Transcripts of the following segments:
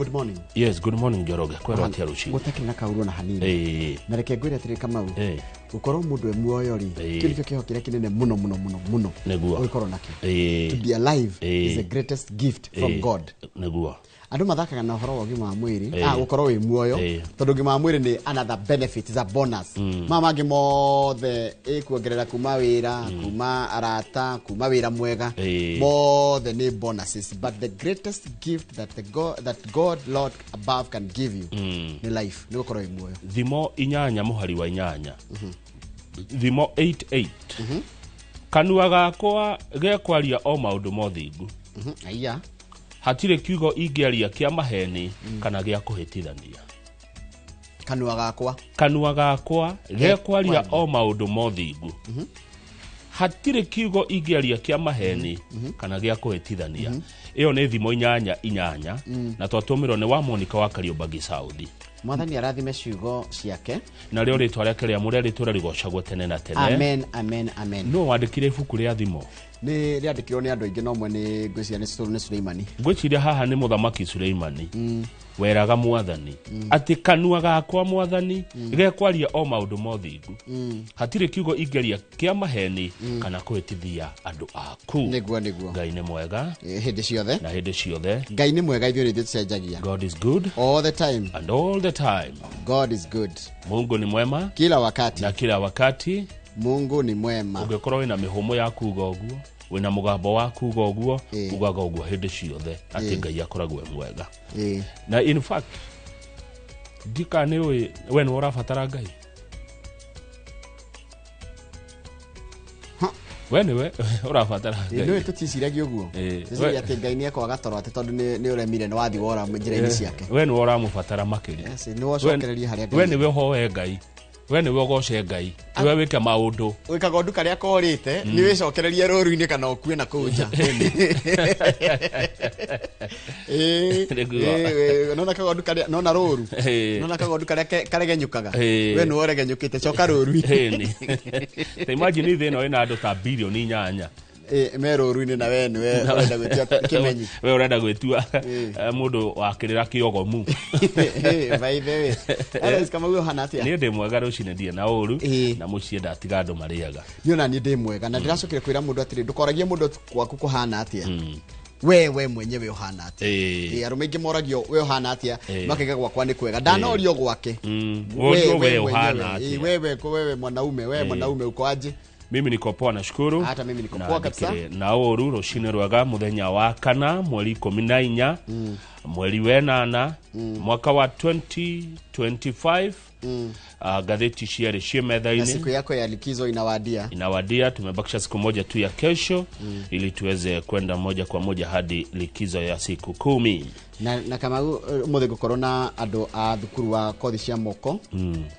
Good morning. Yes, good morning Njoroge. Kwĩrwo atĩa rũcinĩ? Gũtakĩrĩ na kaurwo na hanini. Na reke ngwĩre atĩrĩ Kamau, gũkorwo mũndũ e muoyo rĩ, kĩu nĩkĩo kĩho kĩrĩa kĩnene mũno mũno mũno mũno ũngĩkorwo nakĩo. To be alive is the greatest gift from God. Andũ mathakaga na ũhoro wa ũgima wa mwĩrĩ, gũkorwo wĩ muoyo, tondũ ũgima wa mwĩrĩ nĩ another benefit, is a bonus. Maya mangĩ mothe ĩkuongerera kuma wĩra, kuma arata, kuma wĩra mwega, mothe nĩ bonuses, but the greatest gift that the God, that God Lord above can give you nĩ life, nĩ gũkorwo wĩ muoyo. Thimo 8 mũhari wa 8. Thimo 8:8. Kanua gakwa gekwaria o maũndũ mothingu. Aiya. Hatirĩ kiugo ingĩaria kĩa maheni kana gĩa kũhĩtithania. Kanua gakwa. Kanua gakwa gekwaria o maũndũ mothingu. Hatirĩ kiugo ingĩaria kĩa maheni kana gĩa kũhĩtithania. Ĩyo nĩ thimo 8:8 na twatũmĩrwo nĩ wa Monica wa Kariobangi South. Mwathani arathime ciugo ciake. Na rĩo rĩtwa rĩake rĩamũre rĩtũre rĩgocagwo tene na tene. Amen, amen, amen. Nũ wandĩkire ibuku rĩa thimo? Nĩ rĩandĩkirwo nĩ andũ aingĩ, no mwe nĩ ngwĩciria nĩ Suleimani. Ngwĩciria haha nĩ mũthamaki Suleimani. Weraga mwathani atĩ kanua gakwa mwathani gekwaria o maũndũ mothingu. Hatirĩ kiugo ingĩaria kĩa maheni kana kũhĩtithia andũ aku. Nĩguo, nĩguo. Ngai nĩ mwega. Hĩndĩ ciothe. Na hĩndĩ ciothe. Ngai nĩ mwega, ithuĩ nĩ ithuĩ tũcenjagia. God is good. All the time. And all the time. God is good. Mungu ni mwema. Kila wakati. Na kila wakati. Mungu ni mwema. Ũngĩkorwo wĩna mĩhũmũ ya kuga ũguo, wĩna mũgambo wa kuga ũguo, ugaga ũguo hĩndĩ ciothe atĩ Ngai akoragwo e mwega. Na in fact, ndika nĩ ũĩ we nĩwe ũrabatara Ngai. We nĩwe ũrabatara Ngai. Nĩũĩ tũticiragia ũguo. Tũciragia atĩ Ngai nĩ ekwaga toro atĩ tondũ nĩ ũremire nĩ wathiĩ wora njĩra-inĩ ciake. We nĩwe ũramũbatara makĩria. Yes, nĩwe ũcokererie harĩa Ngai We nĩwe ũhoe Ngai. We nĩwe ũgoce Ngai. Nĩwe wĩke maũndũ. Wĩ kagondu karĩa korĩte, nĩ wĩcokererie rũru-inĩ kana ũkue na kũu nja. Nĩguo. Nona kagondu karĩa, nona rũru. Nona kagondu karĩa karegenyũkaga. We nĩwe ũregenyũkĩte, coka rũru-inĩ. Ta imagine thĩ ĩno ĩna andũ ta bilioni 8. Me rũru-inĩ na we nĩwe ũrenda gwĩtua kĩmenyi. We ũrenda gwĩtua, mũndũ wa kĩrĩra kĩogomu. By the way. Alex Kamau ũhana atĩa? Niĩ ndĩ mwega rũcinĩ ndirĩ na ũru, na mũciĩ ndatiga andũ marĩaga. Niĩ ona niĩ ndĩ mwega, na ndĩracokire kwĩra mũndũ atĩrĩ, ndũkoragie mũndũ gwaku kũhana atĩa. We mwenyewe ũhana atĩa? Arũme aingĩ moragio we ũhana atĩa? Makaiga gwakwa nĩ kwega. Ndanorio gwake. We, Worio we we mwenyewe. ũhana atĩa? Wewe mwanaume, we mwanaume uko aje? Mimi niko poa, nashukuru. Hata mimi niko Na poa kabisa. ndikĩrĩ na ũru rũcinĩ rwega mũthenya wa kana mweri 14 mweri wenana mwaka wa 2025. Ngathĩti cierĩ ciĩ metha-inĩ. Na siku yako ya likizo inawadia. Inawadia, tumebakisha siku moja tu ya kesho ili tuweze kwenda moja kwa moja hadi likizo ya siku 10. Na kama ũmũthĩ ngũkorwo na andũ a thukuru wa kothi cia moko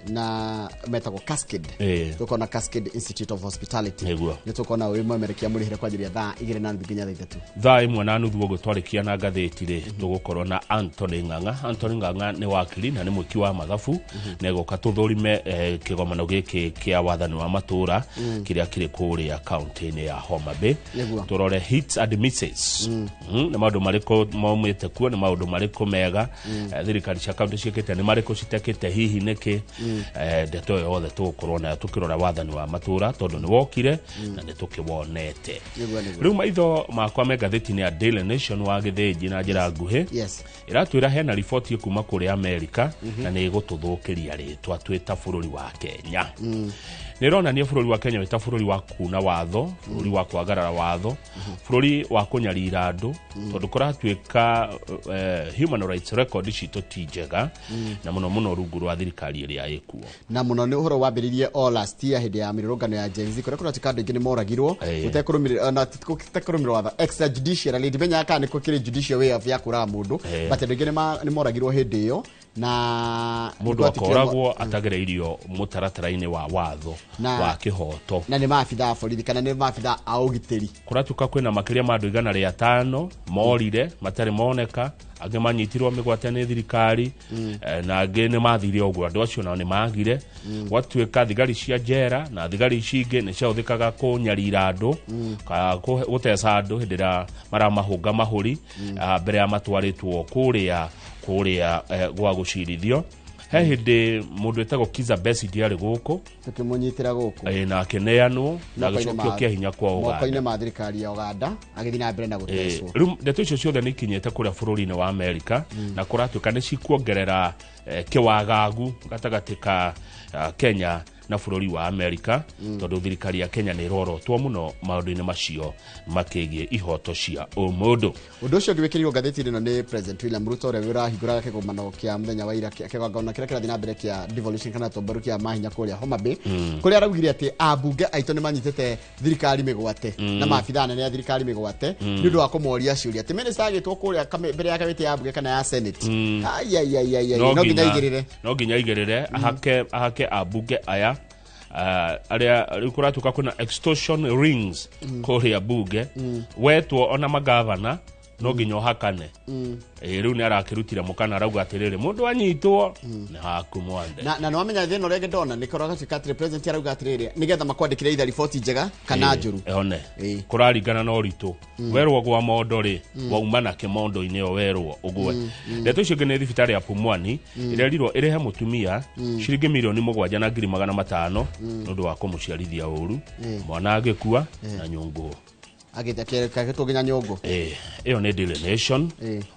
na metagwo Cascade. Tũkorwo na Cascade Institute of Hospitality. Nĩ tũkorwo na wĩ mwemerekia mũrĩhĩre kwa ajili ya thaa igĩrĩ na nuthu nginya thaa ithatũ. Thaa ĩmwe na nuthu ũguo twarĩkia na ngathĩti rĩ, tũgũkorwo na Anthony Ng'ang'a. Anthony Ng'ang'a nĩ wakiri na nĩ mwĩki wa mathabu. Nĩegũka tũthũrime kĩgomano gĩkĩ kĩa wathani wa matũũra kĩrĩa kĩrĩ kũrĩa kaunti-inĩ ya Homa Bay. Tũrore hits and misses. Nĩ maũndũ marĩkũ maumĩte kuo, nĩ maũndũ marĩkũ mega thirikari cia kaunti ciĩkĩte, nĩ marĩkũ citekĩte, hihi nĩkĩ? Ndeto ĩyo yothe tũgũkorwo nayo tũkĩrora wathani wa matũũra tondũ nĩ wokire na nĩ tũkĩwonete. Nĩguo. Rĩu maitho makwa me ngathĩti-inĩ ya Daily Nation wa Gĩthĩnji na njĩra nguhĩ. Ĩratwĩra hena riboti kuma kũrĩa Amerika na nĩ ĩgũtũthũkĩria rĩtwa twĩ ta bũrũri wa Kenya. Nĩ ĩronania bũrũri wa Kenya wĩ ta bũrũri wa kuna watho, bũrũri wa kwagarara watho, bũrũri wa kũnyarira andũ, tondũ kũratuĩka human rights record citũ ti njega, na mũno mũno rungu rwa thirikari ĩrĩa ĩkuo. Na mũno nĩ ũhoro wambĩrĩirie o last year hĩndĩ ya mĩrũrũngano ya Gen Z, kũrĩa kũratuĩka andũ aingĩ nĩ moragirwo, gũtekũrũmĩrĩra, na gũtekũrũmĩrĩra watho, extrajudicially. Ndimenyaga kana nĩ kũrĩ judicial way of ya kũraga mũndũ, but andũ aingĩ nĩ moragirwo hĩndĩ ĩyo na mũndũ nĩgwatuĩkire akoragwo atagereirio mũtaratara-inĩ wa watho wa kĩhoto. Na nĩ maabitha a borithi kana nĩ maabitha a ũgitĩri. Kũratuĩka kwĩna makĩria ma andũ igana rĩa tano morire matarĩ moneka, angĩ manyitirwo mĩgwate nĩ thirikari, na angĩ nĩ mathire ũguo, andũ acio nao nĩ magire. Gwatuĩka thigari cia njera na thigari ici ingĩ nĩ ciahũthĩkaga kũnyarira andũ, gũteca andũ hĩndĩ ĩrĩa maramahũnga mahũri, mbere ya matwarĩtwo kũrĩa Kũrĩa gwa gũcirithio he hĩndĩ mũndũ wĩtagwo Kizza Besigye arĩ gũkũ, tũkĩmũnyitĩra gũkũ, na akĩneanwo na agĩcokio kĩa hinya kwa Uganda, moko-inĩ ma thirikari ya Uganda, agĩthiĩ na mbere na gũtecwo. Rĩu ndeto icio ciothe nĩ ikinyĩte kũrĩa bũrũri-inĩ wa Amerika, na kũratuĩka nĩ cikuongerera kĩwagagu gatagatĩ ka Kenya na bũrũri wa Amerika, tondũ thirikari ya Kenya nĩ ĩrorotwo mũno maũndũ-inĩ macio makĩgiĩ ihoto cia ũmũndũ. Ũndũ ũcio ũngĩ wĩkĩrirwo ngathĩti-inĩ ĩno nĩ President William Ruto ũrĩa ũrahingũraga kĩgomano kĩa mũthenya wa ira, kĩgongona kĩrĩa kĩrathiĩ na mbere kĩa devolution kana tomboru kĩa mahinya kũrĩa Homa Bay, kũrĩa araugire atĩ ambunge aitũ nĩ manyitĩte thirikari mĩgwate na maabithaa anene a thirikari mĩgwate nĩ ũndũ wa kũmoria ciũria atĩ minister agĩtwo kũrĩa mbere ya kamĩtĩ ya mbunge kana ya Senate, no nginya aigĩrĩre, no nginya aigĩrĩre ahake ambunge aya arĩa rĩu kũratuĩka kwĩna extortion rings kũrĩa bunge, wetwo ona magavana no nginya ũhakane. Rĩu nĩ arakĩrutire mũkana arauga atĩrĩrĩ, mũndũ anyitwo nĩ haku mwande. Na nĩwamenya thĩna ũrĩa ndona nĩ kũragatuĩka atĩrĩ, president arauga atĩrĩrĩ nĩgetha makwandĩkĩre either riboti njega kana njũru. One kũraringana na ũritũ, werwo gwa mondo rĩ, wauma na kĩmondo-inĩ o werwo ũgwe. Ndeto icio ingĩ nĩ thibitarĩ ya Pumwani ĩrerirwo ĩrĩhe mũtumia ciringi 7,500,000 nĩ ũndũ wa kũmũciarithia ũru, mwana agĩkua na nyũngũ agĩtwo nginya nyũngũ. Ĩyo nĩ Daily Nation.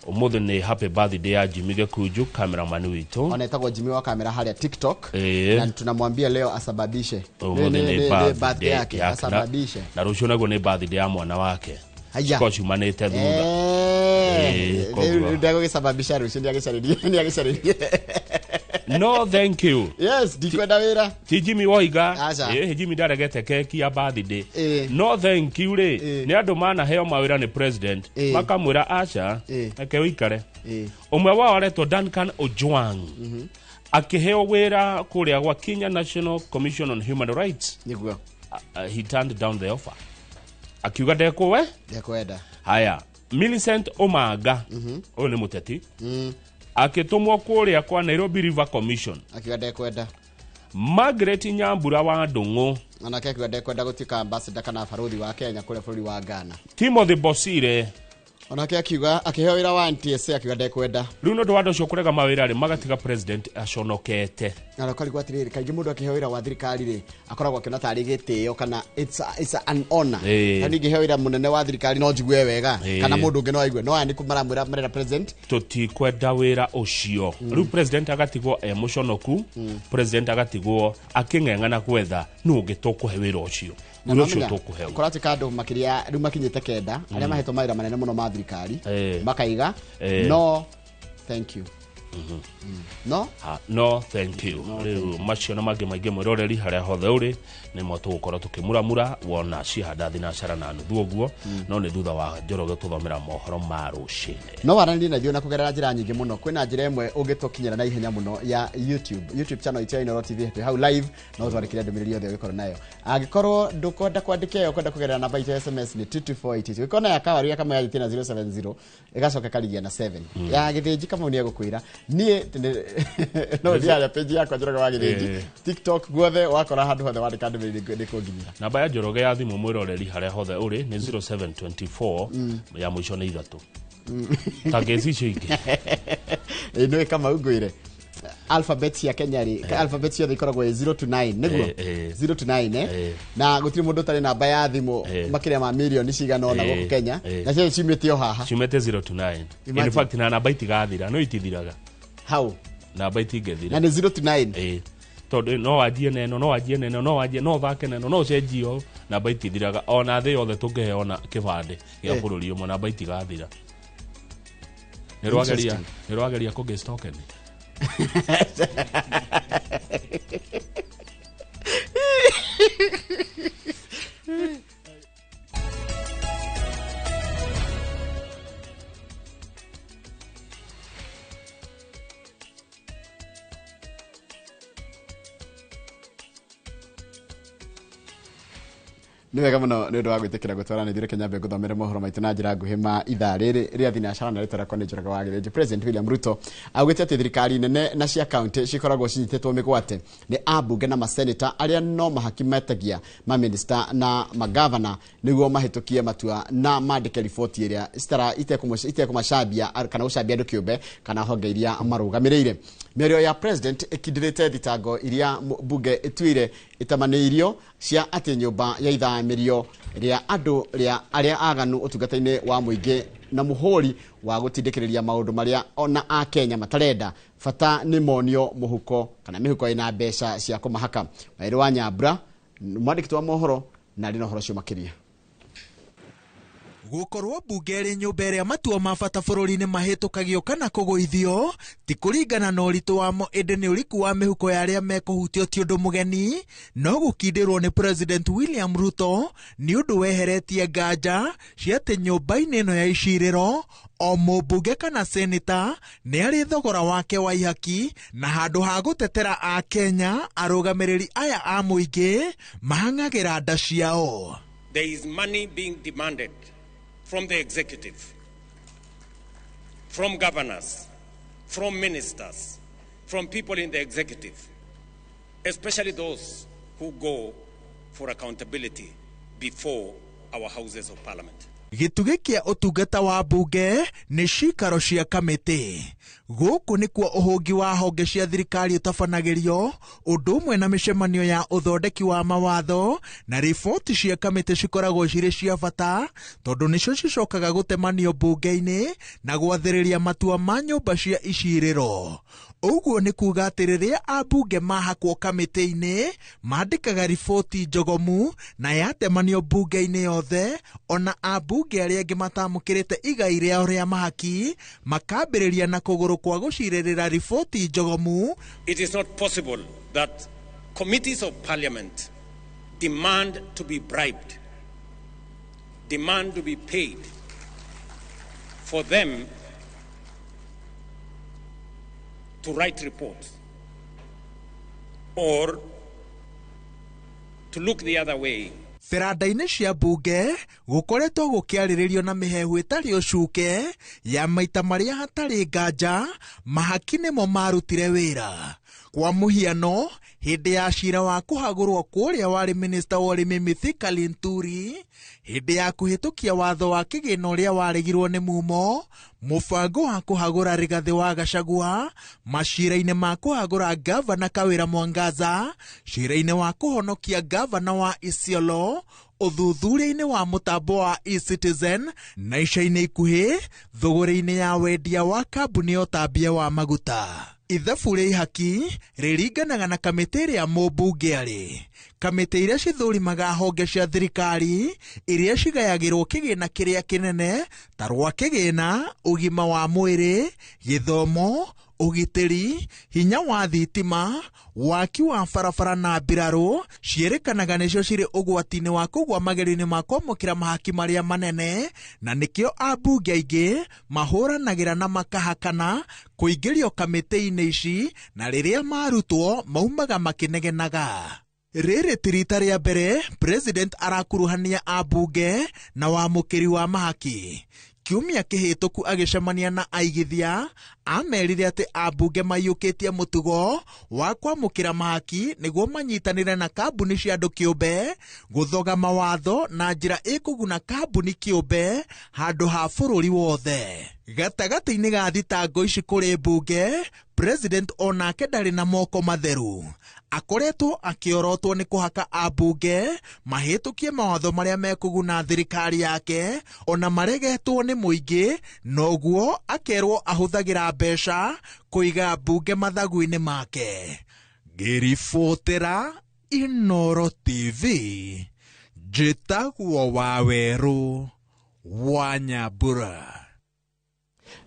Ũmũthĩ nĩ happy birthday ya Jimmy Gĩkunju, cameraman witũ. Ona etagwo Jimmy wa kamera harĩa TikTok, na tunamwambia leo asababishe. Ũmũthĩ nĩ birthday yake, asababishe. Na rũciũ naguo nĩ birthday ya mwana wake. Ciko ciumanĩte thutha. Ndegũgĩcababisha rũciũ, nĩagĩcarĩrie. No thank you. Yes, ndikwenda wĩra. Ti Jimmy Woiga. Jimmy ndaregete keki ya birthday. No thank you rĩ, nĩ andũ manaheo mawĩra nĩ president, makamwĩra aca, reke ũikare. Ũmwe wao aretwo Duncan Ojwang. Akĩheo wĩra kũrĩa gwa Kenya National Commission on Human Rights. Nĩguo. He turned down the offer. Akiuga ndekũwe? Ndekwenda. Haya, Millicent Omanga, ũyũ nĩ mũteti. Akĩtũmwo kũrĩa kwa Nairobi River Commission. Akiuga ndekwenda. Margaret Nyambura wa Ndung'u. Onake akiuga ndekwenda gũtuĩka ambassador kana barũthi wa Kenya kũrĩa bũrũri wa Ghana. Timothy Bosire. Onake akiuga akĩheo wĩra wa NTSA akiuga ndekwenda. Rĩu nĩ ũndũ wa andũ acio kũrega mawĩra rĩ, magatiga president aconokete. Na ũkarigwo atĩrĩrĩ, kaingĩ mũndũ akĩheo wĩra wa thirikari rĩ, akoragwo akĩona tarĩ gĩtĩo kana it's an honor. Na ningĩheo wĩra mũnene wa thirikari no njigue wega, kana mũndũ ũngĩ no aigue. No aya nĩ maramwĩra marera president tũtikwenda wĩra ũcio. Rĩu president agatigwo e mũconoku, president agatigwo akĩng'eng'ana gwetha nũ ũngĩ tũkũhe wĩra ũcio. Wĩra ũcio tũkũheo. Kũratuĩka andũ makĩria rĩu makinyĩte 9 arĩa mahetwo mawĩra manene mũno ma thirikari, makaiga no thank you. No? No thank you. Rĩu macio na mangĩ maingĩ mwĩroreri harĩa hothe ũrĩ nĩmo tũgũkorwo tũkĩmuramura wona cihanda thinacara na nuthu ũguo, no nĩ thutha wa Njoroge tũthomera mohoro ma rũcinĩ. No waranĩrie na ithuĩ na kũgerera njĩra nyingĩ mũno. Kwĩna njĩra ĩmwe ũngĩtũkinyĩra na ihenya mũno ya YouTube channel itũ ya Inooro TV twĩ hau live, no ũtwandĩkĩre ndũmĩrĩri yothe ũngĩkorwo nayo. Angĩkorwo ndũkwenda kwandĩka ĩyo, ũkwenda kũgerera namba itũ ya SMS nĩ 22482. Ũngĩkorwo na ya Kawaru ya Kamau yanjĩtie na 070 ĩgacoka ĩkarigia na 7. Ya Gĩthĩnji Kamau nĩegũkwĩra niĩ no thiĩ page yakwa Njoroge wa Gĩthĩnji, TikTok guothe wakora handũ hothe wandĩka ndũmĩrĩri nĩkũnginyĩra. Namba ya Njoroge ya thimũ mwĩroreri harĩa hothe ũrĩ nĩ 0724 ya mũico nĩ 3. Ta ngeci icio ingĩ. Nĩũĩ Kamau ngwĩre alphabet cia Kenya rĩ, alphabet ciothe ikoragwo ĩ 0 to 9, nĩguo? 0 to 9, Na gũtirĩ mũndũ ũtarĩ namba ya thimũ makĩria ma mirioni cigana ũna gũkũ Kenya, na ciothe ciumĩte o haha. Ciumĩte 0 to 9. In fact na namba itigathira, no itithiraga. Hau. Namba itingĩthira. Na nĩ 0 to 9. Tondũ no wanjie neno, no wanjie neno, no wanjie, no ũthake neno, no ũcenjie o, namba itithiraga. Ona thĩ yothe tũngĩheo na kĩbandĩ gĩa bũrũri ũmwe, namba itigathira. Nĩ rwageria kũngĩ-stoken. Nĩ wega mũno nĩ ũndũ wa gwĩtĩkĩra gũtwaranĩria. Reke nyambe ngũthomere mohoro maitũ na njĩra nguhĩ ma ithaa rĩrĩ rĩa thinacara, na rĩtwa rĩakwa nĩ Njoroge wa Gĩthĩnji. President William Ruto augĩte atĩ thirikari nene na cia kaunti cikoragwo cinyitĩtwo mĩgwate nĩ ambunge na maseneta arĩa no mahaki metagia maminista na magavana nĩguo mahĩtũkie matua na mandĩke riboti ĩrĩa itekũmacambia kana gũcambia andũ kĩũmbe kana honge iria marũgamĩrĩire. Mĩario ya president ĩkindĩrĩte thitango iria bunge ĩtuire ĩtamanĩirio cia atĩ nyũmba ya ithamĩrio rĩa andũ rĩa arĩa aganu ũtungata-inĩ wa mũingĩ na mũhũri wa gũtindĩkĩrĩria maũndũ marĩa ona akenya matarenda, bata nĩ monio mũhuko kana mĩhuko ĩna mbeca cia kũmahaka. Waĩrĩ wa Nyambura mwandĩki wa mohoro na arĩ na ũhoro ũcio makĩria. Gũkorwo mbunge ĩrĩ nyũmba ĩrĩa matua ma bata bũrũri-inĩ mahĩtũkagio kana kũgũithio ti kũringana na ũritũ wamo, ĩndĩ nĩ ũriku wa mĩhuko ya arĩa mekũhutio ti ũndũ mũgeni, no gũkindĩrwo nĩ President William Ruto nĩ ũndũ weheretie nganja cia atĩ nyũmba-inĩ ĩno ya icirĩro o mũmbunge kana seneta nĩ arĩ thogora wake wa ihaki, na handũ ha gũtetera Akenya arũgamĩrĩri aya a mũingĩ mahang'agĩra nda ciao. There is money being demanded from the executive, from governors, from ministers, from people in the executive, especially those who go for accountability before our houses of parliament. Gĩtugĩ kĩa ũtungata wa mbunge nĩ cikaro cia kamĩtĩ. Gũkũ nĩkuo ũhũngi wa honge cia thirikari ũtabanagĩrio, ũndũ ũmwe na mĩcemanio ya ũthondeki wa mawatho na riboti cia kamĩtĩ cikoragwo cirĩ cia bata tondũ nĩcio cicokaga gũtemanio mbunge-inĩ na gwathĩrĩria matua ma nyũmba cia icirĩro. Ũguo nĩ kuga atĩ rĩrĩa ambunge mahakwo kamĩtĩ-inĩ mandĩkaga riboti njogomu na yatemanio mbunge-inĩ yothe, ona ambunge arĩa angĩ matamũkĩrĩte igai rĩao rĩa mahaki makambĩrĩria na kũgũrũ kwa gũcirĩrĩra riboti njogomu. It is not possible that committees of parliament demand to be bribed, demand to be paid for them to write reports or to look the other way. Beranda-inĩ cia mbunge gũkoretwo gũkĩarĩrĩrio na mĩhehu ĩtarĩ ũcuke ya maita marĩa hatarĩ nganja mahaki nĩmo marutire wĩra. Kwa mũhiano, hĩndĩ ya cira wa kũhagũrwo kũrĩa warĩ minista wa ũrĩmi Mithika Linturi, hĩndĩ ya kũhĩtũkia watho wa kĩgĩna ũrĩa waregirwo nĩ mumo, mũbango wa kũhagũra Rigathĩ wa Gachagua, macira-inĩ ma kũhagũra gavana Kawĩra Mwangaza, cira-inĩ wa kũhonokia gavana wa Isiolo, ũthuthuria-inĩ wa mũtambo wa eCitizen, na ica-inĩ ikuhĩ thũgũrĩ-inĩ ya wendia wa kambuni ya ũtambia wa maguta. Ithabu rĩa ihaki rĩringanaga na kamĩtĩ ĩrĩa mũmbunge arĩ. Kamĩtĩ iria cithũrimaga honge cia thirikari iria cigayagĩrwo kĩgĩna kĩrĩa kĩnene ta rwa kĩgĩna, ũgima wa mwĩrĩ, gĩthomo, ũgitĩri, hinya wa thitima, waki wa barabara na mbirarũ, ciĩrĩkanaga nĩcio cirĩ ũgwati-inĩ wa kũgwa magerio-inĩ ma kwamũkĩra mahaki marĩa manene, na nĩkĩo ambunge aingĩ mahũranagĩra na makahakana kũingĩrio kamĩtĩ-inĩ ici, na rĩrĩa marutwo maumaga makĩnegenaga. Rĩrĩ ti rita rĩa mbere president arakuruhania ambunge na wamũkĩri wa mahaki. Kiumia kĩhĩtũku agĩcemania na aigithia amerire atĩ ambunge maiyũkĩtie mũtugo wa kwamũkĩra mahaki nĩguo manyitanĩre na kambuni cia andũ kĩũmbe gũthoga mawatho na njĩra ĩkũguna kambuni kĩũmbe handũ ha bũrũri wothe. Gatagatĩ-inĩ ga thitango ici kũrĩ mbunge, president onake ndarĩ na moko matheru. Akoretwo akĩorotwo nĩ kũhaka ambunge mahĩtũkie mawatho marĩa mekũguna thirikari yake ona maregetwo nĩ mũingĩ, noguo akerwo ahũthagĩra mbeca kũiga mbunge mathagu-inĩ make. Ngĩribotera Inooro TV, njĩtagwo Wawerũ wa Nyambura.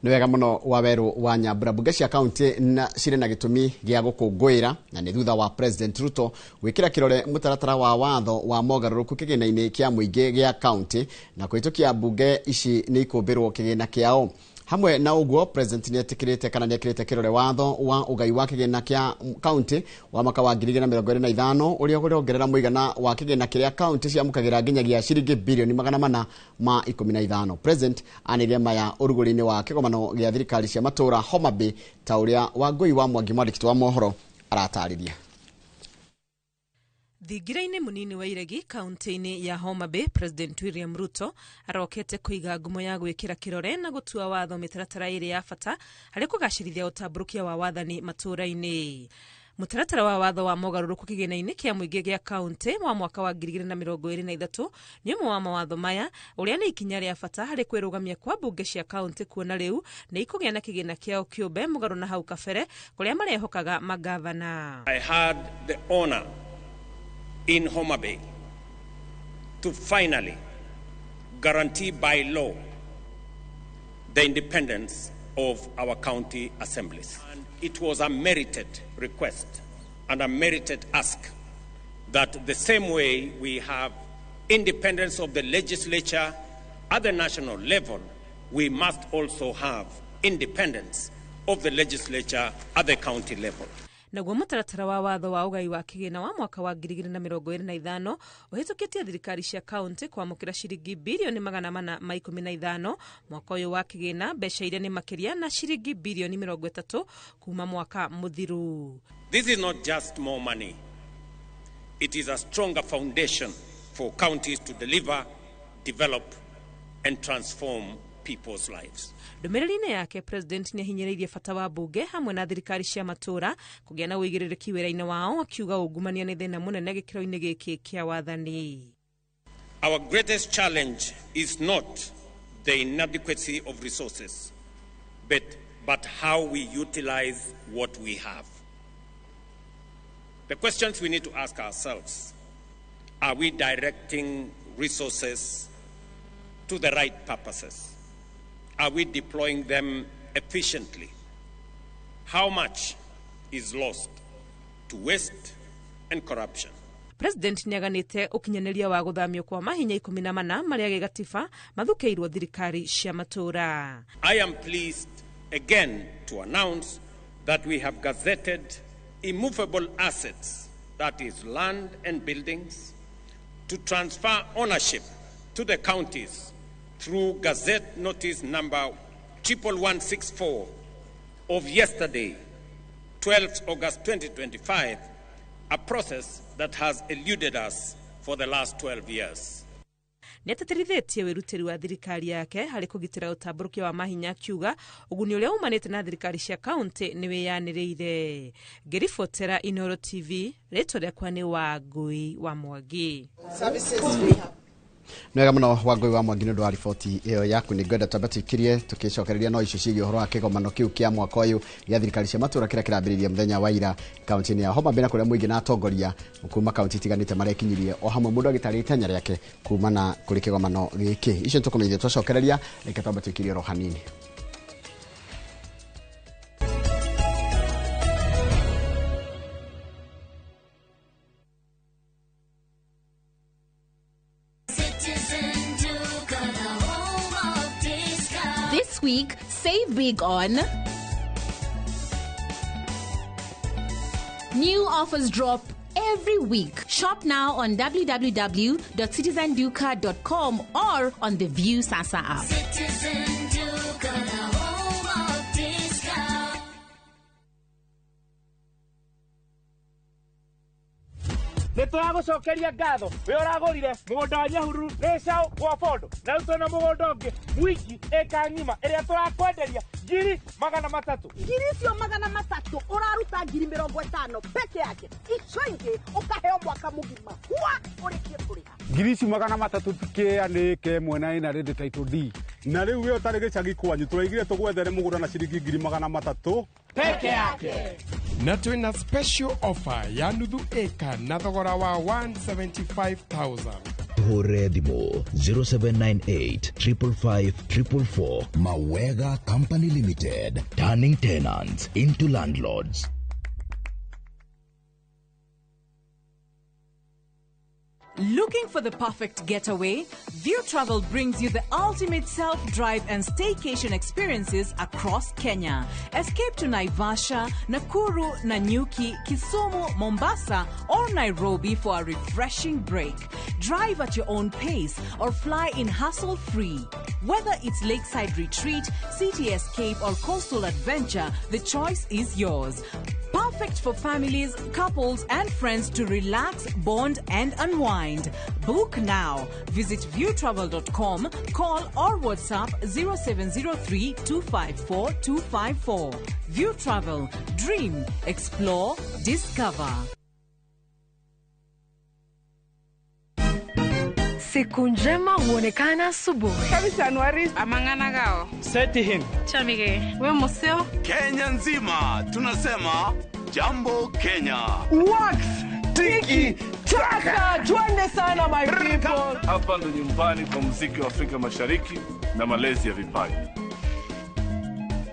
Nĩ wega mũno Wawerũ wa Nyambura. Mbunge cia kaunti na cirĩ na gĩtũmi gĩa gũkũngũĩra, na nĩ thutha wa President Ruto gwĩkĩra kĩrore mũtaratara wa watho wa mogarũrũku kĩgĩna-inĩ kĩa mũingĩ gĩa kaunti na kũhĩtũkia mbunge ici nĩ ikũmbĩrwo kĩgĩna kĩao. Hamwe na ũguo, President nĩetĩkĩrĩte kana nĩekĩrĩte kĩrore watho wa ũgai wa kĩgĩna kĩa kaunti wa mwaka wa 2025 ũrĩa ũrongerera mũigana wa kĩgĩna kĩrĩa kaunti ciamũkagĩra nginyagia ciringi birioni 415. President anĩrĩire maya ũrugũri-inĩ wa kĩgomano gĩa thirikari cia matũũra Homa Bay, ta ũrĩa Wangũi wa Mwangi, mwandĩki wa mohoro, aratarĩria. Thingira-inĩ mũnini wa Iregi, kaunti-inĩ ya Homa Bay, President William Ruto arokete kũiga ngumo ya gwĩkĩra kĩrore na gũtua watho mĩtaratara ĩrĩ ya bata harĩ kũgacĩrithia ũtambũrũkia wa wathani matũũra-inĩ. Mũtaratara wa watho wa mogarũrũku kĩgĩna-inĩ kĩa mũingĩ gĩa kaunti wa mwaka wa 2023 nĩ ũmwe wa mawatho maya, ũrĩa nĩ ikinya rĩa bata harĩ kwĩrũgamia kwa mbunge cia kaunti, kuona rĩu nĩ ikũgĩa na kĩgĩna kĩao kĩũmbe, mũgarũ na hau kabere kũrĩa marehokaga magavana. I had the honor in Homa Bay to finally guarantee by law the independence of our county assemblies. And it was a merited request and a merited ask that the same way we have independence of the legislature at the national level, we must also have independence of the legislature at the county level. Naguo mũtaratara wa watho wa ũgai wa kĩgĩna wa mwaka wa 2025 ũhĩtũkĩtie thirikari cia kaunti kwamũkĩra ciringi birioni 415 mwaka ũyũ wa kĩgĩna, mbeca iria nĩ makĩria na ciringi birioni 30 kuma mwaka mũthiru. This is not just more money. It is a stronger foundation for counties to deliver, develop, and transform people's lives. Ndũmĩrĩri-inĩ yake, President nĩ ahinyĩrĩirie bata wa mbunge hamwe na thirikari cia matũũra kũgĩa na ũigĩrĩrĩki wĩra-inĩ wao, akiuga ungumania nĩ thĩna mũnene gĩkĩro-inĩ gĩkĩ kĩa wathani. Our greatest challenge is not the inadequacy of resources, but how we utilize what we have. The questions we need to ask ourselves: are we directing resources to the right purposes? Are we deploying them efficiently? How much is lost to waste and corruption? President nĩaganĩte ũkinyanĩria wa gũthamio kwa mahinya 14 marĩa gĩgatiba mathukĩirwo thirikari cia matũũra. I am pleased again to announce that we have gazetted immovable assets, that is land and buildings, to transfer ownership to the counties through Gazette Notice number 11164 of yesterday, 12th August 2025, a process that has eluded us for the last 12 years. Nĩatĩtĩrithĩtie wĩrutĩri wa thirikari yake harĩ kũgitĩra ũtambũrũkia wa mahinya, akiuga ũguni ũrĩa umanĩte na thirikari cia kaunti nĩ wĩyanĩrĩire. Ngĩribotera Inooro TV, rĩtwa rĩakwa nĩ Wangũi wa Mwangi. Nĩ wega mũno, Wangũi wa Mwangi, nĩ ũndũ wa riboti ĩyo yaku. Nĩ ngwenda twambe tũikirie tũkĩcokereria no icio ciĩgiĩ ũhoro wa kĩgomano kĩu kĩa mwaka ũyũ gĩa thirikari cia matũũra kĩrĩa kĩrambĩrĩirie mũthenya wa ira kaunti-inĩ ya Homa Bay, na kũrĩa mũingĩ na atongoria kuma kaunti itiganĩte marekinyirie o hamwe mũndũ agĩtarĩria itanya rĩake kumana kũrĩ kĩgomano gĩkĩ. Icio nĩtũkũmenyithia twacokereria. Reke twambe tũikirie oro hanini. This week, save big on new offers drop every week. Shop now on www.citizenduka.com or on the View Sasa app. Citizen Duka, the home of discount. Nä tå ragå cokeria ngatho wä å ragå rire må gå nda wa Nyahururu nä caå gwa Bondo, na rä u twĩna mũgũnda ũngĩ mwingi ĩka ng'ima ĩrĩa tũrakwenderia 300,000. 300,000 ũraruta 50,000 peke yake, icio ingĩ ũkaheo mwaka mũgima hua ũrĩkie kũrĩha. 300,000 tikĩa nĩ ĩka ĩmwe na ĩna rĩndĩ title D, na rĩu we ũtarĩ gĩcagi kwanyu tũraigire tũgwethere mũgũnda na ciringi 300,000 peke yake. Na twĩna special offer ya nuthu ĩka na thogora wa 175,000. Hũre thimũ 0798 555 444. Mawega Company Limited, turning tenants into landlords. Looking for the perfect getaway? View Travel brings you the ultimate self-drive and staycation experiences across Kenya. Escape to Naivasha, Nakuru, Nanyuki, Kisumu, Mombasa, or Nairobi for a refreshing break. Drive at your own pace or fly in hassle-free. Whether it's lakeside retreat, city escape, or coastal adventure, the choice is yours. Perfect for families, couples, and friends to relax, bond, and unwind. Book now. Visit viewtravel.com, call or WhatsApp 0703 254 254. View Travel. Dream, explore, discover. Siku njema huonekana asubuhi. Kabisa Anuari. Amangana gao. Seti him. Chamige. We museo. Kenya nzima tunasema jambo Kenya. Wax tiki taka. Twende sana my people. Hapa ndo nyumbani kwa muziki wa Afrika Mashariki na malezi ya vipaji.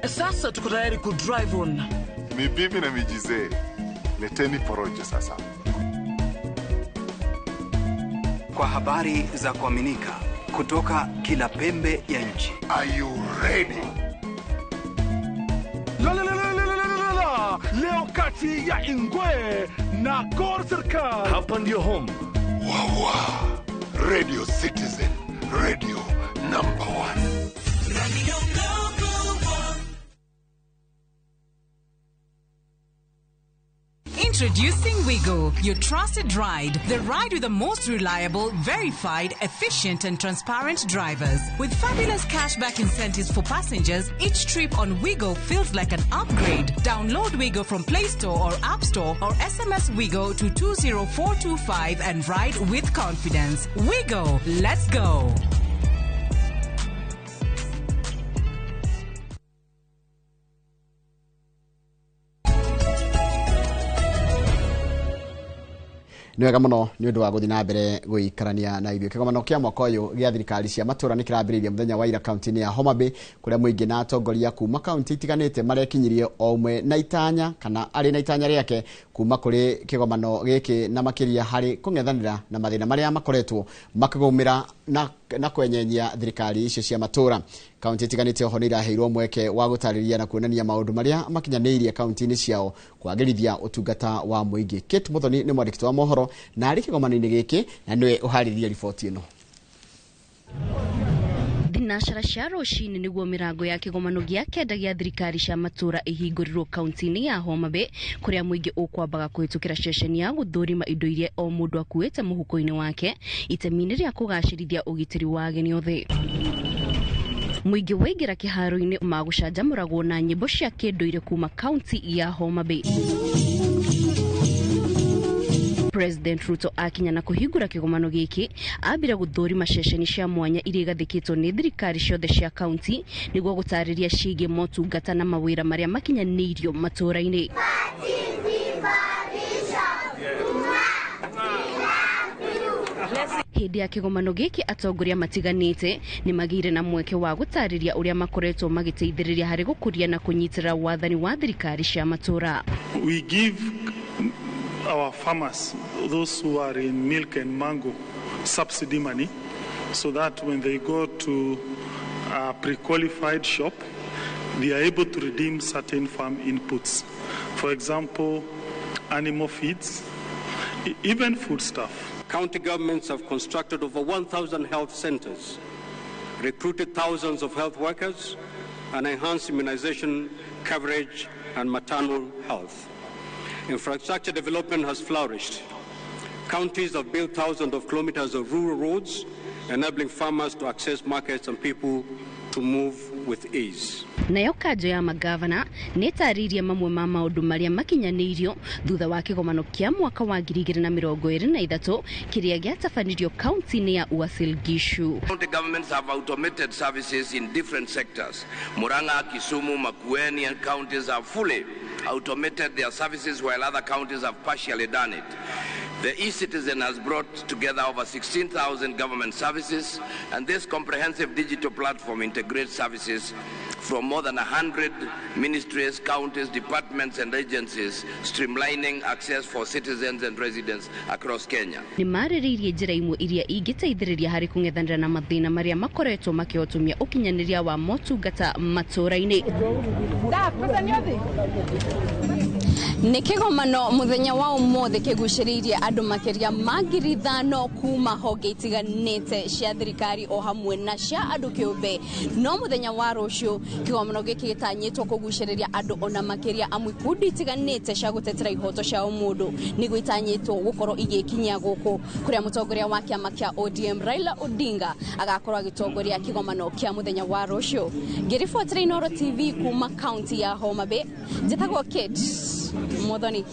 Sasa tuko tayari ku drive on. Ni bibi na mijizee. Leteni porojo sasa. Kwa habari za kuaminika kutoka kila pembe ya nchi. Are you ready? La la la la la la la. Leo kati ya Ingwe na Gor Serikali. Hapa ndio home. Wawa. Radio Citizen, radio number 1. Radio number 1. Introducing Wigo, your trusted ride. The ride with the most reliable, verified, efficient, and transparent drivers. With fabulous cashback incentives for passengers, each trip on Wigo feels like an upgrade. Download Wigo from Play Store or App Store or SMS Wigo to 20425 and ride with confidence. Wigo, let's go. Nĩ wega mũno nĩ ũndũ wa gũthiĩ na mbere gũikarania na ithuĩ. Kĩgomano kĩa mwaka ũyũ gĩa thirikari cia matũũra nĩ kĩrambĩrĩirie mũthenya wa ira kaunti-inĩ ya Homa Bay, kũrĩa mũingĩ na atongoria kuma kaunti itiganĩte marekinyirie o ũmwe na itanya kana arĩ na itanya rĩake kuma kũrĩ kĩgomano gĩkĩ, na makĩria harĩ kũng'ethanĩra na mathĩna marĩa makoretwo makĩgũmĩra na kwenyenyia thirikari icio cia matũũra. Kaunti itiganĩte oho nĩ iraheirwo mweke wa gũtarĩria na kuonania maũndũ marĩa makinyanĩirie kaunti-inĩ ciao kwagĩrithia ũtungata wa mũingĩ. Kate Muthoni nĩ mwandĩki wa mohoro na arĩ kĩgomano-inĩ gĩkĩ na nĩwe ũharĩrĩria riboti ĩno. Thinacara cia rũcinĩ nĩguo mĩrango ya kĩgomano gĩa kenda gĩa thirikari cia matũũra ĩhingũrirwo kaunti-inĩ ya Homa Bay, kũrĩa mũingĩ ũkwambaga kũhĩtũkĩra ceceni ya gũthũrima indo iria o mũndũ akuĩte mũhuko-inĩ wake itemi-inĩ rĩa kũgacĩrithia ũgitĩri wa ageni othe. Mũingĩ waingĩra kĩharo-inĩ magũcanjamũragwo na nyĩmbo cia kĩndũire kuma kaunti ya Homa Bay. President Ruto akinya na kũhingũra kĩgomano gĩkĩ ambire gũthũrima ceceni cia mwanya iria igathĩkĩtwo nĩ thirikari ciothe cia kaunti nĩguo gũtarĩria ciĩgiĩ motungata na mawĩra marĩa makinyanĩirio matũũra-inĩ. Hĩndĩ ya kĩgomano gĩkĩ atongoria matiganĩte nĩ magĩire na mweke wa gũtarĩria ũrĩa makoretwo magĩteithĩrĩria harĩ gũkũria na kũnyitĩrĩra wathani wa thirikari cia matũũra. We give our farmers, those who are in milk and mango, subsidy money so that when they go to a pre-qualified shop, they are able to redeem certain farm inputs. For example, animal feeds, even foodstuff. County governments have constructed over 1,000 health centers, recruited thousands of health workers, and enhanced immunization coverage and maternal health. Infrastructure development has flourished. Counties have built thousands of kilometers of rural roads, enabling farmers to access markets and people to move with ease. Nayo kanjo ya magavana nĩ ĩtarĩirie mamwe ma maũndũ marĩa makinyanĩirio thutha wa kĩgomano kĩa mwaka wa 2023 kĩrĩa gĩatabanirio kaunti-inĩ ya Uasin Gishu. County governments have automated services in different sectors. Murang'a, Kisumu, Makueni and counties have fully automated their services while other counties have partially done it. The eCitizen has brought together over 16,000 government services, and this comprehensive digital platform integrates services from more than 100 ministries, counties, departments, and agencies, streamlining access for citizens and residents across Kenya. Nĩ marĩrĩirie njĩra imwe iria ingĩteithĩrĩria harĩ kũng'ethanĩra na mathĩna marĩa makoretwo makĩhotomia ũkinyanĩria wa motungata matũũra-inĩ. Nĩ kĩgomano mũthenya wa ũmũthĩ kĩgucĩrĩirie andũ makĩria ma 5,000 kuma honge itiganĩte cia thirikari o hamwe na cia andũ kĩũmbe. No mũthenya wa rũciũ kĩgomano gĩkĩ gĩtanyĩtwo kũgucĩrĩria andũ ona makĩria amu ikundi itiganĩte cia gũtetera ihoto cia ũmũndũ nĩguo itanyĩtwo gũkorwo igĩkinyia gũkũ kũrĩa mũtongoria wa kĩama kĩa ODM Raila Odinga agakorwo agĩtongoria kĩgomano kĩa mũthenya wa rũciũ. Ngĩribotera Inooro TV kuma kaunti ya Homa Bay, njĩtagwo Kate Muthoni.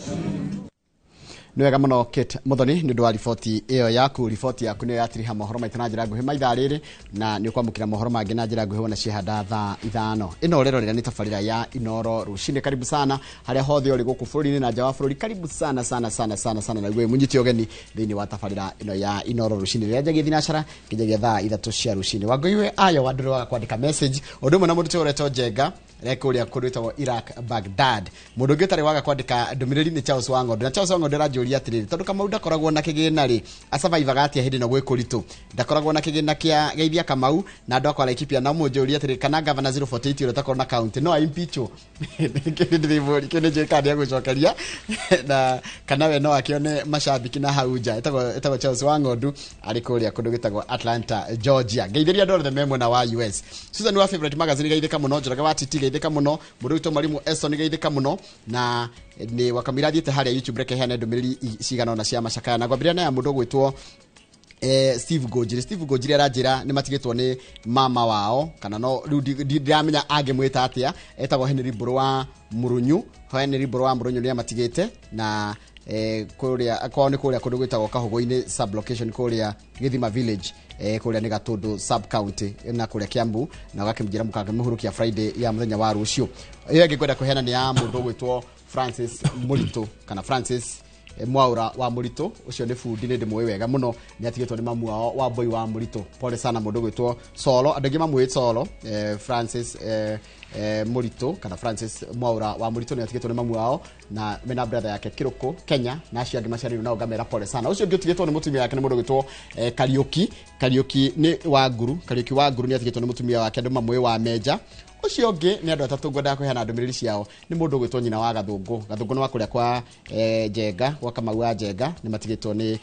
Nĩ wega mũno Kate Muthoni nĩ ũndũ wa riboti ĩyo yaku. Riboti yaku nĩyo yatiriha mohoro maitũ na njĩra nguhĩ maithaa rĩrĩ, na nĩ ũkwamũkĩra mohoro mangĩ na njĩra nguhĩ wona ciehanda thaa 5. Ĩno ũrerorera nĩ tabarĩra ya Inooro rũcinĩ. Karibu sana harĩa hothe ũrĩ gũkũ bũrũri-inĩ na nja wa bũrũri. Karibu sana sana sana sana sana na mũnyite ũgeni thĩinĩ wa tabarĩra ĩno ya Inooro rũcinĩ rĩrĩa njagia thinacara nginyagia thaa 3 cia rũcinĩ. Wangũiwe ayo wa ndũrĩ waga kwandĩka message ũndũ ũmwe na mũndũ ũretwo Njenga rekũrĩa kũndũ gwĩtagwo Iraq Baghdad. Mũndũ ũngĩ ũtarĩ waga kwandĩka ndũmĩrĩri nĩ Charles Wang'ondu, na Charles Wang'ondu aranjũria atĩrĩrĩ, tondũ Kamau ndakoragwo na kĩgĩna rĩ, asurvivaga atĩa hĩndĩ ĩno gwĩ kũritũ? Ndakoragwo na kĩgĩna kĩa geithia Kamau na andũ akwa Laikipia, na mũnjũria atĩrĩrĩ, kana gavana 048 ũrĩa ũtakorwo na county no aimpeachwo? Kĩndĩ njũĩ kana nĩegũcokeria na kana we no akĩone macambĩki na hau nja. Etagwo Charles Wang'ondu, arĩ kũrĩa kũndũ gwĩtagwo Atlanta, Georgia. Ngeithĩria andũ othe me mwena wa US. Susan wa Favorite Magazine geithĩka mũno, Njoroge wa TT geithĩka mũno, mũndũ witũ Mwalimu Eston geithĩka mũno, na nĩ wakamira thiĩte harĩa YouTube reke heane ndũmĩrĩri cigana ũna cia macakaya. Na ngwambĩrĩria na ya mũndũ ũgwĩtwo Steve Ngũnjiri. Steve Ngũnjiri aranjĩra nĩ matigĩtwo nĩ mama wao, kana no rĩu ndiramenya angĩmwĩta atĩa, etagwo Henry Mbũrũ wa Mũrũnyũ. Henry Mbũrũ wa Mũrũnyũ nĩ amatigĩte na kũrĩa kwao nĩ kũrĩa kũndũ gwĩtagwo Kahũgũ-inĩ sub location kũrĩa Gĩthima village, kũrĩa nĩ Gatũndũ sub county na kũrĩa Kiambu, na ũgakĩmũnjĩra mũkakĩmũhurukia Friday ya mũthenya wa rũciũ. Ĩyo ĩngĩ ngwenda kũheana nĩ ya mũndũ ũgwĩtwo Francis Mũritũ kana Francis Mwaura wa Mũritũ. Ũcio nĩ bundi, nĩ ndĩmũĩ wega mũno, nĩ atigĩtwo nĩ mamu wao wa Mboi wa Mũritũ. Pole sana mũndũ ũgwĩtwo Solo, andũ aingĩ mamũĩ Solo. Francis Mũritũ kana Francis Mwaura wa Mũritũ nĩ atigĩtwo nĩ mamu wao na mena brother yake Kĩrũkũ Kenya, na acio angĩ maciarĩirwo nao ngamera pole sana. Ũcio ũngĩ ũtigĩtwo nĩ mũtumia wake nĩ mũndũ ũgwĩtwo Kariũki. Kariũki nĩ wa Nguru. Kariũki wa Nguru nĩ atigĩtwo nĩ mũtumia wake, andũ mamũĩ wa Menja. Ũcio ũngĩ nĩ andũ atatũ ngwendaga kũheana ndũmĩrĩri ciao nĩ mũndũ ũgwĩtwo nyina wa Gathũngũ. Gathũngũ nĩ wa kũrĩa kwa Njenga, gwa Kamau wa Njenga, nĩ matigĩtwo nĩ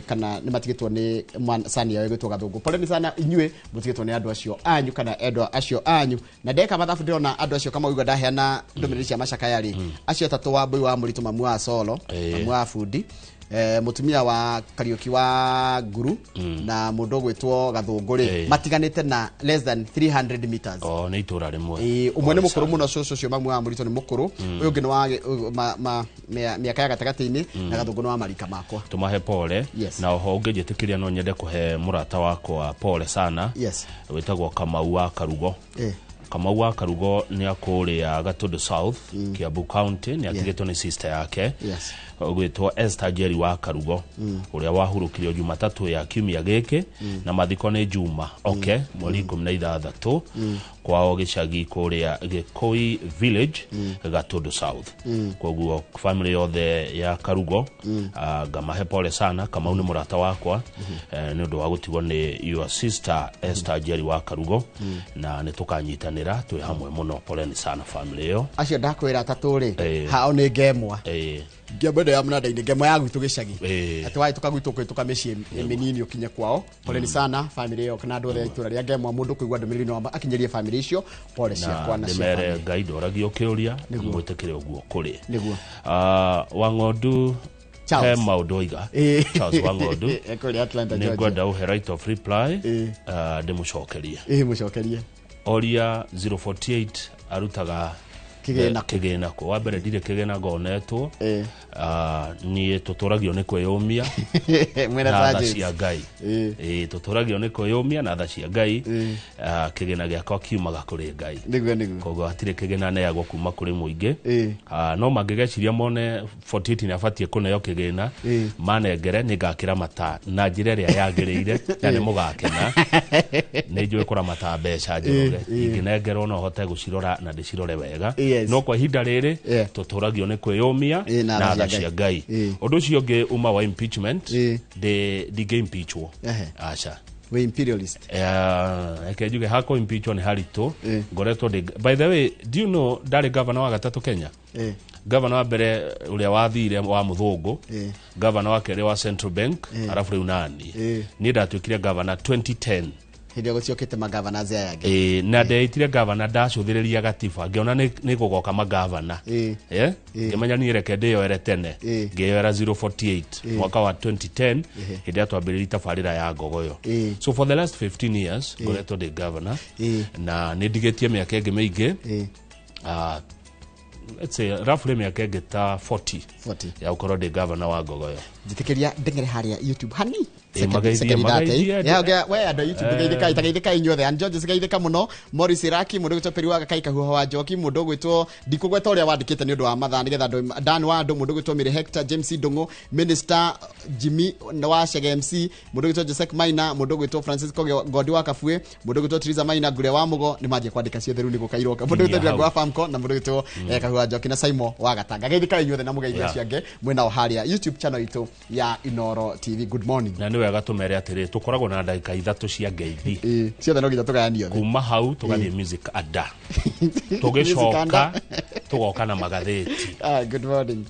kana nĩ matigĩtwo nĩ sani yao ĩgwĩtwo Gathũngũ. Poleni sana inyuĩ mũtigĩtwo nĩ andũ acio anyu kana endwa acio anyu. Na ndeka mathabu ndĩrona andũ acio Kamau igua ndaheana ndũmĩrĩri cia macakaya rĩ, acio atatũ wa Mbui wa Mũritũ, mamu wa Solo, mamu wa Bundi, mũtumia wa Kariũki wa Nguru na mũndũ ũgwĩtwo Gathũngũ rĩ, matiganĩte na less than 300 meters. Oh, nĩ itũra rĩmwe. Ũmwe nĩ mũkũrũ mũno, cũcũ ũcio mamu wa Mũritũ nĩ mũkũrũ, ũyũ ũngĩ nĩ wa mĩaka ya gatagatĩ-inĩ, na Gathũngũ nĩ wa marika makwa. Tũmahe pole. Na oho ũngĩnjĩtĩkĩria no nyende kũhe mũrata wakwa pole sana. Wĩtagwo Kamau wa Karugo. Kamau wa Karugo nĩ akũrĩa Gatũndũ South, Kiambu County, nĩ atigĩtwo nĩ sister yake ũgwĩtwo Esther Njeri wa Karugo, ũrĩa wahurũkirio Jumatatũ ya kiumia gĩkĩ, na mathiko nĩ Juma okay, mweri 16 kwao gĩcagi kũrĩa Gĩkũi village, Gatũndũ South. Koguo family yothe ya Karugo ngamahe pole sana. Kamau nĩ mũrata wakwa, nĩ ũndũ wa gũtigwo nĩ your sister Esther Njeri wa Karugo, na nĩ tũkanyitanĩra twĩ hamwe mũno. Poleni sana family ĩyo. Acio ndakwĩra atatũ rĩ, hao nĩ ngemwa ngĩamba ya mũnanda-inĩ, ngemwa ya gwitũ gĩcagi, atĩ wahĩtũka gwitũ ũkĩhĩtũka mĩciĩ mĩnini ũkinye kwao. Poleni sana family ĩyo kana andũ othe a itũra rĩa ngemwa. Mũndũ kũigua ndũmĩrĩri no akinyerie family icio pole ciakwa na cia ndĩmere Ngai ndoragio kĩũria, mwĩtĩkĩre ũguo kũrĩ. Nĩguo. Wang'ondu he maũndũ oiga. Charles Wang'ondu kũrĩa Atlanta, Georgia. Nĩngwenda ũhe right of reply, ndĩmũcokerie. Mũcokerie. Oria 048 arutaga Kĩgĩna kũ? Kĩgĩna kũ? Wa mbere, ndirĩ kĩgĩna ngonetwo. Niĩ tũtũragio nĩ kwĩyũmia Mwĩna na tha Sergeant. cia Ngai. Ĩĩ, tũtũragio nĩ kwĩyũmia na tha cia Ngai. Kĩgĩna gĩakwa kiumaga kũrĩ Ngai. Nĩguo. Koguo hatirĩ kĩgĩna neagwo kuma kũrĩ mũingĩ. No mangĩgeciria mone 48 nĩ abatiĩ kũneo kĩgĩna, manengere, nĩ ngakĩramata na njĩra ĩrĩa yagĩrĩire na nĩ mũgakena. Nĩ njũĩ kũramata mbeca, Njoroge. Ingĩnengerwo no hote gũcirora na ndĩcirore wega. No kwa ihinda rĩrĩ tũtũragio nĩ kwĩyũmia na na tha tha cia cia Ngai. Ũndũ ũcio ũngĩ uma wa impeachment, ndingĩ impeachwo, aca. Wĩ imperialist. Reke njuge hakwa impeachwo nĩ haritũ. Ngoretwo ndĩ, by the way, do you know ndarĩ governor wa gatatũ Kenya? Governor wa mbere ũrĩa wathire wa mũthũngũ, governor wa kerĩ wa Central Bank, arabu rĩu nani. Niĩ ndatuĩkire governor 2010. Hĩndĩ ĩyo gũtiokĩte magavana aya angĩ. Ĩĩ, na ndeitire gavana, ndacũthĩrĩria gatiba ngĩona nĩ gũgoka magavana. Ngĩmenya niĩ reke ndĩyoere tene. Ngĩyoera 048 mwaka wa 2010, hĩndĩ ĩrĩa twambĩrĩria tabarĩra ya Ngogoyo. So for the last 15 years ngoretwo ndĩ governor na nĩ ndigĩtie mĩaka ĩngĩ mĩingĩ. Let's say roughly mĩaka ĩngĩ ta 40 40 ya gũkorwo ndĩ governor wa Ngogoyo. Njĩtĩkĩria ndeng'ere harĩa YouTube hani. Magaithie, Second magaithie. 30. We andũ a YouTube, geithĩkai, tageithĩkai inyuothe. Ann George, geithĩka mũno. Morris Iraki, mũndũ ũgwĩtwo Peri wa Gakai Kahuho wa Njoki, mũndũ ũgwĩtwo, ndikũgweta ũrĩa wandĩkĩte nĩ ũndũ wa mathaa nĩgetha andũ, Dan wa andũ, mũndũ ũgwĩtwo Mary Hector James Ndũng'ũ, Minister Jimmy wa Chege MC, mũndũ ũgwĩtwo Joseph Maina, mũndũ ũgwĩtwo Francisco Gondi wa Kabue, mũndũ ũgwĩtwo Teresa Maina Ngure wa Mũgo, nĩ manjia kwandĩka ciothe rĩu nĩ gũkairwo, mũndũ ũgwĩtwo Nginya Ndirango wa Famco na mũndũ ũgwĩtwo Kahuho wa Njoki na Simon wa Gatanga. Geithĩkai inyuothe na mũgeithie acio angĩ mwĩnao harĩa YouTube channel itũ ya Inoro TV. Good morning. Na nĩ wega tũmere atĩrĩ, tũkoragwo na ndagĩka 3 cia ngeithi. Ciothe no nginya tũgayanie othe. Kuma hau tũgathiĩ music ada. Music Tũgĩcoka ada. tũgoka na magathĩti. Ah, good morning.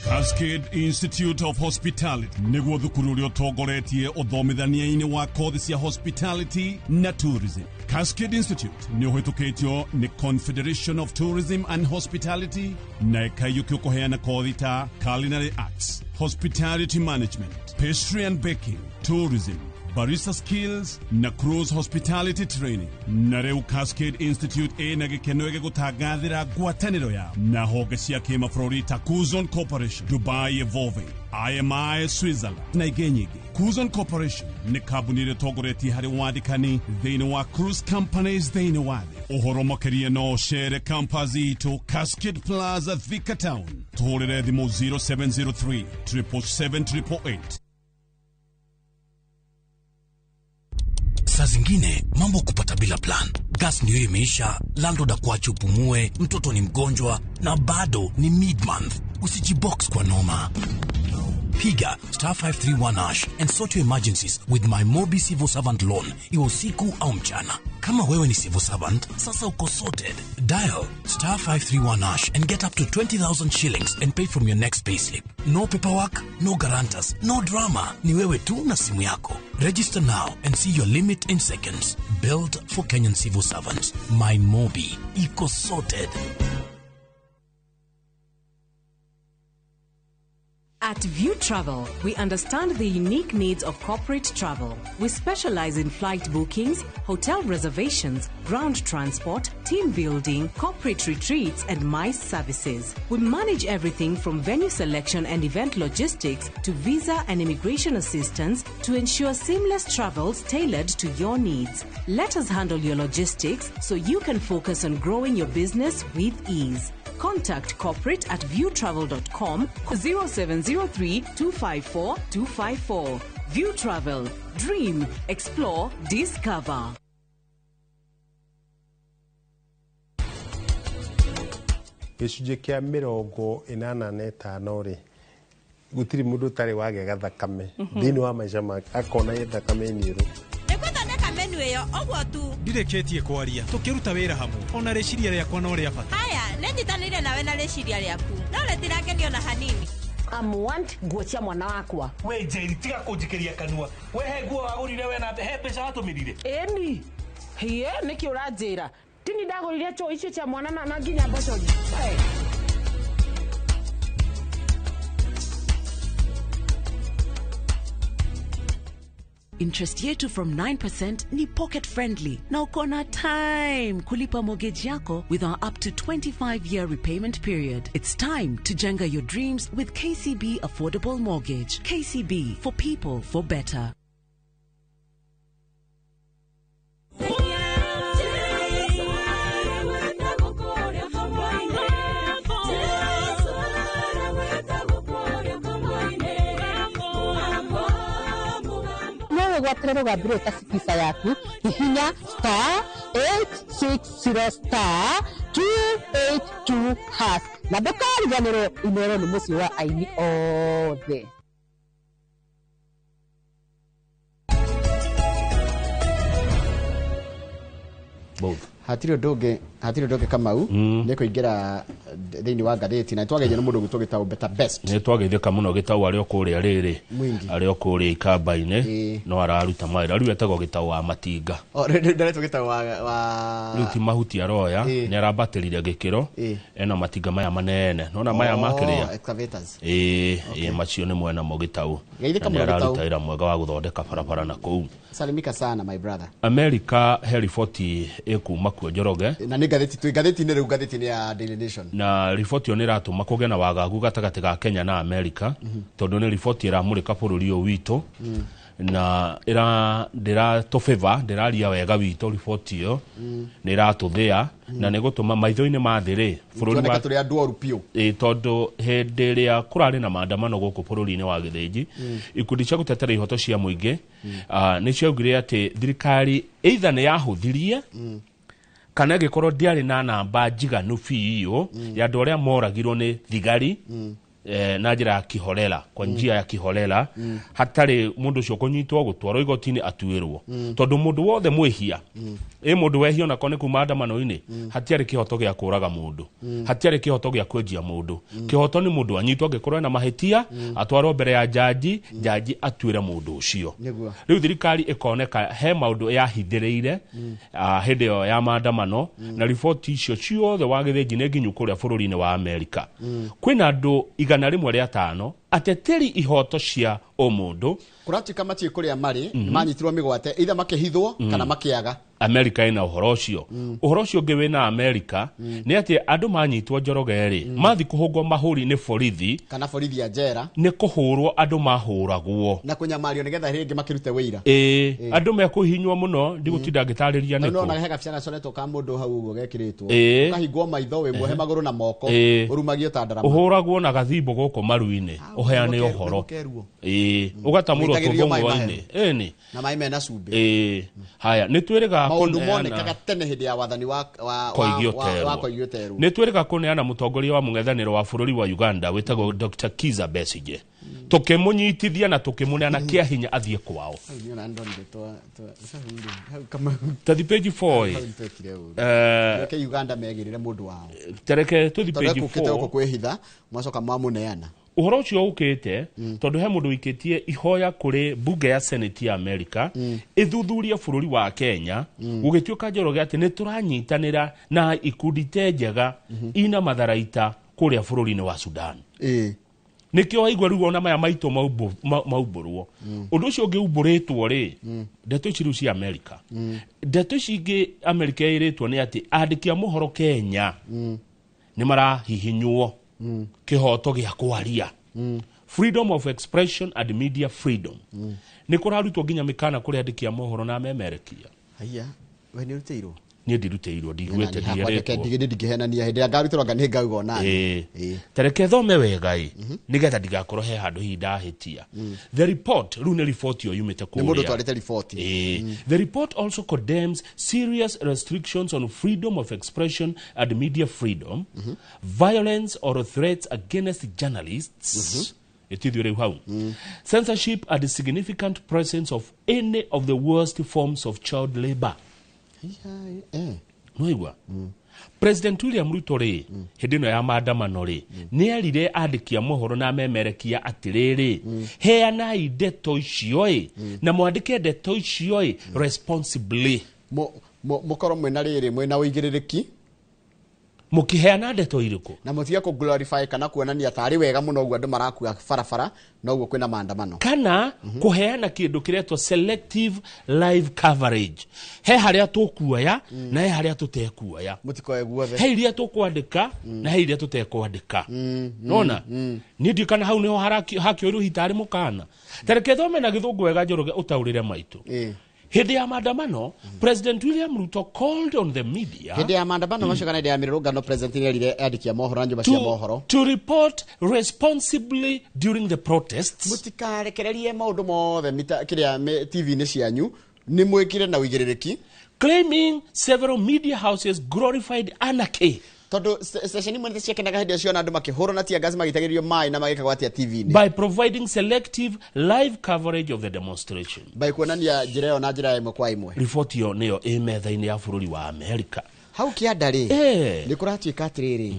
Cascade Institute of Hospitality nĩguo thukuru ũrĩa ũtongoretie ũthomithania-inĩ wa kothi cia hospitality na tourism. Cascade Institute nĩ ũhĩtũkĩtio nĩ Confederation of Tourism and Hospitality na ĩkaiyũkio kũheana kothi ta culinary arts, hospitality management, pastry and baking, tourism, barista skills na cruise hospitality training. Na rĩu Cascade Institute ĩna gĩkeno gĩgũtangathĩra ngwatanĩro yao na honge cia kĩmabũrũri ta Cuzon Corporation, Dubai Evolving, IMI Switzerland na ingĩ nyingĩ. Cuzon Corporation nĩ kambuni ĩrĩa ĩtongoretie harĩ wandĩkani thĩinĩ wa cruise companies thĩinĩ wa thĩ. Ũhoro makĩria no ũcere campus itũ Cascade Plaza, Thika Town. Tũhũrĩre thimũ 0703 777 888. Saa zingine mambo kupata bila plan. Gas ndiyo imeisha, landlord akuache upumue, mtoto ni mgonjwa na bado ni mid-month. Usijibox kwa noma. Piga *531# and sort your emergencies with my Mobi Civil Servant Loan, iwe usiku au mchana. Kama wewe ni civil servant, sasa uko sorted. Dial *531# and get up to 20,000 shillings and pay from your next payslip. No paperwork, no guarantors, no drama. Ni wewe tu na simu yako. Register now and see your limit in seconds. Built for Kenyan civil servants. My Mobi. Iko sorted. At View Travel, we understand the unique needs of corporate travel. We specialize in flight bookings, hotel reservations, ground transport, team building, corporate retreats, and MICE services. We manage everything from venue selection and event logistics to visa and immigration assistance to ensure seamless travels tailored to your needs. Let us handle your logistics so you can focus on growing your business with ease. Contact corporate at viewtravel.com, 0703 254 254. View Travel. Dream, explore, discover. Gĩcunjĩ kĩa 85 rĩ, gũtirĩ mũndũ ũtarĩ wagĩa gathakame thĩinĩ wa maica make akona ĩ thakame niĩrũ. Nĩgũthondeka menu ĩyo ũguo tu. Ndirĩkĩtie kwaria, tũkĩruta wĩra hamwe ona rĩciria rĩakwa no rĩa bata. Haya, Nĩnyitanĩire nawe na rĩciria rĩaku no rĩtirakenio na hanini. Amuant nguo cia mwana wakwa. We Njeri, tiga kũnjikĩria kanua. We he nguo wagũrire we na he mbeca watũmĩrire. Ĩni hie nĩkĩ ũranjĩra tini ndagũrire choo icio cia mwana na nginya mbocori. Interest yetu from 9% ni pocket friendly na uko na time kulipa mortgage yako with our up to 25-year repayment period. It's time to jenga your dreams with KCB Affordable Mortgage. KCB, for people, for better. Gwatĩre rũgambi rũrũ ta cipisa yaku hihinya star 860 star 282 hash na ndũkariganĩrwo Inoro nĩ mũciĩ wa aini othe. Both. Hatirĩ ũndũ ũngĩ Kamau nĩ kũingĩra thĩinĩ wa ngathĩti na twageithio nĩ mũndũ ũgwĩtwo Gĩtaũ Better Best. Nĩ twageithĩka mũno Gĩtaũ arĩ o kũrĩa rĩrĩ arĩ o kũrĩa Ikamba-inĩ no araruta mawĩra rĩu etagwo Gĩtaũ wa Matinga. O rĩu ndaretwo Gĩtaũ wa rĩu ti mahuti aroya nĩ arambatĩrire gĩkĩro ena matinga maya manene nona maya makĩrĩa excavators. Ĩĩ macio nĩ mwena mo Gĩtaũ. Geithĩka mũno Gĩtaũ. Araruta wĩra mwega wa gũthondeka barabara na kũu. Salimika sana my brother. America he riboti ĩkuma kuo Njoroge na nĩ ngathĩti twĩ ngathĩti-inĩ rĩu ngathĩti-inĩ ya Daily Nation na riboti ĩyo nĩ ĩratũma kũgĩe na wagagu gatagatĩ ga Kenya na America tondũ nĩ riboti ĩramũrĩka bũrũri ũyũ witũ na ndĩratũ ndĩraria wega witũ riboti ĩyo nĩ ĩratũthĩa na nĩ gũtũma maitho-inĩ ma thĩ rĩ bũrũri wa tũrĩ andũ oru biũ. Tondũ hĩndĩ ĩrĩa kũrarĩ na maandamano gũkũ bũrũri-inĩ wa Gĩthĩnji ikundi cia gũtetera ihoto cia mũingĩ nĩ ciaugire atĩ thirikari either nĩ yahũthirie kana ĩgĩkorwo ndĩarĩ na namba njiganu biũ ya andũ arĩa moragirwo nĩ thigari na njĩra ya kiholela kwa njia ya kiholela hatarĩ mũndũ ũcio kũnyitwo gũtwarwo igoti-inĩ atuĩrwo tondũ mũndũ wothe mwĩhia mũndũ wehia onako nĩ kuma andamano-inĩ hatiarĩ kĩhoto gĩa kũraga mũndũ hatiarĩ kĩhoto gĩa kwenjia mũndũ kĩhoto nĩ mũndũ anyitwo angĩkorwo ena mahĩtia atwarwo mbere ya jaji jaji atuĩre mũndũ ũcio. Rĩu thirikari ĩkoneka he maũndũ yahithĩrĩire hĩndĩ ĩyo ya maandamano na riboti icio ciothe wa Gĩthĩnji nĩ nginyu kũrĩa bũrũri-inĩ wa Amerika. Kwĩna andũ 105 ateteri ihoto cia ũmũndũ kũratuĩka matiĩ kũrĩa marĩ manyitirwo mĩgwate either makĩhithwo kana makĩaga. America ĩna ũhoro ũcio. Ũhoro ũcio ũngĩ wĩna America nĩ atĩ andũ manyitwo Njoroge rĩ mathi kũhũngwo mahũri nĩ borithi kana borithi ya njera nĩ kũhũrwo andũ mahũragwo na kũnyamario nĩgetha rĩngĩ makĩrute wĩira. Andũ mekũhihinywo mũno ndigũtinda ngĩtarĩria nĩkũ. No he gabica gacoretwo ka mũndũ hau ũguo gekĩrĩtwo ũkahingwo maitho wĩ muohe magũrũ na moko ũrumagio ta ndarama ũhũragwo na gathimbo gũkũ maru-inĩ ũheane ũhoro ũgatamũrwo tũthũng'wa-inĩ ĩni na maĩ mena cumbĩ. Haya nĩ twĩrĩga maũndũ monekaga tene hĩndĩ ya wathani wa Koigi Oterwo. Nĩ twĩrĩga kũneana mũtongoria wa mũng'ethanĩro wa bũrũri wa Uganda wĩtagwo Dr. Kizza Besigye tũkĩmũnyitithia na tũkĩmũneana kĩa hinya athiĩ kwao. Tathi page 4 reke Uganda megĩrĩre mũndũ wao tereke tũthi page 4 gũkũ kwĩhitha mwacoka mwamũneana. Ũhoro ũcio ũkĩte tondũ he mũndũ wĩkĩtie ihoya kũrĩ bunge ya Senate ya America ĩthuthurie bũrũri wa Kenya gũgĩtuĩka Njoroge atĩ nĩ tũranyitanĩra na ikundi te njega ina matharaita kũrĩa bũrũri-inĩ wa Sudan. Nĩkĩo waigua rĩu ona maya maitũ maumbũrwo. Ũndũ ũcio ũngĩ umbũrĩtwo rĩ ndeto ici rĩu cia America ndeto ici ingĩ America ĩrĩtwo nĩ atĩ andĩki a mohoro Kenya nĩ marahihinywo kĩhoto gĩa kwaria freedom of expression and media freedom nĩ kũrarutwo nginya mĩkana kũrĩ andĩki a mohoro na amemerekia. Haiya we nĩ ũrutĩirwo? Niĩ ndirutĩirwo ndiguĩte ndierĩtwo ndingĩhenania hĩndĩ ĩrĩa ngarutĩrwo anga nĩ ngauga onani. Tareke thome wega ĩ nĩgetha ndigakorwo he handũ hihi ndahĩtia. The report rĩu nĩ riboti ĩyo yumĩte kũrĩa nĩ mũndũ ũtwarĩte riboti. The report also condemns serious restrictions on freedom of expression and media freedom, violence or threats against journalists, ĩtithio rĩu hau, censorship and significant presence of any of the worst forms of child labor. Nwaigua President William Ruto rĩ, hĩndĩ ĩno ya maandamano rĩ, nĩ erire andĩki a mohoro na amemerekia atĩrĩrĩ, heanai ndeto icio ĩ, na mwandĩke ndeto icio ĩ responsibly. Mũkorwo mwĩna rĩrĩ, mwĩna ũigĩrĩrĩki. Mũkĩheana ndeto irĩkũ? Na mũtige kũ glorify kana kuonania tarĩ wega mũno ũguo andũ marakua barabara na ũguo kwĩna maandamano. Kana kũheana kĩndũ kĩretwo selective live coverage. He harĩa tũkuoya na he harĩa tũtekuoya. Mũtikoe guothe. He iria tũkwandĩka na he iria tũtekwandĩka. Nona? Niĩ ndiũĩ kana hau nĩho hakĩoirwo hitarĩ mũkana. Ta reke thome na gĩthũngũ wega Njoroge ũtaũrĩre maitũ. Hĩndĩ ya maandamano, President William Ruto called on the media Hĩndĩ ya maandamano macio kana hĩndĩ ya mĩrũrũngano, president nĩerire andĩki a mohoro na nyũmba cia mohoro to report responsibly during the protests. Mũtikarekererie maũndũ mothe kĩrĩa TV-inĩ cianyu, nĩ mwĩkire na ũigĩrĩrĩki. Claiming several media houses glorified anarchy. Tondũ station imwe nĩ ciakenaga hĩndĩ ĩyo ciona andũ makĩhũrwo na tear gas, magĩitagĩrĩrio maĩ na magĩkagwo atĩa TV-inĩ. By providing selective live coverage of the demonstration. By kuonania njĩra ĩyo na njĩra ĩmwe kwa ĩmwe. Riboti ĩyo nĩyo ĩ metha-inĩ ya bũrũri wa Amerika. Hau kĩanda rĩ, nĩ kũratuĩka atĩrĩrĩ,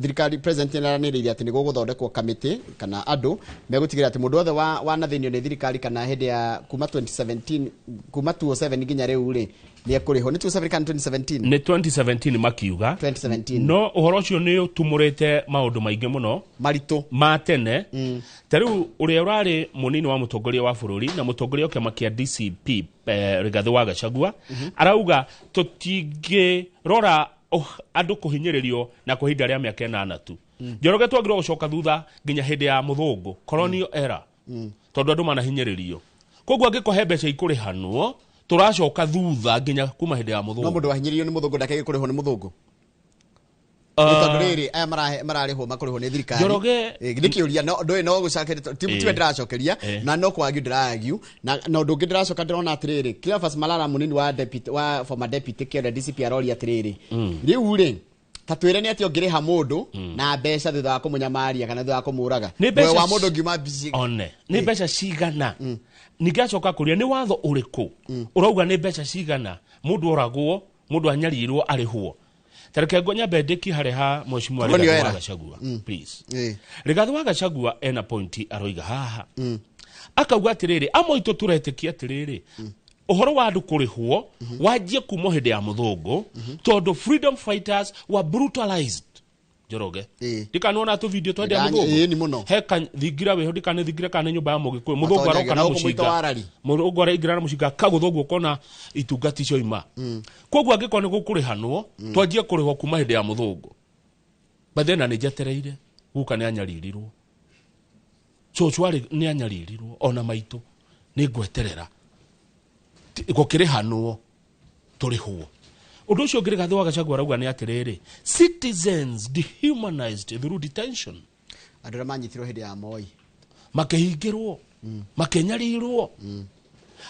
thirikari president nĩaranĩrĩire atĩ nĩ gũgũthondekwo kamĩtĩ kana andũ megũtigĩrĩra atĩ mũndũ wothe wanathĩnio nĩ thirikari kana hĩndĩ ya kuma 2017, kuma 2007 nginya rĩu rĩ, nĩ ekũrĩhwo. Nĩ 2007 kana 2017? Nĩ 2017 makiuga. 2017. No ũhoro ũcio nĩ ũtumũrĩte maũndũ maingĩ mũno maritũ ma tene. Ta rĩu ũrĩa ũrarĩ mũnini wa mũtongoria wa bũrũri na mũtongoria wa kĩama kĩa DCP, Rigathĩ wa Gachagua, arauga tũtingĩrora andũ kũhinyĩrĩrio na kwa ihinda rĩa mĩaka ĩnana tu. Njoroge twagĩrĩirwo gũcoka thutha nginya hĩndĩ ya mũthũngũ, colonial era, tondũ andũ manahinyĩrĩrio. Koguo angĩkorwo he mbeca ikũrĩhanwo, tũracoka thutha nginya kuma hĩndĩ ya mũthũngũ. No mũndũ wahinyĩrĩirio nĩ mũthũngũ ndakĩage kũrĩhwo nĩ mũthũngũ. Nĩ tondũ rĩrĩ, aya mararĩhwo makũrĩhwo nĩ thirikari. Njoroge Nĩ kĩũria, no, ndũĩ no gũcokeria, tiwe ndĩracokeria, na no kwagio ndĩragio. Na ũndũ ũngĩ ndĩracoka ndĩrona atĩrĩrĩ, Cleophas Malala mũnini wa deputy, wa former deputy kĩonda DCP aroria atĩrĩrĩ, rĩu rĩ, ta twĩre nĩ atĩ ũngĩrĩha mũndũ na mbeca thutha wa kũmũnyamaria kana thutha wa kũmũraga. Nĩ mbeca Muoyo wa mũndũ ũngiuma mbici- One, nĩ mbeca cigana? Ningĩ acoka kũria nĩ watho ũrĩkũ ũrauga nĩ mbeca cigana mũndũ oragwo, mũndũ anyarirwo arĩhwo. Ta reke nyambe ndĩkie harĩa ha Mheshimiwa Colonial Rigathĩ wa era. Gachagua, please. Rigathĩ wa Gachagua ena pointi aroiga haha. Akauga atĩrĩrĩ, amwe aitũ tũretĩkia atĩrĩrĩ, ũhoro wa andũ kũrĩhwo wanjie kuma hĩndĩ ya mũthũngũ, tondũ freedom fighters were brutalized. Njoroge. Ndikanuona tu video twende Ndĩra- mũthũngũ. Ĩĩ, nĩ mũno. He ka thingira wĩho, ndikane thingira kana nyũmba ya mũgĩkũyũ. Mũthũngũ Matonyagia aroka na na gũkũ mũcinga. mũito wa rari. Mũthũngũ araingĩra na mũcinga, akagũthwo ũguo ũkona itungati icio ima. Koguo angĩkorwo nĩ gũkũrĩhanwo, twanjie kũrĩhwo kuma hĩndĩ ya mũthũngũ. But then nĩ njetereire, guka nĩ anyaririrwo. Cũcũ arĩ nĩ anyaririrwo, ona maitũ. Nĩ ngweterera. Gũkĩrĩhanwo, tũrĩhwo. Ũndũ ũcio ũngĩ Rigathĩ wa Gachagua arauga nĩ atĩrĩrĩ, citizens dehumanized through detention. Andũ arĩa manyitirwo hĩndĩ ya Moi. Makĩhingĩrwo, makĩnyarirwo.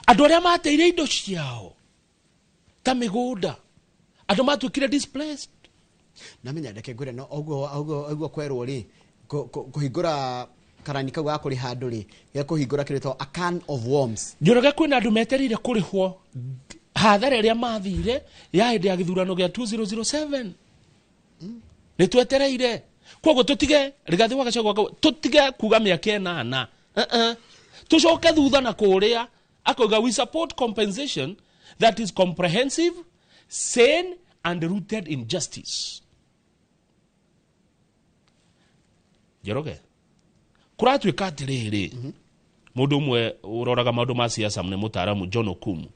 Andũ arĩa mateire indo ciao ta mĩgũnda, andũ matuĩkire displaced. Na menya ndeke ngwĩre, no ũguo kwerwo rĩ, kũhingũra karani kau ga kũrĩha andũ rĩ, gĩa kũhingũra kĩrĩtwo a can of worms. Njoroge kwĩna andũ metereire kũrĩhwo hathara ĩrĩa mathire ya hĩndĩ ya gĩthurano gĩa 2007. Nĩ twetereire. Koguo tũtige Rigathĩ wa Gachagua akauga, tũtige kuga mĩaka ĩnana. Tũcoke thutha na kũrĩa, akauga we support compensation that is comprehensive, sane and rooted in justice. Njoroge, kũratuĩka atĩrĩrĩ, mũndũ ũmwe ũroraga maũndũ ma siasa nĩ mũtaaramu John Okumu.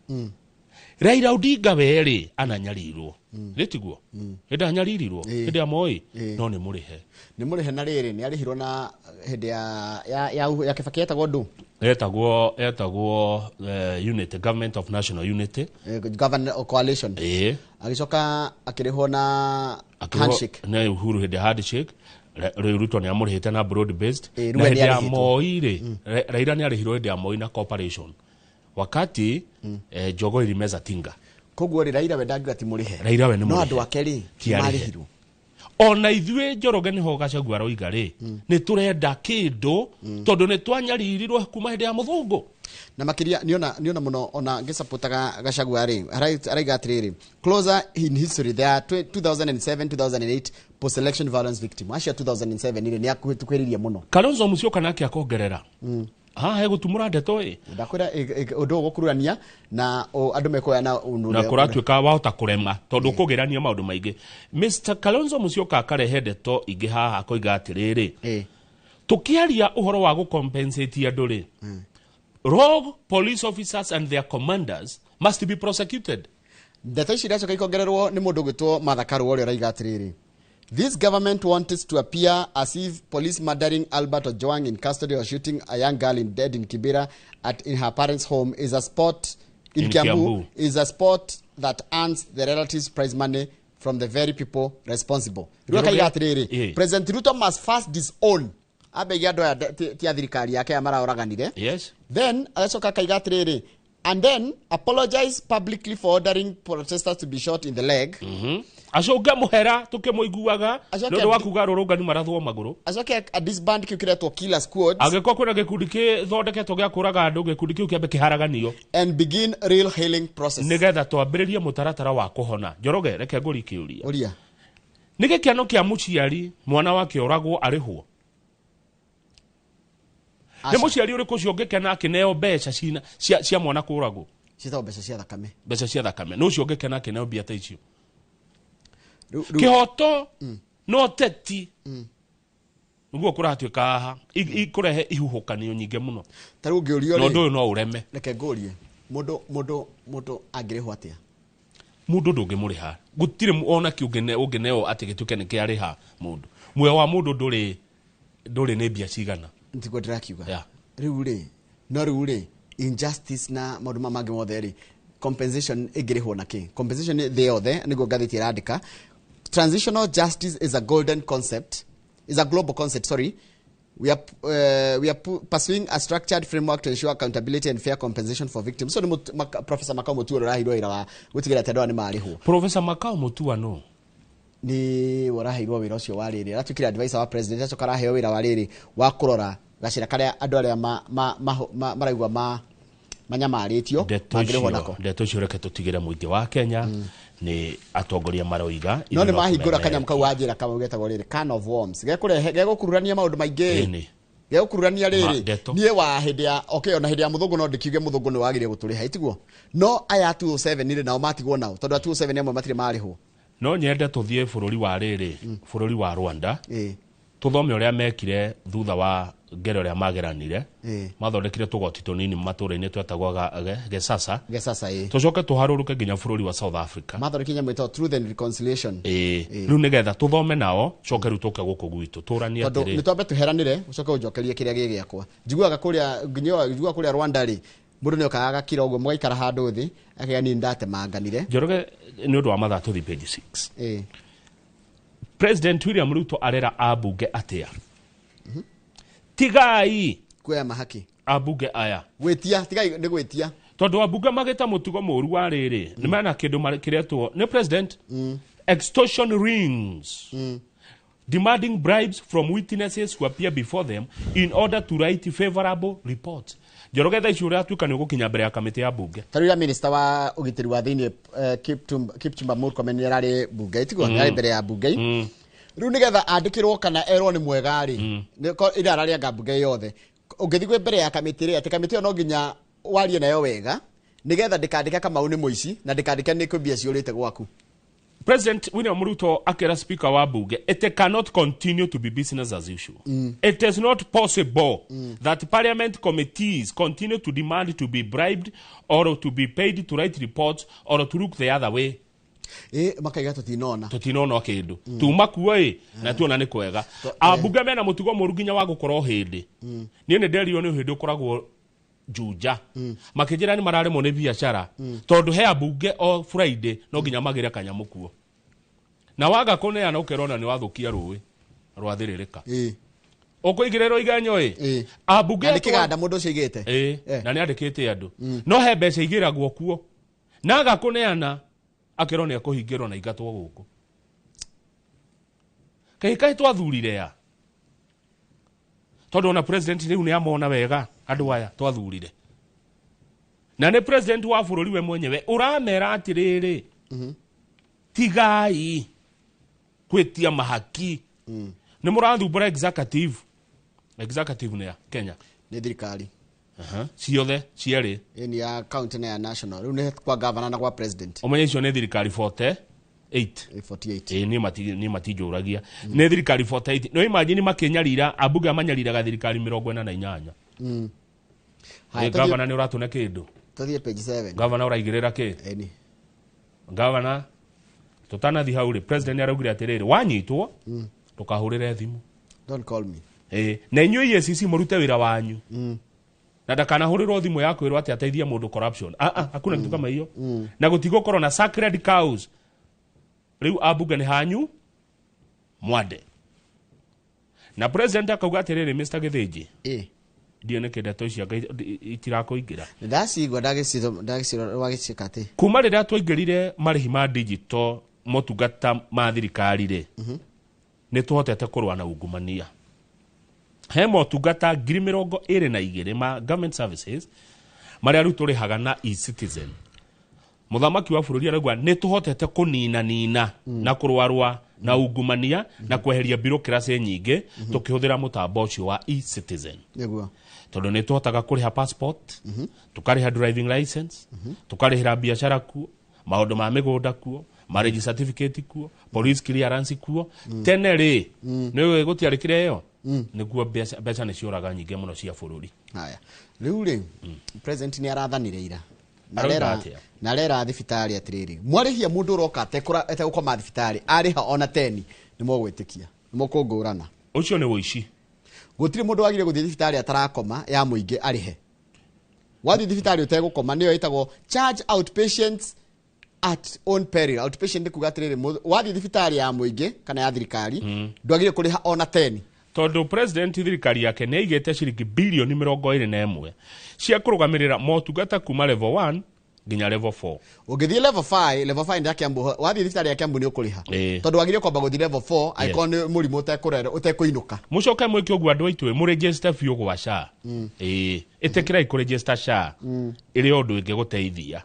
Raila Odinga werĩ ananyarirwo. Nĩ tiguo? Hĩndĩ anyaririrwo, hĩndĩ ya Moi, no nĩ mũrĩhe. Nĩ mũrĩhe na rĩrĩ, nĩ arĩhirwo na hĩndĩ ya Kibaki etagwo ndũ? Etagwo Unity, Government of National Unity. Government of Coalition. Agĩcoka akĩrĩhwo na Akĩrĩhwo handshake. na Uhuru hĩndĩ ya handshake. Rĩu Ruto nĩ amũrĩhĩte na broad based. Rĩu Na nĩ hĩndĩ ya arĩhĩtwo. Moi rĩ, Raila nĩ arĩhirwo hĩndĩ ya Moi na cooperation. Wakati, Jogoo ilimeza tinga. Koguo rĩ, Raila we ndangiuga ti mũrĩhe. Raila we nĩ No mũrĩhe. andũ ake rĩ, Ti arĩhe. marĩhirwo. Ona ithuĩ Njoroge nĩho Gachagua aroiga rĩ, nĩ tũrenda kĩndũ, tondũ nĩ twanyaririrwo kuma hĩndĩ ya mũthũngũ. Na makiria niona muno ona ngisapotaga Gachagua ri araiga atiriri, closer in history there are 2007 2008 post election violence victim acia 2007 ile ni akuhitukwiririe muno. Kalonzo Musyoka nake akongerera haha hegutumura ndeto ĩ ndakwira undu ugukururania na andu mekoya na na kuratuika wahota kurema tondu ukugirania maundu maingi. Mr Kalonzo Musyoka akarehe ndeto ingi haha akoiga atiriri, tukiaria uhoro wa gucompensate andu ri, rogue police officers and their commanders must be prosecuted. Ndeto ici iracoka ikongererwo ni mundu gwitwo Martha Karua uria uraiga atiriri, this government wanted to appear as if police murdering Albert Ojwang in custody or shooting a young girl in dead in Kibera at in her parents' home is a sport in Kiambu is a sport that earns the relatives prize money from the very people responsible. President Ruto must first disown abegia andu aya ti thirikari yake ya maraoraganire. Yes. Then agacoka kaiga atiriri, and then apologize publicly for ordering protesters to be shot in the leg. Acoke muhera tukimuiguaga ndu wa kuga rurungani marathwo maguru. Acoke a disband kiu kiretwo killer squads. Angĩkorwo kwĩna gĩkundi kĩthondeketwo gĩa kũraga andũ, gĩkundi kĩu kĩambe kĩharaganio and begin real healing process, nigetha twambĩrĩrie mũtaratara wa kũhona. Njoroge, reke ngũrie kĩũria. Ũria. Nĩ gĩkeno kĩa mũciari mwana wake oragwo arĩhwo? Nĩ mũciari ũrĩkũ ũcio ũngĩkena akĩneo mbeca cia mwana kũragwo? Ciĩtagwo mbeca cia thakame. Mbeca cia thakame. Nĩ ũcio ũngĩkena akĩneo mbia ta icio? Kihoto no teti niguo kuratuika haha ikurehe ihuhukanio nyingi muno. Ta riu ngiurio ri, no ndu no ureme. Reke ngurie, mundu angirihwo atia? Mundu ndungimuriha, gutire ona ki ungineo ati gituke ni kiariha mundu. Muoyo wa mundu nduri ni mbia cigana. Ntiguo ndirakiuga. Riu ri, no riu ri injustice na maundu mangi mothe ri, compensation ingirihwo na ki? Compensation thi yothe niguo ngathĩti ĩrandĩka. Transitional justice is a golden concept, is a global concept, sorry. We are pursuing a structured framework to ensure accountability and fair compensation for victims. So Professor Makau Mutua ũraheirwo wĩra wa gũtigĩrĩra atĩ andũ aya nĩ marĩhwo. Professor Makau Mutua no nĩ ũraheirwo wĩra ũcio wa rĩrĩ, aratuĩkire advisor wa president, acoka araheo wĩra wa rĩrĩ wa kũrora gacĩra karĩa andũ arĩa maraigua manyamarĩtio mangĩrĩhwo nako. Ndeto icio reke tũtigĩre mũingĩ wa Kenya. Ni atongoria maroiga no ni mahingura kanyamu kau wanjira kamau getagwo riri can of worms gekurehe gegukururania maundu maingi gegukururania riri nie wa hindi ya okay ona hindi ya muthungu no ndikiuge muthungu ni wagire guturiha itiguo no aya 207 riri nao matigwo nao tondu 207 amwe matire marihwo. No nyende tuthie bururi wa riri bururi wa Rwanda tuthome uria mekire thutha wa ngero uria mageranire mathondekire tugoti tunini matura-ini twetagwo Gesasa tucoke tuharuruke nginya bururi wa South Africa mathondekire nyamũ ĩtagwo Truth and Reconciliation. Riu nigetha tuthome nao coke riu tuke guku gwitu turanie atiri ni twambe tuheranire ucoke unjokerie kiria gĩ gĩakwa. Njiguaga kuria nginya njiguaga kuria Rwanda ri mundu ni okaga agakira uguo mugaikara handu thi akega ni ndatemanganire. Njoroge ni undu wa mathaa tuthi page 6. President William Ruto arera abunge atia? Tigai kuoya mahaki abunge aya gwitia, tigai ni gwitia tondu abunge magita mutugo muru wa riri ni mena kindu kiretwo ni president extortion rings demanding bribes from witnesses who appear before them in order to write favorable reports. Njoroge thaa ici uria atuika ni ugukinya mbere ya kamiti ya bunge. Ta riu minister wa ugitiri wa thiini Kipchumba Murkomen ni arari bunge itiguo ni arari mbere ya bunge riu nigetha andikirwo kana erwo ni mwega ri ira ararianga bunge yothe ungithi gwe mbere ya kamiti ri ati kamiti yo no nginya warie nayo wega nigetha ndikandike Kamau ni muici na ndikandike ni kwĩ mbia ciũrĩte gwaku. President William Ruto akera speaker wa bunge, it cannot continue to be business as usual. It is not possible that parliament committees continue to demand to be bribed or to be paid to write reports or to look the other way. Makaiga tutinona tutinona kindu tuma kuo na tuona ni kwega. Abunge mena mutugo muru nginya wa gukorwo hindi nie ni nderio ni hindi ukoragwo Juja makijira ni mararemwo ni biacara tondu he abunge o Friday no nginya magire kanyamu kuo na waga kuneana ukerona ni wathukia ruwi rwathirĩrĩka ukuigirĩrwo igenyo abunge na kiganda mundu ucio igite na ni andikite andu no he mbeca igiragwo kuo na aga kuneana akerwo ni akuhingĩrwo na ingatwo guku kai kai twathurire ya tondu ona president riu ni amona wega andu aya twathurire Na nĩ president wa bũrũri we mwenyewe ũramera atĩrĩrĩ, tigai kwĩtia mahaki. Nĩ mũrathumbũra executive. Executive nĩ ya Kenya, nĩ thirikari ciothe cierĩ. Ĩni ya county na ya national. Rĩu nĩ kwa governor na kwa president. Ũmenye icio nĩ thirikari 48. 48. Niĩ matinjũragia. Nĩ thirikari 48. No imagine makĩnyarira ambunge amanyariraga thirikari 48. Haya, Gavana nĩ ũratũne kĩndũ. Tũthiĩ page 7. Gavana ũraigĩrĩra kĩ? Ĩni. Gavana tũtanathi hau rĩ, president nĩ araugire atĩrĩrĩ, wanyitwo ndũkahũrĩre thimũ. Don't call me. Na inyuĩ EACC mũrute wĩra wanyu. Na ndakanahũrĩrwo thimũ ya kwĩrwo atĩ ateithie mũndũ corruption. Hakuna kitu kama hiyo. Na gũtigũkorwo na sacred cows. Rĩu ambunge nĩ hanyu mwande. Na president akauga atĩrĩrĩ, Mr. Gĩthĩnji, ndiĩ nĩkĩ ndeto ici anga itirakũingĩra. Ndacigua ndagĩcika atĩ kuma rĩrĩa twaingĩrire marĩhi ma digital motungata ma thirikari rĩ, nĩ tũhotete kũrũa na ungumania. He motungata 22,000 ma government services marĩa rĩu tũrĩhaga na e-citizen. Mũthamaki wa bũrũri arauga nĩ tũhotete kũninanina na kũrũarũa na ungumania na kweheria bureaucracy nyingĩ tũkĩhũthĩra mũtambo ũcio wa e-citizen. Nĩguo. Tondũ nĩ tũhotaga kũrĩha passport, tũkarĩha driving license, tũkarĩhĩra biacara kuo, maũndũ ma mĩgũnda kuo, marriage certificate kuo, police clearance kuo. Tene rĩ, nĩ ũĩ gũtiarĩ kĩrĩa ĩyo? Nĩguo mbeca nĩ ciũraga nyingĩ mũno cia bũrũri. Haya. Rĩu rĩ, president nĩ arathanire ira. Na rera thibitarĩ atĩrĩrĩ, mwarĩhia mũndũ ũroka ategũkoma thibitarĩ, arĩha ona 10 nĩ mũgwĩtĩkia, nĩ mũkũngũrana. Ũcio nĩ ũici. Gũtirĩ mũndũ wagĩrĩire gũthiĩ thibitarĩ atarakoma ya mũingĩ arĩhe. Wathiĩ thibitarĩ ũtegũkoma nĩyo ĩtagwo charge outpatients at own peril. Outpatient nĩ kuga atĩrĩrĩ, wathiĩ thibitarĩ ya mũingĩ kana ya thirikari, ndwagĩrĩire kũrĩha ona 10. Tondũ president thirikari yake nĩ aigĩte ciringi bilioni 21 cia kũrũgamĩrĩra motungata kuma level 1 nginya level 4. Ũngĩthiĩ level 5, level 5 ya Kiambu, wathiĩ thibitarĩ ya Kiambu nĩ ũkũrĩha. Tondũ wagĩrĩire kwamba gũthiĩ level 4 angĩkorwo nĩ mũrimũ ũtekũinũka. Mũcoke mwĩke ũguo andũ aitũ, mũregister biũ gwa SHA. Ĩtĩkĩrai kũregister SHA ĩrĩ ũndũ ĩngĩgũteithia.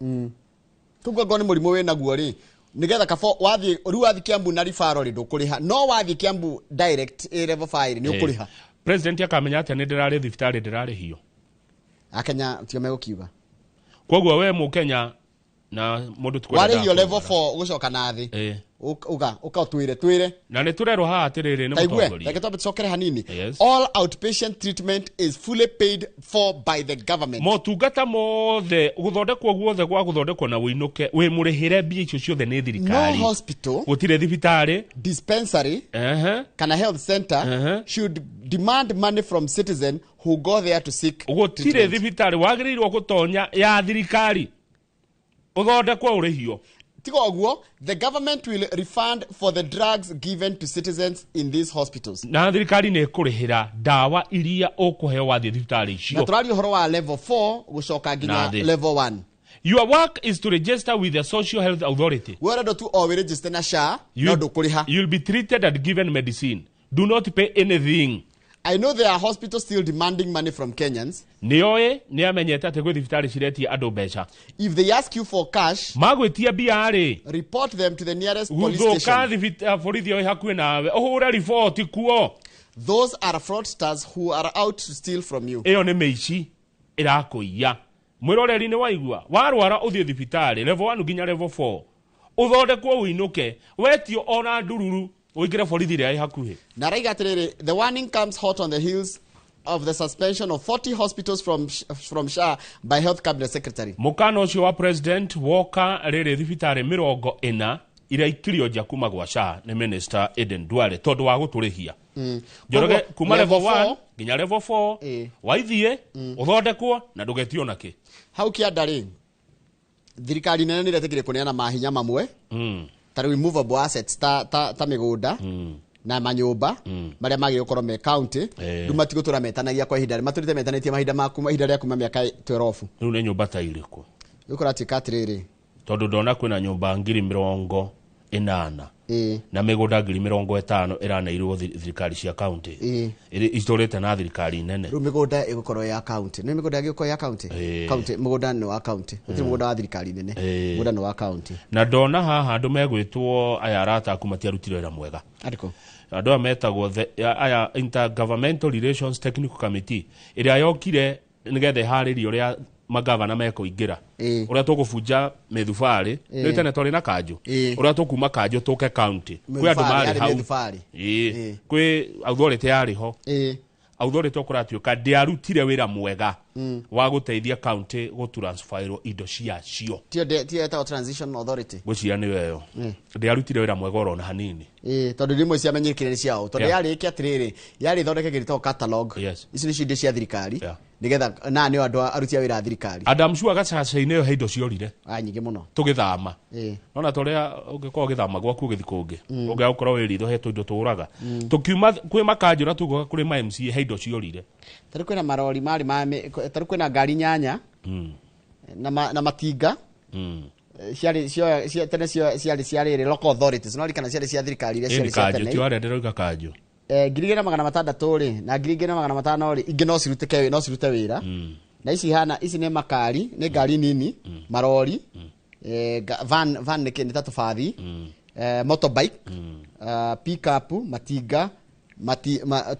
Koguo angĩkorwo nĩ mũrimũ wĩnaguo rĩ, nĩgetha kabo wathiĩ rĩu wathiĩ Kiambu na referral rĩ ndũkũrĩha, no wathiĩ Kiambu direct ĩ level 5 nĩ ũkũrĩha. President akamenya atĩa nĩ ndĩrarĩ thibitarĩ ndĩrarĩhio. Akenya tio megũkiuga. Koguo we mũkenya na mũndũ tukwenda warĩhio level 4 ũgũcoka na thĩ. Uga uka twire. Na nĩ tũrerwo haha atĩrĩrĩ nĩ mũtongoria. Reke twambe tũcokere hanini. All outpatient treatment is fully paid for by the government. Motungata mothe gũthondekwo guothe gwa gũthondekwo na ũinũke wĩ mũrĩhĩre mbia icio ciothe nĩ thirikari. No hospital, gũtirĩ thibitarĩ, dispensary, kana health center should demand money from citizen who go there to seek. Gũtirĩ thibitarĩ wagĩrĩirwo gũtonya ya thirikari ũthondekwo ũrĩhio. Tiga ũguo, the government will refund for the drugs given to citizens in these hospitals. Na thirikari nĩ ĩkũrĩhĩra ndawa iria ũkũheo wathiĩ thibitarĩ icio. Na tũraria ũhoro wa level 4 gũcoka nginya level 1. Your work is to register with the Social Health Authority. We ũrendwo tu o wĩ-register na SHA, no ndũkũrĩha. You'll be treated and given medicine. Do not pay anything. I know there are hospitals still demanding money from Kenyans. Nĩoĩ nĩ amenyete atĩ gwĩ thibitarĩ ciretia andũ mbeca. If they ask you for cash, magwĩtia mbia rĩ, report them to the nearest police station. Gũthũka borithi ĩ hakuhĩ nawe, ũhũre riboti kuo. Those are fraudsters who are out to steal from you. Ĩyo nĩ mĩici ĩrakũiya. Mwĩroreri nĩ waigua, warwara ũthiĩ thibitarĩ level 1 nginya level 4, ũthondekwo ũinũke, wetio ona ndururu ũingĩre borithi ĩrĩa ĩ hakuhĩ. Na raiga atĩrĩrĩ, the warning comes hot on the heels of the suspension of 40 hospitals from SHA by Health Cabinet Secretary. Mũkana ũcio wa President woka rĩrĩ thibitarĩ 40 iria ikirio nja kuma gwa SHA nĩ Minister Aden Duale tondũ wa gũtũrĩhia. Njoroge kuma level 1 nginya level 4 waithiĩ ũthondekwo na ndũgetio nakĩ. Hau kĩanda rĩ, thirikari nene nĩ ĩretĩkĩrie kũneana mahinya mamwe ta rĩu immovable assets ta mĩgũnda na manyũmba marĩa magĩrĩirwo gũkorwo me county, rĩu matigũtũra metanagia kwa ihinda, matũrĩte metanĩtie mahinda ma kuma ihinda rĩa kuma mĩaka 12. Rĩu nĩ nyũmba ta irĩkũ? Rĩu kũratuĩka atĩrĩrĩ, tondũ ndona kwĩna nyũmba 80,000 Na mĩgũnda 50,000 ĩraneirwo thirikari cia county. Itũrĩte na thirikari nene. Rĩu mĩgũnda ĩgũkorwo ya county. Nĩ mĩgũnda ĩgũkorwo ya county. County mũgũnda nĩ wa county. Gũtirĩ mũgũnda wa thirikari nene. Mũgũnda nĩ wa county. Na ndona haha andũ megwĩtwo aya arata aku matiarutire wĩra mwega. Arĩkũ? Andũ aya metagwo aya Intergovernmental Relations Technical Committee ĩrĩa yokire nĩgetha ĩharĩrie ũrĩa magavana mekũingĩra. Ũrĩa tũkũbunja mĩthubarĩ, nĩ tene twarĩ na kanjũ. Ũrĩa tũkuma kanjũ tũke county. Kwĩ andũ marĩ hau. Kwĩ authority yarĩ ho. Authority kũratuĩka ndĩarutire wĩra mwega wa gũteithia county gũtransferwo indo ciacio. Tiyo ĩtagwo Transition Authority. Ngwĩciria nĩyo ĩyo. Ndĩarutire wĩra mwega oro na hanini. Tondũ rĩmwe ciamenyekire nĩ ciao. Tondũ yarĩ ĩke atĩrĩrĩ, yarĩ ĩthondeke kĩndũ catalog. Ici nĩcio indo cia thirikari. Nĩgetha na nĩo andũ aruti a wĩra a thirikari. Adam Shua gacaca-inĩ ĩyo he indo ciorire. Nyingĩ mũno. Tũgĩthama. Nona ta ũrĩa ũngĩkorwo ũgĩthama gwaku ũgĩthiĩ kũngĩ. Ũngĩaga gũkorwo wĩ ritho he tũindo tũraga. Tũkiuma kwĩ makanjũ na tũgoka kũrĩ ma MCA he indo ciorire. Tarĩu kwĩna marori marĩ ma tarĩu kwĩna ngari 8 na matinga. Ciarĩ cia tene ciarĩ cia rĩrĩ local authorities. No ririkana ciarĩ cia thirikari iria ciarĩ cia tene. Kanjũ, ti warĩa ndĩrauga kanjũ. 2600 rĩ na 2500 rĩ ingĩ no cirutĩke no cirute wĩra. Na ici hana ici nĩ makari nĩ ngari nini marori van nĩ kĩndũ ta tũbathi motorbike pick up matinga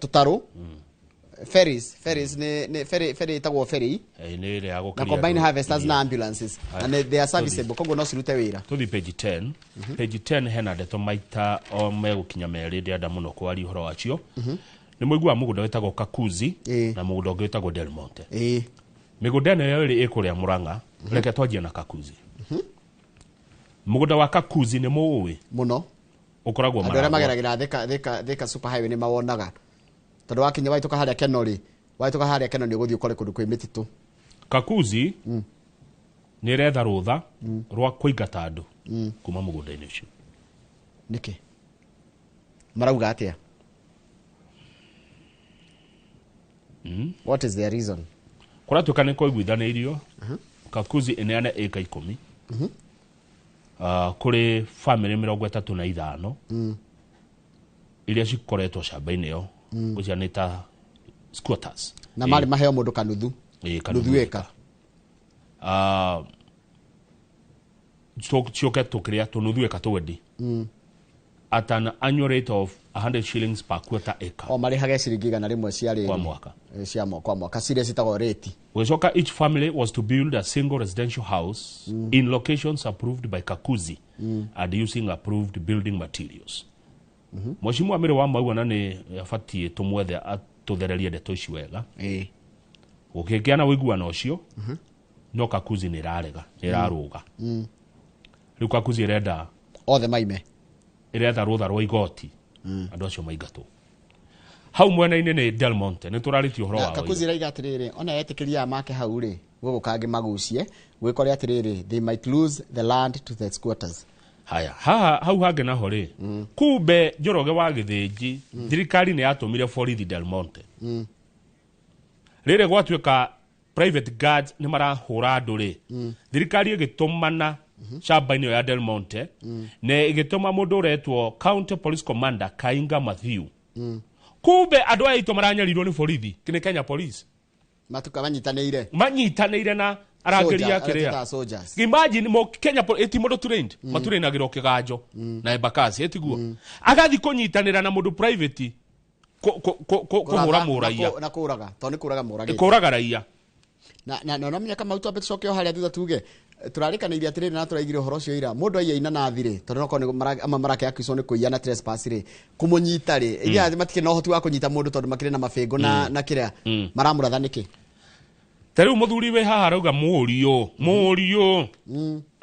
tũtarũ ferries nĩ ferry ĩtagwo ferry nĩ ĩrĩa ya gũkĩria na combine harvesters na ambulances and they are serviceable koguo no cirute wĩra. Tũthiĩ page 10. Page 10 hena ndeto maita o megũkinya merĩ ndĩrenda mũno kwaria ũhoro wacio. Nĩ mũiguaga mũgũnda wĩtagwo Kakuzi na mũgũnda ũngĩ wĩtagwo Del Monte. Mĩgũnda ĩno yerĩ ĩkũrĩa Murang'a. Reke twanjie na Kakuzi. Mũgũnda wa Kakuzi nĩ mũũĩ mũno. Ũkoragwo Andũ arĩa mageragĩra Thika super highway nĩ mawonaga. Tondũ wakinya waitũka harĩa Keno rĩ, waitũka harĩa Keno nĩ ũgũthiĩ ũkore kũndũ kwĩ mĩtitũ. Kakuzi nĩ ĩretha rũtha rwa kũingata andũ kuma mũgũnda-inĩ ũcio. Nĩkĩ? Marauga atĩa? What is their reason? Kũratuĩka nĩ kũiguithanĩirio Kakuzi ĩneane ĩka 10 kũrĩ famĩlĩ 35 iria cikoretwo camba-inĩ ĩyo. Ngwĩciria nĩ ta squatters. Na marĩ maheo mũndũ kanuthu. Nuthu ĩka. Ciũke tũkĩrĩa tũnuthu ĩka tũwendi. At an annual rate of 100 shillings per quarter acre. O marĩhage ciringi 100 cia rĩrĩ. Kwa mwaka. Cia kwa mwaka. Ciria citagwo rate. Gũgĩcoka each family was to build a single residential house in locations approved by Kakuzi and using approved building materials. Mheshimiwa Mary wa Maua na nĩ abatiĩ tũmwethe atũthererie ndeto ici wega. Gũkĩgĩa na ũiguano ũcio no Kakuzi nĩ ĩrarega, nĩ ĩrarũga. Rĩu Kakuzi ĩrenda othe maime. Ĩretha rũtha rwa igoti andũ acio maingatwo. Hau mwena-inĩ nĩ Del Monte, nĩ tũrarĩtie ũhoro wao. Kakuzi ĩraiga atĩrĩrĩ, ona etĩkĩria make hau rĩ, gũgũka angĩ magucie, gwĩkore atĩrĩrĩ, they might lose the land to the squatters. Haya, haha hau hangĩ naho rĩ, kumbe Njoroge wa Gĩthĩnji, thirikari nĩ yatũmire borithi Del Monte. Rĩrĩ gwatuĩka private guards nĩ marahũra andũ rĩ, thirikari ĩgĩtũmana camba-inĩ ĩyo ya Del Monte, na ĩgĩtũma mũndũ ũretwo County Police Commander Kainga Matthew. Kumbe andũ aya aitũ maranyarirwo nĩ borithi, nĩ Kenya Police. Matuka manyitanĩire. Manyitanĩire na arangĩri a kĩrĩa. Imagine mo Kenya eti mũndũ trained, matũrainagĩrwo kĩganjo na Embakasi etiguo. Agathi kũnyitanĩra na mũndũ private kũhũra mũraia. Na kũraga, tondũ nĩ kũraga mũragĩte. Kũraga raia. Na na no kama twambe tũcoke o harĩa thutha tuge tũrarĩkanĩirie atĩrĩrĩ na tũraigire ũhoro ũcio ira mũndũ aiya inanathi rĩ tondũ no korwo amwe marake accused nĩ kũiya na trespass rĩ kũmũnyita rĩ iria matikĩrĩ na ũhoti wa kũnyita mũndũ tondũ makĩrĩ na mabĩngũ na kĩrĩa maramũratha nĩkĩ. Ta rĩu mũthuri wĩ haha arauga mũriũ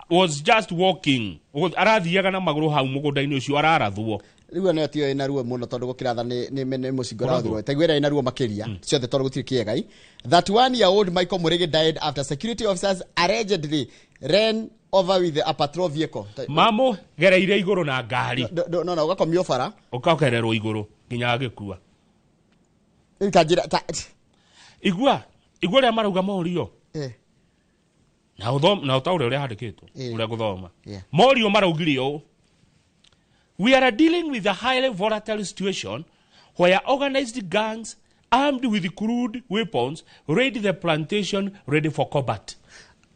was just walking, arathiaga na magũrũ hau mũgũnda-inĩ ũcio ararathwo. Rĩu ĩno tiyo ĩna ruo mũno tondũ gũkĩratha nĩ mũcingo ũrathirwo. Ta iguĩra ĩna ruo makĩria ciothe tondũ gũtirĩ kĩega. 31-year-old Michael Murigi died after security officers allegedly ran over with a patrol vehicle. Mamũgereire igũrũ na ngari. No no ũgakomio bara. Ũkagererwo igũrũ nginya agĩkua. Ta njĩra ta igua ũrĩa marauga morio. Na ũthome na ũtaũre ũrĩa handĩkĩtwo ũrĩa gũthoma. Morio maraugire ũũ. We are dealing with a highly volatile situation where organized gangs armed with crude weapons raid the plantation ready for combat.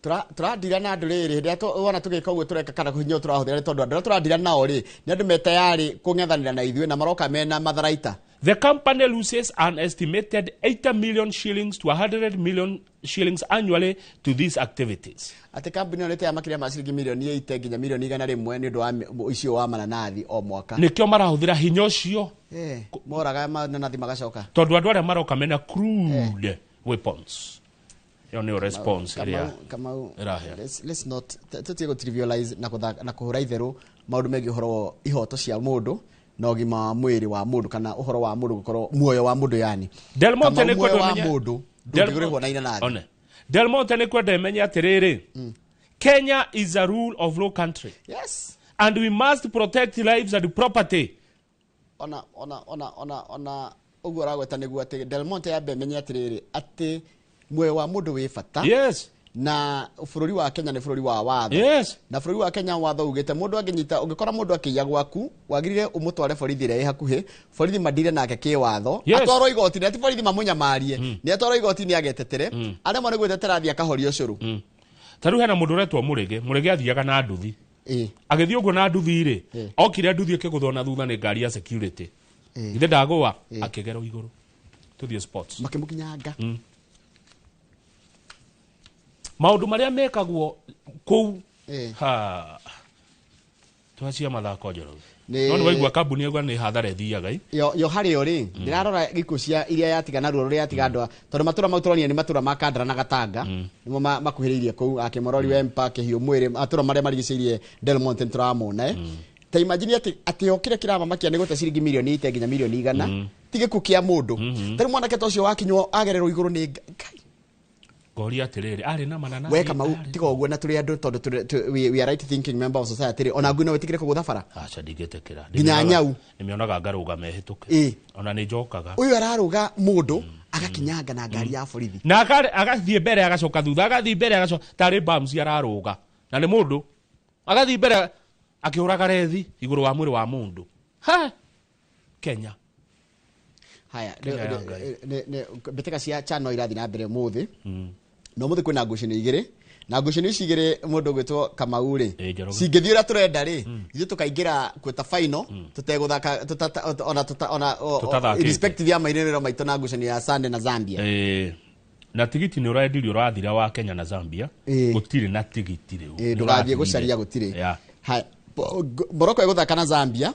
Tũradira na andũ rĩrĩ hĩndĩ ĩrĩa wona tũgĩka ũguo tũreka kana kũhinya tũrahũthĩra nĩ tondũ andũ arĩa tũradira nao rĩ nĩ andũ me tayarĩ kũng'ethanĩra na ithuĩ na maroka mena matharaita. The company loses an estimated 80 million shillings to 100 million shillings annually to these activities. Atĩ kambuni ĩyo nĩteaga makĩria ma ciringi mirioni 80 nginya mirioni 100 nĩ ũndũ wa ũici ũyũ wa mananathi o mwaka. Nĩkĩo marahũthĩra hinya ũcio. Moraga mananathi magacoka. Tondũ andũ arĩa maroka mena crude weapons. Ĩyo nĩyo response ĩrĩa Kamau, ĩraheana. Let's not tũtige gũ trivialize na kũthaka na kũhũra itherũ maũndũ megiĩ ũhoro wa ihoto cia mũndũ na ũgima wa mwĩrĩ wa mũndũ kana ũhoro wa mũndũ gũkorwo muoyo wa mũndũ yani. Del Monte Kamau, nĩ muoyo kwenda wa ũmenye- mũndũ ndũngĩgũrĩhwo na inanathi. One. Del Monte nĩ kwenda ĩmenye atĩrĩrĩ, Kenya is a rule of law country. Yes. And we must protect lives and property. Ona ona ona ona ona ũguo ũragweta nĩguo atĩ Del Monte yambe ĩmenye atĩrĩrĩ atĩ muoyo wa mũndũ wĩ bata. Yes. Na bũrũri wa Kenya nĩ bũrũri wa watho. Yes. Na bũrũri wa Kenya watho ugĩte mũndũ angĩnyita, ũngĩkora mũndũ akĩiya gwaku, wagĩrĩire ũmũtware borithi ĩrĩa ĩ hakuhĩ, borithi mandire nake kĩwatho, Yes. atwarwo igoti-inĩ, ti borithi mamũnyamarie, nĩ atwarwo igoti-inĩ agetetere, aremwo nĩ gwĩtetera athiĩ akahorio ũcũrũ. Ta rĩu hena mũndũ ũretwo Mũrĩgĩ, Mũrĩgĩ athiaga na nduthi. Agĩthiĩ ũguo na nduthi rĩ, okire nduthi ĩkĩgũthwo na thutha nĩ ngari ya security. Ithe ndagũa, akĩgerwo igũrũ. Tũthiĩ sports. Makĩmũkinyanga. Maũndũ marĩa mekagwo kũu, ha. Twacia mathako Njoroge. No nĩ waigua kambuni ĩyo nĩ hathara ĩthiaga, ĩ? Yo harĩ o rĩ, ndĩrarora gĩkuũ cia iria yatiga na ruo rũrĩa yatiga andũ a, tondũ matũra mau tũronire nĩ matũra ma Kandara na Gatanga, nĩmo makuhĩrĩirie kũu, Akĩmorori Wempa, Kĩhiũ Mwĩrĩ, matũra marĩa marigicĩirie Del Monte nĩ tũramona, Ta imagine atĩ o kĩrĩa kĩramamakia nĩ gũte ciringi mirioni 80 nginya mirioni 100, ti gĩkuũ kĩa mũndũ. Ta rĩu mwanake ta ũcio wakinywo agererwo igũrũ nĩ Ngai. Ngoria atĩrĩrĩ, arĩ na mananathi, We Kamau, arĩ tiga ũguo na tũrĩ andũ tondũ we are right thinking member of society rĩ, ona ngui no wĩtĩkĩre kũgũtha bara? Aca, ndingĩtĩkĩra. Nginya nyau. Ndĩmĩonaga ngarũga mehĩtũke. Ona nĩ njokaga. Ũyũ ararũga mũndũ, agakinyanga na ngari ya borithi. Na agathiĩ mbere agacoka thutha, agathiĩ mbere agacoka, tarĩ bams ararũga. Na nĩ mũndũ. Agathiĩ mbere akĩhũraga rethi igũrũ wa mwĩrĩ wa mũndũ. Ha! Kenya. Haya, Kenya ya Ngai. mbĩtĩka cia Chano irathiĩ na mbere ũmũthĩ. Na ũmũthĩ kwĩna ngucanio igĩrĩ. Na ngucanio ici igĩrĩ mũndũ ũgwĩtwo Kamau rĩ, Njoroge. cingĩthiĩ ũrĩa tũrenda rĩ, ithuĩ tũkaingĩra quarter final, tũtegũthaka, tũtata, ona tũta, ona, o, o, Tũtathakĩte. irrespective ya mairĩrĩro maitũ na ngucanio ya Sunday na Zambia. Na tigiti nĩ ũrendirio ũrathira wa Kenya na Zambia. Gũtirĩ na tigiti rĩu. Ndũgathiĩ gũcaria gũtirĩ. Haya, Morocco ĩgũthaka na Zambia.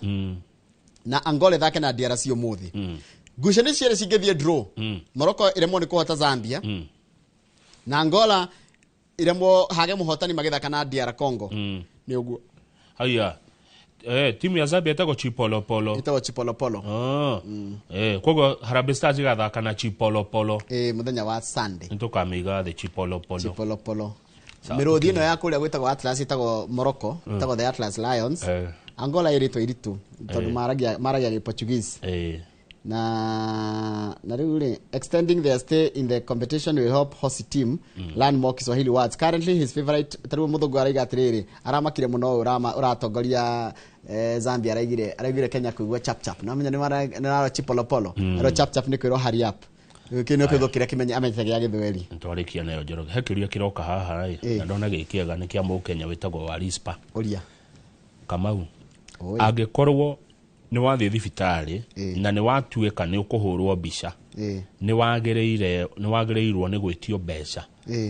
Na Angola ĩthake na DRC ũmũthĩ. Ngucanio cierĩ cingĩthiĩ draw. Morocco ĩremwo nĩ kũhota Zambia. Na Angola ĩremwo hage mũhotani magĩthaka na DR Congo. Nĩ ũguo. Haya. Timu ya Zambia ĩtagwo Chipolopolo. Ĩtagwo Chipolopolo. Koguo Harambee Stars ĩgathaka na Chipolopolo. Mũthenya wa Sunday. Nĩtũkamĩiga thĩ Chipolopolo. Chipolopolo. Sawa, Mĩrũthi tũkinya. ĩno ya kũrĩa gwĩtagwo Atlas ĩtagwo Morocco, ĩtagwo the Atlas Lions. Angola ĩrĩtwo iritũ tondũ maragia Portuguese. Na rĩu rĩ, extending their stay in the competition will help Hosi team learn more Kiswahili words. Currently his favorite, ta rĩu mũthũngũ araiga atĩrĩrĩ, aramakire mũno ũyũ ũratongoria Zambia, araigire Kenya kũigua chap chap. Na menya nĩ mara Chipolopolo. Aro chap chap nĩ kwĩrwo hurry up. Kĩu nĩ kĩũndũ kĩrĩa kĩmenye amenyete gĩa Gĩthweri. Nĩtwarĩkia nayo Njoroge. He kĩũria kĩroka haha ĩ, na ndona gĩ kĩega nĩ kĩa Mũkenya wĩtagwo Warispa. Ũria. Kamau. Oi. Angĩkorwo nĩ wathiĩ thibitarĩ na nĩ watuĩka nĩ ũkũhũrwo mbica, nĩ wagĩrĩirwo nĩ gwĩtio mbeca.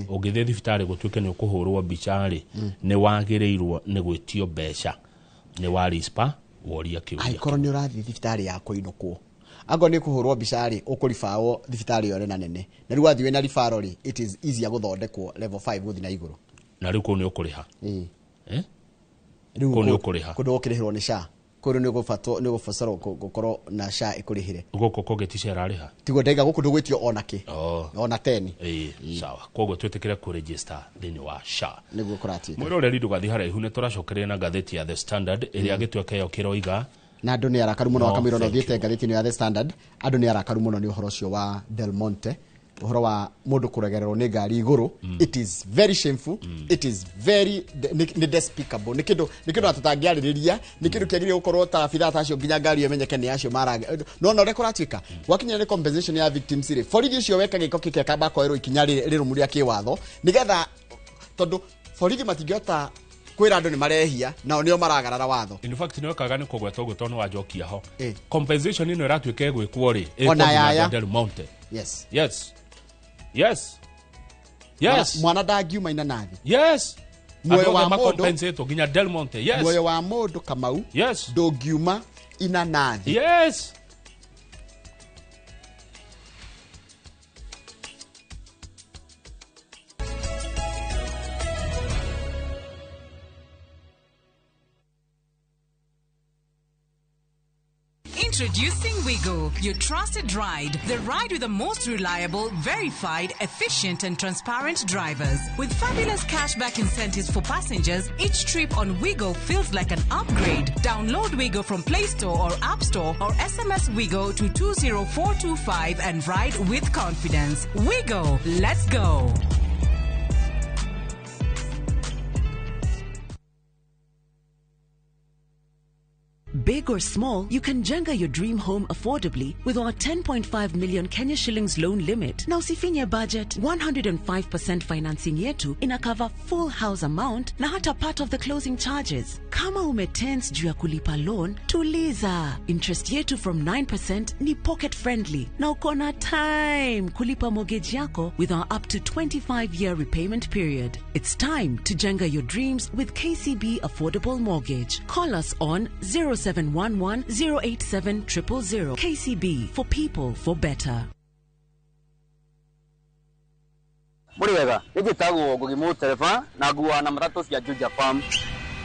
Ũngĩthiĩ thibitarĩ gũtuĩke nĩ ũkũhũrwo mbica rĩ, nĩ wagĩrĩirwo nĩ gwĩtio mbeca. Nĩ Warispa woria kĩũria. Angĩkorwo nĩ ũrathiĩ thibitarĩ ya kũinũkwo, angorwo nĩ ũkũhũrwo mbica rĩ, ũkũribawo thibitarĩ ĩyo nene nene. Na rĩu wathiĩ wĩna ribaro rĩ, it is easier gũthondekwo level 5 gũthiĩ na igũrũ. Na rĩu kũu nĩ ũkũrĩha. Rĩu Kũu nĩ ũkũrĩha. kũndũ ũkĩrĩhĩrwo nĩ SHA. Kũndũ nĩ ũgũbatwo, nĩ ũgũbatarwo gũkorwo na SHA ĩkũrĩhĩre. Gũkũ kũngĩ ti SHA ĩrarĩha? Tiguo ndaiga gũkũ ndũgwĩtio ona kĩ. Ona 10. Sawa. Koguo twĩtĩkĩre kũregister thĩinĩ wa SHA. Nĩguo kũratuĩka. Mwĩroreri ndũgathiĩ haraihu, nĩ tũracokereria na ngathĩti ya The Standard ĩrĩa gĩtwe kĩayo kĩroiga Na andũ nĩ arakaru mũno No, wakamwĩra thank ũthiĩte ngathĩti-inĩ ya The Standard, andũ nĩ arakaru mũno nĩ ũhoro ũcio wa Del Monte. Ũhoro wa mũndũ kũregererwo nĩ ngari igũrũ, it is very shameful, it is very nĩ despicable, nĩ kĩndũ tũtangĩarĩrĩria, nĩ kĩndũ kĩagĩrĩire gũkorwo ta abithaa ta acio nginya ngari ĩyo ĩmenyeke nĩ acio maraga. No na ũrĩa kũratuĩka gwakinya nĩ compensation ya victims rĩ, borithi ũcio weka gĩko kĩkĩ akamba akoerwo ikinya rĩrũmu rĩa kĩwatho, nĩgetha tondũ borithi matingĩhota kwĩra andũ nĩ marehia nao nĩo maragarara watho. In fact nĩ wekaga nĩ kũgweta ũguo tondũ nĩ wanjokia ho. Compensation ĩno ĩratuĩka ĩgwĩkwo rĩ, Ona yaya. Del Monte. Yes. Yes. Yes. Yes. Mwana ndangiuma inanathi. Yes. Muoyo wa mũndũ compensate nginya Del Monte. Yes. Muoyo wa mũndũ Kamau. Yes. Ndũngiuma inanathi. Yes. Introducing Wigo, your trusted ride. The ride with the most reliable, verified, efficient and transparent drivers. With fabulous cashback incentives for passengers, each trip on Wigo feels like an upgrade. Download Wigo from Play Store or App Store or SMS Wigo to 20425 and ride with confidence. Wigo, let's go. Big or small, you can jenga your dream home affordably with our 10.5 million Kenya shillings loan limit. Na usifinye budget, 105% financing yetu ina cover full house amount na hata part of the closing charges. Kama umetense juu ya kulipa loan, tuliza. Interest yetu from 9% ni pocket friendly. Na uko na time kulipa mortgage yako with our up to 25-year repayment period. It's time to jenga your dreams with KCB Affordable Mortgage. Call us on 0711 087 000. KCB, for people, for better. Muri wega, nĩnjĩtagwo Ngugi Mũtereba na nguaga na matatũ cia Juja Farm.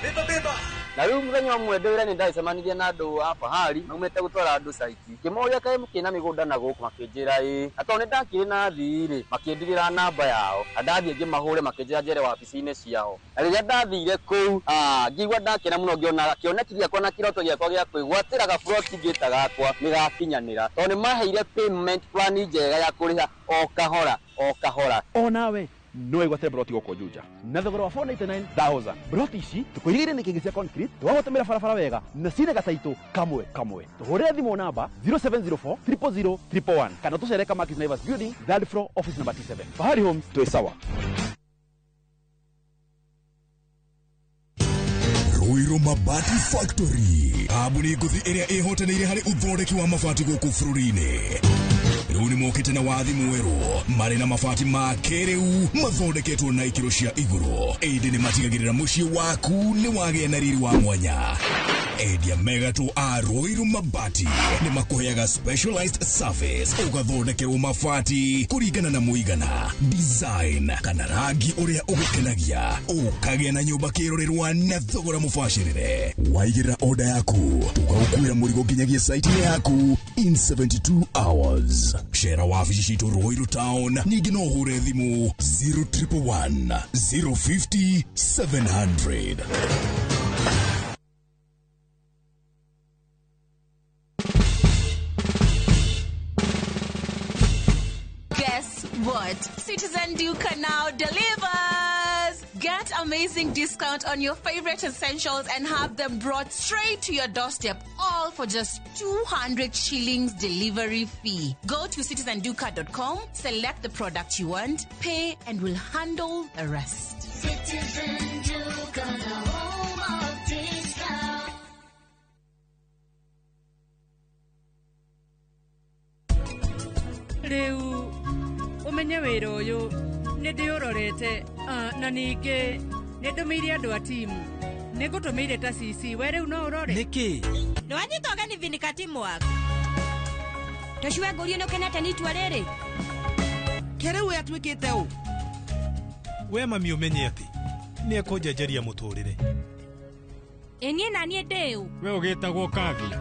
Beba beba. Na rĩu mũthenya ũmwe ndĩ wĩra nĩ ndacemanirie na andũ a Fahari maumĩte gũtwara andũ caiti. Ngĩmoria kaĩ mũkĩna mĩgũnda na gũkũ, makĩnjĩra ĩĩ. Na tondũ nĩ ndakĩrĩ na athii rĩ, makĩndigĩra namba yao. Na ndathiĩ ngĩmahũre makĩnjĩra njere wabici-inĩ ciao. Na rĩrĩa ndathire kũu, ngĩigua ndakena mũno ngĩona kĩoneki gĩakwa na kĩroto gĩakwa gĩa kwĩgwatĩra gaburoti ngĩta gakwa nĩ gakinyanĩra. Tondũ nĩ maheire payment plan njega ya kũrĩha o kahora o kahora. Onawe no wĩgwatĩre broti gũkũ Juja na thogora wa 499,000. Broti ici tũkũigĩire nĩ kĩngĩ cia concrete, twagũtũmĩra barabara wega na cina gataitũ kamwe kamwe. Tũhũrĩre thimũ namba 0704 000 111 kana tũcere Kamakis Naivas Building, third floor, office number T7. Fahari Homes, twĩ sawa. Ruiru Mabati Factory, kambuni ngũthi ĩrĩa ĩhotanĩire harĩ ũthondeki wa mabati gũkũ bũrũri-inĩ. Rĩu nĩmokĩte na wathi mwerũ marĩ na mabati ma kĩrĩu mathondeketwo na ikĩro cia igũrũ, ĩndĩ nĩmatigagĩrĩra mũciĩ waku nĩ wagĩa na riri wa mwanya. Endia megatũ a Ruiru Mabati nĩmakũheaga specialized service, ũgathondekerwo mabati kũringana na mũigana, design kana rangi ũrĩa ũgũkenagia, ũkagĩa na nyũmba kĩrorerwa na thogora mũbacĩrĩre. Waigĩrĩra order yaku tũgagũkuĩra mũrigo nginyagia site-inĩ yaku in 72 hours. Cera wabici citũ Ruiru Town, ningĩ no ũhũre thimũ 0111 050 700. Guess what? Citizen Duka now delivers! Get amazing discount on your favorite essentials and have them brought straight to your doorstep, all for just 200 shillings delivery fee. Go to citizenduka.com, select the product you want, pay, and we'll handle the rest. Citizen Duka, the home of discount. Rĩu ũmenye wĩra ũyũ nĩ ndĩũrorete, na ningĩ nĩ ndũmĩire andũ a timu, nĩ ngũtũmĩire ta CC, we rĩu no ũrore nĩkĩ? Nĩwanyita ũgeni Vinika teamwork. Tũcue ngũrie nĩũkenete nĩ itua rĩrĩ? Ke rĩu we atuĩkĩte ũ? We mami ũmenye atĩ nĩ ekũnjenjeria mũtũrĩre. Ĩ niĩ na niĩ ndĩ ũ? We ũgĩtagwo Kavi.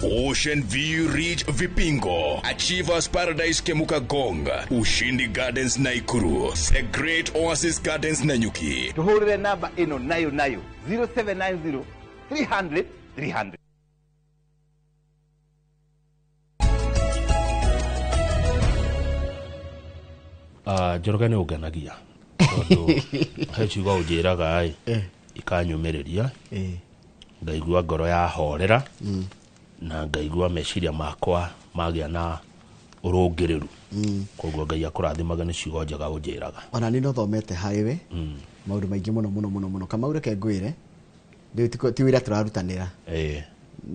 Ocean View Ridge Vipingo, Achievers Paradise Kemuka Gong, Ushindi Gardens Naikuru, The Great Oasis Gardens Nanyuki. Tuhurire namba ĩno nayo nayo 0790 300 300. Njoroge nĩ ũngenagia tondũ he ciugo ũnjĩraga ĩ ikanyũmĩrĩria, ngaigua ngoro yahorera na ngaigua meciria makwa magĩa na ũrũngĩrĩru. Koguo Ngai akũrathimage nĩ ciugo njega ũnjĩraga. Ona niĩ no thomete harĩ we maũndũ maingĩ mũno mũno mũno mũno. Kamau reke ngwĩre, rĩu ti wĩra tũrarutanĩra.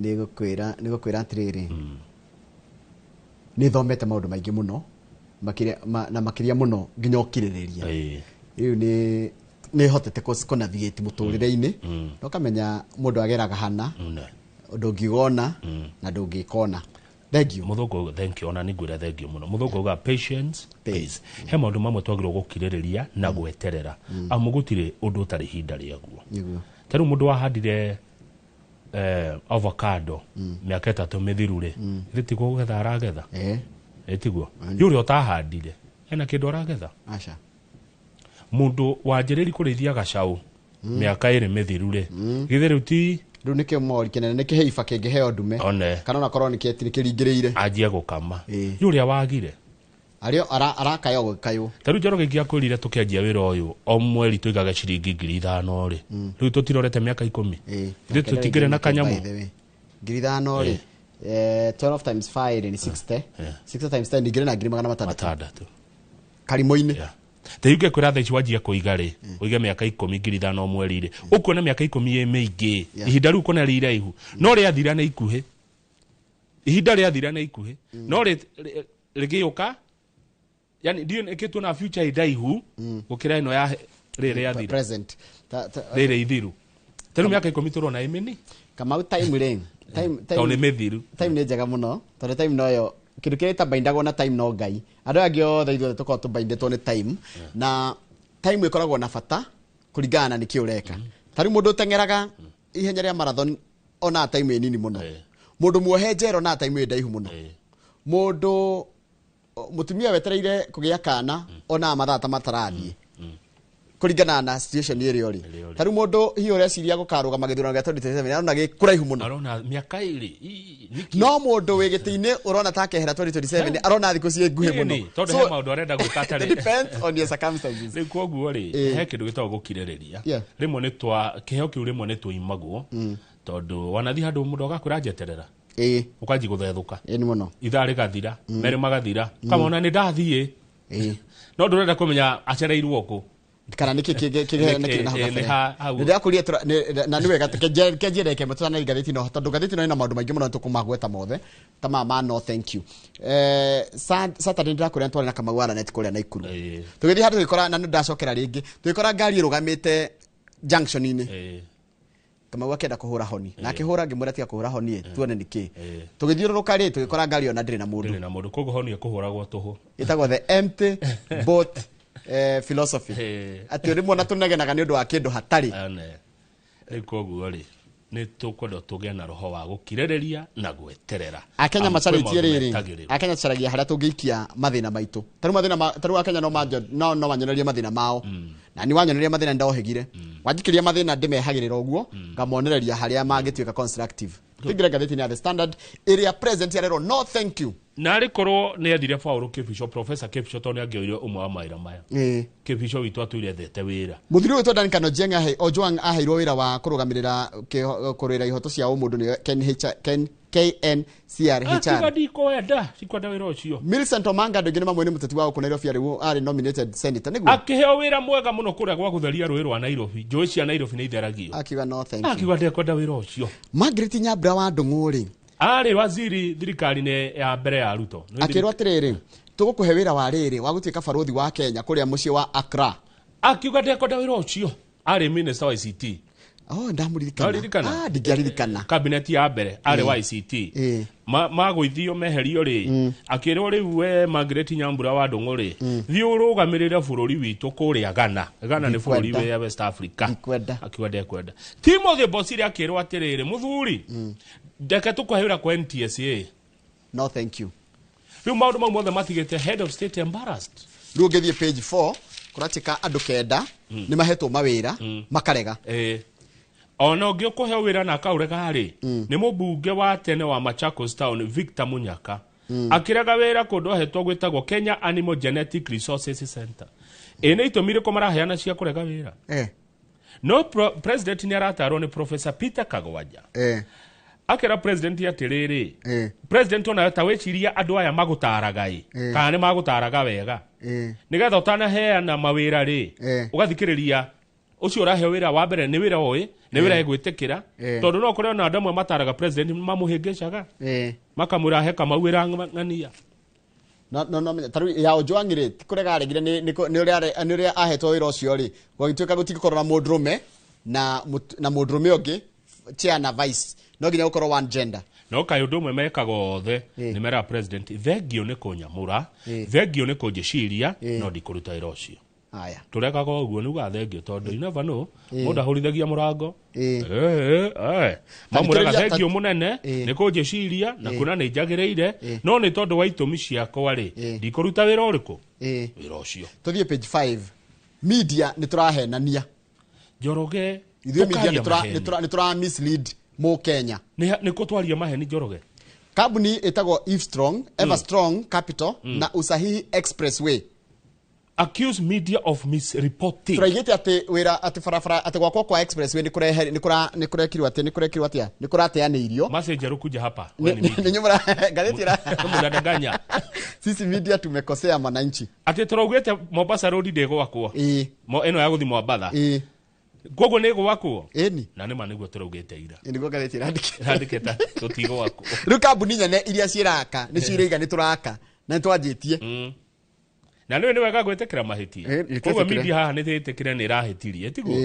Nĩ gũkwĩra atĩrĩrĩ, nĩ thomete maũndũ maingĩ mũno na makĩria mũno nginya ũkirĩrĩria. Rĩu nĩ hotete kũ navigate mũtũrĩre-inĩ, na ũkamenya mũndũ ageraga hana, ndũngĩgona na ndũngĩkona. Thank you. Mũthũngũ, thank you. Ona nĩ ngwĩra thank you mũno. Mũthũngũ auga patience pays. He maũndũ mamwe twagĩrĩirwo gũkirĩrĩria na gweterera, amu gũtirĩ ũndũ ũtarĩ ihinda rĩaguo. Ta rĩu mũndũ wahandire avocado mĩaka 3 mĩthiru rĩ, githĩ tiguo kũgetha aragetha? Tiguo. Rĩu ũrĩa ũtahandire ena kĩndũ aragetha? Aca. Mũndũ wanjĩrĩri kũrĩithia gacaũ mĩaka 2 mĩthiru rĩ, githĩ rĩu ti rĩu nĩkĩo mori kĩnene nĩkĩhe iba kĩngĩheo ndume, kana ona korwo nĩkĩringĩrĩire anjie gũkama. Rĩu ũrĩa wagire arĩo arakaya gũkaywo. Ta rĩu Njoroge ingĩakwĩrire tũkĩanjia wĩra ũyũ o mweri tũigage ciringi 5,000 rĩ, rĩu tũtirorete mĩaka 10. Ithuĩ tũtingĩrĩ na kanyamũ. 5,000 rĩ, 12 times 5 ni 60. 60 times 10 ni 2,600. Karimũ-inĩ. Ta rĩu ingĩkwĩra thaa ici wanjia kũiga rĩ, ũige mĩaka 10 5,000 mweri rĩ, ũkuona mĩaka 10 ĩ mĩingĩ. Ihinda rĩu ũkona rĩ iraihu, no rĩathira nĩ ikuhĩ. Ihinda rĩathira nĩ ikuhĩ, no rĩgĩũka, yani ndiũ nĩkĩ tuona future ĩndaihu gũkĩra ĩno ya rĩrĩ rĩathira. Present. Rĩrĩ ithiru. Ta rĩu mĩaka 10 tũrona ĩ mĩnini. Kamau time rĩ, tondũ nĩ mĩthiru. Time nĩ njega mũno, tondũ time noyo kĩndũ kĩrĩa ĩtambaindagwo na time no Ngai. Andũ aya angĩ othe ithuothe tũkoragwo tũmbaindĩtwo nĩ time, na time ĩkoragwo na bata kũringana na nĩkĩ ũreka. Ta rĩu mũndũ ũteng'eraga ihenya rĩa marathon onaga time ĩ nini mũno. Mũndũ muohe njera onaga time ĩ ndaihu mũno. Mũndũ mũtumia wetereire kũgĩa kana onaga mathaa ta matarathiĩ kũringana na situation ĩrĩa ũrĩ. Ta rĩu mũndũ hihi ũreciria gũkarũgama gĩthurano gĩa 2027 arona gĩ kũraihu mũno. Arona mĩaka 2. No mũndũ wĩ gĩtĩ-inĩ ũrona ta akehera 2027 arona thikũ ciĩ nguhĩ mũno. Tondũ he maũndũ arenda gwĩka atarĩ. It depends on your circumstances. Rĩu koguo rĩ, he kĩndũ gĩtagwo gũkirĩrĩria. Rĩmwe nĩ twa kĩheo kĩu rĩmwe nĩ tũimagwo, tondũ wanathiĩ handũ mũndũ agakwĩra njeterera. Ũkanji gũthethũka. Nĩ mũno. Ithaa rĩgathira, merĩ magathira, ũkamona nĩ ndathiĩ. No ndũrenda kũmenya acereirwo kũ. Kana nĩkĩ kĩngĩ na hau kabere. Nĩndĩrakũria na nĩ wega kenjie ndagĩka ĩmwe tũtanathiĩ ngathĩti ĩno, tondũ ngathĩti ĩno ĩna maũndũ maingĩ mũno tũkũmagweta mothe ta maya ma no thank you. Saturday nĩndĩrakũria twarĩ na Kamau wa Lanet kũrĩa Naikuru. Tũgĩthiĩ handũ tũgĩkora, na nĩndacokera rĩngĩ, tũgĩkora ngari ĩrũgamĩte junction-inĩ. Kamau akĩenda kũhũra honi, na akĩhũra ngĩmwĩra tiga kũhũra honi tuone nĩkĩ. Tũgĩthiũrũrũka rĩ, tũgĩkora ngari ĩyo na ndĩrĩ na mũndũ. Ndĩrĩ na mũndũ, koguo honi ĩkũhũragwo tũhũ. Ĩtagwo the empty boat philosophy. Atĩ rĩmwe ona tũnegenaga nĩ ũndũ wa kĩndũ hatarĩ. Rĩu koguo rĩ, nĩ tũkwenda tũgĩe na roho wa gũkirĩrĩria na gweterera. Akenya macarĩtie rĩrĩ, Akenya tũcaragia harĩa tũngĩikia mathĩna maitũ. Ta rĩu mathĩna ta rĩu Akenya no manyonerie mathĩna mao. Na ni wanyoneria mathĩna ndohĩgire. Wanjikĩria mathĩna ndĩmehagĩrĩra ũguo, ngamonereria harĩa mangĩtuĩka constructive. Tũingĩre ngathĩti-inĩ ya The Standard ĩrĩa present yarerwo no thank you. Na arĩ korwo nĩ ethire Paul Kĩbico, Professor Kĩbico, tondũ nĩ angĩoire ũmwe wa mawĩra maya. Kĩbico witũ atũire ethete wĩra. Mũthuri ũyũ Duncan Ojiang Ojwang aheirwo wĩra wa kũrũgamĩrĩra kũrũĩra ihoto cia ũmũndũ nĩ KNCRHR. Akiuga ndikwenda, sikwenda wĩra ũcio. Millicent Omanga andũ aingĩ nĩ mamũĩ nĩ mũteti wa gũkũ Nairobi, arĩ arĩ nominated senator nĩguo. Akĩheo wĩra mwega mũno kũrĩa gwa gũtheria rũĩ rwa Nairobi. Njũĩ cia Nairobi nĩ itheragio. Akiuga no thank you. Akiuga ndekwenda wĩra ũcio. Margaret Nyambura wa Ndung'u rĩ, arĩ waziri thirikari-inĩ ya mbere ya Ruto. Akĩrwo atĩrĩrĩ, tũgũkũhe wĩra wa rĩrĩ wa gũtuĩka barũthi wa Kenya kũrĩa mũciĩ wa Accra. Akiuga ndekwenda wĩra ũcio. Arĩ minister wa ICT. Oh, ndamũririkana. Ndingĩaririkana. Cabinet ya mbere arĩ wa ICT. Magũithio meherio rĩ, akĩrwo rĩu we Margaret Nyambura wa Ndung'u rĩ, thiĩ ũrũgamĩrĩre bũrũri witũ kũrĩa Ghana. Ghana nĩ bũrũri wa West Africa. Akiuga ndekwenda. Timothy Bosire akĩrwo atĩrĩrĩ, mũthuri, ndeke tũkũhe wĩra kwa NTSA. No thank you. Rĩu maũndũ mau mothe matigĩte head of state embarrassed. Rĩu ũngĩthiĩ page 4 kũratuĩka andũ 9 nĩ mahetwo mawĩra makarega. Ona ũngĩ ũkũheo wĩra na akaũrega rĩ, nĩ mũmbunge wa tene wa Machakos Town Victor Munyaka. Akĩrega wĩra kũndũ ahetwo gwĩtagwo Kenya Animal Genetic Resources Center. Ĩ nĩ itũmi irĩkũ maraheana cia kũrega wĩra? No president nĩ aratarwo nĩ Professor Peter Kagwanja. Akĩra president atĩrĩrĩ, president onawe ta wĩciria andũ aya magũtaraga ĩ, kana nĩ magũtaraga wega, nĩgetha ũtanaheana mawĩra rĩ, ũgathikĩrĩria ũcio ũraheo wĩra wa mbere nĩ wĩra ũĩ, nĩ wĩra ĩgwĩtĩkĩra, tondũ no kũrĩ ona andũ amwe mataraga president mamũhĩngĩcaga, makamwĩra he Kamau wĩra ng'ania. No tarĩu ya Ojwang rĩ, ti kũrega aregire, nĩ ũrĩa ahetwo wĩra ũcio rĩ, gwagĩtuĩka gũtingĩkorwo na mũndũrũme na mũndũrũme ũngĩ, chair na vice, no nginya gũkorwo one gender. No kaĩ ũndũ ũmwe mekaga othe nĩ meraga president thengio nĩ kũnyamũra, thengio nĩ kũnjĩciria, no ndikũruta wĩra ũcio. Haya. Tũrekaga ũguo nĩ ugaga thengio tondũ you never know, mũndũ ahũrithagia mũrango. Mamwĩraga thengio mũnene nĩ kũnjĩciria na kuona nĩ njagĩrĩire, no nĩ tondũ wa itũmi ciakwa rĩ, ndikũruta wĩra ũrĩkũ? Wĩra ũcio. Tũthiĩ page 5. Media nĩ tũrahenania. Njoroge, ithuĩ media nĩ tũra mislead mũ Kenya. Nĩ kũ twaria maheni Njoroge? Kambuni ĩtagwo Everstrong, Everstrong Capital na Usahihi Expressway accuse media of misreporting. Tũraigĩte atĩ wĩra atĩ barabara atĩ gwakwo kwa expressway nĩ kũrehe nĩ kũra nĩ kũrekirwo atĩ nĩ kũrekirwo atĩa nĩ kũrateanĩirio. Message rukuja hapa. Nĩ nyumba ngathĩti ĩra mnadanganya. Sisi media tumekosea mwananchi. Atĩ tũraugĩte Mombasa Road ndĩgwakwo. Ĩno ya gũthiĩ Mombasa. Koguo nĩ gwakwo? Ĩni. Na nĩ ma nĩguo tũraugĩte ira. Nĩguo ngathĩti ĩrandĩkĩte. Ĩrandĩkĩte tũtigwakwo. Rĩu kambuni nene iria ciraka nĩ ciraiga nĩ tũraka na nĩ twanjĩtie. Na nĩ wega gwĩtĩkĩra mahĩtia. Koguo media haha nĩ ĩtĩkĩre nĩ ĩrahĩtirie, tiguo?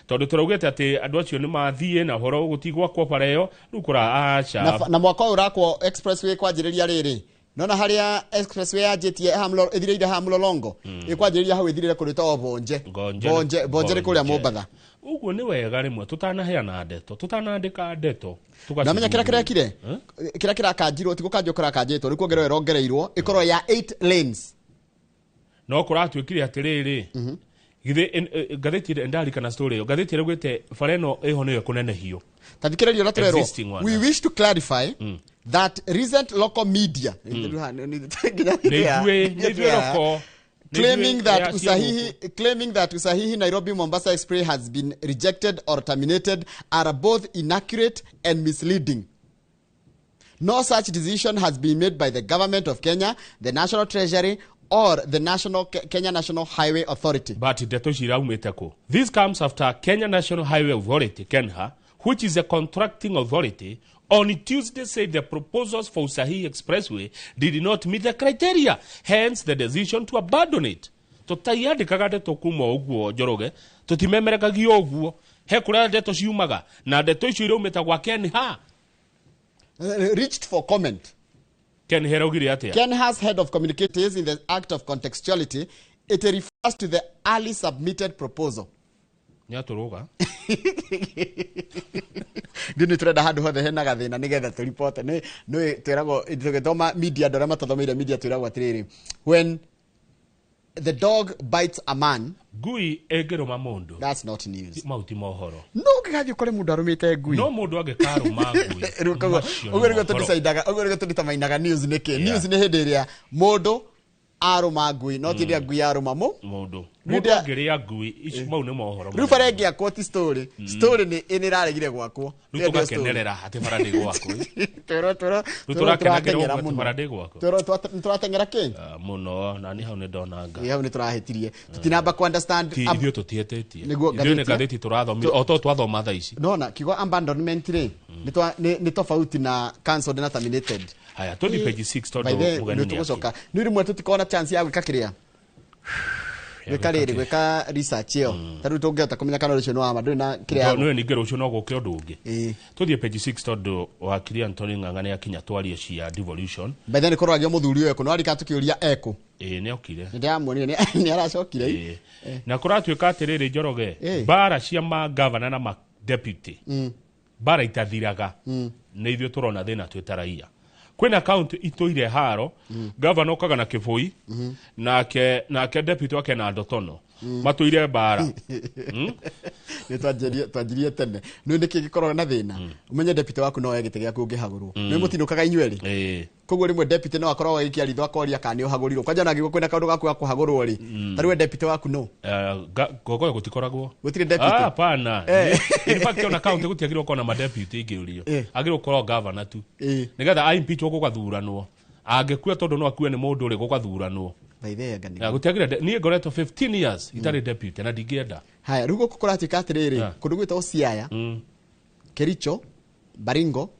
Tondũ tũraugĩte atĩ andũ acio nĩ mathiĩ na ũhoro gũtigwakwo bara ĩyo, rĩu kũra aca. Na mwaka ũyũ ũrakwo expressway kwanjĩrĩria rĩrĩ. Nona harĩa expressway yanjĩtie ĩthirĩire haha Mlolongo, ĩkwanjĩrĩria hau ĩthirĩre kũndũ ĩtagwo Bonje. Bonje nĩ kũrĩa Mombatha. Ũguo nĩ wega rĩmwe tũtanaheana ndeto, tũtanandĩka ndeto. Namenya kĩrĩa kĩrekire? Kĩrĩa kĩrakanjirwo, ti gũkanjwo kĩrakanjĩtwo, rĩu kuongererwo ĩrongereirwo, ĩkorwo ya 8 lanes. No kũratuĩkire atĩrĩrĩ, githĩ ngathĩti ĩrĩa ndarikana story ĩyo, ngathĩti ĩrĩa ĩgwĩte bara ĩno ĩho nĩyo ĩkũnenehio. Ta thikĩrĩria ũrĩa tũrerwo. We wish to clarify that recent local media claiming that Usahihi Nairobi Mombasa Express has been rejected or terminated are both inaccurate and misleading. No such decision has been made by the government of Kenya, the National Treasury, or the Kenya National Highway Authority. But this comes after Kenya National Highway Authority, KENHA, which is a contracting authority, on Tuesday said the proposals for Usahihi Expressway did not meet the criteria, hence the decision to abandon it. Tũtaiandĩkaga ndeto kuma ũguo Njoroge, tũtimemerekagia ũguo, he kũrĩa ndeto ciumaga, na ndeto icio iraumĩte gwa KENHA. Reached for comment. KENHA ĩraugire atĩa? KENHA's head of communications in the act of contextuality, it refers to the early submitted proposal. Nĩatũrũga. Ndini tũrenda handũ hothe hena gathĩna nĩgetha tũripote. Nĩ twĩragwo tũgĩthoma media, andũ arĩa matathomeire media twĩragwo atĩrĩrĩ, when the dog bites a man, ngui ĩngĩrũma mũndũ, that's not news. Mau ti mohoro. No ũngĩgathiĩ ũkore mũndũ arũmĩte ngui. No mũndũ angĩkarũma ngui. Ũguo nĩguo tũdecidaga, ũguo nĩguo tũditamainaga news nĩkĩ. News nĩ hĩndĩ ĩrĩa mũndũ arũma ngui, no ti rĩrĩa ngui yarũma mũndũ. Mũndũ angĩrĩa ngui, icio mau nĩ mohoro. Rĩu bara ĩngĩakwo ti story. Story nĩ ĩraregire gwakwo. Rĩu tũgakenerera atĩ bara ndĩgwakwo. Rĩu tũrakenagĩra atĩ bara ndĩgwakwo. Tũrateng'era kĩ? Mũno, na niĩ hau nĩ ndonanga. Hau nĩ tũrahĩtirie. Tũtinamba ku understand. Ithuĩ tũtihĩtĩtie. Ithuĩ nĩ ngathĩti tũrathomire, o to twathoma thaa ici. Nona, kiugo abandonment rĩ, nĩ tofauti na cancelled na terminated. Haya, tũthiĩ page 6 tondũ mũgeni nĩ akĩ. Nĩ rĩmwe tũtikona chance ya gwĩka kĩrĩa. Gwĩka rĩrĩ, gwĩka research ĩyo. Ta rĩu tũngĩhota kũmenya kana rũciũ nĩ wa ma, ndũrĩ na kĩrĩa. Nĩwe ningĩ rũciũ no gũke ũndũ ũngĩ. Tũthiĩ page 6 tondũ wakiri Anthony Ng'ang'a nĩ akinya twarie cia devolution. By then korwo agio mũthuri ũyũ ekũ, no arika tũkĩũria ekũ. Ĩĩ nĩ okire. Nĩ ndĩramuonire, nĩ aracokire. Na kũratuĩka atĩrĩrĩ Njoroge, mbara cia ma governor na ma deputy. Mbara itathiraga. Nĩ ithuĩ tũrona thĩna twĩ ta raia. Kwĩna county itũire haro, governor okaga na kĩbũi, nake deputy wake na ndotono. Matũire mbara. Nĩ twanjirie tene. Nĩ nĩkĩ gĩkoragwo na thĩna? Ũmenye deputy waku no oe gĩtĩ gĩaku ũngĩhagũrwo. Nĩ mũtinũkaga inyuerĩ. Koguo rĩmwe deputy no akoragwo agĩkĩarithwo akoria kana nĩ ũhagũrirwo. Kwanja ona angĩkorwo kwĩna kaũndũ gaku ga kũhagũrwo rĩ, ta rĩu we deputy waku no. Gogoyo gũtikoragwo. Gũtirĩ deputy. Ah, hapana. In fact ona county gũtiagĩrĩirwo gũkorwo na ma-deputy ingĩũrio. Agĩrĩirwo gũkorwo governor tu. Nĩgetha a impeach gũgathuranwo. Angĩkua tondũ no akue nĩ mũndũ rĩ, gũgathuranwo. By the way, anga nĩ- Na gũtiagĩrĩire niĩ ngoretwo 15 years itarĩ deputy na ndingĩenda. Haya, rĩu gũkũ kũratuĩka atĩrĩrĩ, kũndũ gwĩtagwo Siaya, Kericho, Baringo,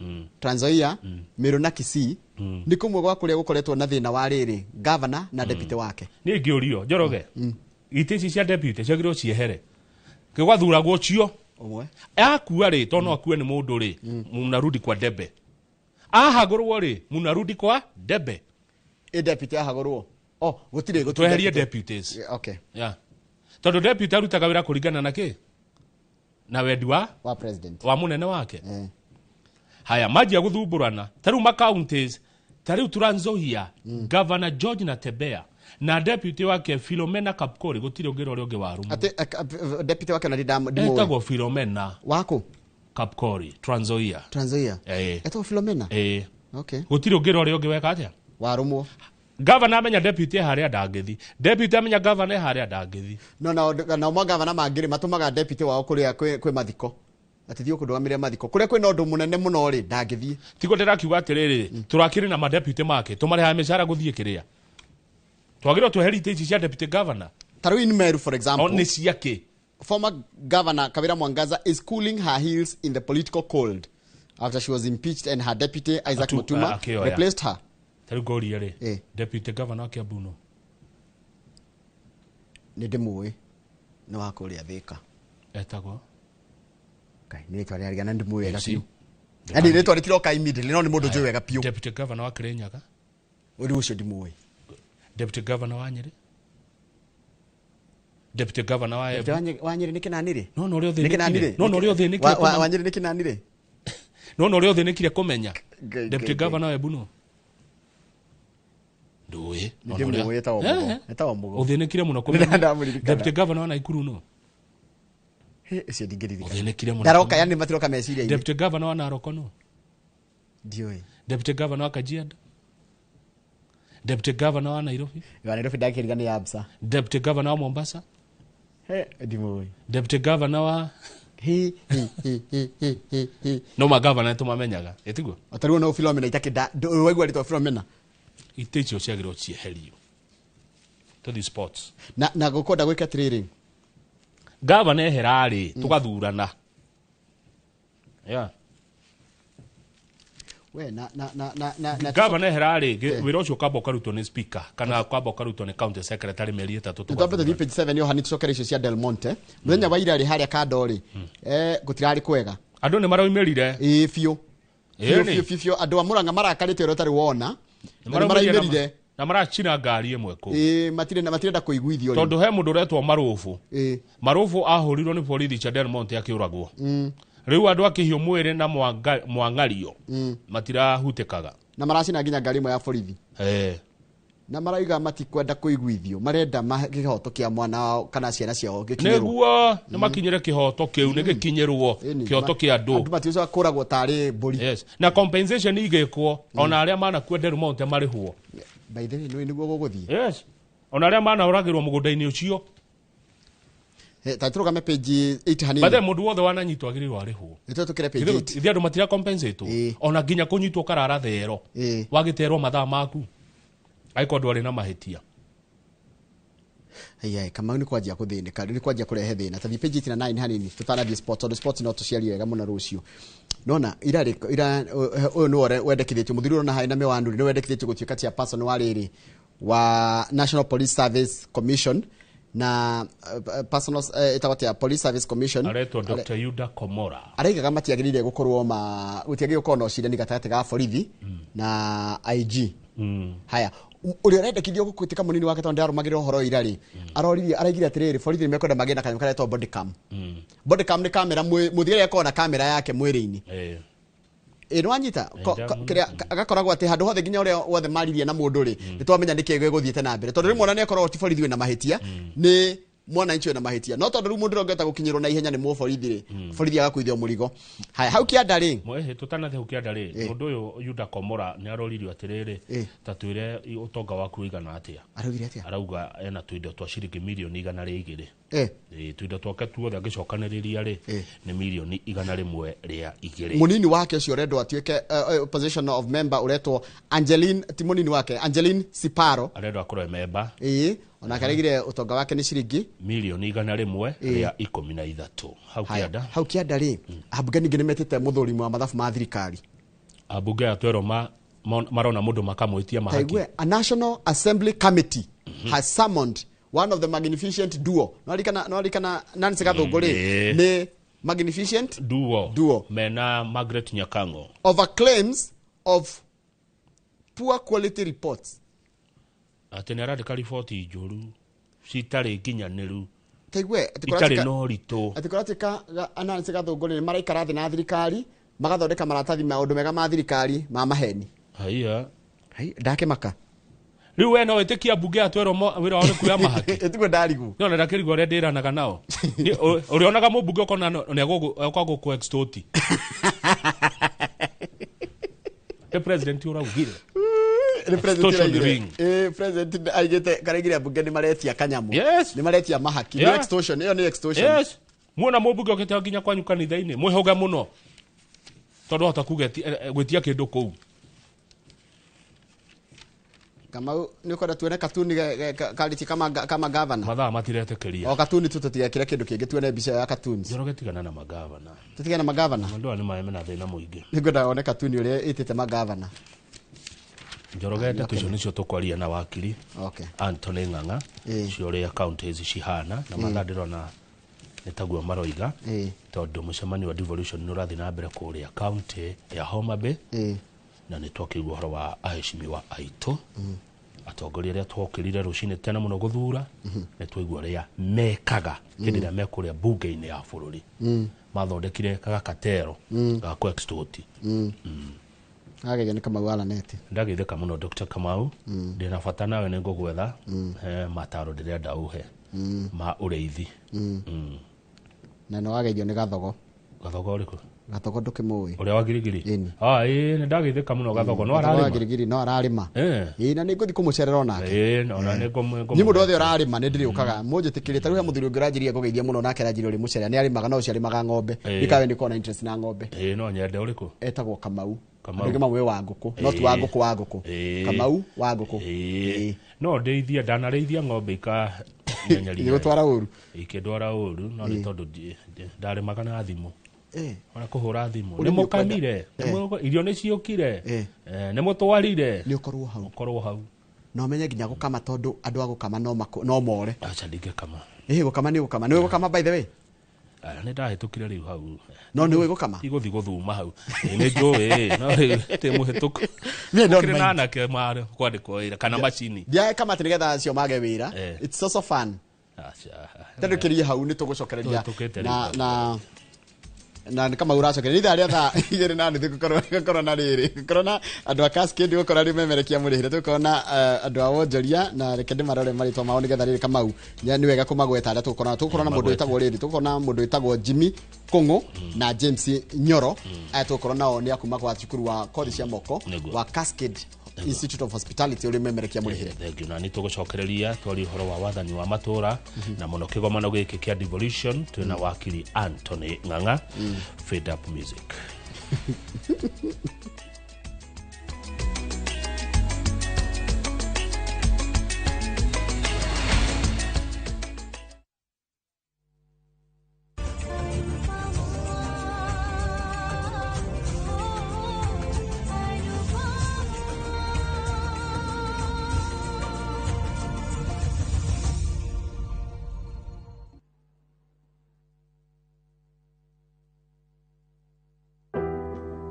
Trans Nzoia, Meru na Kisii nĩ kũmwe gwa kũrĩa gũkoretwo na thĩna wa rĩrĩ governor na deputy wake. Niĩ ngĩũrio Njoroge, itĩ ici cia deputy ciagĩrĩirwo ciehere, gĩgwathuragwo cio ũmwe akua rĩ, tondũ no akue nĩ mũndũ rĩ, munarudi kwa debe. Ahagũrwo rĩ, munarudi kwa debe. Ĩ deputy ahagũrwo, oh, gũtirĩ Tweherie deputy. Deputies. Yeah, okay. Yeah. Tondũ deputy arutaga wĩra kũringana na kĩ? Na wendi wa president, wa mũnene wake. Haya, manjia gũthumbũrana. Ta rĩu ma counties, ta rĩu Trans Nzoia, Governor George Natembeya na deputy wake Philomena Kapkori, gũtirĩ ũngĩ ũrĩa ũngĩ warũmwo. Atĩ deputy wake ona ndimũĩ. Etagwo Philomena Waku? Kapkori, Trans Nzoia. Trans Nzoia. Eh. Etagwo Philomena? Eh. Okay. Gũtirĩ ũngĩ ũrĩa ũngĩ weka atĩa? Warũmwo. Governor amenya deputy e harĩa ndangĩthi. Deputy amenya governor e harĩa ndangĩthi. No nao magavana mangĩ rĩ, matũmaga deputy wao kũrĩa kwĩ mathiko. Atĩ thiĩ ũkũndũgamĩrĩra mathiko. Kũrĩa kwĩna ũndũ mũnene mũno rĩ, ndangĩthiĩ. Tiguo ndĩrakiuga atĩrĩrĩ, tũrakĩrĩ na madeputy make, tũmarĩhaga mĩcara gũthiĩ kĩrĩa. Twagĩrĩirwo tweherie itĩ ici cia deputy governor. Ta rĩu in Meru, for example, O, nĩ ciakĩ? Former governor Kawira Mwangaza is cooling her heels in the political cold after she was impeached and her deputy Isaac Mutuma akĩoya. replaced her. Ta rĩu ngũrie rĩ, deputy governor wa Kiambu no? Nĩ ndĩmũĩ. Nĩ wa kũrĩa Thĩka. Etagwo? Ngai, nĩ rĩtwa rĩarĩa na ndĩmũĩ wega MC. biũ. Yaani rĩtwa rĩtiroka immediately, no nĩ mũndũ njũĩ wega biũ. Deputy governor wa Kirinyaga? Ũrĩ ũcio ndimũĩ. Deputy governor wa Nyĩrĩ? Deputy governor wa Deputy Embu? wa Nyĩrĩ nĩ Kĩnani rĩ? No, no ũrĩa Nĩ Kĩnani ũthĩnĩkire. rĩ? No, no ũrĩa ũthĩnĩkire Wa Nyĩrĩ nĩ Kĩnani rĩ? No, no ũrĩa ũthĩnĩkire kũmenya. Ngai, Deputy Ngai, governor wa Embu no? Ndũĩ. Nĩ ndĩmũĩ, etagwo Mũgo. Etagwo Mũgo. Ũthĩnĩkire mũno kũmenya. Ndamũririkana. Deputy governor wa Nakuru no? Hĩ, ũcio ndingĩririkana. Ũthĩnĩkire mũno. Ndaroka, yani matiroka meciria-inĩ. Deputy governor wa Narok no? Ndiũĩ. Deputy governor wa Kajiado? Deputy governor wa Nairobi? Wa Nairobi ndakĩriga nĩ Absa. Deputy governor wa Mombasa? He, ndimũĩ. Deputy governor wa Hi, hi, hi, hi, hi, hi, hi. No magavana nĩtũmamenyaga, ĩtiguo? O ta rĩu no Philomena itakĩnda, waigua rĩtwa Philomena. Itĩ icio ciagĩrĩirwo cieherio. Tũthiĩ sports. Na gũkwenda gwĩka atĩrĩrĩ. Gavana ehera rĩ, tũgathurana. Yeah. We, na, na, na, na, na, na Gavana ehera rĩ, wĩra ũcio ũkamba ũkarutwo nĩ speaker kana ũkamba ũkarutwo nĩ county secretary mĩeri 3 Twambe tũthiĩ page 7 yo hani tũcokere icio cia Del Monte. Mũthenya wa ira rĩ harĩa kando rĩ, gũtirarĩ kwega. Andũ nĩ maraumĩrire. Ĩĩ biũ. Biũ Ĩĩ nĩ. biũ biũ biũ andũ a Murang'a marakarĩte ũrĩa ũtarĩ wona. Na nĩ maraumĩrire. Na maracina ngari ĩmwe kũu. Ĩĩ matirĩ na matirenda kũiguithio rĩu. Tondũ he mũndũ ũretwo Marũbũ. Ĩĩ. Marũbũ ahũrirwo nĩ borithi cia Del Monte akĩũragwo. Rĩu andũ akĩhiũ mwĩrĩ na mwang'ario matirahutĩkaga. Na maracina nginya ngari ĩmwe ya borithi. Na marauga matikwenda kũiguithio, marenda kĩhoto kĩa mwana wao kana ciana ciao gĩkinyĩrwo. Nĩguo nĩ makinyĩre kĩhoto kĩu, nĩ gĩkinyĩrwo kĩhoto kĩa andũ. Andũ matiũcoka kũragwo tarĩ mbũri. Yes. Na compensation igĩkwo ona arĩa manakua Del Monte marĩhwo. By the way, nĩ nĩguo gũgũthiĩ. Yes. Ona arĩa manaũragĩrwo mũgũnda-inĩ ũcio. Ta tũrũgame page 8 hanini. Bathe mũndũ wothe wananyitwo agĩrĩirwo arĩhwo. Nĩ tũkĩre page 8. Ithuĩ andũ matira compensate ona nginya kũnyitwo karara thero. Wagĩterwo mathaa maku. Angĩkorwo ndwarĩ na mahĩtia. Ai Kamau nĩ kwanjia kũthĩnĩka, nĩ kwanjia kũrehe thĩna. Ta thiĩ page 8 na 9 hanini tũtanathiĩ sport, tondũ sport no tũciarie wega mũno rũciũ. Nona ira ira ũyũ nĩwe wendekithĩtio mũthuri ũrona harĩ na mĩwanu nĩwe wendekithĩtio gũtuĩka chairperson wa rĩrĩ wa National Police Service Commission na personal ĩtagwo atĩa Police Service Commission. Aretwo Dr. Yuda Komora. Araigaga matiagĩrĩire gũkorwo ma gũtiagĩrĩire gũkorwo na ũcindani gatagatĩ ga borithi na IG. Haya, ũrĩa ũrendekithio gũtuĩka mũnini wake tondũ ndarũmagĩrĩra ũhoro ira rĩ, aroririe araigire atĩrĩrĩ, borithi nĩmekwenda magĩe na kanyamũ karetwo body cam. Body cam nĩ kamera, mũthigari akoragwo na kamera yake mwĩrĩ-inĩ. Ĩ nĩwanyita? Kĩrĩa agakoragwo atĩ handũ hothe nginya ũrĩa wothe maririe na mũndũ rĩ, nĩ twamenya nĩkĩ gĩgũthiĩte na mbere. Tondũ rĩmwe ona nĩakoragwo ti borithi wĩna mahĩtia, nĩ Mwananchi wĩna mahĩtia no tondũ rĩu mũndũ ũrĩa ũngĩhota gũkinyĩrwo na ihenya nĩ mũborithi rĩ, borithi agakuithio mũrigo. Haya, hau kĩanda rĩ, Mwehe tutanathi hau kĩanda rĩ, mũndũ ũyũ Yuda Komora nĩ aroririo atĩrĩrĩ, ta twĩre ũtonga waku ũigana atĩa. Araugire atĩa? Arauga ena tũindo twa ciringi mirioni 102. Tũindo twake tuothe angĩcokanĩrĩria rĩ nĩ mirioni 102. Munini wake ũcio ũrendwo atuĩke position of member ũretwo Angeline, ti munini wake, Angeline Siparo arendwo akorwo e member. Ĩĩ, onake aregire ũtonga wake nĩ ciringi mirioni 113. Hau kĩanda, hau kĩanda rĩ, ambunge ningĩ nĩmetĩte mũthũrimi wa mathabu ma thirikari. Ambunge aya twerwo marona mũndũ makamwĩtia mahaki. Taigue, a National Assembly Committee has summoned one of the magnificent duo. No arikana Nancy Gathungu rĩ, nĩ magnificent duo mena Margaret Nyakango over claims of poor quality reports. Atĩ nĩ arandĩka riboti njũru citarĩ nginyanĩru, Taigue, itarĩ na ũritũ. Atĩ kũratuĩka Nancy Gathungu rĩ, maraikara thĩ na thirikari magathondeka maratathi maũndũ mega ma thirikari ma maheni. Haiya. Hai, ndakĩmaka. Rĩu we no wĩtĩkia mbunge atwerwo wĩra wao nĩ kuoya mahaki? Ĩtiguo ndarigwo. No na ndakĩrigwo ũrĩa ndĩranaga nao. Ũrĩonaga mũmbunge ũkona nĩ egũka gũkũ extort. The president ũraugire. Nĩ president Extortion ũraugire. ring. President aigĩte karaigire ambunge nĩ maretia kanyamũ. Yes. Nĩ maretia mahaki. Nĩ extortion, ĩyo nĩ extortion. Yes. Muona mũmbunge okĩte nginya kwanyu kanitha-inĩ, mwĩhũge mũno. Tondũ hota kuga gwĩtia kĩndũ kũu. Kamau nĩ ũkwenda tuone katuni karĩtie kama gavana. Mathaa matiretĩkĩria. O katuni tu tũtigekĩre kĩndũ kĩngĩ, tuone mbica ya katuni. Njoroge tigana na magavana. Tũtigane na magavana. Andũ aya nĩ mena thĩna mũingĩ. Nĩngwenda one katuni ũrĩa ĩtĩte magavana. Njoroge ndeto icio nĩcio tũkwaria na wakiri Okay. Anthony Ng'ang'a, cio ũrĩa counties cihana na mathaa ndĩrona nĩ taguo maroiga, tondũ mũcemanio wa devolution nĩ ũrathiĩ na mbere kũrĩa county ya Homa Bay, na nĩ twakĩigua ũhoro wa aheshimiwa aitũ atongoria arĩa twokĩrire rũcinĩ tene mũno gũthura. Nĩ twaigua ũrĩa mekaga hĩndĩ ĩrĩa mekũrĩa bunge-inĩ ya bũrũri, mathondekire gakatero ga kũ extort. Ageria nĩ Kamau aranete. Ndagĩthĩka mũno Dr. Kamau, ndĩna bata nawe, nĩ ngũgwetha he mataro ndĩrenda ũhe ma ũrĩithi. Na no wageithio nĩ Gathogo. Gathogo ũrĩkũ? Gathogo ndũkĩmũĩ? Ũrĩa wa Girigiri? Ah, ĩĩ, nĩ ndagĩthĩka mũno Gathogo no Gathogo wa ararĩma. Girigiri no ararĩma. Ĩĩ, na nĩ ngũthiĩ kũmũcerera onake. Ĩĩ, ona nĩ Niĩ mũndũ wothe ũrarĩma nĩ ndĩrĩũkaga mũnjĩtĩkĩrie. Ta rĩu he mũthuri ũngĩ ũranjĩrire ngũgeithia mũno, nake aranjĩrire ũrĩ mũcerera nĩ arĩmaga, no ũcio arĩmaga ng'ombe. Ndikawe nĩ na interest na ng'ombe. Ĩĩ, no nyende. Ũrĩkũ? Etagwo Kamau. Kamau. Andũ aingĩ mamũĩ wa ngũkũ, no ti wa ngũkũ wa ngũkũ. Kamau wa ngũkũ. Ĩĩ, no ndĩithie, ndanarĩithia ng'ombe ikanyenyeria. Igĩgũtwara ũru. Ikĩndwara ũru, no nĩ tondũ ndarĩmaga na thimũ, ona kũhũra thimũ, Ũrĩmi nĩ mũkamire, irio nĩ ciũkire, nĩ mũtwarire. Nĩ ũkorwo hau. Ũkorwo hau. Na ũmenye nginya gũkama, tondũ andũ a gũkama no more. Aca, ndingĩkama. Ĩhĩ, gũkama nĩ gũkama, nĩ gũkama by the way. Aya, nĩ ndahĩtũkire rĩu hau. No nĩ ũĩ gũkama? Igũthiĩ gũthuma hau. Ĩĩ, nĩ njũĩ, no rĩu ndĩ mũhĩtũku. Niĩ don't Gũkĩrĩ na mind. anake marĩ kwandĩkwo wĩra kana macini. Ndiakama atĩ nĩgetha acio mage wĩra. It's also fun. Aca. Tondũ kĩrie hau nĩ tũgũcokereria Tũhĩtũkĩte na rĩu. na nĩ kama ũracokereria ithaa rĩa 2:30 gũkorwo na rĩrĩ, gũkorwo na andũ a Cascade, gũkorwo arĩ memerekia mũrĩhĩre, tũgũkorwo na andũ a wonjoria, na reke ndĩmarore marĩtwa mao nĩgetha rĩrĩ Kamau nĩ wega kũmagweta arĩa tũgũkorwo na mũndũ wĩtagwo rĩrĩ, tũgũkorwo na mũndũ wĩtagwo Jimmy Kũng'ũ na James Nyoro. Aya tũgũkorwo nao nĩ a kuma kwa cukuru wa kothi cia moko wa Cascade Institute of Hospitality ũrĩ memerekia mũrĩhĩre. Thank you. Na nĩ tũgũcokereria twarie ũhoro wa wathani wa matũra na mũno kĩgomano gĩkĩ kĩa devolution. Twĩna wakiri Anthony Ng'ang'a. Fade up music.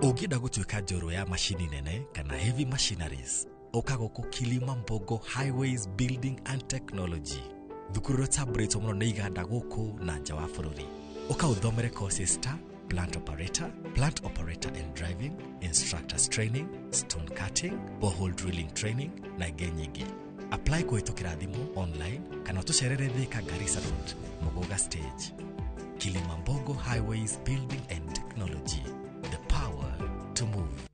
Ũngĩenda gũtuĩka njorua ya macini nene kana heavy machineries, ũka gũkũ Kilima Mbogo Highways Building and Technology, thukuru ĩrĩa ũtambũrĩtwo mũno nĩ iganda gũkũ na nja wa bũrũri. Ũka ũthomere courses ta plant operator, plant operator and driving, instructors training, stone cutting, borehole drilling training na ingĩ nyingĩ. Apply kũhĩtũkĩra thimũ, online kana Kana ũtũcerere Thika Garissa Road, Muguga Stage. Kilimambogo Highways Building and Technology, the power to move.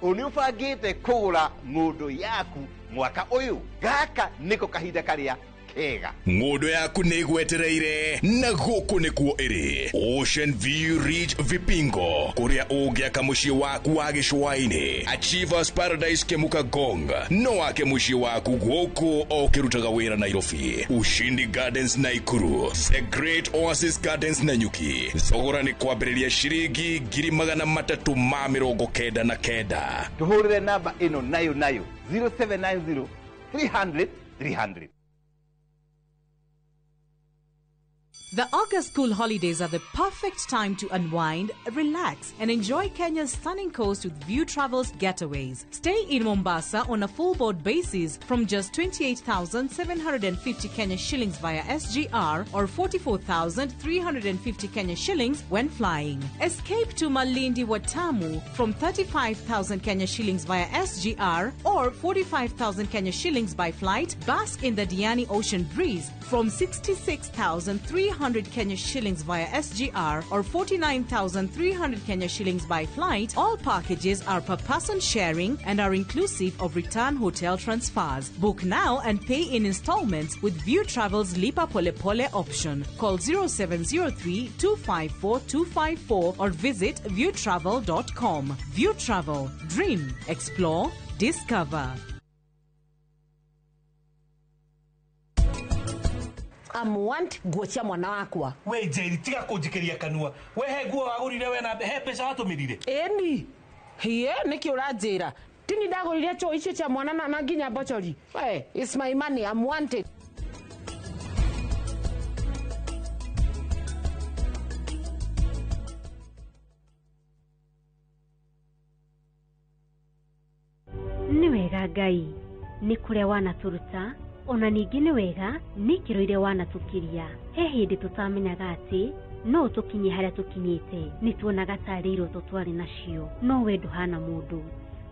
Nĩ ũbangĩte kũgũra ng'ũndũ yaku mwaka ũyũ? Gaka nĩko kahinda karĩa kega. Ng'ũndũ yaku nĩ ĩgwetereire na gũkũ nĩkuo ĩrĩ. Ocean View Ridge Vipingo, kũrĩa ũngĩaka mũciĩ waku wa gĩcũa-inĩ. Achievers Paradise Kemuka Gong, no wake mũciĩ waku gũkũ o ũkĩrutaga wĩra Nairobi. Ushindi Gardens Naikuru, The Great Oasis Gardens Nanyuki. Thogora nĩ kwambĩrĩria ciringi 399,000. Tũhũrĩre namba ĩno nayo nayo 0790 300 300. The August school holidays are the perfect time to unwind, relax, and enjoy Kenya's stunning coast with View Travel's getaways. Stay in Mombasa on a full board basis from just 28,750 Kenya shillings via SGR or 44,350 Kenya shillings when flying. Escape to Malindi Watamu from 35,000 Kenya shillings via SGR or 45,000 Kenya shillings by flight. Bask in the Diani Ocean breeze from 66,300 Kenya shillings via SGR or 49,300 Kenya shillings by flight. All packages are per person sharing and are inclusive of return hotel transfers. Book now and pay in installments with View Travel's Lipa Pole Pole option. Call 0703 254 254 or visit viewtravel.com. View Travel. Dream, explore, discover. I want nguo cia mwana wakwa. We Njeri, tiga kũnjikĩria kanua. We he nguo wagũrire we na he mbeca watũmĩrire? Ĩni. Hie, nĩkĩ ũranjĩra? Tini ndagũrire choo icio cia mwana na nginya mbochori. We, it's my money, I'm wanted. Nĩ wega Ngai, nĩ kũrĩa wanatũruta, ona ningĩ nĩ wega nĩ ikĩro iria wanatũkiria. He hĩndĩ tũtamenyaga atĩ no tũkinye harĩa tũkinyĩte, nĩ tuonaga tarĩ iroto twarĩ nacio, no we ndũhana mũndũ.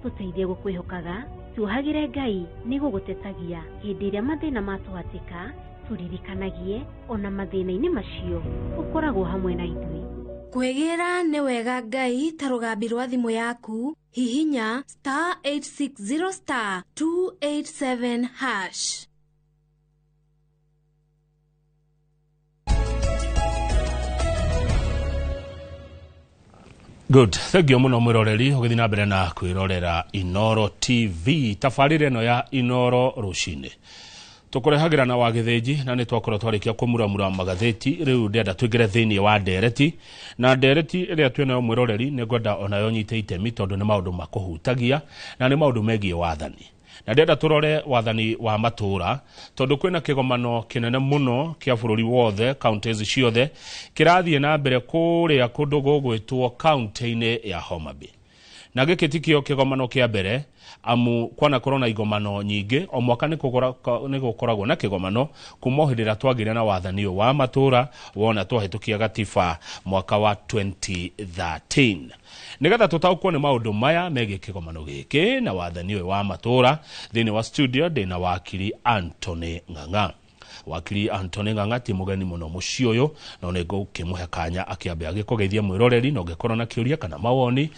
Tũteithie gũkwĩhokaga, tuohagĩre Ngai nĩ gũgũtetagia hĩndĩ ĩrĩa mathĩna matũhatĩka, tũririkanagie ona mathĩna-inĩ macio ũkoragwo hamwe na ithuĩ. Kwĩgĩra nĩ wega Ngai ta rũgambi rwa thimũ yaku, hihinya star 860 star 287 hash. Good. Thank you muno mwiroreri ugithi na mbere na kwirorera Inoro TV tabarĩra ĩno ya Inoro rũcinĩ tũkũrehagĩra na wagĩthĩnji na nĩ twakorwo twarĩkia kũmuramura magathĩti. Rĩu ndĩrenda tũingĩre thĩinĩ wa ndereti, na ndereti ĩrĩa twĩnayo mwĩroreri nĩ ngwenda onayo nyite itemi tondũ nĩ maũndũ makũhutagia na nĩ maũndũ megiĩ wathani, na ndĩrenda tũrore wathani wa matũra tondũ kwĩna kĩgomano kĩnene mũno kĩa bũrũri wothe, counties ciothe kĩrathiĩ na mbere kũrĩa kũndũ gũgwĩtwo kaunti-inĩ ya Homa Bay. Na gĩkĩ ti kĩo kĩgomano kĩa mbere, amu kwanakorwo na igomano nyingĩ o mwaka nĩ gũkoragwo na kĩgomano kuma o hĩndĩ ĩrĩa twagĩire na wathani ũyũ wa matũra wona twahĩtũkia gatiba mwaka wa 2013. Nĩgetha tũtaũkwo nĩ maũndũ maya megiĩ kĩgomano gĩkĩ na wathani ũyũ wa matũra, thĩinĩ wa studio ndĩna wakiri Anthony Ng'ang'a. Wakiri Anthony Ng'ang'a ti mũgeni mũno mũciĩ ũyũ, no nĩ ngũkĩmũhe kanya akĩambe agĩkũgeithia mwĩroreri, na ũngĩkorwo na kĩũria kana mawoni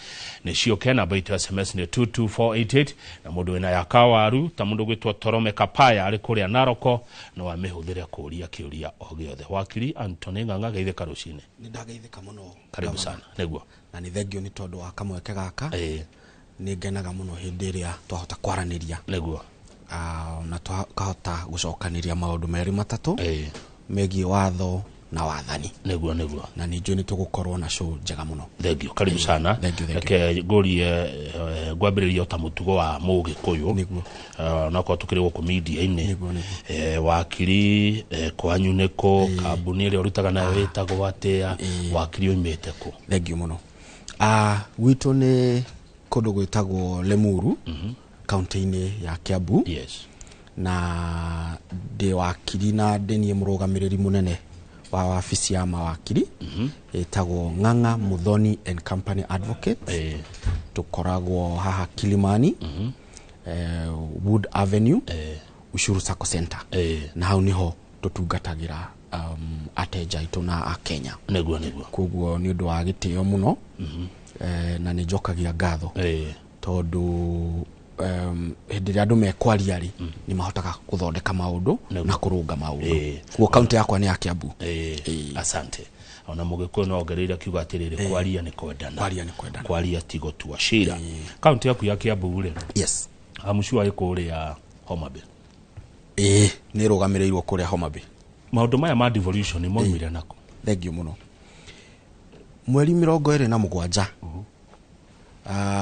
nĩ ciũke. Namba itũ ya SMS nĩ 22488, na mũndũ wĩna ya kawaru ta mũndũ gwĩtwo Torome Kapaya arĩ kũrĩa Naroko no amĩhũthĩre kũũria kĩũria o gĩothe. Wakiri Anthony Ng'ang'a, geithĩka rũcinĩ. Nĩ ndageithĩka mũno. Karibu sana. Nĩguo. Na nĩ thengio nĩ tondũ wa kamweke gaka. Nĩ ngenaga mũno hĩndĩ ĩrĩa twahota kwaranĩria. Nĩguo. Na twakahota gũcokanĩria maũndũ merĩ matatũ megiĩ watho na wathani. Nĩguo nĩguo. Na nĩ njũĩ nĩ tũgũkorwo na show njega mũno. Thank you. Karibu sana. Reke ngũrie ngwambĩrĩria ta mũtugo wa Mũgĩkũyũ. Nĩguo. Onakorwo tũkĩrĩ gũkũ media-inĩ. Wakiri kwanyu nĩkũ, kambuni ĩrĩa ũrutaga nayo ĩtagwo atĩa, wakiri oimĩte kũ? Thank you mũno. Gwitũ nĩ kũndũ gwĩtagwo Lemuru, kaunti-inĩ ya Kiambu. Yes. Na ndĩ wakiri na ndĩ niĩ mũrũgamĩrĩri mũnene wa wabici ya mawakiri ĩtagwo Ng'ang'a Muthoni and Company Advocates. Tũkoragwo haha Kilimani. Wood Avenue, Ushuru Sacco Center. Na hau niho tũtungatagĩra ateja aitũ na a Kenya. Nĩguo nĩguo. Koguo nĩ ũndũ wa gĩtĩo mũno, na nĩ njokagia ngatho tondũ hĩndĩ ĩrĩa andũ mekwaria rĩ, nĩ mahotaga gũthondeka maũndũ na kũrũnga maũndũ. Koguo kaunti yakwa nĩ ya Kiambu. Asante. Ona mũgĩkũyũ no ongereire akiuga atĩrĩrĩ, kwaria nĩ kwendana. Kwaria nĩ kwendana. Kwaria ti gũtua cira. Kaunti yaku ya Kiambu rĩ, yes, amucua ĩ kũrĩa Homa Bay. Ĩĩ, nĩ ĩrũgamĩrĩirwo kũrĩa Homa Bay. Maũndũ maya ma devolution maumire nako? Thank you mũno. Mweri 27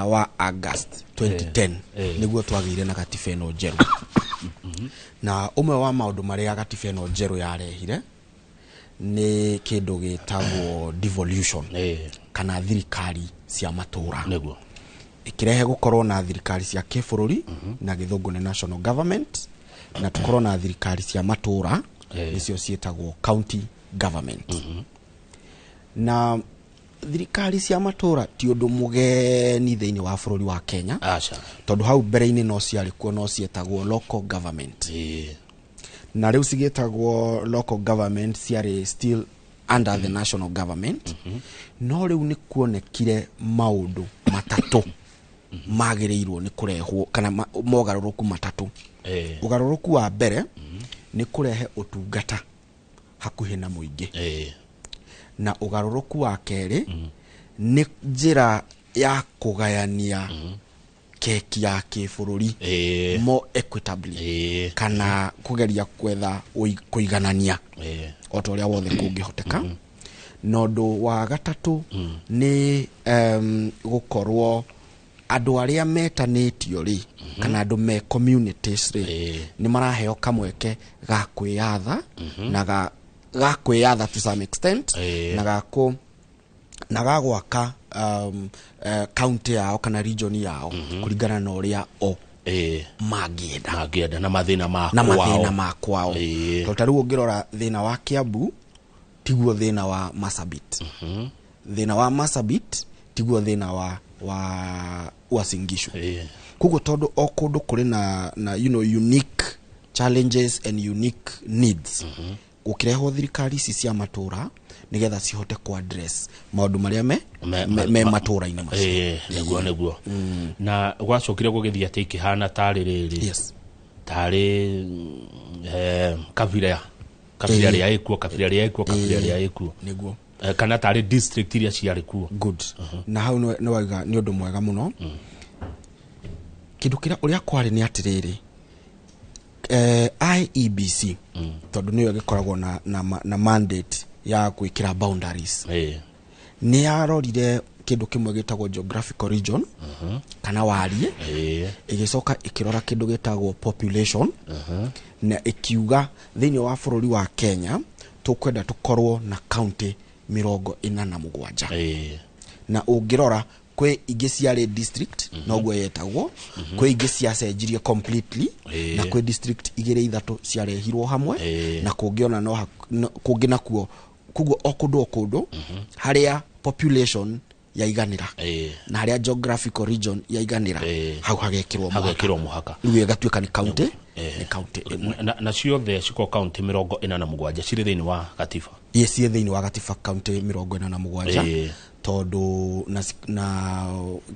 wa August 2010 nĩguo twagĩire na gatiba ĩno njerũ. Na ũmwe wa maũndũ marĩa gatiba ĩno njerũ yarehire nĩ kĩndũ gĩtagwo devolution, kana thirikari cia matũra. Nĩguo. Ĩkĩrehe gũkorwo na thirikari cia kĩbũrũri, na gĩthũngũ nĩ national government, na tũkorwo na thirikari cia matũra, nĩcio ciĩtagwo county government. Na thirikari cia matũra ti ũndũ mũgeni thĩinĩ wa bũrũri wa Kenya. Aca. Tondũ hau mbere-inĩ no ciarĩ kuo, no cietagwo local government. Na rĩu cigĩtagwo local government, ciarĩ still under the national government. No rĩu nĩ kuonekire maũndũ matatũ magĩrĩirwo nĩ kũrehwo, kana mogarũrũku matatũ. Ũgarũrũku wa mbere nĩ kũrehe ũtungata hakuhĩ na mũingĩ. Na ũgarũrũku wa kerĩ nĩ njĩra ya kũgayania keki ya kĩbũrũri more equitably, kana kũgeria kwetha kũiganania o ta ũrĩa wothe kũngĩhoteka. Na ũndũ wa gatatũ nĩ gũkorwo andũ arĩa metanĩtio rĩ, kana andũ me communities rĩ, nĩ maraheo kamweke ga kwĩyatha, na ga kwĩyatha to some extent, na ga gwaka county yao kana region yao kũringana na ũrĩa o mangĩenda. Mangĩenda na mathĩna ma na kwao. Mathĩna ma kwao. Tondũ ta rĩu ũngĩrora thĩna wa Kiambu tiguo thĩna wa Marsabit. Thĩna wa Marsabit tiguo thĩna wa Uasin Gishu. Koguo tondũ o kũndũ kũrĩ na unique challenges and unique needs, gũkĩrehwo thirikari ici cia matũra nĩgetha cihote ku address maũndũ marĩa me matũra-inĩ macio. Nĩguo nĩguo. Na gwacokire gũgĩthiĩ atĩ ikĩhana tarĩ rĩrĩ, tarĩ kabira kabira rĩa ĩkuo, kabira rĩa ĩkuo, kabira rĩa ĩkuo. Nĩguo. Kana tarĩ district iria ciarĩ kuo. Good. Na hau nĩ wauga nĩ ũndũ mwega mũno. Kĩndũ kĩrĩa ũrĩa kwarĩ nĩ atĩrĩrĩ, IEBC, tondũ nĩyo ĩgĩkoragwo na mandate ya gwĩkĩra boundaries, nĩ yarorire kĩndũ kĩmwe gĩtagwo geographical region, kana wariĩ, ĩgĩcoka ĩkĩrora kĩndũ gĩtagwo population, na ĩkiuga thĩinĩ wa bũrũri wa Kenya tũkwenda tũkorwo na county 47. Na ũngĩrora kwĩ ingĩ ciarĩ district, noguo yetagwo, kwĩ ingĩ ciacenjirie completely, na kwĩ district igĩrĩ ithatũ ciarehirwo hamwe, na kũngĩ ona no kũngĩ nakuo. Koguo o kũndũ o kũndũ harĩa population yaiganĩra na harĩa geographical region yaiganĩra, hau hagekĩrwo mũhaka. Hagekĩrwo mũhaka. Rĩu ĩgatuĩka nĩ county, nĩ county ĩmwe. Na ciothe cikorwo county 47 cirĩ thĩinĩ wa gatiba. Ĩĩ, ciĩ thĩinĩ wa gatiba, county 47, tondũ na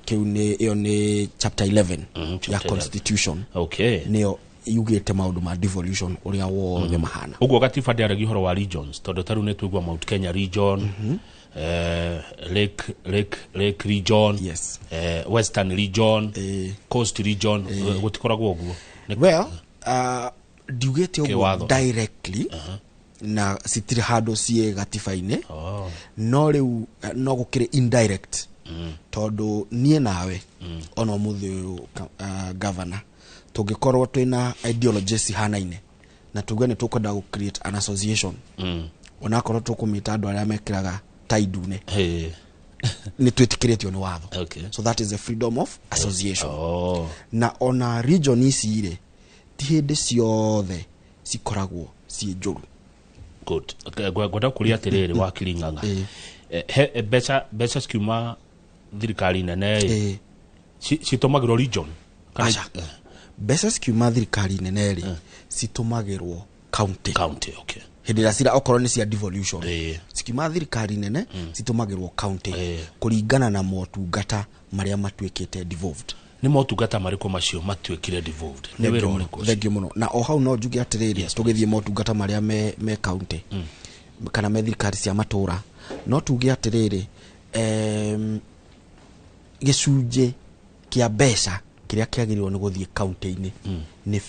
kĩu nĩ ĩyo nĩ chapter 11 ya Chapter 11. Constitution. Nĩyo yugĩte maũndũ ma devolution ũrĩa wothe mahana. Ũguo gatiba ndĩaragia ũhoro wa regions, tondũ ta rĩu nĩ tũigua Mount Kenya region, Lake region, yes, Western region, Coast region, gũtikoragwo ũguo. Well, ndiugĩte ũguo Kĩwatho. directly, na citirĩ handũ ciĩ gatiba-inĩ, no rĩu no gũkĩrĩ indirect, tondũ niĩ nawe ona ũmũthĩ ũyũ, governor, tũngĩkorwo twĩna ideologies cihanaine na tuge nĩ tũkwenda gũ create an association, onakorwo tũkũmĩta andũ arĩa mekĩraga tai ndune, nĩ twĩtĩkĩrĩtio nĩ watho. So that is the freedom of association. Na ona region ici rĩ, ti hĩndĩ ciothe cikoragwo ciĩ njũru. Good. Okay, ngwenda kũria atĩrĩrĩ, wakiri Ng'ang'a, he mbeca cikiuma thirikari nene ĩ, citũmagĩrwo region? Aca. Mbeca cikiuma thirikari nene rĩ, citũmagĩrwo county. County, okay. Hĩndĩ ĩrĩa cira okorwo nĩ cia devolution, cikiuma thirikari nene citũmagĩrwo county kũringana na motungata marĩa matuĩkĩte devolved. Nĩ motungata marĩkũ macio matuĩkire devolved? Nĩ wĩra ũrĩkũ? Thengiũ mũno. Na o hau no njuge atĩrĩrĩ, tũgĩthiĩ motungata marĩa me county kana me thirikari cia matũra, no tuge atĩrĩrĩ, gĩcunjĩ kĩa mbeca kĩrĩa kĩagĩrĩirwo nĩ gũthiĩ county-inĩ nĩ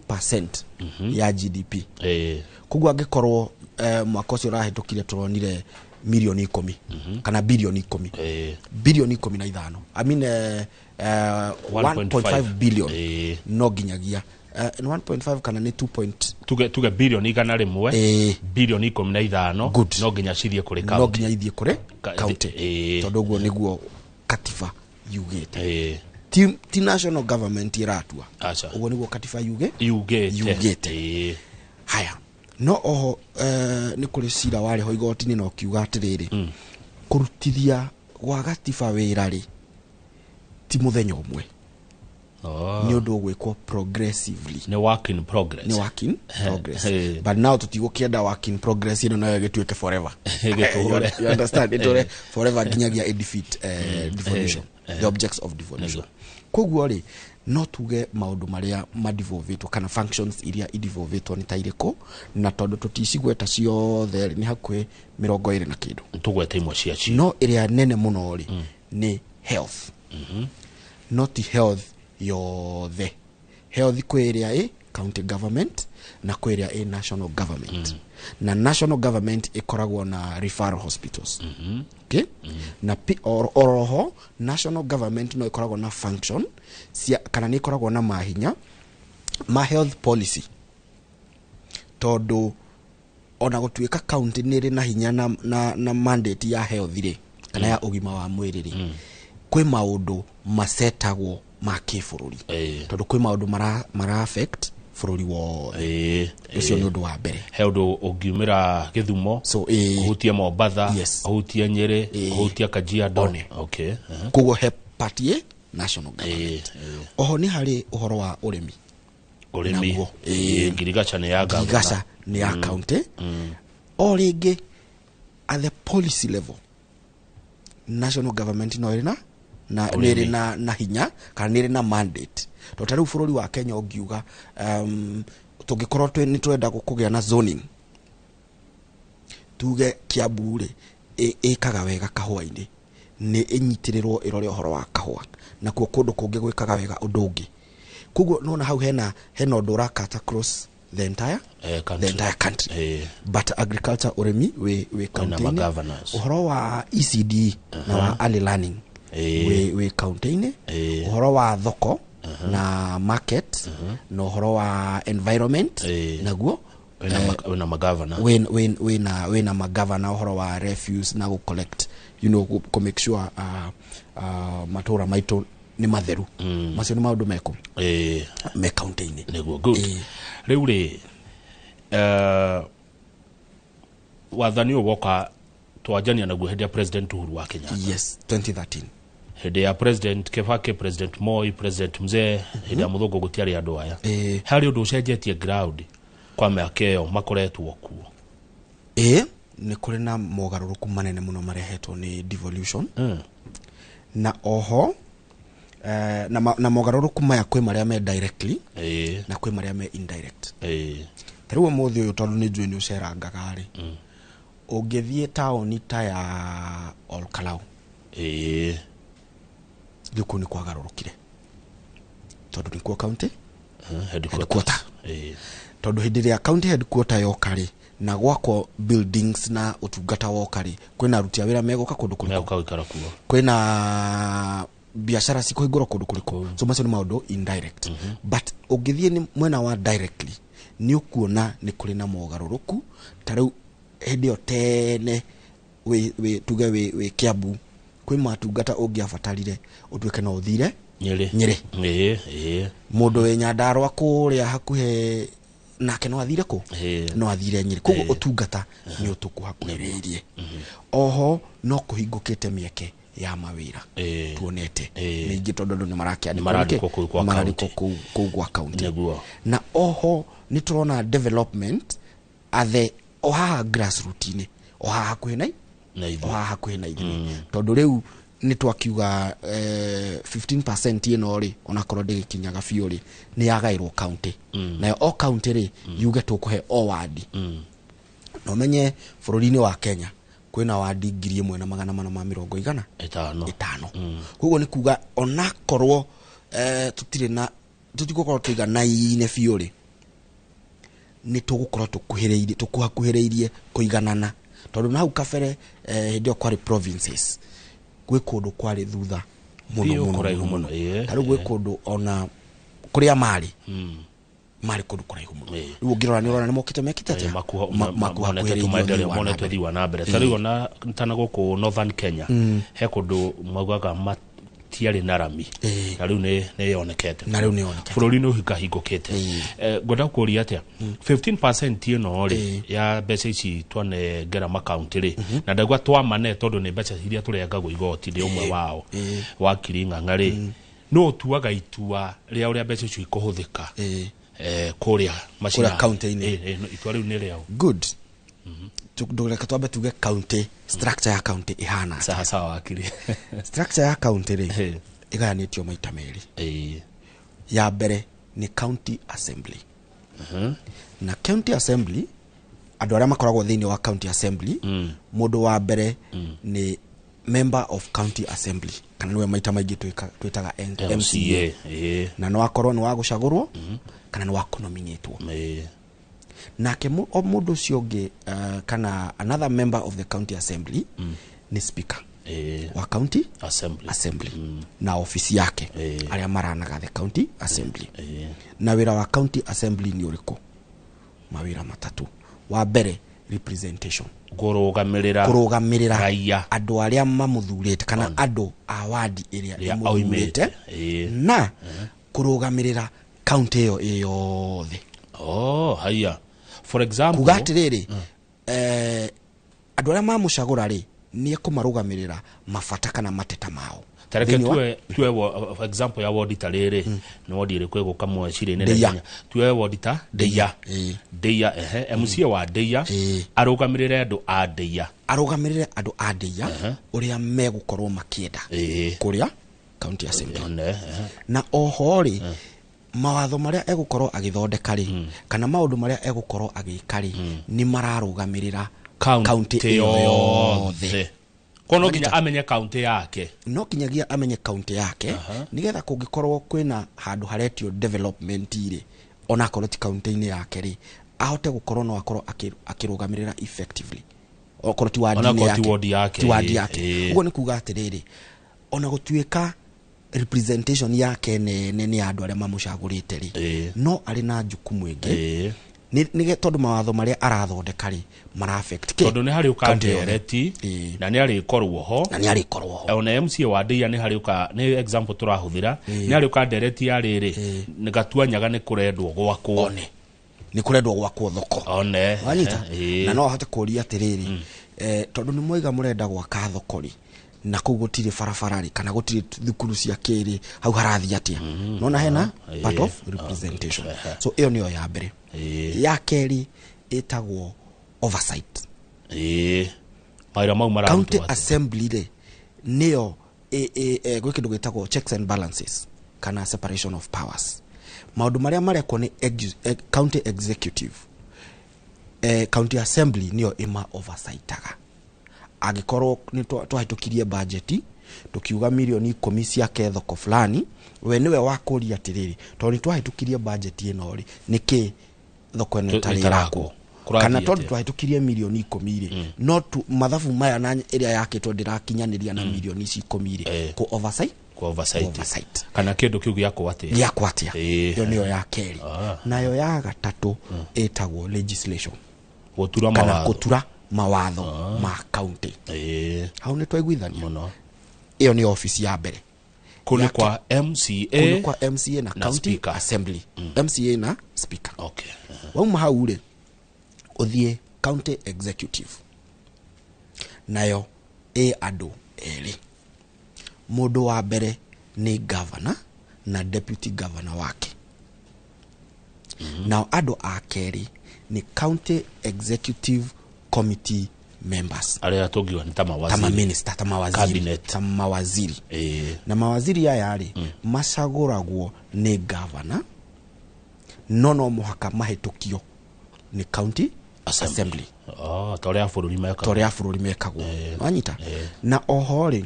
15% ya GDP. Koguo angĩkorwo mwaka ũcio ũrahĩtũkire tũronire mirioni 10 kana bilioni 10, bilioni 15, I mean 1.5 billion, no nginyagia 1.5 kana nĩ 2. Tuge bilioni 100, bilioni 15 no nginya cithiĩ kũrĩ county. No nginya ithiĩ kũrĩ county, tondũ ũguo nĩguo katiba yugĩte. Ti national government ĩratua, ũguo nĩguo katiba yugĩte. Haya, no oho nĩ kũrĩ cira warĩ ho igoti-inĩ na ũkiuga atĩrĩrĩ, kũrutithia gwa gatiba wĩra rĩ ti mũthenya ũmwe, nĩ ũndũ ũgwĩkwo progressively. Nĩ work in progress. Nĩ work in progress. But now tũtigũkĩenda work in progress ĩno nayo ĩgĩtuĩke forever. You understand? Ĩtũre forever nginyagia ĩ defeat devolution, the objects of devolution. Koguo rĩ, no tuge maũndũ marĩa madevolvĩtwo kana functions iria idevolvĩtwo nĩ ta irĩkũ, na tondũ tũticigweta ciothe rĩ, nĩ hakuhĩ 20 na kĩndũ. Tũgwete imwe ciacio. No ĩrĩa nene mũno rĩ nĩ health. No ti health yothe. Health kwĩ ĩrĩa ĩ county government na kwĩ ĩrĩa ĩ national government. Na national government ĩkoragwo na referral hospitals. Okay? Na oroho national government no ĩkoragwo na function cia, kana nĩ ĩkoragwo na mahinya ma health policy, tondũ ona gũtuĩka county nĩ ĩrĩ na hinya na mandate ya health rĩ, kana ya ũgima wa mwĩrĩ rĩ, kwĩ maũndũ macetagwo ma kĩbũrũri, tondũ kwĩ maũndũ mara affect bũrũri wothe. Ũcio nĩ ũndũ wa mbere. He ũndũ ũngiumĩra Gĩthumo, ũhutie Mombatha, ũhutie Nyĩrĩ, ũhutie Kajiado. Okay. Koguo he part ĩ national government. Oho nĩ harĩ ũhoro wa ũrĩmi. Ũrĩmi. Ngirigaca nĩ ya governor. Ngirigaca nĩ ya county. O rĩngĩ at the policy level, national government no ĩrĩ na nĩ ĩrĩ na hinya kana nĩ ĩrĩ na mandate. Tondũ ta rĩu bũrũri wa Kenya ũngiuga tũngĩkorwo nĩ tũrenda kũgĩa na zoning, tuge Kiambu rĩ ĩkaga wega kahũa-inĩ, nĩ ĩnyitĩrĩrwo ĩrore ũhoro wa kahũa, nakuo kũndũ kũngĩ gwĩkaga wega ũndũ ũngĩ. Koguo nĩwona hau hena ũndũ ũrakata across the entire country. But agriculture, ũrĩmi wĩ county-inĩ. Ũhoro wa ECD na wa early learning wĩ county-inĩ. Ũhoro wa thoko na market na ũhoro wa environment naguo wĩna magavana, wĩna magavana, ũhoro wa refuse na gũ collect, you know, kũ make sure matũra maitũ nĩ matheru. Macio nĩ maũndũ meko me county-inĩ. Nĩguo. Good. Rĩu rĩ, wathani ũyũ woka twanjania naguo hĩndĩ ya President Uhuru wa Kenyatta. Yes, 2013. Hĩndĩ ya President Kibaki, President Moi, President Mzee, hĩndĩ ya Mũthũngũ gũtiarĩ andũ aya. Harĩ ũndũ ũcenjetie ground kwa mĩaka ĩyo makoretwo kuo? Nĩ kũrĩ na mogarũrũku manene mũno marehetwo nĩ devolution. Na oho na mogarũrũku maya kwĩ marĩa me directly na kwĩ marĩa me indirect. Ta rĩu ũmũthĩ ũyũ, tondũ nĩ njũĩ nĩ ũcerangaga rĩ, ũngĩthiĩ taũni ta ya Olkalau, rĩu kũu nĩ kwagarũrũkire, tondũ nĩkuo county headquarter. Tondũ hĩndĩ ĩrĩa county headquarter yoka rĩ, na gwakwo buildings na ũtungata woka rĩ, kwĩna aruti a wĩra megũka kũndũ kũrĩkũ, kwĩna biashara cikũhingũrwo kũndũ kũrĩkũ. So macio nĩ maũndũ indirect. But ũngĩthiĩ nĩ mwena wa directly, nĩ ũkuona nĩ kũrĩ na mogarũrũku. Ta rĩu hĩndĩ ĩyo tene tuge wĩ Kiambu, kwĩ matungata ũngĩabatarire ũtuĩke no ũthire Nyĩrĩ. Mũndũ wĩ Nyandarũa kũrĩa hakuhĩ nake no athire kũ, no athire Nyĩrĩ. Koguo ũtungata nĩ ũtũkuhakuhĩrĩirie. Oho no kũhingũkĩte mĩeke ya mawĩra tuonete mĩingĩ tondũ andũ nĩ marakĩandĩkwo Nĩmarandĩkwo kũu kwa marandĩkwo kũu gwa county. Nĩguo. Na oho nĩ tũrona development athe o haha grassroot-inĩ, o haha hakuhĩ na Na ithuĩ. o haha hakuhĩ na ithuĩ, tondũ rĩu nĩ twakiuga 15% ĩno rĩ, onakorwo ndĩgĩkinyaga biũ rĩ, nĩ yagaĩrwo county. Nayo o county rĩ, yuge tũkũhe o wadi. Na ũmenye bũrũri-inĩ wa Kenya kwĩna wadi 1450. Ĩtano. Ĩtano. Koguo nĩ kuga onakorwo tũtirĩ na tũtigũkorwo tũiganaine biũ rĩ, nĩ tũgũkorwo tũkuhĩrĩirie, tũkuhakuhĩrĩirie kũiganana, tondũ na hau kabere hĩndĩ ĩyo kwarĩ provinces, gwĩ kũndũ kwarĩ thutha mũno Biũ mũno kũraihu mũno mũno, mũno. Ta rĩu gwĩ kũndũ ona kũrĩa marĩ marĩ kũndũ kũraihu mũno. Rĩu ũngĩrora nĩ ũrona nĩ mokĩte mekĩte atĩa? Makuhakuhĩrĩirie ũthii wa na Monete mbere. ũthii wa na mbere. Ta rĩu ona tana gũkũ Northern Kenya, he kũndũ maugaga matiarĩ na rami, na rĩu nĩ yonekete. Na rĩu nĩ yonekete. Bũrũri nĩ ũhingahingũkĩte. Ngwenda kũria atĩa, 15% ĩno rĩ ya mbeca ici twanengera makaunti rĩ, na ndaigua twamane tondũ nĩ mbeca iria tũrengagwo igoti, ndĩ ũmwe wao wa Kiring'ang'a rĩ, no ũtuaga itua rĩa ũrĩa mbeca icio ikũhũthĩka kũrĩa Kũrĩa county-inĩ. Itua rĩu nĩ rĩao? Good. Ndũreke twambe tuge county structure ya county ĩhana atĩa. Sawa sawa, wakiri. Structure ya county rĩ, ĩgayanĩtio maita merĩ. Ya mbere nĩ county assembly. Na county assembly, andũ arĩa makoragwo thĩinĩ wa county assembly, mũndũ wa mbere nĩ member of county assembly, kana nĩwe maita maingĩ twĩtaga MCA. Na no akorwo nĩ wa gũcagũrwo kana nĩ wa kũnominĩtwo. Nake o mũndũ ũcio ũngĩ, kana another member of the county assembly, nĩ speaker wa county assembly, assembly. Na ofisi yake arĩa maranaga the county assembly. Na wĩra wa county assembly nĩ ũrĩkũ? Mawĩra matatũ. Wa mbere, representation. Kũrũgamĩrĩra Kũrũgamĩrĩra raia, andũ arĩa mamũthurĩte kana andũ a wadi ĩrĩa Ĩrĩa ĩmũthurĩte, oimĩte. Na kũrũgamĩrĩra county ĩyo ĩ yothe. Oh, haya, for example, Kuga atĩrĩrĩ, andũ arĩa mamũcagũra rĩ, nĩ ekũmarũgamĩrĩra mabata kana mateta mao. Tareke Thĩinĩ wa- tue for example ya wodi ta rĩrĩ, nĩ wodi ĩrĩkũ ĩgũka mweciria-inĩ? Ndeia. Kenya. Tue wodi ta Ndeia. Ndeia, ehe, MCA wa Ndeia arũgamĩrĩre andũ a Ndeia. Arũgamĩrĩre andũ a Ndeia ũrĩa megũkorwo makĩenda kũrĩa county assembly. One, ehe. Na oho rĩ, mawatho marĩa egũkorwo agĩthondeka rĩ, kana maũndũ marĩa egũkorwo agĩka rĩ, nĩ mararũgamĩrĩra county ĩyo yothe. Ko no nginya amenye county yake? No kinyagia amenye county yake, nigetha kũngĩkorwo kwĩna handũ haretio development rĩ, onakorwo ti county-inĩ yake rĩ, ahote gũkorwo no akorwo akĩrũgamĩrĩra effectively, okorwo ti wadi-inĩ Onakorwo ti yake. ward yake, Ti wadi yake. Ũguo nĩ kuga atĩrĩrĩ, ona gũtuĩka representation yake nene nĩ ya andũ arĩa mamũcagũrĩte rĩ, no arĩ na jukumu ĩngĩ. Nĩ tondũ mawatho marĩa arathondeka rĩ, mara affect kĩ? Tondũ nĩ harĩ ũka County yothe. ndereti na nĩ arĩkorwo ho. Na nĩ arĩkorwo ho. Ona MCA wa Ndeia nĩ harĩ ũka, nĩ example tũrahũthĩra, nĩ harĩ ũka ndereti ya rĩrĩ, nĩ gatua nyaga nĩ kũrendwo gwakwo. One nĩ kũrendwo gwakwo thoko. One. Wanyita? Na no ahote kũria atĩrĩrĩ, tondũ nĩ mwaiga mũrenda gwaka thoko rĩ, na kũu gũtirĩ barabara rĩ, kana gũtirĩ thukuru cia kĩrĩ, hau harathiĩ atĩa? Nona hena part of representation. So ĩyo nĩyo ya mbere. Ya kerĩ ĩtagwo oversight. Mawĩra mau mararutwo County atĩa? assembly rĩ, nĩyo gwĩ kĩndũ gĩtagwo checks and balances kana separation of powers. Maũndũ marĩa marekwo nĩ county executive, county assembly nĩyo ĩma oversightaga. Angĩkorwo nĩ twahĩtũkirie budget tukiuga mirioni 10 ciake thoko fulani, we niwe wakũria atĩrĩrĩ, tondũ nĩ twahĩtũkirie budget ĩno rĩ, nĩkĩ thoko ĩno ĩtarĩ ĩtarakwo? ĩrakwo? Kũrathiĩ Kana tondũ atĩa? twahĩtũkirie mirioni 10 rĩ, no tu mathabu maya na ĩrĩa yakĩtwo ndĩrakinyanĩria na mirioni ici 10 rĩ, kũ oversight. Kũ oversight. Oversight. Kana kĩndũ kĩu gĩakwo atĩa? Gĩakwo atĩa? Ĩyo nĩyo ya kerĩ. Nayo ya gatatũ ĩtagwo legislation. Gũtura Kana mawatho. gũtura mawatho ma county. Hau nĩ twaiguithania ĩyo nĩ office ya mbere. Kũu nĩ Ya kwa MCA kũu nĩ kwa MCA na na county speaker. Assembly. MCA na speaker. Okay. Wauma hau rĩ, ũthiĩ county executive, nayo ĩ andũ erĩ. Mũndũ wa mbere nĩ governor na deputy governor wake. Nao andũ a kerĩ nĩ county executive committee members, arĩa tũngiuga nĩ ta ta mawaziri. maminista, ta mawaziri. Cabinet. Ta mawaziri. Na mawaziri aya rĩ, macagũragwo nĩ governor, no no mũhaka mahĩtũkio nĩ county assembly. Oh, ta ũrĩa bũrũri mekagwo. Ta ũrĩa bũrũri mekagwo, wanyita. Na oho rĩ,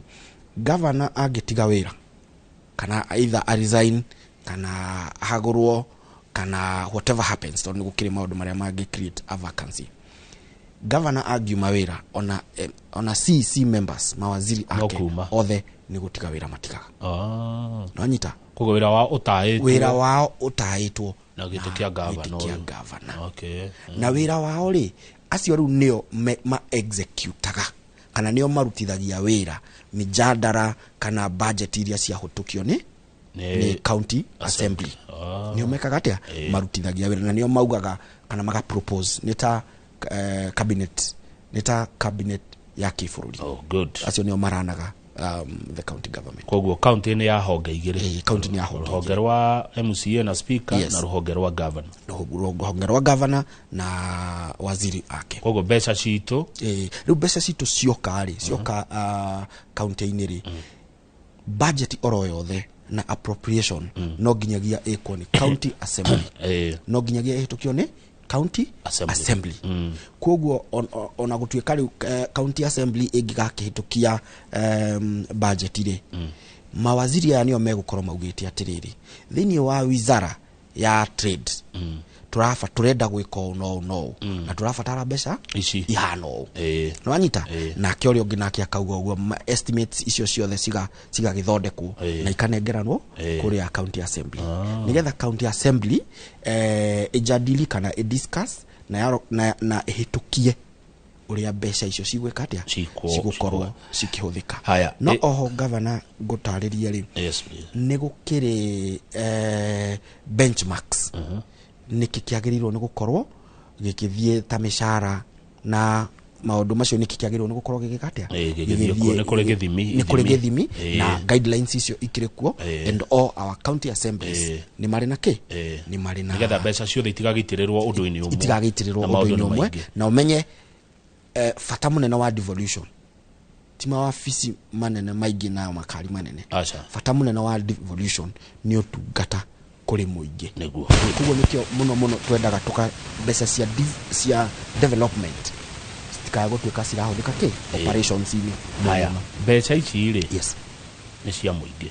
governor angĩtiga wĩra kana either a resign kana ahagũrwo kana whatever happens, tondũ nĩ gũkĩrĩ maũndũ marĩa mangĩ create a vacancy, governor angiuma wĩra, ona CEC members, mawaziri ake othe nĩ gũtiga wĩra matigaga. Nwanyita? Koguo wĩra wao ũtaĩtwo. Wĩra wao ũtaĩtwo na gĩtĩ kĩa gavana. Gĩtĩ kĩa ũyũ. Gavana. Na wĩra wao rĩ, acio rĩu nĩo ma executaga kana nĩo marutithagia wĩra mijadara kana budget iria ciahũtũkio nĩ county assembly. Nĩo mekaga atĩa? Marutithagia wĩra na nĩo maugaga kana maga propose, nĩ ta cabinet, nĩ ta cabinet ya kĩbũrũri. Oh, good. Acio nĩo maranaga the county government. Koguo county nĩ ya honge igĩrĩ. County nĩ ya honge. Rũhonge rwa MCA na speaker, Yes. na rũhonge rwa governor. Rũhonge rwa governor na waziri ake. Koguo mbeca citũ, rĩu mbeca citũ cioka rĩ, cioka county-inĩ rĩ, budget oro yothe na appropriation no nginyagia ĩkwo nĩ county assembly, no nginyagia ĩhĩtũkio nĩ county assembly. Koguo ona gũtuĩka rĩu county assembly ĩngĩgakĩhĩtũkia budget rĩ, mawaziri aya nĩo megũkorwo maugĩte atĩrĩrĩ, thĩinĩ wa wizara ya trade tũraba tũrenda gwĩka ũũ na ũũ na ũũ, na tũrabatara mbeca ici ihana ũũ. Nĩwanyita? Nake ũrĩa ũngĩ nake akauga ũguo, estimates icio ciothe cigagĩthondekwo na ikanengeranwo kũrĩa county assembly, nĩgetha county assembly ĩjadili kana ĩdiscuss na ĩhĩtũkie ũrĩa mbeca icio cigwĩka atĩa, cigũkorwo cikĩhũthĩka. Haya, no oho gavana ngũtarĩrie rĩ, Yes, please. nĩ gũkĩrĩ benchmarks, nĩkĩ kĩagĩrĩirwo nĩ gũkorwo gĩkĩthiĩ ta mĩcara na maũndũ macio, nĩkĩ kĩagĩrĩirwo nĩ gũkorwo gĩgĩka atĩa. Gĩgĩthiĩ kuo, nĩ kũrĩ gĩthimi, nĩ kũrĩ ithimi. gĩthimi na guidelines icio ikĩrĩ kuo, and all our county assemblies nĩ marĩ na kĩ, nĩ marĩ na nĩgetha mbeca ciothe itigagĩitĩrĩrwo ũndũ-inĩ ũmwe. Itigagĩitĩrĩrwo Na maũndũ ũndũ-inĩ nĩ ũmwe. maingĩ. Na ũmenye bata mũnene wa devolution ti mawabici manene maingĩ na makari manene. Aca. Bata mũnene wa devolution nĩ ũtungata kũrĩ mũingĩ. Nĩguo. Koguo nĩkĩo mũno mũno twendaga tũka mbeca cia development citikae gũtuĩka cirahũthĩka kĩ operations-inĩ. Haya, mbeca ici rĩ, yes, nĩ cia mũingĩ.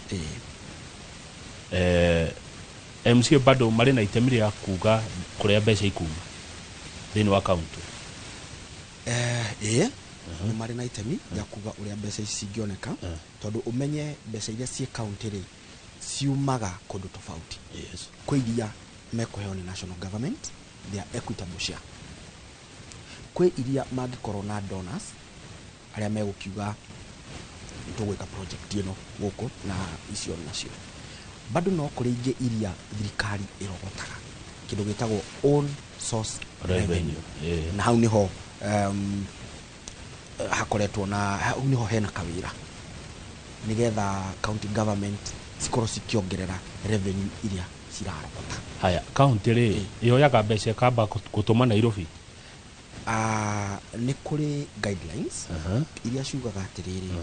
MCA bado marĩ na itemi rĩa kuga kũrĩa mbeca ikuma thĩinĩ wa county? Ĩĩ, nĩ marĩ na itemi rĩa kuga ũrĩa mbeca ici cingĩoneka, tondũ ũmenye mbeca iria ciĩ county rĩ, ciumaga kũndũ tofauti. Kwĩ iria mekũheo nĩ national government, their equitable share, kwĩ iria mangĩkorwo na donors arĩa megũkiuga tũgwĩka project ĩno gũkũ na icio nacio. Bado no kũrĩ ingĩ iria thirikari ĩrogotaga, kĩndũ gĩtagwo own source revenue. Revenue. Na hau nĩho hakoretwo, na hau nĩho hena kawĩra nĩgetha county government cikorwo cikĩongerera revenue iria cirarogota. Haya, county rĩ, yoyaga mbeca ĩkamba gũtũma Nairobi? Nĩ kũrĩ guidelines iria ciugaga atĩrĩrĩ,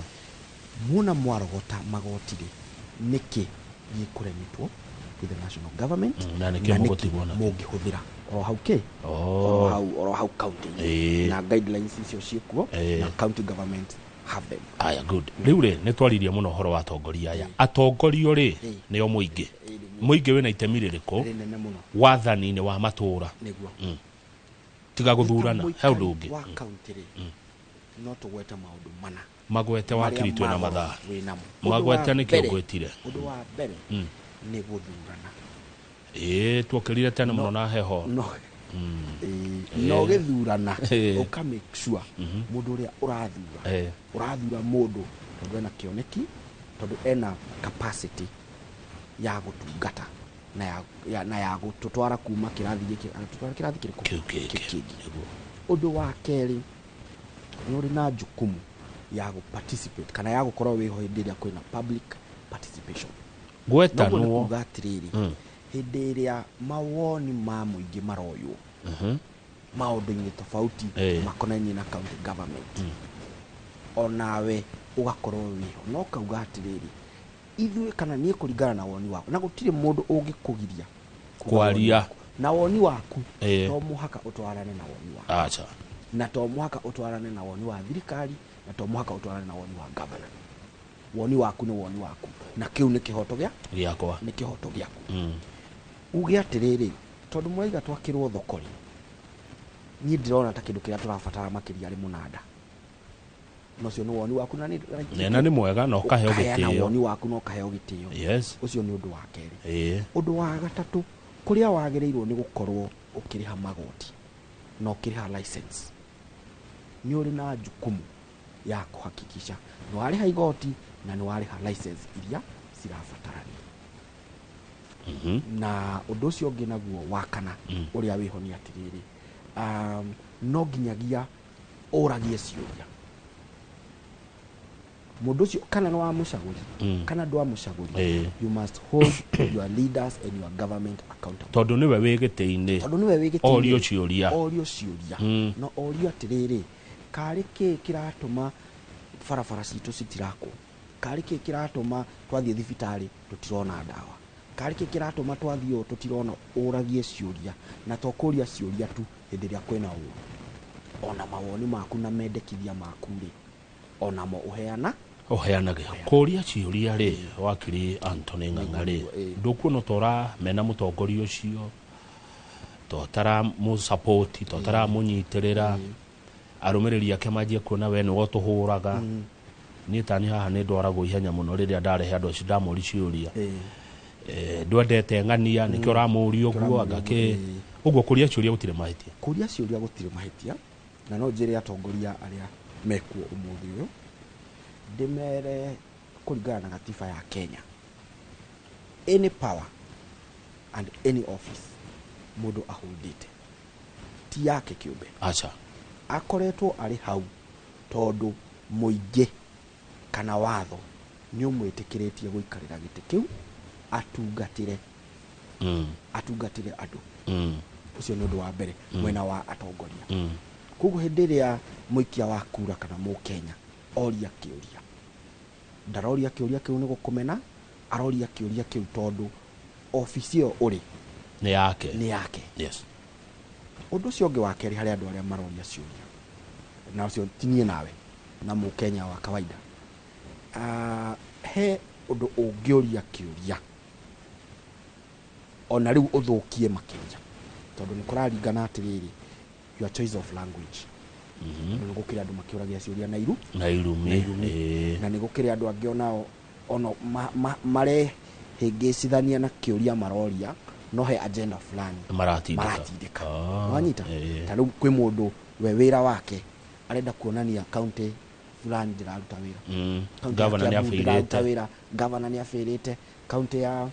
muona mwarogota magoti rĩ, nĩkĩ gĩkũremitwo to the national government, na nĩkĩo mũgũtigwo nakĩo. Mũngĩhũthĩra oro hau kĩ, oro hau county, na guidelines icio ciĩkuo, na county government have them. Aya, good. Rĩu rĩ, nĩ twaririe mũno ũhoro wa atongoria aya. Atongorio rĩ, nĩo mũingĩ. Mũingĩ wĩna itemi rĩrĩkũ rĩnene mũno wathani-inĩ wa matũũra? Nĩguo. Tiga gũthurana, he ũndũ ũngĩ. Wa county rĩ, no tũgwete maũndũ mana. Magwete wakiri, Marĩa twĩna magoro mathaa. wĩnamo. Magwete. Ũndũ wa Nĩkĩo ngwĩtire. Ũndũ wa mbere nĩ gũthurana. Ĩĩ, tuokĩrire tene mũno na heho. No no gĩthurana, ũka make sure mũndũ ũrĩa ũrathura, ũrathura mũndũ tondũ ena kĩoneki, tondũ ena capacity ya gũtungata na ya gũtũtwara kuma kĩrathi gĩkĩ agatũtwara kĩrathi kĩrĩkũ kĩu kĩngĩ. Ũndũ wa kerĩ, nĩ ũrĩ na jukumu ya gũ participate kana ya gũkorwo wĩho hĩndĩ ĩrĩa kwĩna public participation. Gwetanwo. Noguo nĩ kuga atĩrĩrĩ, hĩndĩ ĩrĩa mawoni ma mũingĩ maroywo maũndũ-inĩ tofauti makonainie na county government, onawe ũgakorwo wĩho na ũkauga atĩrĩrĩ, ithuĩ kana niĩ kũringana na woni waku, na gũtirĩ mũndũ ũngĩkũgiria kwaria na woni waku, to mũhaka ũtwarane na woni waku. Acha. Na to mũhaka ũtwarane na woni wa thirikari, na to mũhaka ũtwarane na woni wa governor. Woni waku nĩ woni waku, na kĩu nĩ kĩhoto gĩa gĩakwa, nĩ kĩhoto gĩaku. Uge atĩrĩrĩ, tondũ mũraiga twakĩrwo thoko rĩ, niĩ ndĩrona ta kĩndũ kĩrĩa tũrabatara makĩria arĩ mũnanda. Na ũcio nĩ woni waku, na nĩ mwega na ũkaheo gĩtĩo. Woni waku na ũkaheo gĩtĩo. Yes. Ũcio nĩ ũndũ wa kerĩ. Ũndũ wa gatatũ, kũrĩa wagĩrĩirwo nĩ gũkorwo ũkĩrĩha magoti na ũkĩrĩha license, nĩ ũrĩ na jukumu ya kũhakikisha nĩ warĩha igoti na nĩ warĩha license iria cirabatarania. Na ũndũ ũcio ũngĩ naguo wa kana ũrĩa wĩho nĩ atĩrĩrĩ, no nginyagia ũragie ciũria mũndũ ũcio, kana nĩ wamũcagũri kana ndwamũcagũri, you must hold your leaders and your government accountable. Tondũ nĩwe wĩ gĩtĩ-inĩ, tondũ nĩwe wĩ gĩtĩ-inĩ, orio ciũria, orio ciũria, na orio atĩrĩrĩ, karĩ kĩ kĩratũma barabara citũ citirakwo, karĩ kĩ kĩratũma twathiĩ thibitarĩ tũtirona ndawa, karĩ kĩ kĩratũma twathiĩ ũũ tũtirona. Ũragie ciũria, na to kũria ciũria tu hĩndĩ ĩrĩa kwĩna ũũru, ona mawoni maku na mendekithia maku rĩ, onamo ũheana ũheanage. Kũria ciũria rĩ, wakiri Anthony Ng'ang'a rĩ, ndũkuona tora mena mũtongoria ũcio, to taramũsapoti, to taramũnyitĩrĩra, arũmĩrĩri ake manjie kuona we nĩwe ũtũhũraga. Niĩ tani haha nĩ ndwaragwo ihenya mũno rĩrĩa ndarehe andũ acio ndamũri ciũria. Ndwendete ng'ania nĩkĩo ũramũria ũguo, angakĩ ũguo. Kũria ciũria gũtirĩ mahĩtia. Kũria ciũria gũtirĩ mahĩtia, na no njĩre atongoria arĩa mekuo ũmũthĩ ũyũ, ndĩmere kũringana na gatiba ya Kenya, any power and any office mũndũ ahũndĩte ti yake kĩũmbe. Acha. Akoretwo arĩ hau tondũ mũingĩ kana watho nĩ ũmwĩtĩkĩrĩtie gũikarĩra gĩtĩ kĩu atungatĩre, atungatĩre andũ. Ũcio nĩ ũndũ wa mbere mwena wa atongoria. Koguo hĩndĩ ĩrĩa mũikia wa kura kana mũkenya oria kĩũria, ndaroria kĩũria kĩu nĩ gũkũmena, aroria kĩũria kĩu tondũ obici ĩyo ũrĩ nĩ yake, nĩ yake. Yes. Ũndũ ũcio ũngĩ wa kerĩ harĩ andũ arĩa maroria ciũria, na ũcio ti niĩ nawe na mũkenya wa kawaida, he ũndũ ũngĩũria kĩũria ona rĩu ũthũkie makĩria, tondũ nĩ kũraringana atĩrĩrĩ, your choice of language. Nĩ gũkĩrĩ andũ makĩũragia ciũria na iru na irumi, na nĩ gũkĩrĩ andũ angĩ onao ono marehĩngĩcithania na kĩũria maroria, no he agenda fulani maratindĩka. Wanyita? Ta rĩu kwĩ mũndũ we wĩra wake arenda kuonania county fulani ndĩraruta wĩra, governor nĩ wĩra, governor nĩ abĩrĩte, county ya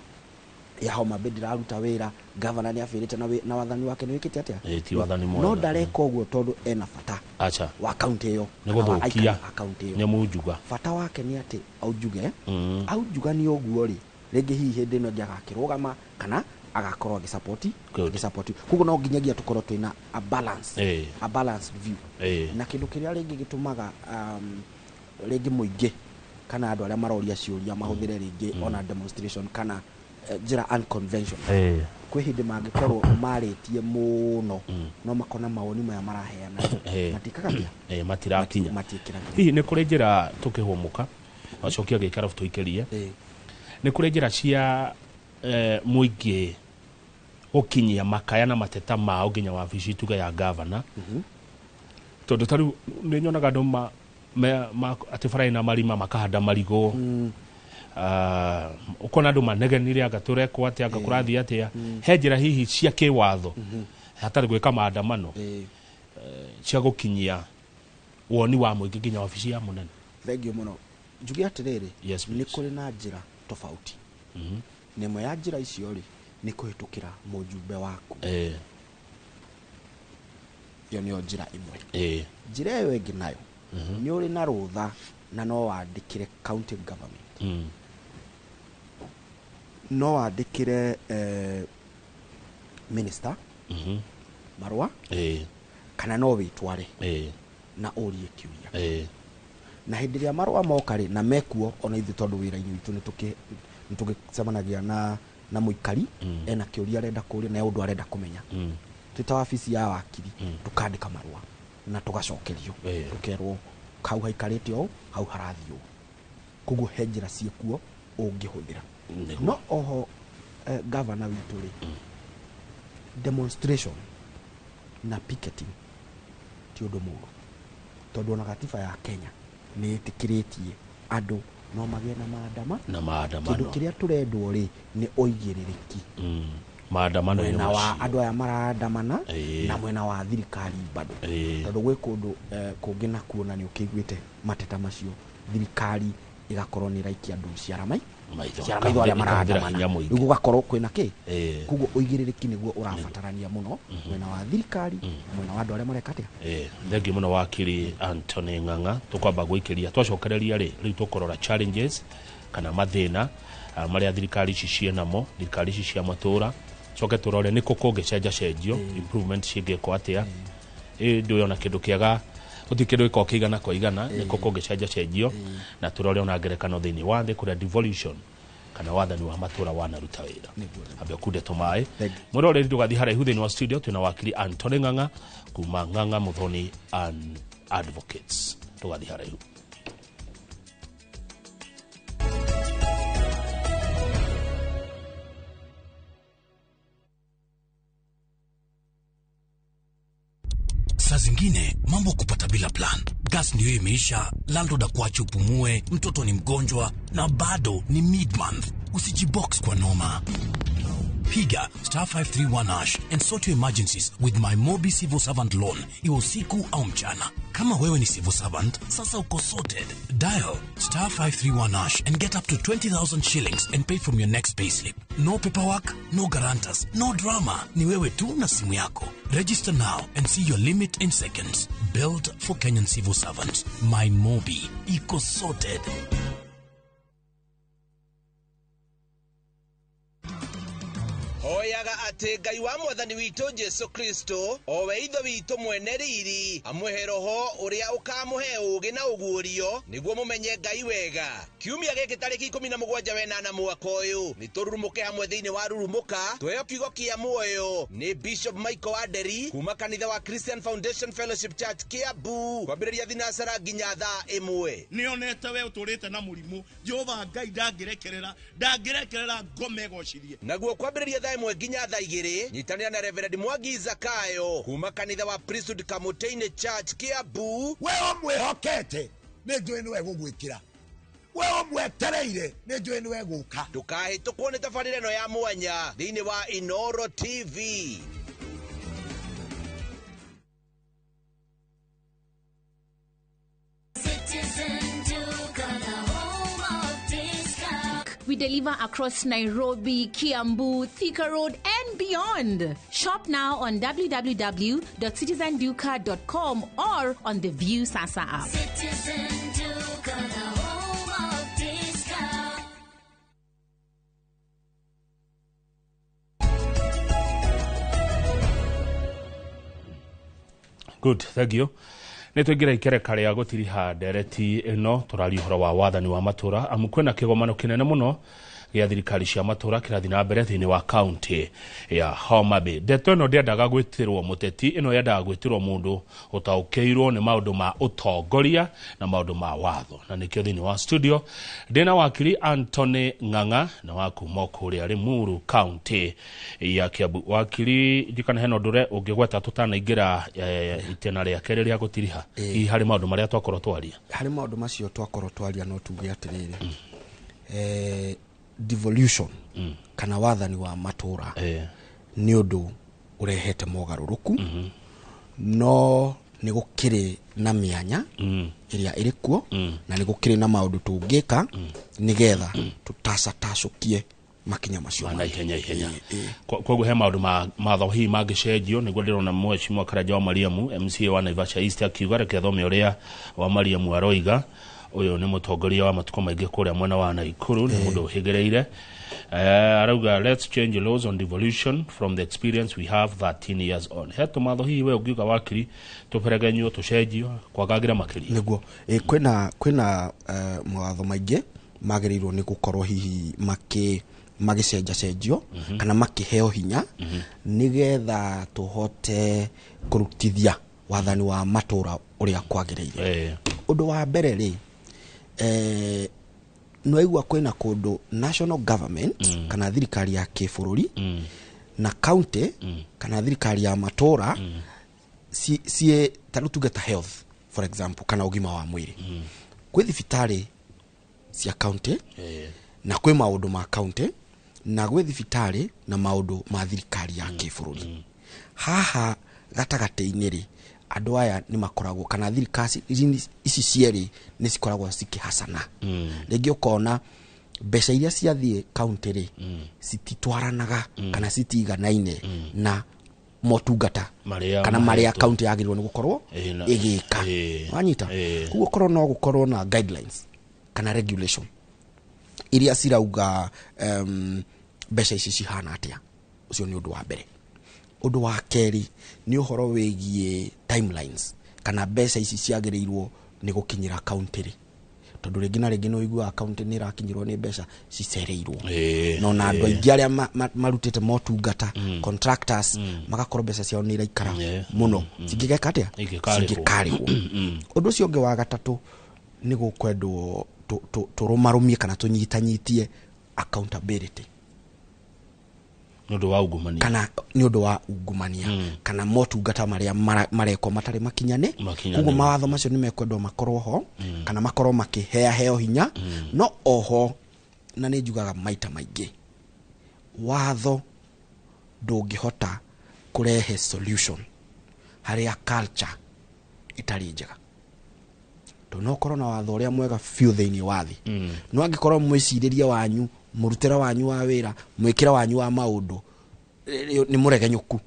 Homa Bay ndĩraruta wĩra, governor nĩ abĩrĩte, na wathani wake nĩ wĩkĩte atĩa? Ti wathani mwega. No ndareka ũguo tondũ ena bata Acha. wa county ĩyo, nĩ gũthũkia county ĩyo, nĩ mũnjuga. Bata wake nĩ atĩ aunjuge, aunjuga nĩ ũguo rĩ, rĩngĩ hihi hĩndĩ ĩno ĩngĩ agakĩrũgama kana agakorwo agĩsapoti, agĩsapoti. Koguo no nginyagia tũkorwo twĩna a balance, a balanced view. Na kĩndũ kĩrĩa rĩngĩ gĩtũmaga rĩngĩ mũingĩ kana andũ arĩa maroria ciũria mahũthĩre rĩngĩ ona demonstration kana njĩra unconventional, kwĩ hĩndĩ mangĩkorwo marĩtie mũno no makona mawoni maya maraheana matikaga atĩa, matirakinya. Hihi nĩ kũrĩ njĩra tũkĩhũmũka wacokia gĩikaro tũikĩrie, nĩ kũrĩ njĩra cia mũingĩ gũkinyia makaya na mateta mao nginya wabici tuge ya governor? Tondũ ta rĩu nĩ nyonaga andũ atĩ bara ĩna marima makahanda marigũ, ũkona andũ manegenire anga tũrekwo atĩa, anga kũrathiĩ atĩa. He njĩra hihi cia kĩwatho hatarĩ gwĩka maandamano cia gũkinyia woni wa mũingĩ nginya wabici ya mũnene? Thengiũ mũno. Njuge atĩrĩrĩ, nĩ kũrĩ na njĩra tofauti. Na ĩmwe ya njĩra icio rĩ, nĩ kũhĩtũkĩra mũjumbe waku. Ĩyo nĩyo njĩra ĩmwe. Njĩra ĩyo ĩngĩ nayo Nĩ ũrĩ na rũtha na no wandĩkĩre county government, no wandĩkĩre minister marũa, kana no wĩtware na ũrie kĩũria. Na hĩndĩ ĩrĩa marũa moka rĩ, na mekuo ona ithuĩ tondũ wĩra-inĩ witũ nĩ tũgĩcemanagia na mũikari ena kĩũria arenda kũria na ũndũ arenda kũmenya, twĩ ta wabici ya wakiri tũkandĩka marũa na tũgacokerio, tũkerwo hau haikarĩte ũũ, hau harathiĩ ũũ. Koguo he njĩra ciĩkuo ũngĩhũthĩra. No oho gavana witũ rĩ, demonstration na picketing ti ũndũ mũũru, tondũ ona gatiba ya Kenya nĩ ĩtĩkĩrĩtie andũ no magĩe na maandamano. Kĩndũ kĩrĩa tũrendwo rĩ nĩ ũigĩrĩrĩki maandamano mwena wa andũ aya maraandamana na mwena wa thirikari bado, tondũ gwĩ kũndũ kũngĩ nakuo na nĩ ũkĩiguĩte mateta macio, thirikari ĩgakorwo nĩ ĩraikia andũ ciara maitho arĩa maraandamana, rĩu gũgakorwo kwĩna kĩ. Koguo ũigĩrĩrĩki nĩguo ũrabatarania mũno mwena wa thirikari na mwena wa andũ arĩa mareka atĩa. Thengiũ mũno wakiri Anthony Ng'ang'a. Tũkwamba gwĩkĩria twacokereria rĩ, rĩu tũkũrora challenges kana mathĩna marĩa thirikari ici ciĩnamo, thirikari ici cia matũra, coke tũrore nĩkũ kũngĩcenjacenjio, improvement cingĩkwo atĩa. Ndũĩ ona kĩndũ kĩega gũtirĩ kĩndũ gĩkoragwo kĩigana kwa igana, nĩkũ kũngĩcenjacenjio, na tũrore ona ngerekano thĩinĩ wa thĩ kũrĩa devolution kana wathani wa matũra wanaruta wĩra. Ambe ũkunde tũmaĩ. Mwĩroreri ndũgathiĩ haraihu, thĩinĩ wa studio twĩna wakiri Anthony Ng'ang'a kuma Ng'ang'a Muthoni and Advocates. Ndũgathiĩ haraihu. Saa zingine mambo kupata bila plan. Gas ndio imeisha, landlord akuache upumue, mtoto ni mgonjwa na bado ni mid-month. Usijibox kwa noma. Piga star 531 hash and sort your emergencies with my Mobi Civil Servant Loan, iwe usiku au mchana. Kama wewe ni civil servant, sasa uko sorted. Dial star 531 hash and get up to 20,000 shillings and pay from your next payslip. No paperwork, no guarantors, no drama. Ni wewe tu na simu yako. Register now and see your limit in seconds. Built for Kenyan civil servants. My Mobi. Iko sorted. Hoyaga atĩ Ngai wa mwathani witũ Jesu Kristo o we ithe witũ mwene riri amũhe roho ũrĩa ũkamũhe ũũgĩ na ũguũrio nĩguo mũmenye Ngai wega. Kiumia gĩkĩ tarĩki 17 wenana mwaka ũyũ nĩ tũrurumũke hamwe thĩinĩ wa Rurumũka tweheo kiugo kĩa muoyo nĩ Bishop Michael Aderi kuma kanitha wa Christian Foundation Fellowship Church Kiambu, kwambĩrĩria thinacara nginya thaa 1. Nĩonete we ũtũrĩte na mũrimũ, Jehova Ngai ndangĩrekerera, ndangĩrekerera ngome gocithie. Naguo kwambĩrĩria thaa 1 nginya thaa 2 nyitanĩra na Reverend Mwangi Zakayo kuma kanitha wa Priesthood Kamuteinĩ Church Kiambu. We ũmwĩhokete nĩ njũĩ nĩwe gũgwĩkĩra, we ũmwetereire nĩ njũĩ nĩwe gũka. Ndũkahĩtũkwo nĩ tabarĩra ĩno ya mwanya thĩinĩ wa Inoro TV. We deliver across Nairobi, Kiambu, Thika Road, and beyond. Shop now on www.citizenduka.com or on the View Sasa app. Citizen Duka, the home of discount. Good, thank you. Nĩ tũingĩra ikereka rĩa gũtiriha ndereti ĩno tũraria ũhoro wa wathani wa matũra, amu kwĩna kĩgomano kĩnene mũno gĩa thirikari cia matũra kĩrathiĩ na mbere thĩinĩ wa kaunti ya Homa Bay. Ndeto ĩno ndĩendaga gwĩtĩrwo mũteti, ĩno yendaga gwĩtĩrwo mũndũ ũtaũkĩirwo nĩ maũndũ ma ũtongoria na maũndũ ma watho, na nĩkĩo thĩinĩ wa studio ndĩna wakiri Anthony Ng'ang'a na wa kuma kũrĩa Limuru kaunti ya Kiambu. Wakiri, ndikana hena ũndũ ũngĩgweta tũtanaingĩra itena rĩa kerĩ rĩa gũtiriha, hihi harĩ maũndũ marĩa twakorwo twaria? Harĩ maũndũ macio twakorwo twaria no tuge atĩrĩrĩ, devolution kana wathani wa matũra nĩ ũndũ ũrehete mogarũrũku, no nĩ gũkĩrĩ na mĩanya ĩrĩa ĩrĩ kuo, na nĩ gũkĩrĩ na maũndũ tũngĩka nĩgetha tũtacatacũkie Makinya macio na ihenya ihenya. Koguo he maundu ma hihi mangĩcenjio nĩguo ndĩrona mheshimiwa Karanja wa Mariamu MCA wa Naivasha East akiuga reke thome ũrĩa wa Mariamu aroiga. Ũyũ nĩ mũtongoria wa matukũ maingĩ kũrĩa mwena wa Nakuru, nĩ mũndũ ũhĩgĩrĩire. Arauga let's change laws on devolution from the experience we have 13 years on. He tũmatho hihi we ũngiuga wakiri tũberegenywo tũcenjio kwagagĩra makĩria? Nĩguo kwĩna mawatho maingĩ magĩrĩirwo nĩ gũkorwo hihi magĩcenjacenjio kana makĩheo hinya nĩgetha tũhote kũrutithia wathani wa matũra ũrĩa kwagĩrĩire. Ũndũ wa mbere rĩ, nĩwaigua kwĩna kũndũ national government kana thirikari ya kĩbũrũri na county kana thirikari ya matũra ciĩ ta rĩu tuge ta health for example kana ũgima wa mwĩrĩ. Kwĩ thibitarĩ cia county na kwĩ maũndũ ma county na gwĩ thibitarĩ na maũndũ ma thirikari ya kĩbũrũri. Haha gatagatĩ-inĩ rĩ, andũ aya nĩ makoragwo kana thirikari ici cierĩ nĩ cikoragwo cikĩhacana. Rĩngĩ ũkona mbeca iria ciathiĩ county rĩ cititwaranaga kana citiganaine na motungata kana marĩa county yagĩrĩirwo nĩ gũkorwo ĩgĩka. Wanyita? Koguo korwo no gũkorwo na guidelines kana regulation iria cirauga mbeca ici cihana atĩa. Ũcio nĩ ũndũ wa mbere. Ũndũ wa kerĩ nĩ ũhoro wĩgiĩ timelines kana mbeca ici ciagĩrĩirwo nĩ gũkinyĩra county rĩ, tondũ rĩngĩ na rĩngĩ nĩ ũiguaga county nĩ ĩrakinyĩrwo nĩ mbeca cicereirwo. No na andũ aingĩ arĩa marutĩte motungata contractors magakorwo mbeca ciao nĩ iraikara mũno cingĩgeka atĩa, cingĩkarĩhwo. Ũndũ ũcio ũngĩ wa gatatũ nĩ gũkwendwo tũrũmarũmie kana tũnyitanyitie accountability nĩ ũndũ wa ungumania kana nĩ ũndũ wa ungumania kana motungata marĩa marekwo matarĩ makinyane. Koguo mawatho macio nĩ mekwendwo makorwo ho kana makorwo makĩheaheo hinya. No oho na nĩ njugaga maita maingĩ, watho ndũngĩhota kũrehe solution harĩa culture ĩtarĩ njega. Tondũ no ũkorwo na watho ũrĩa mwega biũ thĩinĩ wa thĩ, no angĩkorwo mwĩcirĩrie wanyu, mũrutĩre wanyu wa wĩra, mwĩkĩre wanyu wa maũndũ nĩ mũregenyũku,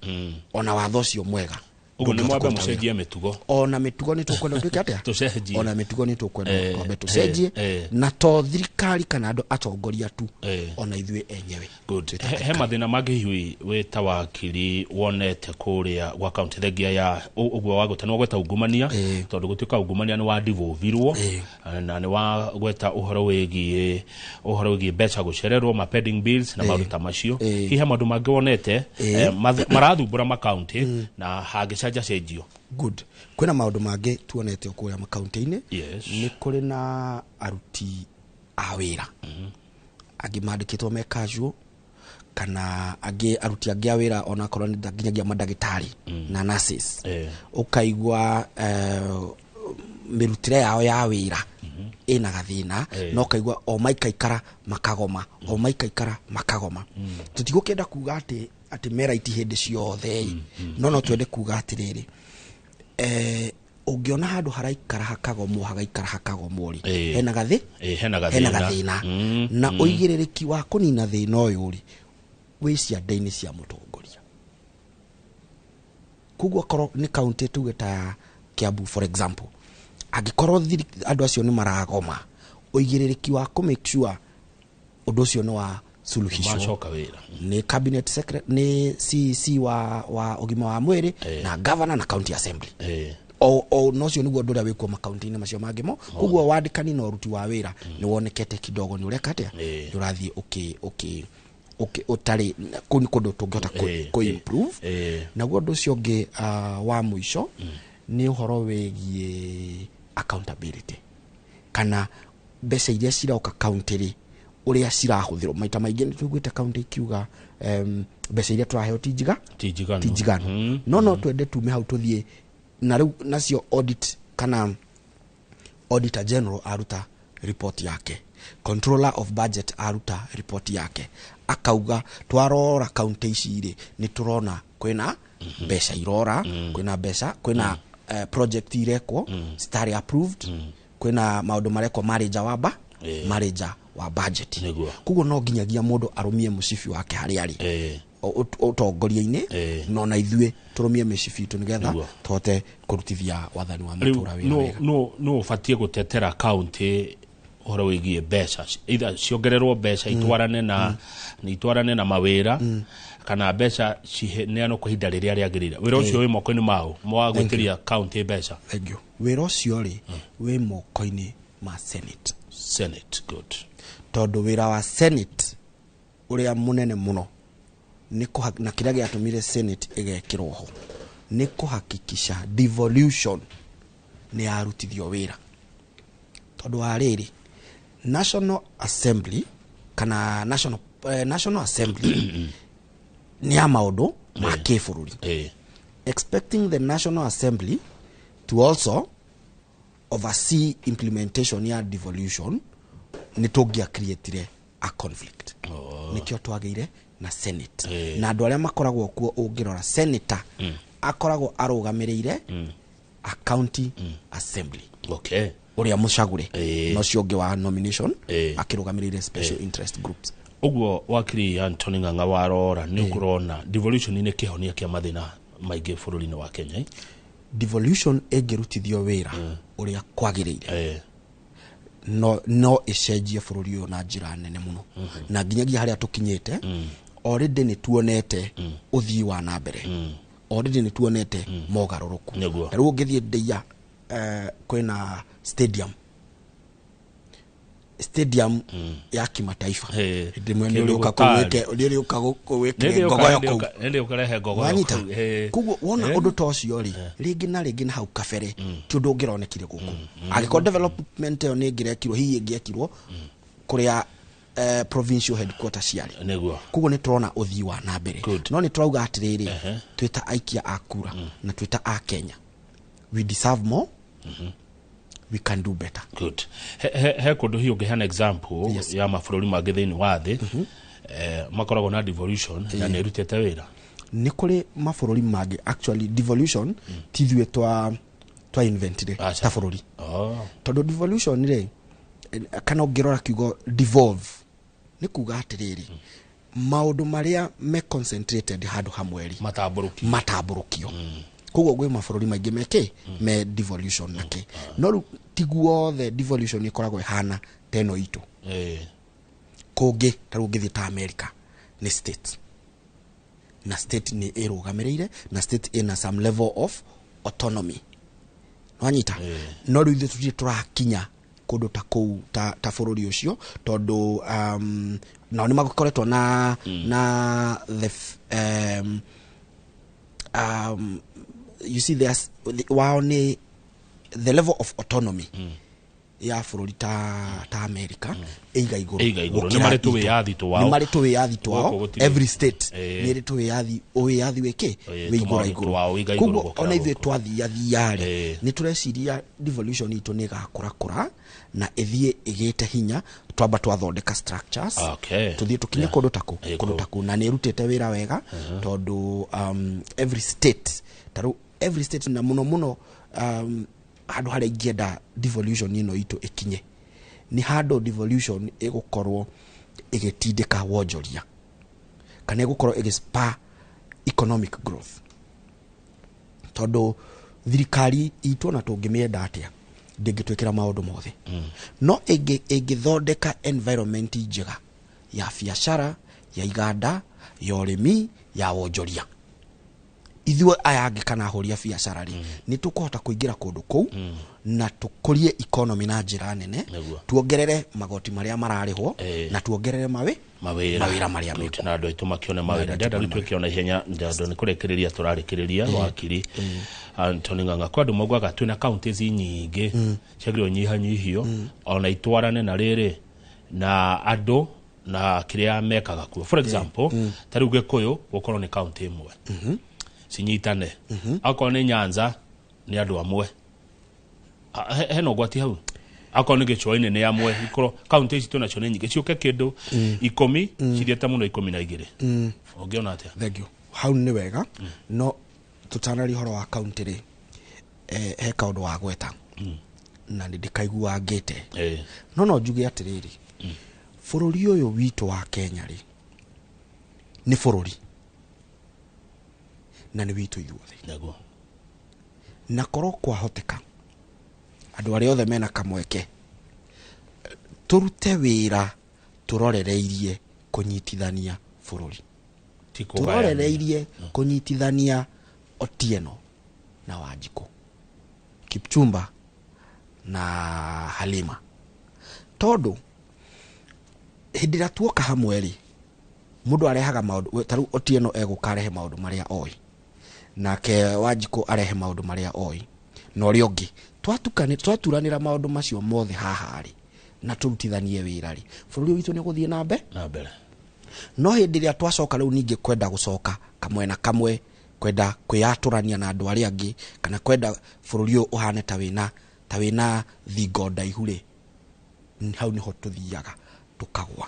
ona watho ũcio mwega Ũguo nĩ mwambe mũcenjie mĩtugo. Ona mĩtugo nĩ tũkwenda twĩke atĩa? Tũcenjie. Ona mĩtugo nĩ tũkwenda twambe tũcenjie na to thirikari kana andũ atongoria tu, ona ithuĩ enyewe. Good. He mathĩna mangĩ hihi wĩ ta wakiri wonete kũrĩa gwa county thengia ya ũguo wa gweta, nĩ wagweta ungumania, tondũ gũtuĩka ungumania nĩ wa devolvirwo na nĩ wagweta ũhoro wĩgiĩ mbeca gũcererwo, ma pending bills na maũndũ ta macio. Hihi he maũndũ mangĩ wonete marathumbũra makaunti na hangĩcenjio? Good. Kwĩna maũndũ mangĩ tuonete kũrĩa makaunti-inĩ. Nĩ kũrĩ na aruti a wĩra angĩ mandĩkĩtwo me casual kana angĩ aruti angĩ a wĩra onakorwo nĩ nginyagia mandagĩtarĩ na nurses. Ũkaigua mĩrutĩre yao ya wĩra ĩna gathĩna, no ũkaigua o maikaikara makagoma, o maikaikara makagoma. Tũtigũkĩenda kuga atĩ meraiti hĩndĩ ciothe, no twende kuga atĩrĩrĩ, ũngĩona handũ haraikara hakagomwo hagaikara hakagomwo rĩ, hena gathĩna na ũigĩrĩrĩki wa kũnina thĩna ũyũ rĩ wĩ ciande-inĩ cia mũtongoria. Koguo akorwo nĩ county tuge ta ya Kiambu for example, angĩkorwo andũ acio nĩ maragoma, ũigĩrĩrĩki wa kũ make sure ũndũ ũcio nĩ wa suluhisho nĩ cabinet secretary, nĩ CEC wa ũgima wa mwĩrĩ na governor na county assembly. O no cio nĩguo ũndũ ũrĩa wĩkwo makaunti-inĩ macio mangĩ mo. Koguo wandĩkani na ũruti wa wĩra nĩ wonekete kidogo nĩ ũreka atĩa, nĩ ũrathiĩ ũtarĩ kũu nĩ kũndũ tũngĩhota kũ improve. Naguo ũndũ ũcio ũngĩ wa mũico nĩ ũhoro wĩgiĩ accountability kana mbeca iria ciroka county rĩ ũrĩa cirahũthĩrwo. Maita maingĩ nĩ tũiguĩte county ikiuga mbeca iria tũraheo ti njiganu. No twende tume hau tũthiĩ na rĩu nacio audit kana auditor general aruta report yake, controller of budget aruta report yake, akauga twarora county ici rĩ nĩ tũrona kwĩna mbeca irora, kwĩna mbeca, kwĩna project irekwo citarĩ approved, kwĩna maũndũ marekwo marĩ nja wa wa budget. Koguo no nginyagia mũndũ arũmie mũcibi wake harĩa arĩ ũtongoria-inĩ, no na ithuĩ tũrũmie mĩcibi itũ nĩgetha tũhote kũrutithia wathani wa matũra wĩra wega. No ũbatiĩ gũtetera county ũhoro wĩgiĩ mbeca, either ciongererwo mbeca itwarane na itwarane na mawĩra, kana mbeca ciheanwo kwa ihinda rĩrĩa rĩagĩrĩire. Wĩra ũcio wĩ moko-inĩ mao wa gwĩtĩria county mbeca? Thank you. Wĩra ũcio rĩ wĩ moko-inĩ ma Senate. Senate, good. Tondũ wĩra wa Senate ũrĩa mũnene mũno nĩ na kĩrĩa gĩatũmire Senate ĩgekĩrwo ho nĩ kũhakikisha devolution nĩ yarutithio wĩra. Tondũ wa rĩrĩ, National Assembly kana National Assembly nĩ ya maũndũ ma kĩbũrũri. Expecting the National Assembly to also oversee implementation ya devolution nĩ tũngĩa creatire a conflict. Nĩkĩo twagĩire na Senate. Na andũ arĩa makoragwo kuo ũngĩrora senator akoragwo arũgamĩrĩire a county assembly. Okay. Ũrĩa mũcagũre na ũcio ũngĩ wa nomination akĩrũgamĩrĩire special interest groups. Ũguo wakiri Anthony Ng'ang'a warora nĩ ũkũrona devolution nĩ kĩhonia kĩa mathĩna maingĩ bũrũri-inĩ wa Kenya. Devolution ĩngĩrutithio wĩra ũrĩa kwagĩrĩire no ĩcenjie bũrũri ũyũ na njĩra nene mũno. Na nginyagia harĩa tũkinyĩte already nĩ tuonete ũthii wa na mbere, already nĩ tuonete mogarũrũku. Na rĩu ũngĩthiĩ Ndeia kwĩna stadium ya kimataifa. Hĩndĩ ĩmwe nĩ ũrĩũka kũwĩke ngogoyo kũu. Koguo wona ũndũ ta ũcio rĩ, rĩngĩ na rĩngĩ na hau kabere ti ũndũ ũngĩronekire gũkũ. Angĩkorwo development ĩyo nĩ ĩngĩrekirwo, hihi ĩngĩekirwo kũrĩa provincial headquarters ciarĩ. Koguo nĩ tũrona ũthii wa na mbere. No nĩ tũrauga atĩrĩrĩ, twĩ ta aikia a kura na twĩ ta a Kenya, we deserve more. We can do better. Good. He kũndũ hihi ũngĩheana example ya mabũrũri mangĩ thĩinĩ wa thĩ makoragwo na devolution na nĩ ĩrutĩte wĩra? Nĩ kũrĩ mabũrũri mangĩ actually devolution ti ithuĩ twa inventire ta bũrũri. Tondũ devolution rĩ, kana ũngĩrora kiugo devolve nĩ kuga atĩrĩrĩ, maũndũ marĩa me concentrated handũ hamwe rĩ matambũrũkio. Koguo gwĩ mabũrũri maingĩ meke me devolution nake. No rĩu ti guothe devolution ĩkoragwo ĩhana ta ĩno itũ. Kũngĩ ta rĩu ũngĩthiĩ ta America nĩ state, na state nĩ ĩrũgamĩrĩire, na state ĩna some level of autonomy. Nwanyita? No rĩu ithuĩ tũtirĩ tũrakinya kũndũ ta kũu ta bũrũri ũcio, tondũ nao nĩ makoretwo na the you see there's wao ni the level of autonomy ya bũrũri ta America ĩiga igũrũ. Nĩ marĩ tũwĩyathi twao. Nĩ marĩ tũwĩyathi twao. Every state nĩ ĩrĩ tũwĩyathi, ũwĩyathi wĩkĩ wĩ igũrũ igũrũ. Koguo ona ithuĩ twathiathia rĩ, nĩ tũreciria devolution itũ nĩ ĩgakũrakũra na ĩthiĩ ĩgĩte hinya, twamba twathondeka structures tũthiĩ tũkinye kũndũ ta kũu, kũndũ ta kũu, na nĩ ĩrutĩte wĩra wega tondũ every state ta rĩu every state na mũno mũno handũ harĩa ingĩenda devolution ĩno itũ ĩkinye nĩ handũ devolution ĩgũkorwo ĩgĩtindĩka wonjoria kana ĩgũkorwo ĩgĩspur economic growth. Tondũ thirikari itũ ona tũngĩmĩenda atĩa ndĩngĩtwĩkĩra maũndũ mothe. No ĩngĩthondeka environment njega ya biacara, ya iganda, ya ũrĩmi, ya wonjoria, ithuĩ aya angĩ kana ahũri a biacara rĩ, nĩ tũkũhota kũingĩra kũndũ kũu na tũkũrie economy na njĩra nene, tuongerere magoti marĩa mararĩhwo na tuongerere mawĩra marĩa mekwo na andũ aitũ makĩone mawĩra. Ndĩrenda rĩu twĩke ona ihenya, ndĩrenda nĩ kũrĩkĩrĩria tũrarĩkĩrĩria wakiri Anthony Ng'ang'a. Kwa andũ maugaga twĩna counties nyingĩ ciagĩrĩirwo nyihanyihio ona itwarane na rĩrĩ na andũ na kĩrĩa mekaga kuo. For example, ta rĩu Gĩkũyũ gũkorwo nĩ county ĩmwe cinyitane, akorwo nĩ Nyanza nĩ andũ amwe, hena ũgwati hau. Akorwo nĩ gĩcũa-inĩ nĩ amwe, ikorwo county ici twĩnacio nĩ nyingĩ ciũke kĩndũ 10 cithiĩte mũno 12. Ũngĩona atĩa? Thank you. Hau nĩ wega. No tũtanaria ũhoro wa county rĩ, he kaũndũ wa gweta na nĩ ndĩkaigua ngĩte. No njuge atĩrĩrĩ, Bũrũri ũyũ witũ wa Kenya rĩ, nĩ bũrũri na nĩ witũ ithuothe. Nĩguo. Na korwo kwahoteka andũ arĩa othe mena kamweke tũrute wĩra tũrorereirie kũnyitithania bũrũri, tũrorereirie kũnyitithania Otieno na Wanjikũ, Kipchumba na Halima, tondũ hĩndĩ ĩrĩa tuoka hamwe rĩ, mũndũ arehaga maũndũ. Ta rĩu Otieno egũka arehe maũndũ marĩa oĩ, nake Wanjikũ arehe maũndũ marĩa oĩ, na ũrĩa ũngĩ. Twaturanĩra maũndũ macio mothe haha rĩ, na tũrutithanie wĩra rĩ, bũrũri witũ nĩ ũgũthiĩ na mbere. No hĩndĩ ĩrĩa twacoka rĩu ningĩ kwenda gũcoka kamwe na kamwe, kwenda kwĩyatũrania na andũ arĩa angĩ, kana kwenda bũrũri ũyũ ũhane ta wĩna thingo ndaihu rĩ, hau nĩho tũthiaga tũkagwa.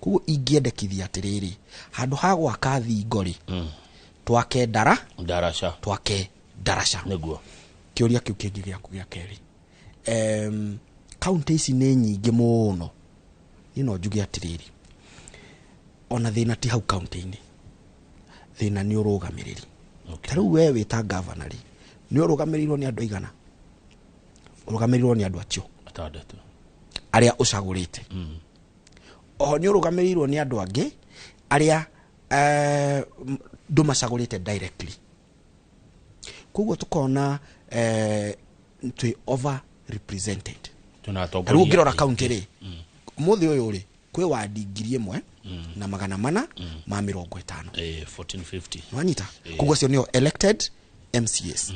Koguo ingĩendekithia atĩrĩrĩ, handũ ha gwaka thingo rĩ, twake ndaraca, twake ndaraca. Nĩguo. Kĩũria kĩu kĩngĩ gĩaku gĩa kerĩ, kaunti ici nĩ nyingĩ mũno. Niĩ no njuge atĩrĩrĩ, ona thĩna ti hau kaunti-inĩ, thĩna nĩ ũrũgamĩrĩri. Ta rĩu we wĩ ta gavana rĩ, nĩ ũrũgamĩrĩirwo nĩ andũ aigana? Ũrũgamĩrĩirwo nĩ andũ acio atandatũ arĩa ũcagũrĩte. Oho nĩ ũrũgamĩrĩirwo nĩ andũ angĩ arĩa ndũmacagũrĩte directly. Koguo tũkona twĩ over represented. Ta rĩu ũngĩrora kaunti rĩ, ũmũthĩ ũyũ rĩ, kwĩ wadi 1450. 1450. Wanyita? Koguo acio nĩo elected MCAs.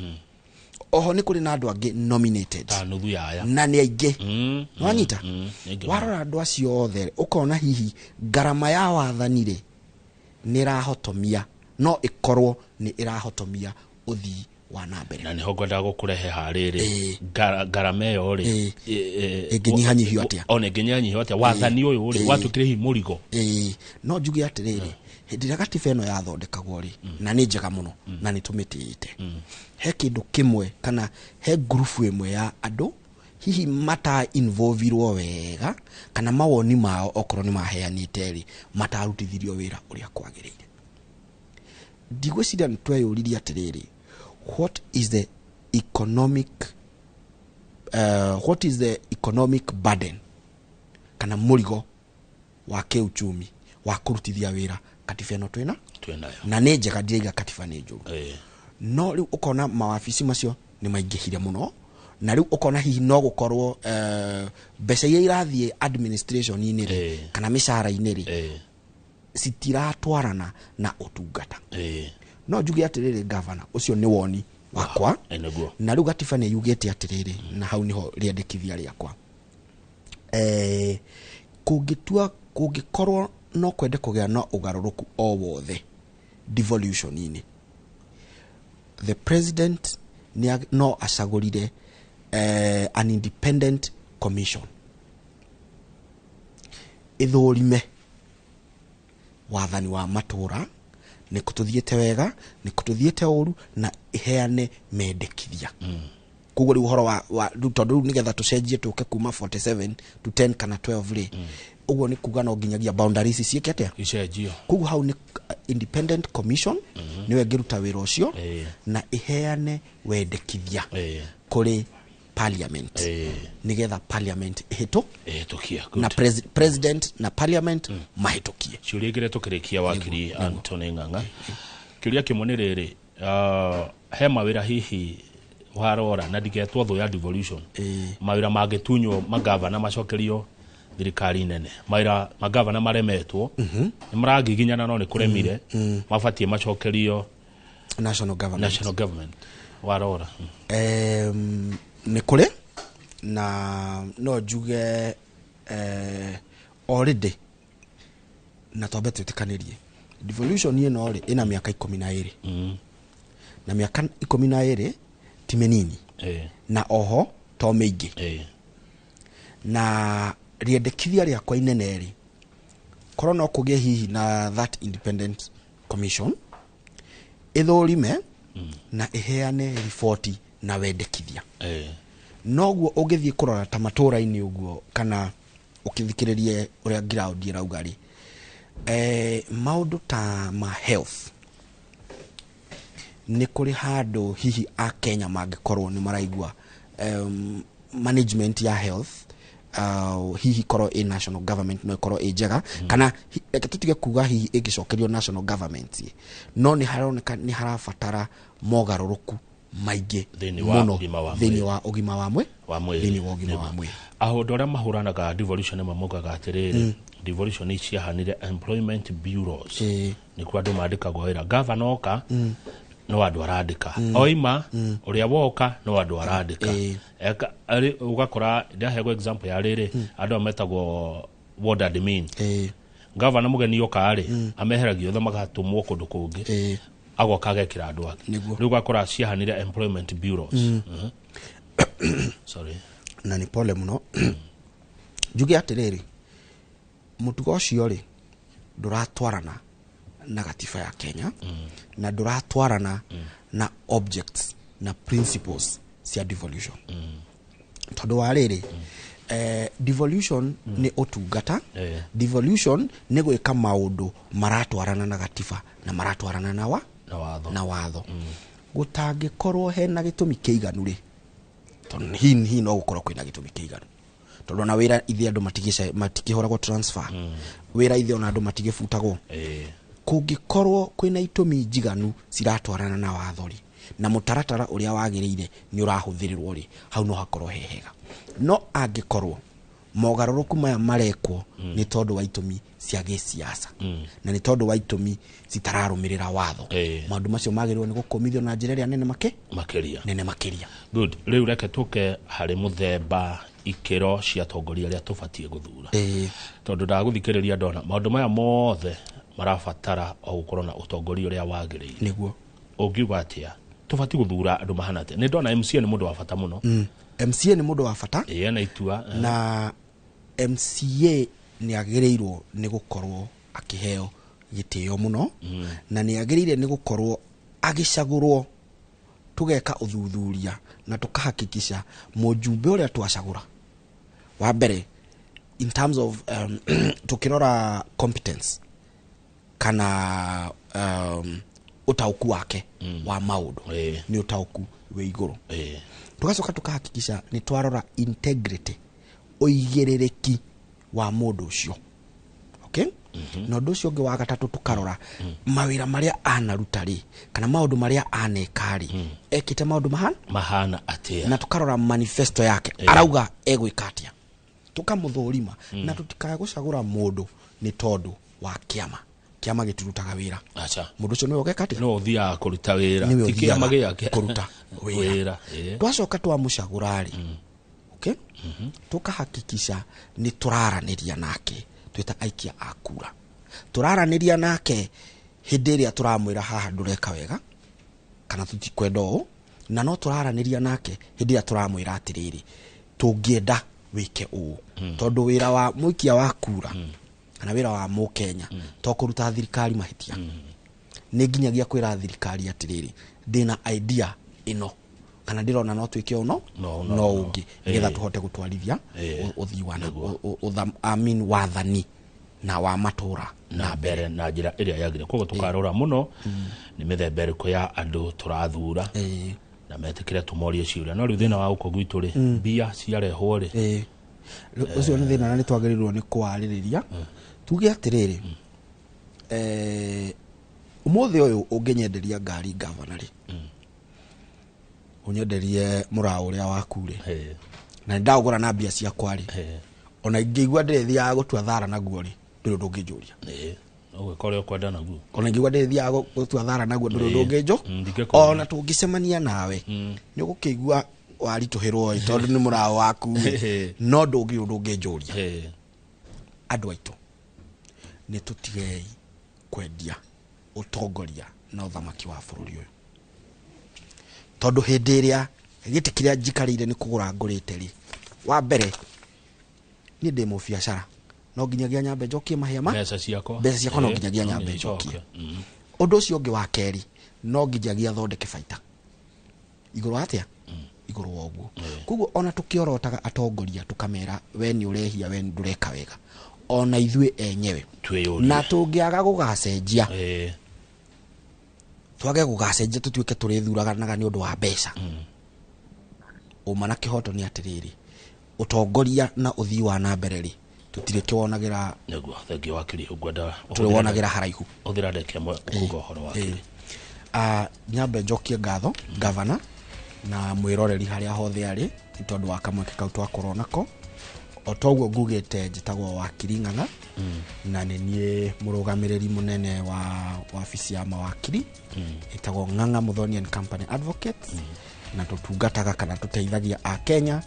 Oho nĩ kũrĩ na andũ angĩ nominated. Ta nuthu ya aya. Na nĩ aingĩ. Wanyita? Warora andũ acio othe, ũkona hihi ngarama ya wathani rĩ, nĩ ĩrahotomia, no ĩkorwo nĩ ĩrahotomia ũthii wa na mbere. Na nĩho ngwendaga gũkũrehe harĩrĩ, ngarama ĩyo rĩ, ĩngĩnyihanyihio atĩa? Ona ĩngĩnyihanyihio atĩa? Wathani ũyũ rĩ, watuĩkire hihi mũrigo? No njuge atĩrĩrĩ, hĩndĩ ĩrĩa gatiba ĩno yathondekagwo rĩ, na nĩ njega mũno, na nĩ tũmĩtĩĩte, he kĩndũ kĩmwe kana he ngurubu ĩmwe ya andũ hihi mata involvirwo wega, kana mawoni mao okorwo nĩ maheanĩte rĩ, matarutithirio wĩra ũrĩa kwagĩrĩire. Ndigwĩciria nĩ tweyũririe atĩrĩrĩ, what is the economic what is the economic burden kana mũrigo wa kĩuchumi wa kũrutithia wĩra katiba ĩno twĩna nayo? Na nĩ njega, ndiraiga katiba nĩ njũru, no rĩu ũkona mawabici macio nĩ maingĩhire mũno, na rĩu ũkona hihi no gũkorwo mbeca iria irathiĩ administration-inĩ rĩ, kana mĩcara-inĩ rĩ, citiratwarana na ũtungata. No njuge atĩrĩrĩ, gavana, ũcio nĩ woni wakwa, na rĩu gatiba nĩ yugĩte atĩrĩrĩ, na hau nĩho rĩendekithia rĩakwa, kũngĩkorwo no kwende kũgĩa na ũgarũrũku o wothe devolution-inĩ, the president no acagũrire an independent commission ĩthũrime wathani wa matũra, nĩ kũtũthiĩte wega, nĩ kũtũthiĩte ũru, na ĩheane mendekithia. Koguo rĩu ũhoro wa tondũ rĩu nĩgetha tũcenjie tũke kuma 47 to 10 kana 12 rĩ, ũguo nĩ kuga no nginyagia boundaries ciĩke atĩa? Icenjio. Koguo hau nĩ independent commission nĩyo ĩngĩruta wĩra ũcio na ĩheane wendekithia kũrĩ parliament, nĩgetha parliament ĩhĩtũkie na president na parliament mahĩtũkie. Ciũria igĩrĩ tũkĩrĩkia, wakiri Anthony Ng'ang'a. Kĩũria kĩmwe nĩ rĩrĩ, he mawĩra hihi warora na ndigetwo thũ ya devolution, mawĩra mangĩtunywo magavana macokerio thirikari nene, mawĩra magavana maremetwo, nĩ maragiginyana no nĩ kũremire, mabatiĩ macokerio national government. National government warora. Nĩ kũrĩ na no njuge already, na twambe twĩtĩkanĩrie devolution ĩno rĩ, ĩna mĩaka 12, na mĩaka 12 ti mĩnini, na oho to mĩingĩ. Na rĩendekithia rĩakwa inene rĩ, korwo no kũgĩe hihi na that independent commission ĩthũrime na ĩheane riboti na wendekithia. Noguo ũngĩthiĩ kũrora ta matũra-inĩ ũguo, kana Ũkĩthikĩrĩrie ũrĩa ground ĩrauga rĩ, maũndũ ta ma health nĩ kũrĩ handũ hihi a Kenya mangĩkorwo nĩ maraigua management ya health, hihi korwo ĩ national government no ĩkorwo ĩ njega, kana reke tũtige kuga hihi ĩngĩcokerio national government, no nĩ haroneka nĩ harabatara mogarũrũku maingĩ Thĩinĩ wa mũno ũgima wa thĩinĩ mwĩrĩ. Wa ũgima wa mwĩrĩ Wa mwĩrĩ. Thĩinĩ wa ũgima wa mwĩrĩ. Andũ arĩa mahũranaga devolution mamaugaga atĩrĩrĩ, devolution ciahanire employment bureaus, nĩkuo andũ mandĩkagwo wĩra. Gavana oka, no andũ arandĩka, oima ũrĩa woka no andũ arandĩka. Ũgakora ndahegwo example ya rĩrĩ, andũ aya metagwo ward admin, gavana mũgeni oka rĩ, ameheragio othe magatũmwo kũndũ kũngĩ, agoka agekĩra andũ ake. Rĩu ũgakora ciahanire employment bureaus. Sorry. Na nĩ pole mũno. Njuge atĩrĩrĩ, mũtugo ũcio rĩ ndũratwarana na gatiba ya Kenya, na ndũratwarana na objects na principles cia devolution, tondũ wa rĩrĩ, devolution nĩ ũtungata. Devolution nĩ gwĩka maũndũ maratwarana na gatiba na maratwarana na wa na watho. Na watho. Gũtangĩkorwo hena gĩtũmi kĩiganu rĩ, tondũ hihi no gũkorwo kwĩna gĩtũmi kĩiganu, tondũ ona wĩra ithe andũ matikĩhũragwo transfer, wĩra ithe ona andũ matigĩbutagwo. Kũngĩkorwo kwĩna itũmi njiganu ciratwarana na watho rĩ, na mũtaratara ũrĩa wagĩrĩire nĩ ũrahũthĩrĩrwo rĩ, hau no hakorwo he hega. No angĩkorwo mogarũrũku maya marekwo nĩ tondũ wa itũmi cia gĩsiasa, na nĩ tondũ wa itũmi citararũmĩrĩra watho, maũndũ macio magĩrĩirwo nĩ gũkũmithio na njĩra ĩrĩa nene makĩria. Nene makĩria. Good. Rĩu reke tũke harĩ mũthemba ikĩro cia atongoria arĩa tũbatiĩ gũthura, tondũ ndagũthikĩrĩria ndona maũndũ maya mothe marabatara o gũkorwo na ũtongoria ũrĩa wagĩrĩire. Ũngiuga atĩa, tũbatiĩ gũthura andũ mahana atĩa? Nĩ ndona MCA nĩ mũndũ wa bata mũno. MCA nĩ mũndũ wa bata. Ĩĩ, ena itua. Na MCA nĩ agĩrĩirwo nĩ gũkorwo akĩheo gĩtĩo mũno, na nĩ agĩrĩire nĩ gũkorwo agĩcagũrwo, tũgeka ũthuthuria na tũkahakikisha mũjumbe ũrĩa twacagũra wa mbere in terms of tukirora competence kana ũtaũku wake wa maũndũ, nĩ ũtaũku wĩ igũrũ. Tugacoka tukahakikisha nĩ twarora integrity, ũigĩrĩrĩki wa mũndũ ũcio, okay? Na ũndũ ũcio ũngĩ wa gatatũ, tũkarora mawĩra marĩa anaruta rĩ, kana maũndũ marĩa aneka rĩ, ekĩte maũndũ mahana mahana atĩa, na tukarora manifesto yake, arauga egwĩka atĩa, tukamũthũrima, na tutikae gũcagũra mũndũ nĩ tondũ wa kĩama. Kĩama gĩtirutaga wĩra. Acha. Mũndũ ũcio nĩwe ũgeka atĩa? No ũthiaga kũruta wĩra. Nĩwe Ti kĩama ũthiaga gĩake. kũruta wĩra. Wĩra. Twacoka twamũcagũra rĩ, okay? Tukahakikisha nĩ tũraranĩria nake twĩta aikia a kura, tũraranĩria nake hĩndĩ ĩrĩa tũramwĩra haha ndũreka wega kana tũtikwenda ũũ, na no tũraranĩria nake hĩndĩ ĩrĩa tũramwĩra atĩrĩrĩ, tũngĩenda wĩke ũũ, tondũ wĩra wa mũikia wa kura kana wĩra wa mũkenya to kũruta thirikari mahĩtia, nĩ nginyagia kwĩra thirikari atĩrĩrĩ, ndĩna idea ĩno kana ndĩrona no twĩke ũũ no no, no no. ũngĩ, nĩgetha tũhote gũtwarithia ũthii wa na I mean wathani na wa matũra na mbere na njĩra ĩrĩa yagĩrĩire. Koguo tũkarora mũno nĩ mĩthemba ĩrĩkũ ya andũ tũrathura na metĩkĩre tũmorie ciũria. No rĩu thĩna wa gũkũ gwitũ rĩ, mbia ciarehwo rĩ, Ũcio nĩ thĩna na nĩ twagĩrĩirwo nĩ kũwarĩrĩria. Tuge atĩrĩrĩ, ũmũthĩ ũyũ ũngĩnyenderia ngari gavana rĩ, ũnyenderie mũraũ ũrĩa waku rĩ, na nĩndagũra na mbia ciakwa rĩ, ona ingĩigua ndĩrĩthiaga gũtua thara naguo rĩ, ndũrĩ ũndũ ũngĩnjũria. Ũgwĩka ũrĩa ũkwenda naguo. Ona ingĩigua ndĩrĩthiaga gũtua thara naguo, ndũrĩ ũndũ ũngĩnjũ. Ndingĩkũria. Ona tũngĩcemania nawe, nĩ ũgũkĩigua waritũhĩrwo ĩ, tondũ nĩ mũraũ waku ĩ, no ndũngĩ ũndũ ũngĩnjũria. Andũ aitũ, nĩ tũtigei kwendia ũtongoria na ũthamaki wa bũrũri ũyũ, tondũ hĩndĩ ĩrĩa gĩtĩ kĩrĩa njikarĩire nĩ kũgũra ngũrĩte rĩ, wa mbere niĩ ndĩ mũbiacara, no nginyagia nyambe njokie mahĩa ma mbeca ciakwa. Mbeca ciakwa no nginyagia no nyambe nginya njokie. icoke. Ũndũ ũcio ũngĩ wa kerĩ, no nginyagia thondeke baita igũrũ atĩa. igũrũ wa ũguo. Koguo ona tũkĩorotaga atongoria tũkamera we nĩ ũrehia, we ndũreka wega, ona ithuĩ enyewe na tũngĩaga gũgacenjia, twage gũgacenjia tũtuĩke tũrĩthuranaga nĩ ũndũ wa mbeca. Ũma na kĩhoto nĩ atĩrĩrĩ, ũtongoria na ũthii wa na mbere rĩ, tũtirĩ kĩwonagĩra. Nĩguo, thengiũ wakiri, ũngwenda tũrĩwonagĩra haraihu. Ũthĩra ndeke ĩmwe kuga ũhoro wakiri. Nyambe njokie ngatho gavana na mwĩroreri harĩa hothe arĩ nĩ tondũ wa kamweke kau twakorwo nako. O toguo ngugĩte njĩtagwo Wakiri Ng'ang'a, na nĩ niĩ mũrũgamĩrĩri mũnene wa wabici ya mawakiri ĩtagwo Ng'ang'a Muthoni and Company Advocates, na tũtungataga kana tũteithagia a Kenya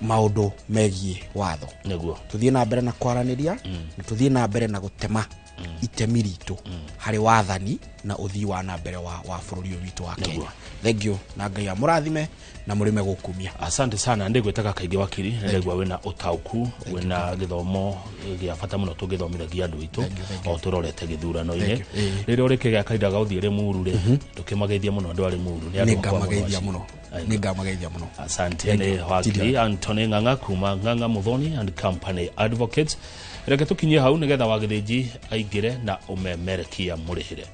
maũndũ megiĩ watho. Nĩguo tũthiĩ na mbere na kwaranĩria, na tũthiĩ na mbere na gũtema itemi ritũ harĩ wathani na ũthii wa na mbere wa bũrũri ũyũ witũ wa Kenya. Thank you, na Ngai amũrathime na mũrĩme gũkumia. Asante sana, ndĩgwĩtaga kaingĩ wakiri, nĩndaigua wĩna ũtaũku, wĩna gĩthomo gĩa bata mũno tũngĩthomithagia andũ aitũ o tũrorete gĩthurano-inĩ. Rĩrĩa ũrĩkĩgĩa kahinda ga gũthiĩ Rĩmuru rĩ, ndũkĩmageithia mũno andũ a Rĩmuru. Nĩngamageithia mũno, nĩngamageithia mũno. Asante. Nĩ wakiri Anthony Ng'ang'a kuma Ng'ang'a Muthoni and Company Advocates. Reke tũkinyie hau nĩgetha Wagĩthĩnji aingĩre na ũmemerekia mũrĩhĩre.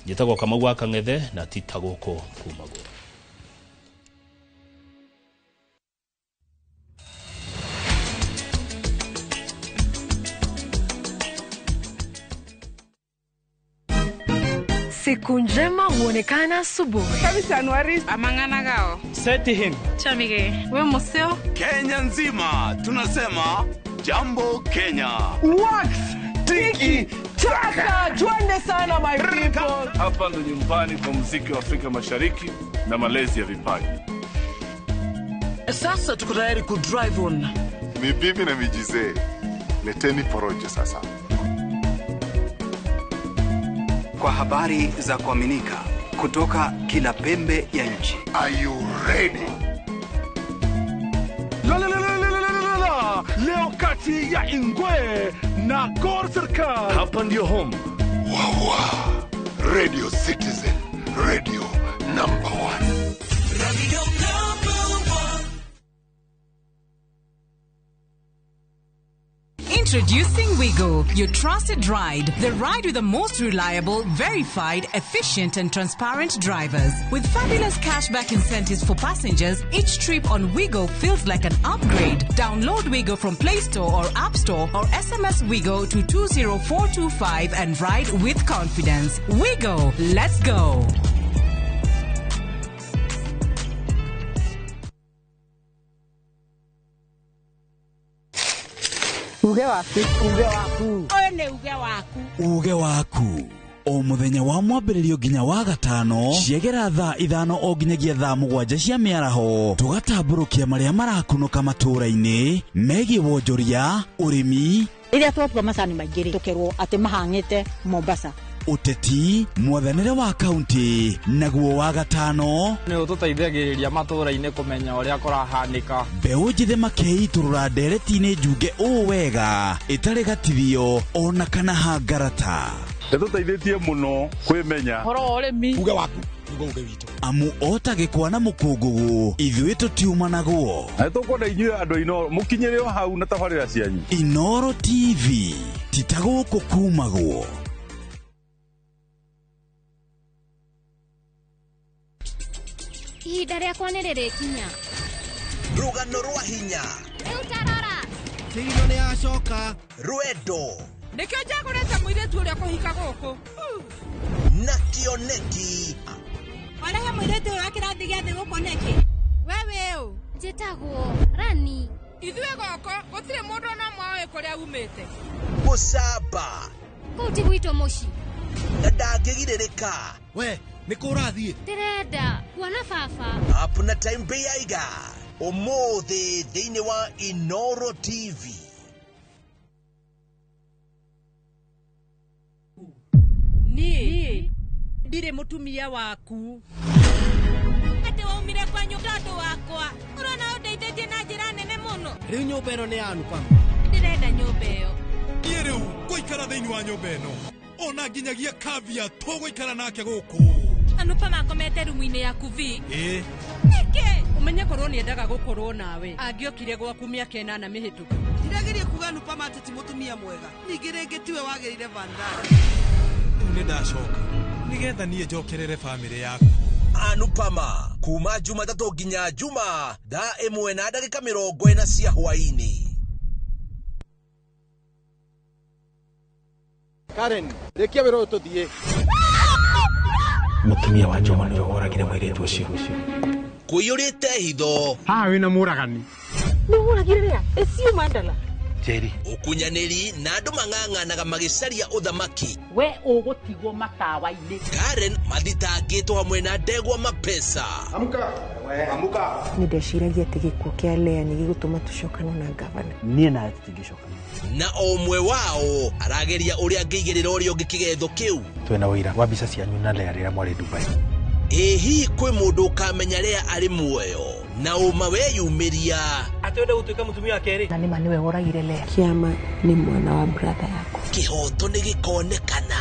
Njĩtagwo Kamau wa Kang'ethe na ti ta gũkũ kumagwo. Siku njema huonekana asubuhi. Amang'ana gao. Seti him. Chamige. We museo. Kenya nzima tunasema Jambo Kenya. Wax tiki taka, twende sana my people. Hapa ndo nyumbani kwa muziki wa Afrika Mashariki na malezi ya vipaji. Sasa tuko tayari ku drive on. Ni bibi na mijizee. Leteni porojo sasa. Kwa habari za kuaminika kutoka kila pembe ya nchi. Are you ready? La la la la la la la. Leo kati ya Ingwe na Gor Serikal. Hapa ndio home. Wawa. Radio Citizen, radio number 1. Radio number 1. Introducing Wigo, your trusted ride. The ride with the most reliable, verified, efficient and transparent drivers. With fabulous cashback incentives for passengers, each trip on Wigo feels like an upgrade. Download Wigo from Play Store or App Store or SMS Wigo to 20425 and ride with confidence. Wigo, let's go. Uge waku, uge waku. Ũyũ nĩ uge waku. Uge waku. O mũthenya wa mwambĩrĩrio nginya wa gatano ciegera thaa 5 o nginyagia thaa 7 cia mĩaraho tũgatambũrũkia marĩa marakunũka matũũra-inĩ megiĩ wonjoria, ũrĩmi. Rĩrĩa twakua macani maingĩ rĩ, tũkerwo atĩ mahang'ĩte Mombasa. Ũteti, mwathanĩre wa kaunti, naguo wa gatano nĩ ũtũteithagĩrĩria matũũra-inĩ kũmenya ũrĩa kũrahanĩka. Mbeũ njĩthĩ makeitũrũra ndereti-inĩ njunge ũũ wega ĩtarĩ gatithio ona kana hangarata. Nĩtũteithĩtie mũno kwĩmenya ũhoro wa ũrĩmi. Uge waku nĩguo uge witũ. Amu ota gĩkwa na mũkũngũgũ ithuĩ tũtiumanagwo. Na nĩtũkwenda inyuĩ andũ Inooro mũkinyĩre o hau na tabarĩra cianyu. Inooro TV ti ta gũkũ kumagwo. Ihinda rĩakwa nĩ rĩrĩkinya. Rũgano rwa hinya. Rĩu tarora. Tigino nĩ acoka. Rwendo. Nĩkĩo njagũrĩte mũirĩtu ũrĩa kũhika gũkũ. Na kĩoneki. Warehe mũirĩtu ũyũ wa kĩrathi gĩa thĩ gũkũ nĩkĩ? We wĩ ũ? Njĩtagwo Rani. Ithuĩ gũkũ gũtirĩ mũndũ ona ũmwe ũĩ kũrĩa umĩte. Gũcamba. Kũu ti gwitũ mũciĩ. Na ndangĩgirĩrĩka. We nĩ kũ ũrathiĩ? Ndĩrenda kuona baba. Up na time Beiga. Ũmũthĩ thĩinĩ wa Inooro TV. Niĩ ndirĩ mũtumia waku. Atĩ waumire kwanyu tondũ wakwa. Ũrona ũndeithĩtie na njĩra nene mũno. Rĩu nyũmba ĩno nĩ ya Anupama. Ndĩrenda nyũmba ĩyo. Niĩ rĩu ngũikara thĩinĩ wa nyũmba ĩno. Ona nginyagia Kavya tũgũikara nake gũkũ. Anupama akomete rumu-inĩ yaku vi. Ĩĩ. Hinya korwo nĩendaga gũkorwo nawe angĩokire gwaku mĩaka 8 mĩhĩtũku. Ndirageria kuga Anupama atĩ ti mũtumia mwega, ningĩ rĩngĩ tiwe wagĩrĩire Vandana. Rĩu nĩ ndacoka nĩgetha niĩ njokerere bamĩrĩ yaku. Anupama kuma Jumatatũ nginya Juma thaa 1:40 cia hwaĩ-inĩ. Karen, rĩkia wĩra ũyũ tũthiĩ. Mũtumia wa Juma nĩwe woragire mũirĩtu ũcio. Kũiyũrĩte hitho. Haha wĩna mũragani. Nĩ woragire rĩa? Ĩcio Mandala. Njeri. Ũkunyanĩri na andũ mang'ang'anaga magĩcaria ũthamaki. We ũgũtigwo matawa-inĩ. Karen mathitangĩtwo hamwe na ndegwa mapesa. Amka. Amka. Nĩ ndeciragia atĩ gĩkuũ kĩa Lea nĩ gĩgũtũma tũcokane na gavana. Niĩ nawe tũtingĩcokana. Na o ũmwe wao arageria ũrĩa angĩigĩrĩra ũrĩa ũngĩ kĩgetho kĩu. Twĩna ũira wa mbica cianyu na Lea rĩrĩa mwarĩ Dubai. Ĩ hihi kwĩ mũndũ ũkamenya Lea arĩ muoyo na ũma weyumĩria? Atĩ wenda gũtuĩka mũtumia wa kerĩ? Na nĩma nĩwe woragire Lea. Kĩama nĩ mwana wa brother yakwa. Kĩhoto nĩ gĩkonekana.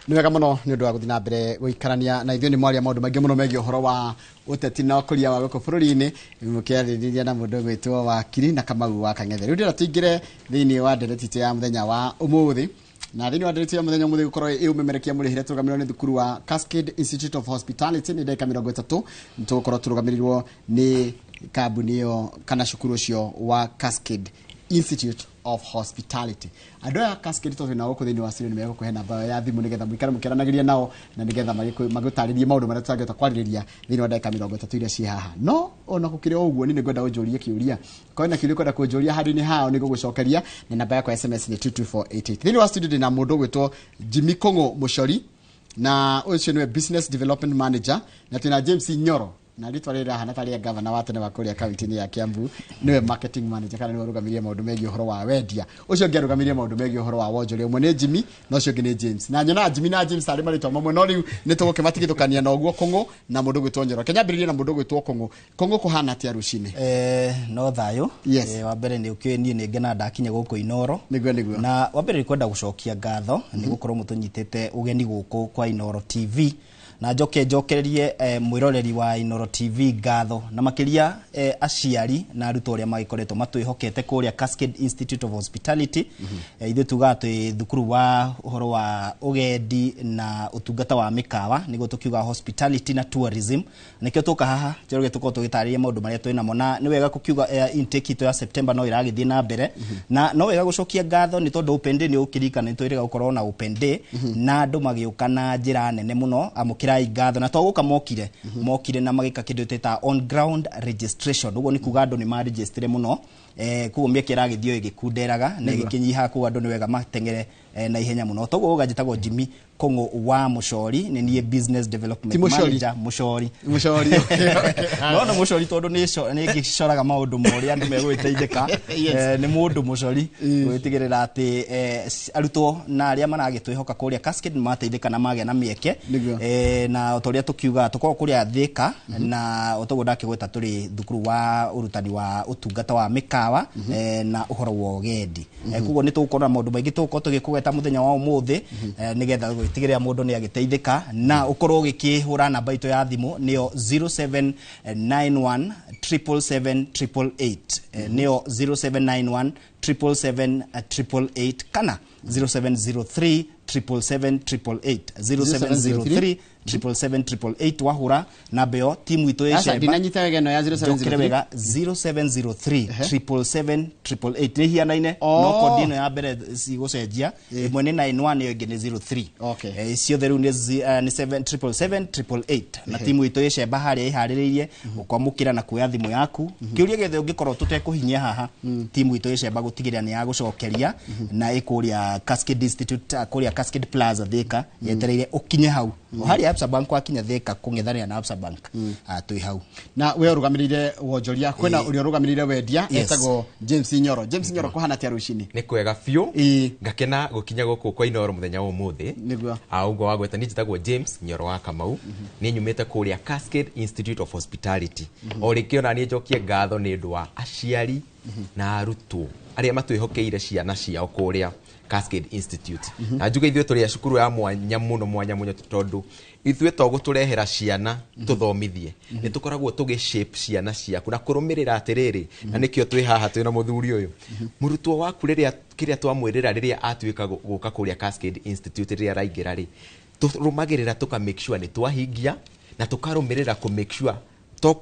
Nĩ wega mũno nĩ ũndũ wa gũthiĩ na mbere gũikarania na ithuĩ. Nĩ mwaria maũndũ maingĩ mũno megiĩ ũhoro wa ũteti na ũkũria wa gũkũ bũrũri-inĩ, mũkĩarĩrĩria na mũndũ ũgwĩtwo Wakiri na Kamau wa Kang'ethe. Rĩu ndĩrenda tũingĩre thĩinĩ wa ndereti itũ ya mũthenya wa ũmũthĩ, na thĩinĩ wa ndereti ya mũthenya ũmũthĩ gũkorwo ĩũmemerekia mũrĩhĩre tũrũgamĩrĩrwo nĩ thukuru wa Cascade Institute of Hospitality. Nĩ ndagĩka 30 tũgũkorwo tũrũgamĩrĩrwo nĩ kambuni ĩyo kana cukuru ũcio wa Cascade Institute of Hospitality. Andũ aya Cascade tondũ nao gũkũ thĩinĩ wa studio nĩ megũkũhe namba yao ya thimũ nĩgetha mũikare mũkĩaranagĩria nao na nĩgetha magũtarĩrie maũndũ marĩa tũtangĩhota kwarĩrĩria thĩinĩ wa ndagĩka 30 iria ciĩ haha. No ona gũkĩrĩ o ũguo, niĩ nĩngwenda ũnjũrie kĩũria. Korwo na kĩũria ũkwenda kũnjũria handũ-inĩ hao nĩngũgũcokeria, na namba yakwa ya SMS nĩ 22488. Thĩinĩ wa studio ndĩna mũndũ ũgwĩtwo Jimmy Kũng'ũ Mũcori, na ũcio nĩwe Business Development Manager, na twĩna James Nyoro, na rĩtwa rĩrĩ rĩrahana ta rĩa gavana wa tene wa kũrĩa kaunti-inĩ ya Kiambu, nĩwe marketing manager kana nĩwe ũrũgamĩrĩire maũndũ megiĩ ũhoro wa wendia. Ũcio ũngĩ arũgamĩrĩire maũndũ megiĩ ũhoro wa wonjoria. Ũmwe nĩ Jimmy na ũcio ũngĩ nĩ James. Na nyonaga Jimmy na James arĩ marĩtwa mamwe, no rĩu nĩ tũgũkĩmatigithũkania na ũguo Kũng'ũ na mũndũ ũgwĩtwo Nyoro. Kenya ambĩrĩrie na mũndũ ũgwĩtwo Kũng'ũ. Kũng'ũ, kũhana atĩa rũcinĩ? No thayũ. Yes. Wa mbere nĩ ũkĩũĩ niĩ nĩ ngenaga ndakinya gũkũ Inoro. Nĩguo nĩguo. Na wa mbere nĩ kwenda gũcokia ngatho nĩ gũkorwo mũtũnyitĩte ũgeni gũkũ kwa Inoro TV, na njoke njokererie mwĩroreri wa Inoro TV ngatho, na makĩria aciari na arutwo arĩa magĩkoretwo matwĩhokete kũrĩa Cascade Institute of Hospitality. Ithuĩ tugaga twĩ thukuru wa ũhoro wa ũgendi na ũtungata wa mĩkawa, nĩguo tũkiuga hospitality na tourism. Nĩkĩo tũka haha Njoroge tũkorwo tũgĩtarĩria maũndũ marĩa twĩ namo, na nĩ wega kũkiuga intake itũ ya September no ĩragĩthiĩ na mbere, na no wega gũcokia ngatho nĩ tondũ open day nĩ ũkĩririkana nĩ twĩrĩga gũkorwo na open day, na andũ magĩũka na njĩra nene mũno. Amũkĩrai ngatho, na to gũka mokire na magĩka kĩndũ twĩtaga on ground registration. Ũguo nĩ kuga andũ nĩ maregistire mũno, koguo mĩeke ĩragĩthiĩ ĩgĩkunderaga na ĩgĩkĩnyiha, koguo andũ nĩ wega mateng'ere na ihenya mũno. Toguo ũga njĩtagwo Jimmy Kũng'ũ wa Mũcori, nĩ niĩ business development Ti Mũcori. manager. Mũcori. Mũcori, okay. No nĩ Mũcori tondũ nĩ ngĩcoraga maũndũ ma ũrĩa andũ megũgĩteithĩka. Yes. Nĩ mũndũ mũcori gwĩtigĩrĩra atĩ arutwo na arĩa maragĩtwĩhoka kũrĩa Cascade nĩ mateithĩka na magĩa na mĩeke. Na o ta ũrĩa tũkiugaga tũkoragwo kũrĩa Thĩka, na o toguo ndakĩgweta tũrĩ thukuru wa ũrutani wa ũtungata wa mĩkawa na ũhoro wa ũgendi. Koguo nĩ tũgũkorwo na maũndũ maingĩ tũgũkorwo tũgĩkũgweta mũthenya wa ũmũthĩ, nĩgetha gwĩtigĩrĩra mũndũ nĩ agĩteithĩka, na ũkorwo ũgĩkĩhũra namba itũ ya thimũ nĩyo 0791 777 888, nĩyo 0791 777 888 kana 0703 777 888, 0703 777 888. Wahũra namba ĩyo timu itũ ĩ Aca, Shemba. ndinanyita wega ĩno ya Njokere 0703. wega, 0703 777 888 nĩ hianaine, no kodi ĩno ya mbere cigũcenjia, ĩmwe nĩ 91 ĩyo ĩngĩ nĩ 03. Ciothe rĩu nĩ 7 777 888, na timu itũ ĩ Shemba harĩa ĩharĩrĩirie gũkwamũkĩra na kuoya thimũ yaku. Kĩũria gĩothe ũngĩkorwo tũtekũhinyia haha, timu itũ ĩ Shemba gũtigĩrĩra nĩ yagũcokeria, na ĩkũrĩa Cascade Institute, kũrĩa Cascade Plaza Thĩka, yetereire ũkinye hau harĩa Absa Bank. Wakinya Thĩka kũng'ethanĩra na Absa Bank, twĩ hau. Na we ũrũgamĩrĩire wonjoria, kwĩna ũrĩa ũrũgamĩrĩire wendia Yes. etagwo James Nyoro. James Nyoro, kũhana atĩa rũcinĩ? Nĩ kwega biũ, ngakena gũkinya gũkũ kwa Inoro mũthenya wa ũmũthĩ. Nĩguo. Ũguo wagweta, niĩ njĩtagwo James Nyoro wa Kamau, nĩ nyumĩte kũrĩa Cascade Institute of Hospitality. O rĩngĩ ona niĩ njokie ngatho nĩ ũndũ wa aciari Na arutwo arĩa matwĩhokeire ciana ciao kũrĩa Cascade Institute. Na njuge ithuĩ tũrĩ a cukuru ya mwanya mũno mwanya mũno, tondũ ithuĩ to gũtũrehera ciana tũthomithie, nĩ tũkoragwo tũgĩ shape ciana ciaku na kũrũmĩrĩra atĩrĩrĩ, na nĩkĩo twĩ haha twĩna mũthuri ũyũ. Mũrutwo waku rĩrĩa kĩrĩa twamwĩrĩra rĩrĩa atuĩka gũka kũrĩa Cascade Institute, rĩrĩa araingĩra rĩ, tũrũmagĩrĩra tũka make sure nĩ twahingia, na tũkarũmĩrĩra kũ make sure to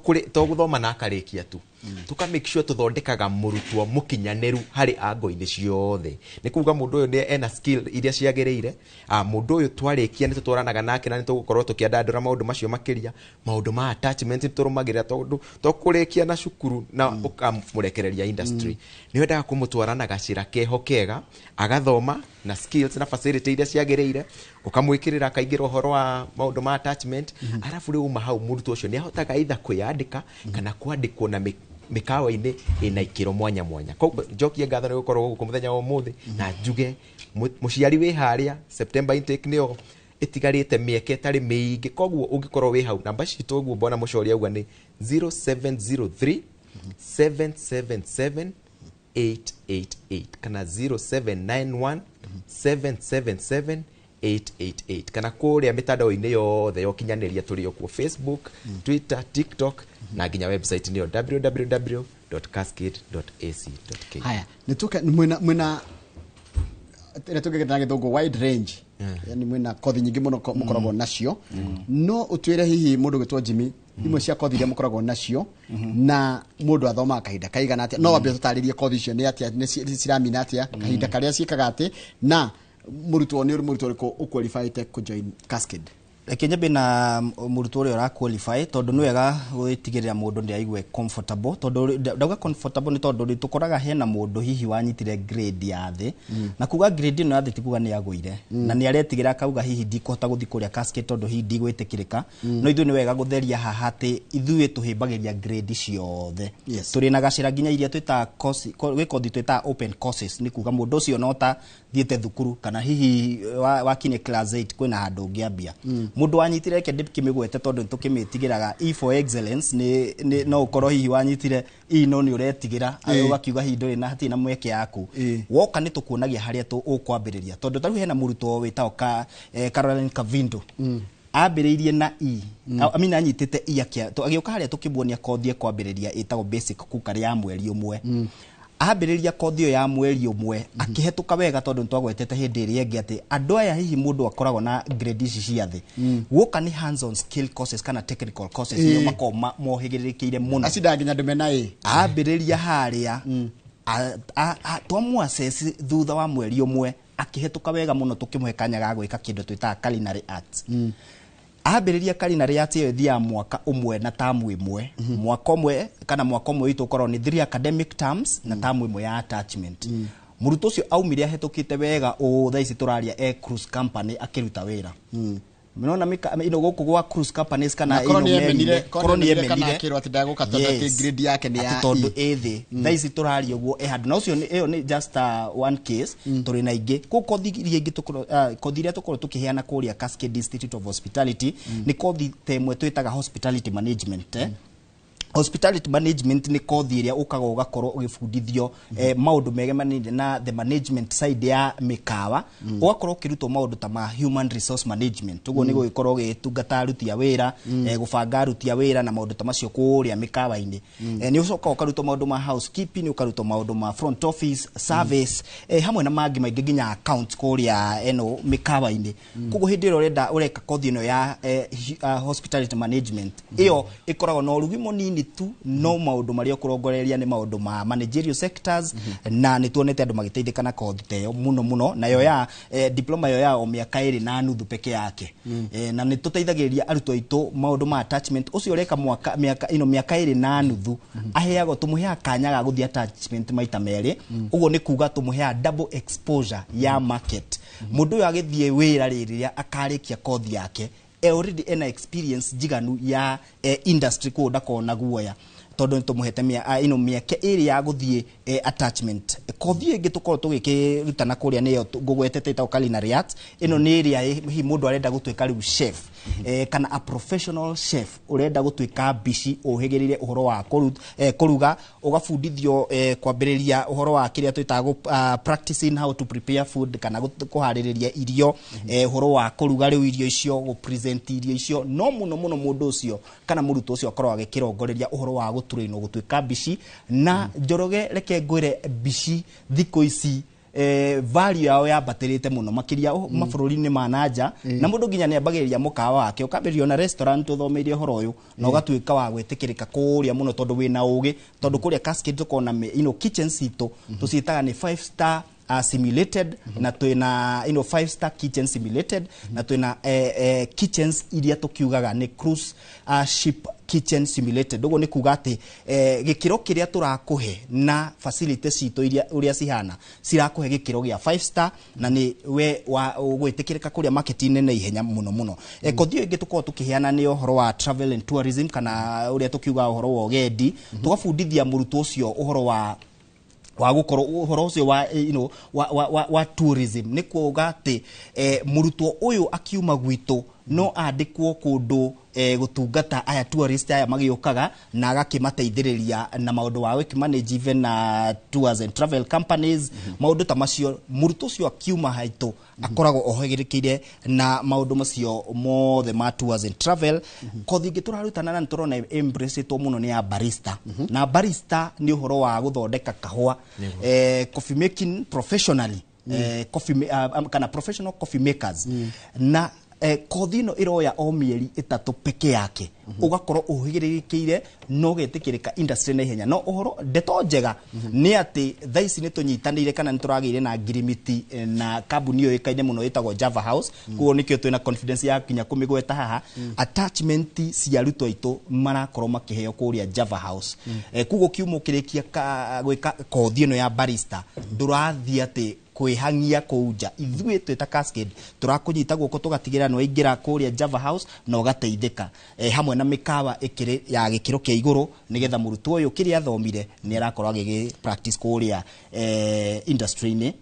gũthoma na akarĩkia tu, tuka make sure tũthondekaga mũrutwo mũkinyanĩru harĩ ango-inĩ ciothe. Nĩ kuga mũndũ ũyũ nĩ ena skill iria ciagĩrĩire. Mũndũ ũyũ twarĩkia nĩ tũtwaranaga nake, na nĩ tũgũkorwo tũkĩandandũra maũndũ macio makĩria. Maũndũ ma attachment nĩ tũrũmagĩrĩra, tondũ to kũrĩkia na cukuru na ũkamũrekereria industry. Nĩ wendaga kũmũtwara na gacĩra keho kega, agathoma na skills na facility iria ciagĩrĩire, ũkamwĩkĩrĩra akaingĩra ũhoro wa maũndũ ma attachment. Arabu rĩu uma hau, mũrutwo ũcio nĩ ahotaga either kwĩyandĩka kana kwandĩkwo na mĩkawa-inĩ ĩna ikĩro mwanya mwanya. Koguo njokie ngatho nĩ gũkorwo gũkũ mũthenya wa ũmũthĩ, na njuge mũciari wĩ harĩa, September intake nĩyo ĩtigarĩte mĩeke ĩtarĩ mĩingĩ. Koguo ũngĩkorwo wĩ hau, namba citũ ũguo mbona mũcori auga nĩ 0703 777 888 kana 0791 777 888, kana kũrĩa mĩtandao-inĩ yothe ya ũkinyanĩria tũrĩ o kuo, Facebook, Twitter, TikTok, na nginya website nĩyo www.cascade.ac.ke. Haya, nituke mwina ĩrĩa tũngĩgĩta na Gĩthũngũ wide range, yani mwĩna kothi nyingĩ mũno mũkoragwo nacio. No ũtwĩre hihi mũndũ gwĩtwo Jimmy, imwe cia kothi iria mũkoragwo nacio, na mũndũ athomaga kahinda kaigana atĩa? No wambe ũtũtarĩrie kothi icio nĩ atĩa, nĩ ciramina atĩa, kahinda karĩa ciĩkaga atĩ, na mũrutwo nĩ mũrutwo ũrĩkũ ũqualifyĩte kũjoin Cascade? Reke nyambe na mũrutwo ũrĩa ũra qualify, tondũ nĩ wega gwĩtigĩrĩra mũndũ nĩ aigue comfortable. Tondũ ndauga comfortable nĩ tondũ tũkoraga hena mũndũ hihi wanyitire grade ya thĩ, na kuga grade ĩno ya thĩ ti kuga nĩ agũire, na nĩ aretigĩra akauga hihi ndikũhota gũthiĩ kũrĩa Cascade tondũ hihi ndigwĩtĩkĩrĩka. No ithuĩ nĩ wega gũtheria haha atĩ ithuĩ tũhĩmbagĩria grade ciothe. Tũrĩ na gacĩra nginya iria twĩtaga course, gwĩ kothi twĩtaga open courses, nĩ kuga mũndũ ũcio no ta thiĩte thukuru kana hihi wakinye class 8, kwĩna handũ ũngĩambia. Mũndũ wanyitire, reke ndĩkĩmĩgwete tondũ nĩtũkĩmĩtigĩraga, E for excellence, nĩ no ũkorwo hihi wanyitire E no nĩ ũretigĩra, ũgakiuga hihi ndũrĩ na hatirĩ na mweke yaku. Woka nĩ tũkuonagia harĩa ũkwambĩrĩria, tondũ ta rĩu hena mũrutwo wĩtagwo Caroline Kavindo, ambĩrĩirie na E. I mean, anyitĩte E, agĩũka harĩa tũkĩmuonia kothi ekwambĩrĩria ĩtagwo basic cookery ya mweri ũmwe. Ambĩrĩria kothi ĩyo ya mweri ũmwe, akĩhetũka wega, tondũ nĩtwagwetete hĩndĩ ĩrĩa ĩngĩ atĩ andũ aya hihi mũndũ akoragwo na grade ici cia thĩ, guoka nĩ hands on skill courses kana technical courses, nĩo makoragwo mohĩgĩrĩrĩkĩire mũno. Acindaga nginya ndũme na ĩ. Ambĩrĩria harĩa, twamũ-assess thutha wa mweri ũmwe, akĩhetũka wega mũno, tũkĩmũhe kanya ga gwĩka kĩndũ twĩtaga culinary arts. Ambĩrĩria culinary arts ĩyo ĩthiaga mwaka ũmwe na tamu ĩmwe, mwaka ũmwe kana mwaka ũmwe witũ ũkorwo nĩ 3 academic terms na tamu ĩmwe ya attachment. Mũrutwo ũcio aumire ahĩtũkĩte wega ũũ, thaa ici tũraria e cruise company akĩruta wĩra. Mnaona mika ino gũkũ gwa cruise companies kana Na korwo ino nĩ emenire, meri-inĩ, korwo korwo nĩ nĩ emenire kana emenire. akĩrwo atĩ ndagũka tondũ atĩ grade yake nĩ Atĩ ya tondũ E. ĩ thĩ. Thaa ici tũraria ũguo ĩ handũ, na ũcio ĩyo nĩ just one case. Tũrĩ na ingĩ kũu, kothi iria ingĩ kothi iria tũkorwo tũkĩheana kũrĩa Cascade Institute of Hospitality nĩ kothi ta ĩmwe twĩtaga hospitality management. Hospitality management nĩ kothi ĩrĩa ũkaga ũgakorwo ũgĩbundithio maũndũ megemanĩire na the management side ya mĩkawa, ũgakorwo ũkĩrutwo maũndũ ta ma human resource management, ũguo nĩ gũgĩkorwo ũgĩtungata aruti a wĩra, gũbanga aruti a wĩra na maũndũ ta macio kũrĩa mĩkawa-inĩ. Nĩ ũcokaga ũkarutwo maũndũ ma housekeeping, ũkarutwo maũndũ ma front office service, hamwe na mangĩ maingĩ, nginya account kũrĩa ĩno mĩkawa-inĩ. Koguo hĩndĩ ĩrĩa ũrenda ũreka kothi ĩno ya hospitality management, ĩyo ĩkoragwo na ũrugi mũnini tu, no maũndũ marĩa ũkũrongoreria nĩ maũndũ ma managerial sectors, na nĩ tuonete andũ magĩteithĩka na kothi ta ĩyo mũno mũno. Nayo ya diploma ĩyo ya o mĩaka 2.5 peke yake. Na nĩ tũteithagĩrĩria arutwo aitũ maũndũ ma attachment. Ũcio ũreka mwaka mĩaka ĩno mĩaka 2.5 aheagwo, tũmũheaga kanya ga gũthiĩ attachment maita merĩ. Ũguo nĩ kuga tũmũheaga double exposure ya market. Mũndũ ũyũ agĩthiĩ wĩra rĩrĩa akarĩkia kothi yake, already ena experience njiganu ya industry, kũu ndakorwo na guoya tondũ nĩ tũmũhete ĩno mĩeke ĩrĩ ya gũthiĩ attachment. Kothi ĩngĩ tũkorwo tũgĩkĩrutana kũrĩa nĩyo ngũgwetete ĩtagwo culinary arts. Ĩno nĩ ĩrĩa hihi mũndũ arenda gũtuĩka rĩu chef. kana a professional chef urenda gutuika mbici uhigirire uhoro wa kuruga ugabundithio kwambiriria uhoro wa kiria twitaga practicing how to prepare food kana kuhaririria irio, uhoro wa kuruga riu irio icio, gu present irio icio, no muno muno mundu ucio kana murutwo ucio akorwo agikirongoreria uhoro wa guturainwo gutuika mbici. Na Njoroge, reke ngwire, mbici thikũ ici value yao yambatĩrĩte mũno makĩria mabũrũri-inĩ ma nanja, na mũndũ nginya nĩambagĩrĩria mũkawa wake, ũkambĩrĩria ona restaurant ũthomeire ũhoro ũyũ na ũgatuĩka wa gwĩtĩkĩrĩka kũrĩa mũno tondũ wĩna ũgĩ, tondũ kũrĩa Cascade tũkoragwo na kitchen citũ tũciĩtaga nĩ 5 star simulated, na twina 5 star kitchen simulated, na twina kitchens iria tukiugaga nĩ cruise ship kitchen simulated. Uguo nĩ kuga atĩ gĩkĩro kĩrĩa tũrakũhe na facility citũ iria ũrĩa cihana cirakũhe gĩkĩro gĩa 5 star, na nĩ we wa ũgwĩtĩkĩrĩka kũrĩa market-inĩ na ihenya mũno mũno. Kothi ĩyo ĩngĩ tũkoragwo tũkĩheana nĩ ũhoro wa travel and tourism, kana ũrĩa tũkiugaga ũhoro wa ũgendi. Tũgabundithia mũrutwo ũcio ũhoro wa gukorwo uhoro ucio wa wa tourism, nĩ kuuga atĩ mũrutwo ũyũ akiuma gwitũ no andĩkwo kũndũ gũtungata aya tourist aya magĩũkaga, na agakĩmateithĩrĩria na maũndũ wa gũkĩmanage even na tours and travel companies, maũndũ ta macio. Mũrutwo ũcio akiuma haitũ akoragwo ohĩgĩrĩkĩire na maũndũ macio mothe ma tours and travel. Kothi ĩngĩ tũrarutana na nĩtũrona embrace-ĩtwo mũno nĩ ya barista, na barista nĩ ũhoro wa gũthondeka kahũa, coffee making professionally, coffee kana professional coffee makers, na kothi ĩno ĩroya o mĩeri 3 peke yake, ũgakorwo ũhĩgĩrĩrĩkĩire no ũgetĩkĩrĩka industry na ihenya. No ũhoro ndeto njega nĩ atĩ thaa ici nĩ tũnyitanĩire kana nĩ tũragĩire na ngirimiti na kambuni yũĩkaine mũno ĩtagwo Java House, koguo nĩkĩo twĩna confidence ya kinya kũmĩgweta haha. Attachment cia arutwo aitũ marakorwo makĩheo kũrĩa Java House. Koguo kiuma ũkĩrĩkia gwĩka kothi ĩno ya barista, ndũrathiĩ atĩ kwĩhangia kũu nja. Ithuĩ twĩ ta Cascade tũrakũnyita guoko tũgatigĩrĩra nĩ waingĩra kũrĩa Java House na ũgateithĩka, hamwe na mĩkawa ĩkĩrĩ ya gĩkĩro kĩa igũrũ, nĩgetha mũrutwo ũyũ kĩrĩa athomire nĩ arakorwo agĩgĩ practice kũrĩa industry-inĩ.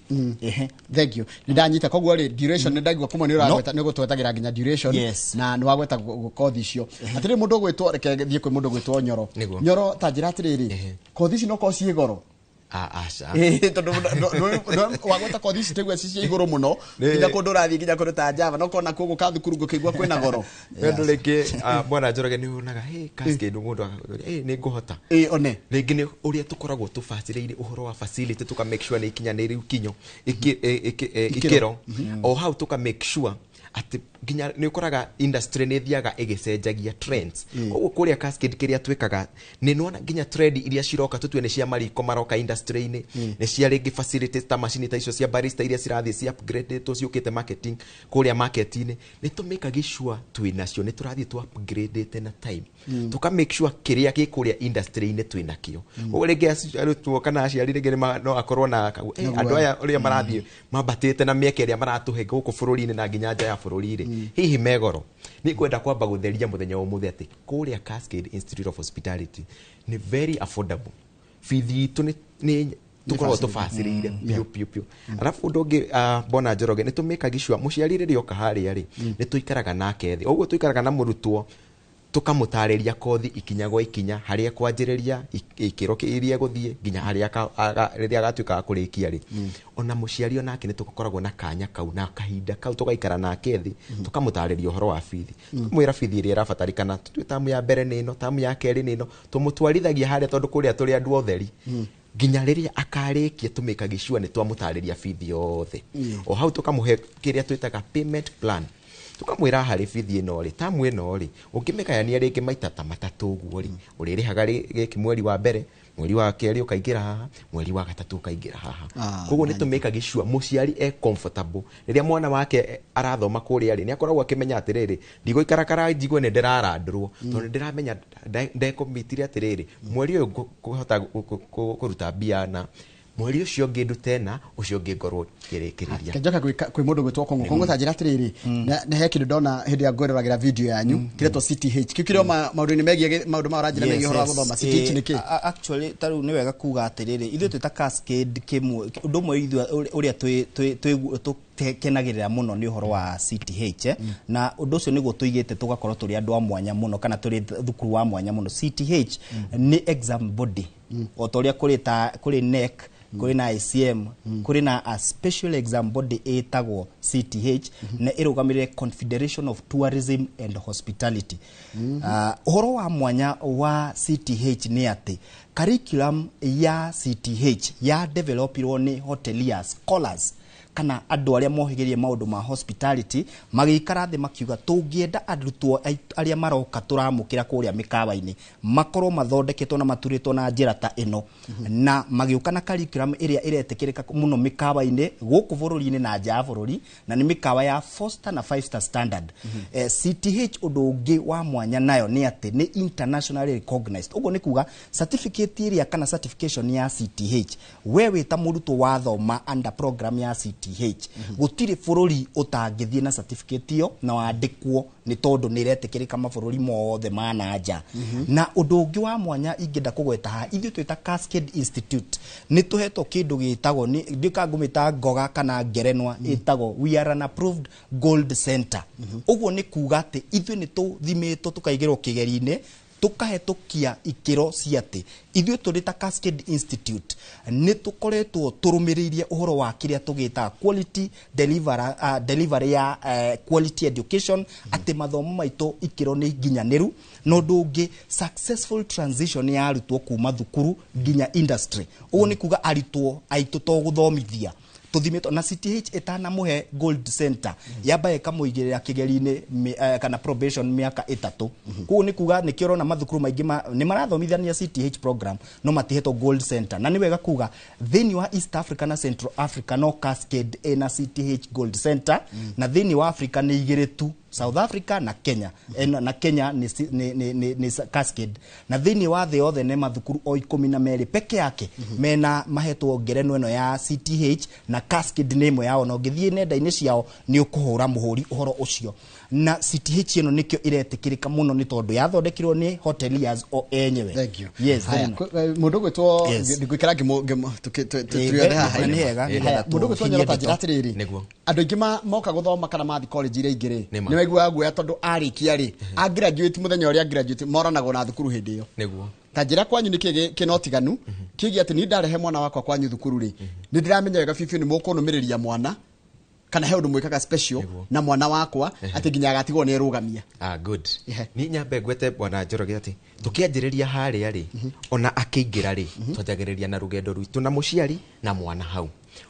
Thank you, nĩ ndanyita. Koguo rĩ, duration nĩ ndaigua kuma nĩ ũragweta nĩ ũgũtwetagĩra nginya duration, na nĩ wagweta kothi icio. Atĩrĩ, mũndũ ũgwĩtwo, reke thiĩ kwĩ mũndũ ũgwĩtwo Nyoro. Nyoro, ta njĩra atĩrĩrĩ, kothi ici no korwo ciĩ goro? Aca. Tondũ wagweta kothi ici tĩgua ci cia igũrũ mũno, nginya kũndũ ũrathiĩ nginya kũndũ ta Java, no kona kũu gũka thukuru ngũkĩigua kwĩna goro. Tondũ rĩngĩ bwana Njoroge nĩ wonaga hey Cascade mũndũ nĩ ngũhota one rĩngĩ nĩ ũrĩa tũkoragwo tũbacĩrĩire ũhoro wa facility, tũka make sure nĩ ikinyanĩire ikinyo ikĩro, o hau tũka make sure atĩ nginya nĩ ũkoraga industry nĩ ĩthiaga ĩgĩcenjagia trends. Koguo kũrĩa Cascade kĩrĩa twĩkaga nĩ nĩwona nginya trend iria ciroka, tũtue nĩ cia mariko maroka industry-inĩ, nĩ cia rĩngĩ facilities ta macini ta icio cia barista iria cirathiĩ ci upgraded ciũkĩte marketing kũrĩa market-inĩ, nĩ tũmĩkagi sure twĩ nacio, nĩ tũrathiĩ tũ upgradĩte na time, tũka make sure kĩrĩa gĩ kũrĩa industry-inĩ twĩ nakĩo. Koguo rĩngĩ arutwo kana aciari rĩngĩ no akorwo na andũ aya ũrĩa marathiĩ mambatĩte na mĩeke ĩrĩa maratũhe gũkũ bũrũri-inĩ na nginya nja ya bũrũri-rĩ, hihi megoro. Nĩ ngwenda kwamba gũtheria mũthenya wa ũmũthĩ atĩ kũrĩa Cascade Institute of Hospitality nĩ very affordable. Bithi itũ nĩ tũkoragwo tũbacĩrĩire biũ biũ biũ. Arabu ũndũ ũngĩ bwana Njoroge, nĩ tũmĩkagi sure mũciari rĩrĩa oka harĩa rĩ, nĩ tũikaraga nake thĩ. Ũguo tũikaraga na mũrutwo tũkamũtarĩria kothi ikinya gwa ikinya, harĩa kwanjĩrĩria, ikĩro iria gũthiĩ nginya harĩa rĩrĩa agatuĩka wa kũrĩkia rĩ. Ona mũciari onake nĩ tũkoragwo na kanya kau na kahinda kau tũgaikara nake thĩ, tũkamũtarĩria ũhoro wa bithi, tũkamwĩra bithi ĩrĩa ĩrabatarĩkana, tũtue tamu ya mbere nĩ ĩno, tamu ya kerĩ nĩ ĩno, tũmũtwarithagia harĩa tondũ kũrĩa tũrĩ andũ otheri nginya rĩrĩa akarĩkia tũmĩkagi sure nĩ twamũtarĩria bithi yothe. O hau tũkamũhe kĩrĩa twĩtaga payment plan, tukamwĩra harĩ bithi ĩno rĩ, tamu ĩno rĩ, ũngĩmĩgayania rĩngĩ maita ta matatũ ũguo rĩ, ũrĩrĩhaga gĩkĩ mweri wa mbere, mweri wa kerĩ ũkaingĩra haha, mweri wa gatatũ ũkaingĩra haha. Koguo nĩ tũmĩkagi sure mũciari e comfortable rĩrĩa mwana wake arathoma kũrĩa rĩ, nĩ akoragwo akĩmenya atĩrĩrĩ, ndigũikara kara njigue nĩ ndĩrarandũrwo, tondũ nĩ ndĩramenya ndekũmitire atĩrĩrĩ, mweri ũyũ ngũhota kũruta mbia na Mweri ũcio ũngĩ ndute na ũcio ũngĩ ngorwo ngĩrĩkĩrĩria. Kenjoka kwĩ mũndũ gwĩtwo Kong'o. Kong'o, ta njĩra atĩrĩrĩ, na he kĩndũ ndona hĩndĩ ya ngwĩroragĩra video yanyu kĩretwo CTH. Kĩu kĩrĩ o maũndũ-inĩ megiĩ maũndũ ma ũranjĩra megiĩ ũhoro wa gũthoma. CTH nĩ kĩ? Actually, ta rĩu nĩ wega kuga atĩrĩrĩ, ithuĩ twĩ ta Cascade, kĩmwe ũndũ ũmwe ithuĩ ũrĩa tũkenagĩrĩra mũno nĩ ũhoro wa CTH, na ũndũ ũcio nĩguo tũigĩte tũgakorwo tũrĩ andũ a mwanya mũno kana tũrĩ thukuru wa mwanya mũno. CTH nĩ exam body, o ta ũrĩa kũrĩ ta kũrĩ NEC, kũrĩ na ICM, kũrĩ na a special exam body ĩtagwo CTH, na ĩrũgamĩrĩre Confederation of Tourism and Hospitality. Ũhoro wa mwanya wa CTH nĩ atĩ curriculum ya CTH ya developirwo nĩ hoteliers scholars kana andũ arĩa mohĩgĩrĩire maũndũ ma hospitality, magĩikara thĩ makiuga tũngĩenda arutwo arĩa maroka tũramũkĩra kũrĩa mĩkawa-inĩ makorwo mathondeketwo na maturĩtwo na njĩra ta ĩno, na magĩũka na curriculum ĩrĩa ĩretĩkĩrĩka mũno mĩkawa-inĩ gũkũ bũrũri-inĩ na nja ya bũrũri, na nĩ mĩkawa ya 4 star na 5 star standard. CTH ũndũ ũngĩ wa mwanya nayo nĩ atĩ nĩ internationally recognized. Ũguo nĩ kuga certificate ĩrĩa kana certification ya CTH, we wĩ ta mũrutwo wathoma under program ya CTH, gũtirĩ bũrũri ũtangĩthiĩ na certificate ĩyo na wandĩkwo, nĩ tondũ nĩ ĩretĩkĩrĩka mabũrũri mothe ma na nja. Na ũndũ ũngĩ wa mwanya ingĩenda kũgweta haha, ithuĩ twĩ ta Cascade Institute nĩ tũhetwo kĩndũ gĩtagwo, ndiũĩ kana ngũmĩta ngoga kana ngerenwa, ĩtagwo we are an approved gold center. Ũguo nĩ kuga atĩ ithuĩ nĩ tũthimĩtwo, tũkaigĩrwo kĩgeri-inĩ, tũkahetũkia ikĩro cia atĩ ithuĩ tũrĩ ta Cascade Institute nĩ tũkoretwo tũrũmĩrĩirie ũhoro wa kĩrĩa tũgĩtaga quality delivery ya quality education, atĩ mathomo maitũ ikĩro nĩ nginyanĩru. Na ũndũ ũngĩ, successful transition ya arutwo kuma thukuru nginya industry. Ũguo nĩ kuga arutwo aitũ to gũthomithia tũthimĩtwo na CTH ĩtanamũhe gold center, yamba ĩkamũigĩrĩra kĩgeri-inĩ kana probation mĩaka 3. Koguo nĩ kuga nĩkĩo ũrona mathukuru maingĩ nĩ marathomithania CTH program no matihetwo gold center. Na nĩ wega kuga thĩinĩ wa East Africa na Central Africa no Cascade ĩna CTH gold center, na thĩinĩ wa Africa nĩ igĩrĩ tu, South Africa na Kenya. Na Kenya nĩ Cascade. Na thĩinĩ wa thĩ yothe nĩ mathukuru o 12 peke yake mena mahetwo ngerenwa ĩno ya CTH, na Cascade nĩ ĩmwe yao, na ũngĩthiĩ nenda-inĩ ciao nĩ ũkũhũra mũhũri ũhoro ũcio. Na CTH ĩno nĩkĩo ĩretĩkĩrĩka mũno nĩ tondũ yathondekirwo nĩ hoteliers o enyewe. Thank you. Yes. Haya, mũndũ ũgwĩtwo ngũikara tũrĩothe haha. Nĩ wega, nĩgetha Mũndũ ũgwĩtwo tũkinyie Nyoro, ta ndeto. njĩra atĩrĩrĩ, Nĩguo. andũ aingĩ moka gũthoma kana mathi college iria ingĩ rĩ, Nĩ ma. nĩ maiguaga guoya tondũ arĩkia rĩ, a graduate, mũthenya ũrĩa graduate moranagwo na thukuru hĩndĩ ĩyo. Ta njĩra kwanyu nĩ kĩ kĩna ũtiganu kĩgiĩ atĩ niĩ ndarehe mwana wakwa kwanyu thukuru rĩ, nĩ ndĩramenya wega biũ biũ nĩ mũkũnũmĩrĩria mwana, kana he ũndũ mwĩkaga special na mwana wakwa atĩ nginya agatigwo nĩ erũgamia? Ah, good. Ni nyambe ngwete bwana Njoroge atĩ tũkĩanjĩrĩria harĩa rĩ, ona akĩingĩra rĩ, twanjagĩrĩria na rũgendo rwitũ na mũciari na mwana. Hau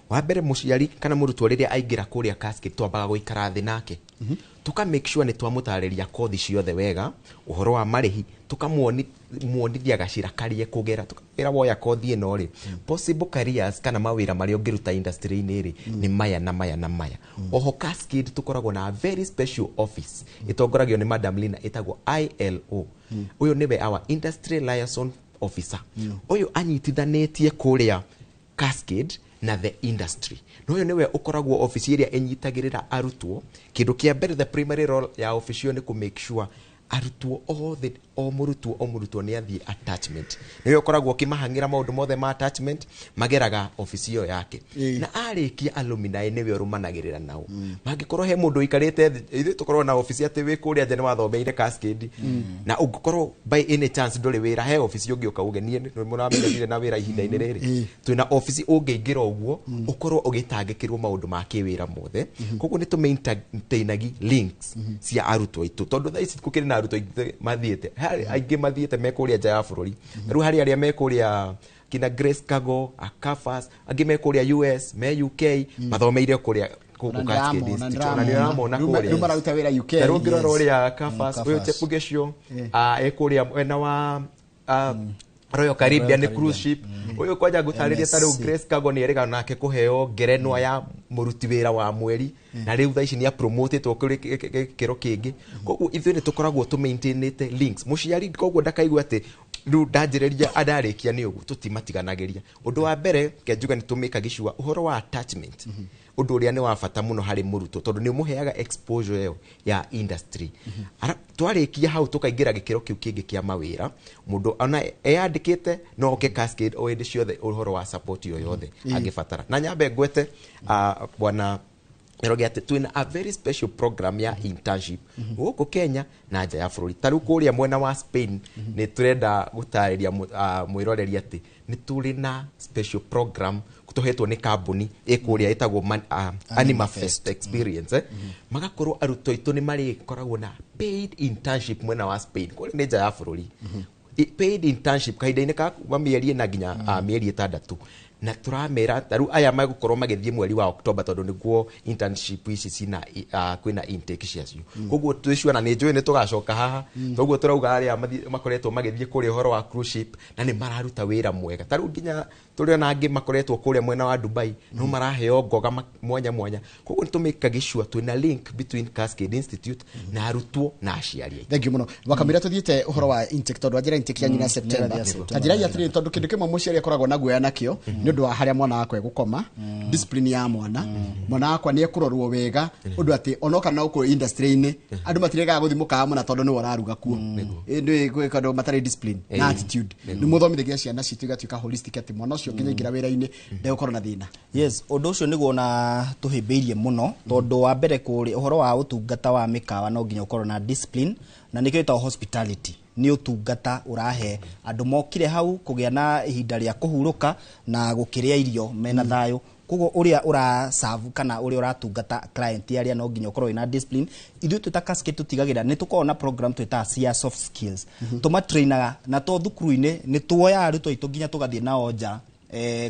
wa mbere, mũciari kana mũrutwo rĩrĩa aingĩra kũrĩa Cascade, twambaga gũikara thĩ nake, tuka make sure nĩ twamũtarĩria kothi ciothe wega, ũhoro wa marĩhi, tukamuonithia gacĩra karĩa kũgera, tukamwĩra woya kothi ĩno rĩ, possible careers kana mawĩra marĩa ũngĩruta industry-inĩ rĩ nĩ maya na maya na maya. Oho Cascade tũkoragwo na a very special office ĩtongoragio nĩ Madam Lina, ĩtagwo ILO. Ũyũ nĩwe our industry liaison officer. Ũyũ anyitithanĩtie kũrĩa Cascade na the industry, na ũyũ nĩwe ũkoragwo ofici ĩrĩa ĩnyitagĩrĩra arutwo. Kĩndũ kĩa mbere, the primary role ya ofici ĩyo nĩ kũ make sure arutwo othe, o mũrutwo o mũrutwo nĩ athiĩ attachment. Nĩwe ũkoragwo ũkĩmahang'ĩra maũndũ mothe ma attachment, mageraga ofici ĩyo yake. Na arĩkia alumni nĩwe ũrũmanagĩrĩra nao. Mangĩkorwo he mũndũ ũikarĩte thĩ, ithuĩ tũkorwo na ofici atĩ wĩ kũrĩa nja nĩ wathomeire Cascade na ũngĩkorwo by any chance ndũrĩ wĩra, he ofici ũngĩũka uge niĩ nĩ mũramenya ndirĩ na wĩra ihinda-inĩ rĩrĩ. Twĩna ofici ũngĩingĩra ũguo ũkorwo ũgĩtangĩkĩrwo maũndũ ma kĩwĩra mothe. Koguo nĩ tũmaintainagi links cia arutwo aitũ, tondũ thaa ici gũkĩrĩ na arutwo aingĩ mathiĩte, harĩ aingĩ mathiĩte me kũrĩa nja ya bũrũri. Rĩu harĩ arĩa me kũrĩa kina Grace Kago Akafas, angĩ me kũrĩa US, me UK, mathomeire kũrĩa gũkũ Na Cascade ndĩramona, Institute. Ona nĩ ũramona ndĩramona. kũrĩa. Rĩu mararuta wĩra UK. Ta rĩu ũngĩrora ũrĩa Yes. Kafas, Kafas. ũyũ Chepugesio, e kũrĩa mwena wa Royal Caribbean Royal cruise ship. Ũyũ kwanja ngũtarĩria, ta rĩu MSC. Grace Kago nĩ erĩga nake kũheo ngerenwa ya mũruti wĩra wa mweri, na rĩu thaa ici nĩ apromotĩtwo kũrĩ gĩkĩro kĩngĩ. Koguo ithuĩ nĩ tũkoragwo tũmaintainĩte links mũciari, koguo ndakaigua atĩ Rĩu ndanjĩrĩria ndarĩkia nĩ ũguo, tũtimatiganagĩria. Ũndũ wa mbere kenjuga nĩ tũmĩkaga sure ũhoro wa attachment, ũndũ ũrĩa nĩ wa bata mũno harĩ mũrutwo, tondũ nĩ ũmũheaga exposure ĩyo ya industry. Twarĩkia hau, tũkaingĩra gĩkĩro kĩu kĩngĩ kĩa mawĩra. Mũndũ ona eyandĩkĩte no oke Cascade o hĩndĩ ciothe, ũhoro wa support yo yothe angĩbatara. Na nyambe ngwete, bwana Njoroge, atĩ twĩna a very special program ya internship gũkũ Kenya na nja ya bũrũri. Ta rĩu kũrĩa mwena wa Spain, nĩ tũrenda gũtarĩria mwĩroreri atĩ nĩ tũrĩ na special program tũhetwo nĩ kambuni ĩkũrĩa ĩtagwo Animafest Experience, eh? Magakorwo arutwo aitũ nĩ marĩkoragwo na paid internship mwena wa Spain, kũrĩa nĩ nja ya bũrũri. Paid internship kahinda-inĩ ka kuma mĩeri 4 nginya mĩeri 6. Na tũramera ta rĩu aya megũkorwo magĩthiĩ mweri wa October, tondũ nĩguo internship ici cina kwĩna intake ciacio. Koguo twĩciona nĩ njũĩ nĩ tũgacoka haha. Koguo tũrauga arĩa makoretwo magĩthiĩ kũrĩa ũhoro wa cruise ship na nĩ mararuta wĩra mwega. Ta rĩu nginya tũrĩ ona angĩ makoretwo kũrĩa mwena wa Dubai, no maraheo ngoga mwanya mwanya. Koguo nĩ tũmĩkaga sure twĩna link between Cascade Institute na arutwo na aciari aitũ. Thank you muno. Wakamira tuthiĩte ũhoro wa intake, tondũ wanjĩra intake yanyu na September. Nĩ September. Ta njĩra atĩrĩrĩ, tondũ kĩndũ kĩmwe mũciari akoragwo na guoya nakĩo nĩ ũndũ wa harĩa mwana wakwa egũkoma, discipline ya mwana, mwana wakwa nĩ ekũrorwo wega, ũndũ atĩ onoka no kũ industry-inĩ andũ matiregaga gũthiĩ mũkawa mũna tondũ nĩwe ũraruga kuo. Nĩ gwĩka andũ matarĩ discipline na attitude. Nĩ mũthomithagia ciana citũ igatuĩka holistic, atĩ mwana ũcio nginya aingĩra wĩra-inĩ ndegũkorwo na thĩna? Yes, ũndũ ũcio nĩguo na tũhĩmbĩirie mũno, tondũ wa mbere kũrĩ ũhoro wa ũtungata wa mĩkawa, no nginya ũkorwo na discipline, na nĩkĩo ĩtagwo hospitality. Nĩ ũtungata ũrahe andũ mokire hau kũgĩa na ihinda rĩa kũhurũka na gũkĩrĩa irio mena thayũ. Koguo ũrĩa ũra serve kana ũrĩa ũratungata client arĩa, no nginya ũkorwo wĩna discipline. Ithuĩ twĩ ta Cascade tũtigagĩrĩra nĩ tũkoragwo na program twĩtaga cia soft skills. Tũmatrainaga na to thukuru-inĩ, nĩ tuoyaga arutwo aitũ nginya tũgathiĩ nao nja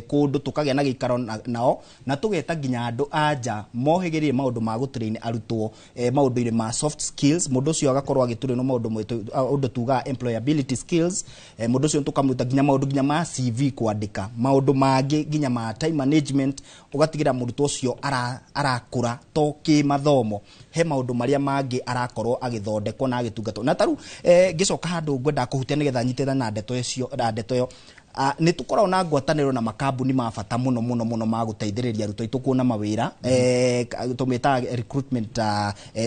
kũndũ, tũkagĩa na gĩikaro nao, na tũgeta nginya andũ a nja mohĩgĩrĩire maũndũ ma gũtrain arutwo maũndũ-inĩ ma soft skills. Mũndũ ũcio agakorwo agĩtrainwo maũndũ ũndũ tugaga employability skills. Mũndũ ũcio tũkamũruta nginya maũndũ nginya ma CV kwandĩka, maũndũ mangĩ nginya ma time management. Ũgatigĩra mũrutwo ũcio arakũra to kĩmathomo, he maũndũ marĩa mangĩ arakorwo agĩthondekwo na agĩtungatwo. Na tarĩu ngĩcoka handũ ngwendaga kũhutia nĩgetha nyitĩrĩre na ndeto ĩcio, na ndeto ĩyo, nĩ tũkoragwo na ngwatanĩro na makambuni ma bata mũno mũno mũno ma gũteithĩrĩria arutwo aitũ kuona mawĩra. Tũmĩtaga recruitment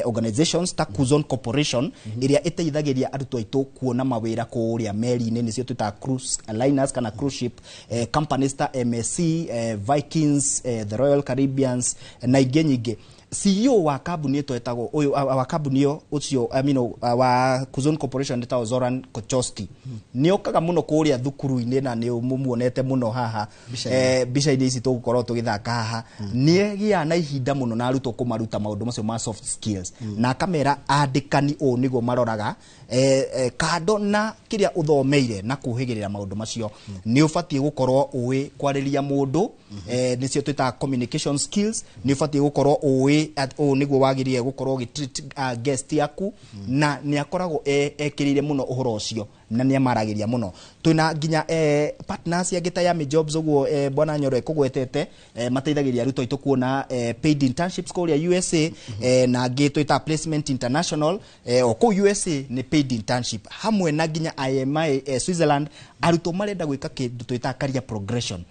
organizations ta Kuzon Corporation, ĩrĩa ĩteithagĩria arutwo aitũ kuona mawĩra kũrĩa meri-inĩ, nĩcio twĩtaga cruise liners kana cruise ship companies ta MSC, Vikings, the Royal Caribbeans na ingĩ nyingĩ. CEO wa kambuni ĩto etagwo ũyũ wa kambuni ĩyo ũcio, I mean, wa Kuzon Corporation etagwo Zoran Kochosti. Nĩ okaga mũno kũrĩa thukuru-inĩ na nĩ mũmuonete mũno haha Mbica-inĩ. Mbica-inĩ ici tũgũkorwo tũgĩthaka haha. Nĩ agĩaga na ihinda mũno na arutwo kũmaruta maũndũ macio ma soft skills, na akamera andĩkani ũũ nĩguo maroraga kando na kĩrĩa ũthomeire na kũhĩgĩrĩra maũndũ macio, nĩ ũbatiĩ gũkorwo ũĩ kwarĩria mũndũ, nĩcio twĩtaga communication skills. Nĩ ũbatiĩ gũkorwo ũĩ ũũ nĩguo wagĩrĩire gũkorwo ũgĩ-treat guest yaku. Na nĩ akoragwo ekĩrĩire mũno ũhoro ũcio na nĩ amaragĩria mũno. Twĩna nginya partners angĩ ta Yami Jobs ũguo, bwana Nyoro ekũgwetete, mateithagĩrĩria arutwo aitũ kuona paid internships kũrĩa USA, na angĩ twĩtaga Placement International, o kũu USA nĩ paid internship, hamwe na nginya IMI Switzerland. Arutwo marenda gwĩka kĩndũ twĩtaga career progression,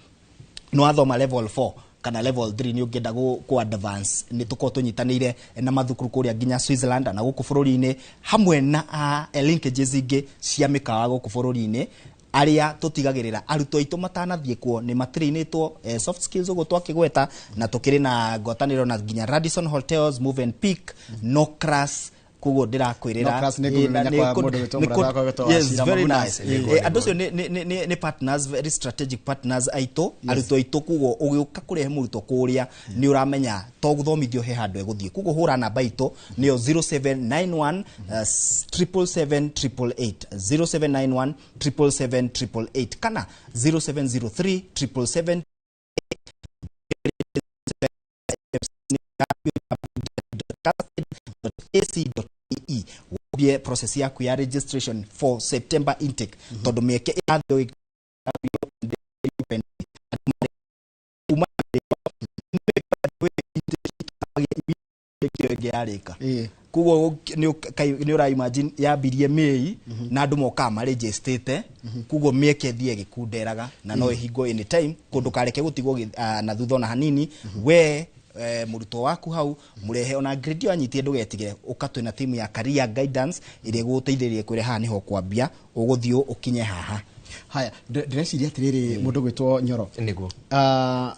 nĩ wathoma level 4 kana level 3, nĩ ũngĩenda kũ advance, nĩ tũkorwo tũnyitanĩire na mathukuru kũrĩa nginya Switzerland na gũkũ bũrũri-inĩ, hamwe na linkages ingĩ cia mĩkawa gũkũ bũrũri-inĩ, arĩa tũtigagĩrĩra arutwo aitũ matanathiĩ kuo nĩ matrainĩtwo soft skills ũguo twakĩgweta. Na tũkĩrĩ na ngwatanĩro na nginya Radisson Hotels, Movenpick, Nocras. Koguo ndĩrakwĩrĩra Nocras nĩ ngũmĩmenya kwa mũndũ wĩtwo mũrata wakwa wĩtwo Yes, Wachira very Maguna. nice. Andũ acio nĩ partners, very strategic partners aitũ, arutwo aitũ. Koguo ũgĩũka kũrehe mũrutwo kũrĩa, nĩ ũramenya to gũthomithio, he handũ egũthiĩ. Koguo hũra namba itũ, nĩyo 0791 777 888, 0791 777 888 kana 0703 777 ac.ke. Wambie process yaku ya registration for September intake, tondũ mĩeke ĩrathiĩ kuma. ĩngĩ yarĩka. Koguo nĩ ũra imagine yambirie May na andũ mokaga marĩnjĩstĩte, koguo mĩeke ĩthiĩ ĩgĩkunderaga na no ĩhingwo anytime. Kũndũ kareke gũtigwo na thutha ona hanini. We mũrutwo waku hau mũrehe ona grade ĩyo anyitie, ndũgetigĩre, ũka twĩna timu ya career guidance ĩrĩa ĩgũgũteithĩrĩria kwĩre haha nĩho kwambia ũgũthiĩ ũkinye haha. Haya, ndĩreciria atĩrĩrĩ, mũndũ gwĩtwo Nyoro. Nĩguo.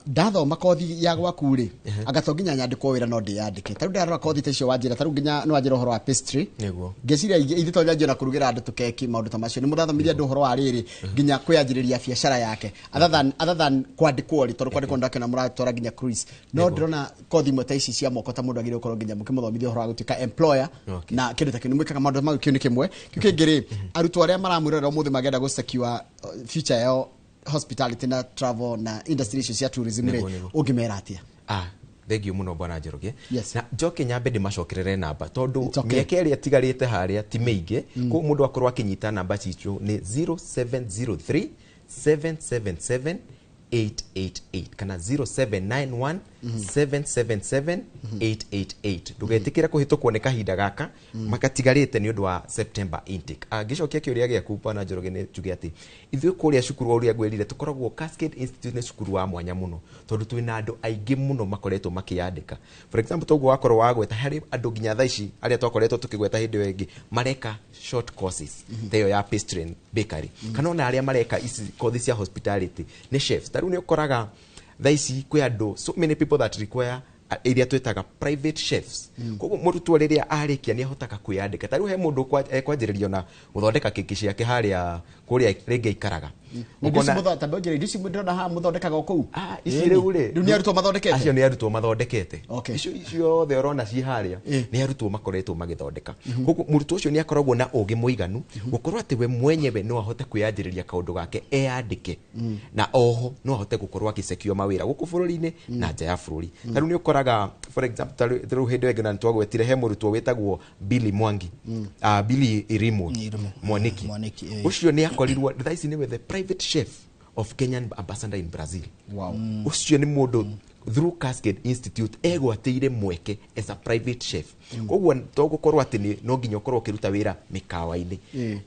Ndathoma kothi ya gwaku rĩ, anga to nginya nyandĩkwo wĩra no ndĩyandĩke? Ta rĩu ndarora kothi ta icio wanjĩra, ta rĩu nginya nĩ wanjĩra ũhoro wa pastry. Nĩguo. Ngeciria ithuĩ to nyanjia na kũrugĩra andũ tũkeki, maũndũ ta macio. Nĩ mũrathomithia andũ ũhoro wa rĩrĩ nginya kwĩyanjĩrĩria biacara yake other than kwandĩkwo rĩ, tondũ kwandĩkwo ndakĩona mũratwara nginya cruise, no ndĩrona kothi imwe ta ici cia moko ta mũndũ agĩrĩirwo gũkorwo nginya mũkĩmũthomithia ũhoro wa gũtuĩka employer na kĩndũ ta kĩu. Nĩ mwĩkaga maũndũ mau? Kĩu nĩ kĩmwe. Kĩu kĩngĩ rĩ, arutwo arĩa maramwĩrorera ũmũthĩ mangĩenda gũ secure future yao hospitality na travel na industry icio cia tourism rĩ, ũngĩmera atĩa? Ah, thank you mũno, bwana Njoroge. Yes. Na njoke nyambe ndĩmacokerere namba tondũ It's okay. mĩeke ĩrĩa ĩtigarĩte harĩa ti mĩingĩ. Koguo mũndũ akorwo akĩnyita namba citũ nĩ 0703 777 888 kana 0791 777 888. Ndũgetĩkĩre kũhĩtũkwo nĩ kahinda gaka makatigarĩte nĩ ũndũ wa September intake. Ngĩcokia kĩũria gĩaku, bwana Njoroge, nĩ njuge atĩ ithuĩ kũrĩa cukuru wa ũrĩa ngwĩrire tũkoragwo Cascade Institute nĩ cukuru wa mwanya mũno tondũ twĩna andũ aingĩ mũno makoretwo makĩyandĩka. For example, toguo wakorwo wagweta harĩ andũ nginya thaa ici arĩa twakoretwo tũkĩgweta hĩndĩ ĩyo ĩngĩ mareka short courses ta ĩyo ya pastry and bakery, kana ona arĩa mareka ici kothi cia hospitality nĩ chefs. Ta rĩu nĩ ũkoraga thaa ici kwĩ andũ, so many people that require iria twĩtaga private chefs. Koguo mũrutwo rĩrĩa arĩkia nĩ ahotaga kwĩyandĩka. Ta rĩu he mũndũ ekwanjĩrĩria ona gũthondeka keki ciake harĩa kũrĩa rĩngĩ aikaraga. Na indo ici Ũkona- ta mbere indo ici ndĩrona haha mũthondekaga o kũu? Ici rĩu rĩ, Rĩu nĩ arutwo mathondekete? Acio nĩ arutwo mathondekete. Icio ciothe ũrona ci harĩa nĩ arutwo makoretwo magĩthondeka. Koguo mũrutwo ũcio nĩ akoragwo na ũgĩ mũiganu gũkorwo atĩ we mwenyewe no ahote kwĩyanjĩrĩria kaũndũ gake eyandĩke, na oho no ahote gũkorwo agĩcekio mawĩra gũkũ bũrũri-inĩ na nja ya bũrũri. Ta rĩu nĩ ũkoraga, for example, ta rĩu hĩndĩ ĩyo ĩngĩ na nĩtwagwetire he mũrutwo wĩtagwo Billy Mwangi, Billy Irimo Mwaniki. Ũcio nĩ akorirwo thaa ici nĩwe the private chef of Kenyan ambassador in Brazil. Ũcio nĩ mũndũ through Cascade Institute egwatĩire mweke as a private chef. Koguo to gũkorwo atĩ no nginya ũkorwo ũkĩruta wĩra mĩkawa-inĩ.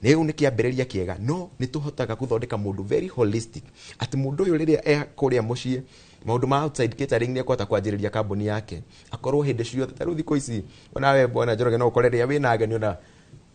Rĩu nĩ kĩambĩrĩria kĩega, no nĩ tũhotaga gũthondeka mũndũ very holistic atĩ mũndũ ũyũ rĩrĩa e kũrĩa mũciĩ maũndũ ma outside catering nĩ ekũhota kwanjĩrĩria kambuni yake, akorwo hĩndĩ ciothe. Ta rĩu thikũ ici onawe, bwana Njoroge, no ũkore rĩrĩa wĩna ageni ona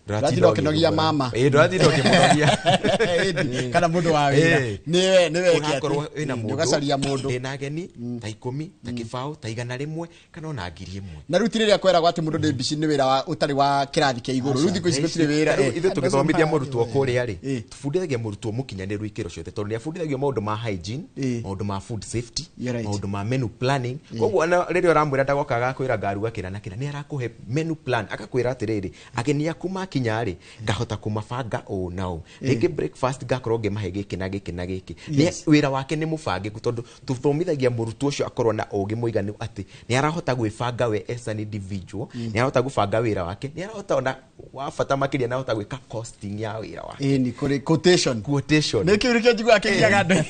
Ndũratinda ũkĩnogia mama. Ĩĩ, ndũratinda ũkĩmũnogia. Ĩndi, kana mũndũ wa wĩra. Ĩĩ. Nĩwe eke atĩ, Ũrakorwo wĩna nĩ mũndũ ũgacaria mũndũ. Ndĩna ageni ta 10, ta 0, ta 100 kana ona 1000. Na rĩu ti rĩrĩa kweragwo atĩ mũndũ nĩ mbici nĩ wĩra ũtarĩ wa kĩrathi kĩa igũrũ. Rĩu thikũ ici gũtirĩ wĩra. Rĩu ithuĩ tũgĩthomithia mũrutwo kũrĩa rĩ, tũbundithagia mũrutwo mũkinyanĩru ikĩro ciothe tondũ nĩ abundithagio maũndũ ma hygiene, maũndũ ma food safety, maũndũ ma menu planning. Koguo ona rĩrĩa ũramwĩra ndagoka agakwĩra ngaruga kĩna na kĩna, nĩ arakũhe menu plan, agakwĩra atĩrĩrĩ, ageni aku makinya rĩ, ngahota kũmabanga ũũ na ũũ, rĩngĩ breakfast ngakorwo ngĩmahe gĩkĩ na gĩkĩ na gĩkĩ. Wĩra wake nĩ mũbangĩku tondũ tũthomithagia mũrutwo ũcio akorwo na ũgĩ mũiganu atĩ nĩ arahota gwĩbanga we as an individual, nĩ arahota gũbanga wĩra wake, nĩ arahota ona wa bata makĩria nĩ arahota gwĩka costing ya wĩra wake. Ĩĩ, nĩ kũrĩ quotation. Quotation. Nĩ kĩu nĩkĩo njiguaga kĩgiaga andũ.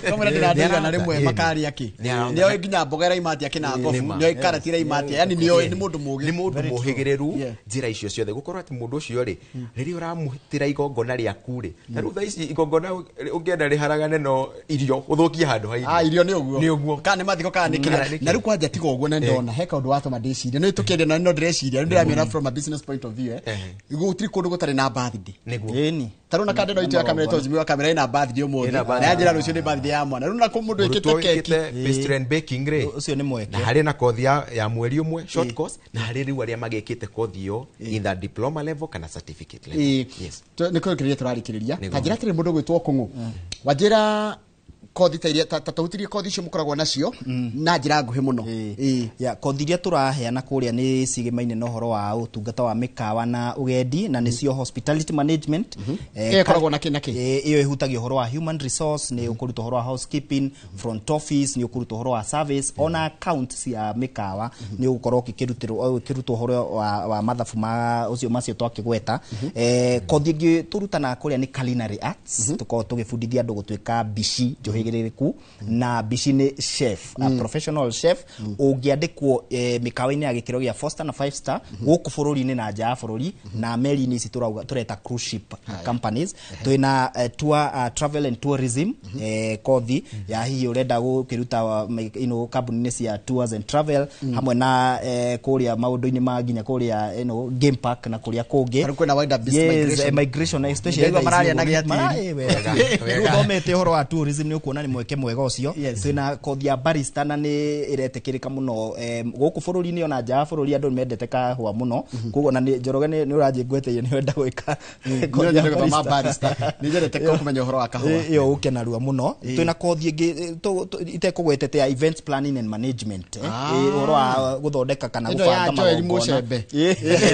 Kamwĩra ndĩra andũ igana Nĩ rĩmwe arahota, makarĩa kĩ. Nĩ arahota. Nĩoĩ nginya mboga ĩraima atĩa kĩna ngobu, Nĩ ma. nĩoĩ karati ĩraima atĩa, yani nĩoĩ, nĩ mũndũ mũgĩ. Nĩ mũndũ mũhĩgĩrĩru njĩra icio ciothe gũkorwo atĩ mũndũ ũcio rĩ, rĩrĩa ũramũtĩra igongona rĩaku rĩ, ta rĩu thaa ici igongona ũngĩenda rĩharagane no irio ũthũkie handũ ha irio. Ah, irio nĩ ũguo. Nĩ ũguo. Kana nĩ mathiko kana nĩ Kana kĩrĩa. nĩ Na rĩu kwanja tiga ũguo na ndona he kaũndũ watũma ndĩcirie. Nĩ tũkĩendia na no ndĩreciria, rĩu ndĩramĩona from a business point of view. Gũtirĩ kũndũ gũtarĩ na birthday. Nĩguo. Ĩni. Ta rĩu na kande no itũ ya kamera ĩtwo Jimmy wa kamera ĩna birthday ũmũthĩ. Ĩna Na birthday. yanjĩra rũciũ nĩ birthday ya mwana. Rĩu na kũ mũndũ Mũrutwo wĩkĩte keki. wĩkĩte pastry and baking rĩ, ũcio nĩ mweke. Na harĩ na kothi ya mweri ũmwe, short course, na harĩ rĩu arĩa magĩkĩte kothi ĩyo in the diploma level kana certificate level. Yes. Nĩ kũrĩkĩrĩria tũrarĩkĩrĩria. Nĩguo. Ta njĩra atĩrĩ, mũndũ gwĩtwo Kũng'ũ. Wanjĩra kothi ta iria ta tũhutirie kothi icio mũkoragwo nacio na njĩra nguhĩ mũno. Ya kothi iria tũraheana kũrĩa nĩ cigĩmaine na ũhoro wa ũtungata wa mĩkawa na ũgendi, na nĩcio hospitality management. Ĩyo ĩkoragwo na kĩ na kĩ? Ĩyo ĩhutagia ũhoro wa human resource, nĩ ũkũruta ũhoro wa housekeeping, front office, nĩ ũkũruta ũhoro wa service, ona account cia mĩkawa nĩ ũgũkorwo ũkĩrutĩrwo ũkĩrutwo ũhoro wa mathabu ma ũcio macio twakĩgweta. Kothi ĩngĩ tũrutanaga kũrĩa nĩ culinary arts. Tũkoragwo tũgĩbundithia andũ gũtuĩka mbici njũhĩga. aigĩrĩrĩku na Bici nĩ chef, a professional chef ũngĩandĩkwo mĩkawa-inĩ ya gĩkĩro gĩa 4 star na 5 star gũkũ bũrũri-inĩ na nja ya bũrũri na meri-inĩ ici tũrauga tũreta cruise ship companies. Twĩna tour, travel and tourism kothi ya hihi ũrenda gũkĩruta you know, kambuni-inĩ cia tours and travel hamwe na kũrĩa maũndũ-inĩ ma nginya kũrĩa, you know, game park na kũrĩa kũngĩ. Tarĩu kwĩna wider beast Yes, migration. Migration especially Ndaigua thaa ici mararia na ũguo. gĩatĩri. Wega. Wega. Rĩu ũthomete ũhoro wa tourism nĩ ũkuona nĩ mweke mwega ũcio. Twĩna kothi ya barista na nĩ ĩretĩkĩrĩka mũno gũkũ bũrũri-inĩ ona nja ya bũrũri. Andũ nĩ mendete kahũa mũno, koguo na nĩ Njoroge nĩ ũranjĩngweteire nĩ wenda gwĩka kothi ya Nĩ gũthoma barista. barista. Nĩ nyendete kũmenya ũhoro wa kahũa. Ĩyo ũke narua mũno. Twĩna kothi ĩngĩ itekũgwetete ya events planning and management, ũhoro wa gũthondeka kana Ĩno ya gũbanga Joel magongona. Mucembe.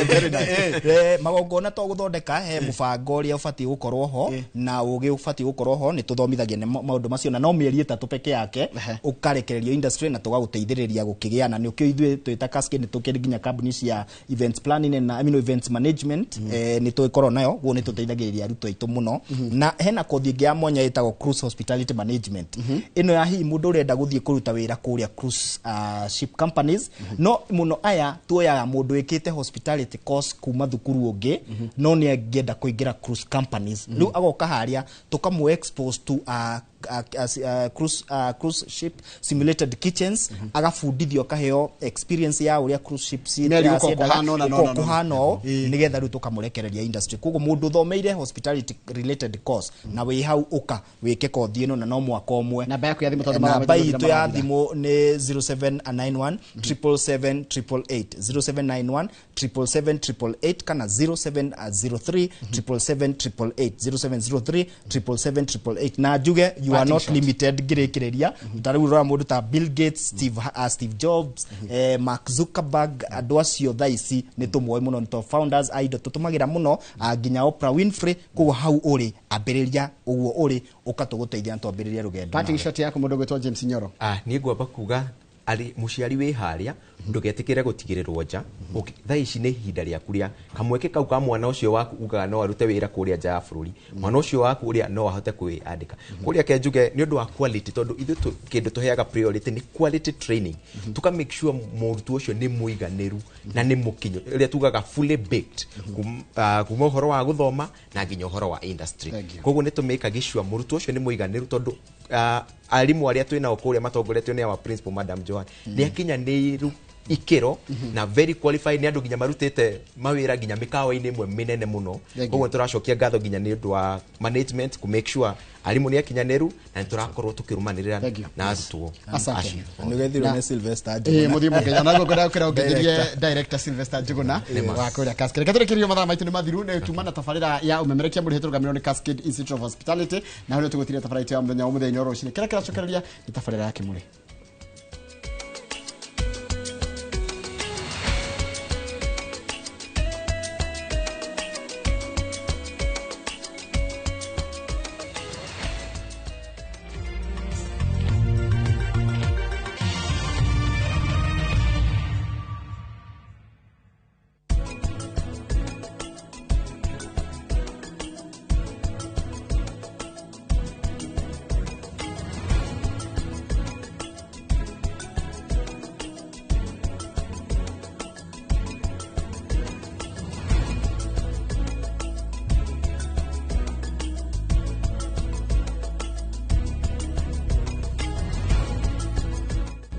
Very nice. Magongona to gũthondeka he mũbango ũrĩa ũbatiĩ gũkorwo ho na ũgĩ ũbatiĩ gũkorwo ho. Nĩ tũthomithagia nĩ maũndũ macio na no mĩeri 3 peke yake ũkarekererio industry na tũgagũteithĩrĩria gũkĩgĩa na nĩkĩo ithuĩ twĩta Cascade nĩ tũkĩrĩ nginya kambuni cia events planning na, I mean, events management. Nĩ tũgĩkorwo nayo guo nĩ tũteithagĩrĩria arutwo aitũ mũno. Na hena kothi ĩngĩ ya mwanya ĩtagwo cruise hospitality management, ĩno ya hihi mũndũ ũrenda gũthiĩ kũruta wĩra kũrĩa cruise ship companies. No mũno aya tuoyaga mũndũ wĩkĩte hospitality course kuma thukuru ũngĩ no nĩ angĩenda kũingĩra cruise companies. Rĩu agoka harĩa tũkamũ expose to cruise ship simulated kitchens, agabundithio, akaheo experience ya ũrĩa cruise ship Meri gũkorwo ciendaga kũhana ũna na gũkorwo ũna na ũna. kũhana ũũ, nĩgetha rĩu tũkamũrekereria industry. Koguo mũndũ ũthomeire hospitality related course na wĩ hau ũka wĩke kothi ĩno na no mwaka ũmwe. Namba yaku ya thimũ tondũ mathaa Namba maitũ itũ ya marathira. thimũ nĩ 0791 777 888, 0791 777 888 kana 0703 777 888, 0703 777 888. Na njuge you are Parting not shot. limited. Ngĩrĩkĩrĩria ta rĩu ũrora mũndũ ta Bill Gates, Steve Jobs, Mark Zuckerberg, andũ acio thaa ici nĩ tũmoĩ mũno, nĩ to founders a indo tũtũmagĩra mũno, nginya Oprah Winfrey. Koguo hau ũrĩ ambĩrĩria ũguo ũrĩ ũka tũgũteithia na twambĩrĩrie rũgendo Parting nawe. shot yaku mũndũ ũgwĩtwo James Nyoro. Niĩ ngwamba kuga arĩ mũciari wĩ harĩa ndũgetĩkĩre gũtigĩrĩrwo nja. Thaa ici nĩ ihinda rĩaku rĩa kamweke kau ka mwana ũcio waku ugaga no arute wĩra kũrĩa nja ya bũrũri, mwana ũcio waku ũrĩa no ahote kwĩandĩka kũrĩa. Ke njuge nĩ ũndũ wa quality, tondũ ithuĩ kĩndũ tũheaga priority nĩ quality training. Tuka make sure mũrutwo ũcio nĩ mũiganĩru na nĩ mũkinyu, ĩrĩa tugaga fully baked, kuma ũhoro wa gũthoma na nginya ũhoro wa industry. Koguo nĩ tũmĩkagi sure mũrutwo ũcio nĩ mũiganĩru, tondũ arimũ arĩa twĩ nao kũrĩa matongoretio nĩ our principal Madam Joan nĩ akinyanĩiru ikĩro na very qualified, nĩ andũ nginya marutĩte mawĩra nginya mĩkawa-inĩ ĩmwe mĩnene mũno. Thank you. Koguo nĩ tũracokia ngatho nginya nĩ ũndũ wa management ku make sure arimũ nĩ akinyanĩru na nĩ tũrakorwo tũkĩrũmanĩrĩra Thank you. na arutwo Asante. acio. Nĩũgeithirwo nĩ Sylvester Ĩĩ, Njuguna. mũthiĩ mũkenya naguo ngwenda gũkĩra ũngeithĩrie Director. director Sylvester Njuguna Nĩma. wa kũrĩa Cascade. Reke tũrĩkĩrĩrio, mathaa maitũ nĩ mathiru. Nĩ tuma na tabarĩra ya ũmemerekia mũrĩhe tũrũgamĩrĩrwo nĩ Cascade Institute of Hospitality, na hau nĩ tũgũtiria tabarĩra itũ ya mũthenya wa mũthenya wa rũcinĩ. Kĩrĩa kĩracokereria nĩ tabarĩra ya Kĩmũrĩ.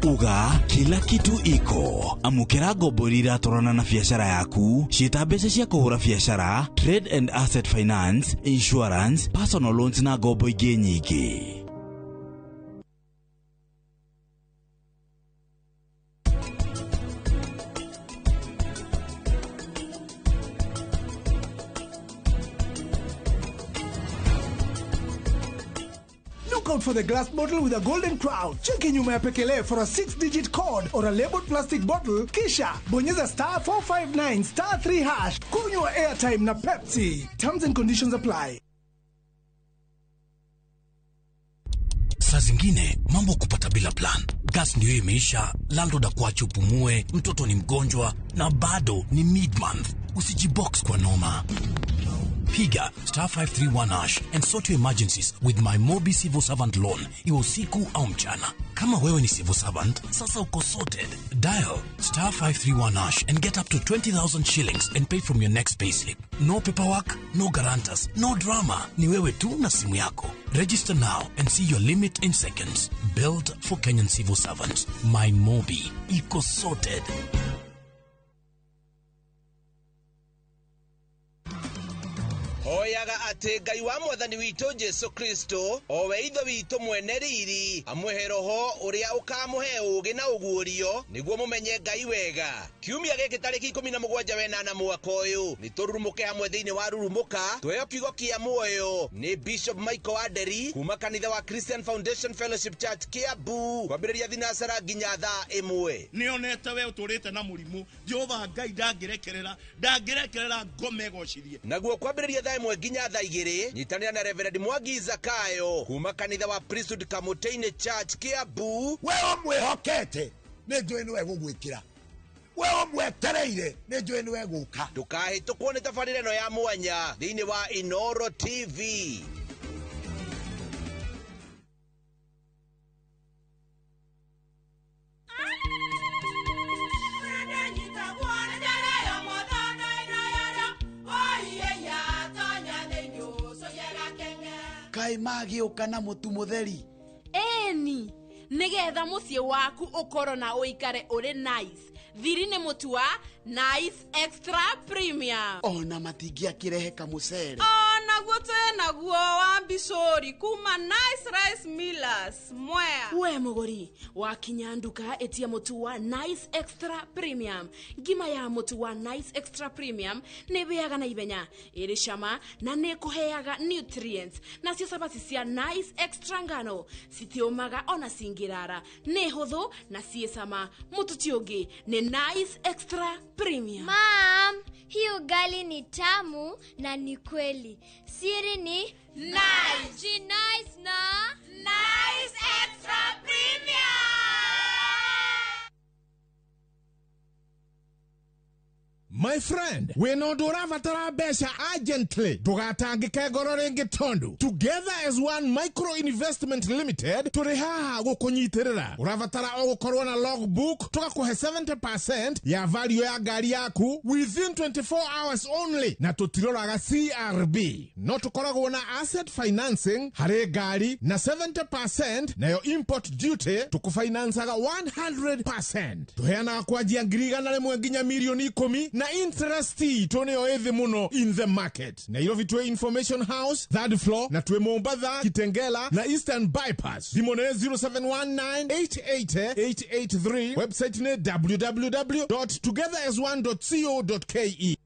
Uga kila kitu iko. Amukira ngombo iria iratwarana na biacara yaku, ciĩta mbeca cia kũhũra biacara, trade and asset finance, insurance, personal loans na ngombo ingĩ nyingĩ. Look out for the glass bottle with a golden crown. Cheki nyuma ya pekele for a 6-digit code or a labeled plastic bottle. Kisha bonyeza star 459 star 3 hash. Kunywa airtime na Pepsi. Terms and conditions apply. Saa zingine mambo kupata bila plan. Gas ndiyo imeisha, landlord akuache upumue, mtoto ni mgonjwa na bado ni mid-month. Usijibox kwa noma. Piga star 531 hash and sort your emergencies with my Mobi Civil Servant Loan, iwe usiku au mchana. Kama wewe ni civil servant, sasa uko sorted. Dial star 531 hash and get up to 20,000 shillings and pay from your next payslip. No paperwork, no guarantors, no drama. Ni wewe tu na simu yako. Register now and see your limit in seconds. Built for Kenyan civil servants. My Mobi. Iko sorted. Hoyaga atĩ Ngai wa mwathani witũ Jesu Kristo o we ithe witũ mwene riri amũhe roho ũrĩa ũkamũhe ũũgĩ na ũguũrio nĩguo mũmenye Ngai wega. Kiumia gĩkĩ tarĩki 17 wenana mwaka ũyũ nĩ tũrurumũke hamwe thĩinĩ wa Rurumũka tweo kiugo kĩa muoyo nĩ Bishop Michael Aderi kuma kanitha wa Christian Foundation Fellowship Church Kiambu kwambĩrĩria thinacara nginya thaa 1. Nĩonete we ũtũrĩte na mũrimũ Jehova Ngai ndangĩrekerera ndangĩrekerera ngome gocithie. Naguo kwambĩrĩria thaa 1 nginya thaa 2 nyitanĩra na Reverend Mwangi Zakayo kuma kanitha wa Priesthood Kamũtĩ-inĩ Church Kiambu. We ũmwĩhokete nĩ njũĩ nĩwe gũgwĩkĩra, we ũmwetereire nĩ njũĩ nĩwe gũka. Ndũkahĩtũkwo nĩ tabarĩra ĩno ya mwanya thĩinĩ wa Inoro TV. Kaĩ magĩũka na mũtu mũtheri? Ĩni, nĩgetha mũciĩ waku ũkorwo na ũikare ũrĩ nice. Thiri nĩ mũtu wa Nice Extra Premium. Ona matingĩakĩrehe kamũcere. Onaguo twĩ naguo wa mbicũri kuma Nice Rice Millers Mwea. We mũgũri wakinya nduka ĩtia mũtu wa Nice Extra Premium. Ngima ya mũtu wa Nice Extra Premium nĩ ĩhĩaga na ihenya, ĩrĩ cama na nĩ ĩkũheaga nutrients. Nacio cabaci cia Nice Extra ngano citiũmaga ona cingĩrara, nĩ hũthũ na ciĩ cama. Mũtu ti ũngĩ nĩ Nice Extra Premium. Mom, hii ugali ni tamu na ni kweli. Siri ni Nice. Nice na Nice Extra Premium. My friend, wĩna ũndũ ũrabatara mbeca urgently, ndũgatangĩke ngoro rĩngĩ tondũ Together as One Micro Investment Limited tũrĩ haha gũkũnyitĩrĩra. Ũrabatara o gũkorwo na logbook, tũgakũhe 70% ya value ya ngari yaku within 24 hours only, na tũtiroraga CRB. No tũkoragwo na asset financing harĩ ngari na 70% nayo import duty tũkũfinancaga 100%. Tũheanaga kwanjia 100,000 nginya 10,000,000 na interest itũ nĩyo ĩthĩ mũno in the market. Nairobi twĩ Information House third floor, na twĩ Mombatha, Kitengela na Eastern Bypass. Thimũ nĩ 0719888883, website nĩ www.togetherasone.co.ke.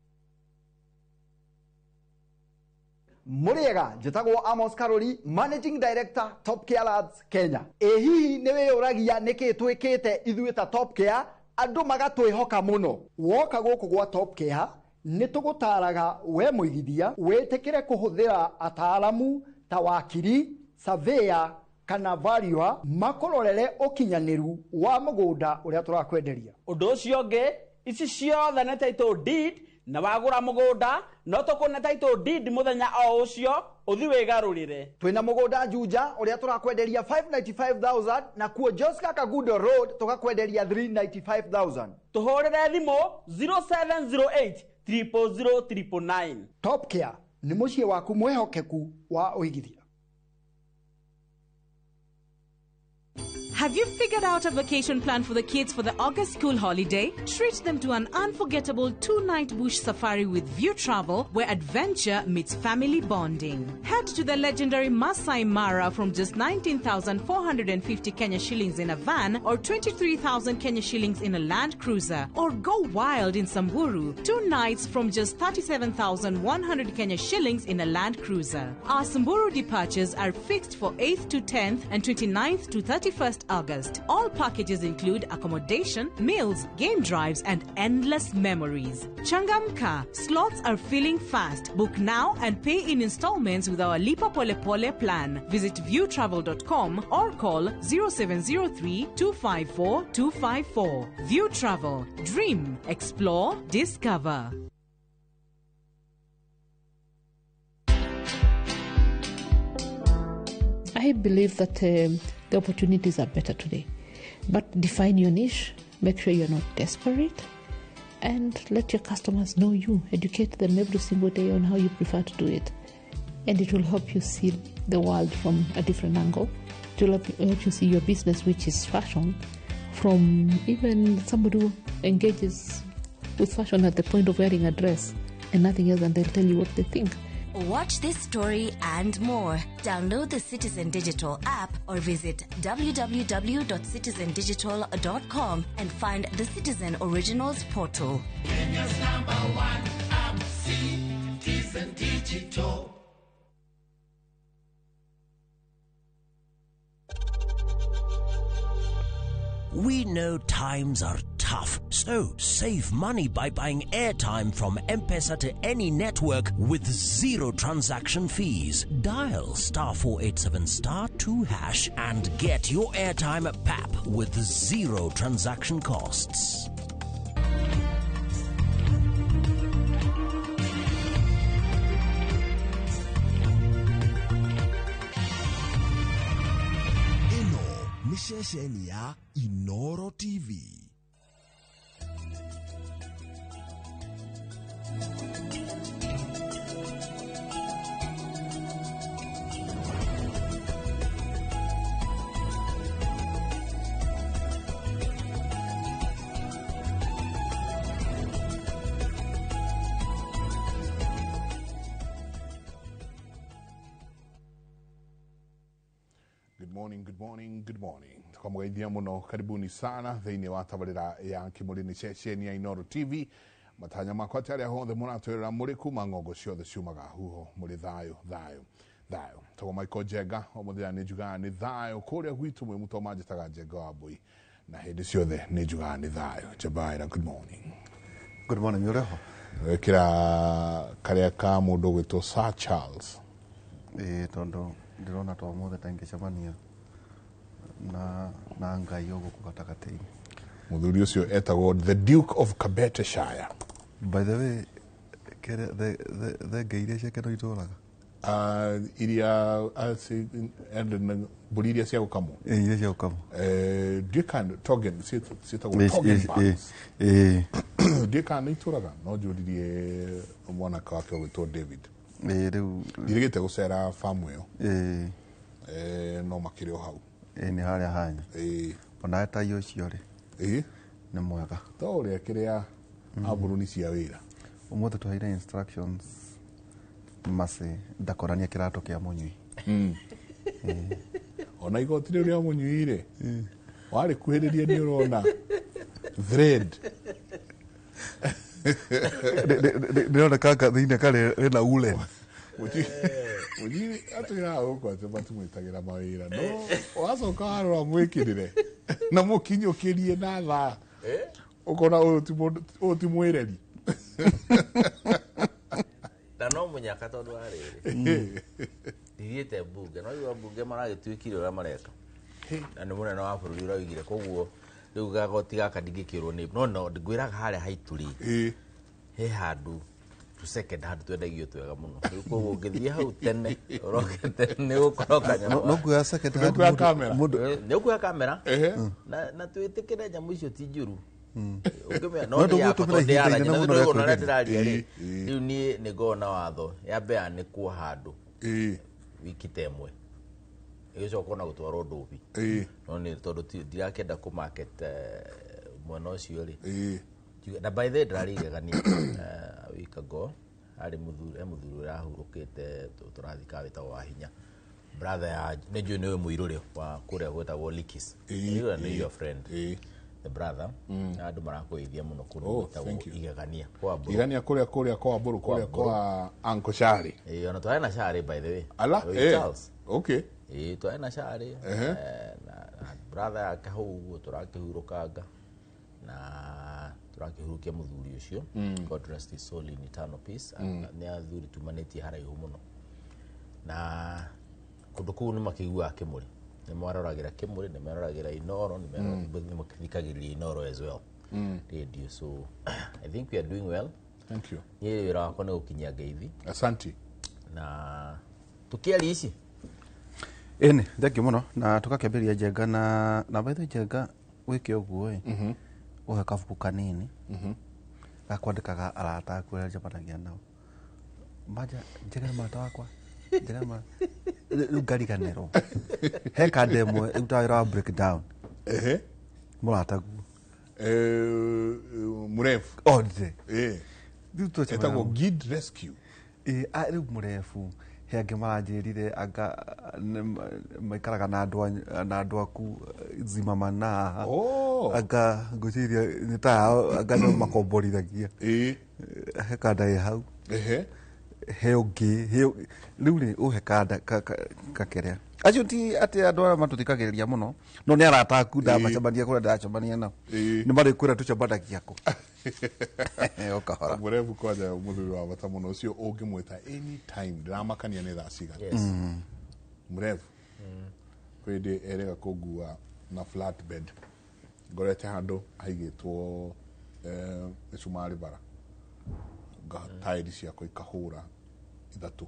Mũrĩega, njĩtagwo Amos Karori, Managing Director Top Care Labs Kenya. Ĩ hihi nĩ wĩyũragia nĩkĩ twĩkĩte ithuĩ ta Top Care andũ magatwĩhoka mũno? Woka gũkũ gwa Top Care nĩ tũgũtaraga we mũigithia wĩtĩkĩre kũhũthĩra ataaramu ta wakiri, surveyor kana valuer makũrorere ũkinyanĩru wa mũgũnda ũrĩa tũrakwenderia. Ũndũ ũcio ũngĩ, ici ciothe nĩ title deed, na wagũra mũgũnda no tũkũne title deed mũthenya o ũcio ũthi wĩgarũrĩre. Twĩna mũgũnda Juja ũrĩa tũrakwenderia 595,000 na kuo Joska Kagudo Road tũgakwenderia 395,000. Tũhũrĩre thimũ 0708 000 999. Top Care nĩ mũciĩ waku mwĩhokeku wa ũigithia. Have you figured out a vacation plan for the kids for the August school holiday? Treat them to an unforgettable 2-night bush safari with View Travel, where adventure meets family bonding. Head to the legendary Masai Mara from just 19,450 Kenya shillings in a van or 23,000 Kenya shillings in a Land Cruiser. Or go wild in Samburu, 2 nights from just 37,100 Kenya shillings in a Land Cruiser. Our Samburu departures are fixed for 8th to 10th and 29th to 31st August. All packages include accommodation, meals, game drives, and endless memories. Changamka, slots are filling fast. Book now and pay in installments with our Lipa Pole Pole plan. Visit viewtravel.com or call 0703 254 254. View Travel. Dream, explore, discover. I believe that the opportunities are better today. But define your niche, make sure you're not desperate, and let your customers know you. Educate them every single day on how you prefer to do it. And it will help you see the world from a different angle. It will help you see your business, which is fashion, from even somebody who engages with fashion at the point of wearing a dress and nothing else, and they'll tell you what they think. Watch this story and more. Download the Citizen Digital app or visit www.citizendigital.com and find the Citizen Originals portal. Kenya's number one app, Citizen Digital. We know times are tough, so save money by buying airtime from M-Pesa to any network with zero transaction fees. Dial *487*2# and get your airtime at PAP with zero transaction costs. Ceceni ya Inoro TV. Good morning, good morning, good morning. Tukamũgeithia mũno, karibuni sana thĩinĩ wa tabarĩra ya Kĩmũrĩ ceceni ya Inoro TV. Matanya makwa atĩ arĩa hothe mũratwĩrora mũrĩ kuma ng'ongo ciothe ciumaga huho mũrĩ thayũ thayũ thayũ. Tagwo Michael Njenga, o mũthenya nĩ njugaga nĩ thayũ kũrĩa gwitũ mwĩ mũtoma manjĩtaga Njenga wa Mbũi, na hĩndĩ ciothe nĩ njugaga nĩ thayũ. Njebaira, good morning. Good morning, ũrĩho? Wĩkĩra karĩa ka mũndũ ũgwĩtwo Sir Charles. Ĩĩ, tondũ ndĩrona ta ũmũthĩ ta ingĩcemania na Ngai gũkũ gatagatĩ-inĩ. Mũthuri ũcio etagwo the Duke of Kabeteshire. By the way, thenge iria ciake no itũraga? Iria mbũri iria cia gũkamwo? Iria cia gũkamwo. Ndiũĩ kana togen ciĩtagwo togen bars. Ndiũĩ kana nĩ itũraga, no njũririe mwanake wake ũgwĩtwo David. Rĩu ndirĩgĩte gũcera famu ĩyo. No makĩrĩ o hau. Nĩ harĩa hanya. Onawe tai ũcio rĩ, nĩ mwega. To ũrĩa kĩrĩa amburuni cia wĩra. Ũmũthĩ tũheire instructions Mercy ndakorania kĩratũ kĩa mũnyui. Ona igoti rĩu rĩa mũnyui rĩ, warĩkuhĩrĩria nĩ ũrona thread. Ndĩrona kaka thĩinĩ karĩ rĩna woolen. Mũnyui atwĩraga gũkũ atĩ matimwĩtagĩra mawĩra, no wacoka warora mwĩkĩrĩre na mũkinyũkĩrie na thaa ũkona ũyũ ti mwĩreri. Na no mũnyaka tondũ wa rĩrĩ ndithiĩte mbunge, no igua mbunge maragĩtuĩkire ũrĩa mareka, na nĩ mũnene wa bũrũri ũraugire, koguo rĩu gagoti gaka ndingĩkĩrwo nĩ no ngwĩraga harĩa haitũ rĩ, he handũ tu second hand twendagio twega mũno, rĩu koguo ũngĩthiĩ hau tene ũroke tene nĩ ũgũkora kanyamũ. No kuoya second hand nĩ ũkuoya kamera na twĩtĩkĩre nyamũ icio ti njũru. No ndĩrakwa ndĩraria ndĩraria rĩ, rĩu niĩ nĩ ngoragwo na watho yambe yanĩkwo handũ wiki ta ĩmwe ĩgĩcoka ona gũtwarwo ndũbi, no nĩ tondũ ndirakĩenda kũ market mwena ũcio rĩ. Na by the way ndĩrarĩ igegania a week ago harĩ mũthuri ũrahurũkĩte tũrathika wĩtagwo Wahinya, brother ya nĩ njũĩ nĩwe mũirũrĩ wa kũrĩa gwĩtagwo Likis, nĩ your friend the brother, na andũ marakũgeithia mũno kũndũ gwĩtagwo Igegania kwa Mbũrũ. Igegania kũrĩa kwa Mbũrũ, kũrĩa kwa Uncle Shari. Ona twarĩ na Shari by the way. Ala, Charles. Okay. Twarĩ na Shari na brother yake hau ũguo tũrakĩhurũkanga na tũrakĩhurukia mũthuri ũcio. God rest his soul in eternal peace. Nĩ athuri tumanĩtie haraihu mũno, na kũndũ kũu nĩ makĩiguaga Kĩmũrĩ, nĩ maroragĩra Kĩmũrĩ, nĩ maroragĩra Inoro, nĩ makĩthikagĩrĩria Inoro as well radio. So I think we are doing well. Thank you. Niĩ wĩra wakwa nĩ gũkinyia ngeithi. Asante. Na tũkĩaria ici Ĩni, thank you mũno, na tũgakĩambĩrĩria Njenga na by the way, Njenga, wĩke ũguo ĩ, ũhe kabuku kanini gakwandĩkaga arata aku arĩa njemanagia nao. Manja Njega nĩ mũrata wakwa, Njega nĩ mũrata. Rĩu ngariganĩrwo he kanda ĩmwe ĩrutaga wĩra wa breakdown. Mũrataguo. Mũrebu. Othe. Rĩu twacemania. Etagwo Guide Rescue. Ĩ, rĩu mũrebu he angĩ maranjĩrire anga maikaraga na andũ na andũ aku zimamana haha. Anga ngwĩciria nĩ ta yao, anga nĩ makomborithagia. He kanda ĩ hau. He ũngĩ rĩu rĩ, ũhe kanda kakerea acio ti atĩ andũ arĩa matũthikagĩrĩria mũno, no nĩ arata aku ndamacemania kũrĩa ndĩracemania nao, nĩ marĩkwĩra tũcemanagia kũ o kahora. Mũrebu kwanja mũthuri wa bata mũno ũcio, ũngĩmwĩta anytime, ndĩramakania nĩ thaa cigana. Yes. Mũrebu kwĩ hĩndĩ erĩga kũngua na flatbed, ngorete handũ haigĩtwo mĩcumarĩ bara, taĩri ciakwa ikahũra ithatũ,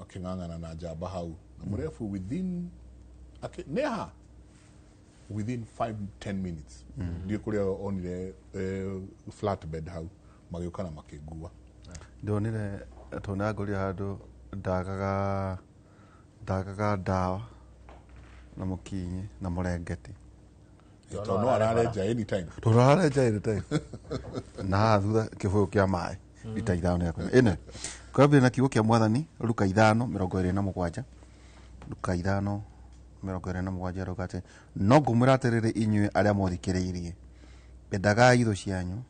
akĩng'ang'ana na njamba hau na mũrebu within nĩha within 5 10 minutes, ndiĩ kũrĩa onire flatbed hau, magĩũka na makĩngua. Ndonire tondũ nangorire handũ ndagaga ndawa na mũkinyi na mũrengeti. Tondũ no ararenja anytime. Tondũ ararenja anytime, na haha thutha kĩbũyũ kĩa maĩ lita 5 nĩ akũnyua. Ĩne kwambĩrĩria na kiugo kĩa Mwathani, Luka 5:27, Luka 5:27 rauga atĩ, no ngũmwĩra atĩrĩrĩ inyuĩ arĩa mũthikĩrĩirie, endagai thũ cianyu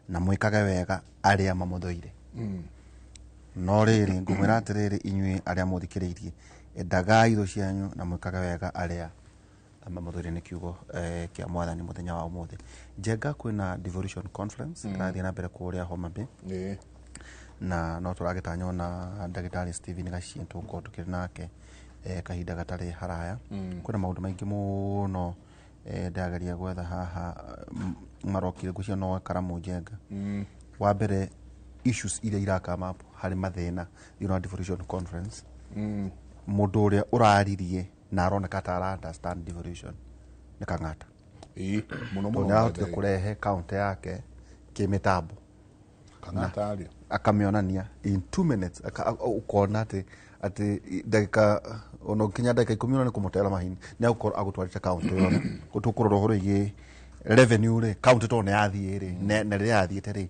na mwĩkage wega arĩa mamũthũire. No rĩrĩ, ngũmwĩra atĩrĩrĩ inyuĩ arĩa mũthikĩrĩirie, endagai thũ cianyu na mwĩkage wega arĩa mamũthũire. Nĩ kiugo kĩa Mwathani mũthenya wa ũmũthĩ. Njenga, kwĩna devolution conference ĩrathiĩ na mbere kũrĩa Homa Bay, na no tũragĩtanywo na ndagĩtarĩ Stephen Gachie tũgũkorwo tũkĩrĩ nake kahinda gatarĩ haraya. Kwĩna maũndũ maingĩ mũno ndĩrageria gwetha haha, marokire ngwĩciria no karamu Njenga. Wa mbere, issues iria irakama up harĩ mathĩna thĩinĩ wa devolution conference, mũndũ ũrĩa ũraririe na aroneka ta ara understand devolution nĩ Kang'ata. Ĩĩ, mũno tondũ mũno. Nĩ arahotire kũrehe kaunti yake kĩmĩtambo. Kang'ata aria. Akamĩonania in 2 minutes, ũkona atĩ ndagĩka ona nginya ndagĩka 10 ona nĩ kũmũtera mahini, nĩ agũkorwo agũtwarĩte kaunti yothe. Tũkũrora ũhoro wĩgiĩ revenue rĩ, kaunti tondũ nĩ yathiĩ rĩ, na rĩrĩa yathiĩte rĩ,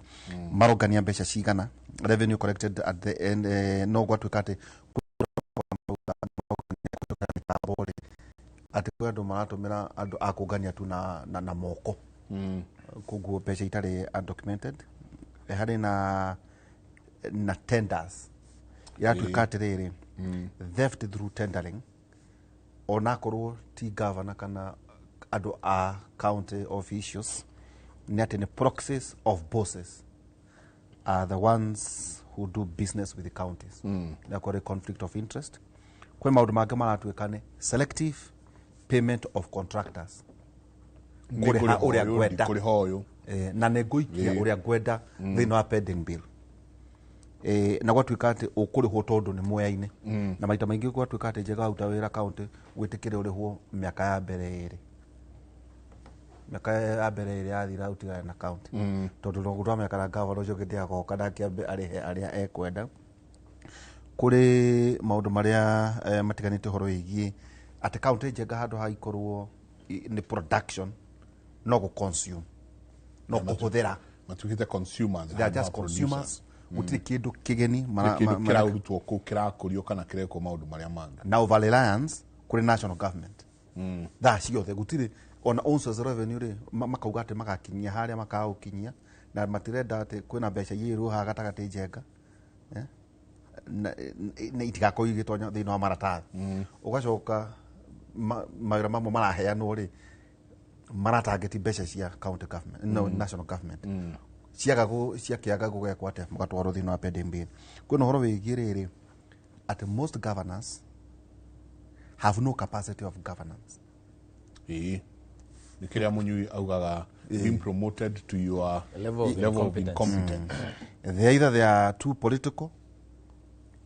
marongania mbeca cigana, revenue collected at the end, no gwatuĩka atĩ mĩtambo rĩ, atĩ kwĩ andũ maratũmĩra andũ a kũngania tu na moko, koguo mbeca itarĩ undocumented. Harĩ na tenders iratuĩka atĩrĩrĩ, theft through tendering, onakorwo ti governor kana andũ a county officials, nĩ atĩ nĩ proxies of bosses are the ones who do business with the counties. Mm. Kũrĩ conflict of interest. Kwĩ maũndũ mangĩ maratuĩka nĩ selective payment of contractors. Nĩ kũrĩha kũrĩha ũrĩa ũyũ, ngwenda. Ndikũrĩha ũyũ. Na nĩ ngũikia ũrĩa ngwenda thĩinĩ wa pending bill. Na gwatuĩka atĩ ũkũrĩhwo tondũ nĩ mwea-inĩ. Na maita maingĩ gwatuĩka atĩ njega waruta wĩra county, wĩtĩkĩre ũrĩhwo mĩaka ya mbere ĩrĩ, mĩaka ya mbere ĩrĩ yathira ũtigane na county, tondũ no twamenya kana gavana ũcio ũngĩ ndĩagoka nake ambe arĩhe arĩa ekwenda. Kũrĩ maũndũ marĩa matiganĩte ũhoro wĩgiĩ atĩ county njega handũ ha ikorwo nĩ production, no gũ consume, no kũhũthĩra. Matuĩkĩte consumers They are handũ just ha consumers. producers. Gũtirĩ kĩndũ kĩgeni Gũtirĩ kĩndũ kĩrarutwo kũu kĩrakũrio kana kĩrekwo maũndũ marĩa mangĩ. Na over reliance kũrĩ national government thaa ciothe, gũtirĩ ona own source revenue rĩ, makauga atĩ magakinyia harĩa makaũkinyia, na matirenda atĩ kwĩna mbeca igĩrwo haha gatagatĩ njenga, eh? Na itigakorwo igĩtonya thĩinĩ wa maratathi. Ũgacoka mawĩra mamwe maraheanwo rĩ, maratangeti mbeca cia county government, no, national government ciaga ciakĩaga gũgekwo atĩa, mũgatwarwo thĩinĩ wa pending bill. Kwĩna ũhoro wĩgiĩ rĩrĩ atĩ most governors have no capacity of governance. Ĩĩ, nĩ kĩrĩa Mũnyui augaga, being promoted to your level of level of incompetence. Incompetence. They either they are too political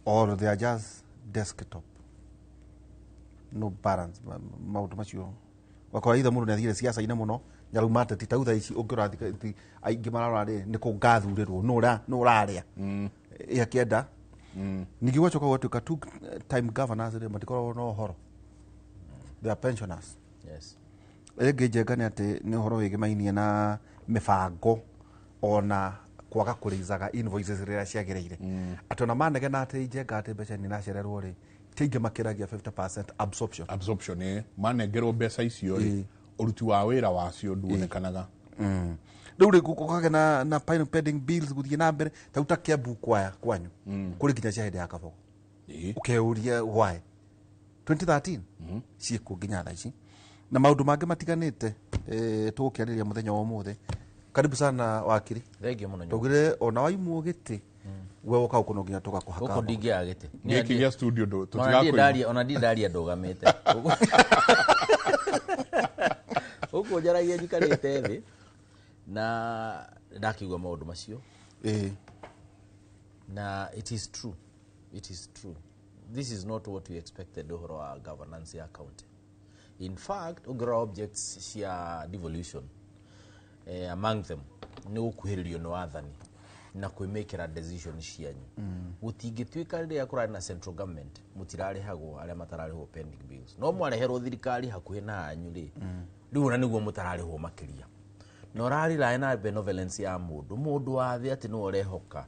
or they are just desktop. No balance maũndũ macio wakora ithe mũndũ nĩathire ciaca-inĩ mũno nyarauma ateti tau thaa ici ũngĩrora aingĩ mararora rĩ nĩ kũ ngathurĩrwo nũ ũrarĩa ĩ akĩenda. Ningĩ gwacoka gwatuĩka two time governors rĩ matikoragwo na ũhoro, they are pensioners. Ĩngĩ Njenga nĩ atĩ nĩ ũhoro wĩgĩmainie na mĩbango ona kwaga kũrĩizaga invoices rĩrĩa ciagĩrĩire, atĩ ona manegena atĩ Njenga atĩ mbeca nĩ iracererwo rĩ, ti aingĩ makĩragia 50% absorption. Absorption, manengerwo mbeca icio rĩ, ũruti wa wĩra wacio nduonekanaga. Rĩu rĩ gũkagĩa na pending bills gũthiĩ na mbere ta ta Kiambu kwaya kwanyu kũrĩ nginya cia hĩndĩ ya Kabogo, ũkeyũria why 2013 ciĩkuo nginya thaa ici na maũndũ mangĩ matiganĩte. Tũgũkĩarĩria mũthenya wa ũmũthĩ. Karibu sana, wakiri. Thank you mũno. Tũgire ona waimwo gĩtĩ we woka gũkũ no nginya tũgakũhaka. Gũkũ ndingĩaga gĩtĩ. Gĩkĩ gĩa studio Ona ndirĩ tũtigakũima. Ona ndirĩ ndaria ndũgamĩte gũkũ, njaragia njikarĩte thĩ na ndakiuga maũndũ macio. Na it is true, it is true, this is not what we expected ũhoro wa governance ya county. In fact, ũngĩrora objects cia devolution, among them nĩ gũkuhĩrĩrio nĩ wathani na kwĩmĩkĩra decision cianyu. Gũtingĩtuĩka rĩrĩa kũrarĩ na central government mũtirarĩhagwo, arĩa matararĩhwo pending bills, no mwareherwo thirikari hakuhĩ na anyu rĩ, rĩu ona nĩguo mũtararĩhwo makĩria, na ũrarĩrae na benevolence ya mũndũ wa thĩ atĩ nĩwe ũrehoka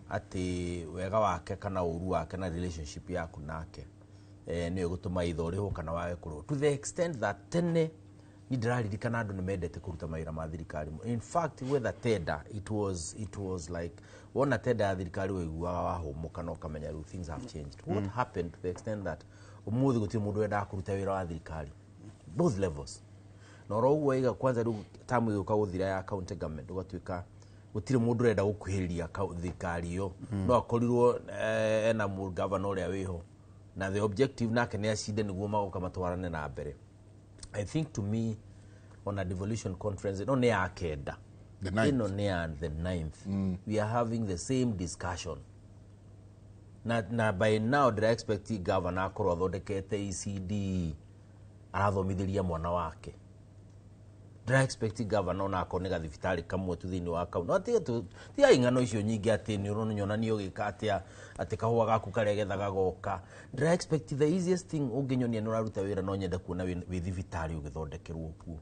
atĩ wega wake kana ũru wake na relationship yaku nake nĩyo ĩgũtũma either ũrĩhwo kana wage kũrĩhwo, to the extent that tene ni ndĩraririkana andũ nĩ mendete kũruta mawĩra ma thirikari. In fact, whether tender, it was like wona tender ya thirikari waiguaga wahũmũka na ũkamenya rĩu things have changed. What happened to the extent that ũmũthĩ gũtirĩ mũndũ wendaga kũruta wĩra wa thirikari, both levels? Na oro ũguo iga kwanza rĩu tamu ĩgĩũka gũthira ya county government, ũgatuĩka gũtirĩ mũndũ ũrenda gũkuhĩrĩria thirikari ĩyo. No akorirwo ena governor ũrĩa wĩho na the objective nake nĩ acinde nĩguo magoka matwarane na mbere. I think to me, on a devolution conference ĩno nĩ ya kenda. The ninth. Ĩno nĩ ya the ninth. We are having the same discussion na by now ndĩra expect governor akorwo athondekete ECD arathomithĩria mwana wake. Ndĩra expect governor ona akorwo nĩ gathibitarĩ kamwe tu thĩinĩ wa kaunti. No tiga tigai ng'ano icio nyingĩ atĩ nĩ ũronyona nĩ ũgĩka atĩa atĩ kahũa gaku karĩa gethaga goka. Ndĩra expect the easiest thing ũngĩnyonia nĩ ũraruta wĩra, no nyende kuona wĩ thibitarĩ ũgĩthondekerwo kuo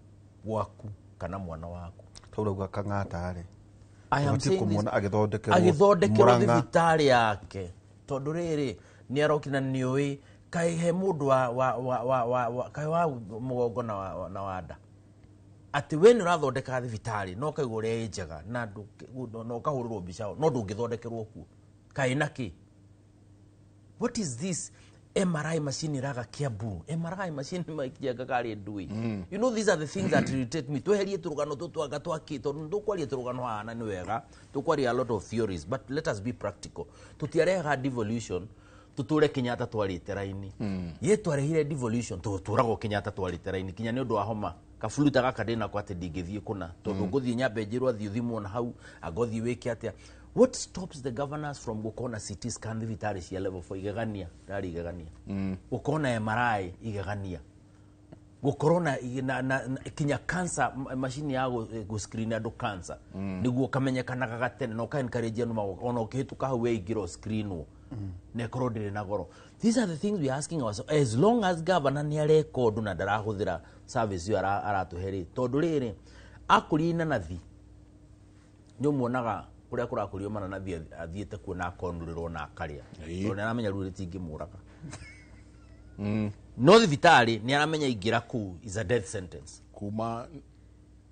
gwaku kana mwana waku. Tau rauga Kang'ata rĩ, I am ũbatiĩ saying this- kũmuona agĩthondekerwo agĩthondekerwo Murang'a. thibitarĩ yake, tondũ rĩrĩ nĩ arokire na nĩũĩ kaĩ he mũndũ wa kaĩ wa mũgongo na wa nda atĩ we nĩ ũrathondeka thibitarĩ no ũkaigua ũrĩa ĩ njega na ũkahũrĩrwo mbica no ndũngĩthondekerwo kuo kaĩ na kĩ. What is this MRI machine iraga Kiambu? MRI machine maikianga karĩ ndui. These are the things that irritate me. Tweherie tũrũgano tũtwanga twaki tondũ ndũkwaria tũrũgano haha na nĩ wega tũkwaria a lot of theories, but let us be practical. Tũtiarehaga devolution tũtũre Kenyatta twarĩte raini. Ye twarehire devolution tũtũragwo Kenyatta twarĩte raini kinya nĩ ũndũ wa homa kabuluta gaka ndĩnako atĩ ndingĩthiĩ kũna tondũ ngũthiĩ nyambe njĩrwo athiĩ ũthimwo na hau anga ũthiĩ wĩke atĩa. What stops the governors from gũkorwo na CT scan thibitarĩ cia level 4 igegania ndarĩ igegania, gũkorwo na MRI igegania, gũkorwo na kinya cancer machine ya gũ screen andũ cancer nĩguo kamenyekanaga gatene na ũka encourage andũ ona ũkĩhĩtũka hau weingĩra screenwo na ĩkorwo ndĩrĩ na goro. These are the things we are asking ourselves. As long as governor nĩ areka ũndũ na ndarahũthĩra service ĩyo aratũhe rĩ, tondũ rĩrĩ akũria inanathi nĩ ũmuonaga kũrĩa kũrakũrio mananathi athiĩte kuo na akonũrĩrwo na akarĩa tondũ nĩ aramenya rĩu rĩtingĩmũraga, no thibitarĩ nĩ aramenya ingĩra kũu is a death sentence. Kuma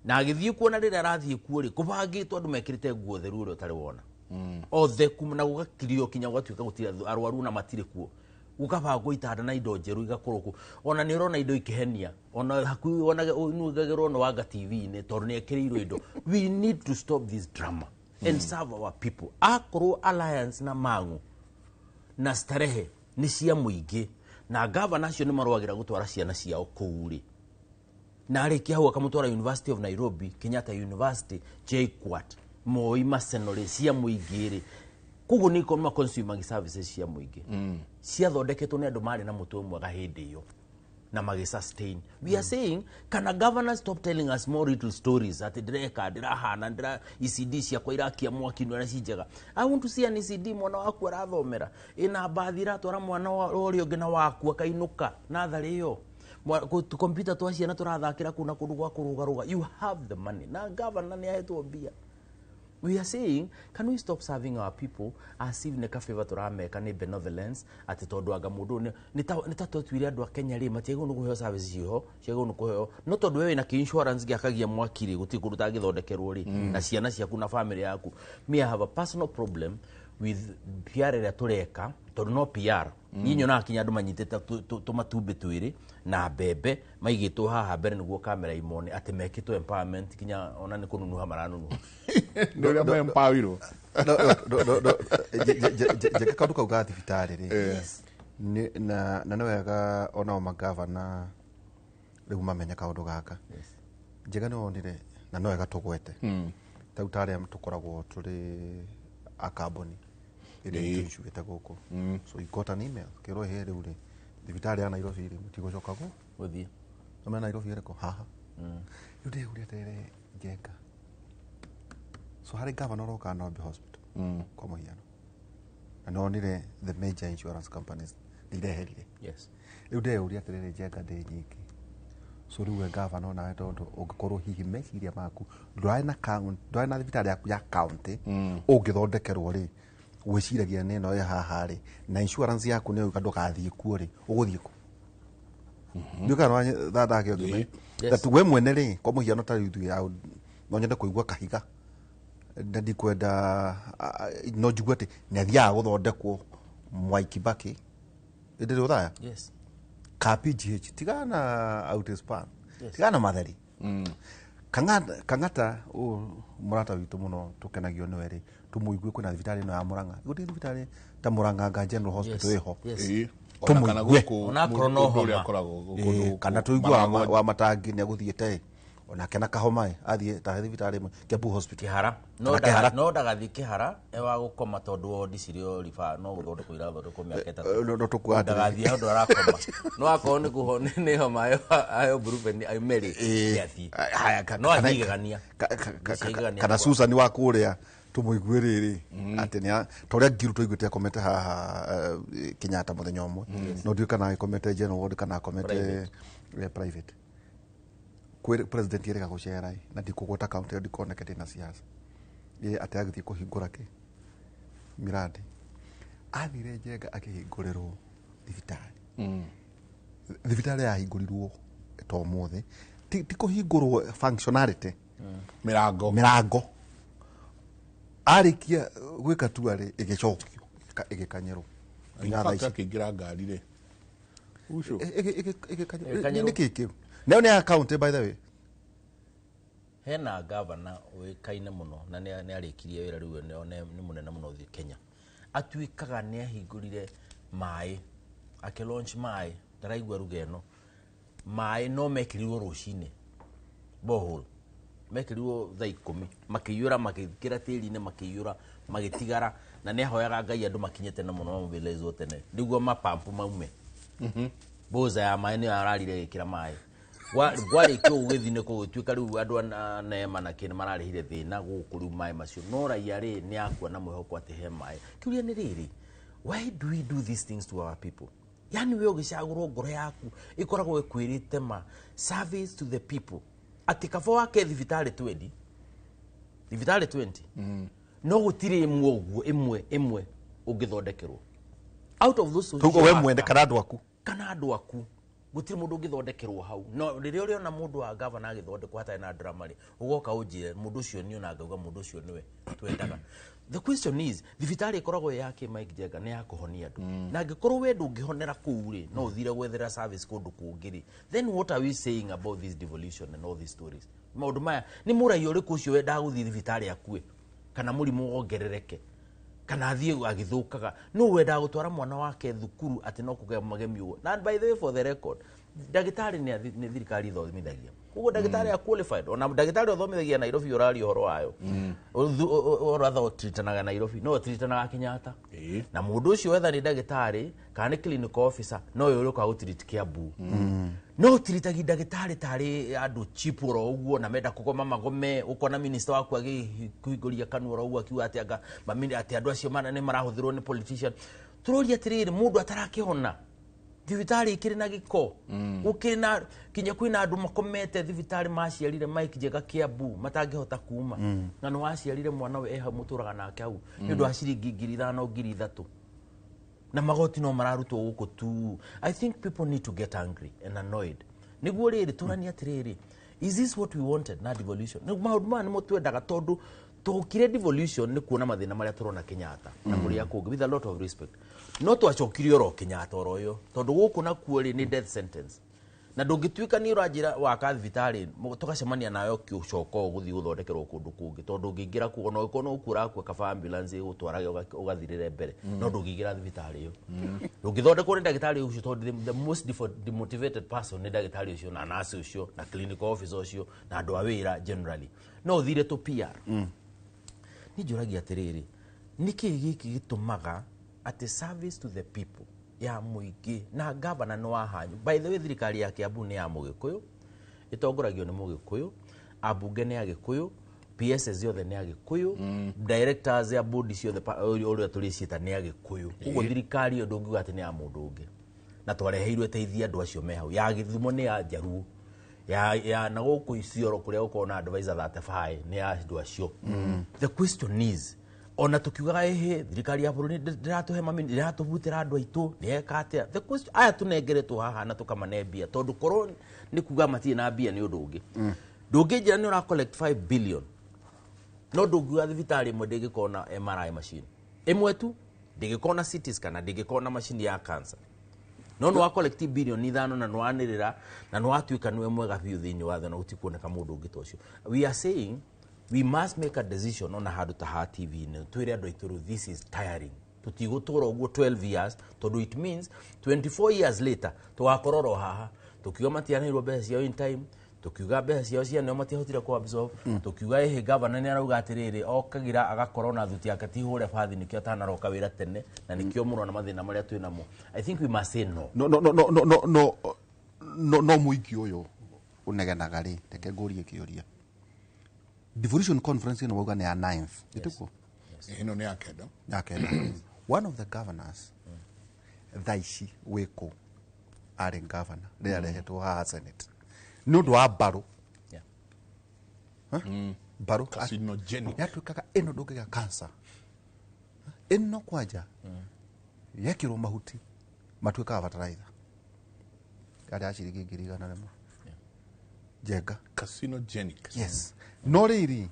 Na agĩthiĩ kuo na rĩrĩa arathiĩ kuo rĩ, kũbangĩtwo andũ mekĩrĩte nguo theru ũrĩa ũtarĩ wona othe kuma na gũgakirio kinya gũgatuĩka gũtirĩ arwaru na matirĩ kuo, gũkabangwo itanda na indo njerũ igakorwo kuo. Ona nĩ ũrona indo ikĩhenia ona hakuhĩ ona nugagĩrwo nĩ wanga TV-inĩ tondũ nĩ ekĩrĩirwo indo. We need to stop this drama and serve our people. Akorwo Alliance na Mang'u na Starehe nĩ cia mũingĩ na gavana acio nĩ marũagĩra gũtwara ciana ciao kũu rĩ, na arĩkia hau akamũtwara University of Nairobi, Kenyatta University, JKUAT, Moi, Maseno rĩ, cia mũingĩ rĩ, koguo nĩ ikorwo ma consuming services cia mũingĩ ciathondeketwo nĩ andũ marĩ na mũtwe mwega hĩndĩ ĩyo. Na magĩ sustain. We are saying, kana governors stop telling us more little stories atĩ ndĩreka, ndĩrahana, ndĩra ECD ciakwa irakia mwaki na ci njega. I want to see an ECD mwana waku arathomera ĩna mbathi iratwara mwana wa ũrĩa ũngĩ na waku akainũka natharĩ ĩyo. Tũkompiuta twa ciana tũrathakĩra kũu na kũndũ gwa kũrũgarũga. You have the money na governor nĩ ahetwo mbia. We are saying, can we stop serving our people as if nĩ ka favor tũrameka, nĩ benevolence, atĩ tondũ anga mũndũ ũyũ nĩ ta twatuire andũ a Kenya rĩ, matiagĩrĩirwo nĩ kũheo service ciho, ciagĩrĩirwo nĩ kũheo, no tondũ we wĩna kĩ-insurance gĩakagia mwaki rĩ, gũtirĩ kũndũ ũtangĩthondekerwo rĩ, na ciana ciaku na family yaku. Me, I have a personal problem with PR ĩrĩa tũreka, tondũ no PR. Niĩ nyonaga kinya andũ manyitĩte tũmatumbĩ twĩrĩ na mbembe maigĩtwo haha mbere nĩguo kamera imone atĩ mekĩtwo empowerment, kinya ona nĩ kũnunuha maranunuha. Nĩ ũrĩa maempawirwo. Njeke kaũndũ kau ga thibitarĩ rĩ. Na nĩ wega onao magavana rĩu mamenye kaũndũ gaka. Njega nĩ wonire na no wega tũgwete tarĩu ta arĩa tũkoragwo tũrĩ a kambuni ĩrĩa tũicuĩte gũkũ, so you got an email kĩrwo he rĩu rĩ, thibitarĩ ya Nairobi rĩ, mũtigũcoka gũthiĩ. Namena Nairobi ĩrĩkũ haha rĩu ndĩhuria tere Njenga. So harĩ gavana ũroka Nairobi Hospital kwa mũhiano, na nonire the major insurance companies nĩ ireherire. Rĩu ndeyũria atĩrĩrĩ, Njenga, ndĩ nyingĩ, so rĩu we gavana onawe, tondũ ũngĩkorwo hihi meciria maku ndũrarĩ na ndũrarĩ na thibitarĩ yaku ya county ũngĩthondekerwo rĩ, gwĩciragia nĩ ĩno ĩ haha rĩ, na insurance yaku nĩ ũka ndũgathiĩ kuo rĩ, ũgũthiĩ kũ? Ndiũ kana thandake ũngĩ that we mwene rĩ, kwa mũhiano ta rĩu ithuĩ no nyende kũigua kahiga na ndikwenda no njigue atĩ nĩ athiaga gũthondekwo Mwai Kibaki ĩndĩ rĩ ũthaya ka PGH, tigana na Outspan, tigana na Matheri. Kang'ata, Kang'ata ũyũ mũrata witũ mũno tũkenagio nĩwe rĩ, tũmũigue kwĩna thibitarĩ ĩno ya Murang'a, gũtirĩ thibitarĩ ta Murang'a General Hospital ĩho. Ona kana Tũmũigue. gũkũ Onakorwo no mũndũ ũrĩa homa. akoragwo kũndũ Kana gũkũ tũigue wa, Maragoli. wa matangi nĩ agũthiĩte ĩ, onake na kahoma ĩ, athiĩ ta thibitarĩ ĩmwe Kiambu Hospital. Kĩhara no Kana Kĩhara. No ndagathiĩ Kĩhara ewa gũkoma, tondũ wondi cirĩ o riba no gũthondekwo irathondekwo mĩaka 3. No tũkuga atĩrĩrĩ. Ndagathiĩ handũ arakoma, no akorwo nĩ kũho nĩ homa ayo brufen aume rĩ, nĩathiĩ. Haya, No athiĩ igegania. Igegania. Kana Susan wa kũrĩa tũmũigue rĩrĩ atĩ nĩ ta ũrĩa Ngiru tũiguĩte akomete haha Kenyatta mũthenya ũmwe, no ndiũĩ kana agĩkomete general ward kana akomete Private. Private. Kwĩ president erĩga gũcera ĩ, na ndikũgweta kaunti ĩyo ndikoneke ndĩna siasa ĩ, atĩ agĩthiĩ kũhingũra kĩ miradi, athire Njenga akĩhingũrĩrwo thibitarĩ. Thibitarĩ yahingũrirwo ta ũmũthĩ, ti kũhingũrwo functionality. Mĩrango. Mĩrango arĩkia gwĩka tua rĩ, ĩgĩcokio ĩgĩkanyĩrwo In nginya thaa fact, ici. akĩingĩra ngari rĩ ucio. Ĩgĩkanyĩrwo. Ĩgĩkanyĩrwo. Nĩ kĩ kĩu nayo nĩ ya county, by the way. Hena gavana ũĩkaine mũno na nĩ arĩkirie wĩra rĩu, nĩ mũnene mũno thĩ Kenya, atuĩkaga nĩ ahingũrire maĩ, akĩ launch maĩ, ndaraigua ruga ĩno, maĩ no mekĩrirwo rũcinĩ borehole, mekĩrirwo thaa 10, makĩiyũra, makĩkĩra tĩri-inĩ, makĩiyũra, magĩtigara, na nĩ ahoyaga Ngai andũ makinye tene mũno, mamobilizwo tene nĩguo mapampu maume. Boza ya maĩ nĩyo ararire ĩgĩkĩra maĩ. Gwarĩkio gũgĩthiĩ nĩ gũgĩtuĩka rĩu andũ a Neema na kĩ nĩ mararĩhire thĩna gũkũ rĩu maĩ macio, no raia rĩ, nĩ akua na mwĩhoko atĩ he maĩ. Kĩũria nĩ rĩrĩ, why do we do these things to our people? Yani we ũgĩcagũrwo, ngoro yaku ĩkoragwo ĩkwĩrĩte ma service to the people, atĩ kaba wake thibitarĩ 20, thibitarĩ 20, no gũtirĩ ĩmwe ũguo, ĩmwe ĩmwe ũngĩthondekerwo out of those Koguo we mwene kana andũ aku. Kana andũ aku, gũtirĩ mũndũ ũngĩthondekerwo hau. No rĩrĩa ũrĩona mũndũ wa gavana agĩthondekwo hatarĩ na drama rĩ, ũgoka ũnjĩre mũndũ ũcio nĩ ona ngauga mũndũ ũcio nĩwe twendaga. The question is, thibitarĩ ĩkoragwo ĩ yake, Mike Njenga, nĩ ya kũhonia andũ, na angĩkorwo we ndũngĩhonera kũu rĩ, no ũthire gwethera service kũndũ kũngĩ rĩ, then what are we saying about this devolution and all these stories? Maũndũ maya nĩ mũraia ũrĩkũ ũcio wendaga gũthiĩ thibitarĩ akue, kana mũrimũ wongerereke, kana athiĩ agĩthũkaga? No wendaga gũtwara mwana wake thukuru atĩ no kũgea magemio ũguo? Na by the way, for the record, Ndagĩtarĩ nĩ thirikari ithomithagia. Koguo ndagĩtarĩ a qualified, ona ndagĩtarĩ ũthomithagia Nairobi ũraria ũhoro wayo. Ũratha ũtritanaga Nairobi, no ũtritanaga Kenyatta. Na mũndũ ũcio wetha nĩ ndagĩtarĩ kana nĩ clinical officer, no we ũrĩũka gũtreat Kiambu. No ũtiritagi ndagĩtarĩ tarĩ andũ cheap oro ũguo na menda kũgoma magome. Ũkona minister waku agĩkũhingũria kanua oro ũguo akiuga atĩ anga atĩ andũ acio mana nĩ marahũthĩrwo nĩ politician. Tũroria atĩrĩrĩ, mũndũ atarakĩhona, thibitarĩ ikĩrĩ na gĩko, gũkĩrĩ na kinya kwĩna andũ makomete thibitarĩ maciarire Mike Njega Kiambu matangĩhota kuma, na nĩ waciarire mwana we e hau mũtũraga nake hau nĩ ũndũ wa ciringi 5,000, 3,000, na magoti no mararutwo gũkũ tu. I think people need to get angry and annoyed nĩguo rĩrĩ tũranie atĩrĩrĩ, is this what we wanted na devolution? Nĩ maũndũ maya nĩmo twendaga, tondũ tũkire devolution nĩ kuona mathĩna marĩa tũrona Kenyatta na kũrĩa kũngĩ. With a lot of respect, no twacokirie oro Kenyatta oro ũyũ, tondũ gũkũ nakuo rĩ nĩ death sentence, na ndũngĩtuĩka nĩ ũranjĩra waka thibitarĩ tũgacemania nawe ũgĩcoka ũgũthiĩ gũthondekerwo kũndũ kũngĩ, tondũ ũngĩingĩra kuo ona ũngĩkorwo no gũkua ũrakua, kaba ambulance ĩgũtwarage ũgathirĩre mbere, no ndũngĩingĩra thibitarĩ ĩyo, ndũngĩthondekwo nĩ ndagĩtarĩ ũcio, tondũ the most demotivated person nĩ ndagĩtarĩ ũcio na nurse ũcio na clinical officer ũcio na andũ a wĩra generally. No ũthire tũ PR. Niĩ njũragia atĩrĩrĩ, nĩkĩ gĩkĩ gĩtũmaga atĩ service to the people ya mũingĩ na gavana nĩ wa hanyu? By the way, thirikari ya Kiambu nĩ ya Mũgĩkũyũ, ĩtongoragio nĩ Mũgĩkũyũ, ambunge nĩ Agĩkũyũ, PSs ciothe nĩ Agĩkũyũ, directors ya board ciothe ũrĩa tũrĩciĩta nĩ Agĩkũyũ. Koguo thirikari ĩyo ndũngiuga atĩ nĩ ya mũndũ ũngĩ, na twareheirwo ĩteithie andũ acio me hau. Ya Gĩthumo nĩ ya Njaruo, ya na gũkũ Isiolo kũrĩa gũkoragwo na advisor 35 nĩ ya andũ acio. The question is, ona tukiugaga ĩhĩ thirikari ya bũrũri ndĩratũhe mami, ndĩratũbutĩra andũ aitũ, nĩyeka atĩa? The question, aya tũnengeretwo haha na tũkamane mbia, tondũ korwo nĩ kuga matirĩ na mbia nĩ ũndũ ũngĩ, ndũngĩnjĩra nĩ ũra collect 5 billion no ndũngiuga thibitarĩ ĩmwe ndĩngĩkorwo na MRI machine ĩmwe tu, ndĩngĩkorwo na CT scan, na ndĩngĩkorwo na machine ya cancer, no nĩ wa collect bilioni 5 na nĩ wanĩrĩra na nĩ watuĩka nĩwe mwega biũ thĩinĩ wa thĩ na gũtikuoneka mũndũ ũngĩ ta ũcio. We are saying we must make a decision ona handũ ta ha TV-inĩ twĩre andũ aitũ rĩu this is tiring, tũtigũtũra ũguo 12 years, tondũ it means 24 years later tũgakorwo oro haha tukiuga matianeirwo mbeca ciao in time, tukiuga mbeca ciao cianeo matiahotire ku absorb, tukiuga ĩhĩ gavana nĩ arauga atĩrĩrĩ okagira agakorwo na thuti yake ti hũre bathi nĩkĩo atanaroka wĩra tene na nĩkĩo mũrona mathĩna marĩa twĩ namo. I think we must say no. No, no, no, no, no, no, no, no, no. Mũingĩ ũyũ ũnegenaga rĩ, reke ngũrie kĩũria. Devolution conference ĩno wauga nĩ ya ninth, ĩtĩkuo? Ĩno nĩ ya kenda. Ya kenda. One of the governors thaa ici wĩkũ arĩ governor rĩrĩa arehetwo haha Senate nĩ ũndũ wa mbarũ. Huh? Mbarũ Carcinogenic. Yatuĩkaga ĩno ndũngĩgĩa cancer ĩno, kwanja yekĩrwo mahuti matuĩkaga fertilizer, yarĩ ya ciringi 100,000 Njenga. Carcinogenic. Yes, no rĩrĩ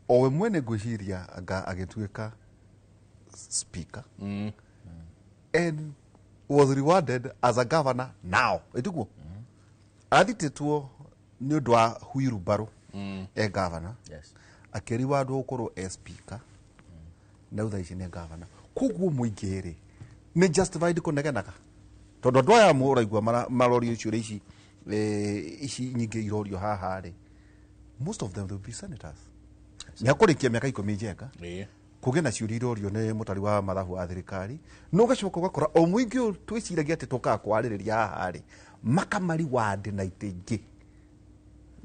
o we mwene ngwĩciria anga agĩtuĩka speaker and was rewarded as a governor now, ĩtiguo athitĩtwo nĩ ũndũ wa wheelbarrow e governor, akĩriwandwo gũkorwo e speaker na rĩu thaa ici nĩ governor. Koguo mũingĩ rĩ nĩ justified kũnegenaga, tondũ andũ aya mũraigua marorio ciũria ici, ici nyingĩ irorio haha rĩ, most of them will be senators nĩ akũrĩkia mĩaka 10 Njenga kũgĩe na ciũria irorio nĩ mũtari wa mathabu wa thirikari, no ũgacoka ũgakora o mũingĩ ũyũ twĩciragia atĩ tũkaga kwarĩrĩria haha rĩ makamariwandi na itĩ ingĩ.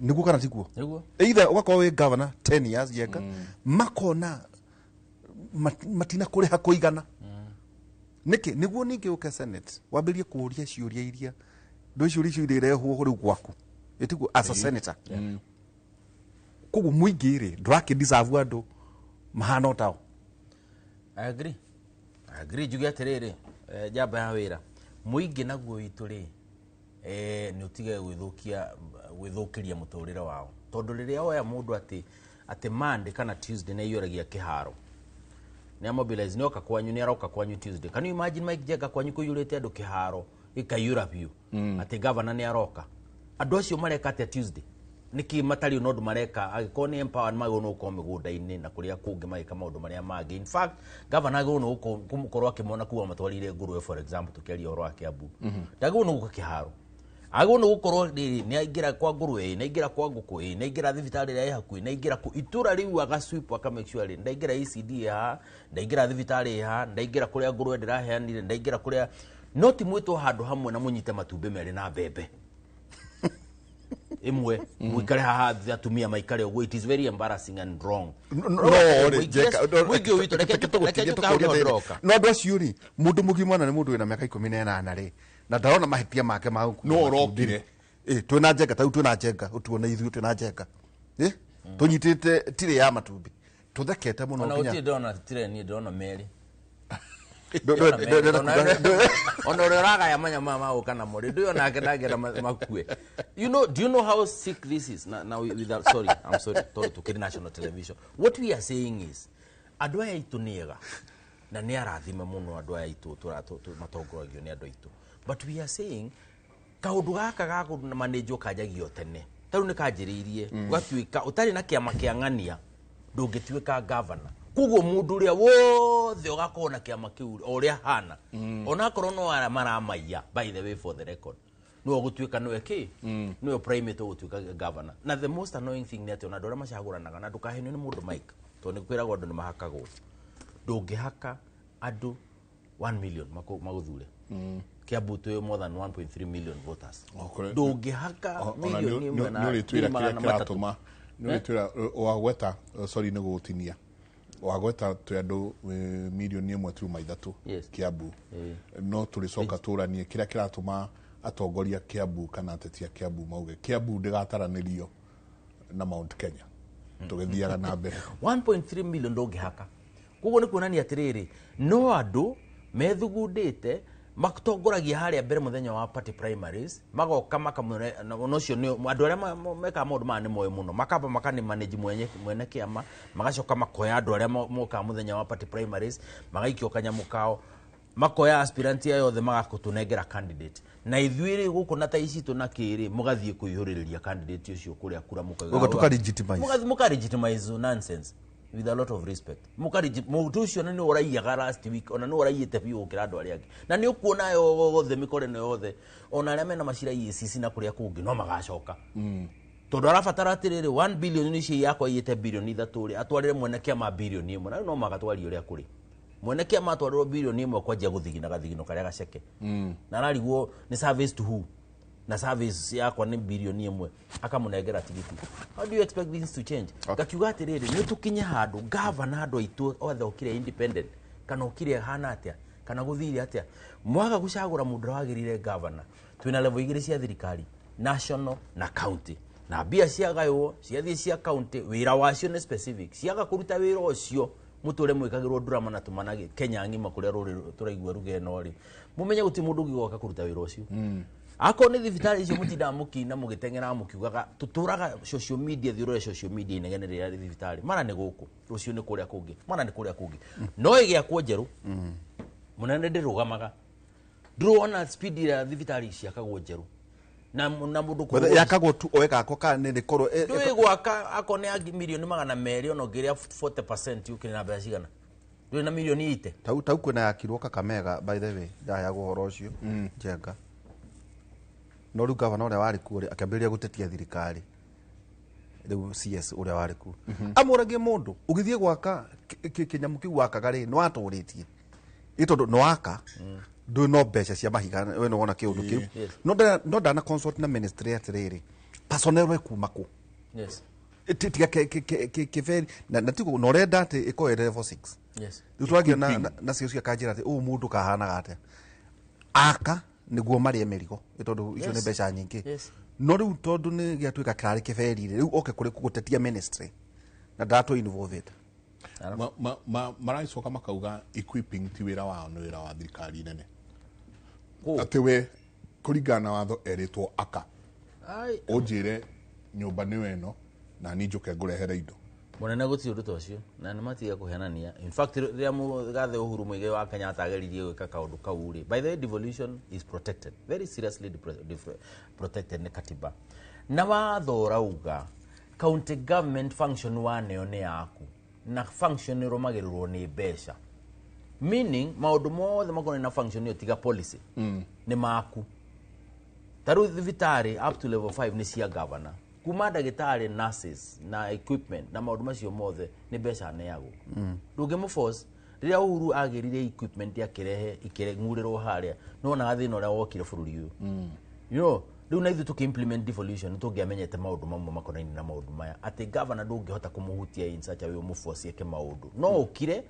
Nĩguo kana tiguo? Nĩguo. Either ũgakorwo wĩ governor 10 years Njenga, makona matina kũrĩha kũigana nĩkĩ nĩguo ningĩ ũke Senate wambĩrĩrie kũũria ciũria iria ndå ciũria icio irĩrehwo rĩu gwaku, ĩtiguo, as a senator? Koguo mũingĩ rĩ ndũrakĩ deserve andũ mahana o tao. I agree. I agree. Njuge atĩrĩrĩ, njamba ya wĩra mũingĩ naguo witũ rĩ, nĩ ũtige gwĩthũkia gwĩthũkĩria mũtũrĩre wao, tondũ rĩrĩa woya mũndũ atĩ Monday kana Tuesday nĩ aiyũragia kĩharo, nĩ amobilize, nĩ oka kwanyu, nĩ aroka kwanyu Tuesday. Can you imagine Mike Njenga kwanyu kũiyũrĩte andũ kĩharo gĩkaiyũra biũ atĩ governor nĩ aroka? Andũ acio mareka atĩa Tuesday? Nĩkĩ matarĩ na ũndũ mareka? Angĩkorwo nĩ empowered, magĩrĩirwo nĩ gũkorwo mĩgũnda-inĩ na kũrĩa kũngĩ magĩka maũndũ marĩa mangĩ. In fact, governor agĩrĩirwo nĩ gũkorwo akĩmona kuga matwarire ngũrwe, for example, tũkĩaria ũhoro wa Kiambu, ndagĩrĩirwo nĩ gũka kĩharo. Agwo nĩ gũkorwo rĩrĩ nĩ aingĩra kwa ngũrwe ĩ, nĩ aingĩra kwa ngũkũ ĩ, nĩ aingĩra thibitarĩ ĩrĩa ĩ hakuhĩ, nĩ aingĩra kũ itũra rĩu aga sweep aka make sure rĩ ndaingĩra ECD ĩ haha, ndaingĩra thibitarĩ ĩ haha, ndaingĩra kũrĩa ngũrwe ndĩraheanire, ndaingĩra kũrĩa no ti mwĩtwo handũ hamwe na mũnyite matumbĩ merĩ na mbembe ĩmwe mũikare haha atumia maikare ũguo. It is very embarrassing and wrong. No rĩ, Njeka, no, Mũingĩ ũyũ witũ, reke reke tũgũtigie njũke hau tũkũrie nĩho atĩrĩrĩ. ndĩroka. No andũ acio rĩ, mũndũ mũgima na nĩ mũndũ wĩna mĩaka 18 rĩ, na ndarona mahĩtia make ma gũkua No matumbĩ. ũrokire. Ĩ, twĩna njenga tarĩu twĩna njenga ũtuone ithuĩ twĩna njenga. Ĩ, tũnyitĩte tirĩ ya matumbĩ tũthekete mũno Ona nginya gũtirĩ ndĩrona tire niĩ ndĩrona merĩ. Ona ũrĩa ũragaya manyama maya magũka namo rĩ, ndũyũ onake ndangĩenda makue. You know, do you know how sick this is? Na without, sorry, I'm sorry, tondũ tũkĩrĩ national television, what we are saying is andũ aya aitũ nĩ ega na nĩ arathime mũno andũ aya aitũ matongoragio nĩ andũ aitũ, but we are saying kaũndũ gaka ga kũmanĩnjwo kanjagio tene. Tarĩu nĩ kanjĩrĩirie ũgatuĩka ũtarĩ na kĩama kĩa ng'ania ndũngĩtuĩka gavana. Koguo mũndũ ũrĩa wothe ũgakorwo na kĩama kĩu o ũrĩa hana, onakorwo no arĩa maramaiya, by the way, for the record, nĩwe ũgũtuĩka nĩwe kĩ nĩwe primate ũgũtuĩka governor. Na the most annoying thing nĩ atĩ ona andũ arĩa macagũranaga, na ndũkahenio nĩ mũndũ Mike, tondũ nĩ kwĩragwo andũ nĩ mahakagwo, ndũngĩhaka andũ 1 million magũthure. Kiambu twĩ more than 1.3 million voters. Ndũngĩhaka Ona milioni ĩmwe na nĩ ũrĩtwĩra ngiri kĩrĩa magana matatũ. kĩratũma nĩ ũrĩtwĩra wagweta, sorry nĩ gũgũtinia, wagweta twĩ andũ milioni 1.3 Kiambu, no tũrĩcoka tũranie kĩrĩa kĩratũma atongoria Kiambu kana ateti a Kiambu mauge Kiambu ndĩgataranĩrio na Mount Kenya tũgĩthiaga na mbere. 1.3 million ndũngĩhaka. Koguo nĩ kuonania atĩrĩrĩ, no andũ methugundĩte matongoragia harĩa mbere mũthenya wa party primaries, magoka makamũre na ũcio nĩ andũ arĩa mekaga maũndũ maya nĩ moĩ mũno, makamba makani manage mwene kĩama, magacoka makoya andũ arĩa mokaga mũthenya wa party primaries, magaikio kanyamũ kao, makoya aspirant aya othe magakũtũnengera candidate, na ithuĩ rĩ gũkũ na ta icitũ na kĩrĩ mũgathiĩ kũihũrĩrĩria candidate ũcio kũrĩa kura mũkauga Ũguo tũka-legitimize. Mũgathiĩ mũka-legitimize nonsense. With a lot of respect, mũndũ ũcio nĩ ũraiyaga last week, ona nĩ ũraiyĩte biũ gũkĩra andũ arĩa angĩ, na nĩ ũkuona yothe mĩkora ĩno yothe, ona arĩa mena macira EACC na kũrĩa kũngĩ no magacoka, tondũ arabatara atĩrĩrĩ 1 billion ici yakwa iyĩte bilioni 3 rĩ, atwarĩre mwene kĩama bilioni 1, na rĩu no magatwaria ũrĩa kũrĩ mwene kĩama atwarĩrwo bilioni 1 kwanjia gũthigina gathigino karĩa gaceke, na ararigwo nĩ service to who, na service yakwa nĩ bilioni 1 akamũnengera tigiti. How do you expect things to change? Ngakiuga atĩrĩrĩ, nĩ tũkinye handũ gavana andũ aitũ othe okire independent kana okire hana atĩa kana gũthire atĩa, mwaga gũcagũra mũndũ ũrĩa wagĩrĩire gavana. Twĩna level igĩrĩ cia thirikari, national na county, na mbia ciagaywo ciathiĩ cia county, wĩra wacio nĩ specific. Ciaga kũruta wĩra ũcio, mũtũre mwĩkagĩrwo drama na tũmanage Kenya ng'ima kũrĩa rũrĩ tũraigua ruga ĩno rĩ, mũmenye gũtirĩ mũndũ ũngĩ goka kũruta wĩra ũcio. Akorwo nĩ thibitarĩ icio mũtindaga mũkĩina mũgĩteng'eraga mũkiugaga tũtũraga social media, thiĩ ũrore social media inegene rĩrĩa rĩ thibitarĩ, mara nĩ gũkũ, rũciũ nĩ kũrĩa kũngĩ, mara nĩ kũrĩa kũngĩ, no ĩgĩakwo njerũ mũnene ndĩrũgamaga. Ndũrona speed ĩrĩa thibitarĩ ciakagwo njerũ na mũndũ Whether yakagwo tu o ĩgakwo kana nĩ ĩkorwo ndũĩ gwaka akorwo nĩ ya milioni 200, ona ũngĩrĩa 40% ũkĩrĩ na mbeca cigana? Ndũrĩ na milioni 80. Tau kwĩna yakirwo Kakamega, by the way, ndaheagwo ũhoro ũcio njenga, no rĩu gavana ũrĩa warĩ kuo rĩ akĩambĩrĩria gũtetia thirikari rĩu CS ũrĩa warĩ kuo amũragie mũndũ ũgĩthiĩ gwaka kĩnyamũ kĩu wakaga rĩ nĩ watũrĩtie ĩ tondũ nĩ waka ndũĩ no mbeca cia mahiga we nĩ wona kĩũndũ kĩu. No ndana consult na ministry atĩrĩrĩ personnel we kuma kũ? Tiga kĩberi na tiguo na ũrenda atĩ ĩkorwo ĩ level 6. Rĩu twagia na cio ciakanjĩra atĩ ũũ mũndũ kahanaga atĩa aka nĩguo marĩe mĩrigo ĩ tondũ icio nĩ mbeca nyingĩ. No rĩu tondũ nĩ gĩatuĩka kĩrarĩ kĩberi rĩ, rĩu oke kũrĩ gũtetia ministry na ndatũ involve it. Maracoka makauga equipping ti wĩra wao, nĩ wĩra wa thirikari nene, atĩ we kũringana na watho erĩtwo aka ũnjĩre nyũmba nĩyo ĩno na niĩ njũke ngũrehere indo. Mũnene gũtirĩ ũndũ ta ũcio na nĩ matiga kũhenania. In fact, rĩrĩa mũgathe Uhuru Muigai wa Kenyatta ageririe gwĩka kaũndũ kau rĩ, by the way, devolution is protected very seriously, protected nĩ katiba na watho ũrauga county government function waneo nĩ yaku na function ĩrũmagĩrĩrwo nĩ mbeca, meaning maũndũ mothe makonainie na function ĩyo tiga policy nĩ maku. Ta rĩu thibitarĩ up to level 5 nĩ cia governor, kuma ndagĩtarĩ, nurses na equipment na maũndũ macio mothe nĩ mbeca aneagwo. Ndũngĩmũforce. Rĩrĩa Uhuru agĩrire equipment akĩrehe ikĩng'urĩrwo harĩa, nĩwonaga thĩna ũrĩa wokire bũrũri ũyũ. Rĩu na ithuĩ tũkĩ implement devolution, nĩ tũngĩamenyete maũndũ mamwe makonainie na maũndũ maya, atĩ governor ndũngĩhota kũmũhutia in such a way ũmũforce eke maũndũ. No ũkire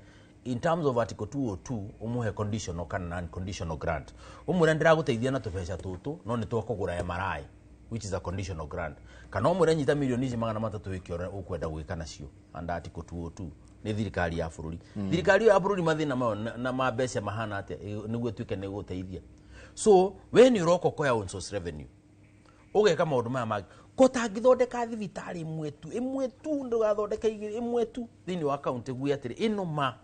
in terms of article 202 umuhe conditional kana non conditional grant, umwĩre ndĩragũteithia na tũbeca tũtũ no nĩ twakũgũra MRI, which is a conditional grant, kana ũmwĩre nyita milioni ici 300 wĩke ũrĩa ũkwenda gwĩka nacio under article 202. Nĩ thirikari ya bũrũri. Thirikari ĩyo ya bũrũri mathĩna mayo na ma mbeca mahana atĩa nĩguo ĩtuĩke nĩ gũteithia? So we nĩ ũroka ũkoya own source revenue, ũgeka maũndũ maya mangĩ, ko tangĩthondeka thibitarĩ ĩmwe tu, ĩmwe tu, ndũgathondeka igĩrĩ, ĩmwe tu thĩinĩ wa kaunti guo atĩrĩ ĩno ma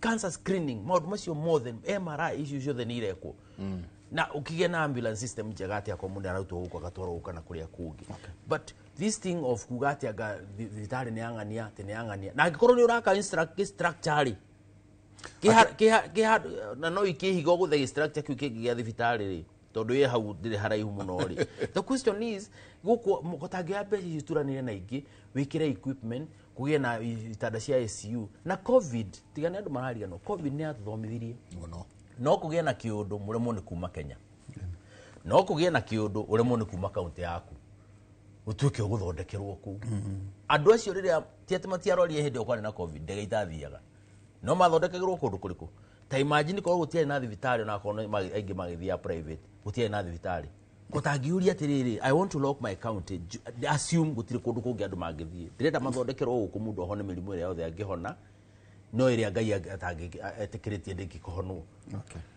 cancer screening, maũndũ macio mothe, MRI icio ciothe nĩ irekwo, na ũkĩgĩa na ambulance system njega atĩ akorwo mũndũ ararutwo gũkũ agatwarwo gũkũ kana kũrĩa kũngĩ. But this thing of kuga atĩ anga thibitarĩ nĩ yang'ania, atĩ nĩ yang'ania, na angĩkorwo nĩ ũraka structure rĩ na no ikĩhiga gũthe structure kĩu kĩngĩ gĩa thibitarĩ rĩ, tondũ ĩ hau ndĩrĩ haraihu mũno rĩ. The question is, gũkũ gũtangĩoya mbeca icio turanĩre na ingĩ wĩkĩre equipment, kũgĩe na itanda cia ICU na COVID. Tiga nĩ andũ marariganwo, COVID nĩ yatũthomithirie. Mũno. No kũgĩe na kĩũndũ mũremwo nĩ kuma Kenya, no kũgĩe na kĩũndũ ũremwo nĩ kuma kaunti yaku, ũtuĩke ũgũthondekerwo kũu. Andũ acio rĩrĩa ti atĩ matiarwarire hĩndĩ ĩyo kwarĩ na COVID, ndege itathiaga, no mathondekagĩrwo kũndũ kũrĩkũ? Ta imagine korwo gũtiarĩ na thibitarĩ, ona akorwo nĩ aingĩ magĩthiaga private, gũtiarĩ na thibitarĩ, gũtangiũria atĩrĩrĩ, I want to lock my county, assume gũtirĩ kũndũ kũngĩ andũ mangĩthiĩ, ndĩrenda mathondekerwo gũkũ, mũndũ ahone mĩrimũ ĩrĩa yothe angĩhona, no ĩrĩa Ngai etĩkĩrĩtie ndĩngĩkũhonwo.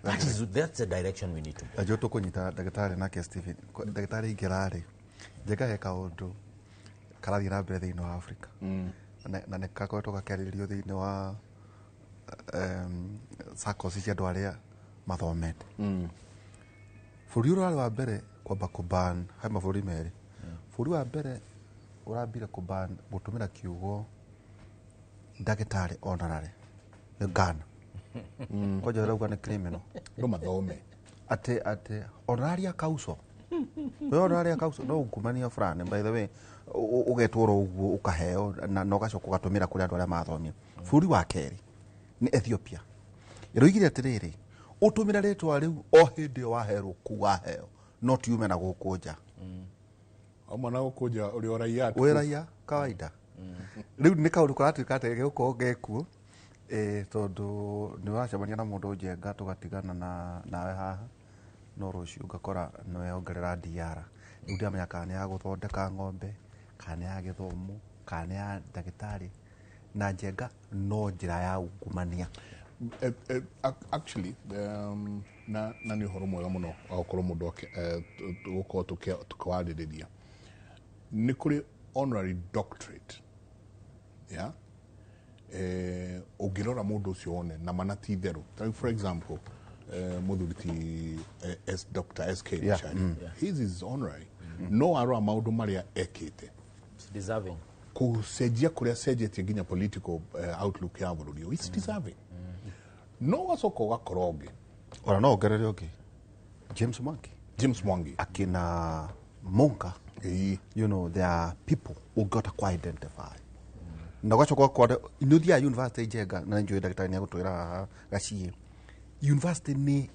That's the direction we need to go. Najua tũkũnyita ndagĩtarĩ nake Stephen. Ndagĩtarĩ ingĩrarĩ njenga he kaũndũ karathiĩ na mbere thĩinĩ wa Africa, na nĩ gakoretwo gakĩarĩrĩrio thĩinĩ wa circles cia andũ arĩa mathomete. Bũrũri ũrĩa warĩ wa mbere kwamba kũban, he mabũrũri merĩ, bũrũri wa mbere ũrambire kũban gũtũmĩra kiugo ndagĩtarĩ honorary nĩ Ghana. Kwanja ũrauga nĩ criminal. Andũ mathome. Atĩ honorary council, we honorary council no ungumania fulani, by the way, ũgetwo oro ũguo ũkaheo na ũgacoka ũgatũmĩra kũrĩ andũ arĩa mathomire. Bũrũri wa kerĩ nĩ Ethiopia, ĩroigire atĩrĩrĩ, ũtũmĩre rĩtwa rĩu o hĩndĩ ĩyo waherwo kuu waheo, no tiume na gũkũ nja. Amwe na gũkũ nja ũrĩ o raia tu. Wĩ raia kawaida. Rĩu nĩ kaũndũ karatuĩka atĩ gĩgũkorwo gekuo, tondũ nĩ ũracemania na mũndũ njenga tũgatigana na nawe haha, no rũciũ ngakora nĩweyongerera DR. Rĩu ndiramenya kana nĩ ya gũthondeka ng'ombe, kana nĩ ya gĩthomo, kana nĩ ya ndagĩtarĩ na njenga, no njĩra ya ungumania. Actually, na nĩ ũhoro mwega mũno wa gũkorwo mũndũ gũkorwo tũkĩwarĩrĩria. Nĩ kũrĩ honorary doctorate, yeah? Ũngĩrora mũndũ ũcio wone na mana ti itherũ. Ta rĩu for example, mũthuri ti Dr. SK Macharia. His is honorary, no arora maũndũ marĩa ekĩte. It's deserving. Kũcenjia kũrĩa acenjetie nginya political outlook ya bũrũri ũyũ, it's deserving. No ũgacoka ũgakora ũngĩ. Ona no ongerere ũngĩ, James Mwangi. James Mwangi. Akina Monka. There are people ũngĩhota ku identify na ũgacoka ũgakora nĩ ũthiaga university njenga, na nĩ njũĩ ndagĩtarĩ nĩ agũtwĩra haha gaciĩ university nĩ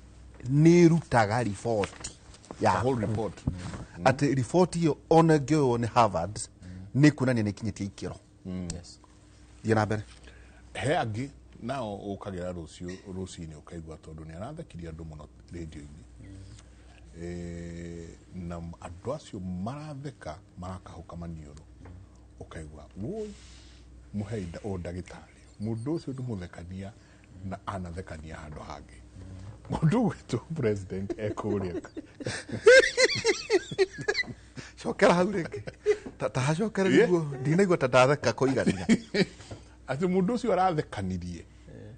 ĩrutaga riboti ya A whole report. Atĩ riboti ĩyo ona ĩngĩoywo nĩ Harvard nĩ kuonania nĩ ikinyĩtie ikĩro. Thiĩ na mbere. He angĩ nao ũkagĩra rũciũ rũcinĩ ũkaigua tondũ nĩ arathekirie andũ mũno rĩndio-inĩ, na andũ acio maratheka marakahũka maniũrũ, ũkaigua woi mũhei ũyũ ndagĩtarĩ, mũndũ ũcio nĩ mũthekania na anathekania handũ hangĩ. Mũndũ ũgwĩtwo president ekũrĩa. Cokera hau rĩngĩ. Ta hacokere nĩguo ndinaigua ta ndatheka kũigania. Atĩ mũndũ ũcio arathekanirie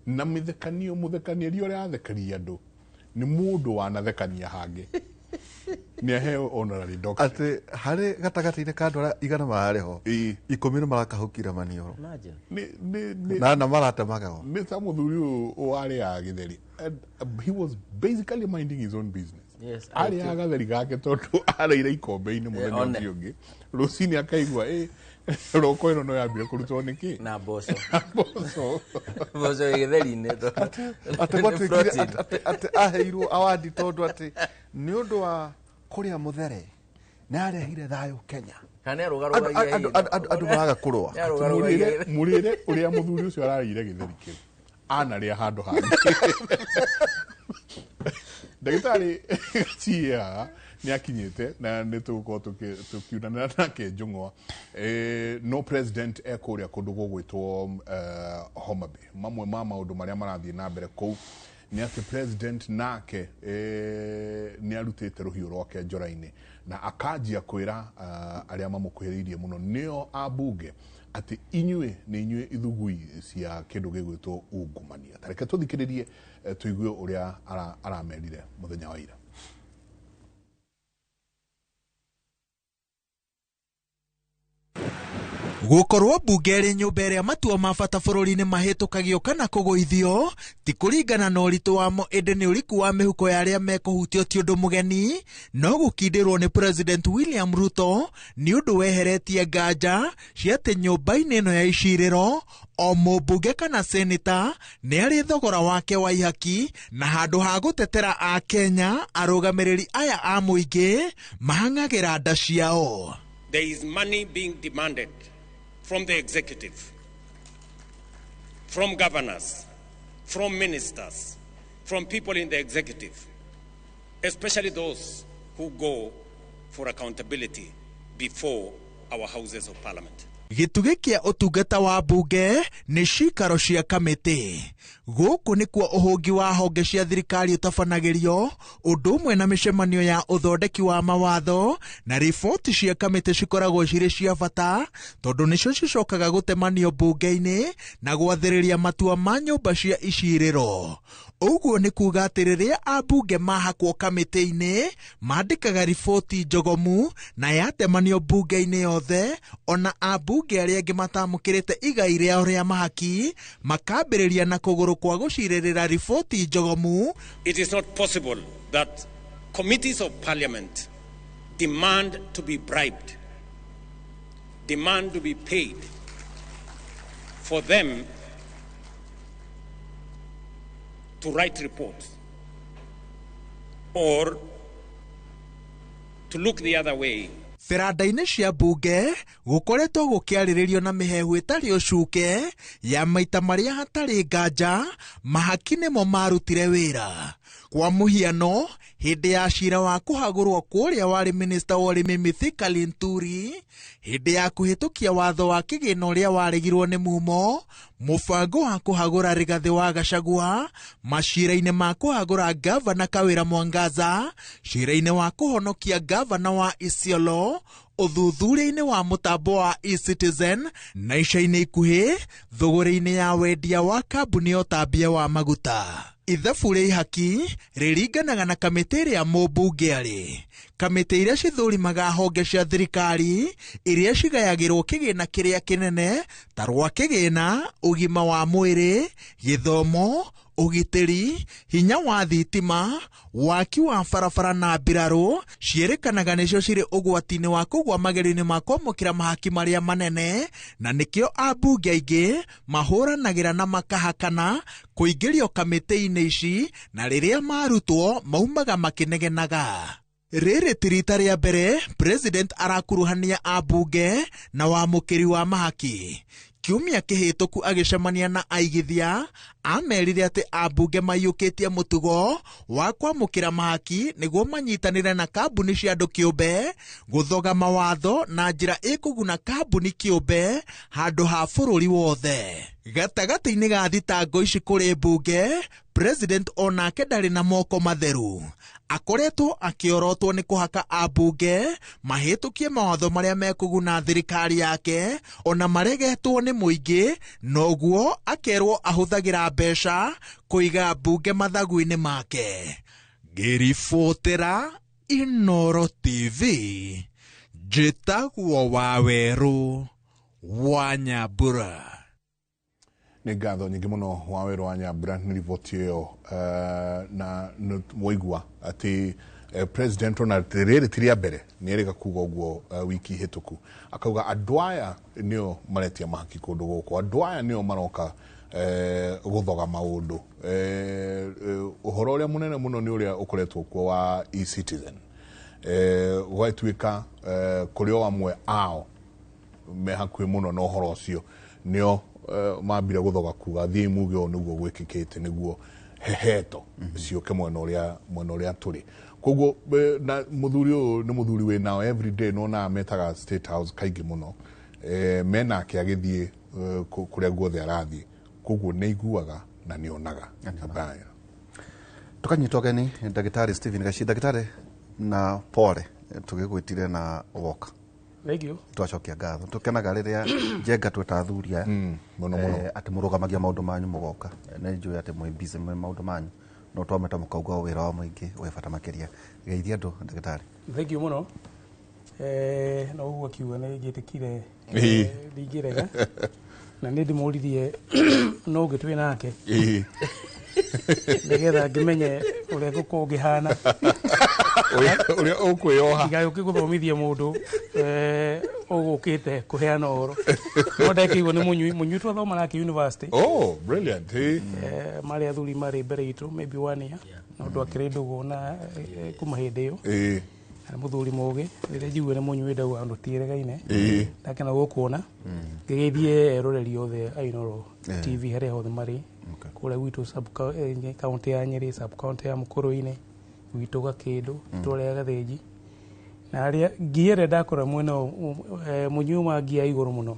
na mĩthekanio, mũthekanirie ũrĩa arathekania andũ nĩ mũndũ wanathekania hangĩ, nĩ aheo honorary doctorate. Atĩ harĩ gatagatĩ-inĩ ka andũ arĩa 100 mararĩ ho, 10 nĩ marakahũkire maniũrũ. Imagine. Na marate magego. Nĩ ta mũthuri ũyũ warĩaga gĩtheri. And he was basically minding his own business. Yes, Arĩaga gatheri gake tondũ araire ikombe-inĩ mũthenya one. ũcio ũngĩ. Rũcinĩ akaigua ĩ roko ĩno no yambire kũrutwo nĩkĩ? Na mboco. Mboco. Mboco ĩ gĩtheri-inĩ. Atĩ gwatuĩkire atĩ aheirwo awadi tondũ atĩ nĩ ũndũ wa kũrĩa mũthere nĩ arehire thayũ Kenya. Kana Andũ maraga kũrũa. Mũrĩre ũrĩa mũthuri ũcio ararĩire gĩtheri kĩu anarĩa handũ hangĩ. Ndagĩtarĩ Gachia nĩ akinyĩte na nĩ tũgũkorwo tũkiunanĩra nake njũng'wa. No president e kũrĩa kũndũ gũgwĩtwo Homa Bay. Mamwe ma maũndũ marĩa marathiĩ na mbere kũu nĩ atĩ president nake nĩ arutĩte rũhiũ rwake njora-inĩ na akanjia kwĩra arĩa mamũkuhĩrĩirie mũno nĩo ambunge atĩ inyuĩ nĩ inyuĩ ithugui cia kĩndũ gĩgwĩtwo ungumania. Ta reke tũthikĩrĩrie tũigue ũrĩa aramerire mũthenya wa ira. Gũkorwo mbunge ĩrĩ nyũmba ĩrĩa matua ma bata bũrũri-inĩ mahĩtũkagio kana kũgũithio ti kũringana na ũritũ wamo ĩndĩ nĩ ũriku wa mĩhuko ya arĩa mekũhutio ti ũndũ mũgeni no gũkindĩrwo nĩ President William Ruto nĩ ũndũ weheretie nganja cia atĩ nyũmba-inĩ ĩno ya icirĩro o mũmbunge kana seneta nĩ arĩ thogora wake wa ihaki na handũ ha gũtetera a Kenya arũgamĩrĩri aya a mũingĩ mahang'agĩra nda ciao. There is money being demanded from the executive, from governors, from ministers, from people in the executive, especially those who go for accountability before our houses of parliament. Gĩtugĩ kĩa ũtungata wa mbunge nĩ cikaro cia kamĩtĩ. Gũkũ nĩkuo ũhũngi wa honge cia thirikari ũtabanagĩrio ũndũ ũmwe na mĩcemanio ya ũthondeki wa mawatho na riboti cia kamĩtĩ cikoragwo cirĩ cia bata tondũ nĩcio cicokaga gũtemanio mbunge-inĩ na gwathĩrĩria matua ma nyũmba cia icirĩro. Ũguo nĩ kuga atĩ rĩrĩa ambunge mahakwo kamĩtĩ-inĩ mandĩkaga riboti njogomu na yatemanio mbunge-inĩ yothe ona ambunge arĩa angĩ matamũkĩrĩte igai rĩao rĩa mahaki makambĩrĩria na kũgũrũ kwa gũcirĩrĩra riboti njogomu. It is not possible that committees of parliament demand to be bribed, demand to be paid for them to write reports or to look the other way. Beranda-inĩ cia mbunge gũkoretwo gũkĩarĩrĩrio na mĩhehu ĩtarĩ ũcuke ya maita marĩa hatarĩ nganja mahaki nĩmo marutire wĩra. Kwa mũhiano hĩndĩ ya cira wa kũhagũrwo kũrĩa warĩ minista wa ũrĩmi Mithika Linturi, hĩndĩ ya kũhĩtũkia watho wa kĩgĩna ũrĩa waregirwo nĩ mumo, mũbango wa kũhagũra Rigathĩ wa Gachagua, macira-inĩ ma kũhagũra ngavana Kawĩra Mwangaza, cira-inĩ wa kũhonokia ngavana wa Isiolo, ũthuthuria-inĩ wa mũtambo wa eCitizen na ica-inĩ ikuhĩ thũgũrĩ-inĩ ya wendia wa kambuni ya ũtambia wa maguta. Ithabu rĩa ihaki rĩringanaga na kamĩtĩ ĩrĩa mũmbunge arĩ. Kamĩtĩ iria cithũrimaga honge cia thirikari iria cigayagĩrwo kĩgĩna kĩrĩa kĩnene ta rwa kĩgĩna, ũgima wa mwĩrĩ, gĩthomo, ũgitĩri, hinya wa thitima, waki wa barabara na mbirarũ ciĩrĩkanaga nĩcio cirĩ ũgwati-inĩ wa kũgwa magerio-inĩ ma kwamũkĩra mahaki marĩa manene na nĩkĩo ambunge aingĩ mahũranagĩra na makahakana kũingĩrio kamĩtĩ-inĩ ici na rĩrĩa marutwo maumaga makĩnegenaga. Rĩrĩ ti rita rĩa mbere president arakuruhania ambunge na wamũkĩri wa mahaki. Kiumia kĩhĩtũku agĩcemania na aigithia amerire atĩ ambunge maiyũkĩtie mũtugo wa kwamũkĩra mahaki nĩguo manyitanĩre na kambuni cia andũ kĩũmbe gũthoga mawatho na njĩra ĩkũguna kambuni kĩũmbe handũ ha bũrũri wothe. Gatagatĩ-inĩ ga thitango ici kũrĩ mbunge, president onake ndarĩ na moko matheru. Akoretwo akĩorotwo nĩ kũhaka ambunge mahĩtũkie mawatho marĩa mekũguna thirikari yake ona maregetwo nĩ mũingĩ, noguo akerwo ahũthagĩra mbeca kũiga mbunge mathagu-inĩ make. Ngĩribotera Inooro TV, njĩtagwo Wawerũ wa Nyambura. Nĩ ngatho nyingĩ mũno Wawerũ wa Nyambura nĩ riboti ĩyo, na waigua atĩ President ona rĩrĩ ti rĩa mbere nĩ erĩga kuga ũguo wiki hĩtũku, akauga andũ aya nĩo maretia mahaki kũndũ gũkũ, andũ aya nĩo maroka gũthoga maũndũ. Ũhoro ũrĩa mũnene mũno nĩ ũrĩa ũkoretwo kuo wa eCitizen, gũgatuĩka kũrĩ o amwe ao me hakuhĩ mũno na ũhoro ũcio nĩo mambire gũthoga kuga thiĩ muge ũũ nĩguo gwĩkĩkĩte nĩguo heheto ciũke mwena ũrĩa tũrĩ. Koguo na mũthuri ũyũ nĩ mũthuri wĩ nao everyday, nĩwonaga metaga State House kaingĩ mũno, menake agĩthiĩ kũrĩa guothe arathiĩ, koguo nĩ aiguaga na nĩ onaga. Tukanyita ũgeni ndagĩtarĩ Stephen Gaci. Ndagĩtarĩ, na pole tũgĩgwĩtire na woka. Thank you. Twacokia ngatho, tukenaga rĩrĩa njenga twĩta athuri aya mũno mũno atĩ mũrũgamagia maũndũ manyu mũgoka. Nĩ njũĩ atĩ mwĩ busy mwĩ maũndũ manyu, no twameta mũkauga wĩra wa mũingĩ wĩ bata makĩria. Geithia andũ ndagĩtarĩ. Thank you mũno. No ũguo akiuga nĩ njĩtĩkire, ndingĩrega na nĩ ndĩmũririe no ũngĩ twĩ nake nĩgetha ngĩmenye ũrĩa ngũkorwo ngĩhana, ũrĩa ũkwĩyoha, ndigagĩũke gũthomithia mũndũ ũgũkĩte kũheana ũhoro. No ndekĩirwo nĩ mũnyui twathoma nake university. Oh, brilliant. Marĩ athuri marĩ mbere itũ maybe 1 year, no ndwakĩrĩ ndũgũ na kuma hĩndĩ ĩyo. Na mũthuri mũgĩ, rĩrĩa njiguire nĩ mũnyui ndauga andũ tiĩregaine. Ndakena gũkuona. Ngĩgeithie eroreri othe a Inooro TV harĩa hothe marĩ, kũrĩa gwitũ sub county ya Nyĩrĩ, sub county ya Mũkũrũ-inĩ, gwitũ Gakĩndũ, itũra rĩa Gathĩnji, na harĩa ngia ĩrĩa ndakora mwena mũnyui wa ngia igũrũ mũno,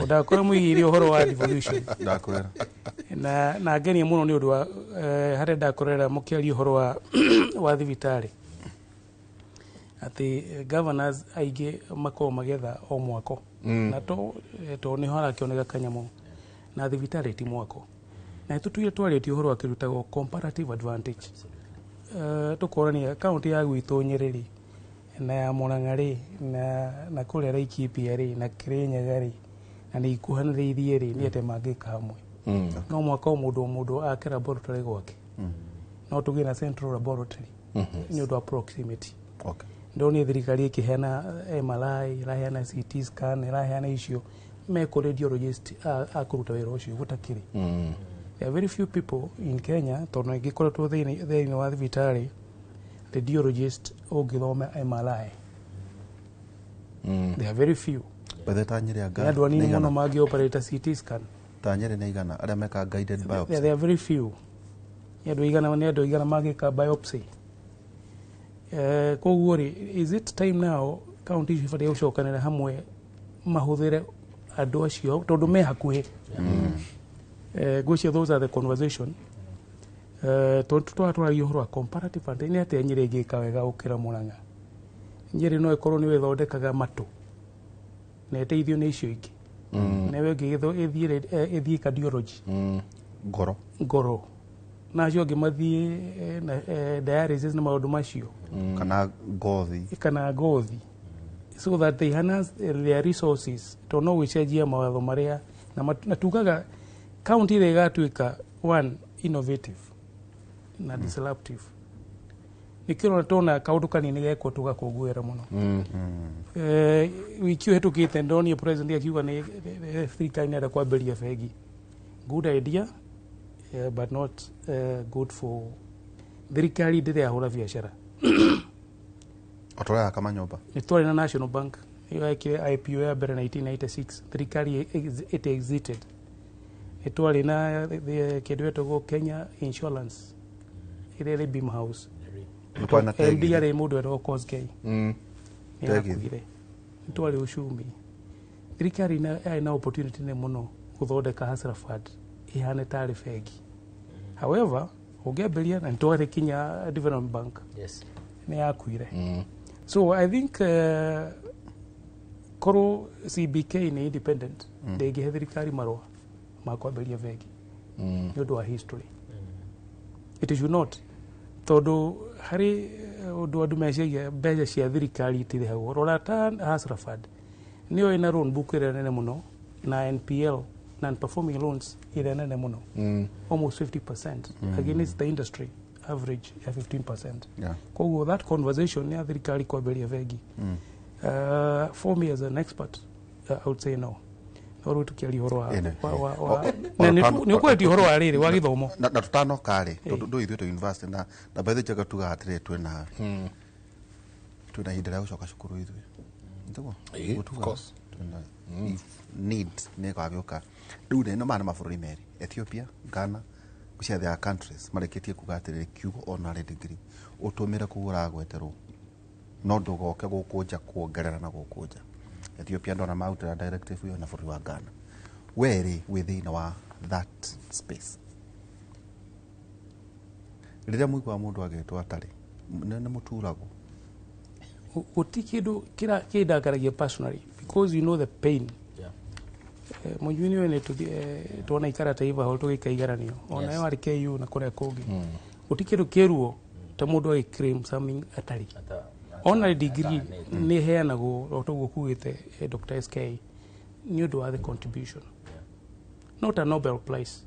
ndakora mũigĩire ũhoro wa devolution. Ndakwĩra. Na ngenia mũno nĩ ũndũ wa harĩa ndakorera mũkĩaria ũhoro wa thibitarĩ, atĩ governors aingĩ makoragwo magĩetha o mwako, na to nĩho harakĩoneka kanyamũ, na thibitarĩ ti mwako. Na tũtuire twarĩtie ũhoro wa kĩrutagwo comparative advantage. Tũkorania kaunti ya gwitũ Nyĩrĩ rĩ, na ya Murang'a rĩ, na kũrĩa Laikipia rĩ, na Kĩrĩnyaga rĩ, na nĩ ikuhanĩrĩirie rĩ, nĩ atĩ mangĩka hamwe. No mwaka o mũndũ ake laboratory gwake. No tũgĩe na central laboratory nĩ ũndũ wa proximity. Ndonire thirikari ĩkĩheana MRI, ĩraheana CT scan, ĩraheana icio mekũ radiologist a kũruta wĩra ũcio gũtakĩrĩ. There are very few people in Kenya, tondũ ingĩkoretwo thĩinĩ wa thibitarĩ radiologist ũngĩthoma MRI. There are very few. Bethe ta Nyĩrĩ anga Nĩ andũ anini mũno mangĩ-operate CT scan. Ta Nyĩrĩ nĩ igana arĩa mekaga guided biopsy. There are very few. Nĩ andũ aigana mangĩka biopsy. Koguo rĩ, is it time now county icio ibatiĩ gũcokanĩra hamwe mahũthĩre andũ acio tondũ me hakuhĩ. Ngwĩciria those are the conversation. Tondũ twaragia ũhoro wa comparative advantage, nĩ atĩa Nyĩrĩ ĩngĩka wega gũkĩra Murang'a. Nyĩrĩ no ĩkorwo nĩyo ĩthondekaga matũ na ĩteithio nĩ icio ingĩ, nayo ĩngĩ ĩthiĩ cardiology, ngoro, na acio angĩ mathiĩ dialysis na maũndũ macio, kana ngothi, so that they harness their resources. Tondũ no gũcenjia mawatho marĩa na tugaga county ĩrĩa ĩgatuĩka one innovative na disruptive. Nĩkĩo tona kaũndũ kanini gekwo tũgakũngũĩra mũno. Wiki ũyũ hĩtũkĩte ndonire president akiuga nĩ thirikari nĩarenda kwambĩrĩria bengi. Good idea, but not good for thirikari ndĩrĩ yahũra biacara. O ta ũrĩa yaka manyũmba. Nĩ twarĩ na National Bank ĩyo yekire IPO ya mbere 1996, thirikari it exited. Nĩ twarĩ na kĩndũ gĩtagwo Kenya Insurance ĩrĩa ĩrĩ Beam House. MD arĩ mũndũ wetagwo Kosgei. Nĩ akuire. Nĩ twarĩ Uchumi. Thirikari yarĩ na opportunity nene mũno gũthondeka Hustler Fund ĩhane tarĩ bengi. However, ũngĩambĩrĩria na nĩ twarĩ kinya Development Bank. Nĩ yakuire. So I think korwo CBK nĩ independent, ndĩngĩhe thirikari marũa ma kwambĩrĩria bengi nĩ ũndũ wa history. It should not, tondũ harĩ ũndũ andũ meciria mbeca cia thirikari itirĩhagwo. Rora ta Hustler Fund nĩyo ĩna loan book ĩrĩa nene mũno na NPL, non-performing loans ĩrĩa nene mũno, almost 50% against the industry average ya 15%. Yeah. Koguo that conversation ya thirikari kwambĩrĩria bengi. For me as an expert, I would say no. No rĩu tũkĩaria ũhoro wa Ene. nĩ ũkwendia ũhoro wa rĩrĩ wa gĩthomo. Na tutanoka rĩ, tondũ ndũĩ ithuĩ twĩ university na by the way njega tugaga atĩrĩrĩ, twĩna ihinda rĩa gũcoka cukuru ithuĩ. Nĩguo? Ĩĩ, Nĩguo of tugaga. course. Twĩna if need nĩ ĩgagĩũka. Rĩu rĩ, no maya nĩ mabũrũri merĩ, Ethiopia, Ghana, gũcia there are countries marĩkĩtie kuga atĩrĩrĩ, kiugo honorary degree ũtũmĩre kũu ũragweterwo, no ndũgoke gũkũ nja kuongerera na gũkũ nja. Ethiopia ndona marutĩra directive ĩyo na bũrũri wa Ghana. We rĩ, wĩ thĩinĩ wa that space, rĩrĩa mũiguaga mũndũ agĩtwo atarĩ nĩ mũturagwo? Gũti kĩndũ kĩndakaragia personally, because you know the pain. Mũnyui nĩ wene tuona ikara ta Ivanhoe tũgĩka igaranio ona yo arĩ KU na kũrĩa kũngĩ, gũti kĩndũ kĩruo ta mũndũ agĩ claim something atarĩ. Honorary degree nĩ ĩheanagwo o toguo kugĩte Dr. SK nĩ ũndũ wa the contribution, not a Nobel Prize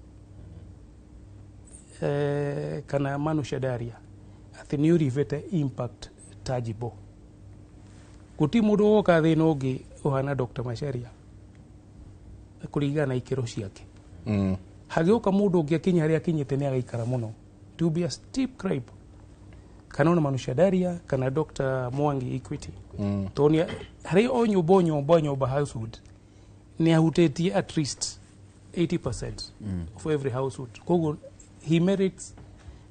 kana Manushya Daria, atĩ nĩ ũrivĩte impact tangible. Gũti mũndũ woka thĩ ĩno ũngĩ ũhana Dr. Macharia kũringana na ikĩro ciake. Hagĩũka mũndũ ũngĩ akinya harĩa akinyĩte nĩ agaikara mũno. It will be a steep climb, kana ona Manushya Daria kana Dr. Mwangi Equity, tondũ harĩ o nyũmba o nyũmba o nyũmba, household nĩ ahutĩtie at least 80% of every household. Koguo he merits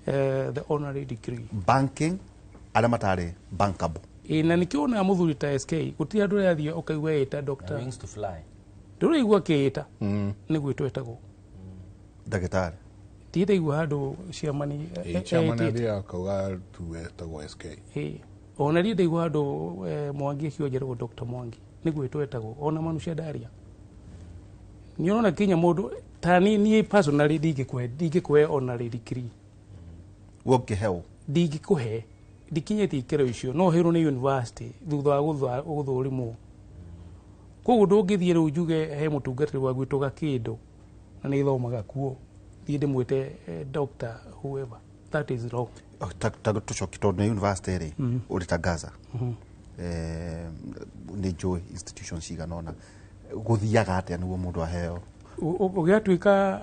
the honorary degree. Banking arĩa matarĩ bankable. Ĩ, na nĩkĩo wonaga mũthuri ta SK gũtirĩ andũ arĩa athiĩ ũkaigua ĩta doctor. Wings to fly. Ndũraigua akĩĩta, nĩ gwĩtwo etagwo. Ndagĩtarĩ. Ndirĩ handũ ciamani. Ĩĩ, chairman athiaga akauga tu etagwo SK. Ĩ, ona niĩ ndaigua handũ Mwangi akĩongererwo Dr. Mwangi nĩ gwĩtwo etagwo, ona Manushya Daria nĩ ũrona kinya mũndũ ta niĩ personally ndingĩkũhe honorary degree. We ũngĩheo? Ndingĩkũhe, ndikinyĩtie ikĩro icio. No ũheirwo nĩ university thutha wa gũthũrimwo. Koguo ndũngĩthiĩ rĩu njuge he mũtungatĩri wa gwitũ gakĩndũ na nĩ thomaga kuo, thiĩ ndĩmwĩte doctor whoever. That is wrong. Oh, ta tũcoki tondũ nĩ university rĩ, ũrĩ ta Gaza, nĩ njũĩ institutions cigana ũna, gũthiaga atĩa nĩguo mũndũ aheo? Ũgĩatuĩka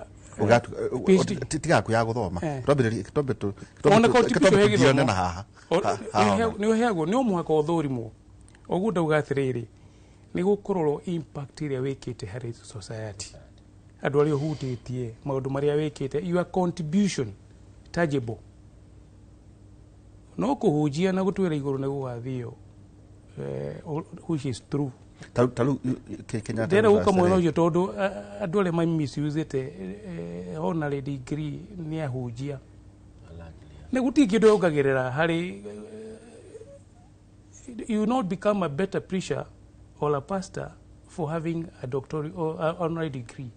PhD. Tiga ya gũthoma. Twambĩrĩrie Ona contribution he tũthiane gĩthomo. na haha. Haha ona. Nĩ ũheagwo, nĩ o mũhaka ũthũrimwo. Ũguo ndauga atĩrĩrĩ, nĩ gũkũrorwo impact ĩrĩa wĩkĩte harĩ society, andũ arĩa ũhutĩtie, maũndũ marĩa wĩkĩte, your contribution tangible. No kũhunjia na gũtwĩra igũrũ nĩ gũgathio, which is true. Ta rĩu Kenyatta Ndĩrenda gũka University mwena rĩ, ũcio tondũ andũ arĩa mamisuĩte honorary degree nĩ ahunjia, nĩ gũtirĩ kĩndũ yongagĩrĩra harĩ you will not become a better preacher or a pastor for having a doctoral or a honorary degree.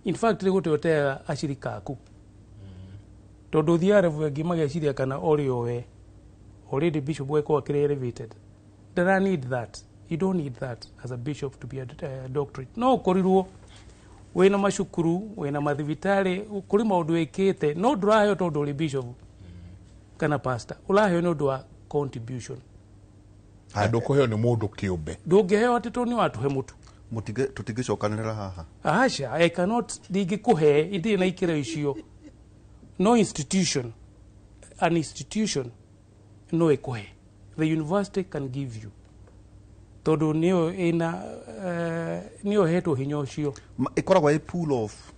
In fact, nĩ gũte ũteaga acirika aku, tondũ ũthiaga level ĩngĩ mageciria kana ũrĩ o we already bishop wekwo akĩrĩ elevated. Ndara need that. You don't need that as a bishop to be a doctorate. No ũkorirwo wĩna macukuru, wĩna mathibitarĩ, kũrĩ maũndũ wĩkĩte, no ndũraheo tondũ ũrĩ bishop kana pastor, ũraheo nĩ ũndũ wa contribution. Na ndũkũheo nĩ mũndũ kĩũmbe. Ndũngĩheo atĩ tondũ nĩ watũhe mũtu. Tũtingĩcokanĩrĩra haha. Aca, I cannot, ndingĩkũhe, ndirĩ na ikĩro icio. No institution, an institution no ĩkũhe. The university can give you, tondũ nĩyo ĩna nĩyo ĩhetwo hinya ũcio. Ĩkoragwo ĩ pool of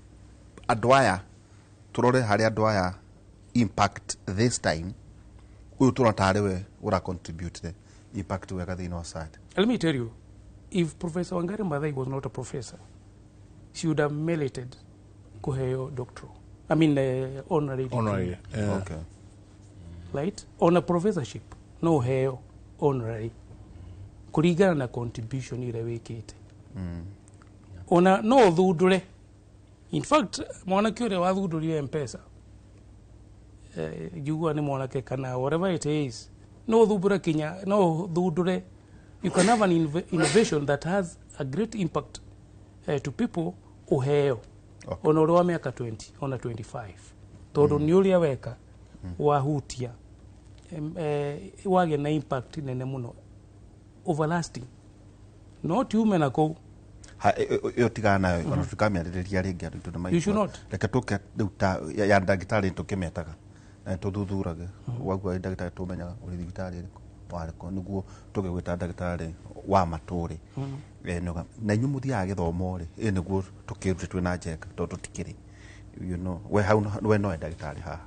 andũ aya, tũrore harĩa andũ aya impact this time, ũyũ tũrona tarĩ we ũra contribute the impact wega thĩinĩ wa society. Let me tell you, if Professor Wangari Maathai was not a professor, she would have merited kuheo doctoral, I mean honorary degree. Honorary, yeah. Okay. Right? On a professorship, no heo honorary. Kuringana na contribution ĩrĩa wĩkĩte. Ona no ũthundũre. In fact, mwanake ũrĩa wathundũrire M-Pesa, njugua nĩ mwanake kana whatever it is, no ũthumbũre kinya, no ũthundũre. You can have an innovation that has a great impact to people, ũheo. Ona ũrĩ wa mĩaka 20, ona 25. Tondũ nĩ ũrĩa weka. Wahutia wagĩa na impact nene mũno, overlasting, no ti ume na kũu. Ĩyo tigana nayo, ona tũkamĩarĩrĩria rĩngĩ andũ tondũ You should not. Reke tũke rĩu ta ya ndagĩtarĩ tũkĩmetaga na tũthuthuragia waigua wĩ ndagĩtarĩ, tũmenyaga ũrĩ thibitarĩ ĩrĩkũ warĩkũ nĩguo tũgĩgwĩta ndagĩtarĩ wa matũrĩ. Na inyuĩ mũthiaga gĩthomo rĩ ĩ nĩguo tũkĩrute twĩna Njenga tondũ tũtikĩrĩ we hau we nowe ndagĩtarĩ haha.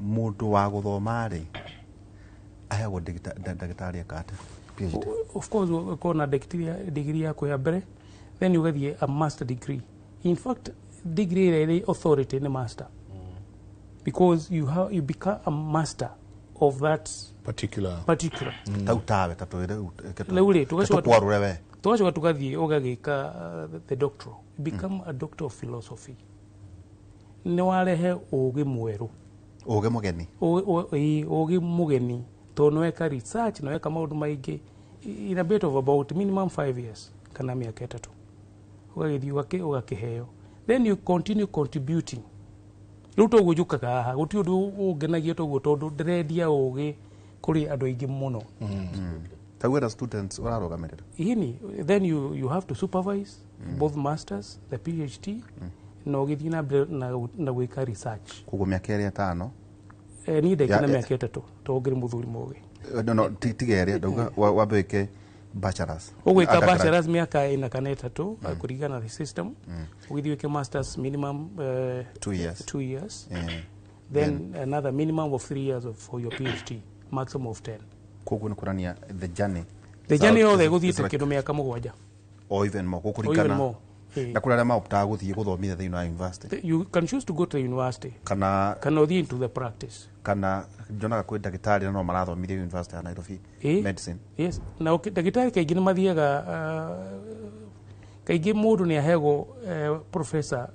Mũndũ wa gũthoma rĩ aheagwo ndagĩtarĩ eka atĩa, PhD? Of course, ũkorwo na degree yaku ya mbere, then ũgathiĩ a master degree. In fact, degree ĩrĩa ĩrĩ authority nĩ master, because you become a master of that particular. Particular. Tau tawe ta twĩre. Rĩu rĩ tũgacoka tũkwarũre we. Tũgacoka tũgathiĩ ũgagĩka the doctoral. You become a doctor of philosophy. Nĩ warehe ũgĩ mwerũ. Ũgĩ mũgeni. Ĩĩ, ũgĩ mũgeni, tondũ nĩweka research, nĩweka maũndũ maingĩ in a bit of about minimum 5 years kana mĩaka 3, ũgagĩthiĩ ũgakĩheo. Then you continue contributing. Rĩu toguo njũkaga haha, gũtirĩ ũndũ ũngenagia toguo, tondũ ndĩrendia ũgĩ kũrĩ andũ aingĩ mũno. Tau wĩna students ũrarũgamĩrĩra? Ini then you have to supervise both masters, the PhD, na ũgĩthiĩ na mbere na gwĩka research. Koguo mĩaka ĩrĩa ĩtano. Niĩ ndekire na mĩaka 3 tondũ ngĩrĩ mũthuri mũgĩ. No, tiga ĩrĩa ndauga wambe wĩke bachelors. Ũgwĩka Undergrad. Bachelors mĩaka 4 kana 3 kũringana na the system. Ũgĩthiĩ wĩke masters minimum 2 years. 2 years. Then Then another minimum of 3 years for your PhD, maximum of 10. Koguo nĩ kuonania the journey The journey yothe is ĩgũthiĩte like kĩndũ mĩaka 7. Or even more. Or even gũkũringana more. Eh. Na kũrĩ arĩa maoptaga gũthiĩ gũthomithia thĩinĩ wa university. You can choose to go to the university kana kana ũthiĩ into the practice. Kana njonaga kwĩ ndagĩtarĩ na no marathomithia University ya Nairobi medicine. Yes, na ndagĩtarĩ kaingĩ nĩ mathiaga, kaingĩ mũndũ nĩ aheagwo professor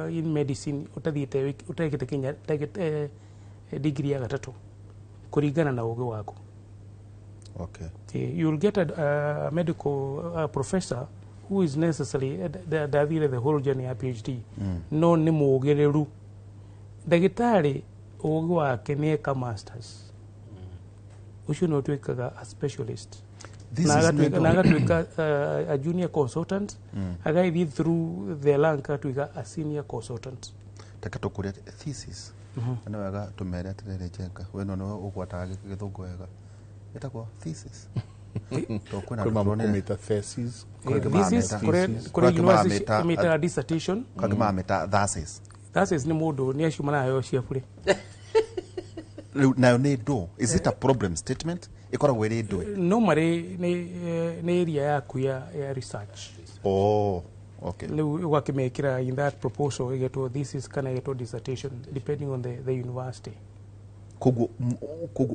in medicine ũtathiĩte ũtekĩte kinya degree ya gatatũ kũringana na ũgĩ waku. You will get a medical professor who is necessarily ndathire the whole journey ya PhD, no nĩ mũgĩrĩru ndagĩtarĩ, ũgĩ wake nĩ eka masters, ũcio nĩ ũtuĩkaga a specialist. This Na is na agatuĩka a junior consultant, agagĩthiĩ through the rank agatuĩka a senior consultant. Reke tũkũrie thesis. Na nĩ wega tũmere atĩrĩrĩ, Njenga, we no nĩwe ũgwataga gĩthũngũ wega, ĩtagwo thesis. Tondũ kwĩna Kwĩ andũ tũronire- mamũmĩta thesis. Kwĩ angĩ Thesis, maramĩta- kũrĩ kwĩ angĩ university maramĩta- ĩmĩtaga dissertation. Kwĩ angĩ maramĩta thesis. Thesis nĩ mũndũ nĩ acio maraheo cia bure. Rĩu nayo nĩ ndũ, is it a problem statement ĩkoragwo ĩrĩ ndũ? No marĩ nĩ area yaku ya research. Oh, okay. Rĩu ũgakĩmĩkĩra in that proposal, ĩgetwo thesis kana ĩgetwo dissertation, depending on the university. Koguo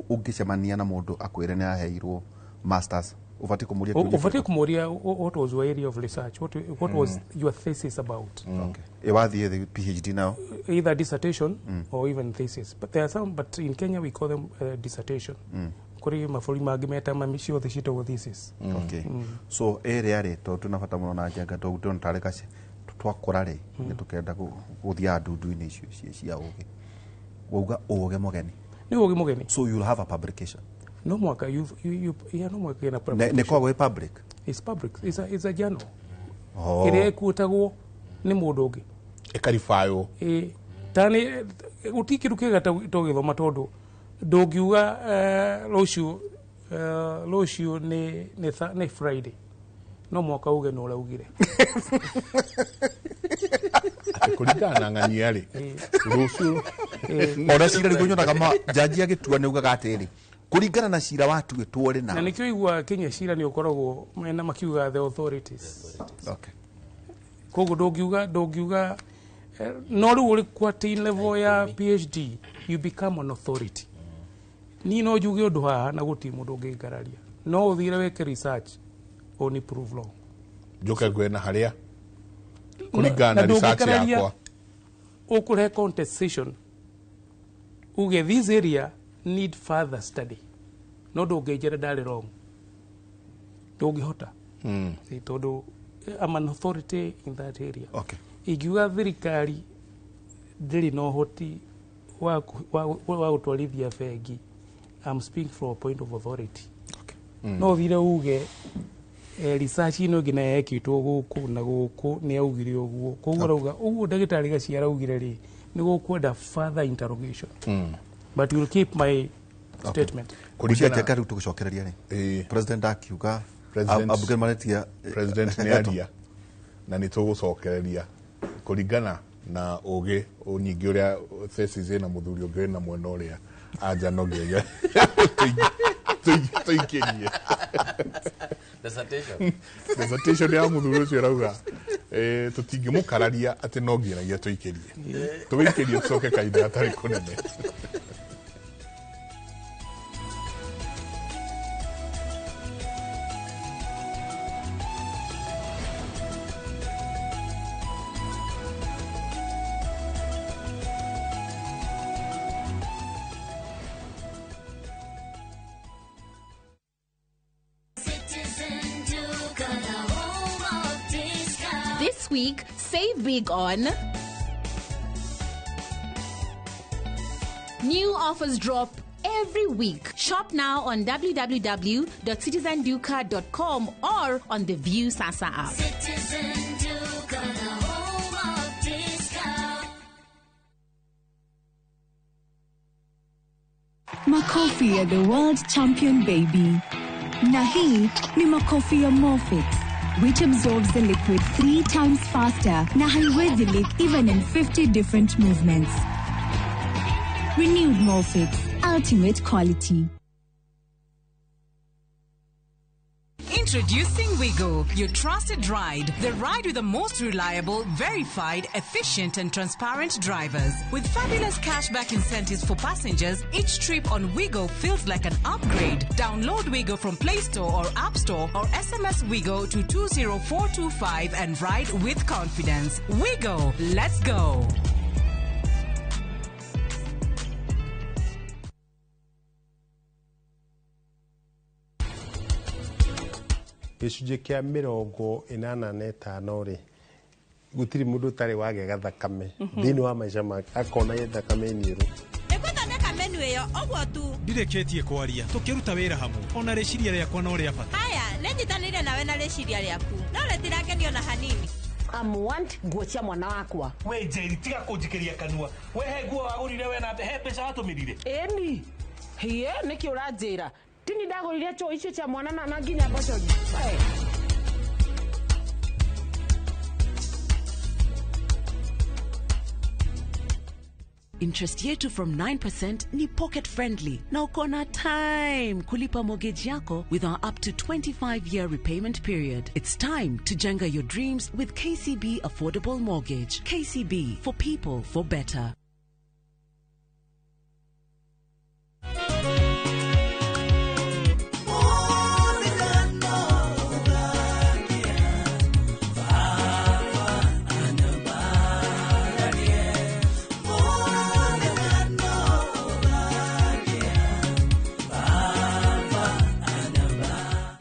ũngĩcemania na mũndũ akwĩre nĩ aheirwo masters, ũbatiĩ kũmũria kĩũria Ũbatiĩ kĩrĩkũ? kũmũria, what was your area of research, what was your thesis about? Okay. Ĩ wathiĩ thĩ PhD nayo? Either dissertation or even thesis, but there are some, but in Kenya we call them dissertation. Kũrĩ mabũrũri mangĩ meta mami ciothe ciĩtagwo thesis. Okay. So ĩrĩa rĩ, tondũ twĩna bata mũno na Njenga, tondũ ndĩrona tarĩ gaci twakũra rĩ nĩ tũkenda gũthiaga ndundu-inĩ icio cia ũgĩ, wauga ũgĩ mũgeni. Nĩ ũgĩ mũgeni. So you'll have a publication. No mwaka you, yeah, no mwaka ina. Nĩ koragwo ĩ public? It's public. It's a journal Oh. ĩrĩa ĩkuĩtagwo nĩ mũndũ ũngĩ. Ĩkaribaywo. Ĩ tani gũtirĩ kĩndũ kĩega ta ũgĩthoma, tondũ ndũngiuga rũciũ nĩ Friday, no mwaka uge nĩ ũraugire. Atĩ kũringana na ng'ania rĩ, rũciũ. Ona cira nĩguo nyonaga njanji agĩtua nĩ ugaga atĩrĩ, kũringana na cira watuĩtwo rĩ na na nĩkĩo igua Kenya cira nĩ ũkoragwo mena makiuga the authorities. Koguo ndũngiuga no rĩu ũrĩ kwati level ya PhD, you become an authority. Niĩ no njuge ũndũ haha na gũtirĩ mũndũ ũngĩngararia, no ũthire wĩke research only prove wrong. Njoke ngwĩre na harĩa kũringana na Na research ndũngĩkararia. Yakwa. Ũkũrehe contestation uge this area need further study, no ndũngĩnjĩra ndarĩ wrong, ndũngĩhota. Ĩ, tondũ I'm an authority in that area. Ingiuga thirikari ndĩrĩ na ũhoti wa gũtwarithia bengi, I'm speaking from a point of authority. No thire uge research ĩno ĩngĩ nayo yekĩtwo gũkũ na gũkũ nĩ yaugire ũguo, koguo arauga ũguo ndagĩtarĩ Gacia araugire rĩ, nĩ gũkwenda further interrogation, but we'll keep my statement. Kũringana rĩu tũgĩcokereria rĩ, president akiuga ambunge maretia president nĩ aria na nĩ tũgũcokereria kũringana na ũgĩ nyingĩ ũrĩa thesis ĩna mũthuri ũngĩ wĩna mwena ũrĩa anja no nginya tũikĩrie dissertation ya mũthuri ũcio arauga tũtingĩmũkararia atĩ no nginyagia tũikĩrie tũikĩrie tũcoke kahinda gatarĩ kũnene. This week, save big on new offers drop every week. Shop now on www.citizenduka.com or on the View Sasa app. Citizen Duka, the home of discount. Makofi ya the world champion baby. Na hii ni makofi ya Morfix, which absorbs the liquid 3 times faster na haiwezi leak even in 50 different movements. Renewed Morfix, ultimate quality. Introducing Wigo, your trusted ride. The ride with the most reliable, verified, efficient and transparent drivers. With fabulous cashback incentives for passengers, each trip on Wigo feels like an upgrade. Download Wigo from Play Store or App Store or SMS Wigo to 20425 and ride with confidence. Wigo, let's go. Gĩcunjĩ kĩa 85 rĩ, gũtirĩ mũndũ ũtarĩ wagĩa gathakame thĩinĩ wa maica make akona thakame niĩrũ. Nĩngũthondeka menu ĩyo ũguo tu. Ndirĩkĩtie kwaria tũkĩruta wĩra hamwe ona rĩciria rĩakwa no rĩa bata. Haya, nĩnyitanĩire nawe na rĩciria rĩaku no rĩtirakenio na hanini. Amwant nguo cia mwana wakwa. We Njeri, tiga kũnjikĩria kanua. We he nguo wagũrire we na he mbeca watũmĩrire. Ĩni hĩe nĩkĩ ũranjĩra? Tini ndagũrire choo icio cia mwana na nginya mboco. Interest yetu from 9% ni pocket friendly na uko na time kulipa mortgage yako with our up to 25-year repayment period. It's time to jenga your dreams with KCB Affordable Mortgage. KCB, for people, for better.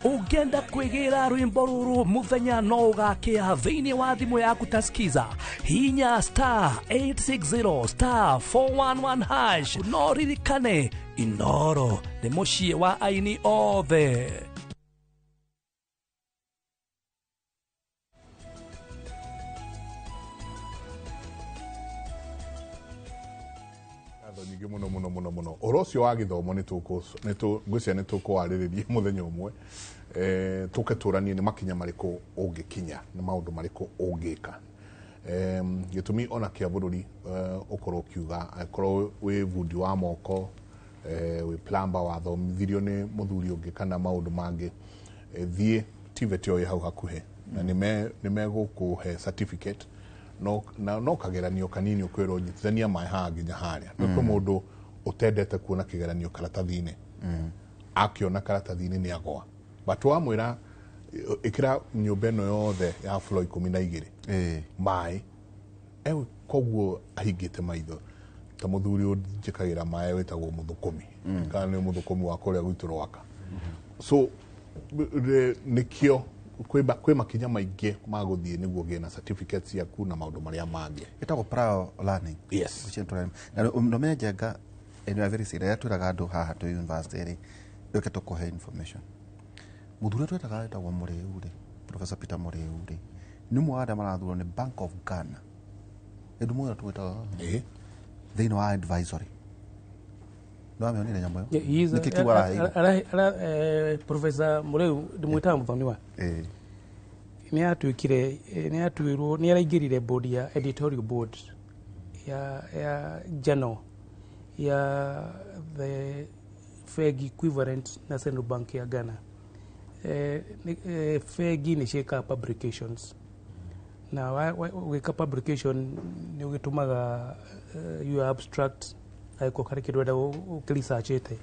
Ũngĩenda kwĩgĩra rwĩmbo rũrũ mũthenya no ũgakĩa thĩinĩ wa thimũ yaku ta Skiza, hinya star 860 star 411 hash. No ririkane Inoro nĩ mũciĩ wa aini othe. Nyingĩ mũno mũno mũno mũno. Ũhoro ũcio wa gĩthomo ngwĩciria nĩ tũkũwarĩrĩria mũthenya ũmwe, tũke tũranie nĩ makinya marĩkũ ũngĩkinya, nĩ maũndũ marĩkũ ũngĩka. Gĩtũmi ona kĩa bũrũri ũkorwo ũkiuga angĩkorwo wĩ bundi wa moko, wĩ plumber wathomithirio nĩ mũthuri ũngĩ kana maũndũ mangĩ, thiĩ TVET ĩyo ĩ hau hakuhĩ na nĩ megũkũhe certificate no kageranio kanini ũkwĩrwo nyitithania maĩ haha nginya harĩa. Nĩ kwĩ mũndũ ũtendete kuona kĩgeranio karatathi-inĩ, akĩona karatathi-inĩ nĩ agwa, but wamwĩra ĩkĩra nyũmba ĩno yothe ya floor 12 maĩ, koguo ahingĩte maitho. Ta mũthuri ũnjĩkagĩra maĩ wĩtagwo mũthũkũmi, kana nĩ mũthũkũmi wa kũrĩa gwitũ Rwaka. So nĩkĩo Kwĩ makinya maingĩ ma gũthiĩ nĩguo ũgĩe na certificates ciaku na maũndũ marĩa mangĩ. Ĩtagwo prior learning. Yes. Na no Njenga, and you are very serious, twĩraga andũ haha twĩ university rĩ, reke tũkũhe information. Mũthuri ũrĩa twetaga etagwo Mũrĩu rĩ, Professor Peter Mũrĩu rĩ, nĩ ũmwe wa arĩa marathurwo nĩ Bank of Ghana. Ĩndũ mũira twĩtaga thĩinĩ wa advisory. Nĩ wamĩonire nyamũ ĩyo? Nĩkĩ kĩu araheirwo? Professor Mũrĩu ndĩmwĩtaga mũthoniwa. Nĩ atuĩkire, nĩ atuĩrwo, nĩ araingĩrire board ya editorial board ya journal ya the bengi equivalent na Central Bank ya Ghana. Bengi nĩ ciĩkaga publications, na ũgĩka publication nĩ ũgĩtũmaga your abstract angĩkorwo harĩ kĩndũ ũrenda ũkĩresearchĩte.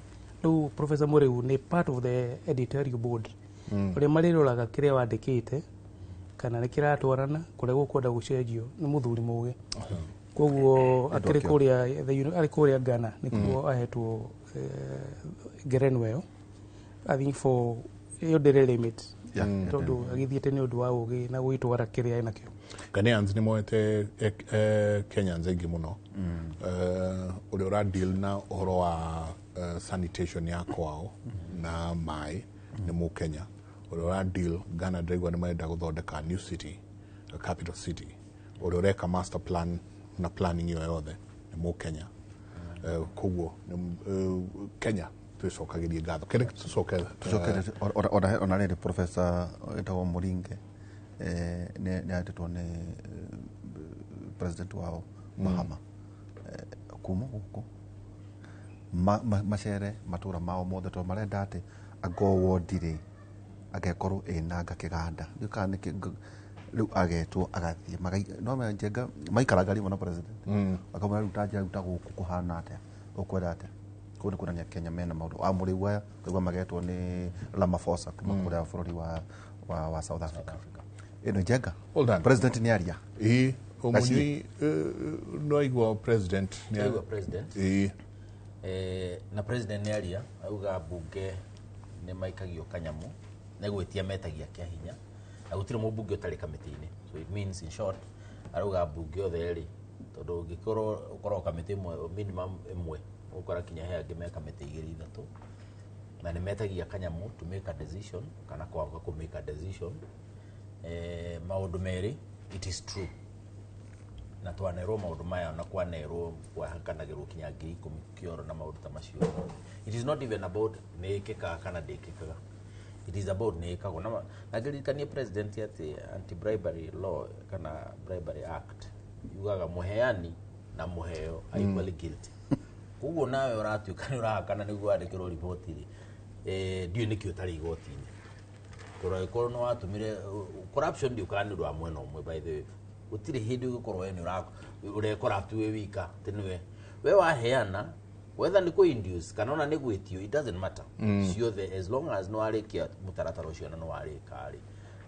Rĩu Professor Mũrĩu nĩ part of the editorial board ũrĩa marĩroraga kĩrĩa wandĩkĩte kana nĩ kĩratwarana kũrĩa gũkwenda gũcenjio. Nĩ mũthuri mũgĩ, koguo akĩrĩ kũrĩa arĩ kũrĩa Ghana nĩkuo ahetwo ngerenwa ĩyo. I think for ĩyo ndĩrĩ limit, tondũ agĩthiĩte nĩ ũndũ wa ũgĩ na gwĩtwara kĩrĩa enakĩo. Ghanaians nĩ moete Kenyans aingĩ mũno. Ũrĩa ũra deal na ũhoro wa sanitation ya kwao na maĩ nĩ Mũkenya. Ũrĩa ũra deal Ghana, ndĩraigua nĩ marenda gũthondeka new city, a capital city. Ũrĩa ũreka master plan na planning ĩyo yothe nĩ Mũkenya. Koguo Kenya twĩcokagĩrie ngatho. Kĩrĩ tũcoke Tũcoke ona rĩrĩ, Professor ĩtagwo Mũringe nĩ atĩtwo nĩ president wao Mahama kuma gũkũ macere matũra mao mothe, tondũ marenda atĩ ango wondi rĩ agekorwo ĩnanga kĩganda rĩu kana nĩkĩ rĩu agetwo agathiĩ no Njenga maikaraga rĩmwe na president akamwĩra rĩu ta njĩra rĩu ta gũkũ kũhana atĩa, ũkwenda atĩa. Kũu nĩ kuonania Kenya mena maũndũ a Mũrĩu aya kaigua magetwo nĩ Ramaphosa kuma kũrĩa bũrũri wa South Africa. Ĩno Njenga president nĩ aria. Ĩĩ, ũmunyui no aigua president. Nĩ aigua president. Ĩĩ. Na president nĩ aria auga mbunge nĩ maikagio kanyamu nĩ gwĩtia metagia kĩa hinya na gũtirĩ mũmbunge ũtarĩ kamĩtĩ-inĩ. So it means in short arauga mbunge othe rĩ, tondũ ũngĩkorwo ũkorwo kamĩtĩ ĩmwe minimum ĩmwe ũgũkora kinya he angĩ me kamĩtĩ igĩrĩ ithatũ, na nĩ metagia kanyamu to make a decision kana kwaga kũ make a decision. Maũndũ merĩ, it is true na twanerwo maũndũ maya na kwanerwo kwahakanagĩrwo kinya 10,000 kĩoro na maũndũ ta macio. It is not even about nĩ ĩkĩkaga kana ndĩkĩkaga, it is about nĩ ĩkagwo. Na ngĩririkanie president atĩ anti bribery law kana bribery act yugaga mũheani na mũheo are equally guilty. Koguo nawe ũratuĩka nĩ ũrahakana nĩguo wandĩkĩrwo riboti rĩ, ndiũĩ nĩkĩ ũtarĩ igoti-inĩ, tondũ angĩkorwo nĩ watũmire corruption ndiũkaga nĩ ũndũ wa mwena ũmwe. By the way, gũtirĩ hĩndĩ ũgĩkorwo we nĩ ũrecorrupt wĩ wika, atĩ nĩwe we waheana, whether nĩ kũ-induce kana ona nĩ gwĩtio, it doesn't matter. Ciothe as long as nĩ warĩkia mũtaratara ũcio na nĩ warĩka rĩ,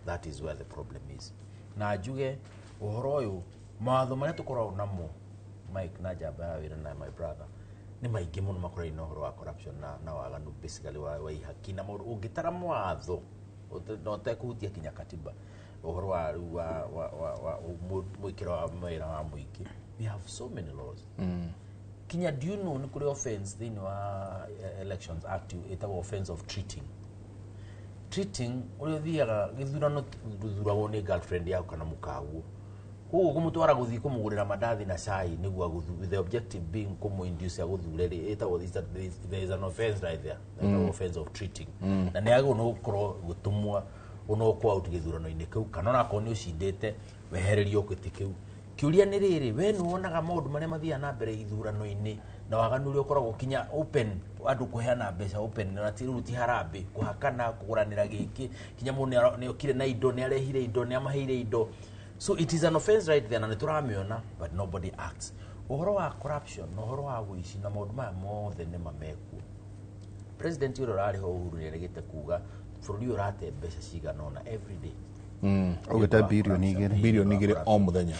that is where the problem is. Na njuge ũhoro ũyũ, mawatho marĩa tũkoragwo namo Mike na njamba ya wĩra na my brother nĩ maingĩ mũno makoragwo na ũhoro wa corruption na waganu basically wa ihaki na maũndũ. Ũngĩtara mawatho na ũtekũhutia kinya katiba, ũhoro wa rĩu wa mwĩkĩro wa mawĩra wa mũingĩ, we have so many laws. Kinya do you know nĩ kũrĩ offense thĩinĩ wa Elections Act ĩtagwo offense of treating. Treating ũrĩa ũthiaga gĩthurano ndũthuragwo nĩ girlfriend yaku kana mũkaguo, koguo kũmũtwara gũthiĩ kũmũgũrĩra mandathi na cai nĩguo agũthure, the objective being kũmũ-induce agũthure rĩ, ĩtagwo there is an offense right there, ĩtagwo offense of treating. Na nĩ agĩrĩirwo nĩ gũkorwo gũtũmwo ũnokwo out gĩthurano-inĩ kĩu, kana onakorwo nĩ ũcindĩte wehererio gĩtĩ kĩu. Kĩũria nĩ rĩrĩ, we nĩ wonaga maũndũ marĩa mathiaga na mbere ithurano-inĩ na waganu ũrĩa ũkoragwo kinya open, andũ kũheana mbeca open, na ti rĩu ti harambĩ, kũhakana, kũgũranĩra gĩkĩ, kinya mũndũ nĩ okire na indo, nĩ arehire indo, nĩ amaheire indo. So it is an offense right there, na nĩ tũramĩona, but nobody acts. Ũhoro wa corruption na ũhoro wa ũici na maũndũ maya mothe nĩ mamekuo. President ũrĩa ũrarĩ ho Uhuru nĩ aregete kuga bũrũri ũyũ ũrate mbeca cigana ũna every day. Augĩte birioni 2. Birioni 2 o mũthenya.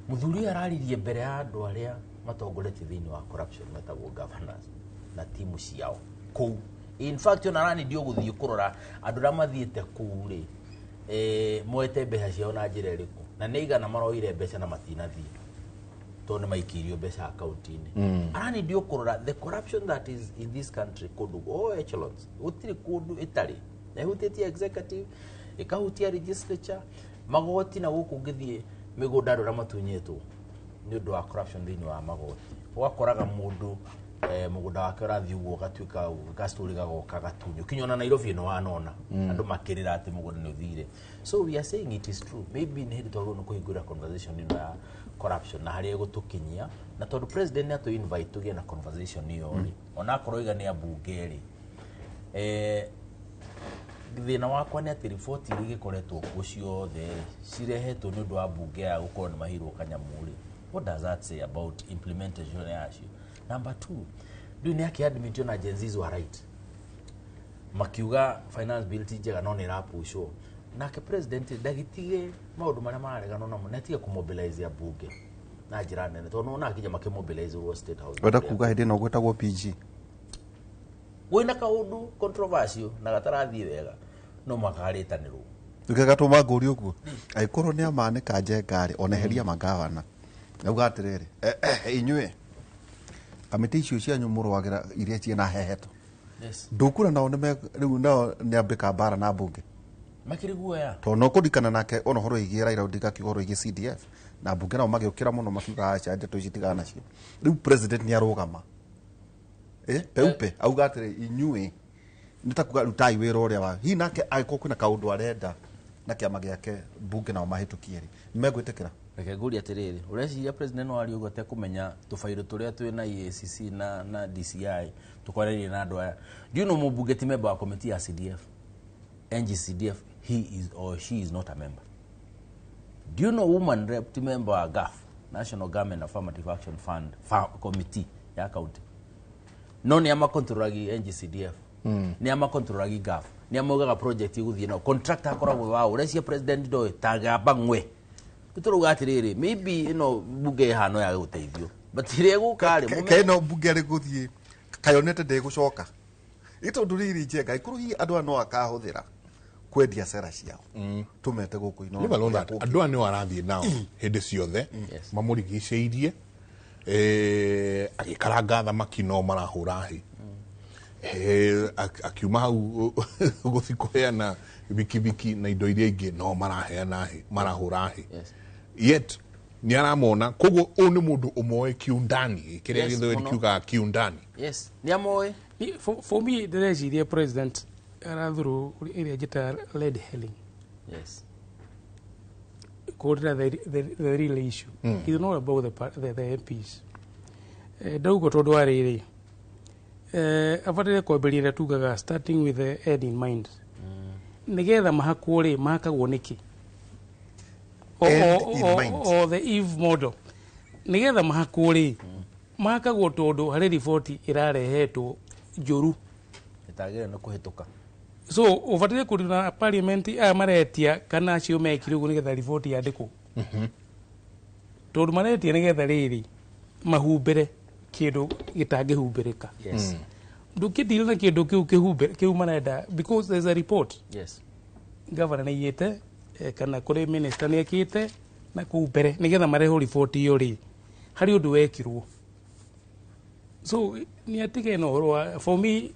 Mũthuri ũyũ araririe mbere ya andũ arĩa matongoretie thĩinĩ wa corruption metagwo governors na timu ciao kũu. In fact ona aranithio gũthiĩ kũrora andũ arĩa mathiĩte kũu rĩ, Moete mbeca ciao na njĩra ĩrĩkũ na nĩ igana maroire mbeca na matinathiĩ tondũ nĩ maikĩirio mbeca akaunti-inĩ. Arani ndio kũrora the corruption that is in this country kũndũ all echelons, gũtirĩ kũndũ ĩtarĩ, na ĩhutĩtie executive, ĩkahutia legislature, magoti, na gũkũ ũngĩthiĩ mĩgũnda andũ arĩa matunyĩtwo nĩ ũndũ wa corruption thĩinĩ wa magoti, ũgakoraga mũndũ mũgũnda wake ũrathiĩ ũguo ũgatuĩka gastori gagoka gatunywo kinya ona Nairobi ĩno wanona. Andũ makĩrĩra atĩ mũgũnda nĩ ũthire. So we are saying it is true, maybe nĩ hĩndĩ twagĩrĩirwo nĩ kũhingũra conversation ĩno ya corruption na harĩa ĩgũtũkinyia, na tondũ president nĩ atũ invite tũgĩe na conversation ĩyo rĩ, onakorwo iga nĩ ambunge rĩ, thĩna wakwa nĩ atĩ riboti iria igĩkoretwo kuo ciothe cirehetwo nĩ ũndũ wa mbunge ya gũkorwo nĩ maheirwo kanyamũ rĩ, what does that say about implementation yacio? Number two, rĩu nĩ akĩ na Gen Zs were right makiuga finance bill ti njega no nĩ ĩrapushwo, nake president ndagĩtige maũndũ marĩa marareganwo namo na atige kũmobilize ambunge na njĩra nene, tondũ nĩwona nginya makĩmobilize State House. Wenda kuga hĩndĩ ĩno gwĩtagwo PG wĩna kaũndũ controversial na gatarathiĩ wega no makarĩtanĩrwo. Gĩgatũma ngũri ũguo angĩkorwo nĩ amanĩka Njenga rĩ, oneheria magavana auga atĩrĩrĩ, inyuĩ kamĩtĩ icio cianyu mũrũagĩra iria ciĩna heheto. Ndũkura nao rĩu nao nĩambĩka mbara na mbunge makĩrĩ guoya, tondũ no kũrikana nake ona ũhoro wĩgiĩ Raila Odinga akiuga ũhoro wĩgiĩ CDF na mbunge nao magĩũkĩra mũno makiuga aca ndeto ici tigana nacio. Rĩu president nĩ arũgama peupe auga atĩrĩ, inyuĩ nĩ ta kuga rutai wĩra ũrĩa wa hihi nake angĩkorwo kwĩna kaũndũ arenda na kĩama gĩake mbunge nao mahĩtũkie rĩ, nĩmegwĩtĩkĩra? Reke ngũrie atĩrĩrĩ, ũreciria president no arie ũguo atekũmenya tũbairũ tũrĩa twĩ na EACC na DCI tũkwaranĩrie na andũ aya? Do you know mũmbunge ti member wa committee ya CDF, NGCDF? He is or she is not a member. Do you know woman rep ti member wa GAF, National Government Affirmative Action Fund committee ya county? No nĩ amakontrolagi NGCDF, nĩ amakontrolagi GAF, nĩ amaugaga project igũthiĩ nao, contractor akoragwo wao. Ũreciria president ndoĩ tagamba ng'we? Tũrauga atĩrĩrĩ, maybe ĩno mbunge ĩhano ya gũteithio, but ĩrĩa ĩgũka rĩ keno mbunge arĩ gũthiĩ kayonete ndĩgũcoka ĩ tondũ rĩrĩ Njenga ĩkorwo hihi andũ aya no akahũthĩra kwendia cera ciao tũmete gũkũ ino. Leave alone that, andũ aya nĩo arathiĩ nao hĩndĩ ciothe mamũrigicĩirie, agĩkaranga thamaki no marahũra hĩ, akiuma hau gũthi kũheana bikibiki na indo iria ingĩ no maraheana hĩ, marahũra hĩ. Yet nĩ aramona, koguo ũyũ nĩ mũndũ ũmoĩ kiundani, kĩrĩa gĩthweri kiugaga kiundani. Yes, nĩ amoĩ. For me ndĩreciria president arathuru ĩrĩa njĩtaga red herring. Kũrĩra the real issue. It's not about the MPs. Ndauga tondũ wa rĩrĩ, abataire kwambĩrĩria tugaga starting with the end in mind. Nĩgetha mahakwo rĩ, mahakagwo nĩkĩ? O the Eve model. Nĩgetha mahakwo rĩ, mahakagwo tondũ harĩ riboti ĩrarehetwo njũru ĩtagĩrĩire nĩ kũhĩtũka. So ũbataire kũrira parliament aya maretia kana acio mekire ũguo nĩgetha riboti yandĩkwo, tondũ maretia nĩgetha rĩrĩ mahumbĩre kĩndũ gĩtangĩhumbĩrĩka. Ndũngĩdeal na kĩndũ kĩu kĩhumbĩre kĩu marenda, because there's a report. Governor nĩaiyĩte kana kũrĩ minister nĩekĩte na kũu mbere nĩgetha marehwo riboti ĩyo rĩ, harĩ ũndũ wekirwo. So nĩ atige na ũhoro wa, for me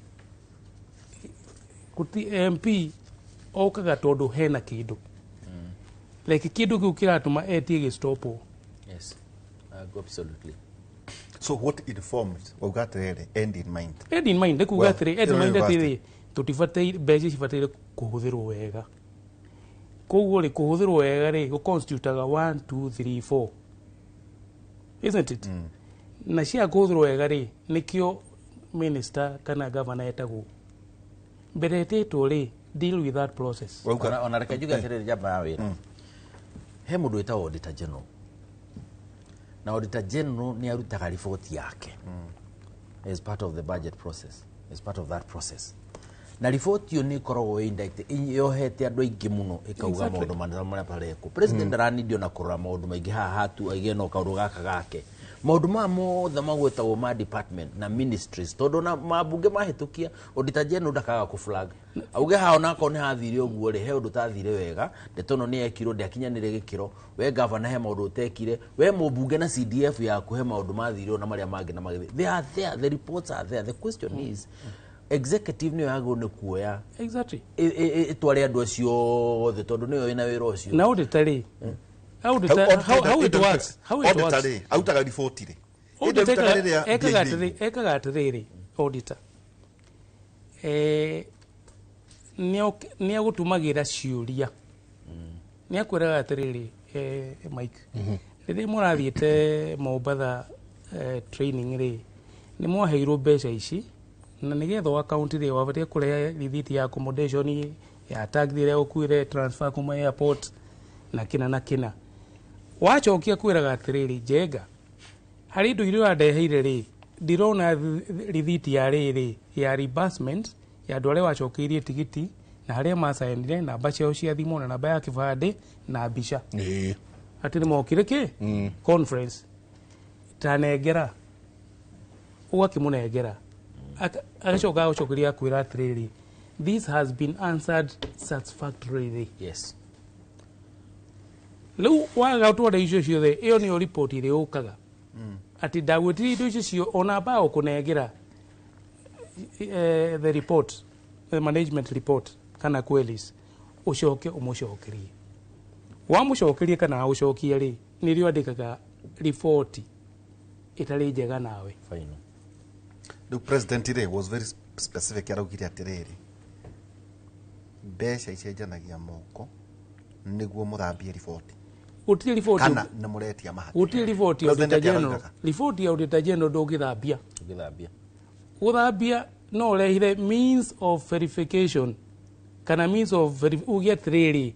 kuti MP okaga tondũ hena kĩndũ like kĩndũ kĩu kĩratũma etie gĩstopwo. Yes, absolutely. So what informed wauga atĩrĩrĩ, end in mind? End in mind nĩ kuga atĩrĩ, end in mind atĩrĩ, tũtibataire mbeca cibataire kũhũthĩrwo wega, koguo rĩ kũhũthĩrwo wega rĩ gũconstitutaga 1 2 3 4, isn't it? Na cia kũhũthĩrwo wega rĩ, nĩkĩo minister kana governor etagwo mbere ĩtĩtwo rĩ, deal with that process. Ona reke njuge atĩrĩrĩ, njamba ya wĩra, he mũndũ wĩtagwo auditor general, na auditor general nĩ arutaga riboti yake as part of the budget process, as part of that process, na riboti ĩyo nĩ ĩkoragwo yohete andũ aingĩ mũno, ĩkauga maũndũ marĩa marekwo. President aranidi ona kũrora maũndũ maingĩ haha hatu aige no kaũndũ gaka gake. Maũndũ maya mothe magwetagwo ma department na ministries, tondũ na mambunge mahĩtũkia, Auditor General ndakaga kũ flag auge haha onakorwo nĩ hathire ũguo rĩ, he ũndũ ũtathire wega, ndeto ĩno nĩ yekirwo, ndĩakinyanĩire gĩkĩro, we gavana he maũndũ ũtekire, we mũmbunge na CDF yaku he maũndũ mathire na marĩa mangĩ na magĩthiĩ. They are there, the reports are there. The question is, executive nĩyo yagĩrĩirwo nĩ kuoya ĩtware andũ acio othe, tondũ nĩyo ĩna wĩra ũcio. Na auditor rĩ, auditor, how it works, how it works. Auditor rĩ, autaga riboti rĩ? Auditor Ĩndĩ arutaga rĩrĩa ekaga mbia atĩrĩ, ekaga atĩrĩrĩ, auditor nĩ agũtũmagĩra ciũria, nĩ akwĩraga atĩrĩrĩ, Mike, rĩrĩa mũrathiĩte Mombatha training rĩ, nĩ mwaheirwo mbeca ici, na nĩgetha wa kaunti rĩ, wabatiĩ kũrehe rithiti ya accommodation, ya taxi ĩrĩa ũkuire, transfer kuma airport na kĩna na kĩna. Wacokia kwĩraga atĩrĩrĩ, Njenga, harĩ indo iria ũrandeheire rĩ, ndirona rithiti ya rĩrĩ ya reimbursement ya andũ arĩa wacokeirie tigiti na harĩa macainire, namba ciao cia thimũ na namba ya kĩbandĩ na mbica atĩ nĩ mokire kĩ conference, tanengera. Ũgakĩmũnengera, agacoka agũcokeria akwĩra atĩrĩrĩ, "This has been answered satisfactorily." Rĩu waga twara icio ciothe, ĩyo nĩyo riboti ĩrĩa yũkaga atĩ ndagwĩtirie indo icio cio, ona mbao kũnengera the report, the management report kana queries, ũcoke ũmũcokerie. Wamũcokeria kana agũcokia rĩ, nĩrĩo andĩkaga riboti ĩtarĩ njega nawe. Final. Rĩu president rĩ was very specific, araugire atĩrĩrĩ, mbeca icenjanagia moko nĩguo mũthambie riboti. Gũtirĩ riboti. Kana nĩ mũretia mahaki. Gũtirĩ riboti ya President auditor general. araugaga. Riboti ya auditor general ndũngĩthambia. Ũngĩthambia. Gũthambia no ũrehire means of verification kana means of uge atĩrĩrĩ,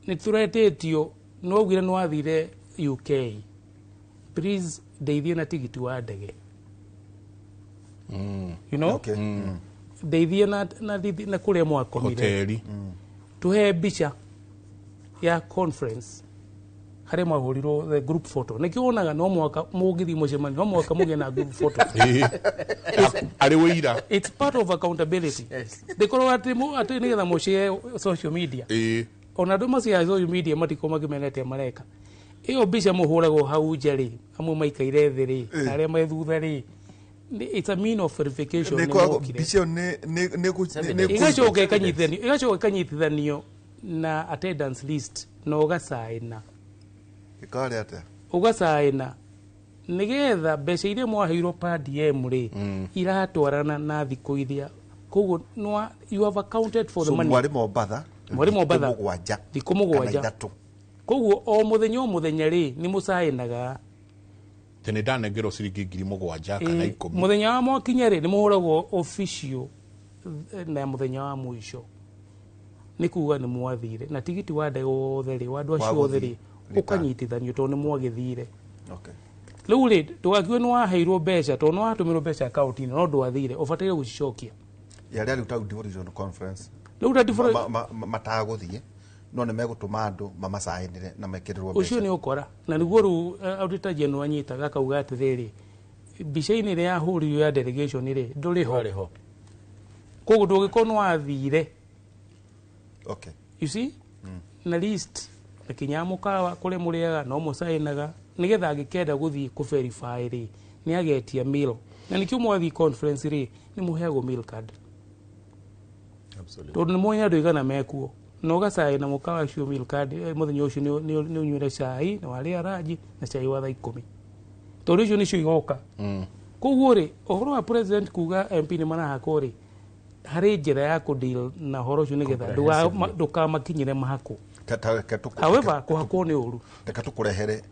nĩ tũretĩtio, no augire nĩ wathire UK, please ndeithie na tigiti wa ndege, ndeithie na kũrĩa mwakomire, hoteli, tuhe mbica ya conference harĩa mwahũrirwo the group photo. Nĩkĩo wonaga no mwaka mũngĩthiĩ mũcemanio, no mwaka mũgĩe na group photo. Arĩ wĩira. It's part of accountability. Ndĩkorwo atĩ atĩ nĩgetha mũshare social media. Ona andũ macia social media matikorwo makĩmenya atĩa mareka. Ĩyo mbica mũhũragwo hau nja rĩ, amwe maikaire thĩ rĩ, na arĩa me thutha rĩ, it's a mean of verification Nĩ nĩ koragwo mokire. Mbica ĩyo nĩ Ĩgacoka ĩkanyitithanio na attendance list na ũgacaĩna. Ĩkarĩ atĩa? Ũgacaĩna nĩgetha mbeca iria mwaheirwo per diem rĩ, iratwarana na thikũ iria, koguo you have accounted for the So money. mwarĩ Mombatha Mwarĩ Mombatha. thikũ 7. Thikũ 7. Kana 3. Koguo o mũthenya o mũthenya rĩ, nĩ mũcaĩnaga. Tene ndanengerwo ciringi 7,000 kana 10. Mũthenya wa mwakinya rĩ, nĩ mũhũragwo official na mũthenya wa mũico nĩ kuga nĩ mwathire na tigiti wa ndege wothe rĩ, wa andũ acio othe rĩ, ũkanyitithanio tondũ nĩ mwagĩthire. Rĩu rĩ, ndũgakiuge nĩ waheirwo mbeca, tondũ nĩ watũmĩrwo mbeca akaunti-inĩ no ndwathire, ũbataire gũcicokia. Ya arĩa rĩu ta devolution conference Rĩu ta matagũthiĩ no nĩ megũtũma andũ mamacaĩnĩre na mekĩrĩrwo ũcio mbeca. Nĩ ũkora na nĩguo rĩu auditor general anyitaga akauga atĩrĩrĩ, mbica-inĩ ĩrĩa yahũrirwo ya delegation rĩ, ndũrĩ ho, koguo ndũngĩkorwo nĩ wathire. You see, na list na kinya mũkawa kũrĩa mũrĩaga no mũcaĩnaga, nĩgetha angĩkenda gũthiĩ kũ verify rĩ, nĩ agetia meal, na nĩkĩo mwathiĩ conference rĩ, nĩ mũheagwo meal card, tondũ nĩ moĩ andũ igana mekuo, na ũgacaĩna mũkawa ũcio meal card, mũthenya ũcio nĩ ũnyuire cai na warĩa ranji na cai wa thaa 10, tondũ icio nĩcio igoka. Koguo rĩ, ũhoro wa president kuga MP nĩ marahakwo rĩ, harĩ njĩra ya kũ deal na ũhoro ũcio nĩgetha ndũkamakinyĩre mahakwo. Reke However, kũhakwo nĩ ũru. Reke tũkũrehere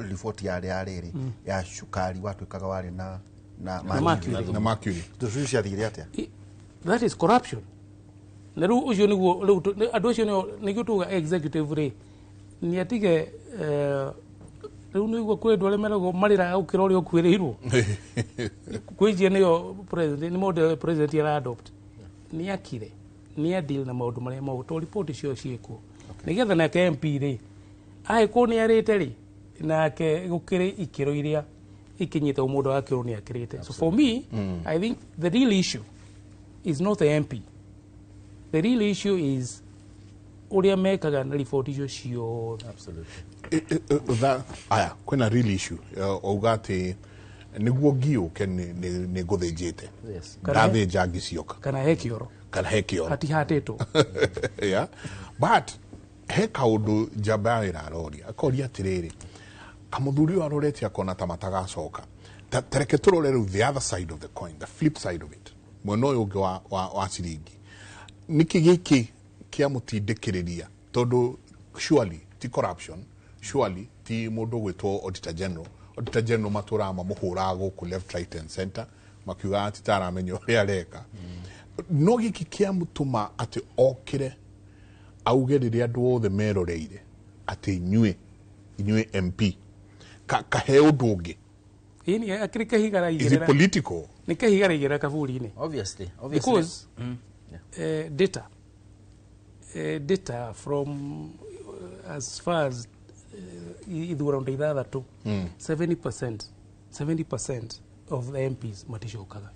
riboti yarĩ ya rĩrĩ ya cukari watuĩkaga warĩ na Na mercury. Na mercury. Indo ciathire atĩa? That is corruption. Na rĩu ũcio nĩguo rĩu andũ acio nĩo nĩkĩo tuga executive rĩ, nĩ atige rĩu nĩguo kwĩ andũ arĩa meragwo marĩraga gũkĩra ũrĩa ũkuĩrĩirwo. Kwĩjia nĩyo president, nĩ model president ara adopt, nĩ akire nĩ adeal na maũndũ marĩa mau, tondũ riboti cio ciĩkuo, nĩgetha nake MP rĩ, angĩkorwo nĩ arĩte rĩ, Nake gũkĩrĩ ikĩro iria ikinyĩte mũndũ agakĩrwo nĩ akĩrĩte. So for me, I think the real issue is not the MP. The real issue is ũrĩa mekaga na riboti icio ciothe. Aya, kwĩna real issue, auga atĩ nĩguo ngiũke nĩ ngũthĩnjĩte. Ndathĩnja ngĩcioka. Kana he kĩoro. Kana he kĩoro. Hatihatĩtwo. Yeah. But he kaũndũ njamba ya wĩra aroria, akoria atĩrĩrĩ, kamũthuri ũyũ arorete akona ta matagacoka. Tareke tũrore rĩu the other side of the coin, the flip side of it, mwena ũyũ ũngĩ wa ciringi. Nĩkĩ gĩkĩ kĩamũtindĩkĩrĩria? Tondũ surely ti corruption, surely ti mũndũ ũgwĩtwo auditor general. Auditor general matũraga mamũhũraga gũkũ left, right and center, makiugaga atĩ taramenya ũrĩa areka. No gĩkĩ kĩamũtũma atĩ okĩre auge rĩrĩa andũ othe meroreire atĩ inyuĩ MP kahe ũndũ ũngĩ. Ĩni akĩrĩ kahiga raigĩrĩra. Is it political? Nĩ kahiga raigĩrĩra kaburi-inĩ. Obviously. Because data from as far as ithurano ithathatũ, 70% of the MPs maticokaga.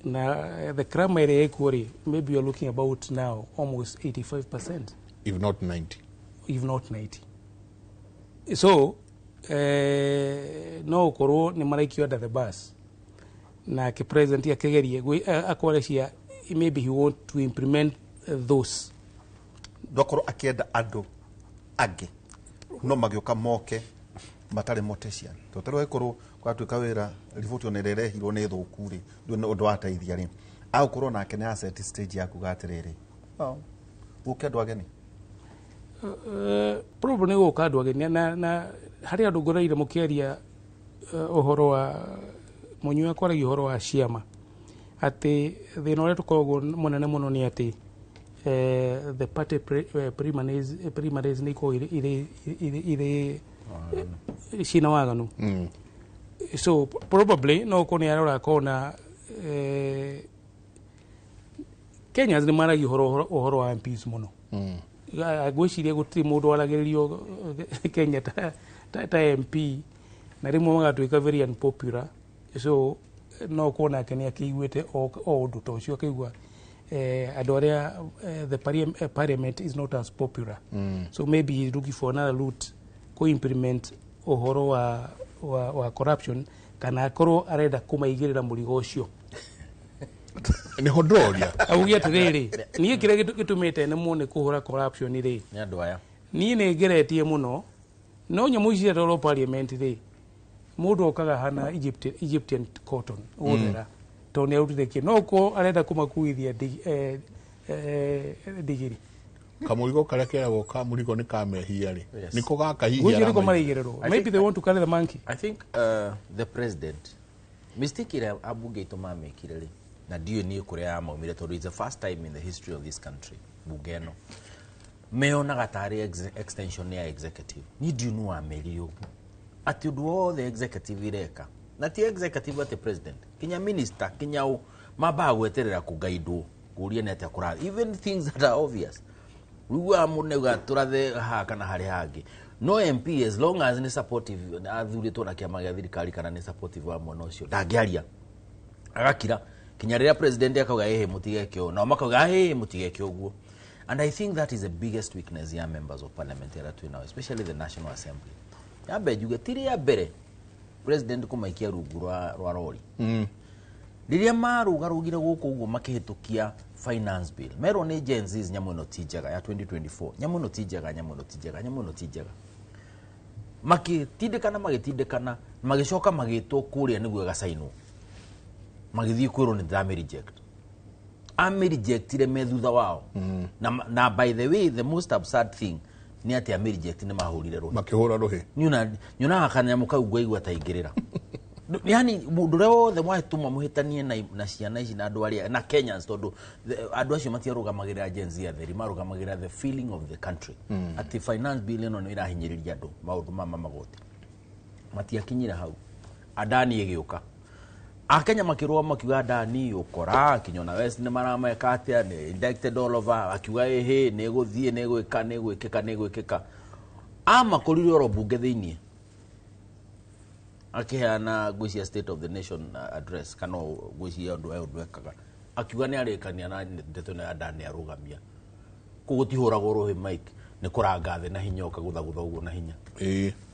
Na the crime ĩrĩa ĩkuo rĩ, maybe you're looking about now almost 85%. If not 90. If not 90. So, no ũkorwo nĩ maraikio under the bus. Nake president akĩgerie akwarecia, maybe he want to implement those. Ndokorwo akĩenda andũ angĩ no magĩũka moke matarĩ mortician. Tondũ tarĩu angĩkorwo gwatuĩka wĩra riboti ona ĩrĩa ĩrehirwo nĩ thũku rĩ, ndũrĩ na ũndũ wateithia rĩ, agũkorwo nake nĩ asset stage ya kuga atĩrĩrĩ, gũke andũ ageni. Probably nĩ gũka andũ ageni na harĩ andũ ngoreire mũkĩaria ũhoro wa mũnyua kwaragia ũhoro wa ciama, atĩ thĩna ũrĩa tũkoragwo mũnene mũno nĩ atĩ the party primaries nĩ ikoragwo irĩ ciĩna waganu. So probably no ũkorwo nĩ arora akona Kenyans nĩ maragia ũhoro wa MPs mũno. Ngwĩciria gũtirĩ mũndũ waragĩrĩrio Kenya ta MP, na rĩmwe magatuĩka very unpopular. So no ũkorwo nake nĩ akĩiguĩte o ũndũ ta ũcio, akĩigua andũ arĩa the parliament is not as popular. So maybe he's looking for another route ku implement ũhoro wa corruption, kana akorwo arenda kũmaigĩrĩra mũrigo ũcio. Nĩho ndĩroria. Auge atĩrĩrĩ, niĩ kĩrĩa gĩtũmĩte nemwo nĩ kũhũra corruption rĩ, nĩ andũ aya. Niĩ nĩ ngeretie mũno, no nyamũ ici ciatwarwo parliament rĩ, mũndũ okaga hana Egyptian cotton gũthera, tondũ nĩ arutire kĩ, no ũkorwo arenda kũmakuithia ndigiri. Kamũrigo karĩa keragwo kamũrigo nĩ ka mehia rĩ, nĩko gaka hihi Ngwĩciria nĩko maraigĩrĩrwo. Maybe they want to carry the monkey. I think the president mistake ĩrĩa ambunge aitũ mamĩkire rĩ, na ndiũĩ niĩ kũrĩa yamaumire, tondũ it's the first time in the history of this country bunge ĩno meonaga tarĩ extension ya executive. Niĩ ndiũĩ nũ wamerire ũguo atĩ ũndũ wothe executive ireka, na ti executive atĩ president, kinya minister, kinya ũ, mambaga gweterera kũgaindwo kũria nĩ atĩa kũrathiĩ, even things that are obvious. Rĩu mũndũ nĩauga tũrathe haha kana harĩa hangĩ. No MP as long as nĩ supportive athurĩtwo na kĩama gĩa thirikari kana nĩ supportive wa mwena ũcio, ndangĩaria, agakira kinya rĩrĩa president akauga ĩhĩ mũtigeke ũũ, nao makauga ĩhĩ mũtigeke ũguo. And I think that is the biggest weakness ya members of parliament arĩa twĩ nao, especially the National Assembly. Yambe njuge ti rĩa mbere president kũmaikia rungu rwa rori. Rĩrĩa marũgarũgire gũkũ ũguo makĩhĩtũkia finance bill, merwo nĩ Gen Zs nyamũ ĩno ti njega ya 2024, nyamũ ĩno ti njega, nyamũ ĩno ti njega, nyamũ ĩno ti njega. Makĩtindĩkana magĩcoka magĩtwo kũrĩa nĩguo ĩgacainwo, magĩthiĩ kwĩrwo nĩ ndĩramĩ reject. Amĩ rejectire me thutha wao. Na by the way, the most absurd thing nĩ atĩ amĩ reject nĩ mahũrire rũhĩ. Makĩhũra rũhĩ. Nyonaga kanyamũ kau ngwaigua ta ingĩrĩra. Yani mũndũ ũrĩa wothe mwahĩtũma mũhĩtanie na ciana ici na andũ arĩa na Kenyans, tondũ andũ acio matiarũgamagĩrĩra Gen Z atheri, marũgamagĩrĩra the feeling of the country. Atĩ finance bill ĩno nĩ ĩrahinyĩrĩria andũ maũndũ ma magoti. Matiakinyire hau. Adani ĩgĩũka. Akenya makĩrũa makiuga Adani ũkora Kinyona West nĩ marameka atĩa, nĩ indicted all over, akiuga ĩhĩ nĩ gũthiĩ nĩ gwĩka nĩ gwĩkĩka nĩ gwĩkĩka. Amakorire oro bunge thĩinĩ akiheana ngwĩciria state of the nation address kana ngwĩciria ũndũ ũyũ ekaga akiuga nĩ arĩkania na ndeto ĩno ya Adani arũgamia koguo tihũragwo rũhĩ Mike nĩ kũranga thĩ na hinya ũkagũthagũtha ũguo na hinya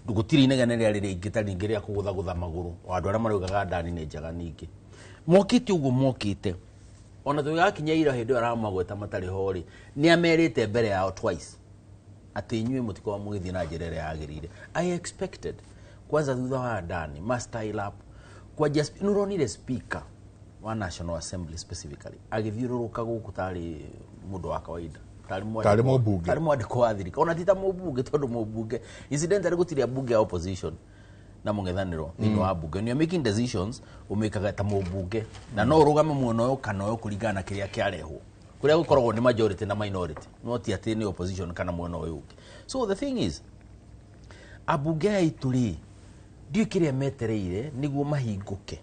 gũtirĩ inegene rĩarĩ rĩingĩ ta rĩngĩ rĩa kũgũthagũtha magũrũ o andũ arĩa maraugaga Adani nĩ njega ningĩ mokĩte ũguo mokĩte ona tũgĩgakinya ira hĩndĩ ĩyo aramagweta matarĩ ho rĩ nĩ amerite mbere yao twice atĩ inyuĩ mũtikorwo mũgĩthiĩ na njĩra ĩrĩa yagĩrĩire. I expected kwanza thutha wa Adani ma style up kwanjia nĩ ũronire speaker wa National Assembly specifically agĩthiũrũrũka gũkũ tarĩ mũndũ wa kawaida tarĩ mũmbunge. Tarĩ mwandĩko wa thirikari ona ti ta mũmbunge tondũ mũmbunge incidentally gũtirĩ ambunge a opposition na mũng'ethanĩro thĩinĩ wa mbunge. When you are making decisions ũmĩkaga ta mũmbunge na no ũrũgame mwena ũyũ kana ũyũ kũringana na kĩrĩa kĩarehwo kũrĩa gũkoragwo nĩ majority na minority no ti atĩ nĩ opposition kana mwena ũyũ ũngĩ. So the thing is ambunge aya aitũ rĩ ndiũĩ kĩrĩa metereire nĩguo mahingũke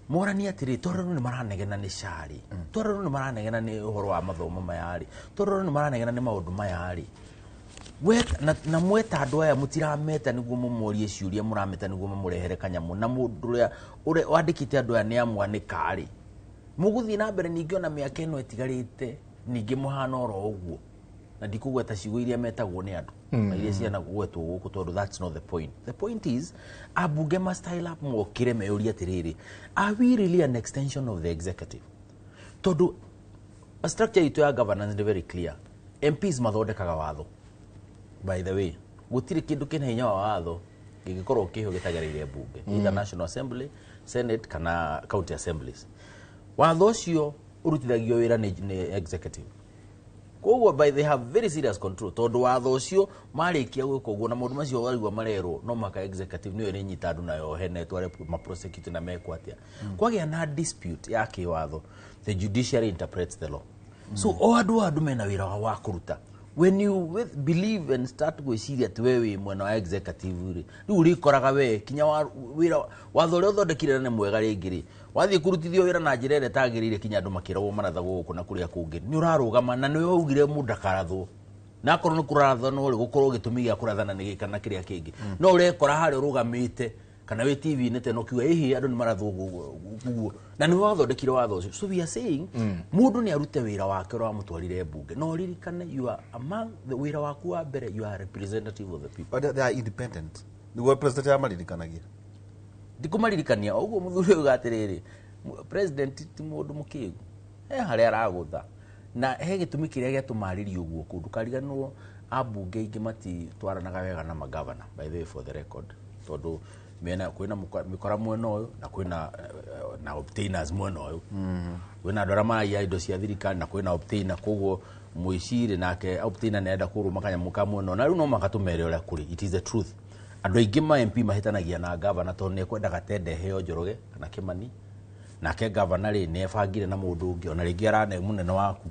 moranie atĩrĩ tondũ rĩu nĩ maranegena nĩ SHA rĩ tondũ rĩu nĩ maranegena nĩ ũhoro wa mathomo maya rĩ tondũ rĩu nĩ maranegena nĩ maũndũ maya rĩ na mweta andũ aya mũtirameta nĩguo mũmorie ciũria mũrameta nĩguo mamũrehere kanyamũ na mũndũ ũrĩa wandĩkĩte andũ aya nĩ amwanĩka rĩ mũgũthiĩ na mbere ningĩ ona mĩaka ĩno ĩtigarĩte ningĩ mũhana oro ũguo na ndikũgweta ciugo iria metagwo nĩ andũ na iria ciana kũgwetwo gũkũ tondũ that's not the point. The point is ambunge ma style up mokĩre meyũrie atĩrĩrĩ are we really an extension of the executive tondũ structure itũ ya governance nĩ very clear. MPs mathondekaga watho by the way gũtirĩ kĩndũ kĩna hinya wa watho gĩgĩkorwo kĩho gĩtagereire mbunge either National Assembly, Senate kana county assemblies. Watho ũcio ũrutithagio wĩra nĩ executive koguo by they have very serious control tondũ watho ũcio marĩkia gwĩka ũguo na maũndũ macio warigua marerwo no maka executive nĩyo ĩrĩnyita andũ nayo hene ĩtware maprosecute na mekwo atĩa. Kwagĩa na dispute ya kĩwatho the judiciary interprets the law. So o andũ mena wĩra wao wa kũruta. When you believe and start gwĩciria atĩ we wĩ mwena wa executive rĩ rĩu ũrĩkoraga we kinya wĩra watho ũrĩa ũthondekire na nĩ mwega rĩngĩ rĩ wathiĩ kũrutithio wĩra na njĩra ĩrĩa ĩtagĩrĩire kinya andũ makĩragwo marathagwo gũkũ na kũrĩa kũngĩ nĩ ũrarũgama na nĩwe waugire mũndũ ndakarathwo na akorwo nĩ kũrathana rĩ gũkorwo gĩtũmi gĩa kũrathana nĩ gĩka na kĩrĩa kĩngĩ no ũrekora harĩa ũrũgamĩte kana wĩ TV-inĩ teno kiuga ĩhĩ andũ nĩ marathwo ũguo na nĩwe wathondekire watho ũcio. So we are saying mũndũ nĩ arute wĩra wake ũrĩa wamũtwarire mbunge no ũririkane you are among the wĩra waku wa mbere you are representative of the people. But they are independent nĩguo president amaririkanagia ndikũmaririkania ũguo mũthuri ũyũ atĩrĩrĩ president ti mũndũ mũkĩgu he harĩa aragũtha na he gĩtũmi kĩrĩa gĩatũmarĩria ũguo kũndũ ndũkariganĩrwo ambunge aingĩ matitwaranaga wega na magavana by the way for the record tondũ mena kwina mikora mwena ũyũ na kwina na obtainers mwena ũyũ kwina andũ arĩa maraiya indo cia thirikari na kwina obtainer koguo mũicirĩ nake obtainer nĩ arenda kũrũma kanyamũ ka mwena ũyũ na rĩu no mũhaka tũmere ũrĩa kũrĩ. It is the truth. Andũ aingĩ ma MP mahĩtanagia na gavana tondũ nĩ ekwendaga tende heo Njoroge kana Kĩmani nake gavana rĩ nĩ ebangire na mũndũ ũngĩ ona rĩngĩ arane mũnene waku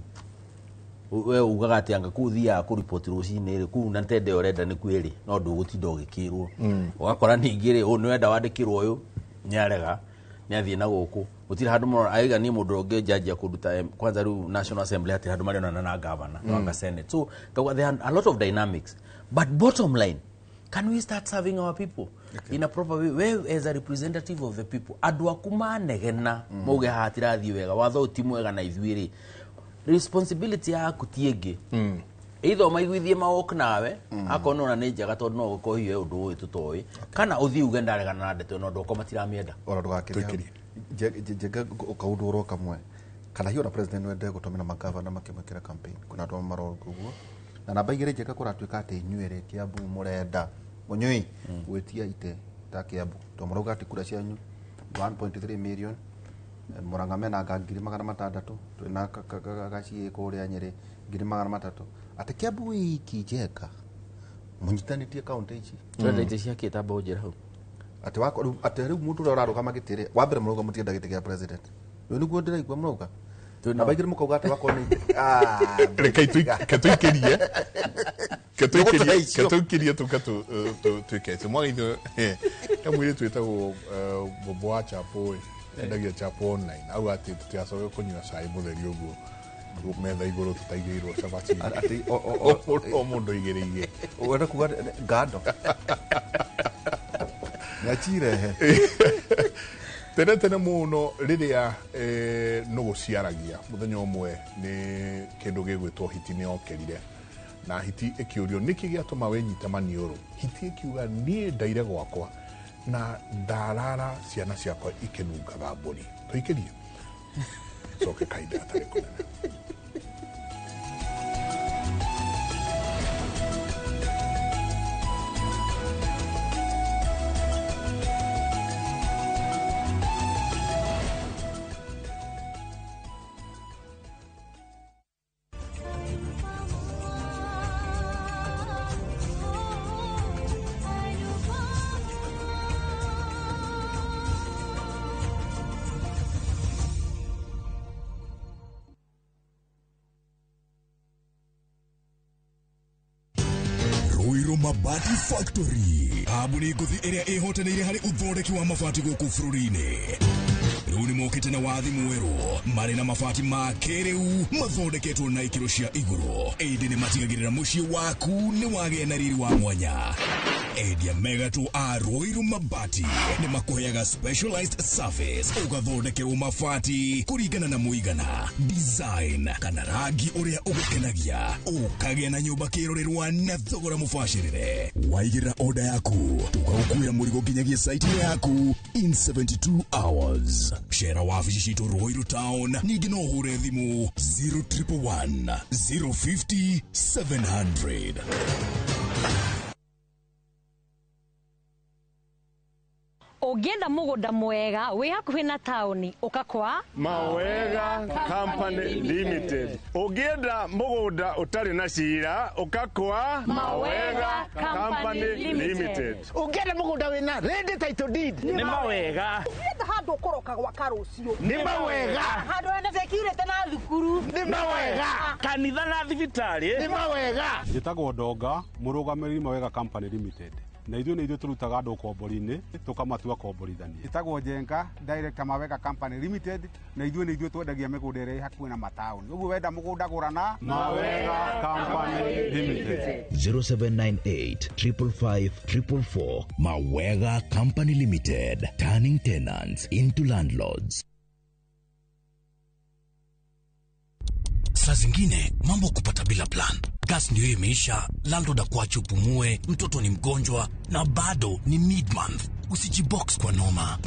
we ugaga atĩ anga kũu thiaga kũripoti rũcinĩ rĩ kũu na tende ũrenda nĩ kwĩrĩ no ndũgũtinda ũgĩkĩrwo ũgakora ningĩ rĩ ũyũ nĩwenda wandĩkĩrwo ũyũ nĩarega nĩathiĩ na gũkũ gũtirĩ handũ mũno aiga niĩ mũndũ ũngĩ njanjia kũruta kwanza rĩu National Assembly hatirĩ handũ marĩonana na gavana no anga Senate. So there are a lot of dynamics but bottom line can we start serving our people in a proper way? We as a representative of the people andũ aku manegena mauge haha hatirathiĩ wega watho ũyũ ti mwega na ithuĩ rĩ responsibility yaku ti ĩngĩ either ũmaiguithie mawok nawe akorwo nĩwona nĩ njega tondũ no gũkorwo hihi ũndũ ũyũ tũtoĩ kana ũthiĩ uge ndaregana na ndeto ĩno andũ akwa matiramĩenda ona ndũgakĩrie njega kaũndũ oro kamwe kana hihi ona president wende gũtũmĩra magavana makĩmwĩkĩra campaign kuna andũ maroka ũguo na namba igĩrĩ njega kũratuĩka atĩ inyuĩ rĩ Kiambu mũrenda mũnyui gwĩtia ite ta Kiambu tondũ mũrauga atĩ kura cianyu 1.3 million Murang'a mena anga 600,000 twĩna gaciĩ kũrĩa Nyĩrĩ 300,000 atĩ Kiambu wiki njega mũnyitanĩtie kaũntĩ ici Twenda itĩ cia kĩ tamba ũnjĩre hau atĩ wako atĩ rĩu mũndũ ũrĩa ũrarũgama gĩtĩ rĩ wa mbere mũrauga mũtienda gĩtĩ kĩa president rĩu nĩguo ndĩraigua mũrauga na baigĩrĩ mũkauga atĩ wakorwo nĩ reke tũikĩrie ketũikĩrie tũke twĩke atĩ mwagithio he mũirĩtu wĩtagwo Bobo wa Chapo ĩ endagia chapo online auga atĩ tũtigacoke kũnyua cai mũtheri ũguo Metha igũrũ tũtaigĩirwo cabaci. Atĩ o mũndũ igĩrĩ. Wenda kuga ngando. Nĩacirehe. Tene tene mũno rĩrĩa nũgũ ciaragia mũthenya ũmwe nĩ kĩndũ gĩgwĩtwo hiti nĩ yokĩrire na hiti ĩkĩũrio nĩkĩ gĩatũma wĩnyite maniũrũ. Hiti ĩkiuga niĩ ndaire gwakwa na ndarara ciana ciakwa ikĩnungaga mbũri. Tũikĩrie coke kahinda gatarĩ kũnene. Mabati Factory kambuni ngũthi ĩrĩa ĩhotanĩire harĩ ũthondeki wa mabati gũkũ bũrũri-inĩ. Rĩu nĩmokĩte na wathi mwerũ marĩ na mabati ma kĩrĩu mathondeketwo na ikĩro cia igũrũ, ĩndĩ nĩmatigagĩrĩra mũciĩ waku nĩ wagĩa na riri wa mwanya. Endia megatũ a Ruiru Mabati nĩmakũheaga specialized service ũgathondekerwo mabati kũringana na mũigana, design kana rangi ũrĩa ũgũkenagia, ũkagĩa na nyũmba kĩrorerwa na thogora mũbacĩrĩre. Waigĩrĩra order yaku tũgagũkuĩra mũrigo nginyagia site yaku in 72 hours. Cera wabici citũ Ruiru Town, ningĩ no ũhũre thimũ 0111 050 700. Ũngĩenda mũgũnda mwega wĩ hakuhĩ na taũni ũka kwa Mawega Company Limited. Ũngĩenda mũgũnda ũtarĩ na cira ũka kwa Mawega Company Limited. Ũngĩenda mũgũnda wĩna ready title deed nĩ Mawega. Ũngĩenda handũ ũkũroka gwaka rũciũ nĩ Mawega. Handũ hena security na thukuru nĩ Mawega. Kanitha na thibitarĩ nĩ Mawega. Njĩtagwo Ndonga, mũrũgamĩrĩri Mawega Company Limited. Na ithuĩ nĩ ithuĩ tũrutaga andũ ũkombori-inĩ tũkamatua komborithania. Ĩtagwo Njenga, director Mawega Company Limited, na ithuĩ nĩ ithuĩ twendagia mĩgũnda ĩrĩa ĩ hakuhĩ na mataũni. Ũguo wenda mũgũnda gũra na Mawega Company Limited. 0798 555 444. Mawega Company Limited, turning tenants into landlords. Saa zingine mambo kupata bila plan. Gas ndio imeisha, landlord akuache upumue, mtoto ni mgonjwa na bado ni mid-month. Usijibox kwa noma.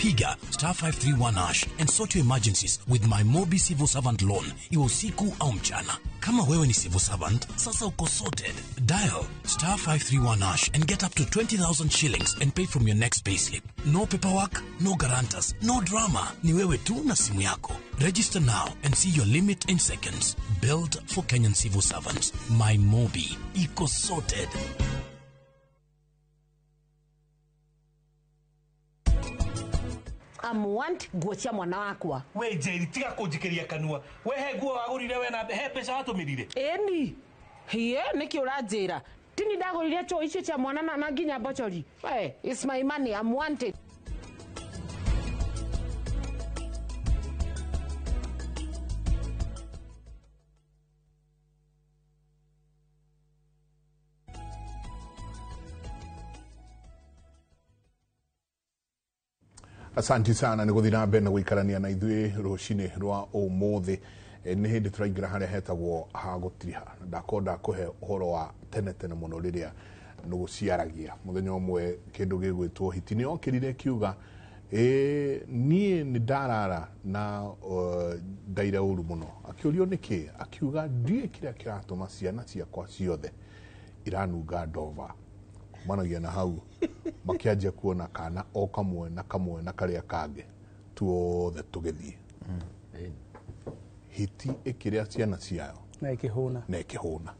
Piga star 531 hash and sort your emergencies with my Mobi Civil Servant Loan, iwe usiku au mchana. Kama wewe ni civil servant, sasa uko sorted. Dial star 531 hash and get up to 20,000 shillings and pay from your next payslip. No paperwork, no guarantors, no drama. Ni wewe tu na simu yako. Register now and see your limit in seconds. Built for Kenyan civil servants. My Mobi. Iko sorted. I want nguo cia mwana wakwa. We Njeri, tiga kũnjikĩria kanua. We he nguo wagũrire we na he mbeca watũmĩrire. Ĩni. Hie, nĩkĩ ũranjĩra? Tini ndagũrire choo icio cia mwana na nginya mbochori. We, it's my money, I'm wanted. Asanti sana nĩ gũthiĩ na mbere na gũikarania na ithuĩ rũcinĩ rwa ũmũthĩ. Nĩ hĩndĩ tũraingĩra harĩa hetagwo ha gũtiriha. Ndakorwo ndakũhe ũhoro wa tene tene mũno rĩrĩa nũgũ ciaragia. Mũthenya ũmwe kĩndũ gĩgwĩtwo hiti nĩ yokĩrire ĩkiuga niĩ nĩ ndarara na ndaire ũru mũno. Akĩũrio nĩkĩ, akiuga ndiũĩ kĩrĩa kĩratũma ciana ciakwa ciothe iranunga ndova. Kumanagia na hau makĩanjia kuona kana o kamwe na kamwe na karĩa kangĩ tuothe tũgĩthiĩ. Hiti ĩkĩrĩa ciana ciayo na ĩkĩhũna, na ĩkĩhũna.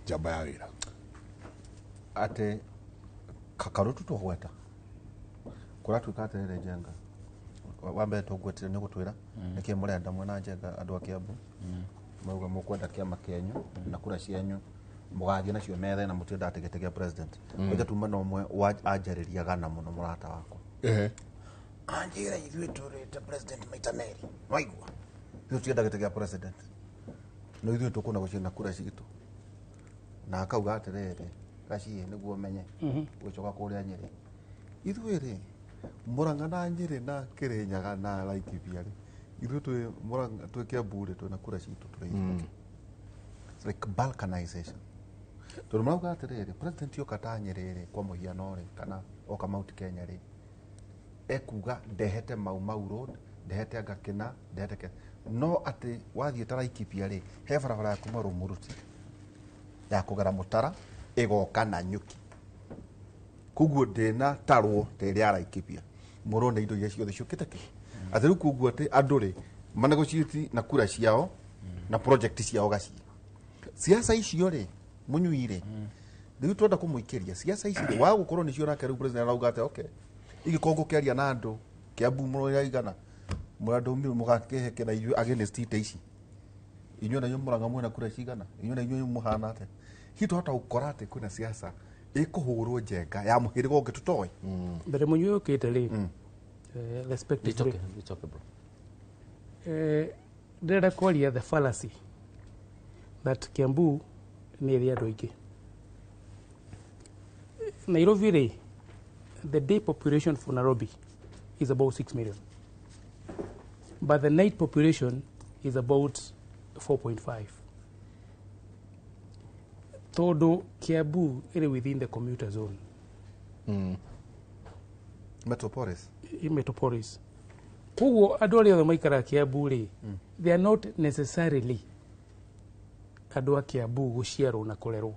Njamba ya wĩra atĩ karutu tũgweta kũratuĩka atĩrĩrĩ Njenga, wa mbere tũgwetire nĩ gũtwĩra nĩkĩ mũrenda mwena Njenga andũ a Kiambu mauga mũkwenda kĩama kĩanyu na kura cianyu mũgathiĩ nacio metha na mũtiendaga gĩtĩ kĩa president. Ũnja tuma na ũmwe anjarĩria gana mũno mũrata wakwa. Anjĩra ithuĩ tũrĩte president maita merĩ, waigua? Ithuĩ tũtienda gĩtĩ gĩa president, no ithuĩ tũkũnegotiate na kura citũ. Na akauga atĩrĩrĩ, Gachie, nĩguo menye gũcoka kũrĩa Nyĩrĩ, ithuĩ rĩ, Mũrang'a na Nyĩrĩ na Kĩrĩnyaga na Laikipia rĩ, ithuĩ twĩ Mũrang'a, twĩ Kiambu rĩ, twĩna kura citũ tũrĩ ithuĩ. It's like balkanization, tondũ marauga atĩrĩrĩ, president oka ta Nyĩrĩ rĩ, kwa mũhiano rĩ, kana oka Mount Kenya rĩ, ekuga ndehete Mau Mau Road, ndehete anga kĩna, ndehete kĩna, no atĩ wathiĩ ta Laikipia rĩ, he barabara ya kuma Rũmũruti ya kũgera Mũtara ĩgoka na Nyuki, koguo ndĩna tarwo ta ĩrĩa ya Laikipia. Mũrona indo iria ciothe ciũkĩte kĩ atĩ rĩu, koguo atĩ andũ rĩ manegotiate na kura ciao na project ciao. Gacie siasa icio rĩ, mũnyui rĩ, rĩu twenda kũmũikĩria siasa ici rĩ, wa gũkorwo nĩcio nake rĩu president arauga atĩ okay, ingĩkorwo ngũkĩaria na andũ Kiambu mũraigana mũrandũmire mũgakĩhe kĩna inyuĩ against ite ici, inyuĩ na inyuĩ Mũrang'a mwĩna kura cigana, inyuĩ na inyuĩ mũhana atĩa? Hihi twahota gũkora atĩ kwĩna siasa ĩkũhũrwo njenga ya mũhĩrĩga ũngĩ tũtoĩ? Mbere mũnyui ũkĩte rĩ, respectively. It's okay, it's okay, bro. Ndĩrenda kwaria the fallacy that Kiambu nĩ ĩrĩ andũ aingĩ. Nairobi rĩ, the day population for Nairobi is about 6 million, but the night population is about 4.5, tondũ Kiambu ĩrĩ within the commuter zone. Metropolis. I metropolis. Koguo andũ arĩa othe maikaraga Kiambu rĩ, they are not necessarily andũ a Kiambu gũciarwo na kũrerwo.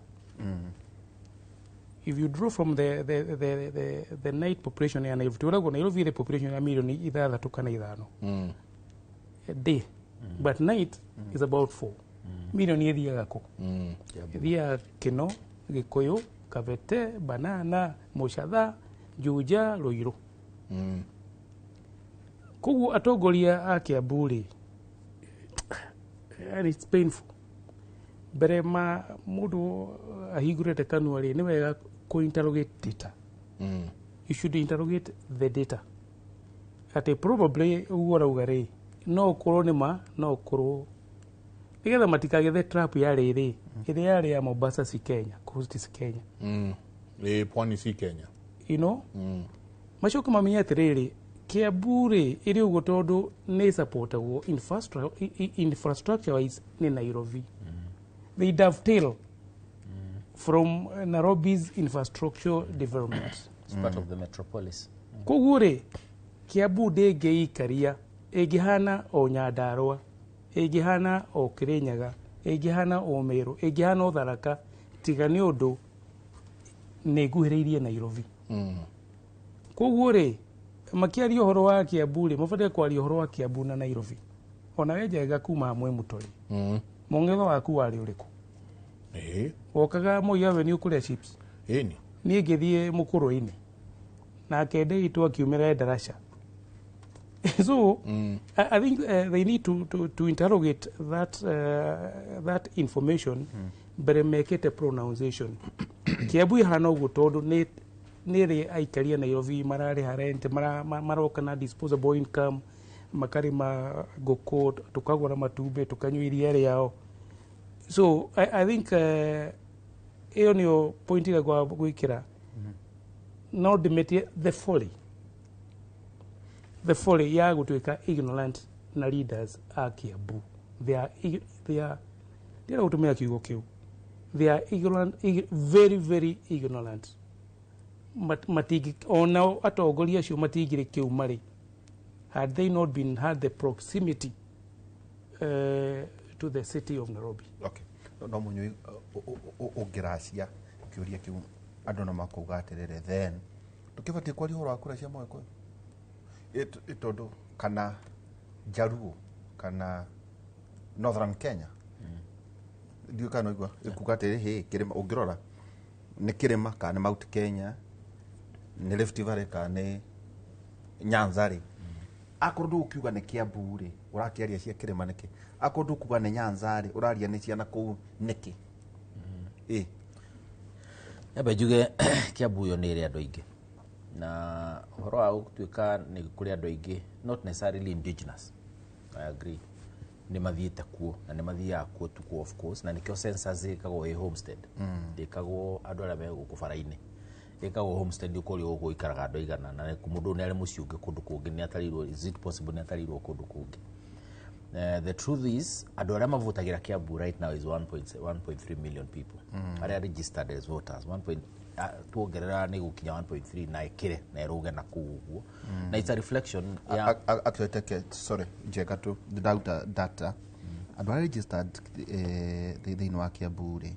If you draw from the night population ya Nairobi, tũragwo Nairobi ĩrĩ population ya milioni 6 kana 5 day, but night is about 4 million. Ĩthiaga kũ? Ĩthiaga Kĩno, Gĩkũyũ, Kabete, Banana, Mũcatha, Juja, Ruiru. Koguo atongoria a Kiambu rĩ, and it's painful, mbere ma mũndũ ahingũrĩte kanua rĩ, nĩ wega kũ interrogate data. You should interrogate the data atĩ probably ũguo ũrauga rĩ, no ũkorwo nĩ ma, no ũkorwo nĩgetha matikagethe trap ya rĩrĩ ĩrĩa yarĩ ya Mombasa si Kenya, Coast si Kenya. Ĩ, pwani si Kenya. Macoke mamenye atĩrĩrĩ, Kiambu rĩ, ĩrĩ ũguo tondũ nĩ supportagwo infrastructure wise nĩ Nairobi. They dovetail from Nairobi's infrastructure development. It's part of the metropolis. Koguo rĩ, Kiambu ndĩngĩikaria ĩngĩhana o Nyandarũa, ĩngĩhana o Kĩrĩnyaga, ĩngĩhana o Meru, ĩngĩhana o Tharaka, tiga nĩ ũndũ nĩ nguhĩrĩirie Nairobi. Koguo rĩ, makĩaria ũhoro wa Kiambu rĩ, mabataire kwaria ũhoro wa Kiambu na Nairobi. Ona we Njega kuma hamwe mũtũrĩ, mũng'etho waku warĩ ũrĩkũ? Wokaga Moi Avenue kũrĩa chips? Ĩni. Niĩ ngĩthiĩ mũkũrũ-inĩ, nake Ndĩitũ akiumĩra Endarasha. So I think they need to interrogate that information mbere mekĩte pronunciation. Kiambu ihana ũguo tondũ nĩ rĩ aikaria Nairobi mararĩha rent, maroka na disposable income, makarĩma ngũkũ, tũkagũra matumbĩ, tũkanyua iria rĩao. So I think ĩyo nĩyo point ĩrĩa gwĩkĩra. No ndĩmĩtie the folly ya gũtuĩka ignorant na leaders a Kiambu. They are ndĩrenda gũtũmĩra kiugo kĩu, they are ignorant, very very ignorant. Matingi onao atongoria acio matingĩrĩ kĩu marĩ had they not been had the proximity to the city of Nairobi. Okay. No mũnyui ũngĩracia kĩũria kĩu, andũ no makuga atĩrĩrĩ, then ndũkĩbatiĩ kwaria ũhoro wa kura cia Mũgĩkũyũ, tondũ kana Jaluo kana Northern Kenya, ndiũĩ kana ũigua ĩkuga atĩrĩ, hĩ kĩrĩma ũngĩrora nĩ kĩrĩma kana nĩ Mount Kenya, nĩ Rift Valley kana nĩ Nyanza rĩ, akorwo ndũgũkiuga nĩ Kiambu rĩ, ũrakĩaria cia kĩrĩma nĩkĩ? Akorwo ndũkuga nĩ Nyanza rĩ, ũraria nĩ ciana kũu nĩkĩ? Ĩ. Nyambe njuge Kiambu ĩyo nĩ ĩrĩ andũ aingĩ, na ũhoro wa gũtuĩka nĩ kũrĩ andũ aingĩ, not necessarily indigenous, I agree. Nĩ mathiĩte kuo na nĩ mathiaga kuo tuko, of course, na nĩkĩo census ĩkagwo ĩ homestead. Ndĩkagwo andũ arĩa me gũkũ bara-inĩ, ĩkagwo homestead, ũkorio gũkũ ikaraga andũ aigana, na mũndũ nĩ arĩ mũciĩ ũngĩ kũndũ kũngĩ, nĩ atarĩirwo, is it possible nĩ atarĩirwo kũndũ kũngĩ? The truth is, andũ arĩa mavotagĩra Kiambu right now is 1.3 million people arĩa registered as voters. 1 point, tuongerera nĩ gũkinya 1.3 na ĩkĩre na ĩrũge na kũu ũguo. Na it's a reflection ya Actually, take it, sorry, njeka tu ndauta data, andũ arĩa registered thĩinĩ wa Kiambu rĩ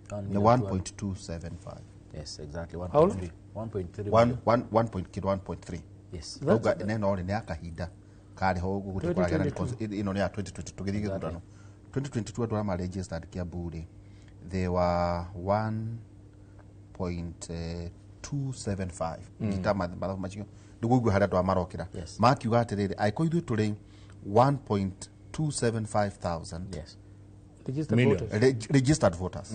nĩ 1.275. Yes, exactly. How 1.3, 1.3 One- million. one- one point kĩndũ 1.3. Yes. Rauga neno rĩ nĩ ya kahinda karĩ ho gũgũtĩ kũragĩa na 2022. ĩno nĩ ya 2022 tũgĩthiĩ gĩthurano 2022, andũ arĩa ma registered Kiambu rĩ, they were 1.275. Ngita mathabu macio nĩguo igue harĩa andũ aya marokĩra makiuga atĩrĩrĩ, angĩkorwo ithuĩ tũrĩ 1.275 thousand yes Registered Million. voters. Registered voters,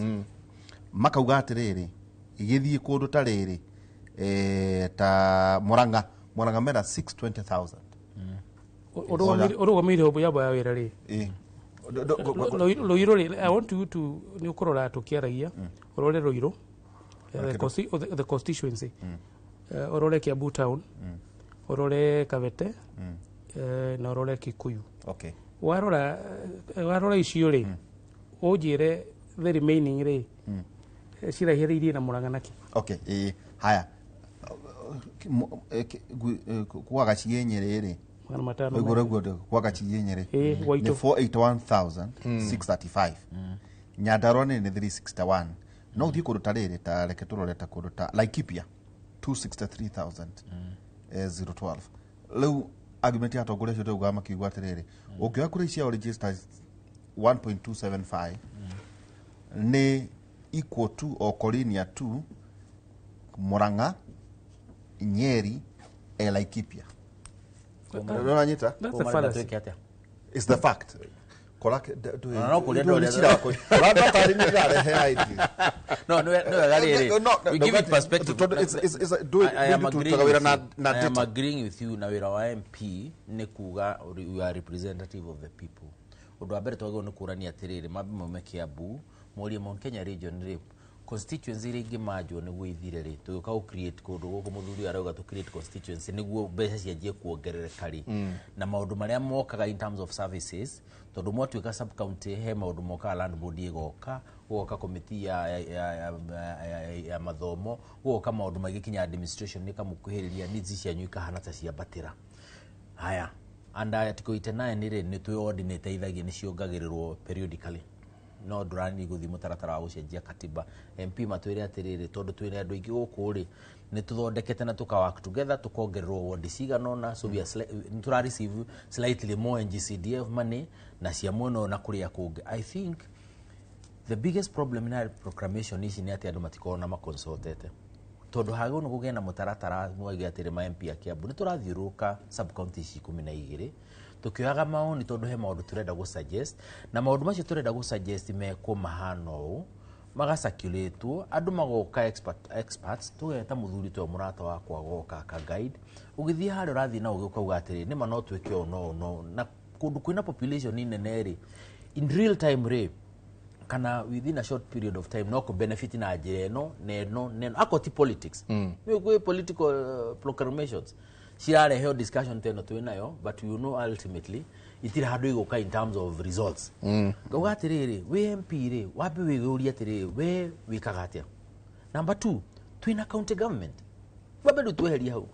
makauga atĩrĩrĩ, gĩthiĩ kũndũ ta rĩrĩ, ta Murang'a, Murang'a mena 620,000. Ũrũgamĩire hũmbũ yamba ya wĩra rĩ. Rũirũ rĩ, I want you to nĩ ũkũrora tũkĩaragia, ũrore Rũirũ, the constituency, ũrore Kiambu town, ũrore Kabete, na ũrore Kikuyu. Warora, warora icio rĩ, ũnjĩre the remaining rĩ ciraihĩrĩirie na Murang'a nakĩ? Okay, haya. Kwa gaciĩ Nyĩrĩ rĩ, 500. Ũguo ũguo kwa gaciĩ Nyĩrĩ Waitũ. nĩ 481,635. Nyandarua nĩ 361. No ũthiĩ kũndũ ta rĩrĩ, ta reke tũrore ta kũndũ ta Laikipia, 263,000 012. Rĩu argument ya atongoria acio ndaugaga makiuga atĩrĩrĩ, ũngĩoya kũrĩa ciao registered 1.275 nĩ equal to or collinear to Murang'a, Nyeri, Laikipia. Ũranyita? That's a fallacy. It's the fact. Kora No, no, kũrĩa andũ arĩa- No, nĩ wega rĩrĩ. No, We no, give it but- perspective. tondũ do it- I am do it agreeing tũrutaga wĩra with you. na I am data. agreeing with you, na wĩra wa MP nĩ kuga you are representative of the people. Ũndũ wa mbere twagĩrĩirwo nĩ kũrania atĩrĩrĩ, mambe maume Kiambu morie Mount Kenya region rĩ, constituency iria ingĩmanjwo nĩguo ithire rĩ, tũgĩũka gũ create kũndũ gũkũ mũthuri ũyũ arauga tũ create constituency nĩguo mbeca cianjie kuongerereka rĩ, na maũndũ marĩa mokaga in terms of services, tondũ mwatuĩka sub county he maũndũ mokaga, land board ĩgoka, gũgoka committee ya mathomo, gũgoka maũndũ maingĩ, kinya administration ĩkamũkuhĩrĩria, needs cianyu ikahana ta ciambatĩra. Haya, under article 89 rĩ, nĩ twĩ ward nĩ ĩteithagia, nĩ ciongagĩrĩrwo periodically, no ndũrani gũthiĩ mũtaratara wa gũcenjia katiba. MP matwĩre atĩrĩrĩ, tondũ twĩna andũ aingĩ gũkũ rĩ, nĩ tũthondekete na tũka work together, tũkongererwo ward cigana ũna, so we are nĩ tũra receive slightly more NGCDF money na cia mwena ũyũ na kũrĩa kũngĩ. I think the biggest problem na proclamation ici nĩ atĩ andũ matikoragwo na maconsultete, tondũ hagĩrĩirwo nĩ kũgĩa na mũtaratara mwege atĩrĩ, ma MP a Kiambu nĩ tũrathiũrũrũka sub county ici 12 tũkĩoyaga maoni, tondũ he maũndũ tũrenda gũ suggest, na maũndũ macio tũrenda gũ suggest mekwo mahana ũũ, magacirculate, andũ magoka, experts, tũgeta mũthuri toyũ mũrata wakwa goka aka guide, ũgĩthiĩ harĩa ũrathiĩ na ũgĩ ũkauga atĩrĩ, nĩma no twĩke ũũ no ũũ no ũũ. Na kũndũ kwĩna population nene rĩ, in real time rĩ, kana within a short period of time, no kũ benefit na njĩra ĩno na ĩno na ĩno, akorwo ti politics. Nĩ gwĩ political proclamations cirareheo discussion ta ĩno twĩ nayo, but you know ultimately itirĩ handũ igũka in terms of results. Ngauga atĩrĩrĩ, wĩ MP rĩ, wambe wĩyũrie atĩrĩrĩ, we wĩkaga atĩa? Number two, twĩna county government, wambe rĩu tweherie hau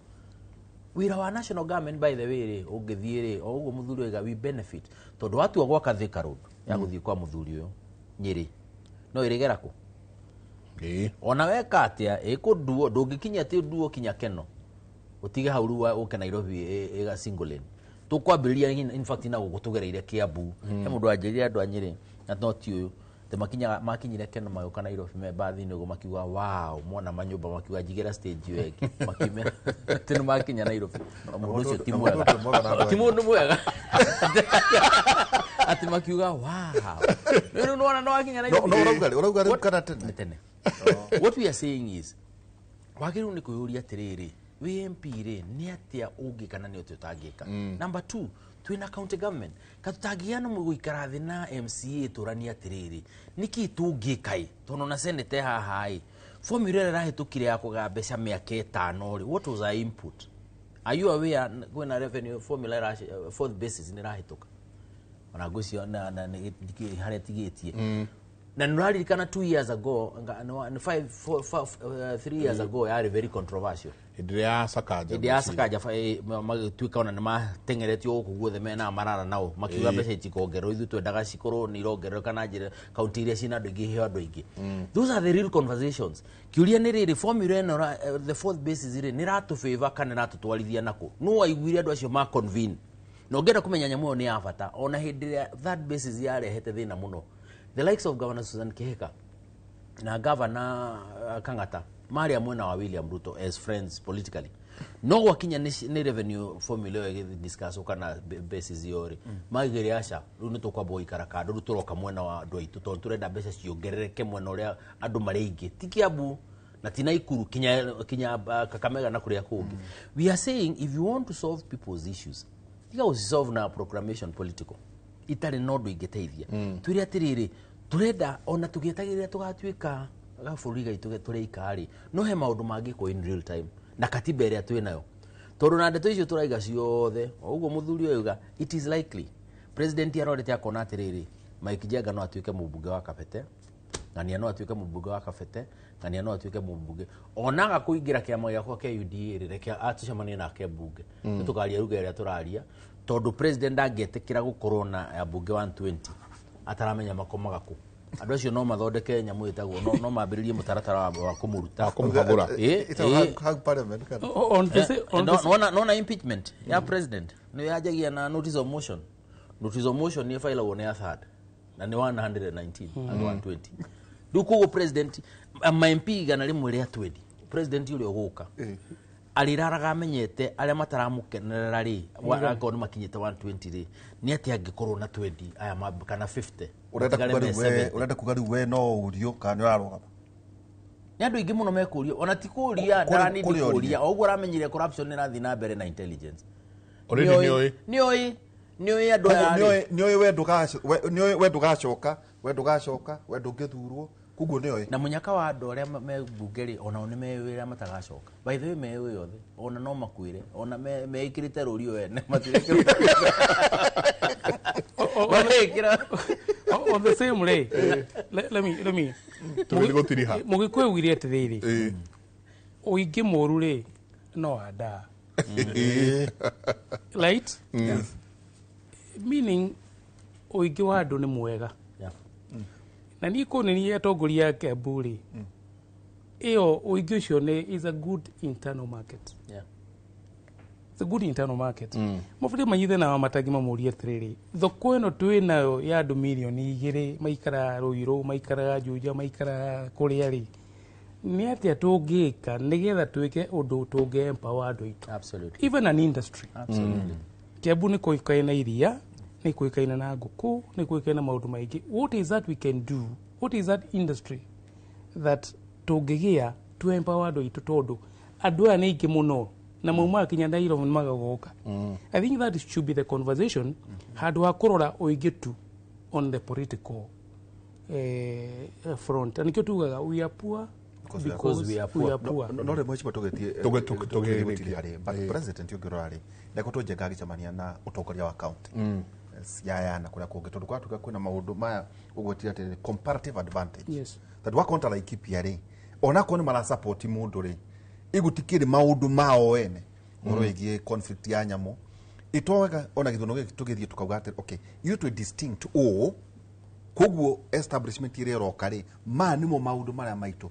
wĩra wa national government. By the way rĩ, ũngĩthiĩ rĩ, o ũguo mũthuri oiga, we benefit, tondũ watua gwaka Thika Road ya gũthiĩ kwa mũthuri ũyũ Nyĩrĩ, no ĩrĩgera kũ ona weka atĩa ĩkũnduo, ndũngĩkinya atĩ nduo kinya Keno ũtige hau rĩu ũke Nairobi ĩga single lane tũkwambĩrĩria. In fact, na gũkũ tũgereire Kiambu, he mũndũ wanjĩrire andũ a Nyĩrĩ na no ti ũyũ atĩ makinyaga makinyire Keno magĩũka Nairobi me mbathi-inĩ ũguo, makiuga wow, mona manyũmba, makiuga njigĩra stage ĩyo ĩngĩ, makiumĩra atĩ nĩ makinya Nairobi. Na mũndũ ũcio ti mwega, ti mũndũ mwega, atĩ makiuga wow, rĩu nĩwona nĩ wakinya Nairobi. No, ũrauga rĩ, ũrauga rĩu kana tene? Nĩ tene. What we are saying is, wagĩrĩirwo nĩ kwĩyũria atĩrĩrĩ, wĩ MP rĩ, nĩ atĩa ũngĩka na nĩ atĩa ũtangĩka? Number two, Twina county government katutangĩgĩa na gũikara thĩ na MCA tũranie atĩrĩrĩ, nĩkĩ tũngĩka ĩ, tondũ na senate haha ĩ, formula ĩrĩa ĩrahĩtũkire ya kũgaya mbeca mĩaka 5 rĩ, what was our input? Are you aware kwĩna revenue formula fourth basis nĩ ĩrahĩtũka? Ona ngwĩciria na harĩa tigĩtie. Na nĩũraririkana 2 years ago, 5 4 3 years ago yarĩ very controversial. Hĩndĩ ya Sakaja. Hĩndĩ ya Sakaja magĩtuĩka ona nĩmatengeretio gũkũ guothe mena marara nao makiuga mbeca itikongererwo, ithuĩ twendaga cikorwo nĩ irongerereka na njĩra kaunti iria ciĩna andũ aingĩ iheo andũ aingĩ. Those are the real conversations. Kĩũria nĩ rĩrĩ, formula ĩno the fourth basis rĩ, nĩ ĩratũfavor kana ĩratũtwarithia nakũ? Nũ waiguire andũ acio ma convene? Na ũngĩenda kũmenya nyamũ ĩyo nĩ ya bata, ona hĩndĩ ĩrĩa third basis yarehete thĩna mũno, the likes of Governor Susan Kihika na Governor Kang'ata marĩa mwena wa William Ruto as friends politically, no gwakinya nĩ revenue formula ĩyo ĩgĩdiscuss kana basis ĩyo rĩ, maigire aca rĩu nĩ tũkwamba gũikara kando, rĩu tũroka mwena wa andũ aitũ tondũ tũrenda mbeca ciongerereke mwena ũrĩa andũ marĩ aingĩ, ti Kiambu na ti Naikuru kinya Kakamega na kũrĩa kũngĩ. We are saying if you want to solve people's issues, tiga gũcisolve na proclamation political itarĩ na ũndũ ingĩteithia. Twĩre atĩrĩrĩ, tũrenda ona tũgĩetagĩrĩra tũgatuĩka gabũrũri gaitũ tũreika rĩ, no he maũndũ mangĩkwo in real time na katiba ĩrĩa twĩ nayo, tondũ na ndeto icio tũraiga ciothe o ũguo mũthuri ũyũ auga, it is likely president arorete akona atĩrĩrĩ, Mike Njenga no atuĩke mũmbunge wa Kabete, Ng'ania no atuĩke mũmbunge wa Kabete, Ng'ania no atuĩke mũmbunge, onaga kũingĩra kĩama gĩakwa kĩa UDA rĩ, reke atũcemanie nake mbunge, nĩtũkaria ruga ĩrĩa tũraria, tondũ president ndangĩetĩkĩra gũkorwo na ambunge 120 ataramenya makomaga kũ. Andũ acio no mathondeke nyamũ ĩtagwo no mambĩrĩrie mũtaratara wa kũmũruta, kũmũhagũra. Nona impeachment ya president nĩ yanjagia na notice of motion. Notice of motion nĩ ĩbailagwo nĩ a third na nĩ 119 and 120. Rĩu koguo president ma MP 120, president ũrĩa ũgũka arĩraraga amenyete arĩa mataramũkenerera rĩ, akorwo nĩ makinyĩte 120 rĩ, nĩ atĩ angĩkorwo na 20 aya kana 50. Ũrenda kuga rĩu we no ũrio kana nĩ ũrarũgama? Nĩ andũ aingĩ mũno mekũrio, ona ti kũria ndaranindi kũria, o ũguo ũramenyire corruption nĩ ĩrathiĩ na mbere na intelligence. Nĩoĩ nĩoĩ andũ aya rĩ, nĩoĩ we ndũgacoka, we ndũgacoka, we ndũngĩthurwo, koguo nĩoĩ. Na mũnyaka wa andũ arĩa me mbunge rĩ, onao nĩ meũĩ ũrĩa matagacoka. By the way, meũĩ othe, ona no makwĩre, ona meĩkĩrĩte rũri o ene, matirekĩrĩte. On the same way, let me Mũgĩkũyũ augire atĩrĩrĩ, ũingĩ mũru rĩ no wa ndaa. Right? Meaning ũingĩ wa andũ nĩ mwega. Na niĩ kũu nĩ niĩ atongoria a Kiambu rĩ, ĩyo ũingĩ ũcio nĩ is a good internal market. It's a good internal market. Mabũrũri manyithe na matangi mamũrie atĩrĩrĩ, thoko ĩno twĩ nayo ya andũ mirioni 2 maikaraga Ruiru, maikaraga Juja, maikaraga kũrĩa rĩ, nĩ atĩa tũngĩka nĩgetha twĩke ũndũ tũngĩ empower andũ aitũ? Absolutely. Even an industry. Absolutely. Kiambu nĩ kũĩkaine na iria, nĩ kũĩkaine na ngũkũ, nĩ kũĩkaine na maũndũ maingĩ. What is that we can do? What is that industry that tũngĩgĩa to empower andũ aitũ, tondũ andũ aya nĩ aingĩ mũno na maumaga kinya Nairobi nĩ magagoka. I think that should be the conversation, handũ ha kũrora ũingĩ tu on the political front. Na nĩkĩo tugaga we are poor because we are poor. No rĩmwe cima tũgĩtie tũgĩtie but president ũngĩrora rĩ, ndekwo Njenga agĩcemania na ũtongoria wa county Siaya na kũrĩa kũngĩ, tondũ kwatuĩka kwĩna maũndũ maya ũgwetire atĩrĩrĩ, comparative advantage. Yes. Tondũ wakorwo ta Laikipia rĩ, onakorwo nĩ marasupport mũndũ rĩ, igutikĩrĩ maũndũ mao ene ũhoro wĩgiĩ conflict ya nyamũ itoga, ona gĩthuno gĩkĩ tũgĩthiĩ tukauga atĩ okay, ithuĩ twĩ distinct ũũ, koguo establishment ĩrĩa ĩroka rĩ, maya nĩmo maũndũ marĩa maitũ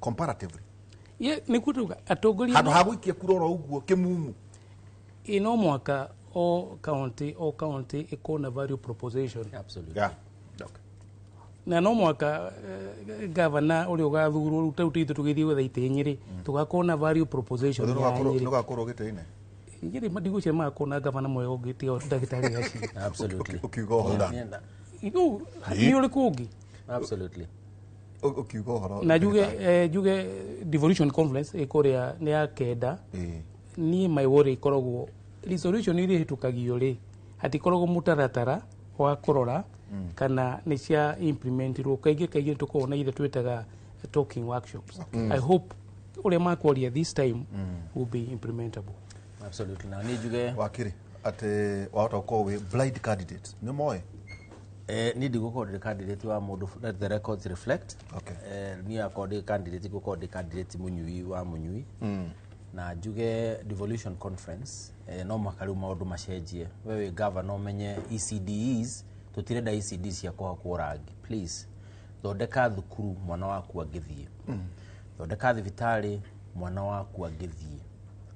comparatively. Nĩkuo tuga atongoria handũ ha gũikia kura oro ũguo kĩmumu. Ĩ no mwaka o county ĩkorwo na value proposition. Absolutely. Yeah. Okay. Na no mwaka governor ũrĩa ũgathurwo rĩu tau ithuĩ tũgĩthiĩ gwetha itĩ Nyĩrĩ, tũgakorwo na value proposition ya Nyĩrĩ. Nĩũgakorwo gĩtĩ-inĩ? Nyĩrĩ ndigwĩciria magakorwo na governor mwega ũngĩ tiga ndagĩtarĩ Gachie. Absolutely. Ũkiuga ũhoro. Nĩ ũrĩkũ ũngĩ? Absolutely. Ũkiuga ũhoro. Na njuge devolution conference ĩkũrĩa nĩ ya 9. Niĩ my worry ĩkoragwo resolution iria ĩhĩtũkagio rĩ, Hatikoragwo mũtaratara wa kũrora kana nĩ cia implementirwo. Kaingĩ kaingĩ tũkoragwo na iria twĩtaga talking workshops. I hope ũrĩa makwaria this time will be implementable. Absolutely. Na niĩ njuge wakiri atĩ wahota gũkorwo wĩ blind candidate nĩ moĩ. Niĩ ndigũkorwo ndĩ candidate wa mũndũ, let the records reflect. Okay. Niĩ akorwo ndĩ candidate, ngũkorwo ndĩ candidate mũnyui wa mũnyui. Na njuge devolution conference, no mũhaka rĩu maũndũ macenjie. We wĩ governor ũmenye ECDs, tũtirenda ECD cia kũhakwo rangi. Please thondeka thukuru mwana waku angĩthiĩ, thondeka thibitarĩ mwana waku angĩthiĩ.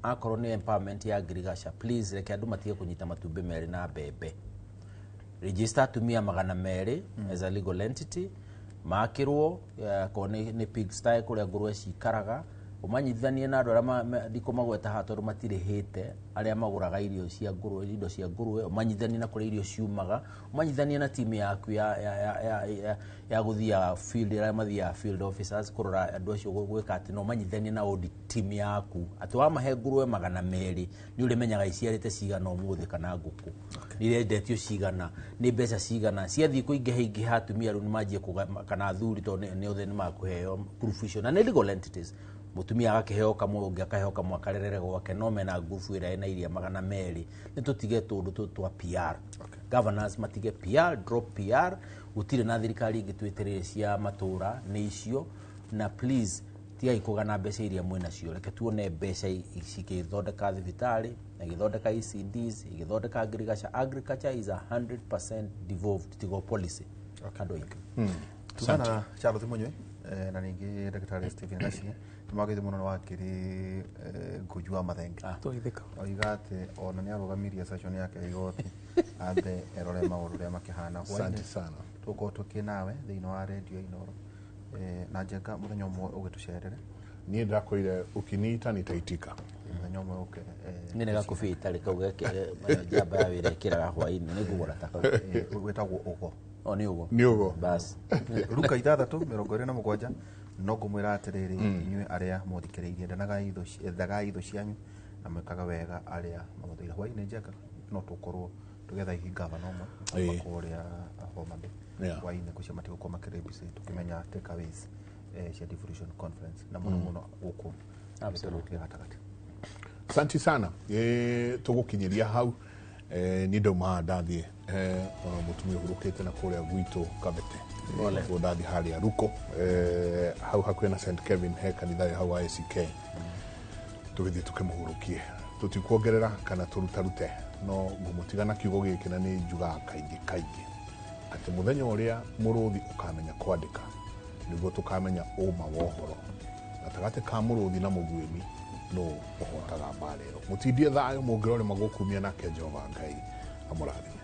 Akorwo nĩ empowerment ya ngirigaca, please reke andũ matige kũnyita matumbĩ merĩ na mbembe. Register atumia 200 as a legal entity, makĩrwo akorwo nĩ pig style kũrĩa ngũrwe cikaraga, ũmanyitithanie na andũ arĩa ndikũmagweta haha tondũ matirĩhĩte, arĩa magũraga irio cia ngũrwe, indo cia ngũrwe, ũmanyitithanie na kũrĩa irio ciumaga, ũmanyitithanie na timu yaku ya gũthiaga field, arĩa mathiaga field officers kũrora andũ acio gwĩka atĩ, na ũmanyitithanie na audit team yaku atĩ wamahe ngũrwe 200 nĩ ũrĩmenyaga iciarĩte cigana ũmũthĩ, kana ngũkũ nĩ irendetio cigana, nĩ mbeca cigana ciathiĩ kũingĩha ingĩha. Atumia rĩu nĩmanjie kana athuri, tondũ nĩ othe nĩmakũheo ngurubu icio na nĩ legal entities. Mũtumia agakĩheo kamwe, ũngĩ akaheo kamwe, akarerere gwake, no mena ngurubu ĩrĩa ĩna iria 200. Nĩ tũtige tũndũ tũtũ twa PR. Governors matige PR, drop PR. Gũtirĩ na thirikari ĩngĩ twĩtĩrĩre cia matũra nĩ icio. Na please tigai kũgana mbeca iria mwĩnacio, reke tuone mbeca cikĩthondeka thibitarĩ, igĩthondeka ECDs, igĩthondeka agriculture. Agriculture is 100% devolved, tigo policy andũ aingĩ. Tugana Charles Munywe na ningĩ ndagĩtarĩ Stephen Gachie nĩ magĩthĩ mũno nĩ wakiri Nguju wa Mathenge. Twaithĩka. Oiga atĩ ona nĩ arũgamirie session yake ya igoti ambe erore maũndũ ũrĩa makĩhana. Asante sana. Tũgũkorwo tũkĩ nawe thĩinĩ wa redio Inooro, na njenga mũthenya ũmwe ũgĩtũcerere. Niĩ ndakwĩire ukiniita nitaitika. Mũthenya ũmwe ũke. Niĩ nĩ gakobia itarĩ kau njamba ya wĩra ĩkĩraga hwaĩ-inĩ, nĩ ngũgũra ta kau. Wĩtagwo ũgo. O nĩ ũgo. Nĩ ũgo. Bas. Luka 6:27 no ngũmwĩra atĩrĩrĩ inyuĩ arĩa mũthikĩrĩirie, ethagai thũ cianyu na mwĩkaga wega arĩa mamũthũire. Hwaĩ-inĩ njega no tũkorwo tũgetha ihi gavana ũmwe kuma kũrĩa Homa Bay. Hwaĩ-inĩ kũcio matigũkorwo makĩrĩ busy tũkĩmenya takeaways cia devolution conference na mũno mũno gũkũ Absolutely. gatagatĩ. Asante sana. Tũgũkinyĩria hau. Niĩ ndauma ndathiĩ mũtumia ũhurũkĩte na kũrĩa gwitũ Kabete. Koguo ndathiĩ harĩa Ruko, hau hakuhĩ na St Kevin, he kanitha ĩ hau wa ACK, tũgĩthiĩ tũkĩmũhurũkie. Tũtikuongerera kana tũrutarute, no ngũmũtiga na kiugo gĩkĩ, na nĩ njugaga kaingĩ kaingĩ atĩ mũthenya ũrĩa mũrũthi ũkamenya kwandĩka nĩguo tũkamenya ũma wa ũhoro gatagatĩ ka mũrũthi na mũguĩmi, no ũhotaga mbara ĩyo. Mũtindie thayũ, mũngĩrore magũkumia, nake Jehova Ngai amũrathime.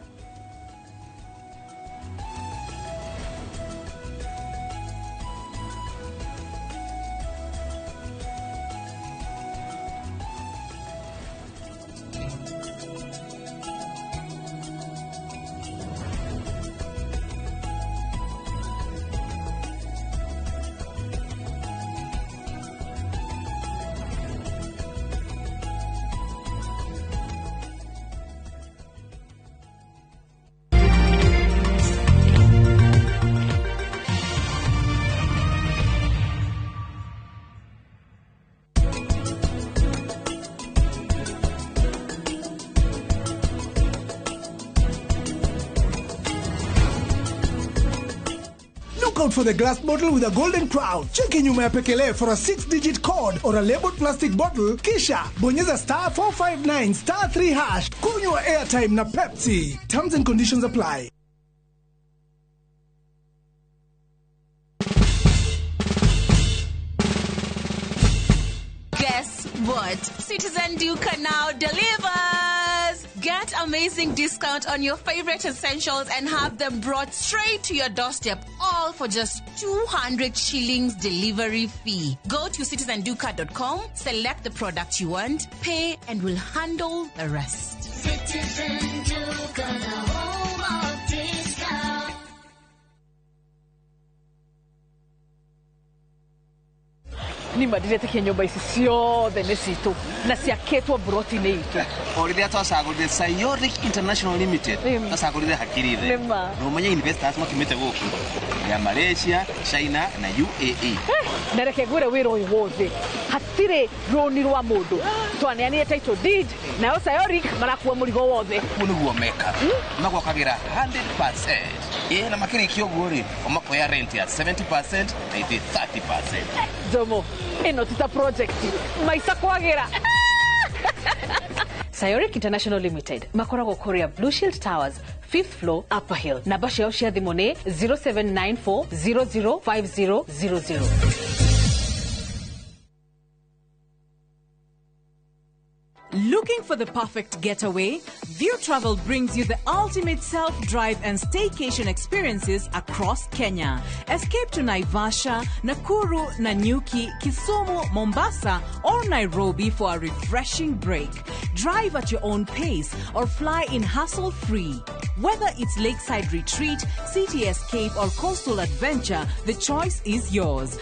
Out for the glass bottle with a golden crown. Cheki nyuma ya pekele for a 6-digit code or a labeled plastic bottle, kisha bonyeza star 459 star 3 hash. Kunywa airtime na Pepsi. Terms and conditions apply. Guess what? Citizen Duka now delivers! Get amazing discount on your favorite essentials and have them brought straight to your doorstep, all for just 200 shillings delivery fee. Go to citizenduka.com, select the product you want, pay, and we'll handle the rest. Citizen Duka, the home of discount. Nima ndiretĩkia nyũmba ici ciothe nĩ citũ na ciakĩtwo mburoti-inĩ itũ. O rĩrĩa twacagũrire Sayoric International Limited, twacagũrire hakiri the. Nĩma. Na ũmenye investors makiumĩte gũkũ ya Malaysia, China na UAE. Na reke ngwĩre wĩra ũyũ wothe hatirĩ rũni rwa mũndũ, twaneanire title deed nayo Sayoric marakua mũrigo wothe. Ũguo nĩguo mekaga, magwakagĩra 100%. Ĩ na makĩrĩkia ũguo rĩ, o makoya rent ya 70% na ithuĩ 30%. Njomo, ĩno ti ta project maica kwagĩra. Sayoric International Limited makoragwo kũrĩa Blue Shield Towers, 5th floor, Upper Hill. Namba ciao cia thimũ nĩ 0794 005000. Looking for the perfect getaway? View Travel brings you the ultimate self-drive and staycation experiences across Kenya. Escape to Naivasha, Nakuru, Nanyuki, Kisumu, Mombasa, or Nairobi for a refreshing break. Drive at your own pace or fly in hassle-free. Whether it's lakeside retreat, city escape, or coastal adventure, the choice is yours.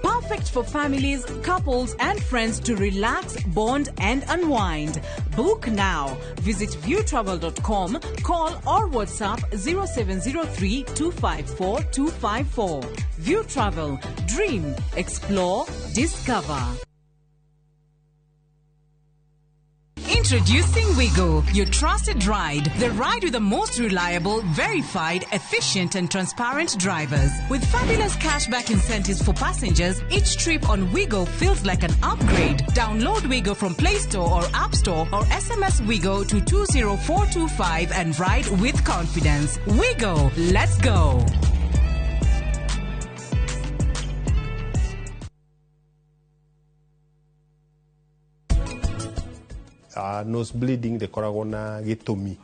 Perfect for families, couples, and friends to relax, bond, and unwind. Book now. Visit viewtravel.com, call or WhatsApp 0703 254 254. View Travel. Dream, explore, discover. Introducing Wigo, your trusted ride. The ride with the most reliable, verified, efficient, and transparent drivers. With fabulous cashback incentives for passengers, each trip on Wigo feels like an upgrade. Download Wigo from Play Store or App Store or SMS Wigo to 20425 and ride with confidence. Wigo, let's go. Nose bleeding ndĩkoragwo na gĩtũmi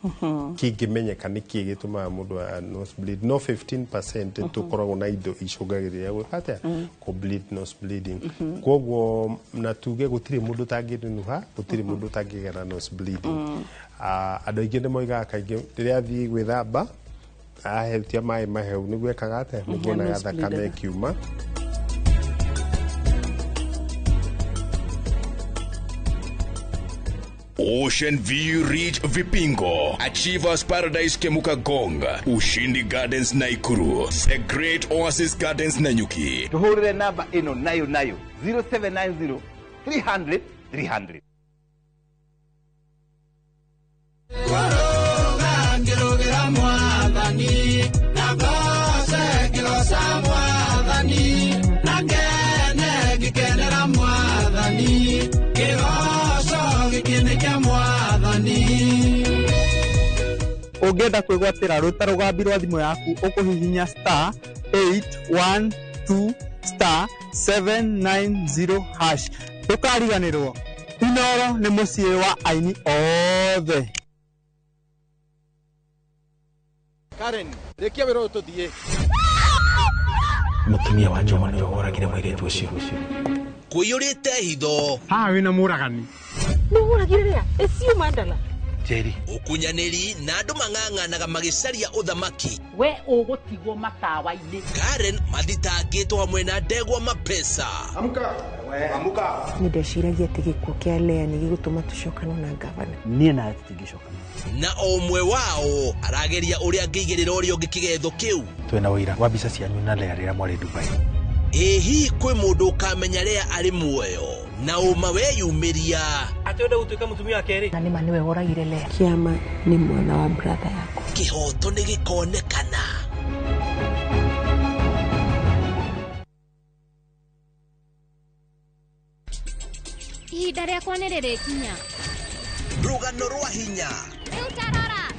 kĩngĩmenyeka nĩkĩ gĩtũmaga mũndũ a nose bleed, no 15% tũkoragwo na indo icũngagĩrĩria gwĩka atĩa, kũ bleed, nose bleeding. Koguo na tuge gũtirĩ mũndũ ũtangĩnunuha, gũtirĩ mũndũ ũtangĩgĩa na nose bleeding. Andũ aingĩ nĩ moigaga kaingĩ rĩrĩa athiĩ gwĩthamba ahehutia maĩ mahehu nĩguo ekaga atĩa, nĩguo onaga thakame ĩkiuma. Ocean View Ridge Vipingo, Achievers Paradise Kemuka Gong, Ushindi Gardens Naikuru, The Great Oasis Gardens Nanyuki. Tuhurire namba ĩno nayo nayo 0790 300 300. Ũngĩenda kwĩgwatĩra rwĩta rũgambi rwa thimũ yaku ũkũhihinya star 812 star 790 hash. Ndũkariganĩrwo, Inoro nĩ mũciĩ wa aini othe. Karen, rĩkia wĩra ũyũ tũthiĩ. Mũtumia wa Njoma nĩwe woragire mũirĩtu ũcio. Kũiyũrĩte hitho. Haha wĩna mũragani. Nĩ woragire rĩa? Ĩciũ mandala. Njeri. Ũkunyanĩri na andũ mang'ang'anaga magĩcaria ũthamaki. We ũgũtigwo matawa-inĩ. Karen mathitangĩtwo hamwe na ndegwa mapesa. Amka. Amka. Nĩ ndeciragia atĩ gĩkuũ kĩa Lea nĩ gĩgũtũma tũcokane na ngavana. Niĩ nawe tũtingĩcokana. Na o ũmwe wao arageria ũrĩa angĩigĩrĩra ũrĩa ũngĩ kĩgetho kĩu. Twĩna ũira wa mbica cianyu na Lea rĩrĩa mwarĩ Dubai. Ĩ hihi kwĩ mũndũ ũkamenya Lea arĩ muoyo na ũma weyumĩria atĩ ũrenda gũtuĩka mũtumia wa kerĩ? Na nĩma nĩwe woragire Lea. Kĩama nĩ mwana wa brother yakwa. Kĩhoto nĩ gĩkonekana. Ihinda rĩakwa nĩ rĩrĩkinya. Rũgano rwa hinya. Rĩu tarora.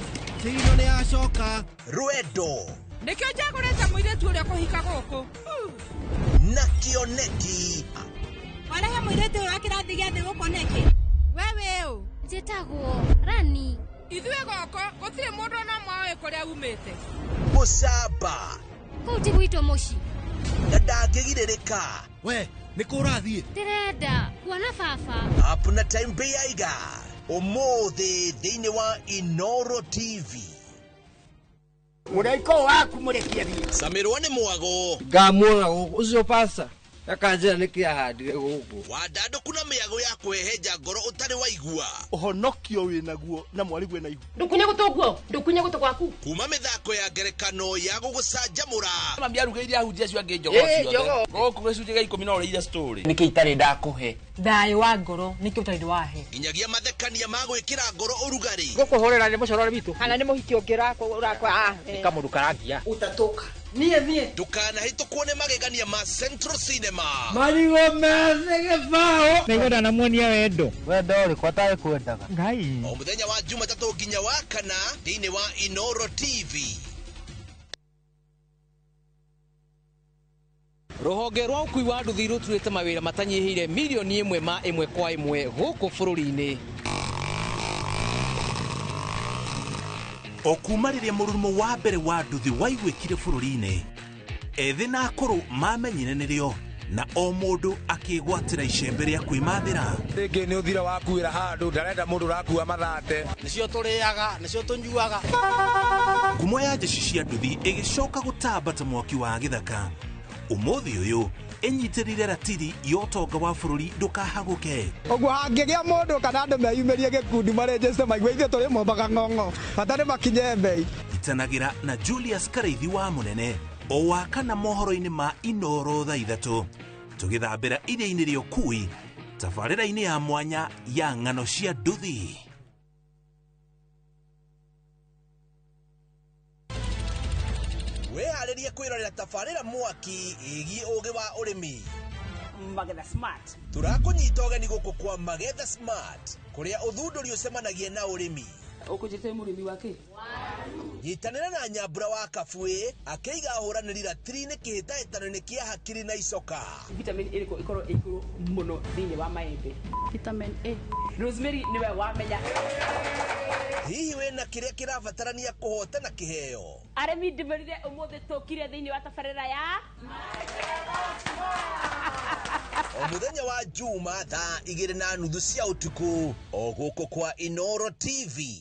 Tĩino nĩ yacoka. Rwendo. Nĩkĩo njagũrĩte mũirĩtu ũrĩa kũhika gũkũ. Na kĩoneki. Warehe mũirĩtu ũyũ wa kĩrathi gĩa thĩ gũkũ nĩkĩ? We wĩ ũ? Njĩtagwo Rani. Ithuĩ gũkũ gũtirĩ mũndũ ona ũmwe ũĩ kũrĩa umĩte. Mũcamba. Kũu ti gwitũ mũciĩ. Na ndangĩgirĩrĩka. We, nĩ kũ ũrathiĩ? Ndĩrenda kuona baba. Up na time Beiga. Ũmũthĩ thĩinĩ wa Inoro TV. Mũraika waku mũrekie thiĩ. Samirwo nĩ mwago. Ngamuoga gũkũ ũcio pasta. Akanjĩra nĩkĩ ahandire gũkũ. Wandandũku na mĩago ya kũhehenja ngoro ũtarĩ waigua. Ũhonokio wĩnaguo na mwarĩguo ena ihu. Ndũkunye gũtũ guo, ndũkunye gũtũ gwaku. Kuma mĩthako ya ngerekano ya gũgũcanjamũra. Mami arugĩire ahunjia acio angĩ njogoo Ĩ, ciothe. njogoo. Gũkũ gĩcunjĩ gĩa 10 no ũrĩire story. Nĩkĩ itarĩ ndakũhe? Thayũ wa ngoro nĩkĩo ũtarĩ wahe. Nginyagia mathekania ma gwĩkĩra ngoro ũrugarĩ. Gũkũhũrĩra nĩ mũcorore witũ. Kana nĩ mũhiki ũngĩ ũrakwa. Nĩ kamũndũ karangia. Utatoka. Niĩ niĩ. Ndũkanahĩtũkwo nĩ magegania ma Central Cinema. Marigũ methĩ gĩbaũ. Nĩngwenda namuonia wendo. Wendo ũrĩkũ atarĩ kwendaga? Ngai. O mũthenya wa Jumatatũ nginya wa kana thĩinĩ wa Inoro TV. Rũhonge rwa ũkui wa nduthi rũturĩte mawĩra matanyihĩire mirioni 1 ma 1 kwa 1 gũkũ bũrũri-inĩ. O kuma rĩrĩa mũrurumo wa mbere wa nduthi waiguĩkire bũrũri-inĩ, ethĩ na akũrũ mamenyire nĩrĩo na o mũndũ akĩgwatĩra icembe rĩa kwĩmathĩra. Rĩngĩ nĩ ũthira wakuĩra handũ ndarenda mũndũ ũrakua mathate. Nĩcio tũrĩaga, nĩcio tũnyuaga. Ngumo ya jeshi cia nduthi ĩgĩcoka gũtamba ta mwaki wa gĩthaka. Ũmũthĩ ũyũ ĩnyitĩrĩire ratiri ya ũtonga wa bũrũri ndũkahagũke. Ũguo hangĩgĩa mũndũ kana andũ meyumĩrie gĩkundi marĩnjĩte maigue ithuĩ tũrĩ mombaga ng'ong'o bata nĩ makinye mbei. Itanagĩra na Julius Karaithi wa Mũnene o wa kana mohoro-inĩ ma Inoro thaa 3 tũgĩthambĩra iria-inĩ rĩa ũkui tabarĩra-inĩ ya mwanya ya ng'ano cia nduthi. Wĩharĩrie kwĩrorera tabarĩra mwaki ĩgiĩ ũgĩ wa ũrĩmi. Magetha Smart. Tũrakũnyita ũgeni gũkũ kwa Magetha Smart kũrĩa ũthundũri ũcemanagia na ũrĩmi. Ũkũnjĩte mũrĩmi wa kĩ? Nyitanĩra na Nyambura wa Kabuĩ akĩiga ahũranĩri ratiri-inĩ kĩhĩtahĩtano-inĩ kĩa hakiri na icoka. Vitamin ĩrĩkũ ĩkorwo ĩ igũrũ mũno thĩinĩ wa maembe? Vitamin A. Rosemary nĩwe wamenya. Hihi wĩna kĩrĩa kĩrabatarania kũhotana kĩheo? Arĩmi ndĩmerire ũmũthĩ tũkire thĩinĩ wa tabarĩra ya O mũthenya wa Juma thaa 2:30 cia ũtukũ o gũkũ kwa Inoro TV.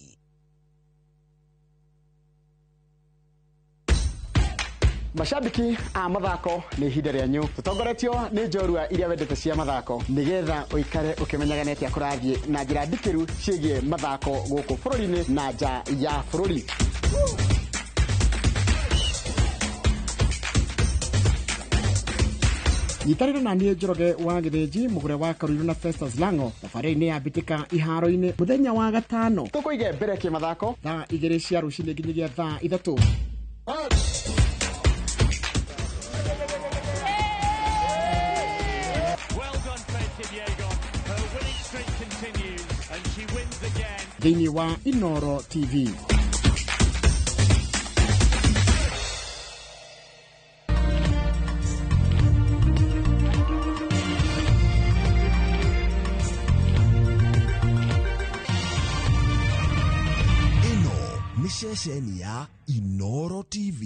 Mashabiki a mathako nĩ ihinda rĩanyu tũtongoretio nĩ njorua iria wendete cia mathako nĩgetha ũikare ũkĩmenyaga nĩ atĩa kũrathiĩ na njĩra ndikĩru ciĩgiĩ mathako gũkũ bũrũri-inĩ na nja ya bũrũri. Nyitanĩra na niĩ Njoroge wa Gĩthĩnji mũgũre wa Karuiru na Festus Lango thabarĩ-inĩ ya mbĩtĩka iharo-inĩ mũthenya wa gatano tũkũige mbere kĩmathako thaa 2 cia rũcinĩ nginyagia thaa 3. Thĩinĩ wa Inoro TV. Ĩno nĩ ceceni ya Inoro TV.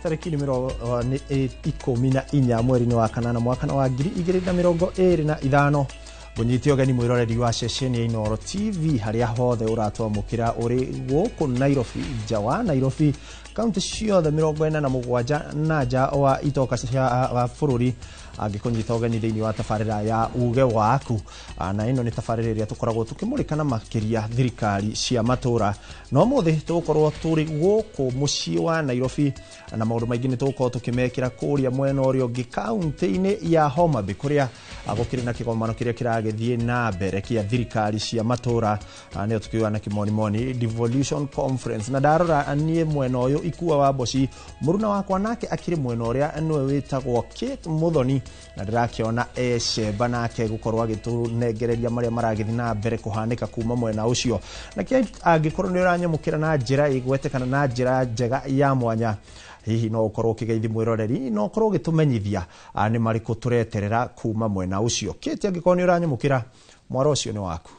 Tarĩki nĩ 14 mweri-inĩ wa kanana mwaka wa 2025 ngũnyite ũgeni mwĩroreri wa ceceni ya Inoro TV harĩa hothe ũratwamũkĩra ũrĩ gũkũ Nairobi, nja wa Nairobi, kaunti ciothe 47 na nja wa itoka cia bũrũri angĩkũnyita ũgeni thĩinĩ wa tabarĩra ya uge waku. Na ĩno nĩ tabarĩra ĩrĩa tũkoragwo tũkĩmũrĩka na makĩria thirikari cia matũra, no ũmũthĩ tũgũkorwo tũrĩ gũkũ mũciĩ wa Nairobi na maũndũ maingĩ nĩ tũgũkorwo tũkĩmekĩra kũrĩa mwena ũrĩa ũngĩ kaunti-inĩ ya Homa Bay kũrĩa gũkĩrĩ na kĩgomano kĩrĩa kĩragĩthiĩ na mbere kĩa thirikari cia matũra, nĩyo tũkiuga na kĩmonimoni Devolution Conference. Na ndarora niĩ mwena ũyũ Ikua wa Mboci mũruna wakwa nake akĩrĩ mwena ũrĩa nĩwe wĩtagwo Kate Muthoni, na ndĩrakĩona ecemba nake gũkorwo agĩtũnengereria marĩa maragĩthiĩ na mbere kũhanĩka kuma mwena ũcio. Na kĩa angĩkorwo nĩ ũranyamũkĩra na njĩra ĩgwete kana na njĩra njega ya mwanya, hihi no ũkorwo ũkĩgeithi mwĩroreri no ũkorwo ũgĩtũmenyithia nĩ marĩkũ tũreterera kuma mwena ũcio. Kate, angĩkorwo nĩ ũranyamũkĩra, mwaro ũcio nĩ waku.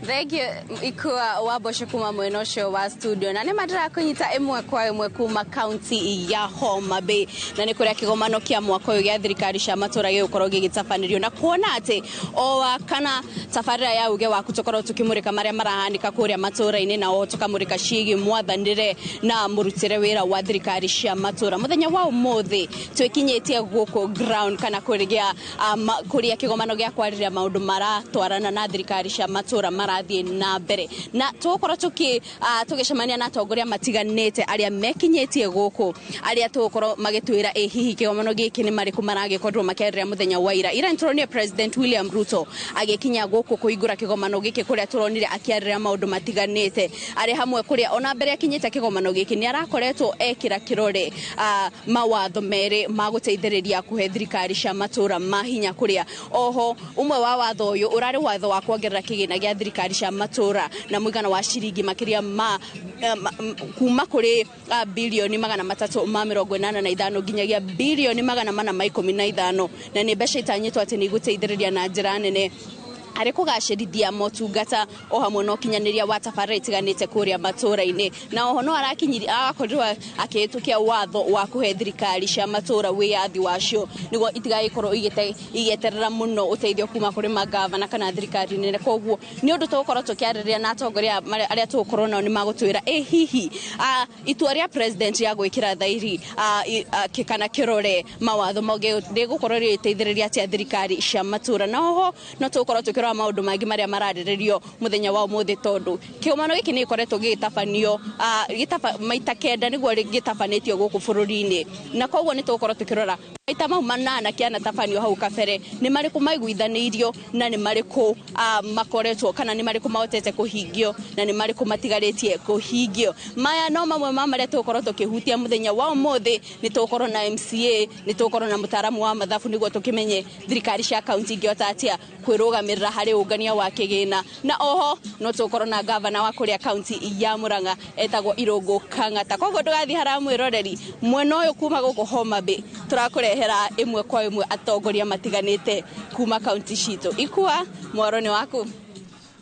Thank you Ikua wa Mboco kuma mwena ũcio wa studio. Na nĩ mandĩrakũnyita ĩmwe kwa ĩmwe kuma kaunti ya Homa Bay, na nĩ kũrĩa kĩgomano kĩa mwaka ũyũ gĩa thirikari cia matũra gĩgũkorwo gĩgĩtabanĩrio, na kuona atĩ o wa kana tabarĩra ya uge waku tũkorwo tũkĩmũrĩka marĩa marahanĩka kũrĩa matũra-inĩ, na o tũkamũrĩka ciĩgiĩ mwathanĩre na mũrutĩre wĩra wa thirikari cia matũra. Mũthenya wa ũmũthĩ twĩkinyĩtie gũkũ ground kana kũrĩa kũrĩa kĩgomano gĩa kwarĩrĩria maũndũ maratwarana na thirikari cia matũra marathiĩ na mbere, na tũgũkorwo tũgĩcemania na atongoria matiganĩte arĩa mekinyĩtie gũkũ, arĩa tũgũkorwo magĩtwĩra ĩ hihi kĩgomano gĩkĩ nĩ marĩkũ maragĩkorirwo makĩarĩrĩria mũthenya wa ira. Ira nĩtũronire President William Ruto agĩkinya gũkũ kũhingũra kĩgomano gĩkĩ, kũrĩa tũronire akĩarĩrĩria maũndũ matiganĩte arĩ hamwe kũrĩa ona mbere akinyĩte kĩgomano gĩkĩ nĩ arakoretwo ekĩra kĩrore mawatho merĩ ma gũteithĩrĩria kũhe thirikari cia matũra mahinya, kũrĩa oho ũmwe wa watho ũyũ ũrarĩ watho wa kuongerera kĩgĩna gĩa thirikari cia matũra na mũigana wa ciringi makĩria ma kuma kũrĩ bilioni 385 nginyagia bilioni 415, na nĩ mbeca itanyĩtwo atĩ nĩ igũteithĩrĩria na njĩra nene harĩ kũgacĩrithia motungata o hamwe na ũkinyanĩria wa tabarĩra itiganĩte kũrĩa matũra-inĩ. Na oho no arakorirwo akĩhĩtũkia watho wa kũhe thirikari cia matũra wĩyathi wacio nĩguo itigagĩkorwo igĩeterera mũno ũteithio kuma kũrĩ magavana kana thirikari nene. Koguo nĩ ũndũ tũgũkorwo tũkĩarĩrĩria na atongoria arĩa tũgũkorwo nao nĩ magũtwĩra ĩ hihi itua rĩa president ya gwĩkĩra thairi kana kĩrore mawatho rĩgũkorwo rĩgĩteithĩrĩria atĩa thirikari cia matũra. Na oho no tũgũkorwo tũkĩrora maũndũ mangĩ marĩa mararĩrĩrio mũthenya wa ũmũthĩ, tondũ kĩgomano gĩkĩ nĩ gĩkoretwo gĩgĩtabanio maita 9 nĩguo gĩtabanĩtio gũkũ bũrũri-inĩ, na koguo nĩ tũgũkorwo tũkĩrora maita mau 8 kĩanatabanio hau kabere nĩ marĩkũ maiguithanĩirio na nĩ marĩkũ makoretwo kana nĩ marĩkũ mahotete kũhingio na nĩ marĩkũ matigarĩtie kũhingio. Maya no mamwe ma marĩa tũgũkorwo tũkĩhutia mũthenya wa ũmũthĩ. Nĩ tũgũkorwo na MCA, nĩ tũgũkorwo na mũtaaramu wa mathabu nĩguo tũkĩmenye thirikari cia kaunti ingĩhota atĩa kwĩrũgamĩrĩra harĩ ũngania wa kĩgĩna, na oho no tũgũkorwo na gavana wa kũrĩa kaunti ya Murang'a etagwo Irũngũ Kang'ata. Koguo ndũgathiĩ haraya mwĩroreri, mwena ũyũ kuma gũkũ Homa Bay tũrakũrehera ĩmwe kwa ĩmwe atongoria matiganĩte kuma kaunti citũ. Ikua, mwaro nĩ waku.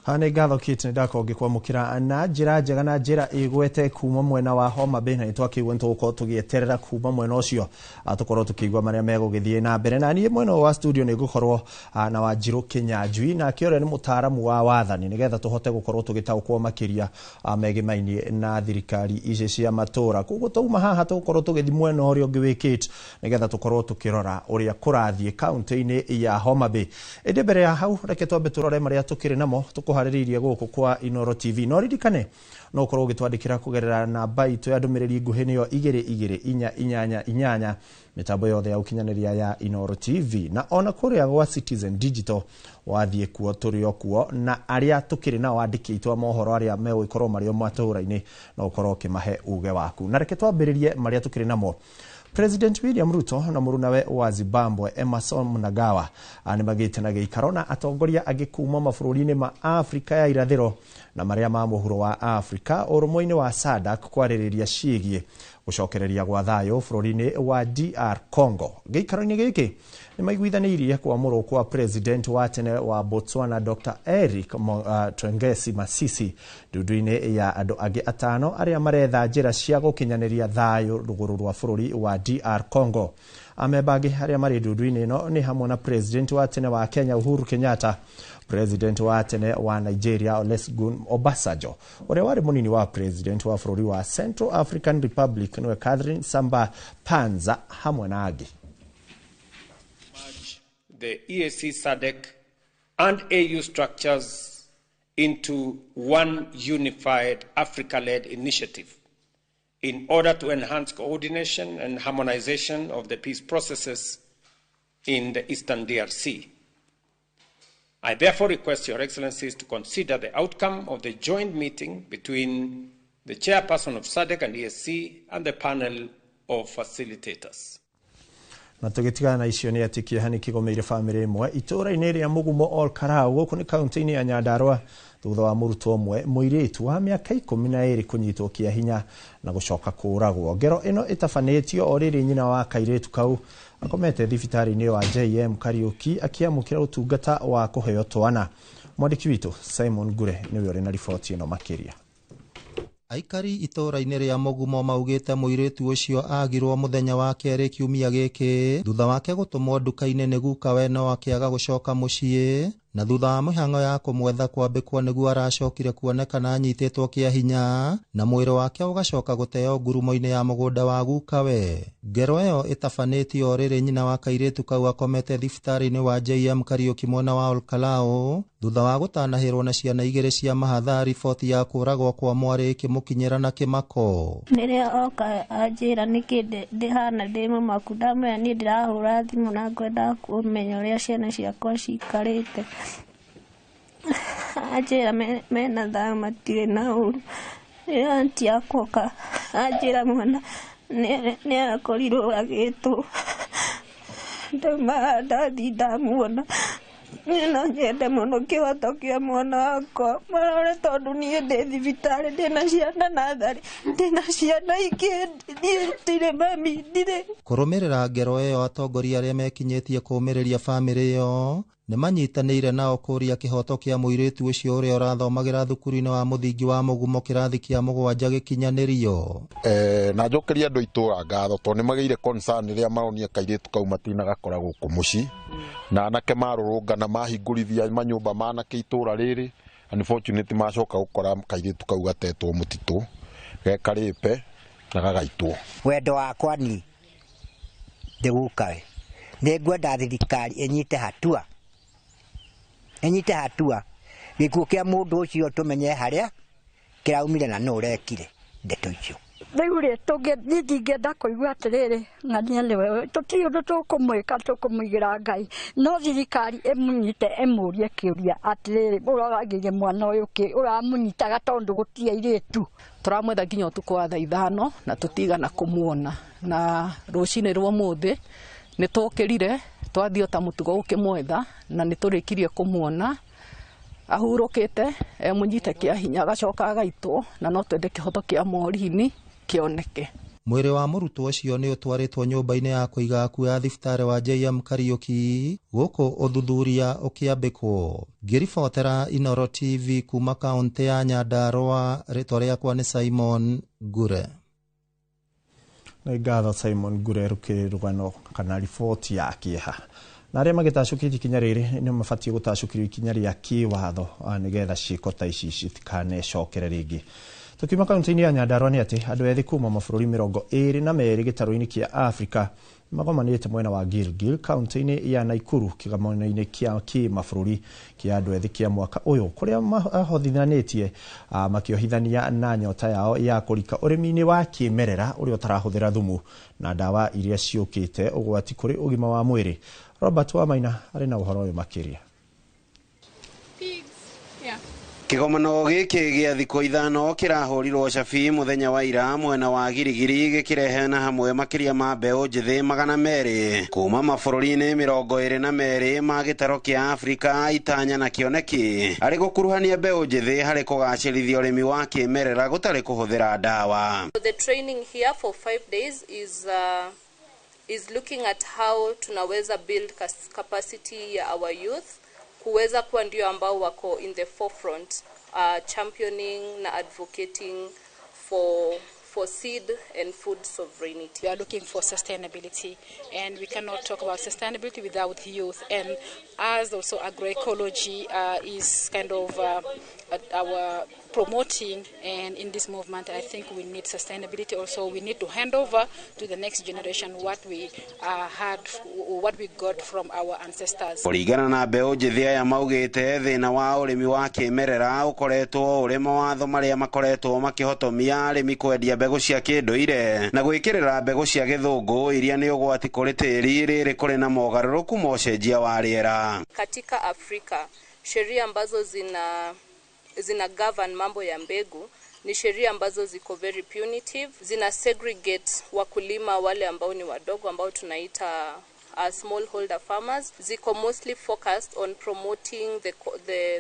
Nĩ ngatho Kate, nĩ ndakorwo ngĩkwamũkĩra na njĩra njega na njĩra ĩgwete kuma mwena wa Homa Bay, na nĩ twakĩigua nĩ tũgũkorwo tũgĩeterera kuma mwena ũcio tũkorwo tũkĩigua marĩa megũgĩthiĩ na mbere. Na niĩ mwena wa studio nĩ ngũkorwo na Wanjirũ Kĩnyanjui, nake ũrĩa nĩ mũtaaramu wa wathani, nĩgetha tũhote gũkorwo tũgĩtaũkwo makĩria megĩmainie na thirikari ici cia matũra. Koguo twauma haha tũgũkorwo tũgĩthiĩ mwena ũrĩa ũngĩ wĩ Kate, nĩgetha tũkorwo tũkĩrora ũrĩa kũrathiĩ kaunti-inĩ ya Homa Bay. Ĩndĩ mbere ya hau reke twambe tũrore marĩa tũkĩrĩ namo tũkũharĩrĩirie gũkũ kwa Inooro TV. No ririkane no ũkorwo ũgĩtwandĩkĩra kũgerera namba itũ ya ndũmĩrĩri nguhĩ nĩyo 22488 mĩtambo yothe ya ũkinyanĩria ya Inooro TV, na ona kũrĩa gwa Citizen Digital wathiĩ kuo tũrĩ o kuo, na arĩa tũkĩrĩ nao andĩki aitũ a mohoro arĩa megũgĩkorwo marĩ o matũra-inĩ no ũkorwo ũkĩmahe uge waku. Na reke twambĩrĩrie marĩa tũkĩrĩ namo. President William Ruto na mũrunawe wa Zimbabwe Emmerson Mnangagwa nĩ magĩte na gĩikaro na atongoria angĩ kuma mabũrũri-inĩ ma Afrika ya irathĩro na marĩa ma mũhuro wa Afrika ũrũmwe-inĩ wa SADC kwarĩrĩria ciĩgiĩ gũcokereria gwa thayũ bũrũri-inĩ wa DR Congo. Gĩikaro-inĩ gĩkĩ nĩ maiguithanĩirie kwamũrwo kwa president wa tene wa Botswana Dr. Eric Trengesi Masisi ndundu-inĩ ya andũ angĩ 5 arĩa maretha njĩra cia gũkinyanĩria thayũ rũgũrũ rwa bũrũri wa DR Congo. Amemba angĩ arĩa marĩ ndundu-inĩ ĩno nĩ hamwe na president wa tene wa Kenya Uhuru Kenyatta, president wa tene wa Nigeria Olusegun Obasanjo, ũrĩa warĩ mũnini wa president wa bũrũri wa Central African Republic nĩwe Catherine Samba Panza hamwe na angĩ. The EAC, SADC and AU structures into one unified Africa-led initiative in order to enhance coordination and harmonization of the peace processes in the Eastern DRC. I therefore request Your Excellencies to consider the outcome of the joint meeting between the chairperson of SADC and EAC and the panel of facilitators. Na tũgĩtigana na icio nĩ atĩ kĩeha nĩ kĩgomeire bamĩrĩ ĩmwe itũũra-inĩ rĩa Mũgumo Ol Kalou gũkũ nĩ kaunti-inĩ ya Nyandarua thutha wa mũrutwo ũmwe mũirĩtu wa mĩaka 12 kũnyitwo kĩa hinya na gũcoka kũũragwo. Ngero ĩno ĩtabanĩtio o rĩrĩ nyina wa kairĩtu kau akomete thibitarĩ-inĩ wa JM Kariuki akĩamũkĩra ũtungata wa kũheo twana. Mwandĩki witũ Simon Ngure nĩwe ũrĩ na riboti ĩno makĩria. Aikari itũũra-inĩ rĩa Mũgumo maugĩte mũirĩtu ũcio agirwo mũthenya wa kerĩ kiumia gĩkĩ thutha wake gũtũmwo nduka-inĩ nĩ gukawe no akĩaga gũcoka mũciĩ, na thutha wa mĩhang'o ya kũmwetha kwambĩkwo nĩguo aracokire kuonekana anyitĩtwo kĩa hinya na mwĩrĩ wake ũgacoka gũteo ngurumo-inĩ ya mũgũnda wa gukawe. Ngero ĩyo ĩtabanĩtio o rĩrĩ nyina wa kairĩtu kau akomete thibitarĩ-inĩ wa JM Kariuki mwena wa Olkalou thutha wa gũtanahĩrwo na ciana igĩrĩ cia mahatha, riboti ya kũragwo kwa mwarĩ ĩkĩmũkinyĩra na kĩmako. Rĩrĩa oka anjĩra nĩkĩ ndĩhana ndĩ mũmaku, ndamwĩra niĩ ndĩrahũra thimũ na ngwenda kũmenya ũrĩa ciana ciakwa cikarĩte. Anjĩra mena thayũ matirĩ na ũru. Rĩrĩa anti yakwa oka anjĩra mwana nĩ akorirwo agĩtwo, ndauma ndathiĩ ndamuona. Niĩ no nyende mũno kĩhoto kĩa mwana wakwa marore, tondũ niĩ ndĩ thibitarĩ ndĩna ciana natharĩ, ndĩna ciana ingĩ, niĩ ndirĩ mami, ndirĩ. Kũrũmĩrĩra ngero ĩyo, atongoria arĩa mekinyĩtie kũũmĩrĩria bamĩrĩ ĩyo nĩ manyitanĩire nao kũũria kĩhoto kĩa mũirĩtu ũcio ũrĩa ũrathomagĩra thukuru-inĩ wa mũthingi wa Mũgumo kĩrathi kĩa 7 gĩkinyanĩrio. Na njokeria andũ itũra ngatho tondũ nĩ magĩire concern rĩrĩa maronia kairĩtu kau matinagakora gũkũ mũciĩ, na anake marũrũngana mahingũrithia manyũmba ma anake itũra rĩrĩ, unfortunately macoka gũkora kairĩtu kau gatetwo mũtitũ gekarĩpe na gagaitwo. Wendo wakwa ni ndĩgukawe nĩ ngwenda thirikari ĩnyite hatua gĩkuũ kĩa mũndũ ũcio tũmenye harĩa kĩraumire na nũ ũrekire ndeto icio. Rĩu rĩ niĩ ndingĩenda kũigua atĩrĩrĩ ng'ania nĩwe, tũtirĩ ũndũ tũkũmwĩka, tũkũmũigĩra Ngai, no thirikari ĩmũnyite ĩmũrie kĩũria atĩrĩrĩ, ũroragĩire mwana ũyũ kĩ ũramũnyitaga tondũ gũtirĩ airĩtu. Tũramwetha nginya ũtukũ wa thaa 5 na tũtigana kũmuona, na rũcinĩ rwa ũmũthĩ nĩ tũkĩrire twathiĩ ta mũtugo gũkĩmwetha na nĩ tũrĩkirie kũmuona ahurũkĩte emũnyite kĩa hinya agacoka agaitwo, na no twende kĩhoto kĩa Morini kĩoneke. Mwĩrĩ wa mũrutwo ũcio nĩ ũtwarĩtwo nyũmba-inĩ ya kũiga akuũ ya thibitarĩ wa JM Kariuki gũkũ ũthuthuria ũkĩambĩkwo. Ngĩribotera Inooro TV kuma kaũntĩ ya Nyandarũa, rĩtwa rĩakwa nĩ Simon Ngure. Nĩ ngatho Simon Ngure rũkĩrĩ rũgano kana riboti ya kĩeha. Na arĩa magĩtacũkĩtie ikinya rĩrĩ nĩ mabatiĩ gũtacũkĩrio ikinya rĩa kĩwatho nĩgetha ciĩko ta ici citikanecokere rĩngĩ. Tukiuma kaunti-inĩ ya Nyandarũa nĩ atĩ andũ ethĩ kuma mabũrũri 22 gĩtarũ-inĩ kĩa Afrika magomanĩte mwena wa Gilgil kaunti-inĩ ya Nakuru kĩgomano-inĩ kĩa kĩmabũrũri kĩa andũ ethĩ kĩa mwaka ũyũ kũrĩa mahotithanĩtie makĩohithania na nyota yao ya kũrika ũrĩmi-inĩ wa kĩmerera ũrĩa ũtarahũthĩra thumu na ndawa iria ciũkĩte ũgwati kũrĩ ũgima wa mwĩrĩ. Robert Wamaina arĩ na ũhoro ũyũ makĩria. Kĩgomano gĩkĩ gĩa thikũ 5 kĩrahũrirwo cabi mũthenya wa ira mwena wa Girigiri gĩkĩrehena hamwe makĩria ma mbeũ njĩthĩ 200 kuma mabũrũri-inĩ 22 ma gĩtaro kĩa Afrika itanya na kĩoneki arĩ gũkuruhania mbeũ njĩthĩ harĩ kũgacĩrithia ũrĩmi wa kĩmerera gũtarĩ kũhũthĩra ndawa. The training here for 5 days is looking at how tunaweza build capacity ya our youth kuweza kuwa ndio ambao wako in the forefront championing na advocating for seed and food sovereignty. We are looking for sustainability, and we cannot talk about sustainability without youth. And as also agroecology is kind of our promoting, and in this movement I think we need sustainability also. We need to hand over to the next generation what we had, what we got from our ancestors. Kũringana na mbeũ njĩthĩ aya maugĩte thĩna wa ũrĩmi wa kĩmerera ũkoretwo ũrĩ mawatho marĩa makoretwo makĩhotomia arĩmi kwendia mbegũ cia kĩndũire na gwĩkĩrĩra mbegũ cia gĩthũngũ iria nĩ ũgwati kũrĩ tĩri rĩrĩ kũrĩ na mogarũrũku ma ũcenjia wa rĩera. Katika Afrika sheria ambazo zina govern mambo ya mbegu ni sheria ambazo ziko very punitive, zina segregate wakulima wale ambao ni wadogo ambao tunaita smallholder farmers, ziko mostly focused on promoting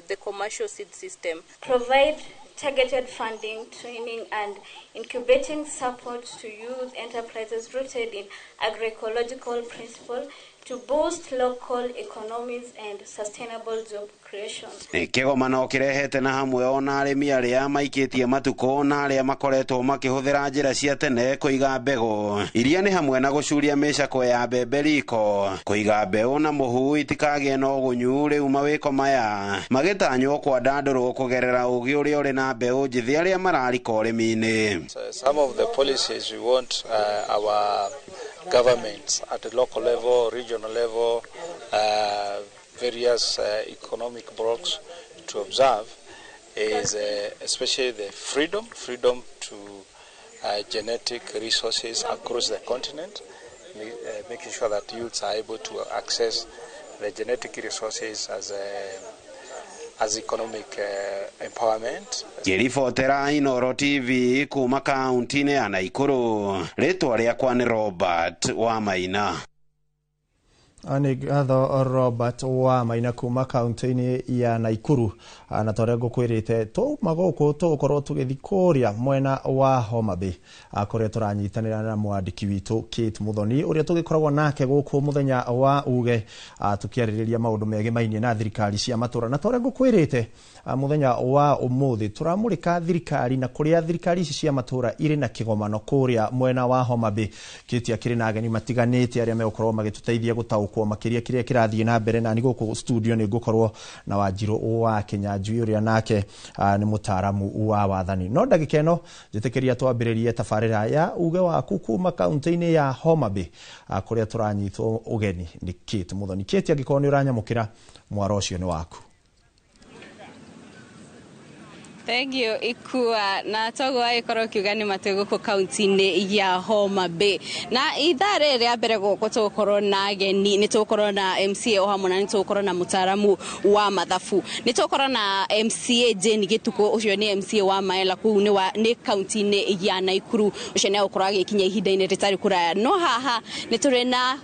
the commercial seed system. Provide targeted funding, training and incubating support to youth enterprises rooted in agroecological principle to boost local economies and sustainable job creation. Nĩ kĩgomano kĩrehete na hamwe ona arĩmi arĩa maikĩtie matukũ na arĩa makoretwo makĩhũthĩra njĩra cia tene kũiga mbegũ iria nĩ hamwe na gũcuria mĩcakwe ya mbembe riko, kũiga mbeũ na mũhu itikagĩe na ũgunyu. Rĩu mawĩko maya magĩtanywo kwandandũrwo kũgerera ũgĩ ũrĩa ũrĩ na mbeũ njĩthĩ arĩa mararika ũrĩmi-inĩ. Some of the policies we want our governments at the local level, regional level, various economic blocks to observe is especially the freedom to genetic resources across the continent, making sure that youths are able to access the genetic resources as economic empowerment. Ngĩribotera Inooro TV kuma kaunti-inĩ ya Naikuru, rĩtwa rĩakwa nĩ Robert Wamaina. Nĩ ngatho Robert wa Maina kuma kaunti-inĩ ya Naikuru. Na ta ũrĩa ngũkwĩrĩte, twauma gũkũ tũgũkorwo tũgĩthiĩ kũrĩa mwena wa Homa Bay, kũrĩa tũranyitanĩra na mwandĩki witũ Kate Muthoni, ũrĩa tũgĩkoragwo nake gũkũ mũthenya wa uge, tũkĩarĩrĩria maũndũ megemainie na thirikari cia matũra. Na ta ũrĩa ngũkwĩrĩte, mũthenya wa ũmũthĩ tũramũrĩka thirikari na kũrĩa thirikari ici cia matũra irĩ na kĩgomano kũrĩa mwena wa Homa Bay. Kate akĩrĩ na ageni matiganĩte arĩa megũkorwo magĩtũteithia gũtaũkwo makĩria kĩrĩa kĩrathiĩ na mbere. Na nĩ gũkũ studio nĩ ngũkorwo na Wanjirũ wa Kĩnyanjui, ũrĩa nake nĩ mũtaaramu wa wathani. No ndagĩka ĩno njĩtĩkĩria twambĩrĩrie tabarĩra ya uge waku kuma kaunti-inĩ ya Homa Bay, kũrĩa tũranyitwo ũgeni nĩ Kate Muthoni. Kate, angĩkorwo nĩ ũranyamũkĩra, mwaro ũcio nĩ waku. Thank you Ikua. Na toguo agĩkorwo ũkiuga nĩ matĩ gũkũ kaunti-inĩ ya Homa Bay, na ithaa rĩrĩ rĩa mbere gũkũ tũgũkorwo na ageni. Nĩ tũgũkorwo na MCA o hamwe na nĩ tũgũkorwo na mũtaaramu wa mathabu. Nĩ tũgũkorwo na MCA Jane Gĩtukũ, ũcio nĩ MCA wa Maela kũu nĩ kaunti-inĩ ya Naikuru. Ũcio nĩ agũkorwo agĩkinya ihinda-inĩ rĩtarĩ kũraya. No haha nĩ tũrĩ na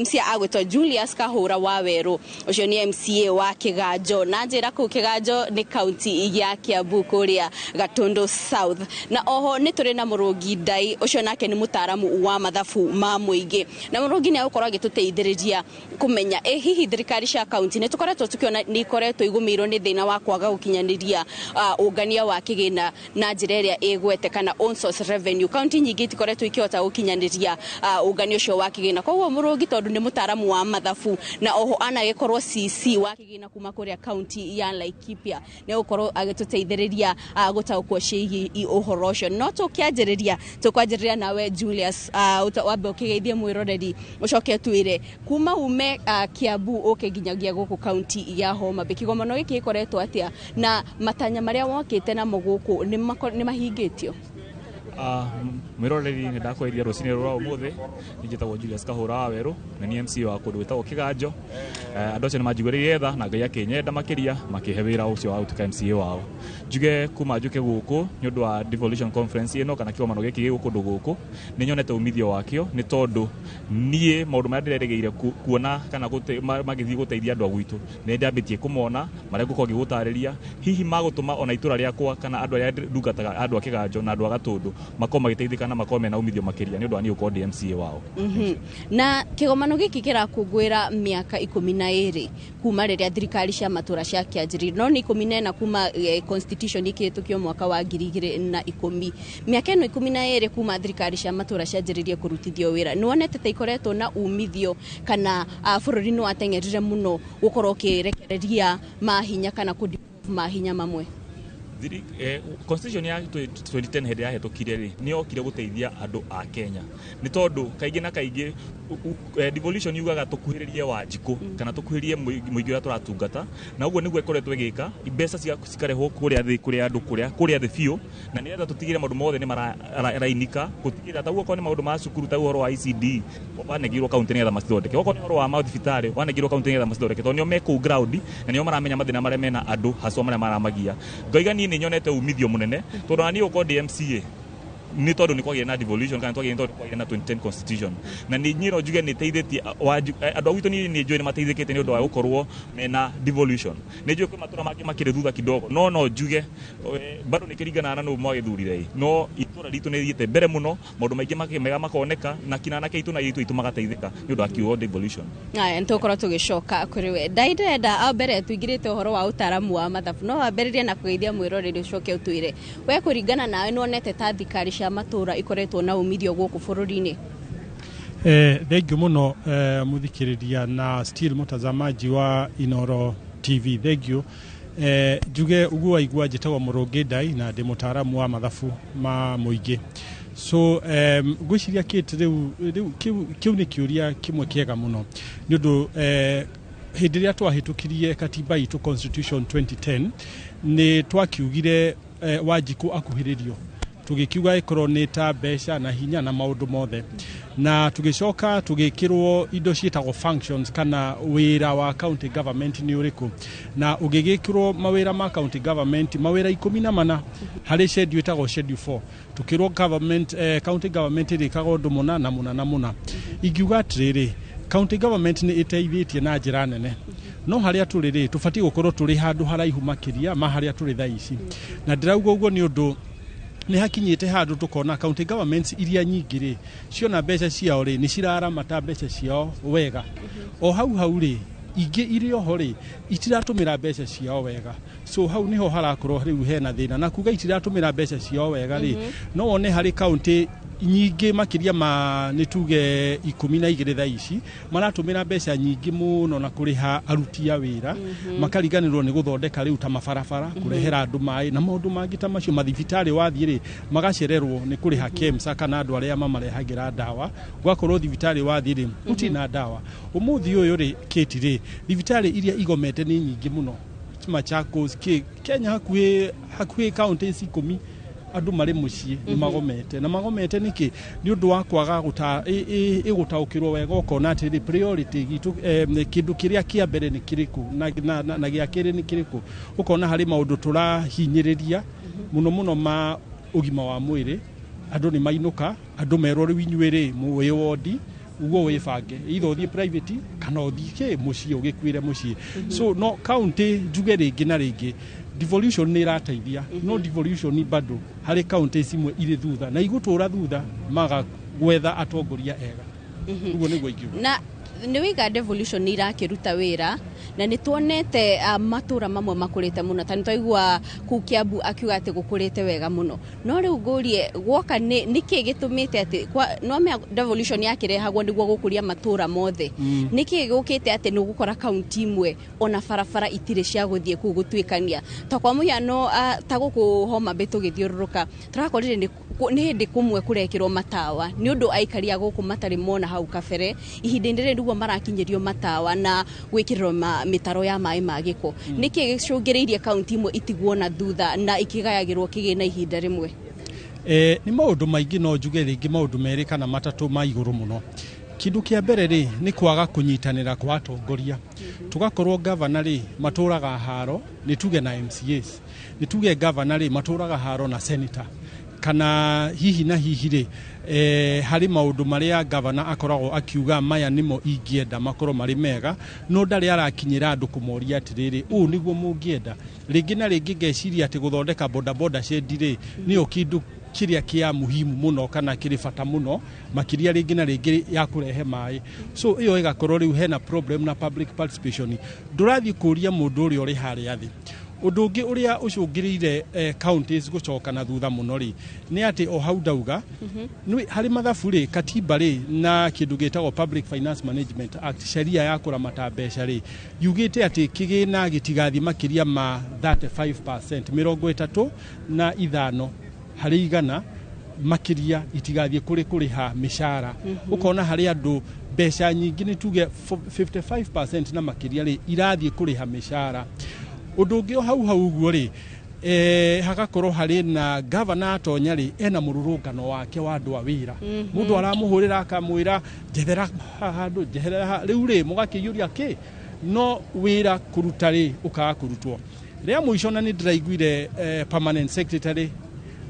MCA agwĩtwo Julius Kahũra wa Werũ, ũcio nĩ MCA wa Kĩganjo, na njĩra kũu Kĩganjo nĩ kaunti ya Kiambu kũrĩa Gatundu South. Na oho nĩ tũrĩ na Mũrũngi Ndai, ũcio nake nĩ mũtaaramu wa mathabu ma mũingĩ, na Mũrũngi nĩ agũkorwo agĩtũteithĩrĩria kũmenya ĩ hihi thirikari cia kaunti nĩ tũkoretwo tũkĩona nĩ ikoretwo igũmĩirwo nĩ thĩna wa kwaga gũkinyanĩria ũngania wa kĩgĩna na njĩra ĩrĩa ĩgwete kana own source revenue. Kaunti nyingĩ itikoretwo ikĩhota gũkinyanĩria ũngania ũcio wa kĩgĩna. Koguo Mũrũngi, tondũ nĩ mũtaaramu wa mathabu na oho anagĩkorwo CC wa kĩgĩna kuma kũrĩa kaunti ya Laikipia, nĩ agũkorwo agĩtũteithĩrĩria gũtaũkwo ciĩgiĩ ũhoro ũcio. No tũkĩanjĩrĩria, tũkwanjĩrĩria nawe Julius, wambe ũkĩgeithie mwĩroreri, ũcoke twĩre kuma ume Kiambu ũke nginyagia gũkũ kaunti ya Homa Bay, kĩgomano gĩkĩ gĩkoretwo atĩa na matanya marĩa wokĩte namo gũkũ nĩ mahingĩtio? Mwĩroreri, nĩ ndakwarĩria rũcinĩ rwa ũmũthĩ. Nĩ njĩtagwo Julius Kahũra wa Werũ na nĩ MC wa kũndũ gwĩtagwo Kĩganjo. Andũ acio nĩ manjiguĩrĩire tha na Ngai akĩnyenda makĩria, makĩhe wĩra ũcio wa gũtuĩka MCA wao. Njuge kuma njũke gũkũ nĩ ũndũ wa devolution conference ĩno kana kĩgomano gĩkĩ gĩ kũndũ gũkũ, nĩ nyonete umithio wakĩo, nĩ tondũ niĩ maũndũ marĩa ndĩrerĩgĩire kuona kana magĩthiĩ gũteithia andũ a gwitũ nĩ ndambĩtie kũmona, marĩa ngũkorwo ngĩgũtarĩria hihi magũtũma ona itũra rĩakwa kana andũ arĩa ndungataga, andũ a Kĩganjo na andũ a Gatũndũ, makorwo magĩteithĩka na makorwo mena umithio makĩria nĩ ũndũ wa niĩ gũkorwo ndĩ MCA wao. Na kĩgomano gĩkĩ kĩrakũngũĩra mĩaka 12 kuma rĩrĩa thirikari cia matũra ciakĩanjĩrĩirie, no nĩ 14 kuma constitution ĩkĩhĩtũkio mwaka wa 2010. Mĩaka ĩno 12 kuma thirikari cia matũra cianjĩrĩirie kũrutithio wĩra, nĩ wonete ta ikoretwo na umithio kana bũrũri nĩ wateng'erire mũno gũkorwo ũkĩrekereria mahinya kana kũ mahinya mamwe? Constitution ya 2010 hĩndĩ yahĩtũkire rĩ, nĩ yokire gũteithia andũ a Kenya, nĩ tondũ kaingĩ na kaingĩ devolution yugaga tũkuhĩrĩrie Wanjikũ kana tũkuhĩrĩrie mũingĩ ũrĩa tũratungata, na ũguo nĩguo ĩkoretwo ĩgĩka. Mbeca cikarehwo kũrĩa thĩ, kũrĩa andũ, kũrĩa thĩ biũ, na nĩgetha tũtigĩrĩre maũndũ mothe nĩ marainika, gũtigĩrĩra ta ũguo okorwo nĩ maũndũ ma cukuru, ta ũhoro wa ECD wanengeirwo kaunti nĩgetha macithondeke, okorwo nĩ ũhoro wa mathibitarĩ wanengeirwo kaunti nĩgetha macithondeke, tondũ nĩo me kũu ground na nĩo maramenya mathĩna marĩa mena andũ haswa marĩa maramagia. Ngaiga niĩ nĩ nyonete umithio mũnene, tondũ ona niĩ gũkorwo ndĩ MCA Nĩ tondũ nĩ kwagĩire na devolution kana twagĩire, tondũ kwagĩire na 2010 constitution, na nĩ niĩ no njuge nĩ ĩteithĩtie andũ a gwitũ. Niĩ nĩ njũĩ nĩ mateithĩkĩte nĩ ũndũ wa gũkorwo mena devolution. Nĩ njũĩ kwĩ matũra mangĩ makĩrĩ thutha kidogo, no njuge bado nĩ kĩringanaga na nũ mwagĩthurire, no itũra ritũ nĩ rĩthiĩte mbere mũno, maũndũ maingĩ mega makoneka, na kina anake aitũ na airĩtu aitũ magateithĩka nĩ ũndũ wa kiugo devolution. Aya, nĩ tũgũkorwo tũgĩcoka kũrĩ we. Ndaindĩrenda o mbere tũingĩrĩte ũhoro wa ũtaaramu wa mathabu, no wambĩrĩrie na kũgeithia mwĩroreri, ũcoke ũtwĩre we kũringana nawe nĩwonete ta thirikari cia matũra ikoretwo na umithio gũkũ bũrũri-inĩ. Thengiũ mũno, mũthikĩrĩria na still mũtazamaji wa Inoro TV, thengiũ. Njuge ũguo waigua, njĩtagwo Mũrũngĩ Ndai na ndĩ mũtaaramu wa mathabu ma mũingĩ. So ngwĩciria Kate, rĩu kĩu nĩ kĩũria kĩmwe kĩega mũno, nĩ ũndũ hĩndĩ ĩrĩa twahĩtũkirie katiba itũ, Constitution 2010, nĩ twakiugire Wanjikũ akuhĩrĩrio, tũgĩkiuga ĩkorwo nĩ ta mbeca na hinya na maũndũ mothe, na tũgĩcoka tũgĩkĩrwo indo ciĩtagwo functions kana wĩra wa county government nĩ ũrĩkũ, na ũgĩgĩkĩrwo mawĩra ma county government, mawĩra 14 harĩ schedule ĩtagwo schedule 4. Tũkĩrwo government, county government ĩrĩkaga ũndũ mũna na mũna na mũna. Ingiuga atĩrĩrĩ, county government nĩ ĩteithĩtie na njĩra nene, no harĩa tũrĩ rĩ, tũbatiĩ gũkorwo tũrĩ handũ haraihu makĩria ma harĩa tũrĩ thaa ici. Na ndĩrauga ũguo nĩ ũndũ nĩ hakinyĩte handũ tũkona county governments iria nyingĩ rĩ, ciona mbeca ciao rĩ, nĩ ciraramata mbeca ciao wega. O hau hau rĩ, ingĩ irĩ oho rĩ, itiratũmĩra mbeca ciao wega. So hau niho harakorwo rĩu hena thĩna, na kuga itiratũmĩra mbeca ciao wega rĩ, no wone harĩ county nyingĩ makĩria ma nĩ tuge 12 thaa ici maratũmĩra mbeca nyingĩ mũno na kũrĩha aruti a wĩra, makariganĩrwo nĩ gũthondeka rĩu ta mabarabara, kũrehera andũ maĩ na maũndũ mangĩ ta macio. Mathibitarĩ wathiĩ rĩ, magacererwo nĩ kũrĩha KEMSA kana andũ arĩa mamarehagĩra ndawa, gwakorwo thibitarĩ wathiĩ rĩ, gũtirĩ na ndawa. Ũmũthĩ ũyũ rĩ, Kate, rĩ, thibitarĩ iria igomete nĩ nyingĩ mũno Machakos, Kenya hakuhĩ counties 10 andũ marĩ mũciĩ nĩ magomete. Na magomete nĩkĩ? Nĩ ũndũ wa kwaga ĩgũtaũkĩrwo wega, ũkona atĩrĩ, priority gitũ, kĩndũ kĩrĩa kĩa mbere nĩ kĩrĩkũ na gĩa kerĩ nĩ kĩrĩkũ. Ũkona harĩ maũndũ tũrahinyĩrĩria mũno mũno ma ũgima wa mwĩrĩ. Andũ nĩ mainũka, andũ merwo rĩu inyuĩ rĩ, wĩ wondi uguo wĩbange, either ũthiĩ private kana ũthiĩ kĩ mũciĩ ũgĩkuĩre mũciĩ. So no county njuge rĩngĩ na rĩngĩ, devolution nĩ ĩrateithia, no devolution bado harĩ counties imwe irĩ thutha na igũtũra thutha maga gwetha atongoria ega. Ũguo nĩguo ingiuga. Na nĩ wĩiga devolution nĩ irakĩruta wĩra, na nĩ tuonete matũra mamwe makũrĩte mũno, ta nĩ twaigua kũu Kiambu akiuga atĩ gũkũrĩte wega mũno. No rĩu ngũrie, guoka nĩ nĩkĩ gĩtũmĩte atĩ no mea devolution yakĩrehagwo nĩguo gũkũria matũra mothe, nĩkĩ gũkĩte atĩ nĩ ũgũkora kaunti imwe ona barabara itirĩ cia gũthiĩ kũu gũtuĩkania? Ta kwa mũhiano, ta gũkũ Homa Bay tũgĩthiũrũrũka tũrakorire nĩ hĩndĩ kũmwe kũrekĩrwo matawa, nĩ ũndũ aikari a gũkũ matarĩ mona hau kabere. Ihinda-inĩ rĩrĩ nĩguo marakinyĩrio matawa na gwĩkĩrĩrwo mĩtaro ya maĩ ma gĩko. Nĩkĩ gĩcũngĩrĩirie kaunti imwe itigwo na thutha na ikĩgayagĩrwo kĩgĩna ihinda rĩmwe? Nĩ maũndũ maingĩ, no njuge rĩngĩ maũndũ merĩ kana matatũ ma igũrũ mũno. Kĩndũ kĩa mbere rĩ, nĩ kwaga kũnyitanĩra kwa atongoria. Tũgakorwo gavana rĩ, matũraga haro nĩ tuge na MCAs, nĩ tuge gavana rĩ, matũraga haro na senator, kana hihi na hihi rĩ, harĩ maũndũ marĩa gavana akoragwo akiuga maya nĩmo ingĩenda makorwo marĩ mega, no ndarĩ arakinyĩra andũ kũmoria atĩrĩrĩ, ũũ nĩguo mũngĩenda. Rĩngĩ na rĩngĩ ngeciria atĩ gũthondeka bodaboda shed rĩ, nĩyo kĩndũ kĩrĩa kĩa muhimu mũno kana kĩrĩ bata mũno makĩria rĩngĩ na rĩngĩ ya kũrehe maĩ. So ĩyo ĩgakorwo rĩu hena problem na public participation, ndũrathiĩ kũria mũndũ ũrĩa ũrĩ harĩa thĩ. Ũndũ ũngĩ ũrĩa ũcũngĩrĩire counties gũcoka na thutha mũno rĩ, nĩ atĩ o hau ndauga nĩ harĩ mathabu rĩ, katiba rĩ, na kĩndũ gĩtagwo Public Finance Management Act, sheria ya kũramata mbeca rĩ, yugĩte atĩ kĩgĩna gĩtigathiĩ makĩria ma 35%, 35 harĩ igana, makĩria itigathiĩ kũrĩ kũrĩha mĩcara. Ũkona harĩ andũ mbeca nyingĩ, nĩ tuge 55% na makĩria rĩ, irathiĩ kũrĩha mĩcara. Ũndũ ũngĩ o hau hau ũguo rĩ, hagakorwo harĩ na gavana atonya rĩ, ena mũrũrũngano wake wa andũ a wĩra. Mũndũ aramũhũrĩra akamwĩra njethera haha handũ, njeherera haha. Rĩu rĩ, mũgakĩiyũria kĩ, no wĩra kũruta rĩ, ũkaga kũrutwo. Rĩa mũico na nĩ ndĩraiguire permanent secretary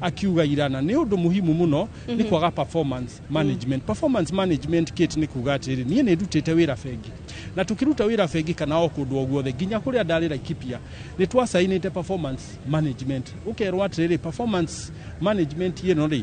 Akiuga irana nĩ ũndũ muhimu mũno nĩ kwaga performance management. Performance management, Kate, nĩ kuga atĩrĩ, niĩ nĩ ndutĩte wĩra bengi, na tukĩruta wĩra bengi kana o kũndũ o guothe, nginya kũrĩa ndarĩ Laikipia, nĩ twacainĩte performance management. Ũkerwo atĩrĩrĩ, performance management ĩno rĩ,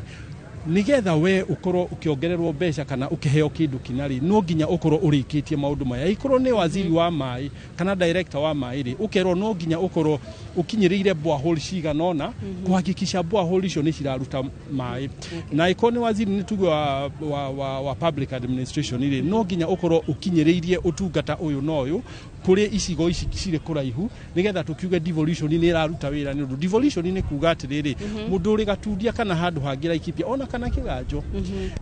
nigetha we ukorwo ukiongererwo mbeca kana ukiheo kindu kina ri, no nginya ukorwo urikitie maundu maya. Ikorwo ni waziri wa mai kana director wa mai ri, ukerwo no nginya ukorwo ukinyiriire borehole cigana ona kuhakikisha borehole icio ni ciraruta mai. Na ikorwo ni waziri, ni tuge wa public administration ri, no nginya ukorwo ukinyiriirie utungata uyu na uyu kuri icigo ici cirĩ kũraihu, nigetha tukiuge devolution nĩ ĩraruta wĩra. Nĩ ũndũ devolution nĩ kuga atĩrĩrĩ, mũndũ ũrĩ Gatundia kana handũ hangĩ Laikipia ona kana Kĩganjo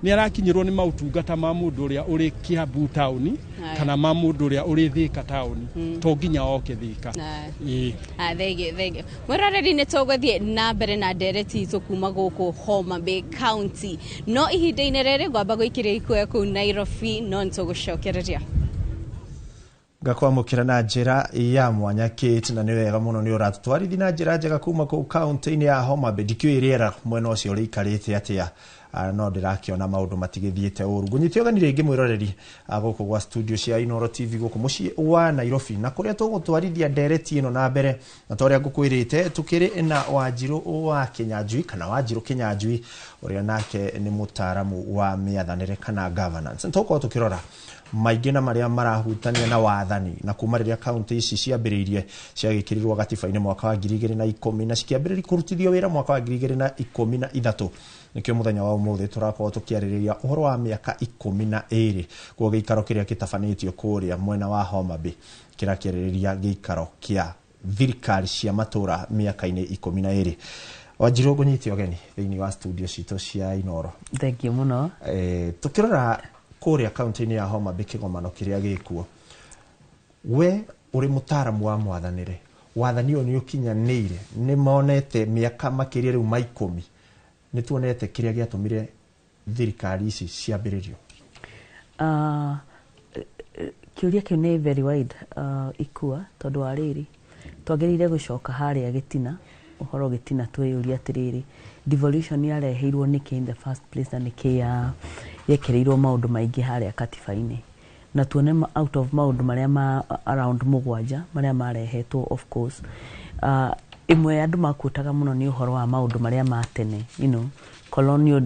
nĩ arakinyĩrwo nĩ maũtungata ma mũndũ ũrĩa ũrĩ Kiambu taũni kana ma mũndũ ũrĩa ũrĩ Thĩka taũni, to nginya oke Thĩka. Ĩĩ. Ah, thank you, thank you. Mwĩroreri, nĩ tũgũthiĩ na mbere na ndereti itũ kuma gũkũ Homa Bay County, no ihinda-inĩ rĩrĩ ngwamba gũikĩria ikuya kũu Nairobi, no nĩ tũgũcokereria. Ngakwamũkĩra na njĩra ya mwanya, Kate, na nĩ wega mũno nĩ ũratũtwarithi na njĩra njega kuma kũu kaunti-inĩ ya Homa Bay. Ndikĩũĩ rĩera mwena ũcio rĩikarĩte atĩa. No ndĩrakĩona maũndũ matigĩthiĩte ũru. Ngũnyite ũgeni rĩngĩ, mwĩroreri, gũkũ gwa studio cia Inooro TV gũkũ mũciĩ wa Nairobi, na kũrĩa tũgũtwarithia ndereti ĩno na mbere. Na ta ũrĩa ngũkwĩrĩte, tũkĩrĩ na Wanjirũ wa Kĩnyanjui kana Wanjirũ Kĩnyanjui, ũrĩa nake nĩ mũtaaramu wa mĩathanĩre kana governance. Nĩ tũgũkorwo tũkĩrora maingĩ na marĩa marahutania na wathani, na kuma rĩrĩa kaunti ici ciambĩrĩirie, ciagĩkĩrirwo gatiba-inĩ mwaka wa 2010 na cikĩambĩrĩria kũrutithio wĩra mwaka wa 2013. Nĩkĩo mũthenya wa ũmũthĩ tũrakorwo tũkĩarĩrĩria ũhoro wa mĩaka 12 kuo gĩikaro kĩrĩa gĩtabanĩtio kũrĩa mwena wa Homa Bay kĩrakĩarĩrĩria gĩikaro kĩa thirikari cia matũra mĩaka-inĩ 12. Wanjirũ, ngũnyite ũgeni thĩinĩ wa studio citũ cia Inooro. Thank you mũno. Tũkĩrora kũrĩa kaunti-inĩ ya Homa Bay, kĩgomano kĩrĩa gĩkuo, we ũrĩ mũtaaramu wa mwathanĩre, wathani ũyũ nĩ ũkinyanĩire? Nĩ monete mĩaka makĩria rĩu ma 10, nĩ tuonete kĩrĩa gĩatũmire thirikari ici ciambĩrĩrio? Kĩũria kĩu nĩ very wide, ikua, tondũ wa rĩrĩ, twagĩrĩire gũcoka harĩa gĩtina, ũhoro gĩtina, twĩyũria atĩrĩrĩ, devolution yareheirwo nĩkĩ in the first place, na nĩkĩ ya yekĩrĩirwo maũndũ maingĩ harĩa katiba-inĩ, na tuone out of maũndũ marĩa ma around mũgwanja marĩa marehetwo. Of course, ĩmwe andũ makuotaga mũno nĩ ũhoro wa maũndũ marĩa ma tene, colonial,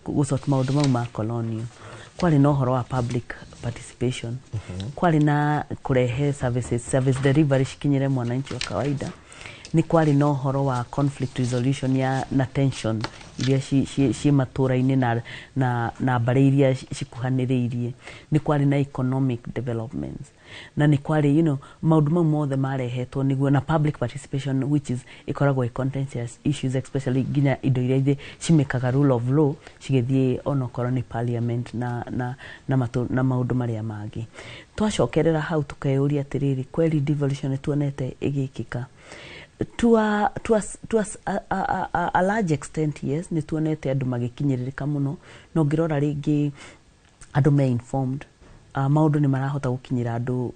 gũsort maũndũ mau ma colonial. Kwarĩ na ũhoro wa public participation, kwarĩ na kũrehe services, service delivery cikinyĩre mwananchi wa kawaida, nĩ kwarĩ na ũhoro wa conflict resolution ya na tension iria ci matũra-inĩ na mbarĩ iria cikuhanĩrĩirie, nĩ kwarĩ na economic developments, na nĩ kwarĩ maũndũ mau mothe marehetwo nĩguo na public participation, which is ĩkoragwo ĩ contentious issues, especially nginya indo iria cimĩkaga rule of law cigĩthiĩ onokorwo nĩ parliament na maũndũ marĩa mangĩ. Twacokerera hau tũkeyũria atĩrĩrĩ, kweli devolution nĩ tuonete ĩgĩkĩka? To a large extent, yes, nĩ tuonete andũ magĩkinyĩrĩrĩka mũno, na ũngĩrora rĩngĩ andũ me informed, maũndũ nĩ marahota gũkinyĩra andũ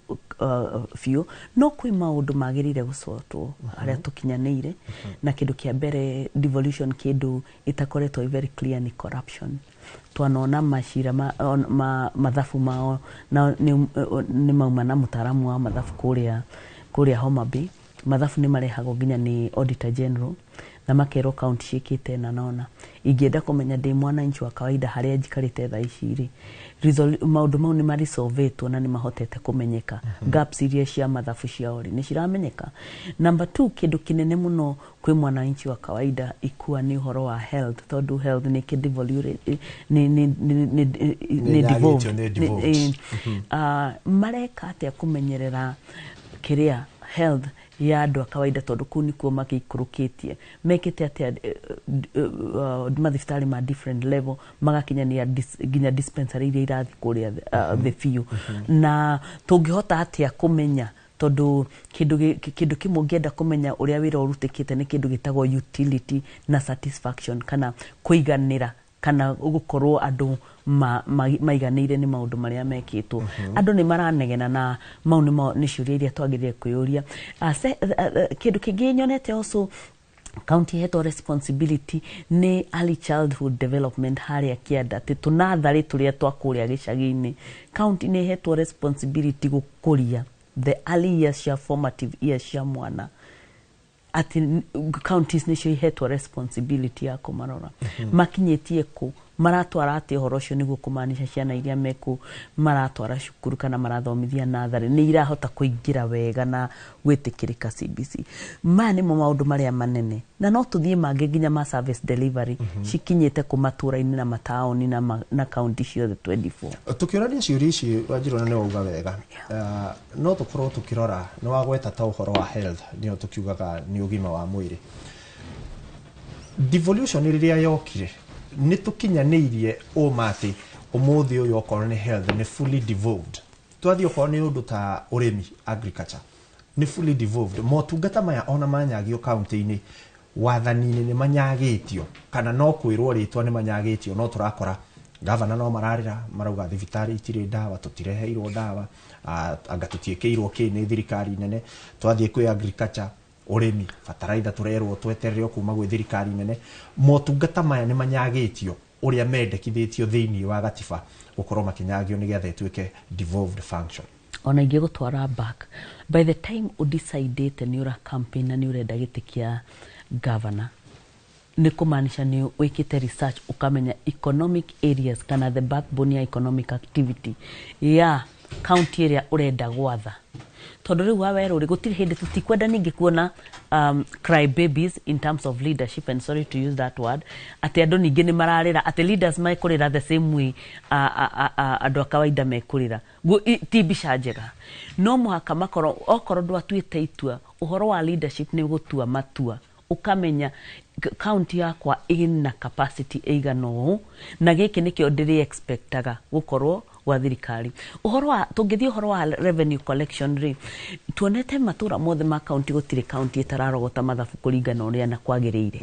biũ, no kwĩ maũndũ magĩrĩire gũcotwo harĩa tũkinyanĩire. Na kĩndũ kĩa mbere, devolution, kĩndũ ĩtakoretwo ĩ very clear nĩ corruption. Twanona macira ma mathabu mao na nĩ mauma na mũtaaramu wa mathabu kũrĩa Homa Bay. Mathabu nĩ marehagwo nginya nĩ auditor general na makerwo kaunti ciĩkĩte na nona. Ingĩenda kũmenya ndĩ mwananchi wa kawaida harĩa njikarĩte thaa ici rĩ, maũndũ mau nĩ marisolvetwo na nĩ mahotete kũmenyeka, gaps iria cia mathabu ciao rĩ, nĩ ciramenyeka? Number two, kĩndũ kĩnene mũno kwĩ mwananchi wa kawaida ikua nĩ ũhoro wa health, tondũ health nĩ nĩ devolved. Nĩ devolved. Mareka atĩa kũmenyerera kĩrĩa health ya andũ a kawaida, tondũ kũu nĩkuo magĩikũrũkĩtie? Mekĩte atĩa mathibitarĩ ma different level magakinyania nginya dispensary iria irathiĩ kũrĩa thĩ biũ? Na tũngĩhota atĩa kũmenya, tondũ kĩndũ kĩmwe ũngĩenda kũmenya ũrĩa wĩra ũrutĩkĩte nĩ kĩndũ gĩtagwo utility na satisfaction, kana kũiganĩra kana gũkorwo andũ maiganĩire nĩ maũndũ marĩa mekĩtwo. Andũ nĩ maranegena, na mau nĩ ciũria iria twagĩrĩire kwĩyũria. Kĩndũ kĩngĩ nyonete also County ihetwo responsibility nĩ early childhood development harĩa kĩanda, atĩ tũnatharĩ tũrĩa twa kũrĩa gĩcagi-inĩ. County nĩ ihetwo responsibility gũkũria the early years cia formative years cia mwana, atĩ counties nĩcio ihetwo responsibility ya kũmarora. Makinyĩtie kũ maratwara atĩ ũhoro ũcio nĩguo kũmaanisha ciana iria mekũ maratwara cukuru kana marathomithia natharĩ nĩ irahota kũingĩra wega na gwĩtĩkĩrĩka CBC. Maya nĩmo maũndũ marĩa manene, na no tũthiĩ mangĩ nginya ma service delivery cikinyĩte kũ matũra-inĩ na mataũni na county ciothe 24. Tukiũrania ciũria ici, Wanjirũ, na nĩ wauga wega. No tũkorwo tũkĩrora nĩ wagweta ta ũhoro wa health, nĩyo tũkiugaga nĩ ũgima wa mwĩrĩ. Devolution rĩrĩa yokire, nĩ tũkinyanĩirie ũma atĩ ũmũthĩ ũyũ okorwo nĩ health nĩ fully devolved? Twathiĩ okorwo nĩ ũndũ ta ũrĩmi, agriculture, nĩ fully devolved? Motungata maya ona manyagio kaunti-inĩ, wathani-inĩ nĩ manyagĩtio kana no kwĩrwo rĩtwa nĩ manyagĩtio? No tũrakora gavana no mararĩra, marauga thibitarĩ itirĩ ndawa, tũtireheirwo ndawa, anga tũtiĩkĩirwo kĩ nĩ thirikari nene. Twathiĩ kwĩ agriculture, ũrĩmi, bataraitha tũrerwo tweterere o kuma gwĩ thirikari nene. Motungata maya nĩ manyagĩtio ũrĩa mendekithĩtio thĩinĩ wa gatiba gũkorwo makĩnyagio nĩgetha ĩtuĩke devolved function? Ona ingĩ gũtwara back, by the time ũdecidĩte nĩ ũra campaign na nĩ ũrenda gĩtĩ kĩa governor, nĩ kũmaanisha nĩ wĩkĩte research, ũkamenya economic areas kana the backbone ya economic activity ya county ĩrĩa ũrenda gwatha. Tondũ rĩu wa werũ rĩ, gũtirĩ hĩndĩ tũtikwenda ningĩ kuona cry babies in terms of leadership, and sorry to use that word, atĩ andũ ningĩ nĩ mararĩra, atĩ leaders mekũrĩra the same way andũ a kawaida mekũrĩra. Ti mbica njega. No mũhaka makorwo, okorwo ndwatuĩte itua ũhoro wa leadership, nĩ gũtua matua ũkamenya county yakwa ĩna capacity ĩigana ũũ, na gĩkĩ nĩkĩo ndĩrĩ expectaga gũkorwo gwa thirikari. Ũhoro wa tũngĩthiĩ ũhoro wa revenue collection rĩ, tuonete matũra mothe ma county, gũtirĩ county ĩtararogota mathabu kũringana ũrĩa na kwagĩrĩire.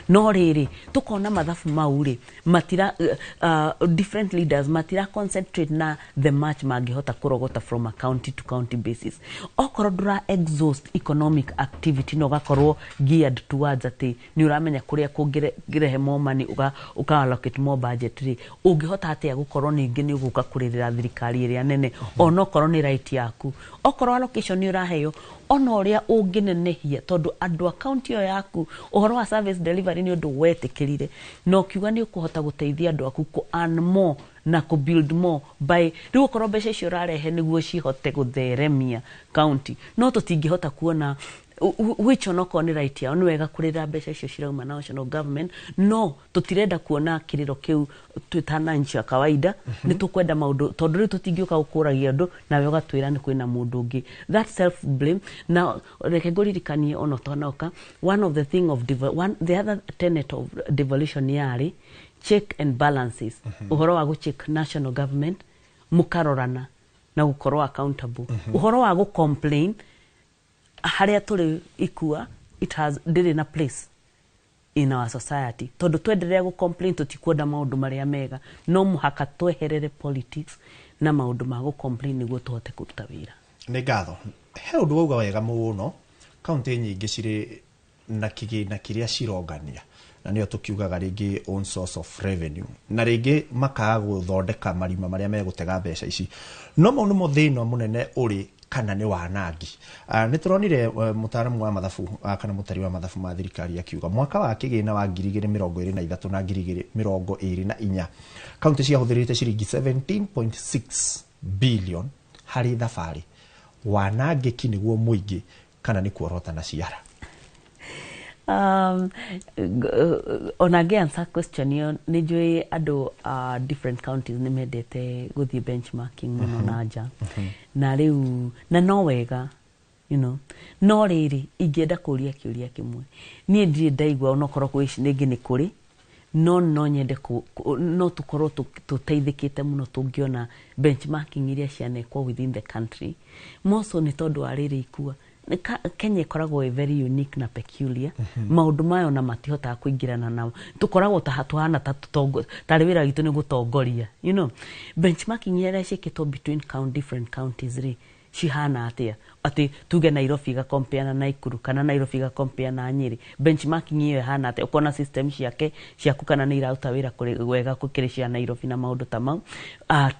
No rĩrĩ, tũkona mathabu mau rĩ, matira different leaders matira concentrate na the much mangĩhota kũrogota from a county to county basis. Okorwo ndũra exhaust economic activity na ũgakorwo geared towards atĩ nĩ ũramenya kũrĩa kũngĩrehe more money, ũka allocate more budget rĩ, ũngĩhota atĩa gũkorwo ningĩ nĩ ũgũka kũrĩrĩra thirikari ĩrĩa nene, ona okorwo nĩ right yaku, okorwo allocation nĩ ũraheo, ona ũrĩa ũngĩnenehia, tondũ andũ a county ĩyo yaku, ũhoro wa service delivery nĩ ũndũ wetĩkĩrire na ũkiuga nĩ ũkũhota gũteithia andũ aku kũ earn more na kũ build more by rĩu okorwo mbeca icio ũrarehe nĩguo cihote gũtheremia county. No tũtingĩhota kuona which onokorwo nĩ right yao, nĩ wega kũrĩra mbeca icio cirauma national government, no tũtirenda kuona kĩrĩro kĩu twĩ ta wananchi wa kawaida. Nĩ tũkwenda maũndũ, tondũ rĩu tũtingĩũka gũkũragia andũ nawe ũgatwĩra nĩ kwĩna mũndũ ũngĩ, that self blame. Na reke ngũririkanie, ona ũtanoka, one of the thing of one, the other tenet of devolution yarĩ check and balances. Ũhoro wa gũcheck national government, mũkarorana na gũkorwo accountable. Ũhoro wa gũ-complain harĩa tũrĩ ikua, it has ndĩrĩ na place in our society, tondũ twenderea gũ-complain tũtikuona maũndũ marĩa mega. No mũhaka tweherere politics na maũndũ ma gũ-complain nĩguo tũhote kũruta wĩra. Nĩ ngatho. He ũndũ wauga wega mũno, kaunti nyingĩ cirĩ na kĩgĩna kĩrĩa cirongania, na nĩyo tũkiugaga rĩngĩ own source of revenue, na rĩngĩ makaga gũthondeka marima marĩa megũtega mbeca ici. No mau nĩmo thĩna mũnene ũrĩ kana nĩ wanangi. Nĩ tũronire mũtaaramu wa mathabu kana mũtari wa mathabu ma thirikari akiuga mwaka wa kĩgĩna wa 2023 na 2024 kaunti ciahũthĩrĩte ciringi 17.6 billion harĩ thabarĩ. Wanangĩki nĩguo mũingĩ kana nĩ kuorota na ciara? Ona ngĩ answer question ĩyo, nĩ njũĩ andũ different counties nĩ mendete gũthiĩ benchmarking mũno na nja, na rĩu na no wega, no rĩrĩ, ingĩenda kũria kĩũria kĩmwe. Niĩ ndirĩ ndaigua, onokorwo kwĩ rĩngĩ nĩ kũrĩ, no nyende no tũkorwo tũteithĩkĩte mũno tũngĩona benchmarking iria cianekwo within the country more so, nĩ tondũ wa rĩrĩ ikua Kenya ĩkoragwo ĩ very unique na peculiar. Maũndũ mayo na matihotaga kũingĩrana nao, tũkoragwo ta tũhana ta tũtongo tarĩ wĩra witũ nĩ gũtongoria. Benchmarking iria ciĩkĩtwo between count, different counties rĩ, Cihana atia ati tuge Nairobi igakompea na Naikuru kana Nairobi igakompea na Nyeri? Benchmarking iyo ihana atia? Ukona system ciake ciaku kana nĩ iraruta wĩra kũrĩ wega gũkĩrĩ cia Nairobi na maũndũ ta mau.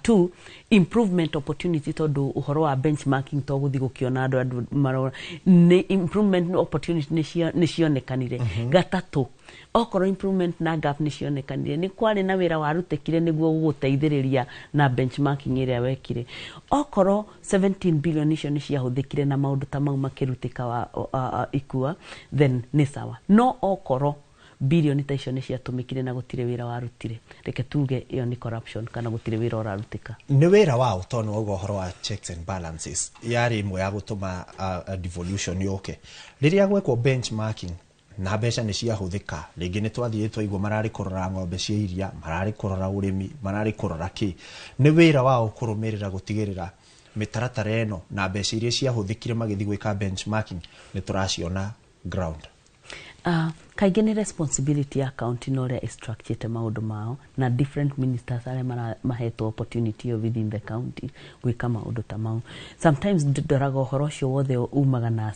Two, improvement opportunity, tondũ ũhoro wa benchmarking to gũthiĩ gũkĩona andũ marora nĩ improvement opportunity nĩ cionekanire. Gatatũ, okorwo improvement na gap nĩ cionekanire, nĩ kwarĩ na wĩra warutĩkire nĩguo gũgũteithĩrĩria na benchmarking ĩrĩa wekire? Okorwo 17 billion icio nĩ ciahũthĩkire na maũndũ ta mau makĩrutĩka wa ikua, then nĩ sawa. No okorwo bilioni ta icio nĩ ciatũmĩkire na gũtirĩ wĩra warutire, reke tuge ĩyo nĩ corruption kana gũtirĩ wĩra ũrarutĩka. Nĩ wĩra wao, tondũ wauga ũhoro wa checks and balances yarĩ ĩmwe ya gũtũma devolution yũke. Rĩrĩa gwekwo benchmarking na mbeca nĩ ciahũthĩka rĩngĩ, nĩ twathiĩ twaigua mararĩ kũrora ng'ombe cia iria, mararĩ kũrora ũrĩmi, mararĩ kũrora kĩ, nĩ wĩra wao kũrũmĩrĩra gũtigĩrĩra mĩtaratara ĩno na mbeca iria ciahũthĩkire magĩthiĩ gwĩka benchmarking nĩ tũraciona ground? Kaingĩ nĩ responsibility ya county na ũrĩa ĩstructurĩte maũndũ mao na different ministers arĩa mahetwo opportunity ĩyo within the county gwĩka maũndũ ta mau. Sometimes ndoraga ũhoro ũcio wothe umaga na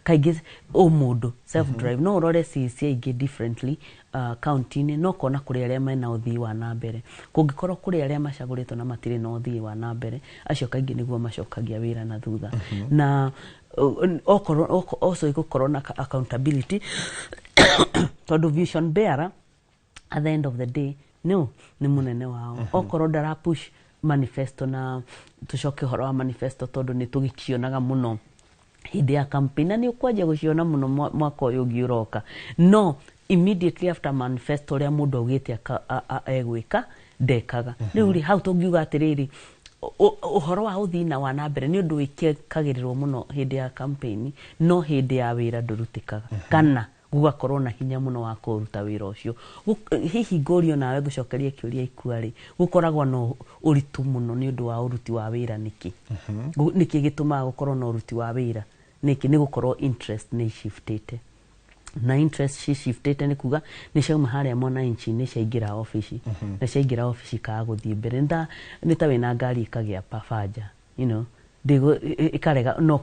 kaingĩ ũmũndũ self drive. No ũrore CEC aingĩ differently county-inĩ, no kona kũrĩ arĩa mena ũthii wa na mbere. Kũngĩkorwo kũrĩ arĩa macagũrĩtwo na matirĩ na ũthii wa na mbere, acio kaingĩ nĩguo macokagia wĩra na thutha. Na okorwo also ĩgũkorwo na accountability, tondũ vision bearer at the end of the day no nĩ mũnene wao. Okorwo ndara push manifesto, na tũcoke ũhoro wa manifesto, tondũ nĩ tũgĩcionaga mũno hĩndĩ ya campaign na nĩ ũkwanjia gũciona mũno mwaka ũyũ ũngĩ ũroka, no immediately after manifesto, ũrĩa mũndũ augĩte egwĩka ndekaga. Rĩu rĩ, hau tũngiuga atĩrĩrĩ, ũhoro wa ũthii na wa na mbere nĩ ũndũ wĩkagĩrĩrwo mũno hĩndĩ ya campaign, no hĩndĩ ya wĩra ndũrutĩkaga kana gũgakorwo na hinya mũno wa kũruta wĩra ũcio. Hihi ngũrio nawe ngũcokerie kĩũria ikua rĩ, gũkoragwo na ũritũ mũno nĩ ũndũ wa ũruti wa wĩra nĩkĩ? Nĩkĩ gĩtũmaga gũkorwo na ũruti wa wĩra nĩkĩ? Nĩ gũkorwo interest nĩ iciftĩte, na interest ciciftĩte nĩ kuga nĩ ciauma harĩa mwananchi-inĩ ciaingĩra obici, na ciaingĩra obici ikaga gũthiĩ mbere. Nĩ ta wĩna ngari ĩkagĩa banja, ĩkarega na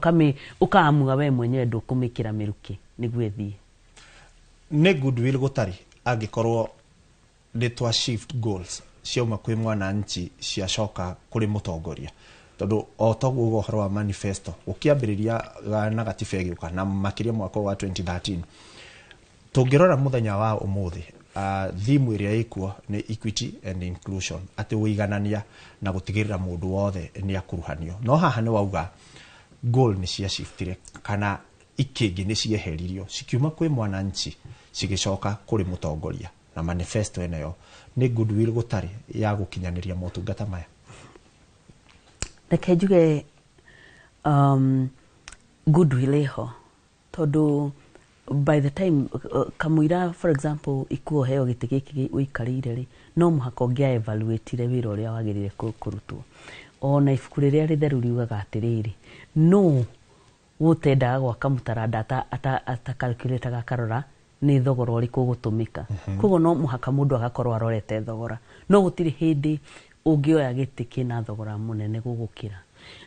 ũkaamua we mwenyewe ndũkũmĩkĩra mĩrukĩ nĩguo ĩthiĩ. Nĩ goodwill gũtarĩ angĩkorwo nĩ twa shift goals ciauma kwĩ mwananchi ciacoka kũrĩ mũtongoria, tondũ o toguo uga ũhoro wa manifesto gũkĩambĩrĩria na gatiba ĩgĩũka na makĩria mwaka wa 2013, tũngĩrora mũthenya wa ũmũthĩ, theme ĩrĩa ĩkuo nĩ equity and inclusion, atĩ ũiganania na gũtigĩrĩra mũndũ wothe nĩ akuruhanio. No haha nĩ wauga goal nĩ cia shiftire kana ikĩngĩ nĩ cieheririo cikiuma kwĩ mwananchi cigĩcoka kũrĩ mũtongoria na manifesto ĩno, nĩ goodwill gũtarĩ ya gũkinyanĩria motungata maya? Reke njuge goodwill ĩho, tondũ by the time kamũira, for example, ikuo heo gĩtĩ gĩkĩ ũikarĩire rĩ, no mũhaka ũngĩa evaluatire wĩra ũrĩa wagĩrĩire kũrutwo. Ona ibuku rĩrĩa rĩtheru riugaga atĩrĩrĩ, no gũtendaga gwaka mũtaranda ata calculataga akarora nĩ thogora ũrĩkũ ũgũtũmĩka. Koguo no mũhaka mũndũ agakorwo arorete thogora, no gũtirĩ hĩndĩ ũngĩoya gĩtĩ kĩna thogora mũnene gũgũkĩra.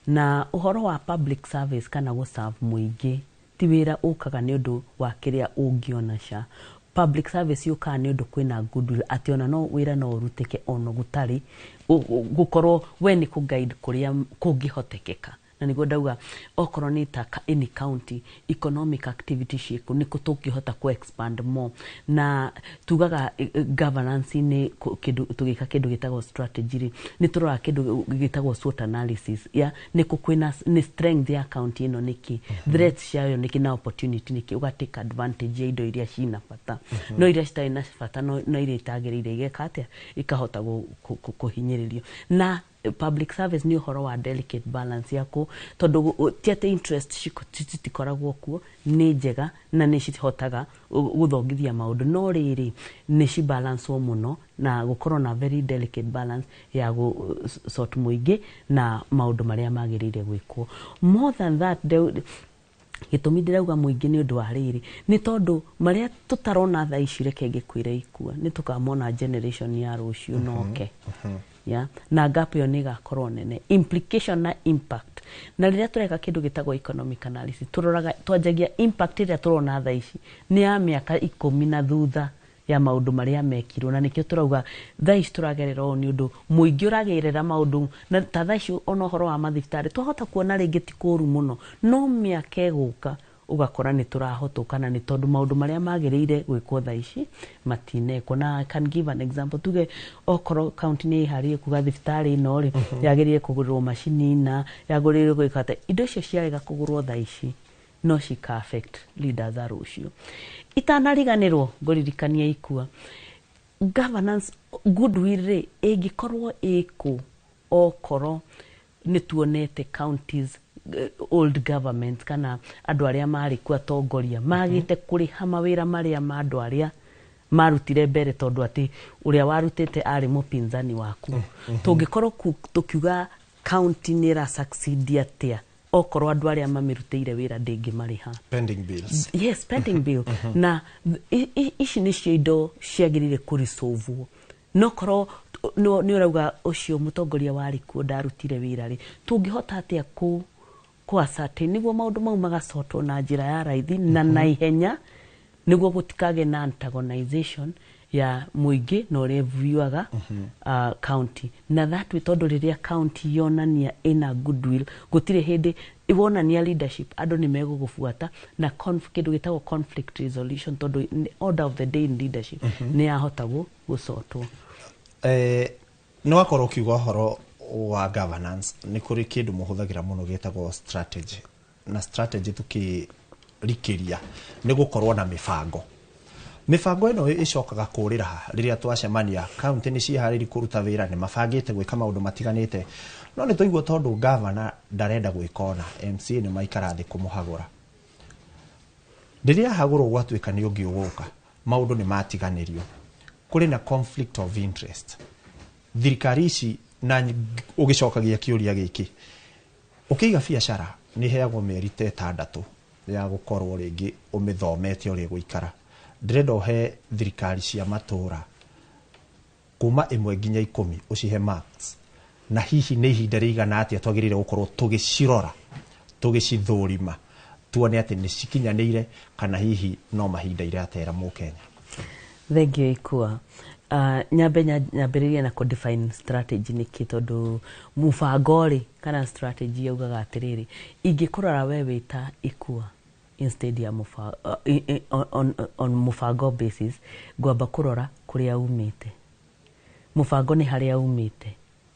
Na ũhoro wa public service kana gũserve mũingĩ ti wĩra ũkaga nĩ ũndũ wa kĩrĩa ũngĩona ca. Public service yũkaga nĩ ũndũ kwĩna goodwill, atĩ ona no wĩra no ũrutĩke ona gũtarĩ gũkorwo we nĩ kũ-guide kũrĩa kũngĩhotekeka. Na nĩguo ndauga okorwo nĩ ta any county economic activity ciĩkũ, nĩkũ tũngĩhota ku expand more. Na tugaga governance nĩ kĩndũ tũgĩka kĩndũ gĩtagwo strategy rĩ, nĩ tũroraga kĩndũ gĩtagwo SWOT analysis ya nĩkũ kwĩna nĩ strength ya county ĩno nĩkĩ, threats ciayo nĩkĩ, na opportunity nĩkĩ, ũga take advantage ya indo iria cina bata. No iria citarĩ na bata, no iria itagĩrĩire igeka atĩa? Ikahota kũhinyĩrĩrio. Na public service nĩ ũhoro wa delicate balance ya kũ tondũ ti atĩ interest citikoragwo kuo, nĩ njega na nĩ cihotaga gũthongithia maũndũ, no rĩrĩ nĩ cibalancwo mũno na gũkorwo na very delicate balance ya gũ sort mũingĩ na maũndũ marĩa magĩrĩire gwĩkwo. More than that, gĩtũmi ndĩrauga mũingĩ nĩ ũndũ wa rĩrĩ, nĩ tondũ marĩa tũtarona thaa ici, reke ngĩkwĩre ikua, nĩ tũkamona generation ya rũciũ noke ya na gap ĩyo nĩ ĩgakorwo nene, implication na impact. Na rĩrĩa tũreka kĩndũ gĩtagwo economic analysis, tũroraga, twanjagia impact ĩrĩa tũrona thaa ici nĩ ya mĩaka 10 na thutha ya maũndũ marĩa mekirwo. Na nĩkĩo tũrauga thaa ici tũragerera ũũ nĩ ũndũ mũingĩ ũragerera maũndũ. Na ta thaa ici ona ũhoro wa mathibitarĩ twahota kuona rĩngĩ ti kũũru mũno, no mĩaka ĩgũka ũgakora nĩ tũrahotũka, na nĩ tondũ maũndũ marĩa magĩrĩire gwĩkwo thaa ici matinekwo. Na I can give an example. Tuge okorwo county nĩ ĩharĩrie kuga thibitarĩ ĩno rĩ, yagĩrĩire kũgũrĩrwo macini na yagĩrĩire gwĩka atĩa, indo icio ciarega kũgũrwo thaa ici no cika affect leaders a rũciũ. Itanariganĩrwo ngũririkania ikua governance goodwill rĩ, ĩngĩkorwo ĩkũ okorwo nĩ tuonete counties, old government kana andũ arĩa marĩ kuo atongoria magĩte kũrĩha mawĩra marĩa ma andũ arĩa marutire mbere, tondũ atĩ ũrĩa warutĩte arĩ mũpinzani waku. Tũngĩkorwo tũkiuga county nĩ ĩra succeed atĩa okorwo andũ arĩa mamĩrutĩire wĩra ndĩngĩmarĩha? Pending bills. Yes, pending bill. Na ici nĩcio indo ciagĩrĩire kũrisolvwo. No korwo nĩ ũrauga ũcio mũtongoria warĩ kuo ndarutire wĩra rĩ, tũngĩhota atĩa kũ ascertain nĩguo maũndũ mau magacotwo na njĩra ya raithi na naihenya, nĩguo gũtikagĩe na antagonization ya mũingĩ na ũrĩa view'aga county na that way? Tondũ rĩrĩa county yonania ĩna goodwill, gũtirĩ hĩndĩ wonania leadership andũ nĩ megũgũbuata na kĩndũ gĩtagwo conflict resolution, tondũ nĩ order of the day in leadership, nĩ yahota gũcotwo. Nĩ wakorwo ũkiuga ũhoro wa governance, nĩ kũrĩ kĩndũ mũhũthagĩra mũno gĩtagwo strategy. Na strategy tũkĩrikĩria nĩ gũkorwo na mĩbango. Mĩbango ĩno ĩcokaga kũrĩra ha rĩrĩa twacemania? Kaunti nĩ ciĩharĩri kũruta wĩra, nĩ mabangĩte gwĩka maũndũ matiganĩte, no nĩ twaigua tondũ gavana ndarenda gwĩka ona MCA nĩ maikara thĩ kũmũhagũra. Rĩrĩa ahagũrwo gwatuĩka nĩ ũngĩ ũgũka, maũndũ nĩ matiganĩrio, kũrĩ na conflict of interest thirikari ici. Na ũgĩcokagia kĩũria gĩkĩ, ũkĩiga biacara nĩ ĩheagwo mĩeri ta 6 ya gũkorwo rĩngĩ ũmĩthomete ũrĩa ĩgũikara. Ndĩrenda ũhe thirikari cia matũra kuma 1 nginya 10, ũcihe marks, na hihi nĩ ihinda rĩigana atĩa twagĩrĩire gũkorwo tũgĩcirora, tũgĩcithũrima, tuone atĩ nĩ cikinyanĩire kana hihi no mahinda iratera mũkenya? Thank you, Ikua. Nyambe nyambĩrĩrie na kũ-define strategy nĩkĩ, tondũ mũbango rĩ kana strategy yaugaga atĩrĩrĩ, ingĩkũrora we wĩ ta Ikua instead ya on mũbango basis, ngwamba kũrora kũrĩa umĩte. Mũbango nĩ harĩa umĩte,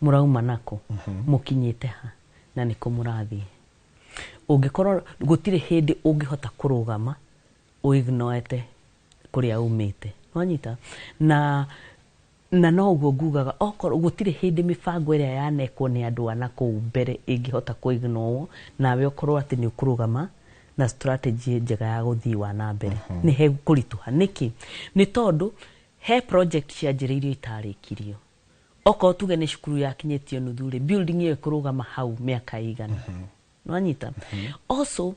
mũrauma nako, mũkinyĩte ha na nĩkũ mũrathiĩ. Ũngĩkorwo gũtirĩ hĩndĩ ũngĩhota kũrũgama ũignoete kũrĩa umĩte, nwanyita? Na no ũguo ngugaga okorwo gũtirĩ hĩndĩ mĩbango ĩrĩa yanekwo nĩ andũ a nakũu mbere ĩngĩhota kũignowo, nawe ũkorwo atĩ nĩ ũkũrũgama na strategy njega ya gũthiĩ wa na mbere, nĩ hekũritũha. Nĩkĩ? Nĩ tondũ he project cianjĩrĩirio itarĩkirio. Okorwo tuge nĩ cukuru yakinyĩtio nuthu rĩ, building ĩyo ĩkũrũgama hau mĩaka ĩigana? Nwanyita? Also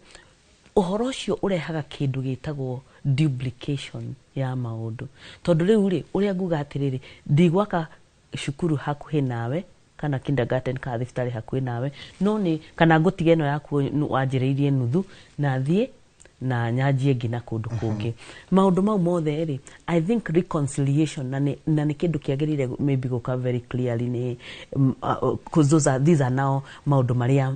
ũhoro ũcio ũrehaga kĩndũ gĩtagwo duplication ya maũndũ, tondũ rĩu rĩ, ũrĩa nguga atĩrĩrĩ, ndigwaka cukuru hakuhĩ nawe kana kindergarten kana thibitarĩ hakuhĩ nawe, no nĩ kana ngũtiga ĩno yaku wanjĩrĩirie nuthu na thiĩ na nyanjie ĩngĩ na kũndũ kũngĩ. Maũndũ mau mothe rĩ, I think reconciliation na nĩ kĩndũ kĩagĩrĩire maybe gũka very clearly nĩ 'cause these are now maũndũ marĩa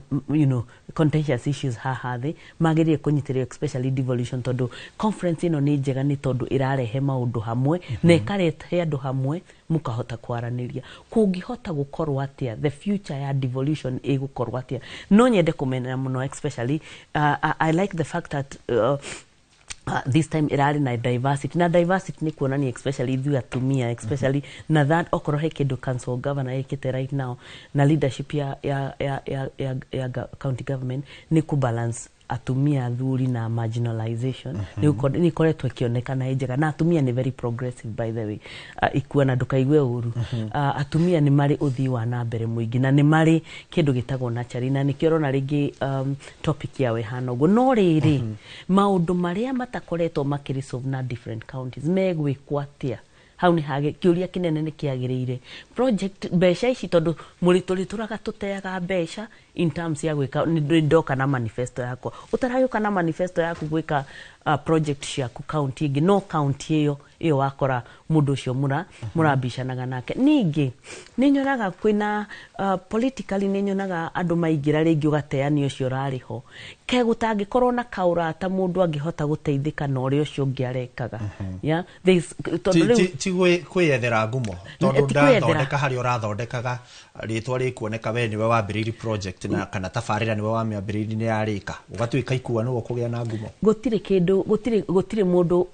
contentious issues haha thĩ magĩrĩire kũnyitĩrĩrwo, especially devolution, tondũ conference ĩno nĩ njega nĩ tondũ ĩrarehe maũndũ hamwe na ĩkarehe andũ hamwe mũkahota kwaranĩria. Kũngĩhota gũkorwo atĩa, the future ya devolution ĩgũkorwo atĩa? No nyende kũmenya mũno, especially I like the fact that this time ĩrarĩ na diversity, na diversity nĩ kuonania especially ithuĩ atumia, especially na that okorwo he kĩndũ council governor ĩkĩte right now na leadership ya county government nĩ kũ balance atumia, athuri na marginalization. Nĩ ĩkoretwo ĩkĩonekana ĩ njega, na atumia nĩ very progressive, by the way. Ikua na ndũkaigue ũru, atumia nĩ marĩ ũthii wa na mbere mũingĩ na nĩ marĩ kĩndũ gĩtagwo nurturing, na nĩkĩo ũrona rĩngĩ topic yao ĩhana ũguo. No rĩrĩ, maũndũ marĩa matakoretwo makĩresolve na different counties megwĩkwo atĩa? Hau Hau nĩ hage kĩũria kĩnene nĩ kĩagĩrĩire project mbeca ici, tondũ mũrĩ tũrĩtũraga tũteaga mbeca in terms ya gwĩka. Nĩ ndoka na manifesto yakwa, ũtaragĩũka na manifesto yaku gwĩka project ciaku county ĩngĩ, no county ĩyo ĩyo wakora mũndũ ũcio mũrambicanaga nake. Ningĩ nĩ nyonaga kwĩna politically, nĩ nyonaga andũ maingĩra rĩngĩ ũgateania ũcio ũrarĩ ho, ke gũtangĩkorwo na kaũrata mũndũ angĩhota gũteithĩka na ũrĩa ũcio ũngĩ arekaga. Yeah? Tondũ Ti kwĩyethera ngumo, tondũ Ti kwĩyethera. Ndathondeka harĩa ũrathondekaga rĩtwa rĩkuoneka we nĩwe wambĩrĩirie project na kana tabarĩra nĩwe wamĩambĩrĩirie, nĩ yarĩka, ũgatuĩka ikua nĩwe ũkũgĩa na ngumo. Gũtirĩ kĩndũ, gũtirĩ mũndũ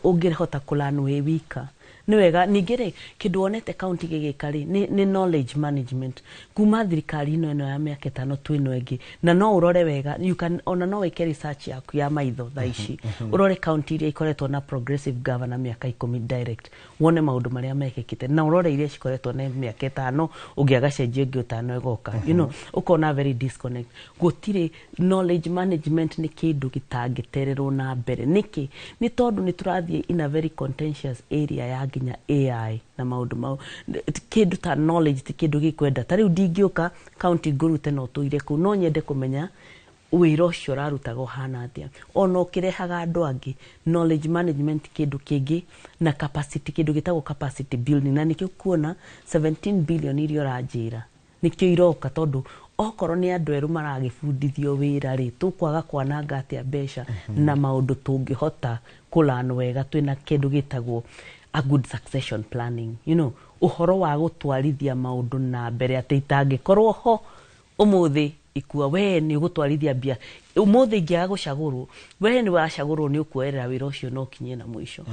ũngĩhota kũlan wĩ wika. Nĩ wega ningĩ rĩ, kĩndũ wonete county gĩgĩka rĩ, nĩ knowledge management kuma thirikari ĩno ya mĩaka 5 twĩno ĩngĩ, na no ũrore wega, you can, ona no wĩke research yaku ya maitho thaa ici, ũrore county iria ikoretwo na progressive governor mĩaka 10 direct, wone maũndũ marĩa mekĩkĩte, na ũrore iria cikoretwo na mĩaka 5 ũngĩ agacenjia, ũngĩ 5 ĩgoka, ũkona very disconnect. Gũtirĩ knowledge management, nĩ kĩndũ gĩtangĩtererwo na mbere. Nĩkĩ? Nĩ tondũ nĩ tũrathiĩ in a very contentious area ya nginya AI na maũndũ mau. Kĩndũ ta knowledge ti kĩndũ gĩkwenda ta rĩu ndingĩũka county ngũrute na ũtũire kũu, no nyende kũmenya wĩra ũcio ũrarutaga ũhana atĩa, ona ũkĩrehaga andũ angĩ. Knowledge management kĩndũ kĩngĩ na capacity, kĩndũ gĩtagwo capacity building, na nĩkĩo kuona 17 billion iria ũranjĩra nĩkĩo iroka, tondũ okorwo nĩ andũ erũ maragĩbundithio wĩra rĩ, tũkwaga kwananga atĩa mbeca na maũndũ tũngĩhota kũlan wega twĩna kĩndũ gĩtagwo a good succession planning, ũhoro wa gũtwarithia maũndũ na mbere, atĩ itangĩkorwo ho ũmũthĩ ikua we nĩ ũgũtwarithia mbia. Ũmũthĩ ingĩaga gũcagũrwo, we nĩ wacagũrwo, nĩ ũkuoerera wĩra ũcio na ũkinyie na mũico.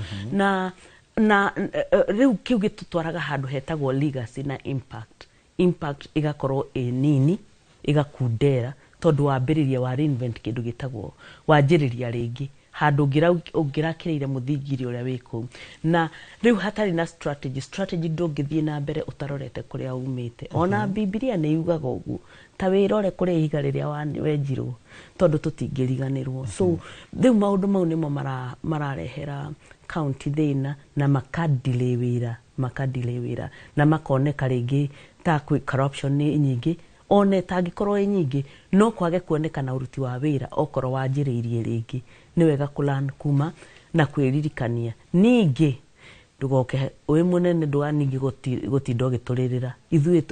Na rĩu kĩu gĩtũtwaraga handũ hetagwo legacy na impact. Impact ĩgakorwo ĩ nini, ĩgakundera, tondũ wambĩrĩria wa reinvent kĩndũ gĩtagwo wanjĩrĩria rĩngĩ handũ ũngĩrakĩrĩire mũthingiri ũrĩa wĩ kũu, na rĩu hatarĩ na strategy ndũngĩthiĩ na mbere ũtarorete kũrĩa umĩte. Ona Bibilia nĩ yugaga ũguo, ta wĩrore kũrĩa ihiga rĩrĩa wenjirwo, tondũ tũtingĩriganĩrwo. So rĩu maũndũ mau nĩmo mararehera county thĩna na makadelay wĩra, na makoneka rĩngĩ ta kwĩ corruption nĩ nyingĩ. Ona ĩtangĩkorwo ĩ nyingĩ, no kwage kuoneka na ũruti wa wĩra okorwo wanjĩrĩirie rĩngĩ. Nĩ wega kũlan kuma na kwĩririkania. Ningĩ ndũgoke wĩ mũnene, ndũga ningĩ gũtinda ũgĩtũrĩrĩra ithuĩ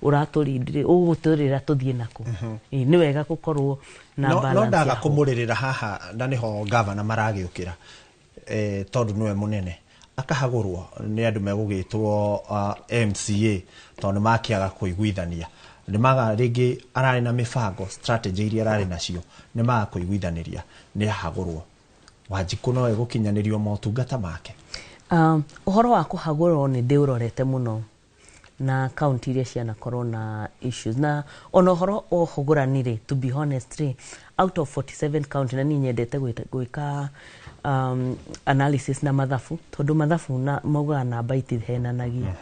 ũratũrindire, ũgũtũrĩra tũthiĩ nako. Ĩ, nĩ wega gũkorwo na no balance ndaga ya ho. Kũmũrĩrĩra haha na nĩho gavana maragĩũkĩra, tondũ nĩwe mũnene, akahagũrwo nĩ andũ megũgĩtwo MCA, tondũ nĩ makĩaga kũiguithania, nĩ maga rĩngĩ ararĩ na mĩbango, strategy iria ararĩ nacio, nĩ maga kũiguithanĩria, nĩ ahagũrwo. Wanjikũ no egũkinyanĩrio motungata make? Ũhoro wa kũhagũrwo nĩ ndĩũrorete mũno na kaunti iria cianakorwo na issues, na ona ũhoro wa ũhũgũrani rĩ, to be honest rĩ, out of 47 county, na niĩ nyendete gwĩka analysis na mathabu, tondũ mathabu na maugaga namba itihenanagia.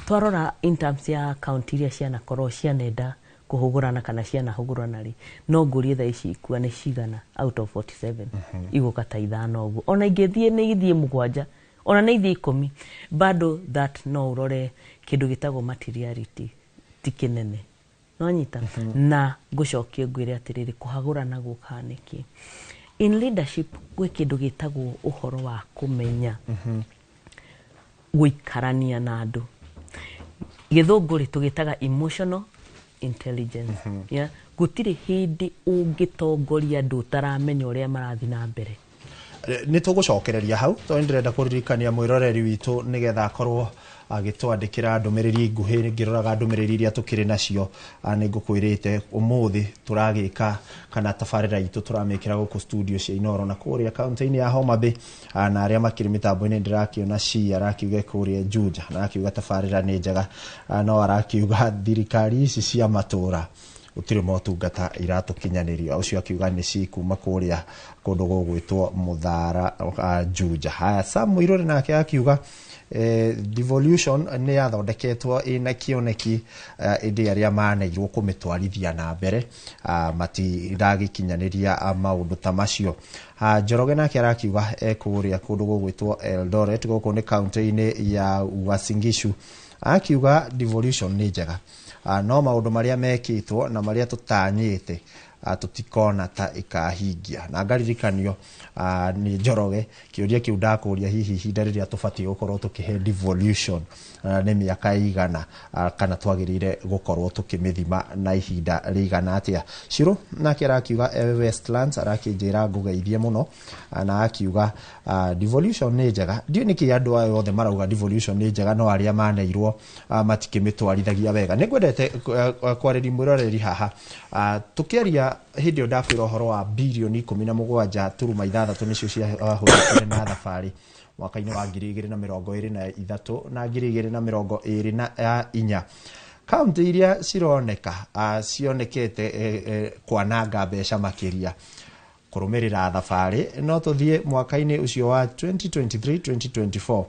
Twarora in terms ya kaunti iria cianakorwo cianenda kũhũgũrana kana cianahũgũrana rĩ, no ngũrie thaa ici ikua nĩ cigana out of 47? Igũka ta 5 ũguo, ona ingĩthiĩ nĩ ithiĩ 7, ona nĩ ithiĩ 10 bado that no ũrore kĩndũ gĩtagwo materiality ti kĩnene nonyita. Na ngũcokie ngwĩre atĩrĩrĩ, kũhagũrana gũkaga nĩkĩ? In leadership gwĩ kĩndũ gĩtagwo ũhoro wa kũmenya gũikarania na andũ. Gĩthũngũ rĩ, tũgĩtaga emotional intelligence, yeah? Gũtirĩ hĩndĩ ũngĩtongoria andũ ũtaramenya ũrĩa marathiĩ na mbere. Nĩ tũgũcokereria hau, tondũ ndĩrenda kũririkania mwĩroreri witũ nĩgetha akorwo agĩtwandĩkĩra ndũmĩrĩri nguhĩ. Ngĩroraga ndũmĩrĩri iria tũkĩrĩ nacio, nĩ ngũkwĩrĩte ũmũthĩ tũragĩka kana tabarĩra itũ tũramĩkĩra gũkũ studio cia Inoro na kũrĩa kaunti-inĩ ya Homa Bay, na arĩa makĩrĩ mĩtambo-inĩ ndĩrakĩona ci arakiuga kũrĩa Juja, arakiuga tabarĩra nĩ njega, no arakiuga thirikari ici cia matũra gũtirĩ motungata iratũkinyanĩria. Ũcio akiuga nĩ ci kuma kũrĩa kũndũ gũgwĩtwo Mũthara, Juja. Haya, Sam Mũirũrĩ nake akiuga Devolution nĩ yathondeketwo ĩna kĩoneki, ĩndĩ arĩa maneirwo kũmĩtwarithia na mbere matiragĩkinyanĩria maũndũ ta macio. Njoroge nake arakiuga ekũrĩa kũndũ gũgwĩtwo Eldoret, gũkũ nĩ kaunti-inĩ ya Uasin Gishu. Akiuga devolution nĩ njega, no maũndũ marĩa mekĩtwo na marĩa tũtanyĩte tũtikona ta ĩkahingia. Na ngaririkanio nĩ Njoroge kĩũria kĩu ndakũria, hihi ihinda rĩrĩa tũbatiĩ gũkorwo tũkĩhe devolution nĩ mĩaka ĩigana, kana twagĩrĩire gũkorwo tũkĩmĩthima na ihinda rĩigana atĩa? Shiro nake arakiuga e Westlands, arakĩnjĩra ngũgeithie mũno, na akiuga devolution nĩ njega. Ndiũĩ nĩkĩ andũ aya othe marauga devolution nĩ njega, no arĩa maneirwo matikĩmĩtwarithagia wega. Nĩ ngwendete kwarĩria mwĩroreri haha. Tũkĩaria hĩndĩ ĩyo ndakwĩra ũhoro wa birioni 17.6 nĩcio ciahũthĩkire na thabarĩ mwaka-inĩ wa 2023 na 2024. Kaunti iria cironeka cionekete kwananga mbeca makĩria kũrũmĩrĩra thabarĩ, no tũthiĩ mwaka-inĩ ũcio wa 2023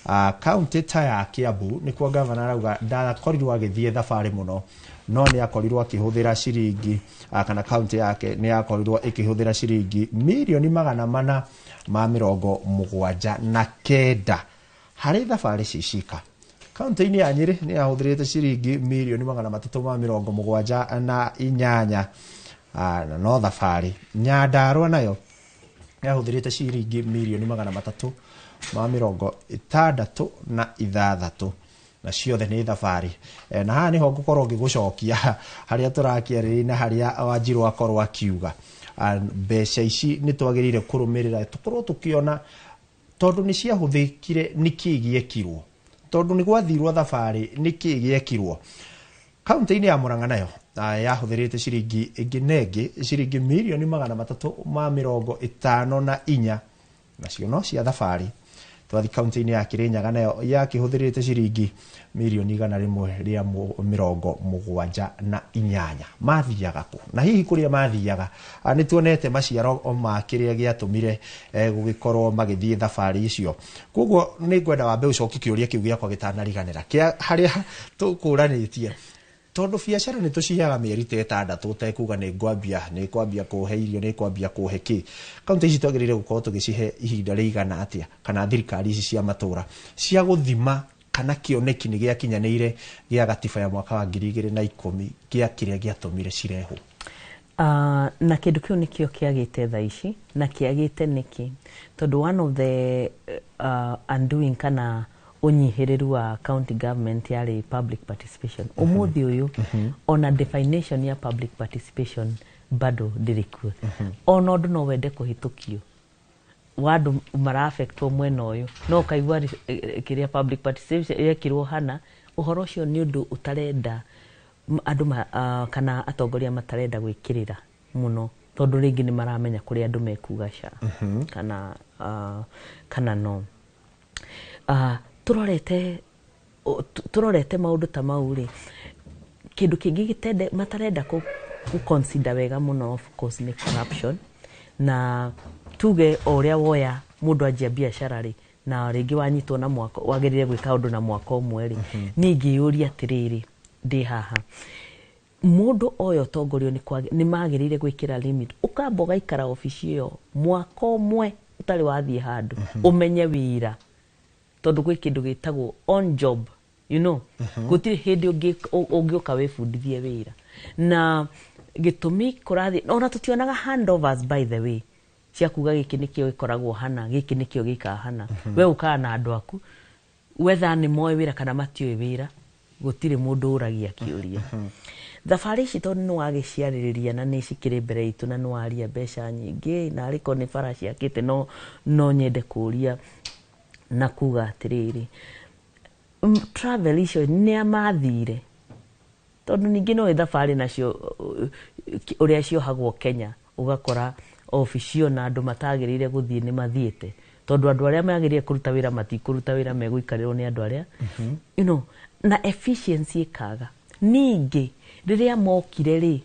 2024, kaunti ta ya Kiambu nĩkuo gavana arauga ndakorirwo agĩthiĩ thabarĩ mũno, no nĩ akorirwo akĩhũthĩra ciringi, kana kaunti yake nĩ yakorirwo ĩkĩhũthĩra ciringi mirioni 479 harĩ thabarĩ cicika. Kaunti-inĩ ya Nyĩrĩ nĩ yahũthĩrĩte ciringi mirioni 378, na no thabarĩ. Nyandarũa nayo yahũthĩrĩte ciringi mirioni 366, na ciothe nĩ thabarĩ. Na haha nĩho ngũkorwo ngĩgũcokia harĩa tũrakĩarĩrĩria na harĩa Wanjirũ akorwo akiuga mbeca ici nĩ twagĩrĩire kũrũmĩrĩra, tũkorwo tũkĩona tondũ nĩ ciahũthĩkire nĩkĩ gĩekirwo, tondũ nĩ gwathirwo thabarĩ nĩkĩ gĩekirwo. Kaunti-inĩ ya Murang'a nayo yahũthĩrĩte ciringi ĩngĩ na ĩngĩ ciringi mirioni 354, nacio no cia thabarĩ. Twathi kaunti-inĩ ya Kirinyaga nayo yakĩhũthĩrĩte ciringi mirioni 178. Mathiaga kũ na hihi kũrĩa mathiaga nĩ tuonete maciaro ma kĩrĩa gĩatũmire gũgĩkorwo magĩthiĩ thabarĩ icio? Koguo nĩ ngwenda wambe ũcokie kĩũria kĩu gĩakwa gĩtanariganĩra kĩa harĩa tũkũranĩtie, tondũ biacara nĩ tũciheaga mĩeri ta 6 ũtekuga nĩ ngwambia kũhe irio, nĩ ngwambia kũhe kĩ. Kaunti ici twagĩrĩire gũkorwo tũgĩcihe ihinda rĩigana atĩa, kana thirikari ici cia matũra, cia gũthima kana kĩoneki nĩ gĩakinyanĩire gĩa gatiba ya mwaka wa 2010, gĩa kĩrĩa gĩatũmire cirehwo? Na kĩndũ kĩu nĩkĩo kĩagĩte thaa ici. Na kĩagĩte nĩkĩ? Tondũ one of the undoing kana ũnyihĩrĩru wa county government yarĩ public participation. Ũmũthĩ ũyũ ona definition ya public participation bado ndĩrĩ kuo. Ona ũndũ no wende kũhĩtũkio wa andũ maraafectwo mwena ũyũ, no ũkaigua kĩrĩa public participation yekirwo hana ũhoro ũcio nĩ ũndũ ũtarenda andũ kana atongoria matarenda gwĩkĩrĩra mũno, tondũ rĩngĩ nĩ maramenya kũrĩa andũ mekuga ca kana no. Tũrorete maũndũ ta mau rĩ, kĩndũ kĩngĩ gĩtende matarenda kũ consider wega mũno, of course, nĩ corruption. Na tuge o ũrĩa woya mũndũ anjia biacara rĩ, na rĩngĩ wanyitwo na mwaka wagĩrĩire gwĩka ũndũ na mwaka ũmwe rĩ, niĩ ingĩyũria atĩrĩrĩ, ndĩ haha, mũndũ oya ũtongorio nĩ magĩrĩire gwĩkĩra limit, ũkamba ũgaikara obici ĩyo mwaka ũmwe ũtarĩ wathiĩ handũ, ũmenye wĩra, tondũ gwĩ kĩndũ gĩtagwo on job. Gũtirĩ hĩndĩ ũngĩũka wĩbundithie wĩra. Na gĩtũmi kũrathiĩ ona tũtionaga handovers, by the way, cia kuga gĩkĩ nĩkĩo gĩkoragwo hana, gĩkĩ nĩkĩo gĩkaga hana. We ũkaga na andũ aku, whether nĩ moĩ wĩra kana matiũĩ wĩra, gũtirĩ mũndũ ũragia kĩũria. Thabarĩ ici, tondũ nĩ wagĩciarĩrĩria na nĩ cikĩrĩ mbere itũ, na nĩ waria mbeca nyingĩ na arĩkorwo nĩ bara ciakĩte, no nyende kũria na kuga atĩrĩrĩ, travel icio nĩ amathire? Tondũ ningĩ no thabarĩ nacio ũrĩa ciohagwo Kenya, ũgakora obici ona andũ matagĩrĩire gũthiĩ nĩ mathiĩte, tondũ andũ arĩa magĩrĩire kũruta wĩra matikũruta wĩra, megũikarĩrwo nĩ andũ arĩa na efficiency ĩkaga. Ningĩ rĩrĩa mokire rĩ,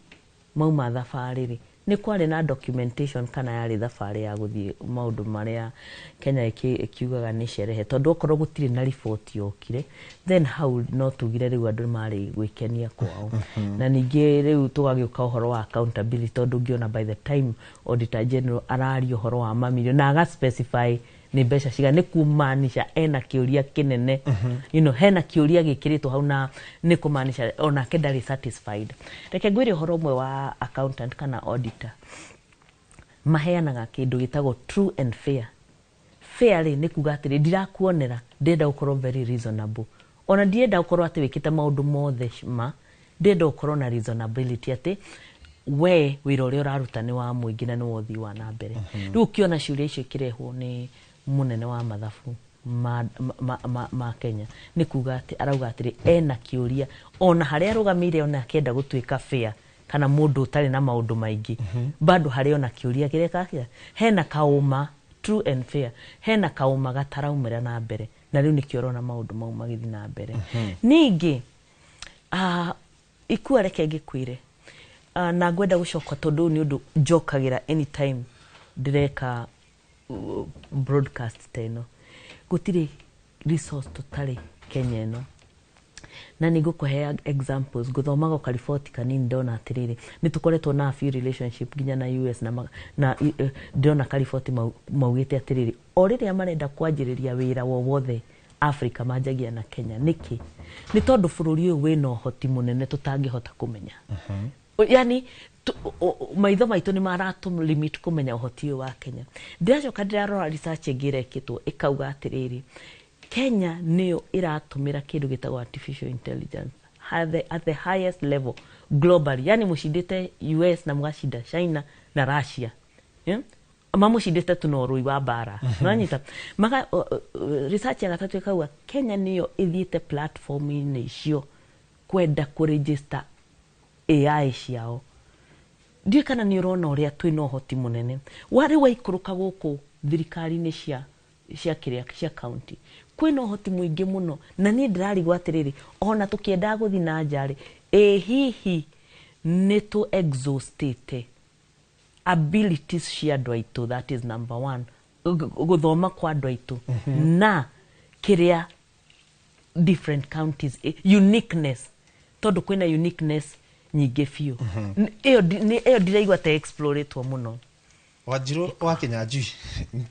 mauma thabarĩ rĩ, Nĩ kwarĩ na documentation kana yarĩ thabarĩ ya gũthiĩ maũndũ marĩa Kenya ĩkiugaga nĩ sherehe? Tondũ okorwo gũtirĩ na riboti yokire, then hau no tugire rĩu andũ marĩ gwĩkenia kwao. Na ningĩ rĩu tũgagĩũka ũhoro wa accountability, tondũ ũngĩona by the time Auditor General araria ũhoro wa mamirioni na aga specify nĩ mbeca cigana, nĩ kumaanisha ena kĩũria kĩnene. Hena kĩũria gĩkĩrĩtwo hau na nĩ kumaanisha onake ndarĩ satisfied. Reke ngwĩre ũhoro ũmwe wa accountant kana auditor. Maheanaga kĩndũ gĩtagwo true and fair. Fair rĩ, nĩ kuga atĩrĩ, ndirakuonera, ndĩrenda gũkorwo very reasonable, ona ndirenda gũkorwo atĩ wĩkĩte maũndũ mothe ma ndĩrenda gũkorwo na reasonability atĩ we wĩra ũrĩa ũraruta nĩ wa mũingĩ na nĩ wa ũthii wa na mbere. Rĩu ũkĩona ciũria icio ikĩrehwo nĩ mũnene wa mathabu ma Kenya, nĩ kuga atĩ arauga atĩrĩ, ena kĩũria ona harĩa arũgamĩire, ona akĩenda gũtuĩka fair kana mũndũ ũtarĩ na maũndũ maingĩ, bado harĩ ona kĩũria kĩreka atĩa, hena kaũma. True and fair, hena kaũma gataraumĩra na mbere, na rĩu nĩkĩo ũrona maũndũ mau magĩthiĩ na mbere. Ningĩ ikua, reke ngĩkwĩre, na ngwenda gũcoka tondũ ũyũ nĩ ũndũ njokagĩra anytime ndĩreka broadcast ta ĩno. Gũtirĩ resource tũtarĩ Kenya ĩno, na nĩ ngũkũhe examples. Ngũthomaga o kariboti kanini, ndona atĩrĩrĩ, nĩ tũkoretwo na a few relationship nginya na US na ndĩrona kariboti maugĩte atĩrĩrĩ, o rĩrĩa marenda kwanjĩrĩria wĩra wowothe Africa, manjagia na Kenya. Nĩkĩ? Nĩ tondũ bũrũri ũyũ wĩna ũhoti mũnene tũtangĩhota kũmenya. Yani maitho maitũ nĩ maratũ limit kũmenya ũhoti ũyũ wa Kenya. Ndĩracoka ndĩrarora research ĩngĩ ĩrekĩtwo, ĩkauga atĩrĩrĩ, Kenya nĩyo ĩratũmĩra kĩndũ gĩtagwo artificial intelligence at the highest level globally, yani mũcindĩte US na mũgacinda China na Russia, yeah? Mamũcindĩte tu na ũrũi wa mbara. Nĩwanyita? Maka research ya gatatũ ĩkauga Kenya nĩyo ĩthiĩte platform-inĩ icio kwenda kũregister AI ciao. Ndiũĩ kana nĩ ũrona ũrĩa twĩna ũhoti mũnene warĩ waikũrũka gũkũ thirikari-inĩ cia kĩrĩa cia county, kwĩna ũhoti mũingĩ mũno. Na niĩ ndĩrarigwo atĩrĩrĩ, ona tũkĩendaga gũthiĩ na nja rĩ, ĩ hihi nĩ tũ exhaustĩte abilities cia andũ aitũ? That is number one, gũthoma kwa andũ aitũ na kĩrĩa different counties, uniqueness, tondũ kwĩna uniqueness nyingĩ biũ. Ĩyo ndiraigua ta explore-ĩtwo mũno. Wanjiru wa Kinyanjui,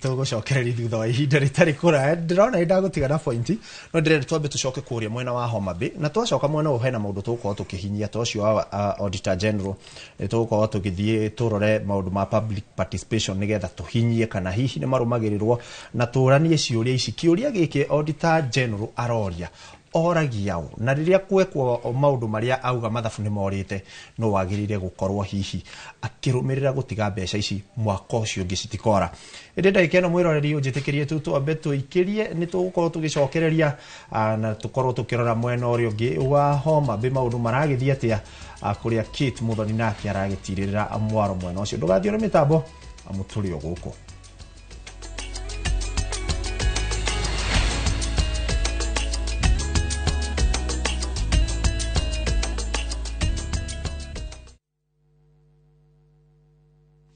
tũgũcokereria thutha wa ihinda rĩtarĩ kũraya. Ndĩrona nĩ ndagũtiga na point, no ndĩrenda twambe tũcoke kũrĩa mwena wa Homa Bay, na twacoka mwena ũyũ hena maũndũ tũgũkorwo tũkĩhinyia ta ũcio wa Auditor General. Nĩ tũgũkorwo tũgĩthiĩ tũrore maũndũ ma public participation nĩgetha tũhinyie kana hihi nĩ marũmagĩrĩrwo, na tũranie ciũria ici. Kĩũria gĩkĩ Auditor General aroria oragia ũ, na rĩrĩa kwekwo maũndũ marĩa auga mathabu nĩ morĩte, no wagĩrĩire gũkorwo hihi akĩrũmĩrĩra gũtiga mbeca ici mwaka ũcio ũngĩ citikora. Ĩndĩ ndagĩka ĩno, mwĩroreri, ũnjĩtĩkĩrie tu twambe tũikĩrie, nĩ tũgũkorwo tũgĩcokereria na tũkorwo tũkĩrora mwena ũrĩa ũngĩ wa Homa Bay maũndũ maragĩthiĩ atĩa, kũrĩa Kate Muthoni nake aragĩtirĩrĩra mwaro mwena ũcio. Ndũgathiĩ ũrĩ mĩtambo amu tũrĩ o gũkũ.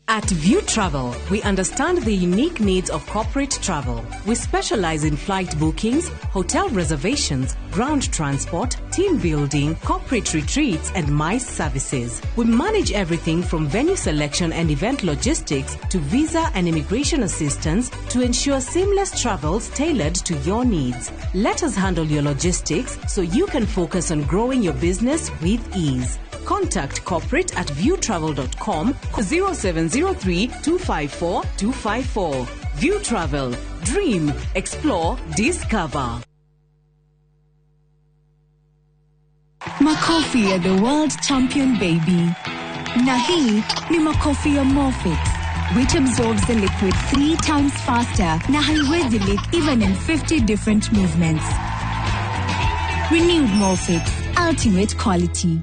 At View Travel, we understand the unique needs of corporate travel. We specialize in flight bookings, hotel reservations, ground transport, team building, corporate retreats, and MICE services. We manage everything from venue selection and event logistics to visa and immigration assistance to ensure seamless travels tailored to your needs. Let us handle your logistics so you can focus on growing your business with ease. Contact corporate at viewtravel.com, 0703 254 254. View Travel. Dream, explore, discover. Makofi ya the world champion baby. Na hii ni makofi ya Molfix, which absorbs the liquid three times faster na haiwezi leak even in 50 different movements. Renewed Molfix, ultimate quality.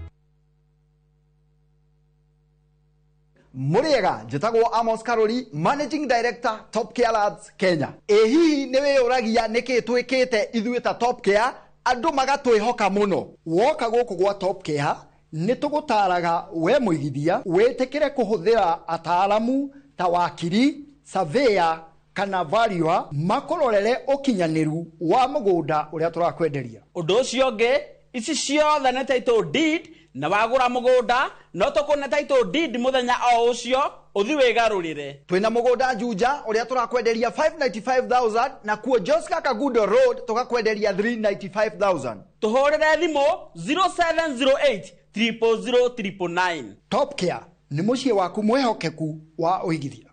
Mũrĩega, njĩtagwo Amos Karori, Managing Director, Top Care Labs Kenya. Ĩ hihi nĩ wĩyũragia nĩkĩ twĩkĩte ithuĩ ta Top Care andũ magatwĩhoka mũno? Woka gũkũ gwa Top Care Nĩ tũgũtaraga we mũigithia wĩtĩkĩre kũhũthĩra ataaramu ta wakiri, surveyor kana valuer makũrorere ũkinyanĩru wa mũgũnda ũrĩa tũrakwenderia. Ũndũ ũcio ũngĩ, ici ciothe nĩ title deed, na wagũra mũgũnda no tũkũne title deed mũthenya o ũcio ũthi wĩgarũrĩre. Twĩna mũgũnda Juja ũrĩa tũrakwenderia 595,000 na kuo Joska Kagundo Road tũgakwenderia 395,000. Tũhũrĩre thimũ 0708 000 999. Top Care nĩ mũciĩ waku mwĩhokeku wa ũigithia.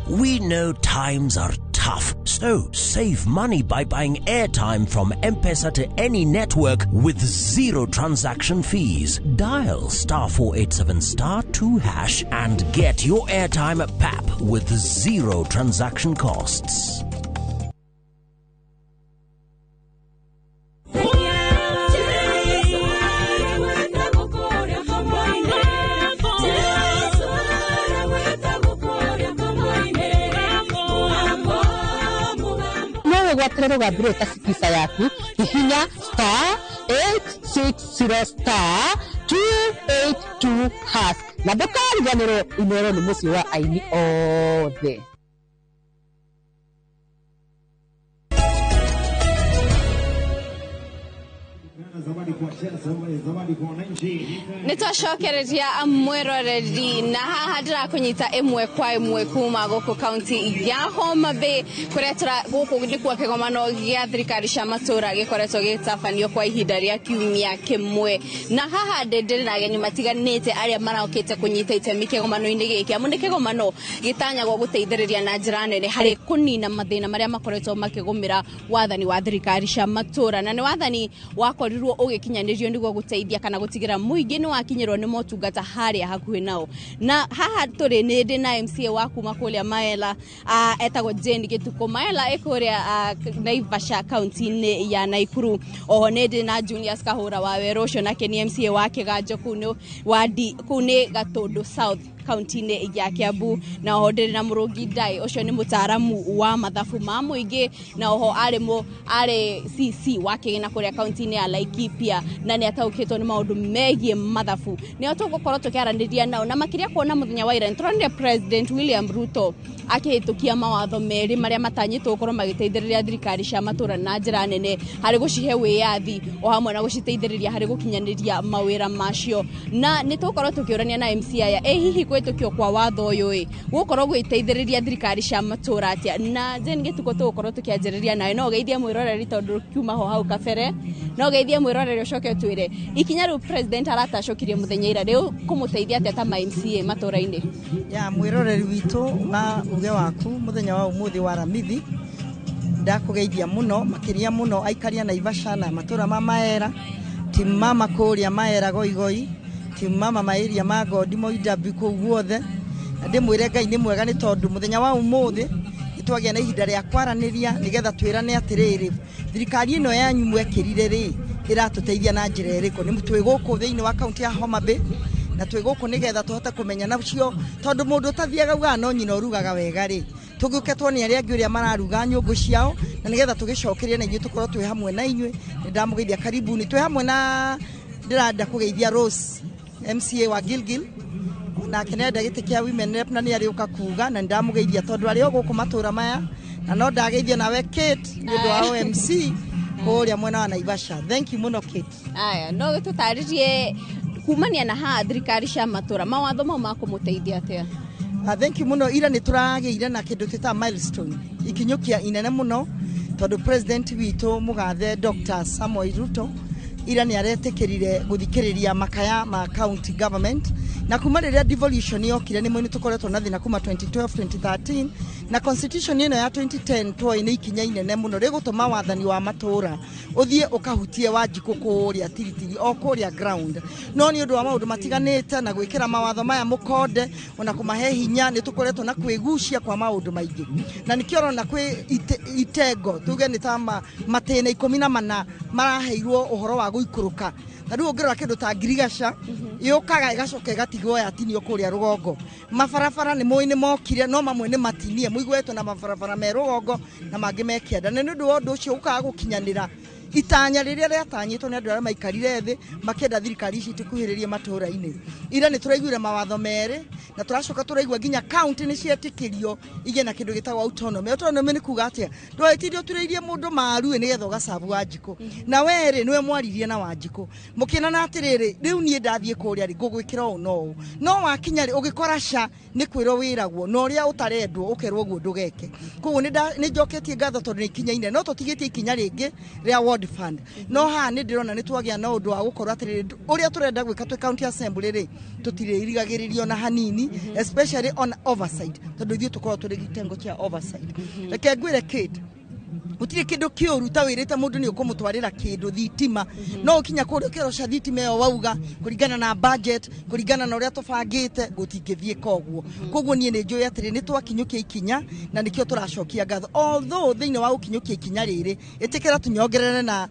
We know times are tough, so save money by buying airtime from M-Pesa to any network with zero transaction fees. Dial *487*2# and get your airtime at PAP with zero transaction costs. Gwatĩre rũgambĩ ta Skiza yaku hihinya *860*282# na ndũkariganĩrwo Inooro nĩ mũciĩ wa aini othe. Nĩ twacokereria mwĩroreri na haha ndĩrakũnyita ĩmwe kwa ĩmwe kuma gũkũ kaunti ya Homa Bay kũrĩa gũkũ nĩkuo kĩgomano gĩa thirikari cia matũra gĩkoretwo gĩgĩtabanio kwa ihinda rĩa kiumia kĩmwe, na haha ndĩrĩ na ageni matiganĩte arĩa marokĩte kũnyita itemi kĩgomano-inĩ gĩkĩ, amu nĩ kĩgomano gĩtanyagwo gũteithĩrĩria na njĩra nene harĩ kũnina mathĩna marĩa makoretwo makĩgũmĩra wathani wa thirikari cia matũra, na nĩ wathani wakorirwo ũgĩkinyanĩrio nĩguo gũteithia kana gũtigĩra mũingĩ nĩ wakinyĩrwo nĩ motungata harĩa hakuhĩ nao. Na haha tũrĩ nĩ ndĩ na MCA wa kuma kũrĩa Maela, etagwo Jane Gĩtukũ. Maela ĩ kũrĩa Naivasha kaunti-inĩ ya Naikuru. Oho nĩ ndĩ na Julius Kahũra wa Werũ, ũcio nake nĩ MCA wa Kĩganjo kũu nĩ Gatũndũ South kaunti-inĩ ya Kiambu. Na oho ndĩrĩ na Mũrũngi Ndai, ũcio nĩ mũtaaramu wa mathabu ma mũingĩ, na oho arĩ CC wa kĩgĩna kũrĩa kaunti-inĩ ya Laikipia, na nĩ ataũkĩtwo nĩ maũndũ megiĩ mathabu. Nĩo tũgũkorwo tũkĩaranĩria nao, na makĩria kuona mũthenya wa ira nĩtũronire President William Ruto akĩhĩtũkia mawatho merĩ marĩa matanyĩtwo gũkorwo magĩteithĩrĩria thirikari cia matũra na njĩra nene harĩ gũcihe wĩyathi o hamwe na gũciteithĩrĩria harĩ gũkinyanĩria mawĩra macio. Na nĩ tũgũkorwo tũkĩũrania na MC aya, ĩ hihi kũhĩtũkio kwa watho ũyũ ĩ gũkorwo gwĩteithĩrĩria thirikari cia matũra atĩa? Na Jane Gĩtukũ tũgũkorwo tũkĩanjĩrĩria nawe, no ũgeithie mwĩroreri tondũ kiuma ho hau kabere, no ũgeithie mwĩroreri ũcoke ũtwĩre ikinya rĩu president aratacũkirie mũthenya ira rĩu kũmũteithia atĩa ta ma MCA matũra-inĩ? Ya mwĩroreri witũ na uge waku mũthenya wa ũmũthĩ wa Aramithi, ndakũgeithia mũno makĩria mũno aikaria Naivasha na matũra ma Maera, timu mama kũrĩa Maera Goigoi, timu mama maĩria ma Gondi Moidabi kũu guothe. Na ndĩmwĩre Ngai nĩ mwega nĩ tondũ mũthenya wa ũmũthĩ nĩtwagĩa na ihinda rĩa kwaranĩria nĩgetha twĩrane atĩrĩrĩ, thirikari ĩno yanyu mwekĩrire rĩ ĩratũteithia na njĩra ĩrĩkũ? Nĩ twĩ gũkũ thĩinĩ wa kaunti ya Homa Bay na twĩ gũkũ nĩgetha tũhote kũmenya nacio, tondũ mũndũ ũtathiaga ugaga no nyina ũrugaga wega rĩ, tũgĩũke tuone arĩa angĩ ũrĩa mararuga nyũngũ ciao, na nĩgetha tũgĩcokerie na inyuĩ tũkorwo twĩ hamwe na inyuĩ. Nĩ ndamũgeithia karibuni, twĩ hamwe na ndĩrenda kũgeithia Rose MCA wa Gilgil, nake nĩarenda gĩtĩ kĩa women rep na nĩarĩũka kuga, na nĩndamũgeithia tondũ arĩ o gũkũ matũra maya, na no ndageithio nawe Kate nĩ ũndũ wa OMC kũrĩa mwena wa Naivasha. Thank you mũno Kate. Aya, no tũtarĩrie kumania na haha thirikari cia matũra mawatho mau makũmũteithia atĩa? Thank you mũno. Ira nĩ tũragĩire na kĩndũ twĩtaga milestone, ikinyũkia inene mũno, tondũ president witũ mũgathe Dr. Samuel Ruto ira nĩ aretĩkĩrire gũthikĩrĩria makaya ma county government, na kuma rĩrĩa devolution yokire nĩ mwene tũkoretwo na thĩna kuma 2012 2013, na constitution ĩno ya 2010 twoĩ nĩ ikinya inene mũno rĩgũtũma wathani wa matũra ũthiĩ ũkahutie Wanjikũ kũrĩa tiritiri o kũrĩa ground. No nĩ ũndũ wa maũndũ matiganĩte na gwĩkĩra mawatho maya mũkonde ona kũmahe hinya, nĩ tũkoretwo na kwĩgucia kwa maũndũ maingĩ, na nĩkĩo ũrona kwĩ itengo tuge nĩ ta matĩna 14 maraheirwo ũhoro wa gũikũrũka. Ta rĩu ũngĩrora kĩndũ ta ngirigaca yũkaga ĩgacoka ĩgatigwo yatinio kũrĩa rũgongo. Mabarabara nĩ mũĩ nĩ mokire, no mamwe nĩ matinie. Mũigwetwo na mabarabara me rũgongo na mangĩ me kĩanda. Na nĩ ũndũ wa ũndũ ũcio ũkaga gũkinyanĩra itanya rĩrĩa rĩatanyĩtwo nĩ andũ arĩa maikarire thĩ makĩenda thirikari ici itikuhĩrĩrie matũũra-inĩ. Ira nĩ tũraiguire mawatho merĩ na tũracoka tũraigua nginya county nĩ cietĩkĩrio igĩe na kĩndũ gĩtagwo autonomy. Autonomy nĩ kuga atĩa? Ndwagĩtinde ũturĩirie mũndũ maru nĩgetha ũgacabu Wanjikũ, na werĩ nĩwe mwaririe na Wanjikũ mũkĩonana atĩrĩrĩ, rĩu niĩ ndathiĩ kũrĩa rĩ ngũgwĩkĩra ũũ na ũũ, no wakinya rĩ ũgĩkora ca nĩ kwĩrwo wĩragwo na ũrĩa ũtarendwo ũkerwo ũguo ndũgeke. Koguo nĩ njoketie ngatho tondũ nĩ ikinya inene, no tũtigĩtie ikinya rĩngĩ rĩa ward fund. No haha nĩ ndĩrona nĩ twagĩa na ũndũ wa gũkorwo atĩrĩrĩ, ũrĩa tũrenda gwĩka twĩ county assembly rĩ tũtirĩrigagĩrĩrio na hanini, especially on oversight, tondũ ithuĩ tũkoragwo tũrĩ gĩtengo kĩa oversight. Reke ngwĩre Kate, gũtirĩ kĩndũ kĩũru ta wĩrĩte mũndũ nĩ ũkũmũtwarĩra kĩndũ thitima, no ũkinya kũrĩa ũkĩroca thitima ĩyo wauga kũringana na budget, kũringana na ũrĩa tũbangĩte, gũtingĩthiĩ koguo. Koguo niĩ nĩ njũĩ atĩrĩ, nĩ twakinyũkia ikinya na nĩkĩo tũracokia ngatho. Although thĩinĩ wa gũkinyũkia ikinya rĩrĩ, ĩtĩkĩra tũnyongerere na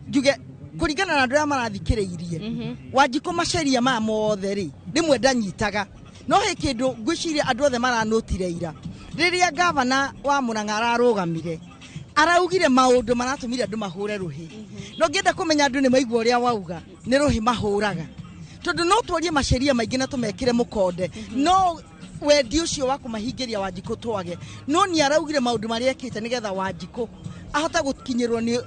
njuge kũringana na andũ arĩa marathikĩrĩirie Wanjikũ maceria maya mothe rĩ, rĩmwe ndanyitaga, no he kĩndũ ngwĩciria andũ othe maranotire ira rĩrĩa gavana wa Murang'a ararũgamire araugire maũndũ maratũmire andũ mahũre rũhĩ. No ngĩenda kũmenya andũ nĩ maigua ũrĩa wauga nĩ rũhĩ mahũraga, tondũ no twarie maceria maingĩ na tũmekĩre mũkonde, no wendi ũcio wa kũmahingĩria Wanjikũ twage. No nĩ araugire maũndũ marĩa ekĩte nĩgetha Wanjikũ ahote gũkinyĩrwo nĩ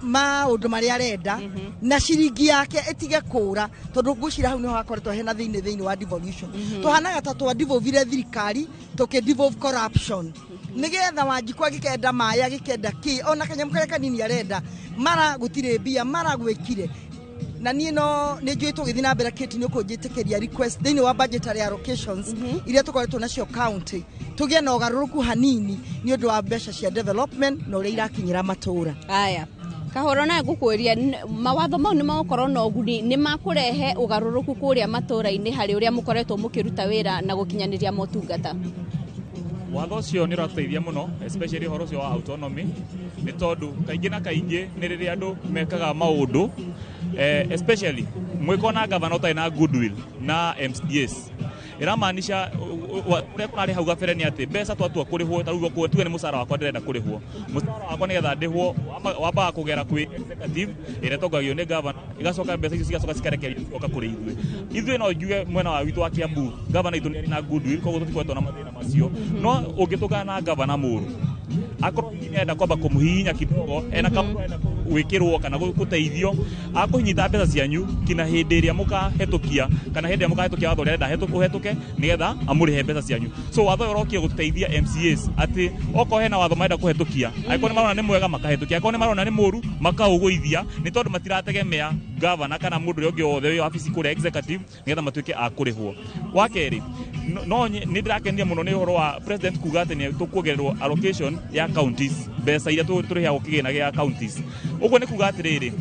maũndũ marĩa arenda na ciringi yake ĩtige kũra, tondũ ngwĩciria hau nĩho hakoretwo hena thĩinĩ wa devolution. Tũhanaga ta twa devolvire thirikari tũkĩ devolve corruption nĩgetha Wanjikũ agĩkenda maĩ agĩkenda kĩ ona kanyamũ karĩa kanini arenda, mara gũtirĩ mbia, mara gwĩkire. Na niĩ no nĩ njũĩ tũgĩthiĩ na mbere Kate nĩ ũkũnjĩtĩkĩria request thĩinĩ wa budgetary allocations iria tũkoretwo nacio county tũgĩe na ũgarũrũku hanini nĩ ũndũ wa mbeca cia development na ũrĩa irakinyĩra matũũra. Aya Kahoro, na ngũkũria, mawatho mau nĩ magũkorwo na ũguni, nĩ makũrehe ũgarũrũku kũrĩa matũũra-inĩ harĩ ũrĩa mũkoretwo mũkĩruta wĩra na gũkinyanĩria motungata? Watho ũcio nĩ ũratũteithia mũno, especially ũhoro ũcio wa autonomy, nĩ tondũ kaingĩ na kaingĩ nĩ rĩrĩa andũ mekaga maũndũ, especially mwĩko na gavana ũtarĩ na goodwill na MCAs, ĩramaanisha ũrĩa kũrarĩ hau gabere nĩ atĩ mbeca twatua kũrĩhwo, ta rĩu tuge nĩ mũcara wakwa ndĩrenda kũrĩhwo, mũcara wakwa nĩgetha ndĩhwo wambaga kũgera kwĩ executive ĩrĩa ĩtongagio nĩ gavana, ĩgacoka mbeca icio cigacoka cikarekererio cigoka kũrĩ ithuĩ. No njuge mwena wa witũ wa Kiambu gavana itũ nĩ arĩ na goodwill, koguo tũtikoretwo na mathĩna macio. No ũngĩtũngana na gavana mũũru, akorwo hihi nĩarenda kwamba kũmũhihinya kidogo, ena kaũndũ arenda gwĩkĩrwo kana gũteithio, akũnyita mbeca cianyu kinya hĩndĩ ĩrĩa mũkahetũkia kana hĩndĩ ĩrĩa mũkahetũkia watho ũrĩa arenda ũhetũke nĩgetha amũrĩhe mbeca cianyu. So watho ũyũ ũrokire gũteithia MCAs atĩ okorwo hena watho marenda kũhetũkia, angĩkorwo nĩ marona nĩ mwega makahetũkia, angĩkorwo nĩ marona nĩ mũũru makaũgũithia, nĩ tondũ matirategemea gavana kana mũndũ ũrĩa ũngĩ wothe wĩ wabici kũrĩa executive nĩgetha matuĩke a kũrĩhwo. Wa kerĩ, no nĩ ndĩrakenire mũno nĩ ũhoro wa president kuga atĩ nĩ tũkuongererwo allocation ya counties, mbeca iria tũrĩheagwo kĩgĩna gĩa counties. Ũguo nĩ kuga atĩrĩrĩ,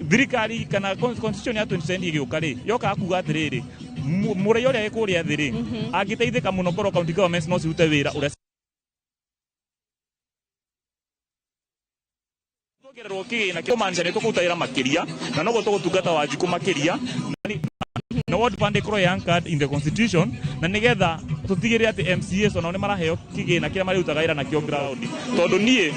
thirikari kana constitution ya 2020 ĩgĩũka rĩ, yokaga kuga atĩrĩrĩ, mũraiya ũrĩa wĩ kũrĩa thĩ rĩ angĩteithĩka mũno korwo county governments no cirute wĩra ũrĩa kuongererwo kĩgĩna kũmaanisha nĩ tũkũruta wĩra makĩria na noguo tũgũtungata Wanjikũ makĩria, na ward fund ĩkorwo ĩ anchored in the constitution, na nĩgetha tũtigĩrĩre atĩ MCAs onao nĩ maraheo kĩgĩna kĩrĩa marĩrutaga wĩra nakĩo ground. Tondũ niĩ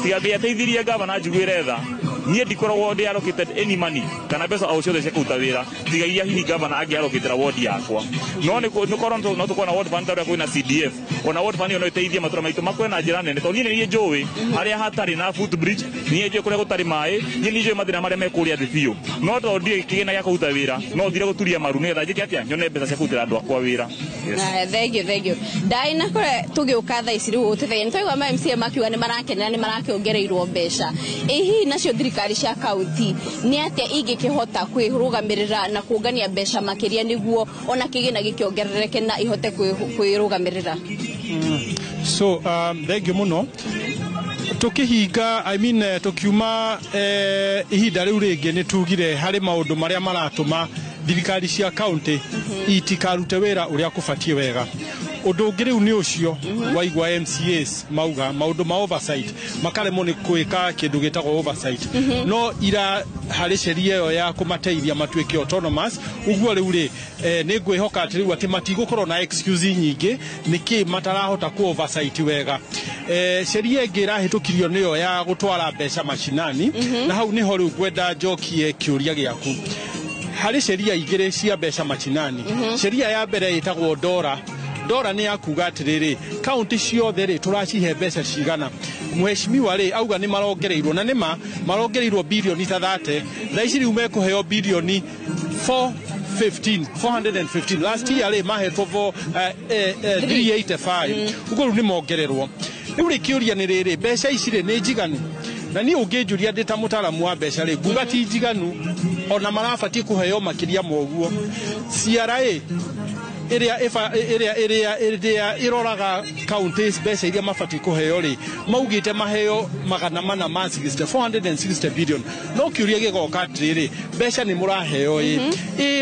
tiga Ngai ateithirie gavana njiguĩre tha, niĩ ndikoragwo ndĩ allocated any money kana mbeca o ciothe cia kũruta wĩra tiga iria hihi gavana angĩallocatĩra ward yakwa. No nĩ korwo no tũkorwo na ward fund ta ũrĩa kwĩna CDF, ona ward fund ĩyo no ĩteithie matũra maitũ makũre na njĩra nene, tondũ niĩ nĩ niĩ njũĩ harĩa hatarĩ na footbridge, niĩ njũĩ kũrĩa gũtarĩ maĩ, niĩ nĩ njũĩ mathĩna marĩa me kũrĩa thĩ biũ. No tondũ ndirĩ kĩgĩna gĩa kũruta wĩra, no thire gũturia maru nĩgetha njĩke atĩa, nyone mbeca cia kũrutĩra andũ akwa wĩra. Yes. Thank you, thank you. Ndai na kũrĩa tũgĩũka thaa ici rĩu gũtũteithia, nĩ twaigua ma MCA makiuga nĩ marakenera nĩ marakĩongereirwo mbeca. Ĩ hihi nacio thirikari cia kaunti nĩ atĩa ingĩkĩhota kwĩrũgamĩrĩra na kũngania mbeca makĩria nĩguo ona kĩgĩna gĩkĩongerereke na ihote kwĩrũgamĩrĩra? So thank you mũno. Tukihinga, I mean, tukiuma ihinda rĩu rĩngĩ nĩ tugire harĩ maũndũ marĩa maratũma thirikari cia county itikarute wĩra ũrĩa kũbatiĩ wega. Ũndũ ũngĩ rĩu nĩ ũcio waigua MCAs mauga maũndũ ma oversight, makaremwo nĩ gwĩka kĩndũ gĩtagwo oversight. No ira harĩ sheria ĩyo ya kũmateithia matuĩke autonomous ũguo rĩu rĩ, nĩ ngwĩhoka atĩ rĩu atĩ matigũkorwo na excuse nyingĩ nĩkĩ matarahota ku oversight wega. Sheria ĩngĩ ĩrahĩtũkirio nĩyo ya gũtwara mbeca macinani. Na hau nĩho rĩu ngwenda njokie kĩũria gĩaku harĩ sheria igĩrĩ cia mbeca macinani. Sheria ya mbere ĩtagwo DORA. DORA nĩ ya kuga atĩrĩrĩ, kaunti ciothe rĩ, tũracihe mbeca cigana? Mheshimiwa rĩ auga nĩ marongereirwo, na nĩma marongereirwo birioni ta 30. Thaa ici rĩu mekũheo birioni 415, 415. Last year rĩ mahetwo 385. Ũguo rĩu nĩ mongererwo. Rĩu rĩ, kĩũria nĩ rĩrĩ, mbeca ici rĩ nĩ njiganu? Na niĩ ũngĩnjũria ndĩ ta mũtaaramu wa mbeca rĩ, nguga ti njiganu, ona marabatiĩ kũheo makĩria ma ũguo. CRA ĩrĩa ĩrĩa ĩroraga counties mbeca iria mabatiĩ kũheo rĩ, maugĩte maheo magana mana ma 60, 460 billion. No kĩũria gĩgoka atĩrĩrĩ, mbeca nĩ mũraheo ĩ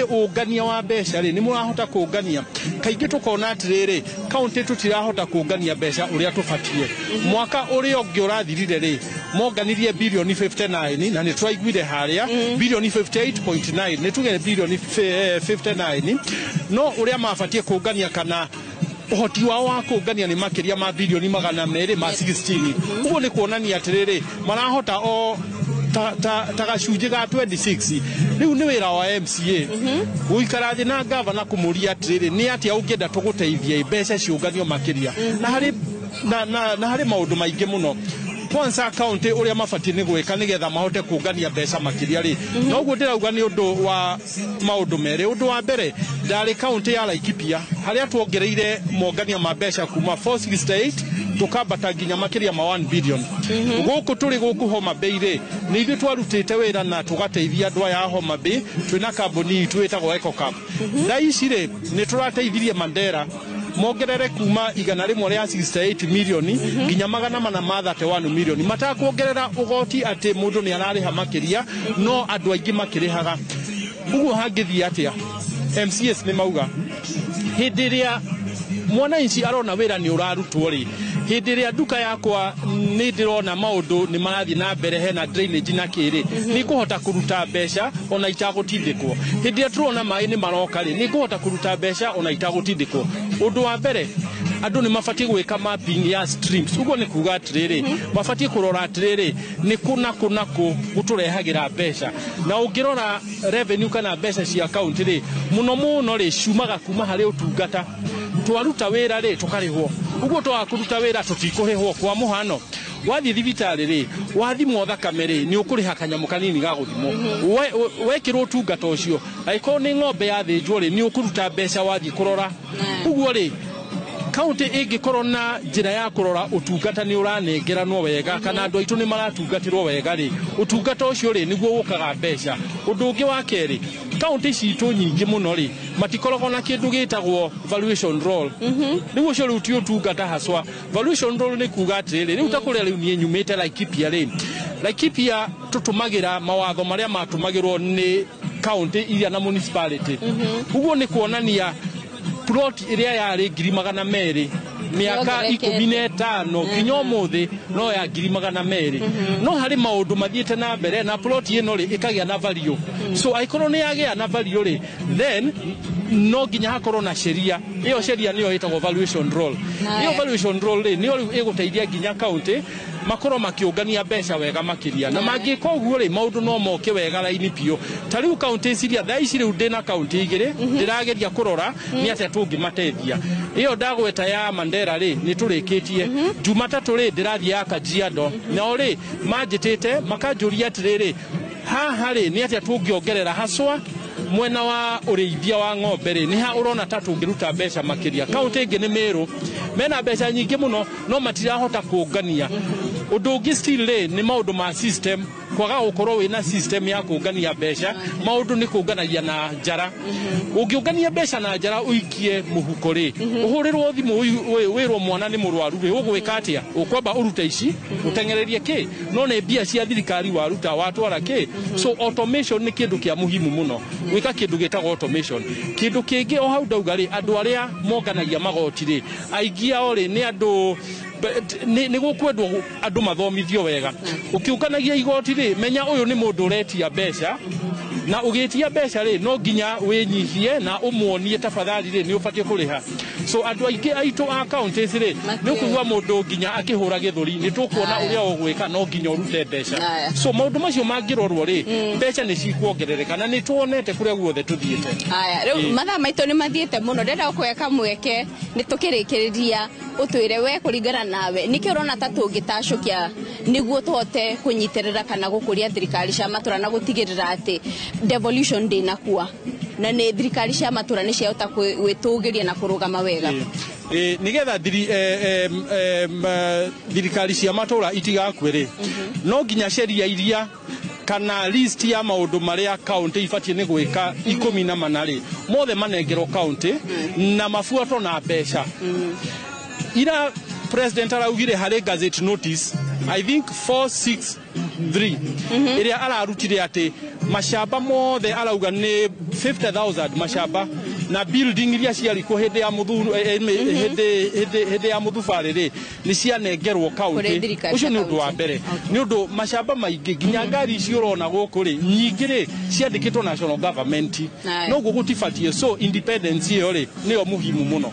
ũngania wa mbeca rĩ, nĩ mũrahota kũngania? Kaingĩ tũkona atĩrĩrĩ, kaunti tũtirahota kũngania mbeca ũrĩa tũbatiĩ. Mwaka ũrĩa ũngĩ ũrathirire rĩ, monganirie birioni 59, na nĩ tũraiguire harĩa birioni 58.9, nĩ tuge birioni 59, no ũrĩa mabatiĩ kũngania kana ũhoti wao wa kũngania nĩ makĩria ma birioni 216. Ũguo nĩ kuonania atĩrĩrĩ, marahota o ta gacunjĩ ga 26. Rĩu nĩ wĩra wa MCA gũikara thĩ na gavana kũmũria atĩrĩrĩ, nĩ atĩa ũngĩenda tũgũteithie mbeca ciũnganio makĩria? Na harĩ maũndũ maingĩ mũno kwanza county ũrĩa mabatiĩ nĩ gwĩka nĩgetha mahote kũngania mbeca makĩria rĩ. Na ũguo ndĩrauga nĩ ũndũ wa maũndũ merĩ. Ũndũ wa mbere, ndarĩ county ya Laikipia harĩa tuongereire mongania ma mbeca kuma 468 tukambata nginya makĩria ma 1 billion. Gũkũ tũrĩ gũkũ Homa Bay rĩ, nĩ ithuĩ twarutĩte wĩra na tũgateithia andũ aya a Homa Bay twĩna kambuni itũ ĩtagwo Ecocap. Thaa ici rĩ, nĩ tũrateithirie Mandera mongerere kuma 168 milioni nginya 431 milioni, matakuongerera ũgoti atĩ mũndũ nĩ ararĩha makĩria, no andũ aingĩ makĩrĩhaga ũguo. Hangĩthiĩ atĩa? MCS nĩ mauga hĩndĩ ĩrĩa mwananchi arona wĩra nĩ ũrarutwo rĩ, hĩndĩ ĩrĩa nduka yakwa nĩ ndĩrona maũndũ nĩ marathiĩ na mbere, hena drainage na kĩrĩ, nĩ ngũhota kũruta mbeca ona itagũtindĩkwo. Hĩndĩ ĩrĩa tũrona maĩ nĩ maroka rĩ, nĩ ngũhota kũruta mbeca ona itagũtindĩkwo. Ũndũ wa mbere, andũ nĩ mabatiĩ gwĩka mapping ya streams. Ũguo nĩ kuga atĩrĩrĩ, mabatiĩ kũrora atĩrĩrĩ, nĩ kũ na kũ na kũ gũtũrehagĩra mbeca. Na ũngĩrora revenue kana mbeca cia kaunti rĩ, mũno mũno rĩ, ciumaga kuma harĩ ũtungata. Twaruta wĩra rĩ, tũkarĩhwo. Ũguo twaga kũruta wĩra, tũtikũrĩhwo. Kwa mũhano, wathiĩ thibitarĩ rĩ, wathimwo thakame rĩ, nĩ ũkũrĩha kanyamũ kanini ga gũthimwo. Wekĩrwo ũtungata ũcio. Angĩkorwo nĩ ng'ombe yathĩnjwo rĩ, nĩ ũkũruta mbeca wathiĩ kũrora. Ũguo rĩ, kaunti ĩngĩkorwo na njĩra ya kũrora ũtungata nĩ ũranengeranwo wega kana andũ aitũ nĩ maratungatĩrwo wega rĩ, ũtungata ũcio rĩ, nĩguo ũkaga mbeca. Ũndũ ũngĩ wa kerĩ, kaunti citũ nyingĩ mũno rĩ, matikoragwo na kĩndũ gĩtagwo valuation roll. Rĩu ũcio rĩu ti ũtungata haswa. Valuation roll nĩ kuga atĩrĩrĩ, rĩu ta kũrĩa rĩu niĩ nyumĩte Laikipia rĩ, Laikipia tũtũmagĩra mawatho marĩa matũmagĩrwo nĩ kaunti iria na municipality. Ũguo nĩ kuonania plot ĩrĩa yarĩ 200,000 mĩaka Yongererekete. 15 nginya ũmũthĩ no ya 200,000, no harĩ maũndũ mathiĩte na mbere na plot ĩno rĩ, ĩkagĩa na value. So angĩkorwo nĩ yagĩa na value rĩ, then no nginya hakorwo na sheria. Ĩyo sheria nĩyo ĩtagwo valuation roll. Ĩyo valuation roll rĩ, nĩyo rĩu ĩgũteithia nginya kaunti makorwo makĩũngania mbeca wega makĩria. Na mangĩka ũguo rĩ, maũndũ no moke wega raini biũ. Ta rĩu kaunti ciria thaa ici rĩu ndĩna kaunti igĩrĩ ndĩrageria kũrora nĩ atĩa tũngĩmateithia. Ĩyo ndagweta ya Mandera rĩ, nĩ tũrĩkĩtie. Jumatatũ rĩ, ndĩrathiĩ ya Kajiado, nao rĩ manjĩtĩte makanjũria atĩrĩrĩ, haha rĩ, nĩ atĩa tũngĩongerera haswa mwena wa ũrĩithia wa ng'ombe rĩ, nĩ ha ũrona ta tũngĩruta mbeca makĩria? Kaunti ĩngĩ nĩ Meru, mena mbeca nyingĩ mũno no matirahota kũngania. Ũndũ ũngĩ still rĩ, nĩ maũndũ ma system. Kwaga gukorwo wina system ya kungania mbeca, maundu ni kunganagia na njara. Ungiungania mbeca na njara uikie muhuko ri, uhurirwo thimu wirwo mwana ni murwaru ri, ugwika atia? Ukwamba urute ici utengererie ki? No ni mbia cia thirikari waruta watwara ki? So automation ni kindu kia muhimu muno, gwika kindu gitagwo automation. Kindu kingi o hau ndauga ri, andu aria monganagia magoti ri, aingi ao ri ni andu nä gå kwendwo andå mathomithio wega. Ũkĩũnganagia igoti rĩ, menya ũyũ nĩ mũndũ ũretia mbeca, na ũgĩtia mbeca rĩ, no nginya wĩnyihie na ũmuonie tafadhali rĩ, nĩ ũbatiĩ kũrĩha. So andũ aingĩ aitũ a counties rĩ, nĩ ũkũigua mũndũ nginya akĩhũra gĩthũri, nĩ tũkuona ũrĩa ũgwĩka, no nginya ũrute mbeca. So maũndũ macio mangĩrorwo rĩ, mbeca nĩ cikuongerereka, na nĩ tuonete kũrĩa guothe tũthiĩte. Aya, rĩu mathaa maitũ nĩ mathiĩte mũno, ndĩrenda gũkũhe kamweke nĩ tũkĩrĩkĩrĩria ũtwĩre we kũringana nawe nĩkĩ ũrona ta tũngĩtacũkia nĩguo tũhote kũnyitĩrĩra kana gũkũria thirikari cia matũra na gũtigĩrĩra atĩ devolution ndĩnakua na nĩ thirikari cia matũra nĩ ciahota gwĩtũgĩria na kũrũgama wega? Nigetha thirikari cia matũra itigakue rĩ, no nginya sheria iria kana list ya maundu maria county ibatie ni gwika 14 ri, mothe manengerwo county na mabuatwo na mbeca. Ira president araugire harĩ gazette notice, I think 463, ĩrĩa ararutire atĩ macamba mothe arauga nĩ 50,000 macamba na building iria ciarĩ kuo hĩndĩ ya mũthuru, hĩndĩ ya mũthubarĩ rĩ, nĩ cianengerwo county. Ũcio nĩ ũndũ wa mbere, nĩ ũndũ macamba maingĩ nginya ngari ici ũrona gũkũ rĩ, nyingĩ rĩ ciandĩkĩtwo national government, noguo gũtibatiĩ. So independence ĩyo rĩ, nĩyo muhimu mũno.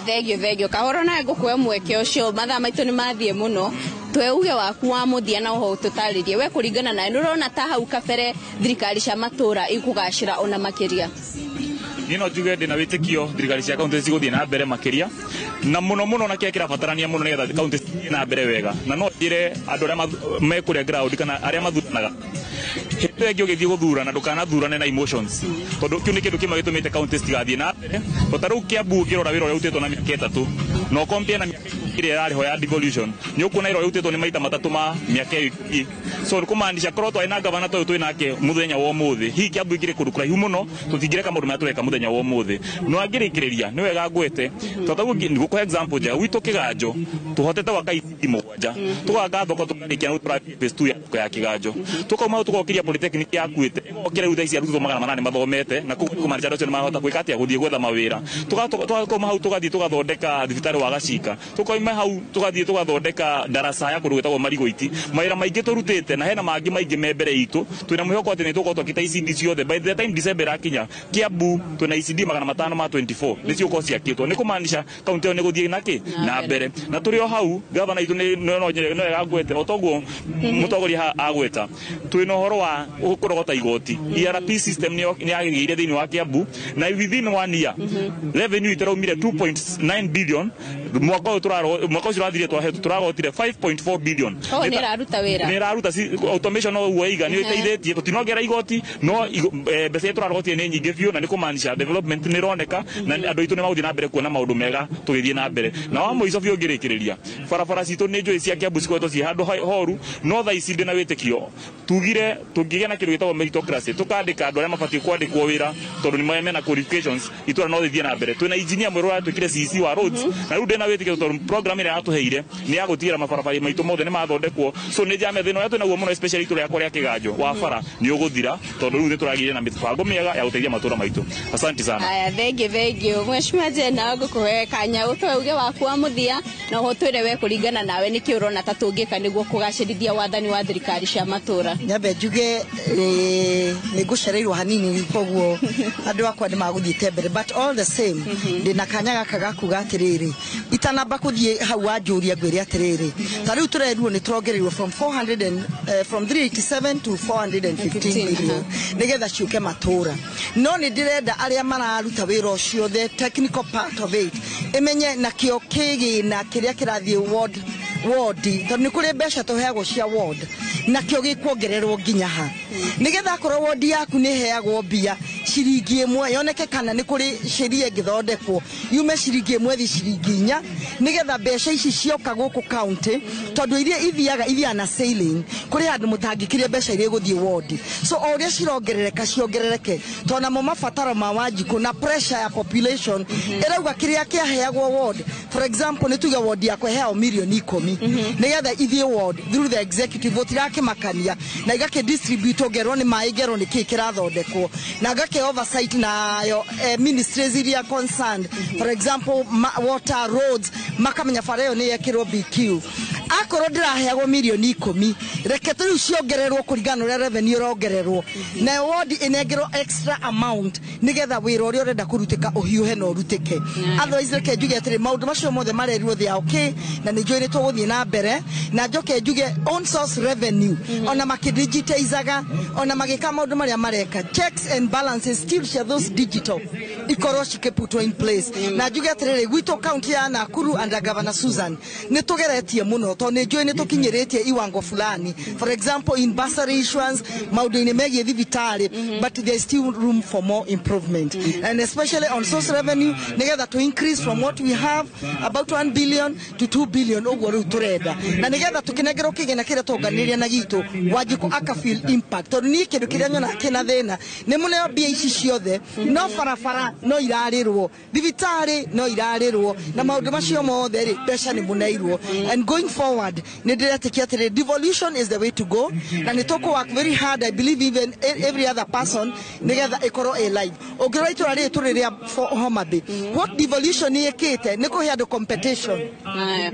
Thengio, thengio Kahoro, nawe ngũkũhe mweke ũcio, mathaa maitũ nĩ mathiĩ mũno. Twe uge waku wa mũthia na ũho ũtũtarĩrie we kũringana nawe nĩ ũrona ta hau kabere thirikari cia matũra ikũgacĩra ona makĩria? Niĩ no njuge ndĩna wĩtĩkio thirikari cia kaunti cigũthiĩ na mbere makĩria, na mũno mũno na kĩrĩa kĩrabatarania mũno nĩgetha kaunti cithiĩ na mbere wega. Na no njĩre andũ arĩa me kũrĩa ground kana arĩa mathuranaga, hĩndĩ ĩyo ĩngĩ ũgĩthiĩ gũthurana ndũkanathurane na emotions, tondũ kĩu nĩ kĩndũ kĩmwe gĩtũmĩte kaunti citigathiĩ na mbere. To ta rĩu Kiambu ũngĩrora wĩra ũrĩa ũrutĩtwo na mĩaka 3 na ũkompare na mĩaka ĩrĩa ĩrarĩ ho ya devolution, nĩ ũkuona wĩra ũrĩa ũrutĩtwo nĩ maita matatũ ma mĩaka ĩyo 10. So nĩ kũmaanisha korwo twarĩ na gavana ta ũyũ twĩ nake mũthenya wa ũmũthĩ, hihi Kiambu ingĩrĩ kũndũ kũraihu mũno, tũtingĩreka maũndũ marĩa tũreka mũthenya wa ũmũthĩ. No angĩrĩkĩrĩria nĩ wega ngwete, to ta ũguo ngũkũhe example njega, gwitũ Kĩganjo tũhotete gwaka ICT 7, tũgaka thoko tũkarĩkia na tũrathiĩ phase 2 ya thoko ya Kĩganjo, tũkauma hau tũgokĩria polytechnic yakuĩte, ĩgokĩra rĩu thaa ici arutwo 800 mathomete, na kũu kũmaanisha andũ acio nĩ marahota gwĩka atĩa, gũthiĩ gwetha mawĩra. Tũkauma hau tũgathiĩ tũgathondeka thibitarĩ wa Gacika, tũkauma hau tũgathiĩ tũgathondeka darasa ya kũndũ gwĩtagwo Marigoiti. Mawĩra maingĩ tũrutĩte na hena mangĩ maingĩ me mbere itũ. Twĩna mwĩhoko atĩ nĩ tũgũkorwo twakĩte ICD ciothe by the time December ĩrakinya. Kiambu twĩna ICD 524 nĩ cigũkorwo ciakĩtwo, nĩ kũmaanisha kaunti ĩyo nĩ gũthiĩ nakĩ na mbere. Na tũrĩ o hau gavana itũ no wega ngwete o toguo mũtongoria agweta, twĩna ũhoro wa kũrogota igoti. ERP system nĩ yagĩrĩire thĩinĩ wa Kiambu, na within 1 year revenue ĩtaraumire 2.9 billion. Mwaka ũyũ mwaka ũcio ũrathirire tũragotire 5.4 billion. Nĩ ĩraruta wĩra, nĩ ĩraruta automation no ũguo ĩiga nĩ ĩteithĩtie, tũtinongera igoti, no mbeca iria tũrarogotire nĩ nyingĩ biũ, na nĩ kũmaanisha development nĩ ĩroneka na andũ aitũ nĩ magũthiĩ na mbere kuona maũndũ mega tũgĩthiĩ na mbere. Na wa mũico biũ ngĩrĩkĩrĩria, barabara citũ nĩ njũĩ cia Kiambu cikoretwo ciĩ handũ horu, no thaa ici ndĩna wĩtĩkio tugire tũngĩgĩa na kĩndũ gĩtagwo meritocracy, tũkandĩka andũ arĩa mabatiĩ kwandĩkwo wĩra tondũ nĩ mena qualifications, itũra no rĩthiĩ na mbere. Twĩna engineer mwerũ ũratuĩkire CC wa roads, na rĩu ndĩna wĩtĩkio tondũ program ĩrĩa yatũheire nĩ ya gũtigĩra mabarabara maitũ mothe nĩ mathondekwo. So nĩ njame thĩna ũrĩa twĩnaguo mũno especially itũra rĩakwa rĩa Kĩganjo wa bara nĩ ũgũthira, tondũ rĩu nĩ tũragĩire na mĩbango mĩega ya gũteithia matũra maitũ. Asante sana. Aya, thengiũ, thengiũ Mheshimiwa Jena, ngũkũhe kanya ũtũhe uge waku wa mũthia na ũtwĩre we kũringana nawe nĩkĩ ũrona ta tũngĩka nĩguo kũgacĩrithia wathani wa thirikari cia matũra. Nyambe njuge nĩ ngũcereirwo hanini, koguo andũ akwa nĩ magũthiĩte mbere, but all the same ndĩna kanya gaka ga kuga atĩrĩrĩ, itanamba kũthiĩ hau wanjũria ngwĩre atĩrĩrĩ, ta rĩu tũrerirwo nĩ tũrongereirwo from 400 and, from 387 to 415 billion nĩgetha ciũke matũra. No nĩ ndĩrenda arĩa mararuta wĩra ũcio, the technical part of it, ĩmenye nakĩo kĩgĩna kĩrĩa kĩrathiĩ ward Ward tondũ nĩ kũrĩ mbeca tũheagwo cia ward, nakĩo gĩkuongererwo nginya ha, nĩgetha akorwo ward yaku nĩ ĩheagwo mbia ciringi 1, yoneke kana nĩ kũrĩ sheria ĩngĩthondekwo yume ciringi 1 thi ciringi 4, nĩgetha mbeca ici cioka gũkũ county, tondũ iria ithiaga na ceiling, kũrĩ handũ mũtangĩkirie mbeca iria igũthiĩ ward. So o ũrĩa cirongerereka ciongerereke, tondũ namo mabataro ma Wanjikũ na pressure ya population ĩrauga kĩrĩa kĩaheagwo ward, for example, nĩ tuge ward yakwa ĩheagwo mirioni 10, nĩgetha ithiĩ ward through the executive, gũtirakĩmakania na igakĩ distribute, ngerwo nĩ maĩ, ngerwo nĩ kĩĩ kĩrathondekwo, na ngakĩ oversight nayo ministries iria concerned, for example water, roads, makamenya bara ĩyo nĩ yekĩrwo BQ. Akorwo ndĩraheagwo mirioni 10, reke rĩu ciongererwo kũringana na ũrĩa revenue ĩrongererwo, nayo ward ĩnengerwo extra amount nĩgetha wĩra ũrĩa ũrenda kũrutĩka ũhiũhe na ũrutĩke. Otherwise, reke njuge atĩrĩ, maũndũ macio mothe marerirwo they are okay, na nĩ njũĩ nĩ tũgũthiĩ na mbere. Na njoke njuge own source revenue, ona makĩdigitizaga, ona magĩka maũndũ marĩa mareka, checks and balances still cia those digital ikorwo cikĩputwo in place. Na njuge atĩrĩrĩ, gwitũ county ya Nakuru under Governor Susan nĩ tũgeretie mũno, tondũ nĩ njũĩ nĩ tũkinyĩrĩtie iwango fulani, for example in bursary issuance, maũndũ-inĩ megiĩ thibitarĩ, but there is still room for more improvement, and especially on source revenue, nĩgetha to increase from what we have, about 1 billion to 2 billion, ũguo rĩu tũrenda, na nĩgetha tũkĩnengerwo kĩgĩna kĩrĩa tũnganĩria na gitũ, Wanjikũ aka feel impact, tondũ niĩ kĩndũ kĩrĩa nyonaga kĩna thĩna nĩ mũneo mbia ici ciothe, no barabara no irarĩrwo, thibitarĩ no irarĩrwo, na maũndũ macio mothe rĩ, mbeca nĩ mũneirwo. And going forward, nĩ ndĩretĩkia atĩrĩ, devolution is the way to go, na nĩ tũkũ work very hard, I believe even every other person, nĩgetha ĩkorwo ĩ live. Ũngĩrora itũra rĩrĩ tũrĩ rĩa Homa Bay, what devolution ĩkĩte nĩ kũhe andũ competition,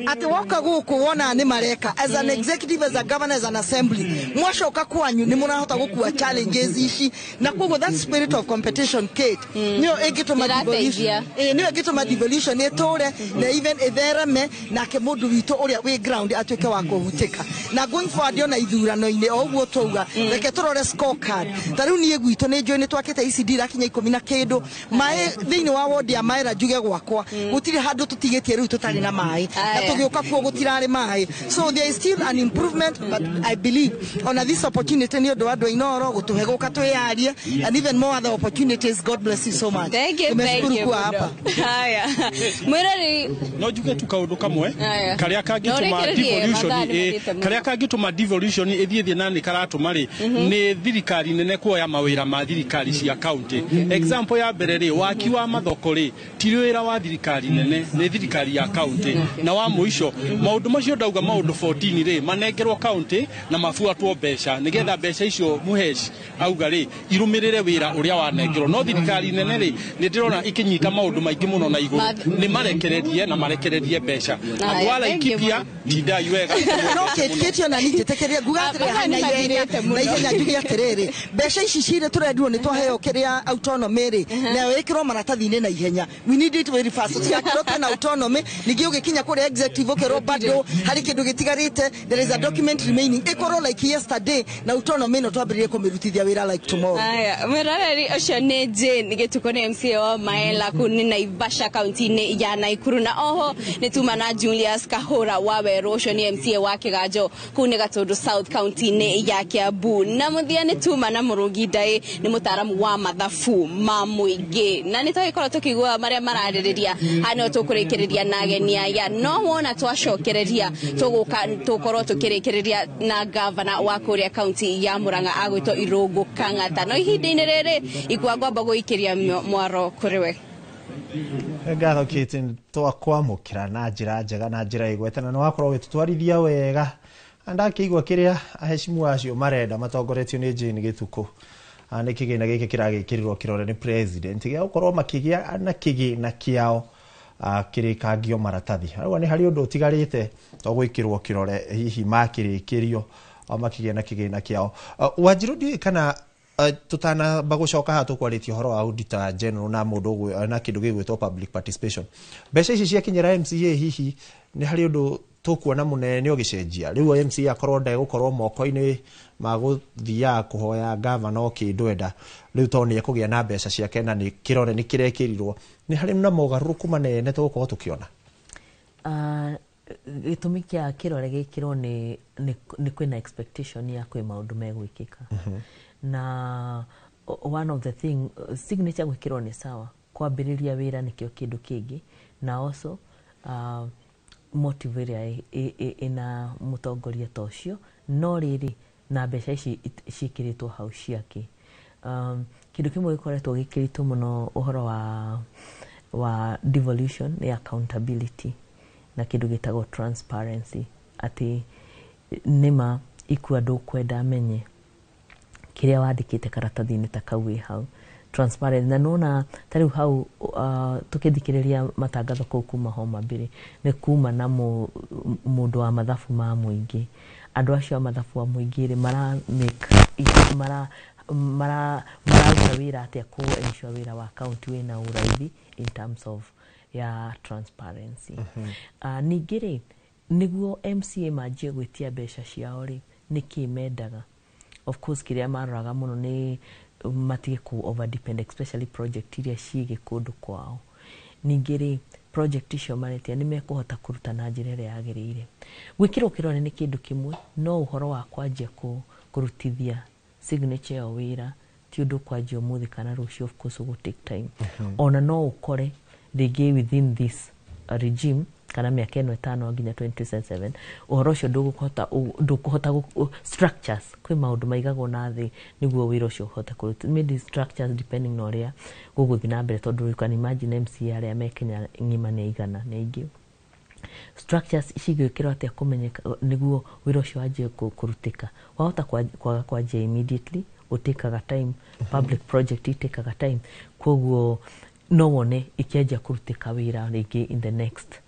atĩ woka gũkũ wonaga nĩ mareka, as an executive, as a governor, as an assembly, mwacoka kwanyu nĩ mũrahota gũkua challenges ici, na koguo that spirit of competition, Kate, nĩyo ĩngĩtũma devolution, nĩyo ĩngĩtũma devolution ĩtũre na even ĩthereme, nake mũndũ witũ ũrĩa wĩ ground atuĩke wa kũhutĩka. Na going forward, ona ithurano-inĩ o ũguo twauga, reke tũrore scorecard. Ta rĩu niĩ gwitũ nĩ njũĩ nĩ twakĩte ECD irakinya 10 na kĩndũ maĩ thĩinĩ wa ward ya Maera. Njuge gwakwa gũtirĩ handũ tũtigĩtie rĩu tũtarĩ na maĩ, na tũgĩũka kuo gũtirarĩ maĩ. So there is still an improvement, but I believe ona this opportunity nĩ ũndũ wa andũ a Inooro gũtũhe gũka twĩyarie, and even more other opportunities. God bless you so much. Thank you, thank Nimeshukuru you kuwa mũno. hapa. Haya, mwĩrori. No njuge tu kaundu kamwe Aya. karia kangĩtũma No ũrĩkĩrĩrie, devolution mathaa nĩ mathiĩte mũno. Karia kangĩtũma devolution ĩthiĩ na nĩ karatũma rĩ, nĩ thirikari nene kuoya mawĩra ma thirikari cia county. Example ya mbere rĩ, waki wa mathoko rĩ, ti wĩra wa thirikari nene, nĩ thirikari ya county. Na wa mũico, maũndũ macio ndauga, maũndũ 14 rĩ, manengerwo county na mabuatwo mbeca, nĩgetha mbeca icio Muhesh auga rĩ, irũmĩrĩre wĩra ũrĩa wanengerwo. No thirikari nene rĩ, nĩ ndĩrona ĩkĩnyita maũndũ maingĩ mũno na igũrũ, nĩ marekererie na marekererie mbeca. Andũ a Thank you. Laikipia, tindai wega. No Kate, ona niĩ njĩtĩkĩrie nguga atĩrĩ, Mathaa nĩ na ihenya, mathirĩte mũno. Na ihenya njuge atĩrĩrĩ, mbeca ici cirĩ tũrendirwo nĩ twaheo kĩrĩa autonomy rĩ, nayo ĩkĩrwo maratathi-inĩ na ihenya. We need it very fast. Tũtigakĩrwo twĩna autonomy, ningĩ ũgĩkinya kũrĩa executive ũkerwo bado harĩ kĩndũ gĩtigarĩte, there is a document remaining. Ĩkorwo like yesterday, na autonomy ĩno twambĩrĩrie kũmĩrutithia wĩra like tomorrow. Aya, mwĩroreri, ũcio nĩ Jane Gĩtukũ, nĩ MCA wa Maela kũu nĩ Naivasha, kaunti-inĩ ya Naikuru, na oho nĩ tuma na Julius Kahũra wa Werũ, ũcio nĩ MCA wa Kĩganjo kũu nĩ Gatũndũ South, kaunti-inĩ ya Kiambu, na mũthia nĩ tuma na Mũrũngi Ndaĩ, nĩ mũtaaramu wa mathabu ma mũingĩ, na nĩ twagĩkorwo tũkĩigua marĩa mararĩrĩria. Haha nĩho tũkũrĩkĩrĩria na ageni aya, no wona twacokereria tũgũka tũkorwo tũkĩrĩkĩrĩria na gavana wa kũrĩa kaunti ya Murang'a agwĩtwo Irũngũ Kang'ata. No ihinda-inĩ rĩrĩ ikua ngwamba gũikĩria mwaro kũrĩ we. Ngatho Kate, twakwamũkĩra na njĩra njega na njĩra ĩgwete, na nĩ wakorwo ũgĩtũtwarithia wega, na ndakĩigua kĩrĩa ahecimu acio marenda matongoretio nĩ Jane Gĩtukũ. Nĩ kĩgĩna gĩkĩ kĩragĩkĩrirwo kĩrore nĩ president gĩa gũkorwo makĩgĩa na kĩgĩna kĩao kĩrĩkangio maratathi. Rĩu nĩ harĩ ũndũ ũtigarĩte to gwĩkĩrwo kĩrore, hihi makĩrĩkĩrio makĩgĩa na kĩgĩna kĩao. Wanjirũ, ndiũĩ kana tutanamba gũcoka haha tũkwarĩtie ũhoro wa auditor general na mũndũ na kĩndũ gĩgwĩtwo public participation, mbeca ici ciakinyĩra MCA, hihi nĩ harĩ ũndũ tũkuona mũnene ũgĩcenjia? Rĩu MCA akorwo ndegũkorwo moko-inĩ ma gũthiaga kũhoya gavana o kĩndũ enda rĩu, tondũ nĩ ekũgĩa na mbeca ciake na nĩ kĩrore nĩ kĩrekĩrirwo, nĩ harĩ na mogarũrũku manene tũgũkorwo tũkĩona? Gĩtũmi kĩa kĩrore gĩkĩrwo nĩ kwĩna expectation ya kwĩ maũndũ megwĩkĩka. Na one of the thing, signature gwĩkĩrwo nĩ sawa, kwambĩrĩria wĩra nĩkĩo kĩndũ kĩngĩ, na also motive ĩrĩa ĩna mũtongoria ta ũcio. No rĩrĩ, na mbeca ici ciĩkĩrĩtwo hau ciake, kĩndũ kĩmwe gĩkoretwo gĩkĩritũ mũno ũhoro wa devolution nĩ accountability na kĩndũ gĩtagwo transparency, atĩ nĩma ikua ndũkwenda amenye kĩrĩa wandĩkĩte karatathi-inĩ ta kau wĩ hau transparent. Na nona ta rĩu hau tũkĩthikĩrĩria matangatho kũu kuma Homa Bay, nĩ kuma na mũndũ wa mathabu ma mũingĩ. Andũ acio a mathabu wa mũingĩ rĩ, mara make mara mara mararuta wĩra atĩa kũ ensure wĩra wa county wĩna ũraithi in terms of ya transparency? Ningĩ rĩ, nĩguo MCA manjie gwĩtia mbeca ciao rĩ, nĩkĩ mendaga? Of course, kĩrĩa maroraga mũno nĩ matige ku over depend, especially project iria ciĩgĩ kũndũ kwao. Ningĩ rĩ, project icio maretia nĩ mekũhota kũruta na njĩra ĩrĩa yagĩrĩire? Gwĩkĩrwo kĩrore nĩ kĩndũ kĩmwe, no ũhoro wa kwanjia kũrutithia signature ĩyo wĩra ti ũndũ kwanjia ũmũthĩ kana rũciũ. Of course ũgũ take time. Ona no ũkore rĩngĩ within this regime kana mĩaka ĩno 5 nginya 2027, ũhoro ũcio ndũkũhota structures, kwĩ maũndũ maigagwo na thĩ nĩguo wĩra ũcio ũhote kũruta. Maybe structures, depending na ũrĩa gũgũthiĩ na mbere, tondũ you can imagine MCA arĩa me Kenya ng'ima nĩ aigana, nĩ aingĩ. Structures cigwĩkĩrwo atĩa kũmenyeka nĩguo wĩra ũcio wanjie kũrutĩka? Wahota kwaga kwanjia immediately, ũtĩkaga time. Public project itĩkaga time, koguo no wone ikĩanjia kũrutĩka wĩra rĩngĩ in the next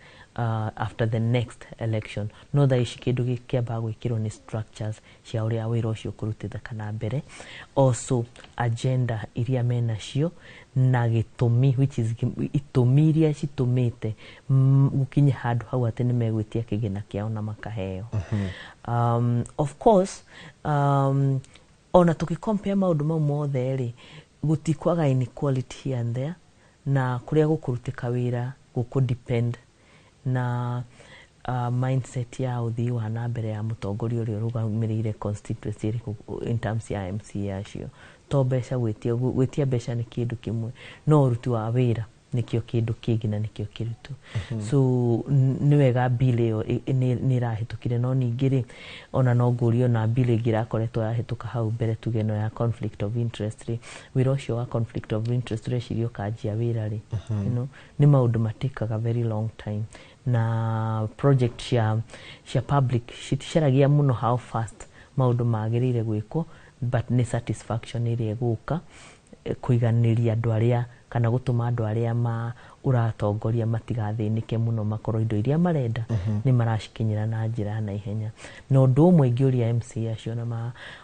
after the next election. No thaa ici kĩndũ gĩkĩambaga gwĩkĩrwo nĩ structures cia ũrĩa wĩra ũcio ũkũrutĩka na mbere, also agenda iria menacio na gĩtũmi, which is itũmi iria citũmĩte gũkinye handũ hau atĩ nĩ megwĩtia kĩgĩna kĩao na makaheo. Of course, ona tũgĩcompare maũndũ mau mothe rĩ, gũtikwaga inequality here and there, na kũrĩa gũkũrutĩka wĩra gũkũ depend na mindset ya ũthii wa na mbere ya mũtongoria ũrĩa ũrũgamĩrĩire constituency ĩrĩkũ in terms ya MCA acio. To mbeca, gwĩtia mbeca nĩ kĩndũ kĩmwe, no ũruti wa wĩra nĩkĩo kĩndũ kĩngĩ na nĩkĩo kĩritũ. So nĩ wega bill ĩyo nĩ ĩrahĩtũkire, no ningĩ rĩ, ona no ngũrio na bill ĩngĩ ĩrakoretwo yahĩtũka hau mbere, tuge ĩno ya conflict of interest rĩ, wĩra ũcio wa conflict of interest ũreciria ũkanjia wĩra rĩ? Nĩ maũndũ matĩkaga very long time, na project cia public citicaragia mũno how fast maũndũ magĩrĩire gwĩkwo, but nĩ satisfaction ĩrĩa ĩgũka kũiganĩria andũ arĩa kana gũtũma andũ arĩa ma ũratongoria matigathĩnĩke mũno, makorwo indo iria marenda nĩ maracikinyĩra na njĩra ya naihenya. Na ũndũ ũmwe ingĩũria MCA acio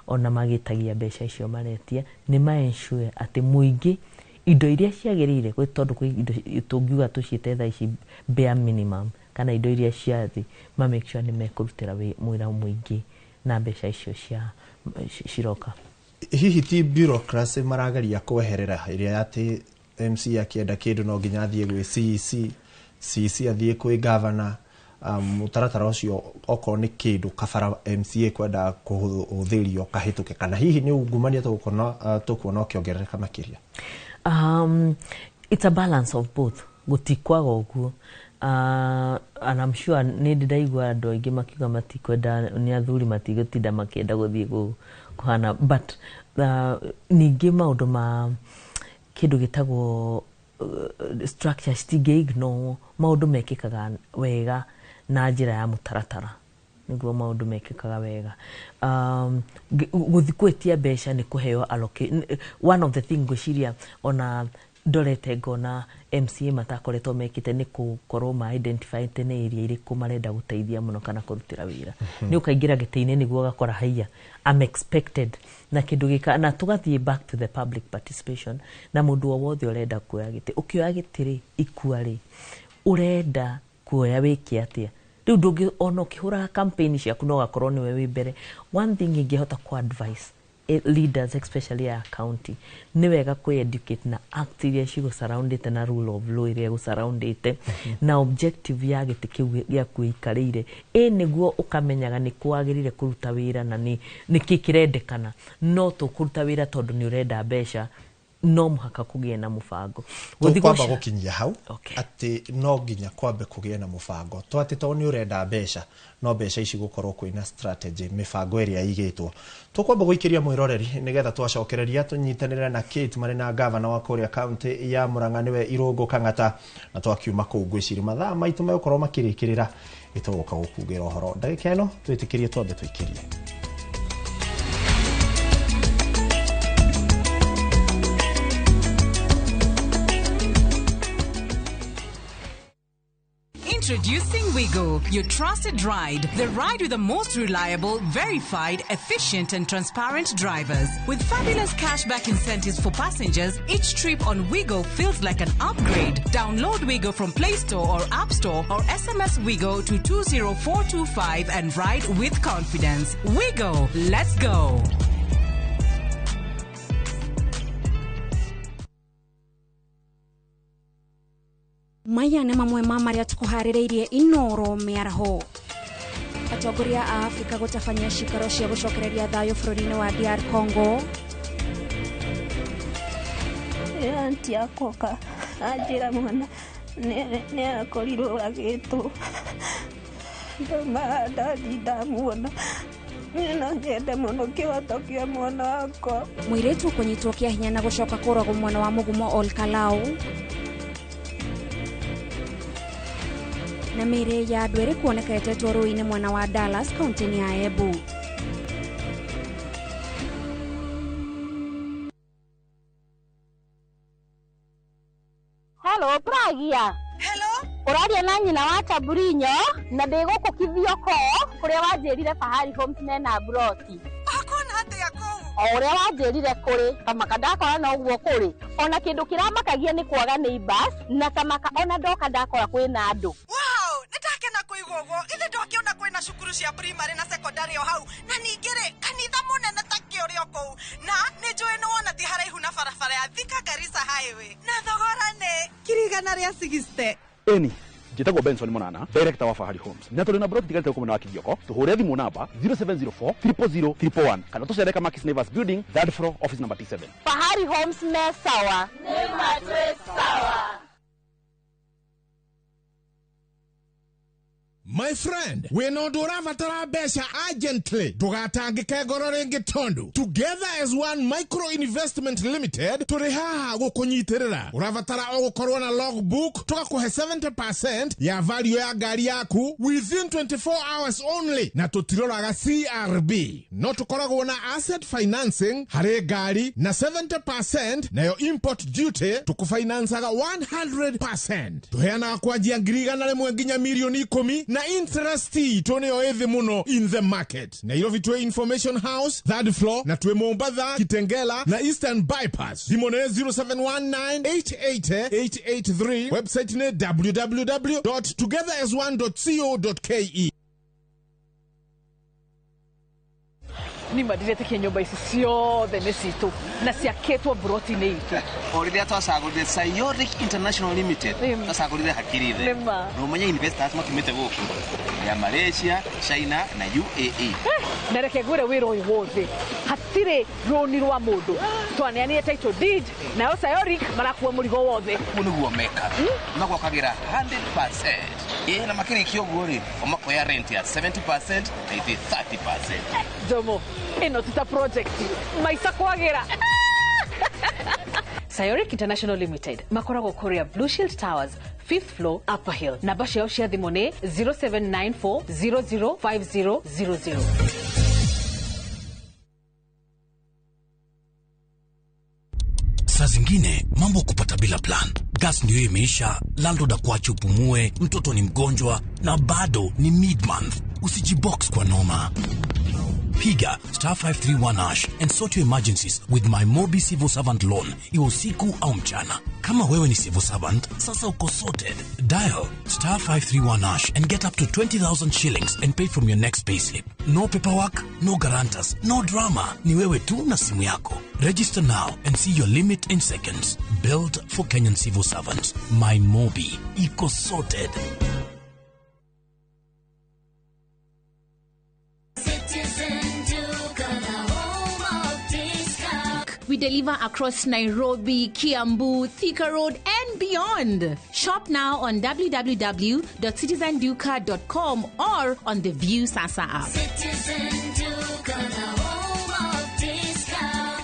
ona magĩtagia mbeca icio maretia, nĩ ma ensure atĩ mũingĩ indo iria ciagĩrĩire tondũ kwĩ indo tũngiuga tũciĩte thaa ici bare minimum kana indo iria cia thĩ, ma make sure nĩ mekũrutĩra wĩra mũingĩ na mbeca icio cia ciroka. Hihi ti bureaucracy marageria kweherera, ĩrĩa atĩ MC akĩenda kĩndũ no nginya athiĩ gwĩ CEC, CEC athiĩ kwĩ governor, mũtaratara ũcio, okorwo nĩ kĩndũ kabara MCA kwenda kũhũthĩrio kahĩtũke, kana hihi nĩ ungumania tũkuona ũkĩongerereka makĩria? It's a balance of both, gũtikwaga ũguo. And I'm sure nĩ ndĩ ndaigua andũ aingĩ makiuga matikwenda, nĩ athuri matigũtinda makĩenda gũthiĩ kũhana, but ningĩ maũndũ ma kĩndũ gĩtagwo structure citingĩ ignore. Maũndũ mekĩkaga wega na njĩra ya mũtaratara nĩguo maũndũ mekĩkaga wega. Gũthiĩ gwĩtia mbeca nĩ kũheo one of the thing ngwĩciria ona ndorete ngona MCA matakoretwo mekĩte nĩ gũkorwo ma identify nĩ area irĩkũ marenda gũteithia mũno kana kũrutĩra wĩra. Nĩ ũkaingĩra gĩtĩ-inĩ nĩguo ũgakora haiya, I'm expected na kĩndũ gĩka, na tũgathiĩ back to the public participation na mũndũ o wothe ũrenda kuoya gĩtĩ. Ũkĩoya gĩtĩ rĩ, ikua rĩ, ũrenda kuoya wĩke atĩa? Rĩu ndũngĩ ona ũkĩhũraga campaign ciaku no ũgakorwo nĩwe wĩ mbere. One thing ingĩhota ku advice Leaders especially ya county nĩ wega kwĩ educate na act iria cigũ surroundĩte na rule of law iria ĩgũ surroundĩte na objective ya gĩtĩ kĩu gĩaku ĩikarĩire, ĩ nĩguo ũkamenyaga nĩ kwagĩrĩire kũruta wĩra na nĩ nĩkĩ kĩrendekana. No tũkũruta wĩra tondũ nĩ ũrenda mbeca, no mũhaka kũgĩe na mũbango. Gũthiĩ Tũkwamba gũkinyia hau atĩ no nginya kwambe kũgĩe na mũbango, to atĩ tondũ nĩ ũrenda mbeca, no mbeca ici gũkorwo kwĩna strategy, mĩbango ĩrĩa ĩigĩtwo. Tũkwamba gũikĩria mwĩroreri nĩgetha twacokereria tũnyitanĩre na Kate marĩ na gavana wa kũrĩa kaunti ya Murang'a, nĩwe Irũngũ Kang'ata, na twakiuma kũu ngwĩciria mathaa maitũ megũkorwo makĩrĩkĩrĩra ĩtũgũka gũkugĩra ũhoro. Ndagĩka ĩno twĩtĩkĩrie twambe tũikĩrie. Introducing Wigo, your trusted ride. The ride with the most reliable, verified, efficient, and transparent drivers. With fabulous cashback incentives for passengers, each trip on Wigo feels like an upgrade. Download Wigo from Play Store or App Store or SMS Wigo to 20425 and ride with confidence. Wigo, let's go. Maya nĩ mamwe ma marĩa tũkũharĩrĩirie Inoro mĩaraho. Atongoria a Afrika gũtabania cikaro cia gũcokereria thayũ bũrũri-inĩ wa DR Congo. Auntie akoka anjĩra mwana nĩ akorirwo agĩtwo, ndauma ndathi ndamuona. Niĩ no nyende mũno kĩhoto kĩa mwana wakwa. Mũirĩtu kũnyitwo kĩa hinya na gũcoka kũragwo mwena wa mũgumo Ol Kalou. Na mĩĩrĩ ya andũ erĩ kuoneka ĩtetwo rũĩ-inĩ mwena wa Dallas kaunti-inĩ ya Embu. Hello, Pragia. Hello. Ũraria na nyina wa Taburinyo na ndĩ gũkũ Kithioko kũrĩa wanjĩrire Fahari Homes mena broti. Akona atĩa kũu? O ũrĩa wanjĩrire kũrĩ, tamaka ndakora no ũguo kũrĩ. Ona kĩndũ kĩramakagia nĩ kwaga neighbors na tamaka ona ndoka ndakora kwĩna andũ. Wow, nĩndakena kũigua ũguo. Ithe ndwakĩona kwĩna cukuru cia primary na secondary o hau, na ningĩ rĩ kanitha mũnene ta kĩũrĩ o kũu, na nĩ njũĩ nĩ wona ti haraihu na barabara ya Thika Garissa Highway, na thogora nĩ 160,000. Eni njĩtagwo Benson Monana, director wa Fahari Homes, na tũrĩ na broti tigarĩte gũkũ mwena wa Kithioko. Tũhũre thimũ namba 0704 000 111 kana tũcere Kamakis Neighbors Building, third floor, office number T7. Fahari Homes me sawa. Nĩ matwĩ sawa. My friend, wĩna ũndũ ũrabatara mbeca urgently, ndũgatangĩke ngoro rĩngĩ tondũ Together as One Micro Investment Limited tũrĩ haha gũkũnyitĩrĩra. Ũrabatara o gũkorwo na logbook, tũgakũhe 70% ya value ya ngari yaku within 24 hours only, na tũtiroraga CRB. No tũkoragwo na asset financing harĩ ngari na 70%, nayo import duty tũkũfinancaga 100%. Tũheanaga kwanjia 100,000 nginya 10,000,000 na interest itũ nĩyo ĩthĩ mũno in the market. Nairobi twĩ Information House third floor, na twĩ Mombatha, Kitengela na Eastern Bypass. Thimũ nĩ 0719888883, website nĩ www.togetherasone.co.ke. Nima ndiretĩkia nyũmba ici ciothe nĩ citũ na ciakĩtwo mburoti-inĩ itũ. O rĩrĩa twacagũrire Sayoric International Limited, twacagũrire hakiri thĩ. Nĩma. Na ũmenye investors makiumĩte gũkũ ya Malaysia, China na UAE. Na reke ngwĩre wĩra ũyũ wothe hatirĩ rũni rwa mũndũ, twaneanire title deed nayo Sayoric marakua mũrigo wothe. Ũguo nĩguo mekaga, magwakagĩra 100%. Ĩ na makĩrĩkia ũguo rĩ, o makoya rent ya 70% na ithuĩ 30%. Jomo, ĩno ti ta project maica kwagĩra. Sayoric International Limited makoragwo kũrĩa Blue Shield Towers, 5th floor, Upper Hill. Namba ciao cia thimũ nĩ 0794005000. Saa zingine mambo kupata bila plan. Gas ndio imeisha, landlord akuache upumue, mtoto ni mgonjwa na bado ni mid-month. Usijibox kwa noma. Piga star 531 hash and sort your emergencies with My Mobi Civil Servant Loan, iwe usiku au mchana. Kama wewe ni civil servant, sasa uko sorted. Dial star 531 hash and get up to 20,000 shillings and pay from your next payslip. No paperwork, no guarantors, no drama. Ni wewe tu na simu yako. Register now and see your limit in seconds. Built for Kenyan civil servants. My Mobi. Iko sorted. We deliver across Nairobi, Kiambu, Thika Road, and beyond. Shop now on www.citizenduka.com or on the View Sasa app. Citizen Duka, the home of discount.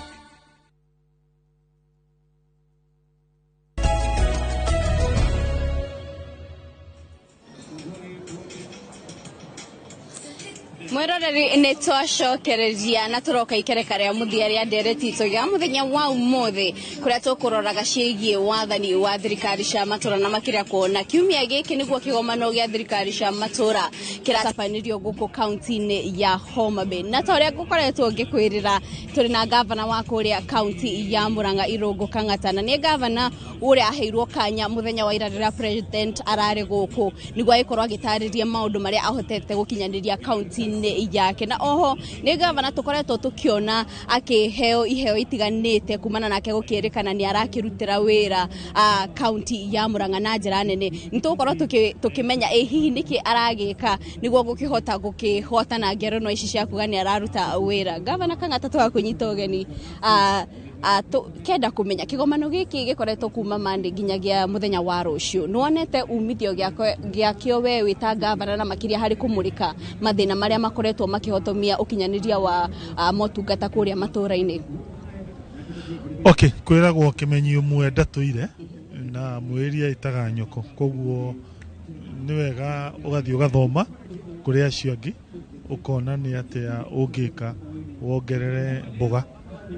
Mwiroreri nä twacokereria na tũroka ikereka rĩa mũthia rĩa ndereti itũ ya mũthenya wa ũmũthĩ kũrĩa tũkũroraga ciĩgiĩ wathani wa thirikari cia matũra na makĩria kuona kiumia gĩkĩ nĩguo kĩgomano gĩa thirikari cia matũra kĩratabanĩrio gũkũ kaunti-inĩ ya Homa Bay. Na ta ũrĩa ngũkoretwo ngĩkwĩrĩra, tũrĩ na gavana wa kũrĩa kaunti ya Murang'a Irũngũ Kang'ata, na nĩ gavana ũrĩa aheirwo kanya mũthenya wa ira rĩrĩa president ararĩ gũkũ nĩguo agĩkorwo agĩtarĩria maũndũ marĩa ahotete gũkinyanĩria kaunti-inĩ yake. Na oho nĩ gavana tũkoretwo tũkĩona akĩheo iheo itiganĩte kumana nake gũkĩrĩkana nĩ arakĩrutĩra wĩra kaunti ya Murang'a na njĩra nene. Nĩ tũgũkorwo tũkĩmenya ĩ hihi nĩkĩ aragĩka nĩguo gũkĩhota gũkĩhotana ngerenwa ici cia kuga nĩ araruta wĩra. Gavana Kang'ata, tũgakũnyita ũgeni kenda kumenya kigomano giki gikoretwo kuma Monday nginyagia muthenya wa rucio, nĩwonete umithio gĩakĩo we wĩ ta gavana na makĩria harĩ kũmũrĩka mathĩna marĩa makoretwo makĩhotomia ũkinyanĩria wa motungata kũrĩa matũra-inĩ? Okay, kwĩragwo kĩmenyi ũmwe ndatũire na mwĩria ĩtaga nyoko, koguo nĩ wega ũgathiĩ ũgathoma kũrĩ acio angĩ ũkona nĩ atĩa ũngĩka wongerere mboga.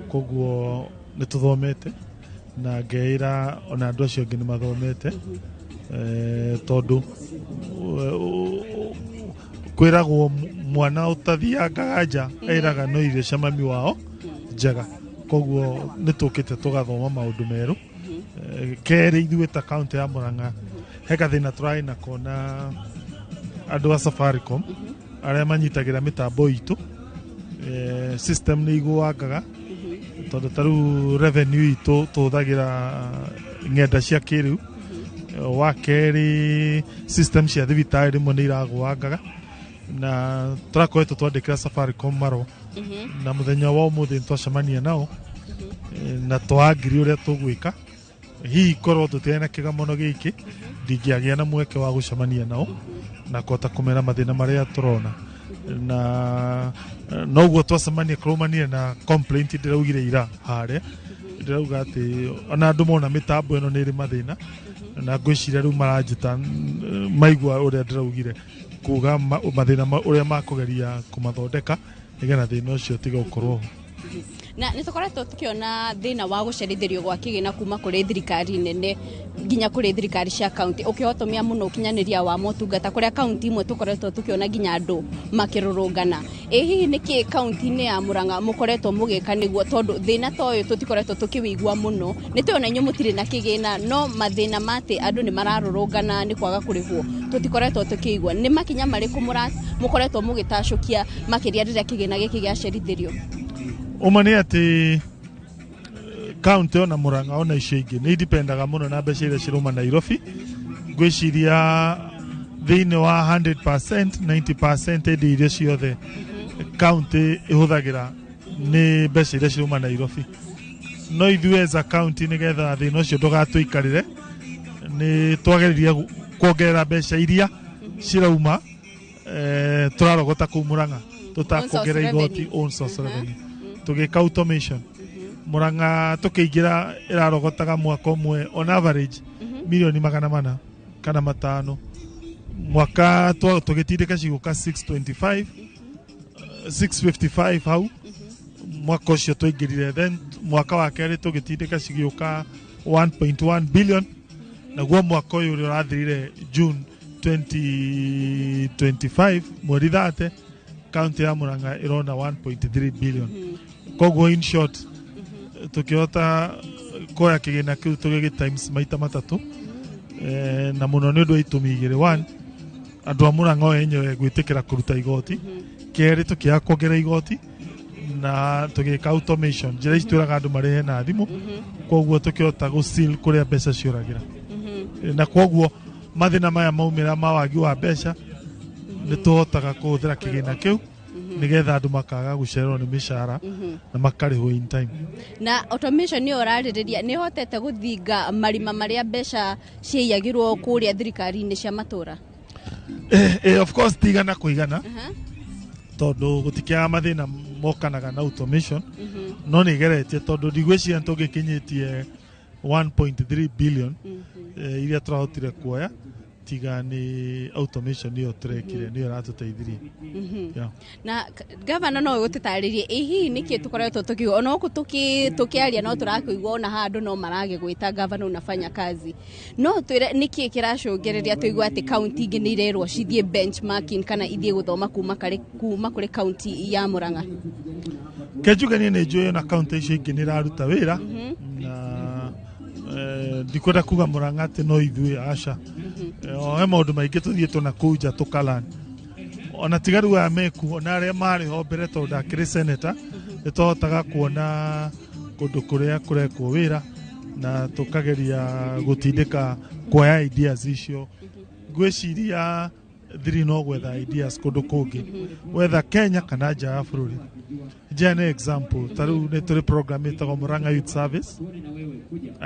Koguo nĩ tũthomete na ngeĩra ona andũ acio angĩ nĩ mathomete, tondũ kwĩragwo mwana ũtathiangaga nja ĩraga no irio cia mami wao njega. Koguo nĩ tũkĩte tũgathoma maũndũ merũ. Kerĩ, ithuĩ ta kaunti ya Murang'a he gathĩna tũrarĩ nako na andũ a Safaricom arĩa manyitagĩra mĩtambo itũ. System nĩ igũangaga tondũ ta rĩu revenue itũ tũhũthagĩra ng'enda cia kĩrĩu. Wa kerĩ, system cia thibitarĩ rĩmwe nĩ iragũangaga na tũrakoretwo twandĩkĩra Safaricom marũa na mũthenya wa ũmũthĩ nĩ twacemania nao na twangiri ũrĩa tũgwĩka. Hihi korwo tũtirĩ na kĩgomano gĩkĩ ndingĩagĩa na mweke wa gũcemania nao na kũhota kũmera mathĩna marĩa tũrona. Na noguo twacemania kũrũmanire na complaint ndĩraugire ira harĩa ndĩrauga atĩ ona andũ mona mĩtambo ĩno nĩ ĩrĩ mathĩna, na ngwĩciria rĩu maranjĩta maigua ũrĩa ndĩraugire kuga mathĩna ũrĩa makũgeria kũmathondeka nĩgetha thĩna ũcio ũtige gũkorwo ho. Na nĩ tũkoretwo tũkĩona thĩna wa gũcerithĩrio gwa kĩgĩna kuma kũrĩ thirikari nene nginya kũrĩ thirikari cia kaunti ũkĩhotomia mũno ũkinyanĩria wa motungata kũrĩa kaunti imwe tũkoretwo tũkĩona nginya andũ makĩrũrũngana. Ĩ hihi nĩkĩ kaunti-inĩ ya Murang'a mũkoretwo mũgĩka nĩguo, tondũ thĩna ta ũyũ tũtikoretwo tũkĩwĩigua mũno? Nĩ tũĩ ona inyuĩ mũtirĩ na kĩgĩna, no mathĩna ma atĩ andũ nĩ mararũrũngana nĩ kwaga kũrĩhwo tũtikoretwo tũkĩigua. Nĩ makinya marĩkũ mũkoretwo mũgĩtacũkia makĩria rĩrĩa kĩgĩna gĩkĩ gĩacerithĩrio? Ũma nĩ atĩ kaunti ona Murang'a ona icio ingĩ nĩ indipendaga mũno na mbeca iria cirauma Nairobi. Ngwĩciria thĩinĩ wa 100% 90% indo iria ciothe kaunti ĩhũthagĩra nĩ mbeca iria cirauma Nairobi. No ithuĩ as a county nĩgetha thĩna ũcio ndũgatũikarĩre nĩ twageririe kuongerera mbeca iria cirauma tũrarogota kũu Murang'a tũtakuongerera igoti, own source revenue. Tũgĩka automation Murang'a tũkĩingĩra ĩrarogotaga mwaka ũmwe on average milioni 400 kana 500. Mwaka tũgĩtindĩka cigũka 625 655 hau mwaka ũcio tũingĩrire. Then mwaka wa kerĩ tũgĩtindĩka cigĩũka 1.1 billion, naguo mwaka ũyũ ũrĩa ũrathirire June 2025 mweri 30 Kaunti ya Murang'a ĩrona 1.3 billion. Koguo in short, tũkĩhota kuoya kĩgĩna kĩu tũgĩgĩ times maita matatũ, na mũno nĩ ũndũ wa itũmi igĩrĩ. One, andũ a Murang'a o enyewe gwĩtĩkĩra kũruta igoti. Kerĩ, tũkĩaga kuongerera igoti na tũgĩka automation, njĩra ici twĩraga andũ marĩhe na thimũ. Koguo tũkĩhota gũ kũrĩa mbeca ciũragĩra, na koguo mathĩna maya maumĩra ma wagi wa mbeca, nĩ tũhotaga kũhũthĩra kĩgĩna kĩu nĩgetha andũ makaga gũcererwo nĩ mĩcara na makarĩhwo in time. Na automation nĩ ũrarĩrĩria, nĩ hotete gũthinga marima marĩa mbeca ciaiyagĩrwo kũrĩa thirikari-inĩ cia matũra? Of course tigana kũigana, tondũ gũtikĩaga mathĩna mokanaga na automation, no nĩ igeretie, tondũ ndigwĩciria nĩ tũngĩkinyĩtie 1.3 billion iria tũrahotire kuoya tiga nĩ automation ĩyo tũrekire, nĩyo ĩratũteithirie. Yeah. Na gavana, no ũgũtũtarĩrie ĩ hihi nĩkĩ tũkoretwo tũkiuga ona gũkũ tũkĩaria, no tũrakũigua ona handũ no maragĩgwĩta gavana unafanya kazi. No twĩre nĩkĩ kĩracũngĩrĩria tũigue atĩ kaunti ingĩ nĩ irerwo cithiĩ benchmarking kana ithiĩ gũthoma kuma kũrĩ kaunti ya Murang'a? Kenjuge niĩ nĩ njũĩ ona kaunti icio ingĩ nĩ iraruta wĩra, na ndikwenda kuga Murang'a atĩ no ithuĩ, aca. O he maũndũ maingĩ tũthiĩtwo na kũu nja tũkalan, ona tiga rĩu aya meku, ona arĩa marĩ ho mbere, tondũ ndakĩrĩ senator, nĩ tũhotaga kuona kũndũ kũrĩa kũrekwo wĩra na tũkageria gũtindĩka kuoya ideas icio. Ngwĩciria thiri no gwetha ideas kũndũ kũngĩ, wetha Kenya kana nja ya bũrũri. Njane example, ta rĩu nĩ tũrĩ program ĩtagwo Murang'a Youth Service.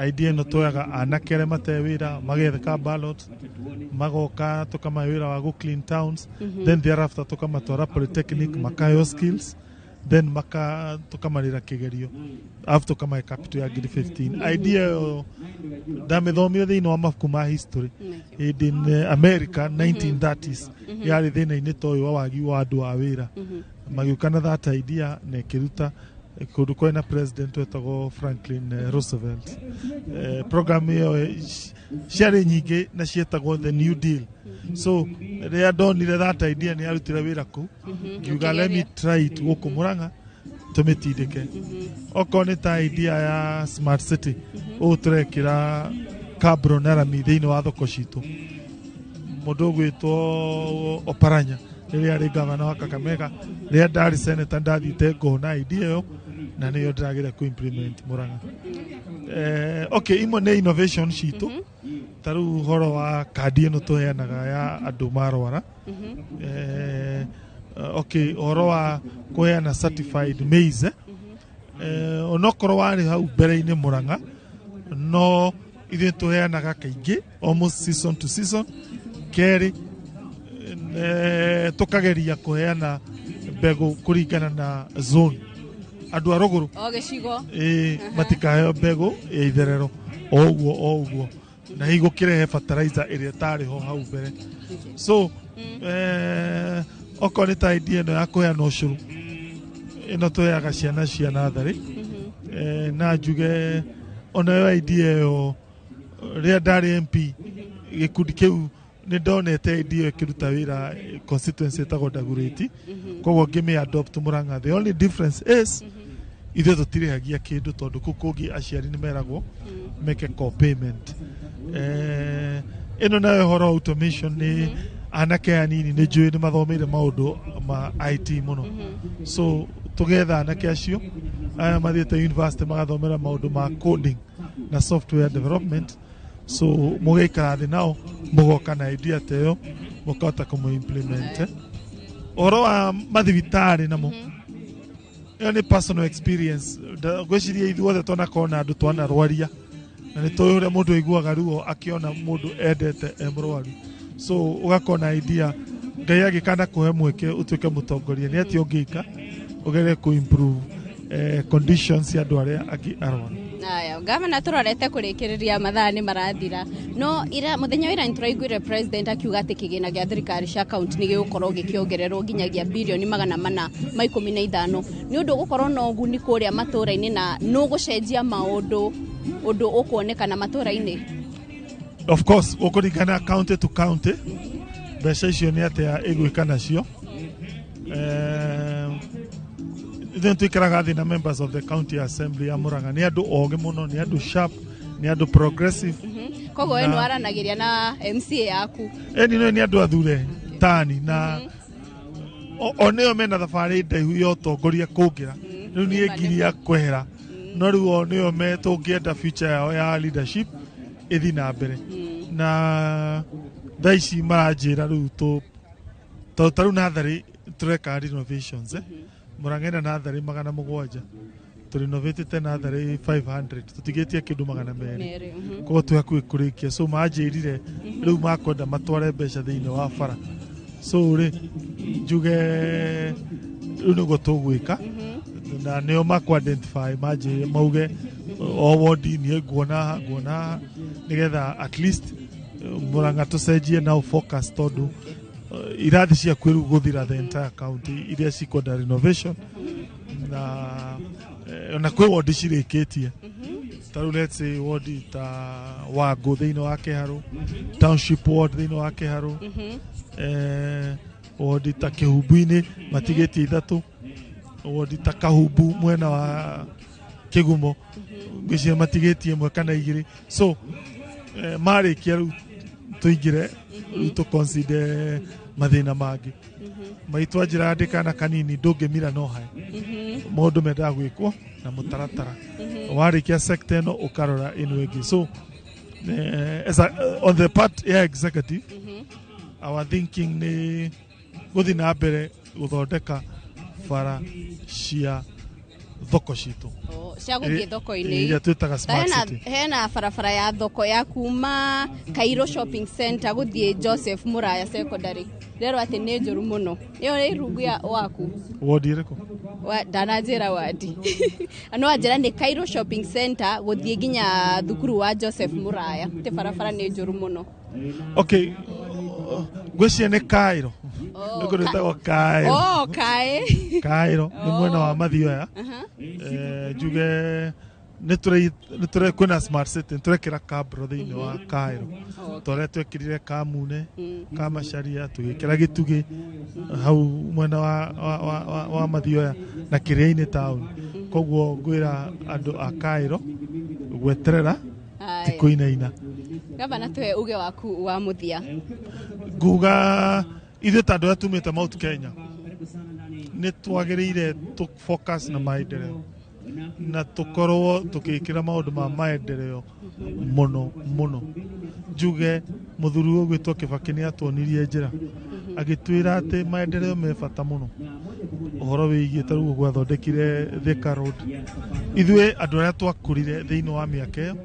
Idea ĩno, tuoyaga anake arĩa mate wĩra, magetheka ballot, magoka, tũkamahe wĩra wa gũ clean towns. Then thereafter tũkamatwara polytechnic, makaheo skills, then maka tũkamarĩra kĩgerio, alafu tũkamahe capital ya ngiri 15. Idea ĩyo ndamĩthomire thĩinĩ wa mabuku ma history hĩndĩ in America 1930s yarĩ thĩna-inĩ ta ũyũ wa wagi wa andũ a wĩra. Magĩũka na that idea na ĩkĩruta kũndũ kwarĩ na president wetagwo Franklin Roosevelt. Program ĩyo ciarĩ nyingĩ na cietagwo the New Deal. So rĩrĩa ndonire that idea nĩ yarutire wĩra kũu, ngiuga, "Let me try it gũkũ Murang'a, tũmĩtindĩke." Okorwo nĩ ta idea ya smart city, ũũ tũrekĩra cabro na rami thĩinĩ wa thoko citũ, mũndũ ũgwĩtwo Oparanya rĩrĩa arĩ gavana wa Kakamega, rĩrĩa ndarĩ senator, ndathiĩte ngona idea ĩyo na nĩyo ndĩrageria kũ implement Murang'a. Okay, imwe nĩ innovation citũ, ta rĩu ũhoro wa kandi ĩno tũheanaga ya andũ marwara. Okay, ũhoro wa kũheana certified maize, onokorwo warĩ hau mbere-inĩ Murang'a, no ithuĩ tũheanaga kaingĩ, almost season to season. Kerĩ, tũkageria kũheana mbegũ kũringana na zone, andũ a rũgũrũ o gĩcigo. Ĩ, matikaheo mbegũ ya itherero o ũguo o ũguo, na hihi gũkĩrehe fertilizer ĩrĩa ĩtarĩ ho hau mbere. So okorwo nĩ ta idea ĩno ya kũheana ũcũrũ, ĩno tũheaga ciana cia natharĩ, na njuge onayo idea ĩyo, rĩrĩa ndarĩ MP, gĩkundi kĩu nĩ ndonete idea ĩyo ĩkĩruta wĩra constituency ĩtagwo Dagoretti, koguo ngĩmĩ adopt Murang'a. The only difference is ithuĩ tũtirĩhagia kĩndũ, tondũ kũu kũngĩ aciari nĩ meragwo meke co-payment. Ĩno nayo ũhoro wa automation, nĩ anake anini nĩ njũĩ nĩ mathomeire maũndũ ma IT mũno, so tũgetha anake acio aya mathiĩte university magathomera maũndũ ma coding na software development. So mũgaikara thĩ nao, mũgoka na idea ta ĩyo, mũkahota kũmũ implement. Ũhoro wa mathibitarĩ namo, ĩyo nĩ personal experience. Ngwĩciria ithuothe twanakorwo na andũ twanarwaria, na nĩ tũĩ ũrĩa mũndũ aiguaga ruo akĩona mũndũ endete e mũrwaru. So ũgakorwo na idea, Ngai angĩkana kũhe mweke ũtuĩke mũtongoria, nĩ atĩa ũngĩka ũgerie kũ improve conditions cia andũ arĩa angĩ arwaru? Aya, gavana, tũrorete kũrĩkĩrĩria, mathaa nĩ marathira, no ira, mũthenya wa ira, nĩtũraiguire president akiuga atĩ kĩgĩna gĩa thirikari cia kaunti nĩ gĩgũkorwo gĩkĩongererwo nginyagia birioni 415. Nĩ ũndũ ũgũkorwo na ũguni kũrĩa matũũra-inĩ na nũgũcenjia maũndũ, ũndũ ũkuonekana matũũra-inĩ? Of course, ũkũringana county to county, mbeca icio nĩ atĩa ĩgwĩka nacio. Ithuĩ nĩtũikaraga thĩ na members of the county assembly ya Murang'a, nĩ andũ ogĩ mũno, nĩ andũ sharp, nĩ andũ progressive. Koguo we nĩwaranagĩria na MCA yaku? Eni no nĩ andũ athure tani na o nĩo mena thabarĩ ndaihu ya ũtongoria kũngĩra rĩu niĩ ngiria kwehera, no rĩu o nĩo me tũngĩenda future yao ya leadership ĩthiĩ na mbere. Na thaa ici maranjĩra rĩu tũ tondũ ta rĩu natharĩ tũreka renovations, eh? Murang'a ĩna natharĩ 700, tũrenovatĩte natharĩ 500, tũtigĩtie kĩndũ 200. Merĩ. Koguo twĩ hakuhĩ kũrĩkia, so manjĩrire rĩu makwenda matware mbeca thĩinĩ wa bara, so rĩ njuge rĩu nĩguo tũgwĩka na nĩo makũ identify, manjĩre mauge o wodi niĩ nguona haha, nguona haha, nĩgetha at least Murang'a tũcenjie now focus, tondũ irathi ciaku rĩu gũthira the entire county iria cikwenda renovation na ona kwĩ wodi cirĩkĩtie, ta rĩu let's say wodi ta Wangũ thĩinĩ wa Kĩharũ, township ward thĩinĩ wa Kĩharũ, wodi ta Kĩhumbu-inĩ matigĩtie ithatũ, wodi ta Kahumbu mwena wa Kĩgumo ngwĩciria matigĩtie ĩmwe kana igĩrĩ. So marĩkia rĩu tũingĩre rĩu tũ consider mathĩna mangĩ maitũ. Anjĩra ndĩkana kanini ndũngĩmira no hae maũndũ mendaga gwĩkwo na mũtaratara, warĩkia sector ĩno ũkarora ĩno ĩngĩ. So on the part ya executive, our thinking nĩ gũthiĩ na mbere gũthondeka bara cia thoko citũ. Oh, cia gũthiĩ thoko-inĩ. Iria twĩtaga smart Hena, city. Hena barabara ya thoko ya kuma Cairo Shopping Center gũthiĩ Joseph Muraya Secondary, rero atĩ nĩ njũru mũno. Ĩyo nĩ rungu ya waku? Wodi ĩrĩkũ? Ndananjĩra wadi, no anjĩra nĩ Cairo Shopping Center gũthiĩ nginya thukuru wa Joseph Muraya, atĩ barabara nĩ njũru mũno. Okay, ngwĩciria nĩ Cairo, nĩ kũndũ gwĩtagwo Cairo. Oh, kaĩ. Cairo nĩ mwena wa Mathioya. Njuge nĩ tũre kwĩna smart city, nĩ tũrekĩra cabro thĩinĩ wa Cairo ta ũrĩa twekĩrire Kamune, Kamacharia, tũgĩkĩra Gĩtugĩ hau mwena wa Mathioya na Kĩrĩa-inĩ town. Koguo ngwĩra andũ a Cairo gweterera ti Aya. kũinaina. Gavana, tuhe uge waku wa mũthia. Nguga ithuĩ ta andũ arĩa tumĩte Mount Kenya nĩ twagĩrĩire tũ focus na maendeleo na tũkorwo tũgĩkĩra maũndũ ma maendeleo mũno mũno. Njuge mũthuri ũyũ ũgwĩtwo Kĩbakĩ nĩ atuonirie njĩra, agĩtwĩra atĩ maendeleo me bata mũno, ũhoro wĩgiĩ ta rĩu ũguo athondekire Thika Road. Ithuĩ andũ arĩa twakũrire thĩinĩ wa mĩaka ĩyo,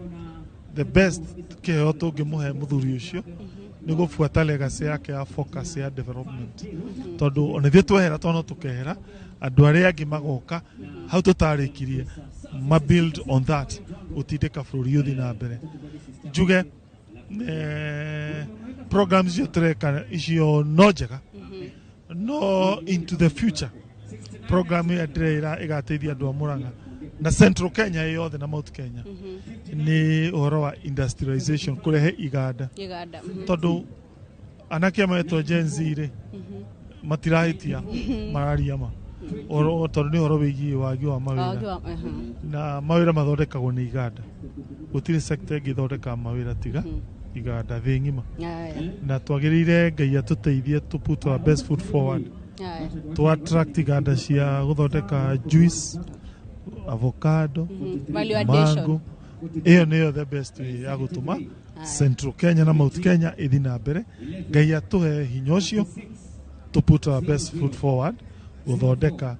the best kĩheo tũngĩmũhe mũthuri ũcio nĩ gũbuata legacy yake ya focus ya development, tondũ ona ithuĩ twehera tondũ no tũkehera, andũ arĩa angĩ magoka hau tũtarĩkirie ma build on that gũtindĩka bũrũri ũthiĩ na mbere. Njuge programs icio tũreka icio no njega, no into the future program ĩrĩa ndĩreĩra ĩgateithia andũ a Murang'a na Central Kenya ĩ yothe na Mount Kenya nĩ ũhoro wa industrialization, kũrehe iganda. Iganda. Tondũ anake metwo Gen Z rĩ, matirahĩtia, mararia ma. Tondũ nĩ ũhoro wĩgiĩ wagi wa Wagi mawĩra. Na mawĩra mathondekagwo nĩ iganda, gũtirĩ sector ĩngĩ ĩthondekaga mawĩra tiga iganda thĩ ng'ima. Na twagĩrĩire Ngai atũteithie to put our best foot forward, to attract iganda cia gũthondeka juice, avocado, Value addition. mango. Ĩyo nĩyo the best way ya gũtũma Central Kenya na Mount Kenya ĩthiĩ na mbere. Ngai atũhe hinya ũcio to put our best foot forward gũthondeka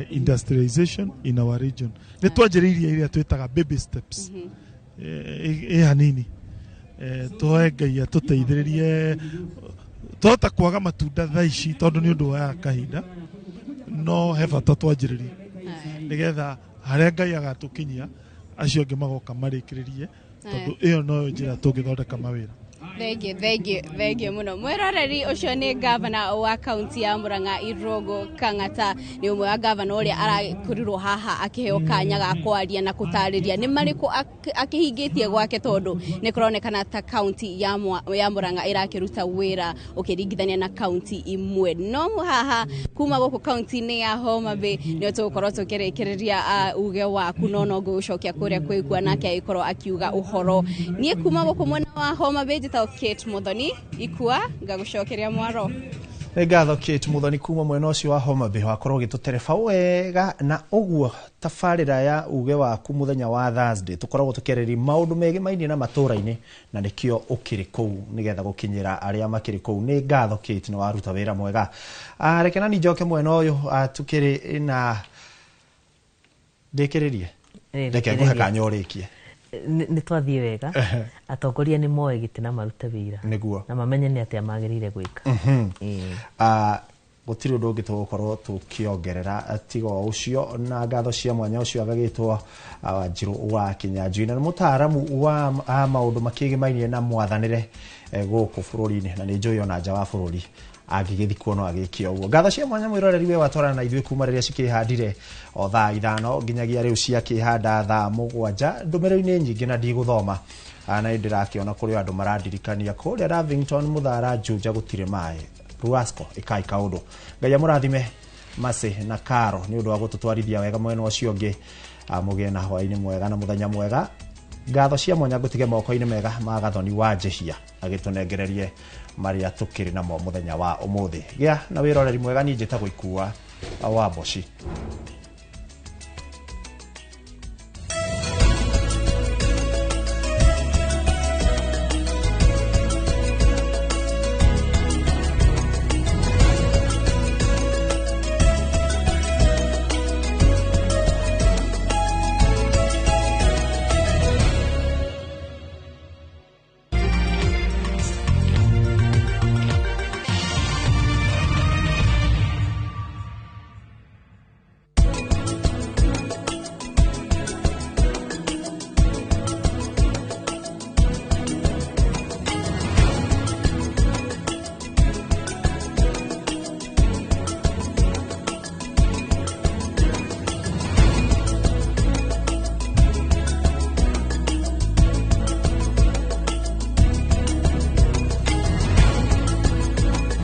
industrialization in our region. Nĩ twanjĩrĩirie iria twĩtaga baby steps, ĩ hanini. Tũhoe Ngai atũteithĩrĩrie twahota kwaga matunda thaa ici tondũ nĩ ũndũ woyaga kahinda, no he bata twanjĩrĩrie nĩgetha harĩa Ngai agatũkinyia acio angĩ magoka marĩkĩrĩrie, tondũ ĩyo noyo njĩra tũngĩthondeka mawĩra. Thengiũ, thengiũ, thengiũ mũno mwĩroreri. Ũcio nĩ gavana wa kaunti ya Murang'a, Irũngũ Kang'ata, nĩ ũmwe wa gavana ũrĩa arakorirwo haha akĩheo kanya ga kwaria na gũtarĩria nĩ marĩkũ akĩhingĩtie gwake, tondũ nĩ kũronekana ta kaunti ya Murang'a ĩrakĩruta wĩra ũkĩringithania na kaunti imwe no haha. Kuma gũkũ kaunti-inĩ ya Homa Bay nĩo tũgũkorwo tũkĩrĩkĩrĩria uge waku, no no ngũgũcokia kũrĩa kwĩkua nake agĩkorwo akiuga ũhoro. Niĩ kuma gũkũ mwena wa Homa Bay njĩtagwo Kate Muthoni, Ikua ngagũcokeria mwaro. Nĩ ngatho Kate Muthoni kuma mwena ũcio wa Homa Bay, wakorwo ũgĩtũtereba wega na ũguo tabarĩra ya uge waku mũthenya wa Thursday tũkoragwo tũkĩarĩrĩria maũndũ megemainie na matũra-inĩ, na nĩkĩo ũkĩrĩ kũu nĩgetha gũkinyĩra arĩa makĩrĩ kũu. Nĩ ngatho Kate, nĩ waruta wĩra mwega. Reke nani njoke mwena ũyũ, tukĩrĩ na ndĩkĩrĩrie, reke ngũhe kanya ũrĩkie. Nĩ twathiĩ wega, atongoria nĩ moe gĩtĩ na marute wĩra nĩguo na mamenye nĩ atĩa magĩrĩire gwĩka. Gũtirĩ ũndũ ũngĩ tũgũkorwo tũkĩongerera tiga o ũcio, na ngatho cia mwanya ũcio agagĩtwo Wanjirũ wa Kinyanjui, na nĩ mũtaaramu wa maũndũ makĩgĩmainie na mwathanĩre gũkũ bũrũri-inĩ, na nĩ njũĩ ona nja wa bũrũri angĩgĩthikwo no agĩke ũguo. Ngatho cia mwanya mwĩroreri we watwarana na ithuĩ kuma rĩrĩa cikĩhandire o thaa 5 nginyagia rĩu ciakĩhanda thaa 7. Ndũmĩrĩri-inĩ nyingĩ na ndigũthoma, na nĩ ndĩrakĩona kũrĩ andũ marandirikania kũrĩa Lavington Mũthara Juja gũtirĩ maĩ, Ruasco ĩkai kaũndũ. Ngai amũrathime Masi na Karo nĩ ũndũ wa gũtũtwarithia wega mwena ũcio ũngĩ. Mũgĩe na hwaĩ-inĩ mwega na mũthenya mwega. Ngatho cia mwanya ngũtige moko-inĩ mega ma Gathoni wa Njehia agĩtũnengererie marĩa tũkĩrĩ namo mũthenya wa ũmũthĩ. Gĩa na wĩroreri mwega, niĩ njĩtagwo Ikua wa Mboci.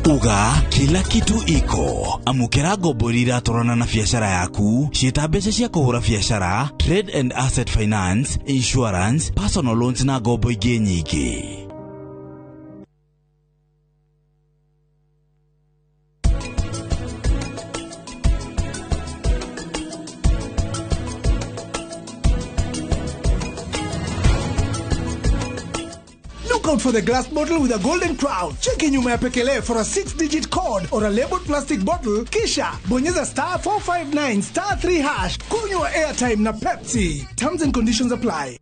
Uga kila kitu iko. Amukira ngombo iria iratorana na biacara yaku, ciĩta mbeca cia kũhũra biacara, trade and asset finance, insurance, personal loans na ngombo ingĩ nyingĩ. Look out for the glass bottle with a golden crown. Cheki nyuma ya pekele for a 6-digit code or a labeled plastic bottle. Kisha bonyeza star 459 star 3 hash. Kunywa airtime na Pepsi. Terms and conditions apply.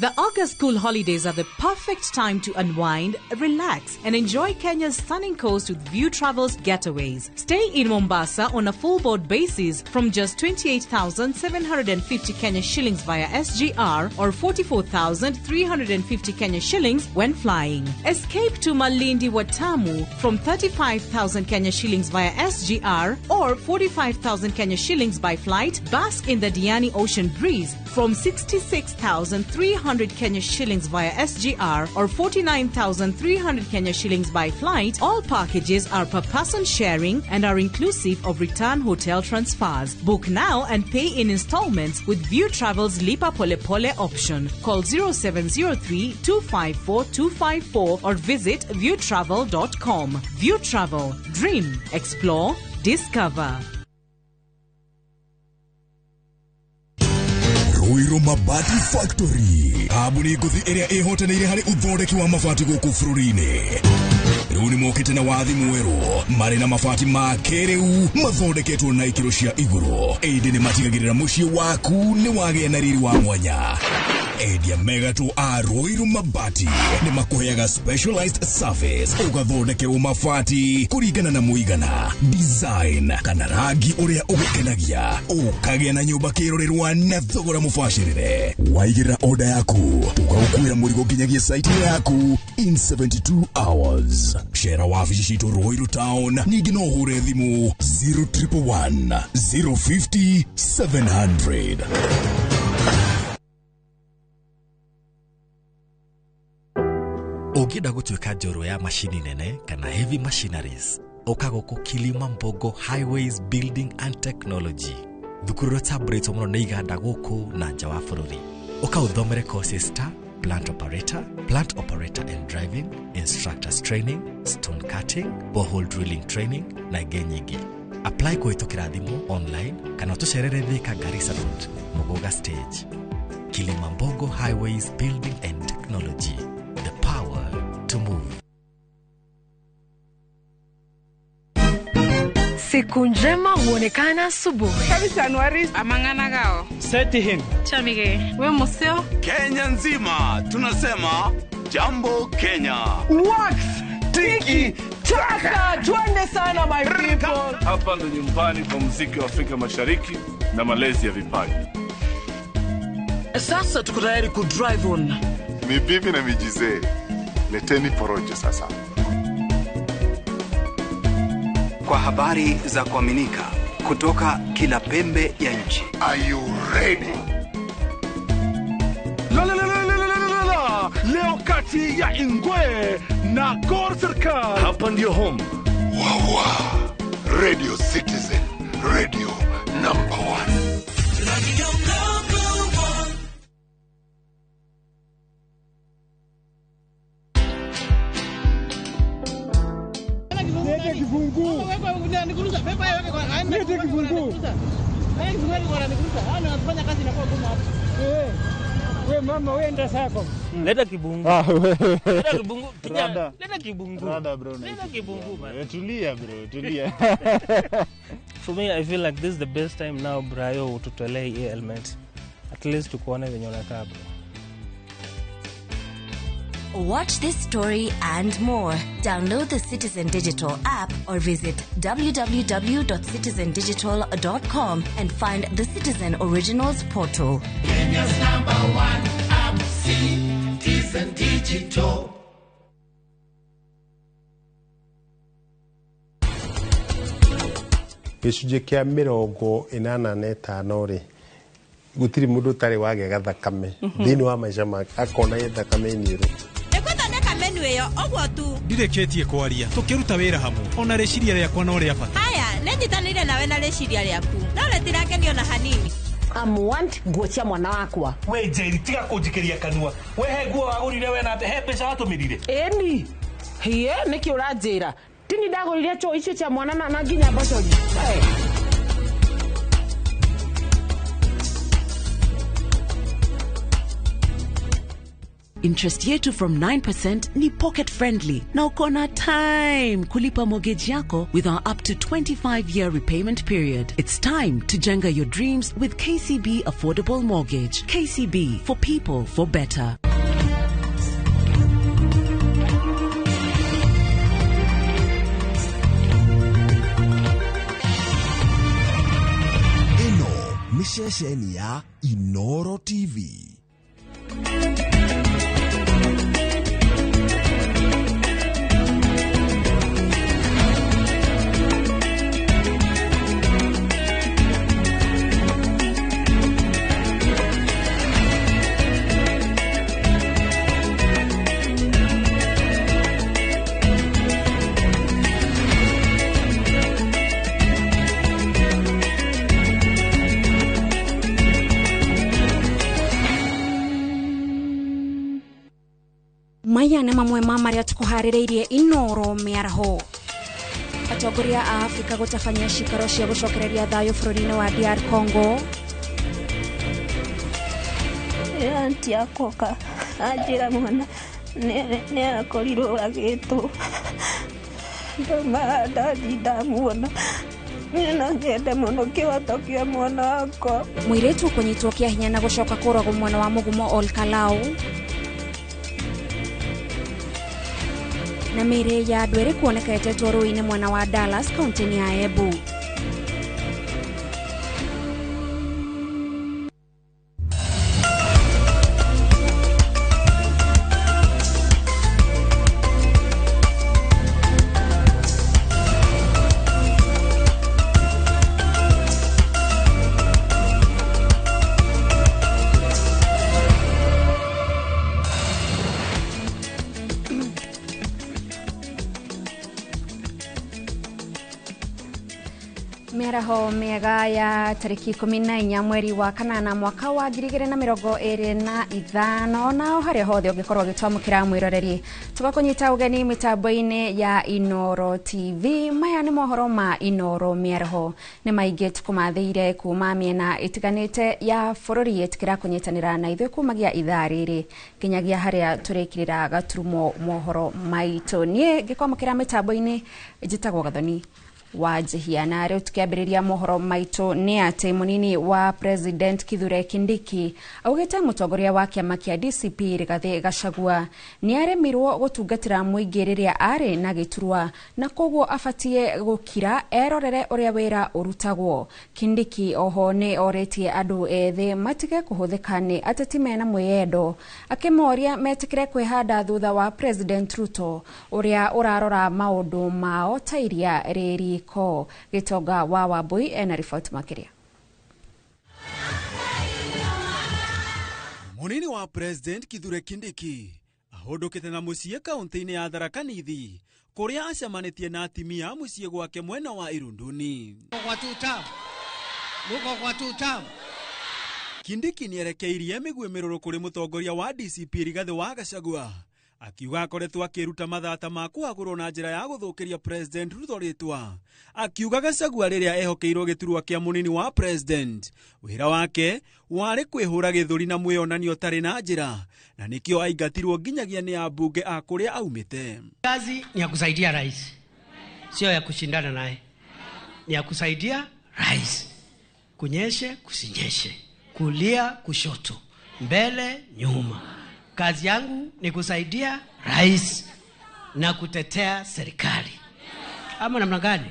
The August school holidays are the perfect time to unwind, relax, and enjoy Kenya's stunning coast with View Travel's getaways. Stay in Mombasa on a full board basis from just 28,750 Kenya shillings via SGR or 44,350 Kenya shillings when flying. Escape to Malindi Watamu from 35,000 Kenya shillings via SGR or 45,000 Kenya shillings by flight. Bask in the Diani Ocean breeze from 66,300 Kenya shillings via SGR or 49,300 Kenya shillings by flight. All packages are per person sharing and are inclusive of return hotel transfers. Book now and pay in installments with View Travel's Lipa Pole Pole option. Call 0703 254 254 or visit viewtravel.com. View Travel. Dream, explore, discover. Ruiru Mabati Factory, kambuni ngũthi ĩrĩa ĩhotanĩire harĩ ũthondeki wa mabati gũkũ bũrũri-inĩ. Rĩu nĩ mokĩte na wathi mwerũ, marĩ na mabati ma kĩrĩu mathondeketwo na ikĩro cia igũrũ, ĩndĩ nĩ matigagĩrĩra mũciĩ waku nĩ wagĩa na riri wa mwanya. Endia mega tu a Ruiru Mabati nĩ makũheaga specialized service, ũgathondekerwo mabati kũringana na mũigana, design kana rangi ũrĩa ũgũkenagia, ũkagĩa na nyũmba kĩrorerwa na thogora mũbacĩrĩre. Waigĩrĩra order yaku tũgagũkuĩra mũrigo nginyagia site yaku in 72 hours. Cera wabici citũ Ruiru Town, ningĩ no ũhũre thimũ 0111 050 700. Ũngĩenda gũtuĩka njorua ya macini nene kana heavy machineries, ũka gũkũ Kilimambogo Highways Building and Technology, thukuru ũrĩa ũtambũrĩtwo mũno nĩ iganda gũkũ na nja wa bũrũri. Ũka ũthomere courses ta plant operator, plant operator and driving, instructors training, stone cutting, borehole drilling training na ingĩ nyingĩ. Apply kũhĩtũkĩra thimũ, online kana ũtũcerere Thika Garissa Road, Muguga Stage. Kilimambogo Highways Building and Technology, the power to move. Siku njema huonekana asubuhi. Amang'ana gao. Seti him. Chamige. We museo. Kenya nzima tunasema jambo Kenya. Wax tiki taka, twende sana my people. Hapa ndo nyumbani kwa muziki wa Afrika Mashariki na malezi ya vipaji. Sasa tuko tayari ku drive on. Ni bibi na mijizee. Leteni porojo sasa. Kwa habari za kuaminika kutoka kila pembe ya nchi. Are you ready? La la la la la la la la. Leo kati ya Ingwe na Gor Serikal. Hapa ndio home. Wawa. Radio Citizen, radio number 1. Radio number 1. Lete kifungu. Lete kifungu. We mama we enda sako. Leta kibungu. Leta kibungu. Kijana, leta kibungu. Rada bro. Leta kibungu man. Tulia bro, tulia. For me I feel like this is the best time now Brayo ututolee hii element. At least tukuone venye unakaa bro. Watch this story and more. Download the Citizen Digital app or visit www.citizendigital.com and find the Citizen Originals portal. Kenya's number 1 app, Citizen Digital. Gĩcunjĩ kĩa 85 rĩ, gũtirĩ mũndũ ũtarĩ wagĩa gathakame thĩinĩ wa maica make akona ĩ thakame njerũ. Nĩgũthondeka menu ĩyo ũguo tu. Ndirĩkĩtie kwaria, tũkĩruta wĩra hamwe ona rĩciria rĩakwa no rĩa bata. Haya, nĩnyitanĩire nawe na rĩciria rĩaku no rĩtirakenio na hanini. Amuant nguo cia mwana wakwa. We Njeri, tiga kũnjikĩria kanua. We he nguo wagũrire we na he mbeca watũmĩrire. Ĩni hiĩ nĩkĩ ũranjĩra? Tini ndagũrire choo icio cia mwana na nginya mbocori. Interest yetu from 9% ni pocket friendly na uko na time kulipa mortgage yako with our up to 25-year repayment period. It's time to jenga your dreams with KCB Affordable Mortgage. KCB, for people, for better. Ĩno nĩ ceceni ya Inoro TV. Maya nĩ mamwe ma marĩa tũkũharĩrĩirie Inoro mĩaraho. Atongoria a Afrika gũtabania cikaro cia gũcokereria thayũ bũrũri-inĩ wa DR Congo. Auntie akoka anjĩra mwana nĩ akorirwo agĩtwo ndauma ndathi ndamuona no nyende mũno kĩhoto kĩa mwana wakwa. Mũirĩtu kũnyitwo kĩa hinya na gũcoka kũragwo mwena wa mũgumo Ol Kalou. Na mĩĩrĩ ya andũ erĩ kuoneka ĩtetwo rũĩ-inĩ mwena wa Dallas kaunti-inĩ ya Embu. Mĩaraho mĩega ya tarĩki 14 mweri wa kanana mwaka wa 2025 nao harĩa hothe ũngĩkorwo ũgĩtwamũkĩra mwĩroreri tũgakũnyita ũgeni mĩtambo-inĩ ya Inooro TV. Maya nĩ mohoro ma Inooro mĩaraho nĩ maingĩ tũkũmathĩire kuma mĩena ĩtiganĩte ya bũrũri. Ĩtĩkĩra kũnyitanĩra na ithuĩ kumagia ithaa rĩrĩ nginyagia harĩa tũrĩkĩrĩra gaturumo mohoro maitũ. Niĩ ngĩkwamũkĩra mĩtambo-inĩ njĩtagwo Gathoni wa Njihia, na rĩu tukiambĩrĩria mohoro maitũ nĩ atĩ mũnini wa President Kithure Kindiki augĩte mũtongoria wa kĩama kĩa DCP Rigathĩ Gachagua nĩ aremirwo gũtungatĩra mũingĩ rĩrĩa arĩ na gĩturwa na koguo abatie gũkira erorere ũrĩa wĩra ũrutagwo. Kindiki oho nĩ orĩtie andũ ethĩ matige kũhũthĩka nĩ ateti mena mwĩyendo, akĩmoria metĩkĩre kwĩhanda thutha wa President Ruto ũrĩa ũrarora maũndũ mao ta iria rĩrĩ ko. Gitonga wa Wambui ena riboti makiria. Munini wa President Kithure Kindiki ahũndũkĩte na mũciĩ kaunti-inĩ ya Tharaka Nithi kũrĩa acemanĩtie na atimia mũciĩ gwake mwena wa Irunduni. Kindiki nĩerekeirie mĩguĩ mĩrũrũ kũrĩ mũtongoria wa DCP Rigathĩ wa Gachagua akiuga akoretwo akĩruta mathata ma kũhagũrwo na njĩra ya gũthũkĩria President Ruto rĩtwa. Akiuga Gachagua rĩrĩa ehokeirwo gĩturwa kĩa mũnini wa President wĩra wake warĩ kwĩhũra gĩthũri na mwĩonanio ũtarĩ na njĩra, na nĩkĩo aingatirwo nginyagia nĩ ambunge a kũrĩa aumĩte. Kazi ni ya kusaidia rais, sio ya kushindana naye. Ni ya kusaidia rais, kunyeshe kusinyeshe, kulia kushoto, mbele nyuma. Kazi yangu ni kusaidia rais na kutetea serikali. Ama namna gani?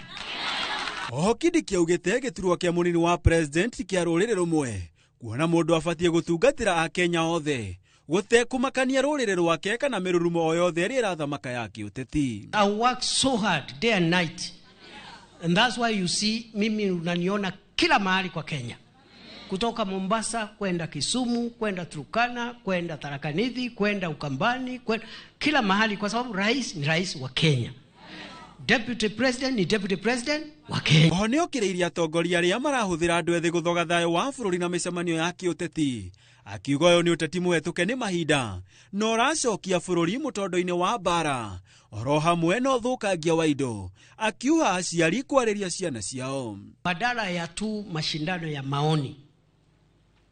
Oho Kindiki augĩte gĩturwa kĩa mũnini wa President kĩa rũrĩrĩ rũmwe kuona mũndũ abatie gũtungatĩra akenya othe gũtekũmakania rũrĩrĩ rwake kana mĩrurumo o yothe ĩrĩa ĩrathamaka ya kĩũteti. I work so hard day and night, and that's why you see mimi unaniona kila mahali kwa Kenya. Kutoka Mombasa kwenda Kisumu, kwenda Turkana, kwenda Tharaka Nithi, kwenda Ukambani, kwenda kila mahali, kwa sababu rais ni rais wa Kenya. Deputy President ni Deputy President wa Kenya. Oho nĩokĩrĩirie atongoria arĩa marahũthĩra andũ ethĩ gũthoga thayũ wa bũrũri na mĩcemanio ya kĩũteti, akiuga ũyũ nĩ ũteti mũhetũke nĩ mahinda na ũracokia bũrũri mũtondo-inĩ wa mbara oro hamwe na ũthũkangia wa indo, akiuga aciari kwarĩria ciana ciao. Badala ya tu mashindano ya maoni,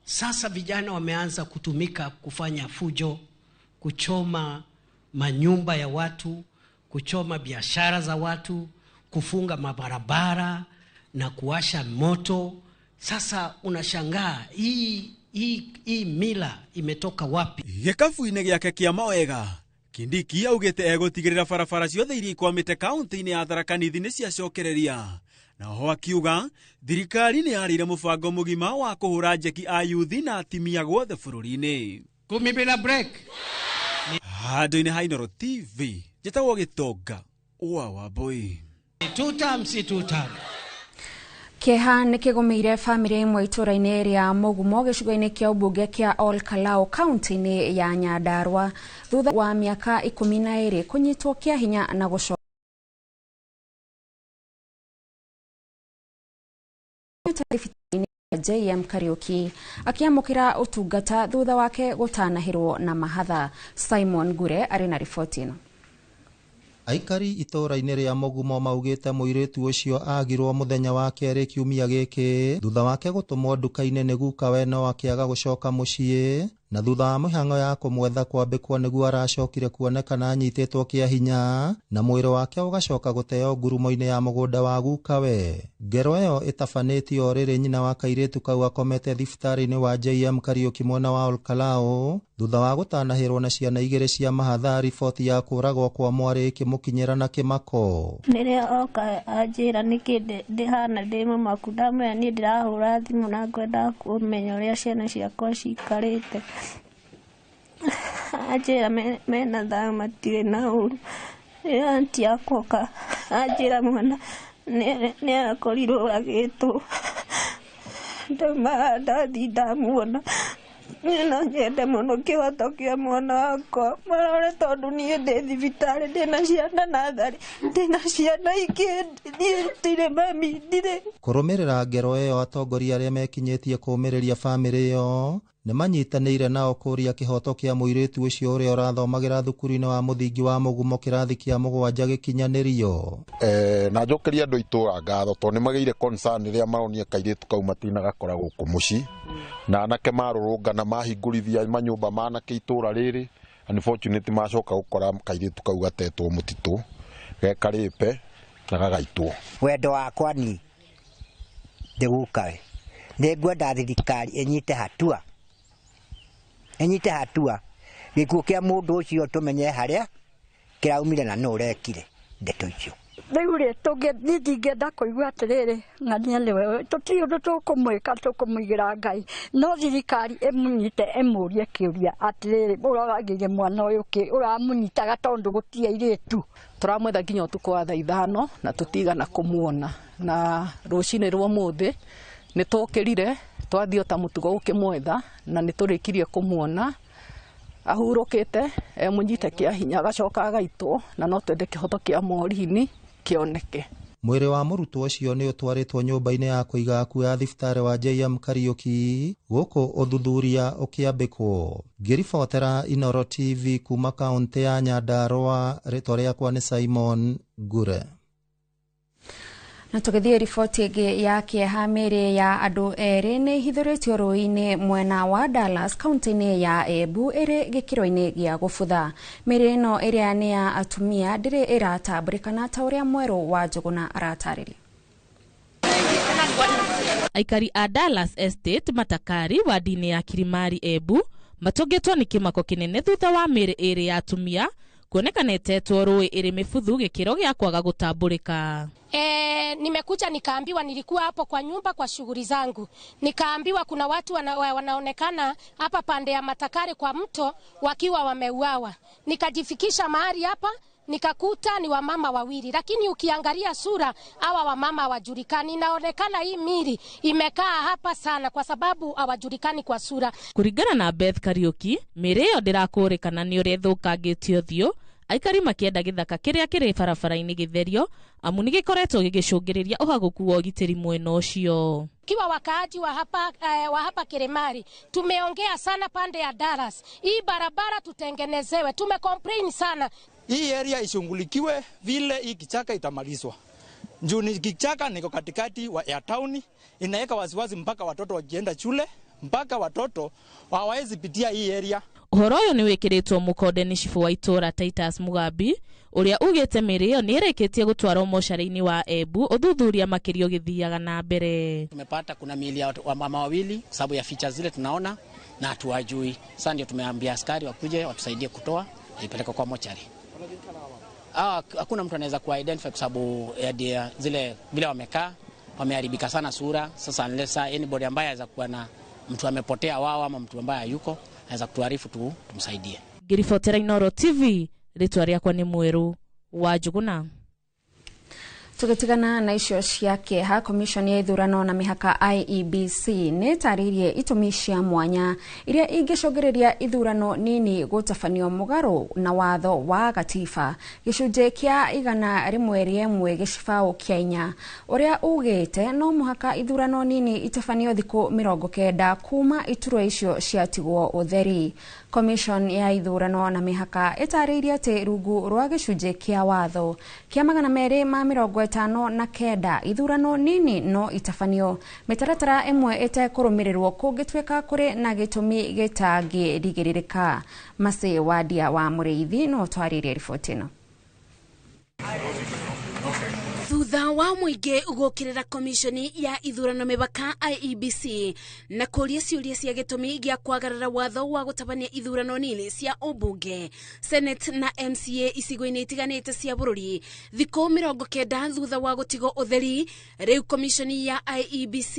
sasa vijana wameanza kutumika kufanya fujo, kuchoma manyumba ya watu, kuchoma biashara za watu, kufunga mabarabara na kuwasha moto. Sasa unashangaa hii mila imetoka wapi? Gĩkabu-inĩ gĩake kĩa mawega, Kindiki augĩte egũtigĩrĩra barabara ciothe iria ikwamĩte kaunti-inĩ ya Tharaka Nithi nĩ ciacokereria. Na oho akiuga thirikari nĩ yarĩire mũbango mũgima wa kũhũra njeki a yuthi na atimia guothe bũrũri-inĩ. Kumi bila break. Handũ-inĩ ha Inooro TV njĩtagwo Gĩtonga wa Wambui. Two terms, two terms. Kĩeha nĩ kĩgũmĩire bamĩrĩ ĩmwe itũũra-inĩ rĩa Mũgumo gĩcigo-inĩ kĩa ũmbunge kĩa Ol Kalou kaunti-inĩ ya Nyandarua thutha wa mĩaka 12 kũnyitwo kĩa hinya na gũcoka JM Kariuki akiamũkĩra ũtungata thutha wake gũtanahĩrwo na mahatha. Simon Ngure arĩ na riboti ĩno. Aikari itũũra-inĩ rĩa Mũgumo maugĩte mũirĩtu ũcio agirwo mũthenya wa kerĩ kiumia gĩkĩ thutha wake gũtũmwo nduka-inĩ nĩ gukawe no akĩaga gũcoka mũciĩ, na thutha wa mĩhang'o ya kũmwetha kwambĩkwo nĩguo aracokire kuonekana anyitĩtwo kĩa hinya na mwĩrĩ wake ũgacoka gũteo ngurumo-inĩ ya mũgũnda wa gukawe. Ngero ĩyo ĩtabanĩtio o rĩrĩ nyina wa kairĩtu kau akomete thibitarĩ-inĩ wa JM Kariuki mwena wa Ol Kalou thutha wa gũtanahĩrwo na ciana igĩrĩ cia mahatha. Riboti ya kũragwo kwa mwarĩ ĩkĩmũkinyĩra na kĩmako. Rĩrĩa oka anjĩra nĩkĩ ndĩhana ndĩ mũmaku, ndamwĩra niĩ ndĩrahũra thimũ na ngwenda kũmenya ũrĩa ciana ciakwa cikarĩte. Anjĩra mena thayũ matirĩ na ũru. Rĩrĩa anti yakwa oka anjĩra mwana nĩ arakorirwo agĩtwo, ndauma ndathi ndamuona. Niĩ no nyende mũno kĩhoto kĩa mwana wakwa marore tondũ niĩ ndĩ thibitarĩ ndĩna ciana natharĩ ndĩna ciana ingĩ niĩ ndirĩ mami ndirĩ. Kũrũmĩrĩra ngero ĩyo, atongoria arĩa mekinyĩtie kũũmĩrĩria bamĩrĩ ĩyo nĩ manyitanĩire nao kũũria kĩhoto kĩa mũirĩtu ũcio ũrĩa ũrathomagĩra thukuru-inĩ wa mũthingi wa Mũgumo kĩrathi kĩa 7 gĩkinyanĩrio. Na njokeria andũ itũra ngatho tondũ nĩ magĩire concern rĩrĩa maronia kairĩtu kau matinagakora gũkũ mũciĩ, na anake marũrũngana mahingũrithia manyũmba ma anake itũra rĩrĩ, unfortunately macoka gũkora kairĩtu kau gatetwo mũtitũ gekarĩpe na gagaitwo. Wendo wakwa ni ndĩgukawe nĩ ngwenda thirikari ĩnyite hatua gĩkuũ kĩa mũndũ ũcio tũmenye harĩa kĩraumire na nũ ũrekire ndeto icio. Rĩu rĩ niĩ ndingĩenda kũigua atĩrĩrĩ ng'ania nĩwe tũtirĩ ũndũ tũkũmwĩka tũkũmũigĩra Ngai, no thirikari ĩmũnyite ĩmũrie kĩũria atĩrĩrĩ ũroragĩire mwana ũyũ kĩ ũramũnyitaga tondũ gũtirĩ airĩtu. Tũramwetha nginya ũtukũ wa thaa 5 na tũtigana kũmuona, na rũcinĩ rwa ũmũthĩ nĩ tũkĩrire twathiĩ ta mũtugo gũkĩmwetha na nĩ tũrĩkirie kũmuona ahurũkĩte emũnyite kĩa hinya agacoka agaitwo, na no twende kĩhoto kĩa Morini kĩoneke. Mwĩrĩ wa mũrutwo ũcio nĩ ũtwarĩtwo nyũmba-inĩ ya kũiga akuũ ya thibitarĩ wa JM Kariuki gũkũ ũthuthuria ũkĩambĩkwo. Ngĩribotera Inooro TV kuma kaũntĩ ya Nyandarũa, rĩtwa rĩakwa nĩ Simon Ngure. Na tũgĩthiĩ riboti ĩngĩ ya kĩeha, mĩĩrĩ ya andũ erĩ nĩ ĩhithũrĩtio rũĩ-inĩ mwena wa Dallas kaunti-inĩ ya Embu ĩrĩ gĩkĩro-inĩ gĩa gũbutha. Mĩĩrĩ ĩno ĩrĩa nĩ ya atumia ndĩrĩ ĩratambũrĩkana ta ũrĩa Mwerũ wa Njũgũna aratarĩria. Aikari a Dallas Estate Matakari wadi-inĩ ya Kirimari Embu matũngĩtwo nĩ kĩmako kĩnene thutha wa mĩĩrĩ ĩrĩ ya atumia kuonekana ĩtetwo rũĩ ĩrĩ mĩbuthu gĩkĩro gĩa kwaga gũtambũrĩka. Nimekuja nikaambiwa, nilikuwa hapo kwa nyumba kwa shughuli zangu, nikaambiwa kuna watu wanaonekana hapa pande ya Matakari kwa mto wakiwa wameuawa. Nikajifikisha mahali hapa nikakuta ni wamama wawili, lakini ukiangalia sura hawa wamama hawajulikani. Inaonekana hii mili imekaa hapa sana kwa sababu hawajulikani kwa sura. Kuringana na Beth Kariuki, mĩĩrĩ ĩyo ndĩrakũrĩkana nĩ ũrĩa ĩthũkangĩtio ũthiũ, aikari makĩenda gĩthaka kĩrĩa kĩrĩ barabara-inĩ gĩtherio amu nĩ gĩkoretwo gĩgĩcũngĩrĩria ũhagũku wa ũgitĩri mwena ũcio. Kiwa wakaaji wa hapa Kirimari tumeongea sana pande ya Dallas, hii barabara tutengenezewe, tumecomplain sana. Hii area ishughulikiwe vile hii kichaka itamalizwa. Juu ni kichaka niko katikati ya town, inaweka wasiwasi mpaka watoto wakienda shule, mpaka watoto hawawezi pitia hii area. Ũhoro ũyũ nĩ wĩkĩrĩtwo mũkonde nĩ cibũ wa itũũra Titus Mugambi ũrĩa ugĩte mĩĩrĩ ĩyo nĩ ĩrĩkĩtie gũtwarwo mocarĩ-inĩ wa Embu ũthuthuria makĩria ũgĩthiaga na mbere. Tumepata kuna miili ya wamama wawili kwa sababu ya features zile tunaona na hatuwajui. Sasa ndio tumeambia askari wakuje watusaidie kutoa ipeleke kwa mochari. Hakuna mtu anaweza ku identify kwa sababu ya zile vile wamekaa, wameharibika sana sura. Sasa unless anybody ambaye anaweza kuwa na mtu amepotea wao ama mtu ambaye hayuko anaweza kutuarifu tu tumsaidie. Ngiribotera Inooro TV, rĩtwa rĩakwa nĩ Mwerũ wa Njũgũna. Tũgĩtigana na icio cia kĩeha, Commission ya ithurano na mĩhaka IEBC nĩ ĩtarĩirie itũmi cia mwanya iria ingĩcũngĩrĩria ithurano nini gũtabanio mũgarũ na watho wa gatiba gĩcunjĩ kĩa 101 gĩcibaũ kĩa 4 ũrĩa ugĩte no mũhaka ithurano nini itabanio thikũ 90 kuma iturwa icio ciatigwo ũtheri. Commission ya ithurano na mĩhaka ĩtarĩirie atĩ rungu rwa gĩcunjĩ kĩa watho kĩa 259 ithurano nini no itabanio mĩtaratara ĩmwe ĩtekũrũmĩrĩrwo kũngĩtuĩka kũrĩ na gĩtũmi gĩtangĩrigĩrĩrĩka. Macĩ Wadia wa Mũrĩithi no twarĩrie riboti ĩno. Thutha wa mũingĩ gũkĩrĩra komishoni ya ithurano mĩhaka IEBC na kũria ciũria cia gĩtũmi gĩa kwagarara watho wa gũtabania ithurano nini cia ũmbunge, Senate na MCA icigo-inĩ itiganĩte cia bũrũri thikũ 90 thutha wa gũtigwo ũtheri, rĩu komishoni ya IEBC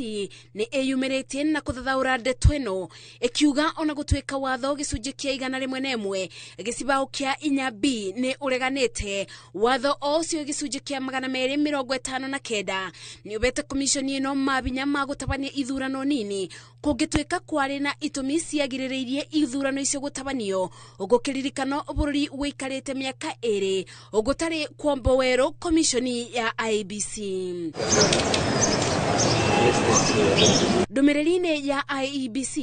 nĩ ĩyumĩrĩtie na kũthathaũra ndeto ĩno ĩkiuga ona gũtuĩka watho gĩcunjĩ kĩa 101 gĩcibaũ kĩa 4B nĩ ũreganĩte watho o ũcio gĩcunjĩ kĩa 200 59 nĩũbete komishoni ĩno mabinya ma gũtabania ithurano nini kũngĩtuĩka kwarĩ na itũmi ciagirĩrĩirie ithurano icio gũtabanio ũgũkĩririkano bũrũri wĩikarĩte mĩaka 2 ũgũtarĩ kwombo werũ komishoni ya IEBC. Ndũmĩrĩri-inĩ ya IEBC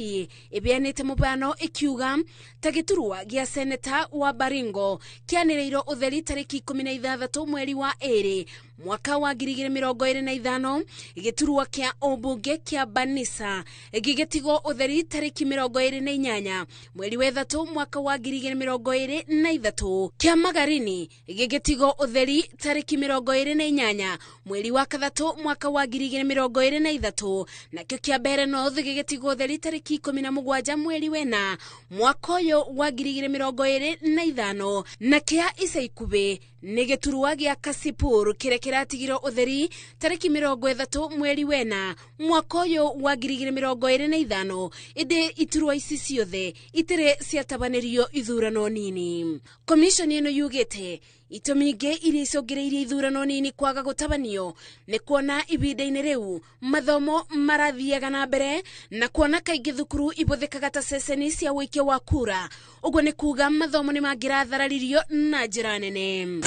ĩbeanĩte mũbano ĩkiuga ta gĩturwa gĩa seneta wa Baringo kĩanĩrĩirwo ũtheri tarĩki 16 mweri wa 2 mwaka wa 2025, gĩturwa kĩa ũmbunge kĩa Banisa gĩgĩtigwo ũtheri tarĩki 28 mweri wa 3 mwaka wa 2023, kĩa Magarini gĩgĩtigwo ũtheri tarĩki 28 mweri wa 3 mwaka wa 2023, nakĩo kĩa Mbeere North gĩgĩtigwo ũtheri tarĩki 17 mweri wa 4 mwaka ũyũ wa 2025, na kĩa ica ikuhĩ nĩ gĩturwa gĩa Kasipur kĩrĩa kĩratigirwo ũtheri tarĩki 30 mweri wa 4 mwaka ũyũ wa 2025, ĩndĩ iturwa ici ciothe itirĩ ciatabanĩrio ithurano nini. Komishoni ĩno yugĩte itũmi ingĩ iria icũngĩrĩirie ithurano nini kwaga gũtabanio nĩ kuona ihinda-inĩ rĩu mathomo marathiaga na mbere na kuona kaingĩ thukuru ibũthĩkaga ta ceceni cia ũikia wa kura, ũguo nĩ kuga mathomo nĩ mangĩrathararirio na njĩra nene.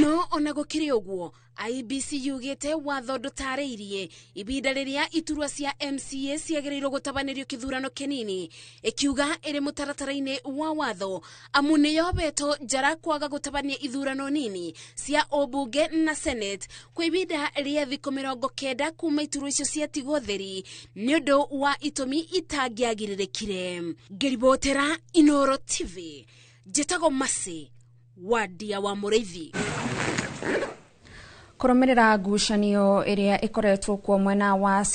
No ona gũkĩrĩ ũguo, IEBC yugĩte watho ndũtarĩirie ibinda rĩrĩa iturwa cia MCA ciagĩrĩirwo gũtabanĩrio kĩthurano kĩnini, ĩkiuga ĩrĩ mũtaratara-inĩ wa watho amu nĩyobetwo njara kwaga gũtabania ithurano nini cia ũmbunge na Senate kwa ibinda rĩa thikũ 90 kuma iturwa icio ciatigwo theri nĩ ũndũ wa itũmi itangĩagirĩrĩkire. Ngĩribotera Inooro TV, njĩtagwo Mercy Wadia wa Mũrĩithi. Kũrũmĩrĩra ngucanio ĩrĩa ĩkoretwo kuo mwena wa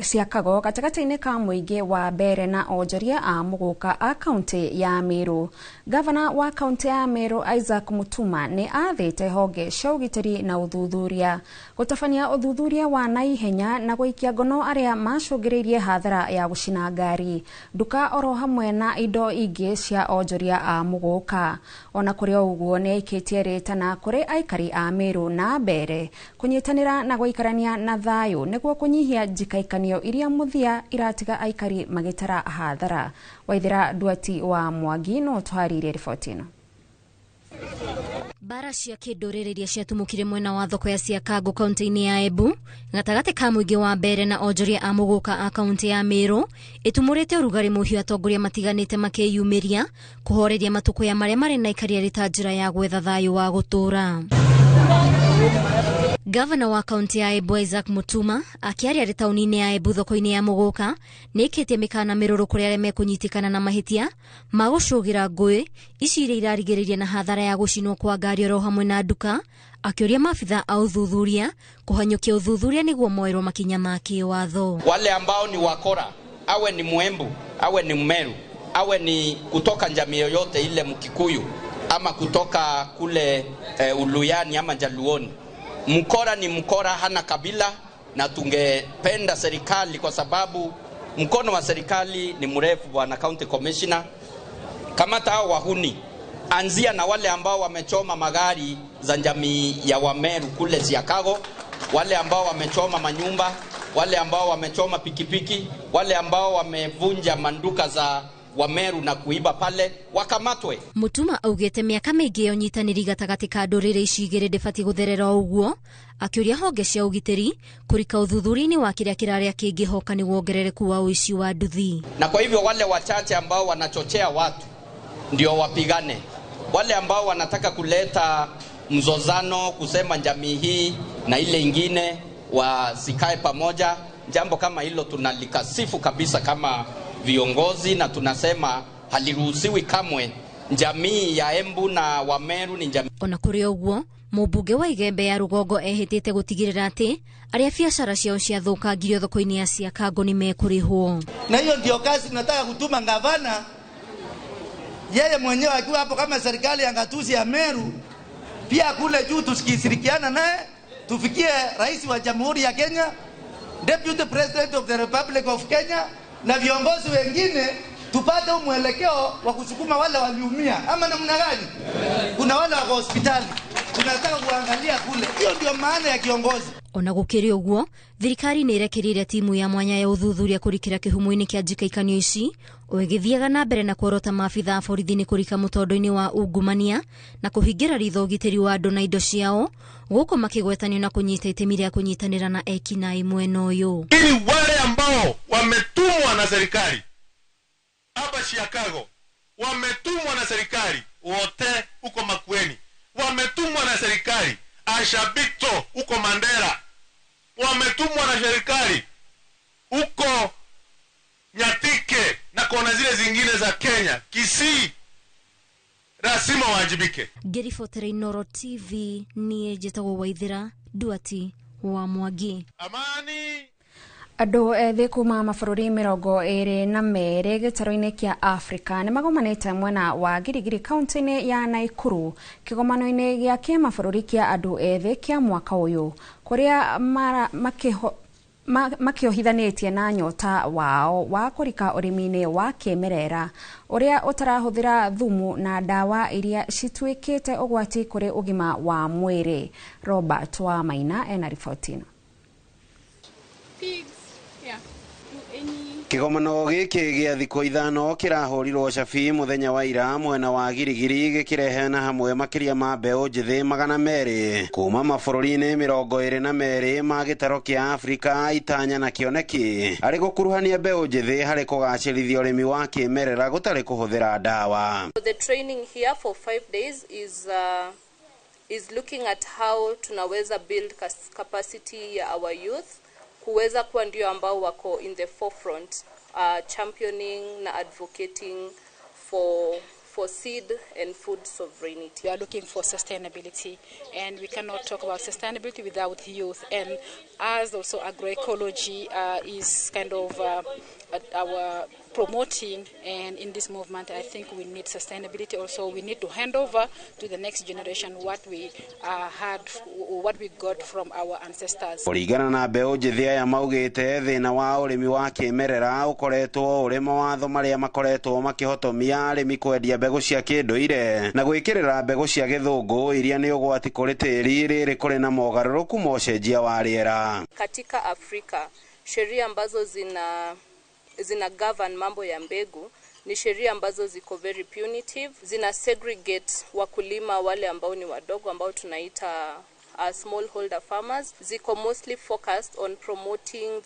Ciakago gatagatĩ-inĩ ka mũingĩ wa Mbeere na onjoria a Mũgũka a kaunti ya Meru, gavana wa kaunti ya Meru Isaac Mutuma nĩ athĩte honge cia ũgitĩri na ũthuthuria gũtabania ũthuthuria wa naihenya na gũikia ngono arĩa macũngĩrĩirie hathara ya gũcina ngari, nduka oro hamwe na indo ingĩ cia onjoria a Mũgũka. Ona kũrĩ o ũguo nĩ aikĩtie rĩtana kũrĩ aikari a Meru na Mbeere kunyitanira na gũikarania na thayũ nĩguo kũnyihia njikaikanio iria mũthia iratiga aikari magĩtara hathara. Waithera Nduati wa Mwangi no tũharĩirie riboti ĩno. Mbara cia kĩndũrĩrĩ iria ciatumũkire mwena wa thoko ya Siakago kaunti-inĩ ya Embu gatagatĩ ka mũingĩ wa Mbeere na onjoria a Mũgũka a kaunti ya Meru ĩtumũrĩte ũrugarĩ mũhiũ, atongoria matiganĩte makĩyumĩria kũhoreria matũkũya marĩa marĩ na ikaria rĩ ta njĩra ya gwetha thayũ wa gũtũũra. Gavana wa kaunti ya Embu Isaac Mutuma akĩaria arĩ taũni-inĩ ya Embu thoko-inĩ ya Mũgũka nĩĩkĩtie mĩkana mĩrũrũ kũrĩ arĩa mekũnyitĩkana na mahĩtia ma gũcũgĩra ngũĩ ici iria irarigĩrĩria na hathara ya gũcinwo kwa ngari oro hamwe na nduka, akĩũria maabitha a ũthuthuria kũhanyũkia ũthuthuria nĩguo moerwo makinya ma kĩwatho. Wale ambao ni wakora, awe ni Mwembu, awe ni Mmeru, awe ni kutoka jamii yoyote ile, Mkikuyu ama kutoka kule Uluyani ama Jaluoni, mkora ni mkora, hana kabila, na tungependa serikali, kwa sababu mkono wa serikali ni mrefu, bwana county commissioner, kamata hao wahuni, anzia na wale ambao wamechoma magari za jamii ya Wameru kule Siakago, wale ambao wamechoma manyumba, wale ambao wamechoma pikipiki, wale ambao wamevunja manduka za Wameru na kuiba pale, wakamatwe. Mutuma augĩte mĩaka mĩingĩ ya ũnyitanĩri gatagatĩ ka ndũrĩrĩ ici igĩrĩ ndĩbatiĩ gũtherera o ũguo, akĩũria honge cia ũgitĩri kũrika ũthuthuria-inĩ wa kĩrĩa kĩrarĩa kĩngĩhoka nĩ wongerereku wa ũici wa nduthi. Na kwa hivyo wale wachache ambao wanachochea watu ndio wapigane, wale ambao wanataka kuleta mzozano, kusema jamii hii na ile ingine wasikae pamoja, jambo kama hilo tunalikasifu kabisa kama viongozi, na tunasema haliruhusiwi kamwe. Jamii ya Embu na Wameru ni jamii. Ona kũrĩ ũguo, mũmbunge wa Igembe ya Rũgongo ehĩtĩte gũtigĩrĩra atĩ arĩa biacara ciao ciathũkangirio thoko-inĩ ya Siakango nĩ mekũrĩhwo. Na hiyo ndio kazi tunataka kutuma gavana, yeye mwenyewe akiwa hapo kama serikali ya ngatuzi ya Meru, pia kule juu tusikishirikiana naye tufikie rais wa Jamhuri ya Kenya, Deputy President of the Republic of Kenya na viongozi wengine, tupate mwelekeo wa kusukuma wale waliumia, ama namna gani? Kuna wale wako hospitali. Tunataka kuangalia kule. Hiyo ndio maana ya kiongozi. Ona gũkĩrĩ ũguo, thirikari nĩ ĩrekereirie timu ya mwanya ya ũthuthuria kũrikĩra kĩhumo-inĩ kĩa njikaikanio ici o ĩgĩthiaga na mbere na kuorota maabitha a borithi nĩ kũrika mũtondo-inĩ wa ungumania na kũhingĩra ritho ũgitĩri wa andũ na indo ciao, gũkũ makĩgwetanio na kũnyita itemi rĩa kũnyitanĩra na ekinaĩ mwena ũyũ. Ili wale ambao wametumwa na serikali hapa Chicago, wametumwa na serikali wote huko Makueni, wametumwa na serikali Ashabito huko Mandera, wametumwa na serikali huko Nyatike na kona zile zingine za Kenya, Kisii, lazima waajibike. Ngĩribotera Inooro TV niĩ njĩtagwo Waithĩra Duati wa Mwangi. Amani. Andũ ethĩ kuma mabũrũri 22 gĩtarũ-inĩ kĩa Afrika nĩ magomanĩte mwena wa Girigiri kaunti-inĩ ya Naikuru kĩgomano-inĩ gĩa kĩmabũrũri kĩa andũ ethĩ kĩa mwaka ũyũ, kũrĩa makĩohithanĩtie na nyota wao wa kũrika ũrĩmi-inĩ wa kĩmerera ũrĩa ũtarahũthĩra thumu na ndawa iria cituĩkĩte ũgwati kũrĩ ũgima wa mwĩrĩ. Robert wa Maina ena riboti ĩno. Kĩgomano gĩkĩ gĩa thikũ 5 kĩrahũrirwo cabi mũthenya wa ira mwena wa Girigiri, gĩkĩrehena hamwe makĩria ma mbeũ njĩthĩ 200 kuma mabũrũri-inĩ 22 ma gĩtaro kĩa Afrika, itanya na kĩoneki arĩ gũkuruhania mbeũ njĩthĩ harĩ kũgacĩrithia ũrĩmi wa kĩmerera gũtarĩ kũhũthĩra ndawa. The training here for 5 days is looking at how tunaweza build capacity ya our youth kuweza kuwa ndio ambao wako in the forefront, championing na advocating for seed and food sovereignty. We are looking for sustainability, and we cannot talk about sustainability without youth. And as also agroecology is kind of our promoting, and in this movement I think we need sustainability also. We need to hand over to the next generation what we had, what we got from our ancestors. Kũringana na mbeũ njĩthĩ aya maugĩte thĩna wa ũrĩmi wa kĩmerera ũkoretwo ũrĩ mawatho marĩa makoretwo makĩhotomia arĩmi kwendia mbegũ cia kĩndũire na gwĩkĩrĩra mbegũ cia gĩthũngũ iria nĩ ũgwati kũrĩ tĩri rĩrĩ kũrĩ na mogarũrũku ma ũcenjia wa rĩera. Katika Afrika sheria ambazo zina govern mambo ya mbegu ni sheria ambazo ziko very punitive, zina segregate wakulima wale ambao ni wadogo ambao tunaita smallholder farmers, ziko mostly focused on promoting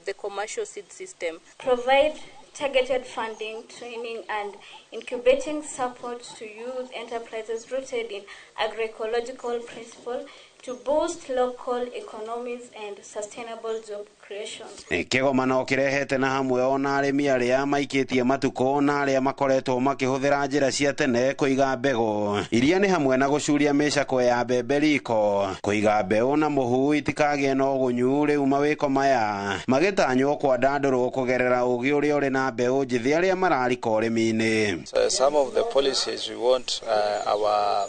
the commercial seed system. Provide targeted funding, training and incubating support to youth enterprises rooted in agroecological principle to boost local economies and sustainable job creation. Kĩgomano kĩrehete na hamwe ona arĩmi arĩa maikĩtie matukũ na arĩa makoretwo makĩhũthĩra njĩra cia tene kũiga mbegũ iria nĩ hamwe na gũcuria mĩcakwe ya mbembe riko, kũiga mbeũ na mũhu itikagĩe na ũgunyu. Rĩu mawĩko maya magĩtanywo kwandandũrwo kũgerera ũgĩ ũrĩa ũrĩ na mbeũ njĩthĩ arĩa mararika ũrĩmi-inĩ. So some of the policies we want our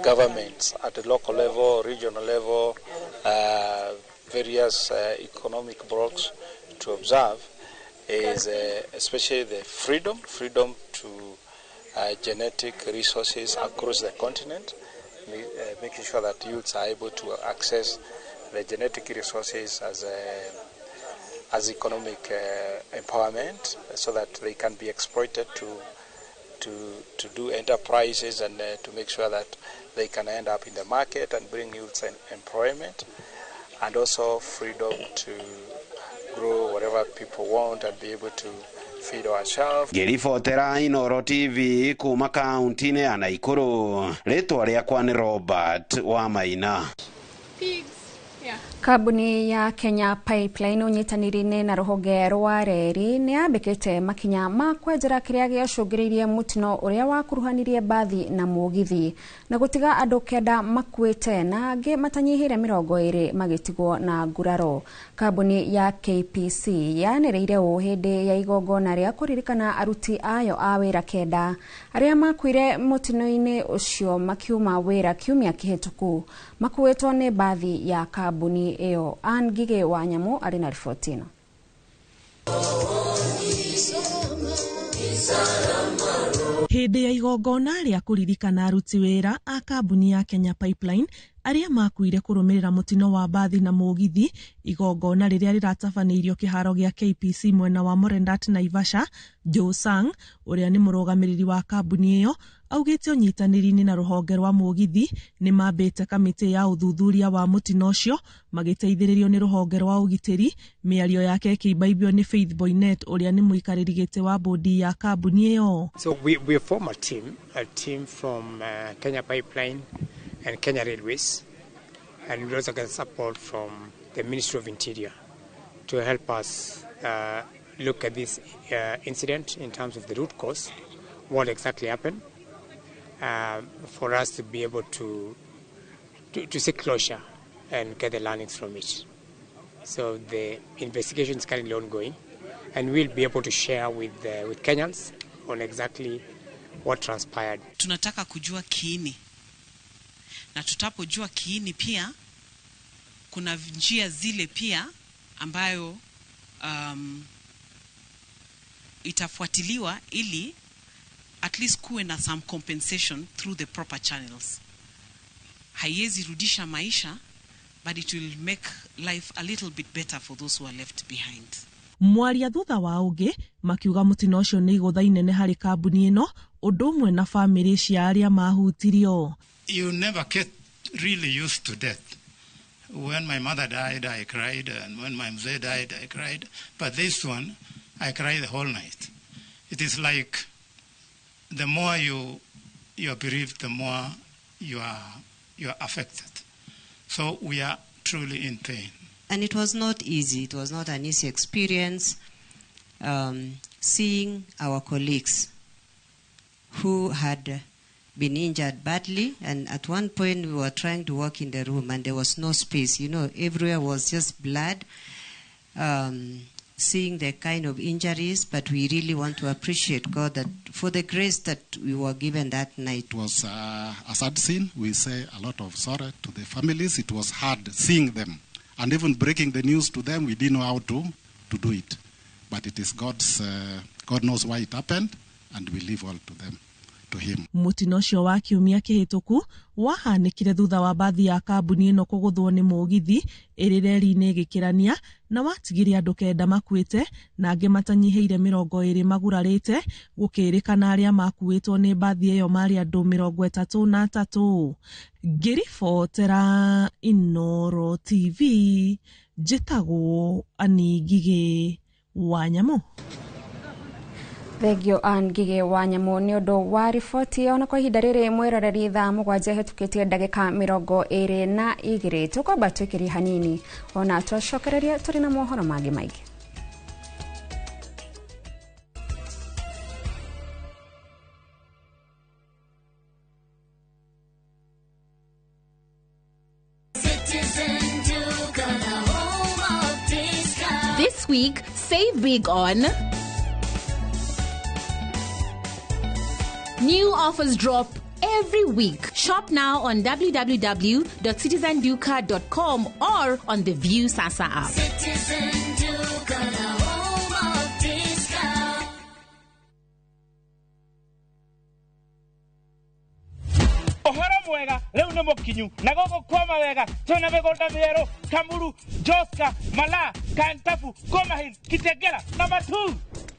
governments at the local level, regional level, various economic blocks to observe is especially the freedom to genetic resources across the continent, making sure that youths are able to access the genetic resources as economic empowerment, so that they can be exploited to do enterprises and to make sure that they can end up in the market and bring youths employment, and also freedom to grow whatever people want and be able to feed ourselves. Ngĩribotera Inooro TV kuma kaunti-inĩ ya Naikuru, rĩtwa rĩakwa nĩ Robert wa Maina. Kambuni ya Kenya Pipeline ũnyitanĩri-inĩ na rũhonge rwa reri nĩ yambĩkĩte makinya ma kwenjera kĩrĩa gĩacũngĩrĩirie mũtino ũrĩa wakuruhanirie mbathi na mũgithi na gũtiga andũ 9 makuĩte na angĩ matanyihĩire 20 magĩtigwo na nguraro. Kambuni ya KPC yanĩrĩire ũũ hĩndĩ ya igongona rĩa kũririkana aruti ayo a wĩra 9 arĩa makuire mũtino-inĩ ũcio makiuma wĩra kiumia kĩhĩtũku makuĩtwo nĩ mbathi ya kambuni ĩyo. Ann Ngigĩ wa Nyamũ arĩ na riboti ĩno. Hĩndĩ ya igongona rĩa kũririkana aruti wĩra a kambuni ya Kenya Pipeline arĩa makuire kũrũmĩrĩra mũtino wa mbathi na mũgithi, igongona rĩrĩa rĩratabanĩirio kĩharo gĩa KPC mwena wa Morendat Naivasha, Joe Sang ũrĩa nĩ mũrũgamĩrĩri wa kambuni ĩyo augĩte ũnyitanĩri-inĩ na rũhonge rwa mũgithi nĩ mambĩte kamĩtĩ ya ũthuthuria wa mũtino ũcio magĩteithĩrĩrio nĩ rũhonge rwa ũgitĩri. Mĩario yake ĩkĩimbaibio nĩ Faith Boynet ũrĩa nĩ mũikarĩri gĩtĩ wa bodi ya kambuni ĩyo. So we form a team from Kenya Pipeline and Kenya Railways, and we also get support from the Ministry of Interior to help us look at this incident in terms of the root cause, what exactly happened, for us to be able to seek closure and get the learnings from it. So the investigation is currently ongoing, and we'll be able to share with Kenyans on exactly what transpired. Tunataka kujua kiini, na tutapojua kiini pia kuna njia zile pia ambayo itafuatiliwa ili at least kuwe na some compensation through the proper channels. Haiwezi rudisha maisha, but it will make life a little bit better for those who are left behind. Mwaria thutha wa ũngĩ makiuga mũtino ũcio nĩ igũtha inene harĩ kambuni ĩno ũndũ ũmwe na bamĩrĩ cia arĩa mahutirio. You never get really used to death. When my mother died, I cried, and when my mzee died, I cried. But this one, I cried the whole night. It is like the more you are bereaved, the more you are affected. So we are truly in pain. And it was not easy. It was not an easy experience seeing our colleagues who had been injured badly, and at one point we were trying to walk in the room and there was no space. You know, everywhere was just blood, seeing the kind of injuries, but we really want to appreciate God that for the grace that we were given that night. It was a sad scene. We say a lot of sorry to the families. It was hard seeing them, and even breaking the news to them, we didn't know how to do it. But it is God's, God knows why it happened, and we leave all to them. Mũtino ũcio wa kiumia kĩhĩtũku wahanĩkire thutha wa mbathi ya kambuni ĩno kũgũthwo nĩ mũgithi ĩrĩ reri-inĩ ĩgĩkĩrania na watigire andũ 9 makuĩte na angĩ matanyihĩire 20 magurarĩte, gũkĩrĩkana arĩa makuĩtwo nĩ mbathi ĩyo marĩ andũ 33. Ngĩribotera Inooro TV njĩtagwo Ann Ngigĩ wa Nyamũ. Thengio Ann Ngigĩ wa Nyamũ nĩ ũndũ wa riboti ĩyo. Na kwa ihinda rĩrĩ mwĩroreri thaa 7 hĩtũkĩtie ndagĩka 22 tũkwamba twĩkĩrie hanini ona twacokereria tũrĩ na mohoro mangĩ maingĩ. This week, save big on new offers drop every week. Shop now on www.citizenduka.com or on the View Sasa app. Citizen Duka, the home of discount. Ohoro mwega leo nĩ mũkinyu na gũkũ kwama wega twĩna mĩgũnda mĩerũ Kamuru, Joska, Malaa, Kantafu, Komahil, Kitegera na Matuu.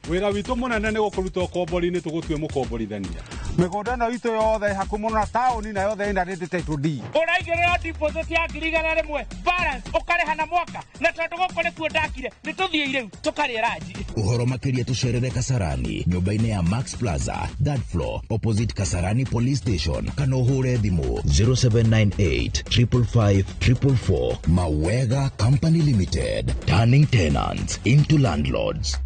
Wĩra witũ mũnene nĩ gũkũruta ũkombori-inĩ tũgũtue mũkomborithania. Mĩgũnda ĩno itũ yothe ĩ hakuhĩ mũno na taũni na yothe ĩna rĩndĩ title deed. Ũraigĩrĩra deposit ya 100,000 balance ũkarĩha na mwaka, na tondũ gũkũ nĩkuo ndakire nĩ tũthiĩ rĩu tũkarĩe ranji. Ũhoro makĩria tũcerere Kasarani nyũmba-inĩ ya Max Plaza third floor opposite Kasarani Police Station kana ũhũre thimũ 0798 555 444. Mawega Company Limited, turning tenants into landlords.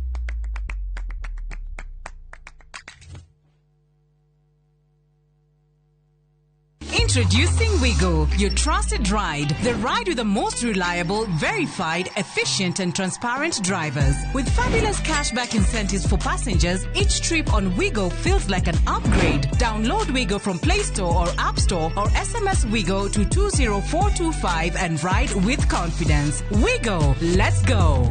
Introducing Wigo, your trusted ride. The ride with the most reliable, verified, efficient and transparent drivers. With fabulous cashback incentives for passengers, each trip on Wigo feels like an upgrade. Download Wigo from Play Store or App Store or SMS Wigo to 20425 and ride with confidence. Wigo, let's go.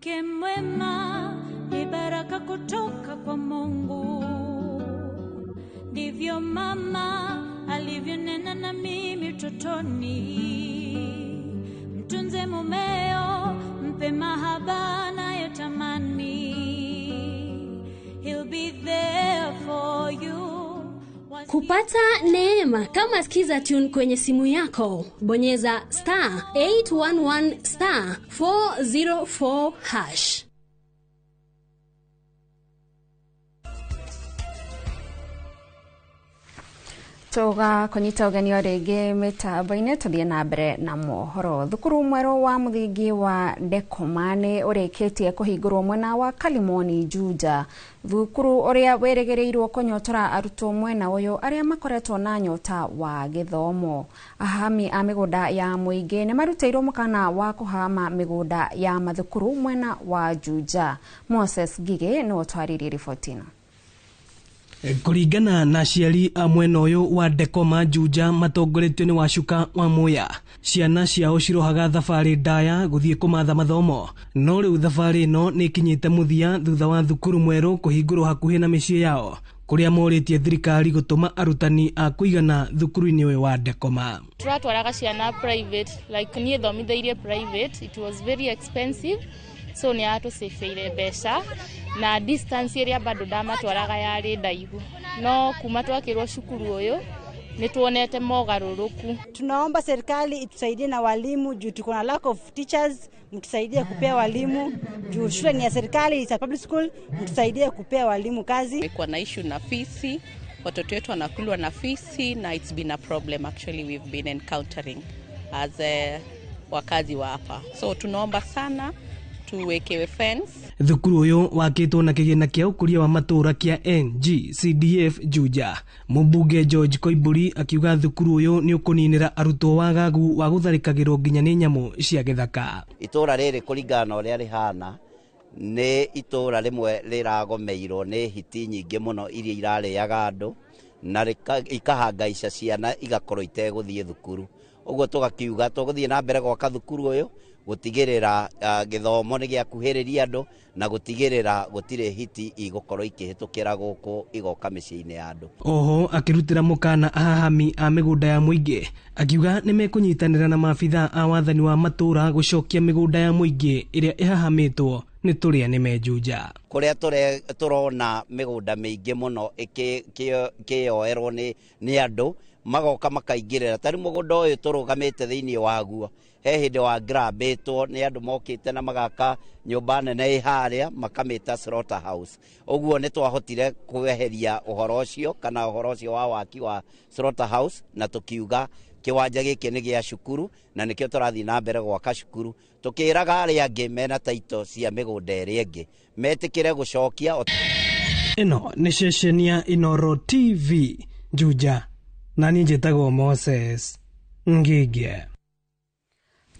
Mke mwema ni baraka kutoka kwa Mungu, ndivyo mama alivyonena na mimi utotoni. Mtunze mumeo, mpe mahaba anayotamani. He'll be there for you. Kupata neema kama Skiza Tune kwenye simu yako, bonyeza star 811 star 404 hash. Tuga kunyita ũgeni o rĩngĩ mĩtambo-inĩ tũthiĩ na mbere na mohoro. Thukuru mwerũ wa mũthingi wa Ndekoma nĩ ũrĩkĩtie kũhingũrwo mwena wa Kalimoni Juja. Thukuru ũrĩa wĩrĩgĩrĩirwo kũnyotora arutwo mwena ũyũ arĩa makoretwo na nyota wa gĩthomo. Ahami a mĩgũnda ya mũingĩ nĩ marutĩirwo mũkana wa kũhama mĩgũnda ya mathukuru mwena wa Juja. Moses Ngigĩ nĩwe ũtwarĩirie riboti ĩno. Kũringana na aciari a mwena ũyũ wa Ndekoma Juja matongoretio nĩ Wacuka wa Muya, ciana ciao cirohaga thabarĩ ndaya gũthiĩ kũmatha mathomo, no rĩu thabarĩ ĩno nĩ ĩkinyĩte mũthia thutha wa thukuru mwerũ kũhingũrwo hakuhĩ na mĩciĩ yao, kũrĩa morĩtie thirikari gũtũma arutani a kũigana thukuru-inĩ ũyũ wa Ndekoma. Tũratwaraga ciana private, like niĩ thomithĩirie private, it was very expensive, so nĩ yatũcĩbĩire mbeca na distance ĩrĩa bado ndamatwaraga yarĩ ndaihu, no kuma twakĩrwo cukuru ũyũ nĩ tuonete mogarũrũku. Tunaomba serikali itusaidie na walimu juu tuko na lack of teachers, mtusaidie kupea walimu juu shule ni ya serikali, it's a public school, mtusaidie kupea walimu kazi. Kumekuwa na issue na fisi, watoto wetu wanakulwa na fisi na it's been a problem actually we've been encountering as wakazi wa hapa. So tunaomba sana tuwekewe fence. Thukuru ũyũ wakĩtwo na kĩgĩna kĩa ũkũria wa matũũra kĩa NGCDF Juja. Mũmbunge George Koimburi akiuga thukuru ũyũ nĩ ũkũninĩra arutwo wagagu wa gũtharĩkagĩrwo nginya nĩ nyamũ cia gĩthaka. Itũũra rĩrĩ kũringana na ũrĩa rĩhana nĩ itũũra rĩmwe rĩragomeirwo nĩ hiti nyingĩ mũno iria irarĩaga andũ na ikahangaica ciana igakorwo itegũthiĩ thukuru. Ũguo tũgakiuga tũgũthiĩ na mbere gwaka thukuru ũyũ gũtigĩrĩra gĩthomo nĩ gĩakuhĩrĩria andũ na gũtigĩrĩra gũtirĩ hiti igũkorwo ikĩhĩtũkĩra gũkũ igoka mĩciĩ-inĩ ya andũ. Oho akĩrutĩra mũkana ahahami a mĩgũnda ya mũingĩ akiuga nĩ mekũnyitanĩra na maabithaa a wathani wa matũũra gũcokia mĩgũnda ya mũingĩ ĩrĩa ĩhahamĩtwo nĩ tũrĩa nĩ menjunja. Kũrĩa tũrona mĩgũnda mĩingĩ mũno ĩkĩyoerwo nĩ andũ magoka makaingĩrĩra. Ta rĩu mũgũnda ũyũ tũrũgamĩte thĩinĩ waguo he hĩndĩ wa grabĩtwo nĩ andũ mokĩte na magaka nyũmba nene ĩ harĩa makamĩta slaughter house. Ũguo nĩ twahotire kweheria ũhoro ũcio kana ũhoro ũcio wa waki wa slaughter house na tũkiuga kĩwanja gĩkĩ nĩ gĩa cukuru na nĩkĩo tũrathiĩ na mbere gwaka cukuru tũkĩraga arĩa angĩ mena taito cia mĩgũnda ĩrĩa ĩngĩ metĩkĩre gũcokia. Ĩno nĩ ceceni ya Inooro TV Juja na niĩ njĩtagwo Moses Ngige.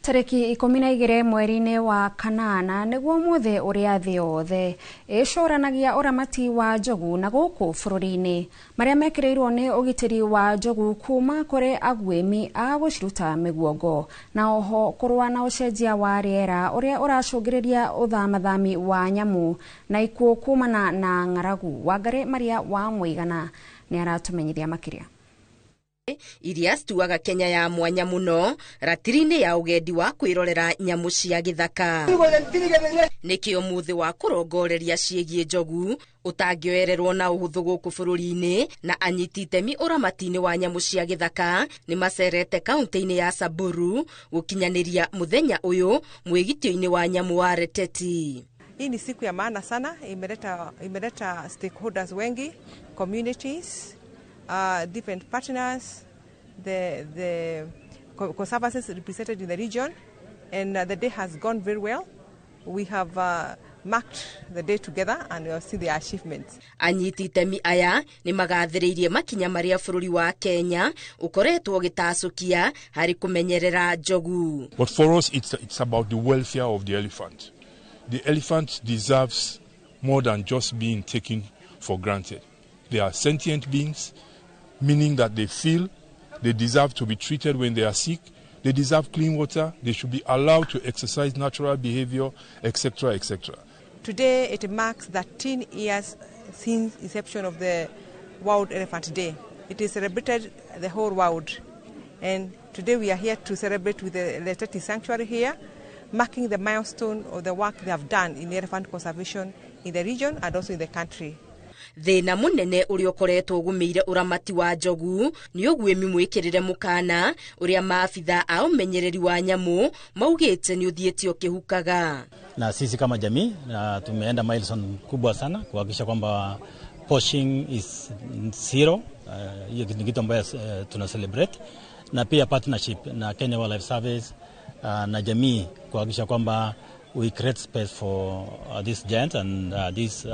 Tarĩki 12 mweri-inĩ wa kanana nĩguo mũthĩ ũrĩa thĩ yothe ĩcũranagia ũramati wa njogu na gũkũ bũrũri-inĩ marĩa mekĩrĩirwo nĩ ũgitĩri wa njogu kuma kũrĩ aguĩmi a gũciruta mĩguongo na oho kũrũa na ũcenjia wa rĩera ũrĩa ũracũngĩrĩria ũthamathami wa nyamũ na ikuũ kumana na ng'aragu. Wangari Maria wa Mũigana nĩ aratũmenyithia makĩria. Iria cituaga Kenya ya mwanya muno ratiri-inĩ ya ũgendi wa kwĩrorera nyamũ cia gĩthaka. Nĩkĩo mũthĩ wa kũrongoreria ciĩgiĩ njogu ũtangĩoererwo na ũhũthũ gũkũ bũrũri-inĩ na anyiti itemi ũramati-inĩ wa nyamũ cia gĩthaka nĩ macerete kaunti-inĩ ya Samburu gũkinyanĩria mũthenya ũyũ mwĩgitio-inĩ wa nyamũ wa Reteti. Hii ni siku ya maana sana, imeleta stakeholders wengi, communities, different partners, the conservancies represented in the region, and the day has gone very well. We have marked the day together and we have seen the achievements. Anyiti itemi aya nĩ magathĩrĩirie makinya marĩa bũrũri wa Kenya ũkoretwo ũgĩtacũkia harĩ kũmenyerera njogu. But for us it's about the welfare of the elephant. The elephant deserves more than just being taken for granted. They are sentient beings, meaning that they feel they deserve to be treated when they are sick, They deserve clean water. They should be allowed to exercise natural behavior, etc., etc. Today it marks 13 years since inception of the World Elephant Day. It is celebrated the whole world. And today we are here to celebrate with the Reteti Sanctuary here, marking the milestone of the work they have done in elephant conservation in the region and also in the country. Thĩna mũnene ũrĩa ũkoretwo ũgũmĩire ũramati wa njogu nĩ ũguĩmi mwĩkĩrĩre mũkana ũrĩa maabitha a ũmenyereri wa nyamũ maugĩte nĩ ũthiĩte ũkĩhukaga. Na sisi kama jamii na tumeenda milestone kubwa sana kuhakikisha kwamba poaching is zero. Hiyo ni kitu ambayo tuna celebrate, na pia partnership na Kenya Wildlife Service na jamii kuhakikisha kwamba we create space for these giants and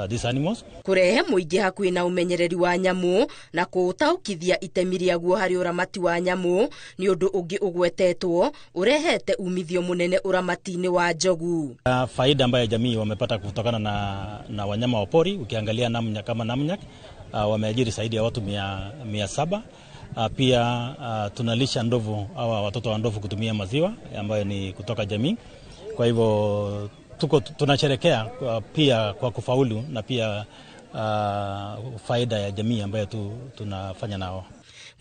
these animals. Kurehe mũingĩ hakuhĩ na ũmenyereri wa nyamũ na kũũtaũkithia itemi rĩaguo harĩ ũramati wa nyamũ nĩ ũndũ ũngĩ ũgwetetwo ũrehete umithio mũnene ũramati-inĩ wa njogu. Faida ambayo jamii wamepata kutokana na wanyama wa pori, ukiangalia Namnyak kama Namnyak, wameajiri zaidi ya watu 700. Pia tunalisha ndovu hawa watoto wa ndovu kutumia maziwa ambayo ni kutoka jamii. Kwa hivyo tuko tunasherekea pia kwa kufaulu na pia faida ya jamii ambayo tunafanya nao.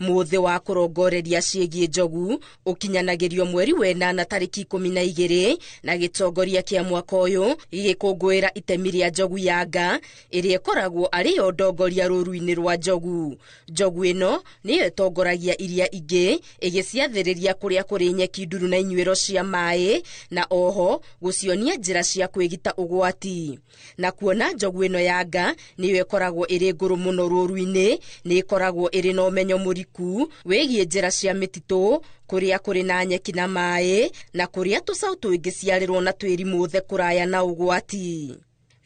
Mũthĩ wa kũrongoreria ciĩgiĩ njogu ũkinyanagĩrio mweri wenana tarĩki 12 na gĩtongoria kĩa mwaka ũyũ gĩgĩkũngũĩra itemi rĩa njogu ya nga ĩrĩa ĩkoragwo arĩ yo ndongoria rũũru-inĩ rwa njogu. Njogu ĩno nĩyo ĩtongoragia iria ingĩ ĩgĩciathĩrĩria kũrĩa kũrĩ nyeki nduru na inyuĩro cia maĩ na oho gũcionia njĩra cia kwĩgita ũgwati. Na kuona njogu ĩno ya nga nĩyo ĩkoragwo ĩrĩ ngũrũ mũno rũũru-inĩ, nĩ ĩkoragwo ĩrĩ na ũmenyo mũriku wĩgiĩ njĩra cia mĩtitũ kũrĩa kũrĩ na nyeki na maĩ na kũrĩa tũcaũ tũngĩciarĩrwo na twĩrimũthe kũraya na ũgwati.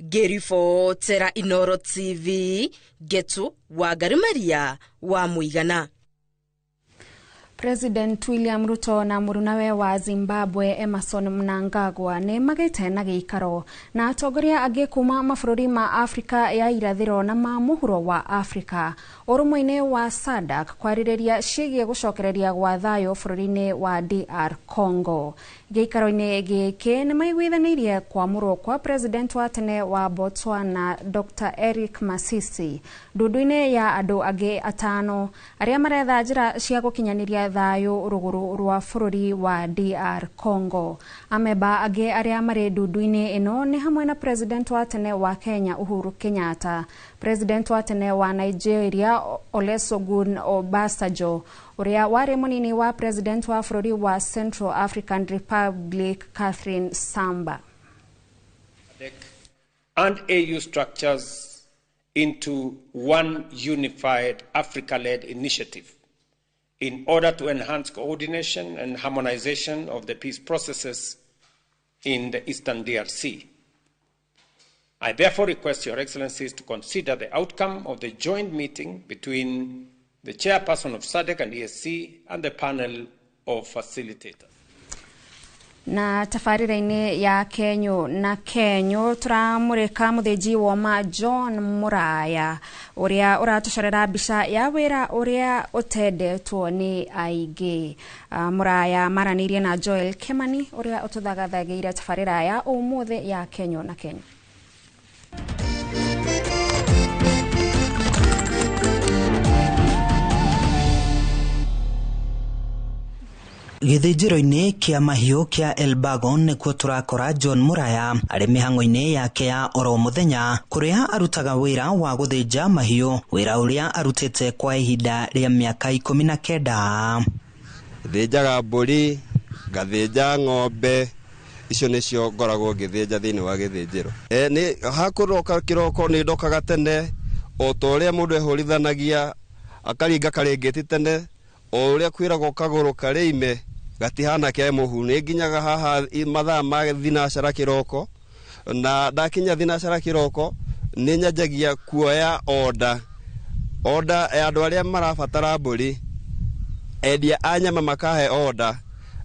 Ngĩribotera Inooro TV, Ngetu Wangari Maria wa Mũigana. President William Ruto na mũrunawe wa Zimbabwe Emmerson Mnangagwa nĩ magĩte na gĩikaro na atongoria angĩ kuma mabũrũri ma Afrika ya irathĩro na ma mũhuro wa Afrika ũrũmwe-inĩ wa SADC kwarĩrĩria ciĩgiĩ gũcokereria gwa thayũ bũrũri-inĩ wa DR Congo. Gĩikaro-inĩ gĩkĩ nĩ maiguithanĩirie kwamũrwo kwa president wa tene wa Botswana Dr. Eric Masisi ndundu-inĩ ya andũ angĩ atano arĩa maretha njĩra cia gũkinyanĩria thayũ rũgũrũ rwa bũrũri wa DR Congo. Ameba angĩ arĩa marĩ ndundu-inĩ ĩno nĩ hamwe na president wa tene wa Kenya Uhuru Kenyatta, president wa tene wa Nigeria Olusegun Obasanjo, ũrĩa warĩ mũnini wa president wa bũrũri wa Central African Republic Catherine Samba. And AU structures into one unified Africa-led initiative in order to enhance coordination and harmonization of the peace processes in the Eastern DRC. I therefore request Your Excellencies to consider the outcome of the joint meeting between the chairperson of SADC and EAC and the panel of facilitators. Na tabarĩra-inĩ ya Kenyo na Kenyo tũramũrĩka mũthĩnji woma John Muraya ũrĩa ũratũcorera mbica ya wĩra ũrĩa ũtendetwo nĩ aingĩ. Muraya maranĩirie na Joel Kemani ũrĩa ũtũthagathagĩire tabarĩra ya ũmũthĩ ya Kenyo na Kenyo. Gĩthĩnjĩro-inĩ kĩa mahiũ kĩa Elbagon nĩkuo tũrakora John Muraya arĩ mĩhang'o-inĩ yake ya oro mũthenya kũrĩa arutaga wĩra wa gũthĩnja mahiũ, wĩra ũrĩa arutĩte kwa ihinda rĩa mĩaka 19. Thĩnjaga mbũri, ngathĩnja ng'ombe, icio nĩcio ngoragwo ngĩthĩnja thĩinĩ wa gĩthĩnjĩro. Nĩ hakũroka kĩroko nĩ ndokaga tene o ta ũrĩa mũndũ ehũrithanagia akaringa karĩngĩti tene o ũrĩa kwĩragwo kagũrũ karĩime gatihana ke mũhu. Nĩ nginyaga haha mathaa ma thinacara kĩroko, na ndakinya thinacara kĩroko nĩ nyanjagia kuoya order ya andũ arĩa marabatara mbũri, endia a nyama makahe order,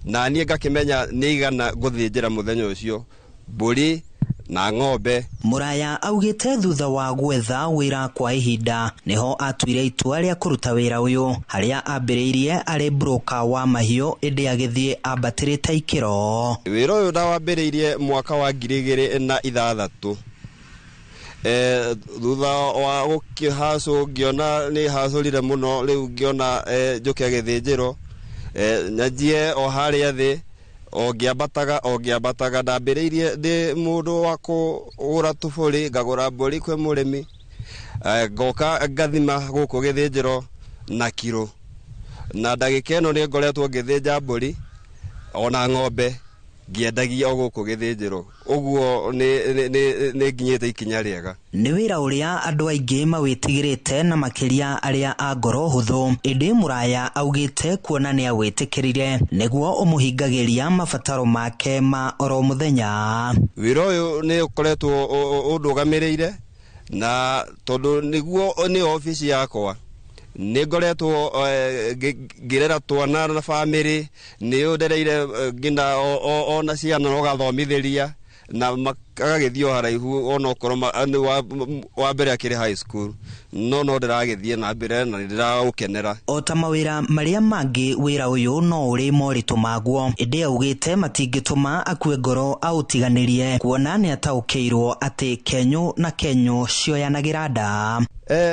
na niĩ ngakĩmenya nĩ igana ngũthĩnjĩra mũthenya ũcio mbũri Na ng'ombe. Muraya augĩte thutha wa gwetha wĩra kwa ihinda nĩho atuire itua rĩa kũruta wĩra ũyũ, harĩa ambĩrĩirie arĩ broker wa mahiũ ĩndĩ agĩthiĩ ambatĩrĩte ikĩro. Wĩra ũyũ ndawambĩrĩirie mwaka wa 2006. Thutha wa gũkĩhacwo ngĩona nĩ hacũrire mũno, rĩu ngĩona njũke gĩthĩnjĩro, nyanjie o harĩa thĩ o ngĩambataga. Ndambĩrĩirie ndĩ mũndũ wa kũgũra tũbũri, ngagũra mbũri kwĩ mũrĩmi, ngoka ngathima gũkũ gĩthĩnjĩro na kiro, na ndagĩka ĩno nĩ ngoretwo ngĩthĩnja mbũri ona ng'ombe ngĩendagia o gũkũ gĩthĩnjĩro, ũguo nĩ nginyĩte ikinya rĩega. Nĩ wĩra ũrĩa andũ aingĩ mawĩtigĩrĩte na makĩria arĩa a ngoro hũthũ, ĩndĩ Muraya augĩte kuona nĩ awĩtĩkĩrire nĩguo ũmũhingagĩria mabataro make ma oro mũthenya. Wĩra ũyũ nĩ ũkoretwo ũndũgamĩrĩire, na tondũ nĩguo nĩ obici yakwa nĩ ngoretwo ngĩrera twana na bamĩrĩ, nĩ ũndereire nginya ona ciana na ũgathomithĩria na makagagĩthiĩ o haraihu, onokorwo wa mbere akĩrĩ high school, no ndĩragĩthiĩ na mbere na nĩndĩraũkenera. O ta mawĩra marĩa mangĩ, wĩra ũyũ no ũrĩ moritũ maguo, ĩndĩ augĩte matingĩtũma akue ngoro aũtiganĩrie, kuona nĩ ataũkĩirwo atĩ kenyũ na kenyũ cioyanagĩra nda.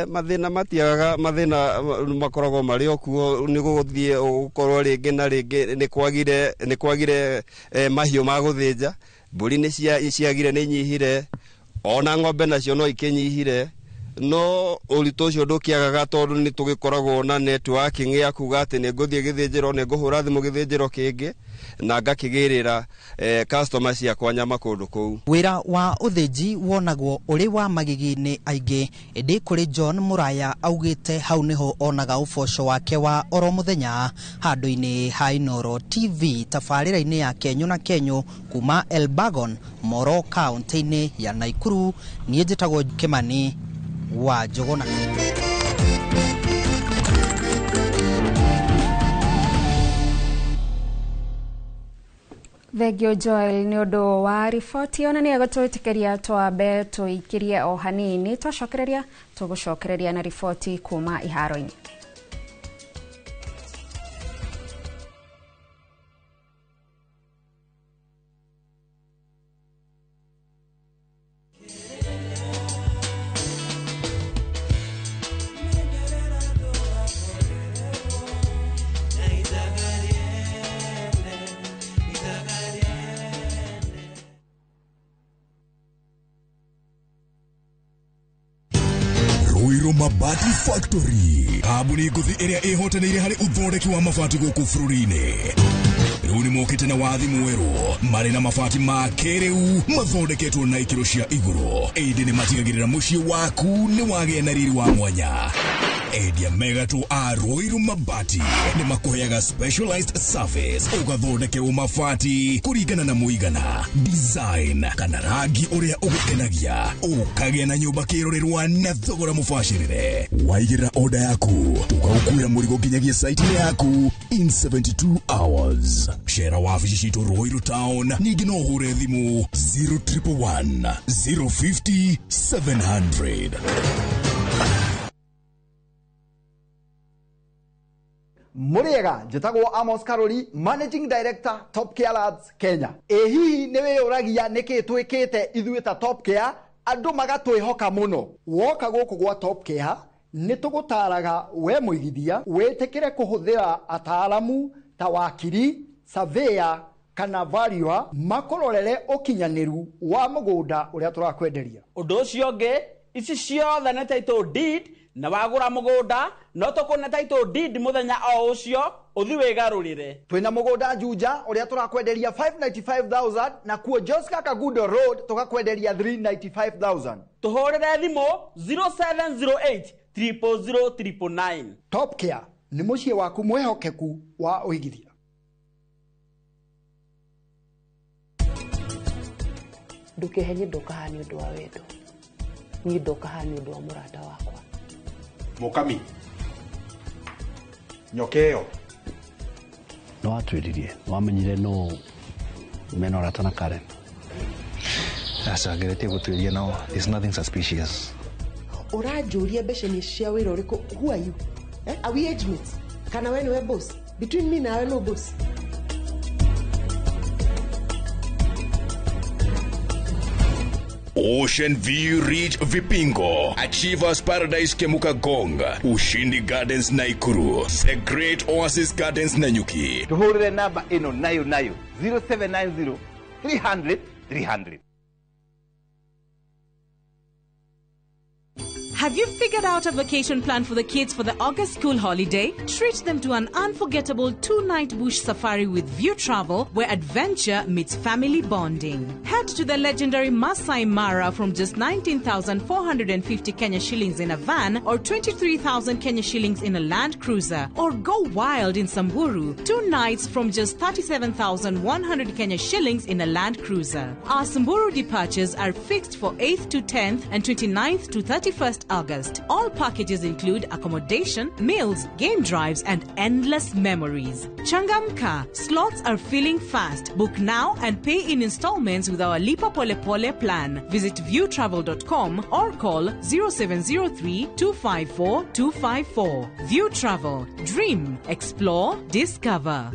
Mathĩna matiagaga, mathĩna makoragwo marĩ o kuo, nĩ gũgũthiĩ gũkorwo rĩngĩ na rĩngĩ nĩ kwagire mahiũ ma gũthĩnja, mbũri nĩ ciagire nĩ inyihire, ona ng'ombe nacio no ikĩnyihire, no ũritũ ũcio ndũkĩagaga tondũ nĩ tũgĩkoragwo na networking ya kuga atĩ nĩ ngũthiĩ gĩthĩnjĩro, nĩ ngũhũra thimũ gĩthĩnjĩro kĩngĩ na ngakĩgĩrĩra customer ciakwa nyama kũndũ kũu. Wĩra wa ũthĩnji wonagwo ũrĩ wa magigi nĩ aingĩ, ĩndĩ kũrĩ John Muraya augĩte hau nĩho onaga ũboco wake wa oro mũthenya. Handũ-inĩ ha Inooro TV tabarĩra-inĩ ya Kenyũ na Kenyũ kuma Elbagon, Moro, kaũntĩ-inĩ ya Naikuru, niĩ njĩtagwo Kimani wa Njũgũna. Thengio Joel nĩ ũndũ wa riboti ona nĩ egũtwĩtĩkĩria twambe tũikĩrie o hanini, twacokereria tũgũcokereria na riboti kuma iharo-inĩ. Mabati Factory, kambuni ngũthi ĩrĩa ĩhotanĩire harĩ ũthondeki wa mabati gũkũ bũrũri-inĩ. Rĩu nĩ mokĩte na wathi mwerũ, marĩ na mabati ma kĩrĩu mathondeketwo na ikĩro cia igũrũ, ĩndĩ nĩ matigagĩrĩra mũciĩ waku nĩ wagĩa na riri wa mwanya. Endia megatũ a Ruiru Mabati nĩ makũheaga specialized service, ũgathondekerwo mabati kũringana na mũigana, design kana rangi ũrĩa ũgũkenagia, ũkagĩa na nyũmba kĩrorerwa na thogora mũbacĩrĩre. Waigĩrĩra order yaku, tũgagũkuĩra mũrigo nginyagia site-inĩ yaku in 72 hours. Cera wabici citũ Ruiru Town, ningĩ no ũhũre thimũ 0111 050 700. Muriega, njĩtagwo Amos Karori, Managing Director Top Care Labs Kenya. Ĩ hihi nĩ wĩyũragia nĩkĩ twĩkĩte ithuĩ ta Top Care andũ magatwĩhoka mũno? Woka gũkũ gwa Top Care nĩ tũgũtaraga we mũigithia wĩtĩkĩre kũhũthĩra ataaramu ta wakiri, surveyor kana valuer makũrorere ũkinyanĩru wa mũgũnda ũrĩa tũrakwenderia. Ũndũ ũcio ũngĩ, ici ciothe nĩ title deed, na wagũra mũgũnda no tũkũne title deed mũthenya o ũcio ũthi wĩgarũrĩre. Twĩna mũgũnda Juja ũrĩa tũrakwenderia 595,000 na kuo Joska Kagudo Road tũgakwenderia 395,000. Tũhũrĩre thimũ 0708 000 999. Top Care nĩ mũciĩ waku mwĩhokeku wa ũigithia. Ndũkeherie ndoka haha nĩ ũndũ wa wendo, niĩ ndoka haha nĩ ũndũ wa mũrata wakwa. Mukami nyoka ĩyo no watwĩririe, nĩ wamenyire no mena ũrata na Karen. Aca ngeretie gũtuĩria no there's nothing suspicious. Ũranjũria mbeca nĩ cia wĩra ũrĩkũ? Who are you? Eh? Are we age mates? Kana we nĩwe boss? Between me nawe no boss. Ocean View Ridge Vipingo, Achievers Paradise Kemuka Gong, Ushindi Gardens Naikuru, The Great Oasis Gardens Nanyuki. Tuhurire namba ĩno nayo nayo 0790 300 300. Have you figured out a vacation plan for the kids for the August school holiday? Treat them to an unforgettable 2-night bush safari with View Travel, where adventure meets family bonding. Head to the legendary Masai Mara from just 19,450 Kenya shillings in a van or 23,000 Kenya shillings in a Land Cruiser. Or go wild in Samburu, 2 nights from just 37,100 Kenya shillings in a Land Cruiser. Our Samburu departures are fixed for 8th to 10th and 29th to 31st August. All packages include accommodation, meals, game drives, and endless memories. Changamka, slots are filling fast. Book now and pay in installments with our Lipa Pole Pole plan. Visit viewtravel.com or call 0703 254 254. View Travel. Dream, explore, discover.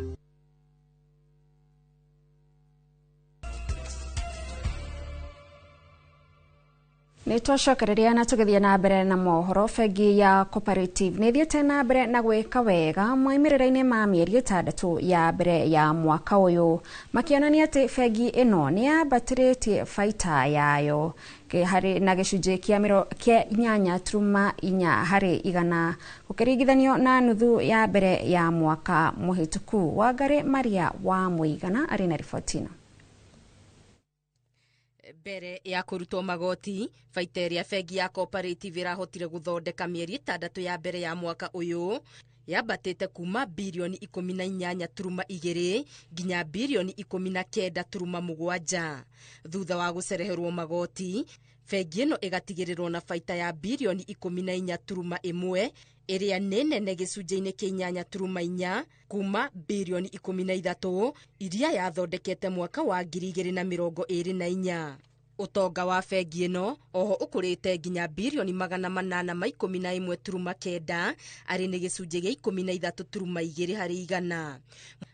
Nĩ twacokereria na tũgĩthiĩ na mbere na mohoro. Bengi ya Cooperative nĩ ĩthiĩte na mbere na gwĩka wega moimĩrĩro-inĩ ma mĩeri 6 ya mbere ya mwaka ũyũ, makĩonania atĩ bengi ĩno nĩ yambatĩrĩtie baita yayo harĩ na gĩcunjĩ kĩa 8.4 harĩ igana gũkĩringithanio na nuthu ya mbere ya mwaka mũhĩtũku. Wangari Maria wa Mũigana arĩ na riboti ĩno. Mbere ya kũrutwo magoti, baita ĩrĩa bengi ya Cooperative ĩrahotire gũthondeka mĩeri 6 ya mbere ya mwaka ũyũ yambatĩte kuma birioni 18.2 nginya birioni 19.7. Thutha wa gũcereherwo magoti, bengi ĩno ĩgatigĩrĩrwo na baita ya birioni 14.1 ĩrĩa nĩ nene gĩcunjĩ-inĩ kĩa 8.4 kuma birioni 13 iria yathondekete mwaka wa 2024. Ũtonga wa bengi ĩno oho ũkũrĩte nginya birioni 811.9 arĩ nĩ gĩcunjĩ gĩa 13.2 harĩ igana.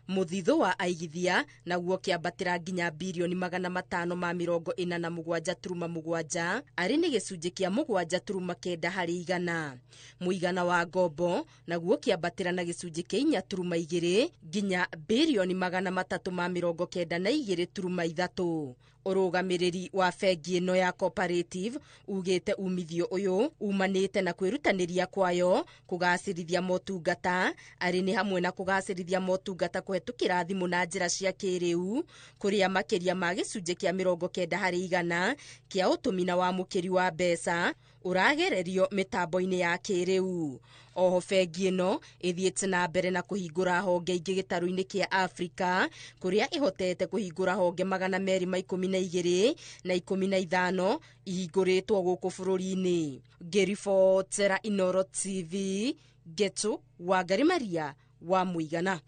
Mũthithũ wa aigithia naguo kĩambatĩra nginya birioni 547.7 arĩ nĩ gĩcunjĩ kĩa 7.9 harĩ igana. Mũigana wa ngombo naguo kĩambatĩra na gĩcunjĩ kĩa 4.2 nginya birioni 392.3. Ũrũgamĩrĩri wa bengi ĩno ya Cooperative ugĩte umithio ũyũ umanĩte na kwĩrutanĩria kwayo kũgacĩrithia motungata, arĩ nĩ hamwe na kũgacĩrithia motungata kũhetũkĩra thimũ na njĩra cia kĩrĩu, kũrĩa makĩria ma gĩcunjĩ kĩa 90 harĩ igana kĩa ũtũmi na wamũkĩri wa mbeca ũragererio mĩtambo-inĩ ya kĩrĩu. Oho bengi ĩno ĩthiĩte na mbere na kũhingũra honge ingĩ gĩtarũ-inĩ kĩa Afrika, kũrĩa ĩhotete kũhingũra honge 212 na 15 ihingũrĩtwo gũkũ bũrũri-inĩ. Ngĩribotera Inoro TV, Getu Wangari Maria wa Mũigana.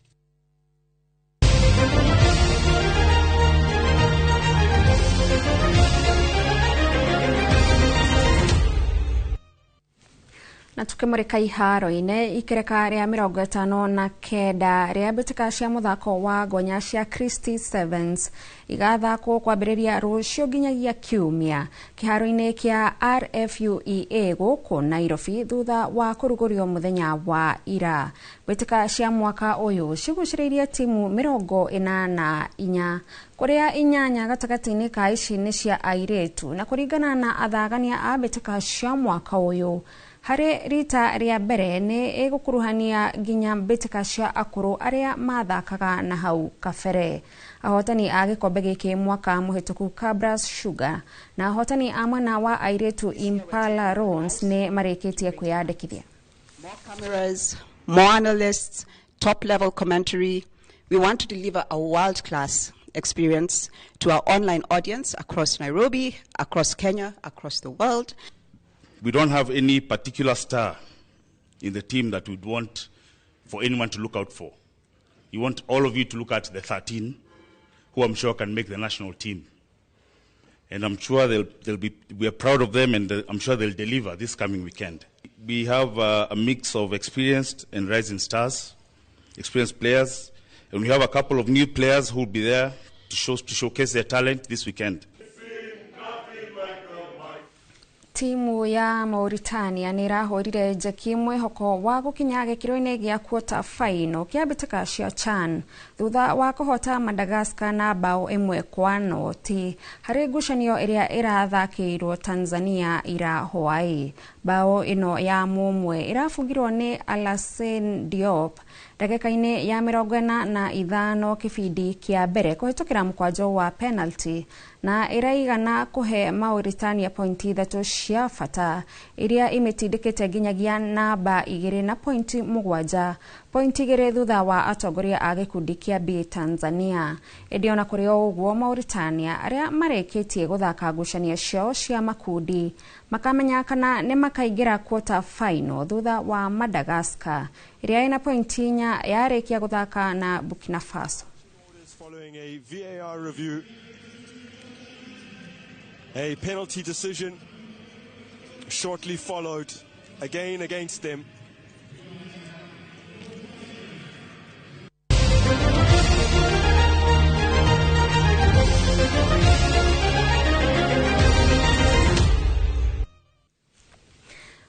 Na tukimurika iharo-inĩ, ikereka rĩa 59 rĩa mbĩtĩka cia mũthako wa ngonya cia Christie Sevens igathakwo kwambĩrĩria rũciũ nginyagia kiumia kĩharo-inĩ kĩa RFUEA gũkũ Nairobi thutha wa kũrugũrio mũthenya wa ira. Mbĩtĩka cia mwaka ũyũ cigucĩrĩirie timu 84 kũrĩa 8 gatagatĩ-inĩ ka ici nĩ cia airĩtu, na kũringana na athagania a mbĩtĩka cia mwaka ũyũ harĩ rita rĩa mbere nĩ ĩgũkuruhania nginya mbĩtĩka cia akũrũ arĩa mathakaga na hau kabere. Ahotani a gĩkombe gĩkĩ mwaka mũhĩtũku Kabras Sugar na ahotani a mwena wa airĩtu Impala Rons nĩ marĩkĩtie kwĩyandĩkithia. More cameras, more analysts, top level commentary. We want to deliver a world class experience to our online audience across Nairobi, across Kenya, across the world. We don't have any particular star in the team that we'd want for anyone to look out for. You want all of you to look at the 13 who I'm sure can make the national team. And I'm sure they'll be, we are proud of them, and I'm sure they'll deliver this coming weekend. We have a mix of experienced and rising stars, experienced players, and we have a couple of new players who will be there to showcase their talent this weekend. Timu ya Mauritania nĩ ĩrahũrire njeki mwĩhoko wa gũkinya gĩkĩro-inĩ gĩa quarter final kĩa mbĩtĩka cia CHAN thutha wa kũhota Madagascar na bao 1-0 harĩ ngucanio ĩrĩa ĩrathakĩirwo Tanzania ira Hawaii. Bao ĩno ya mũmwe ĩrabungirwo nĩ Alassane Diop ndagĩka-inĩ ya 45 kĩbindi kĩa mbere kũhĩtũkĩra mũkwanjo wa penalty na ĩraigana kũhe Mauritania pointi 3 cia bata iria imitindĩkĩte nginyagia namba 2 na pointi 7, pointi 2 thutha wa atongoria a gĩkundi kĩa B Tanzania. Ĩndĩ ona kũrĩ o ũguo, Mauritania arĩa marĩkĩtie gũthaka ngucanio ciao cia makundi makamenya kana nĩ makaingĩra quarter final thutha wa Madagascar ĩrĩa ĩna pointi 4 yarĩkia gũthaka na Burkina Faso. Following a VAR review, a penalty decision shortly followed, again against them.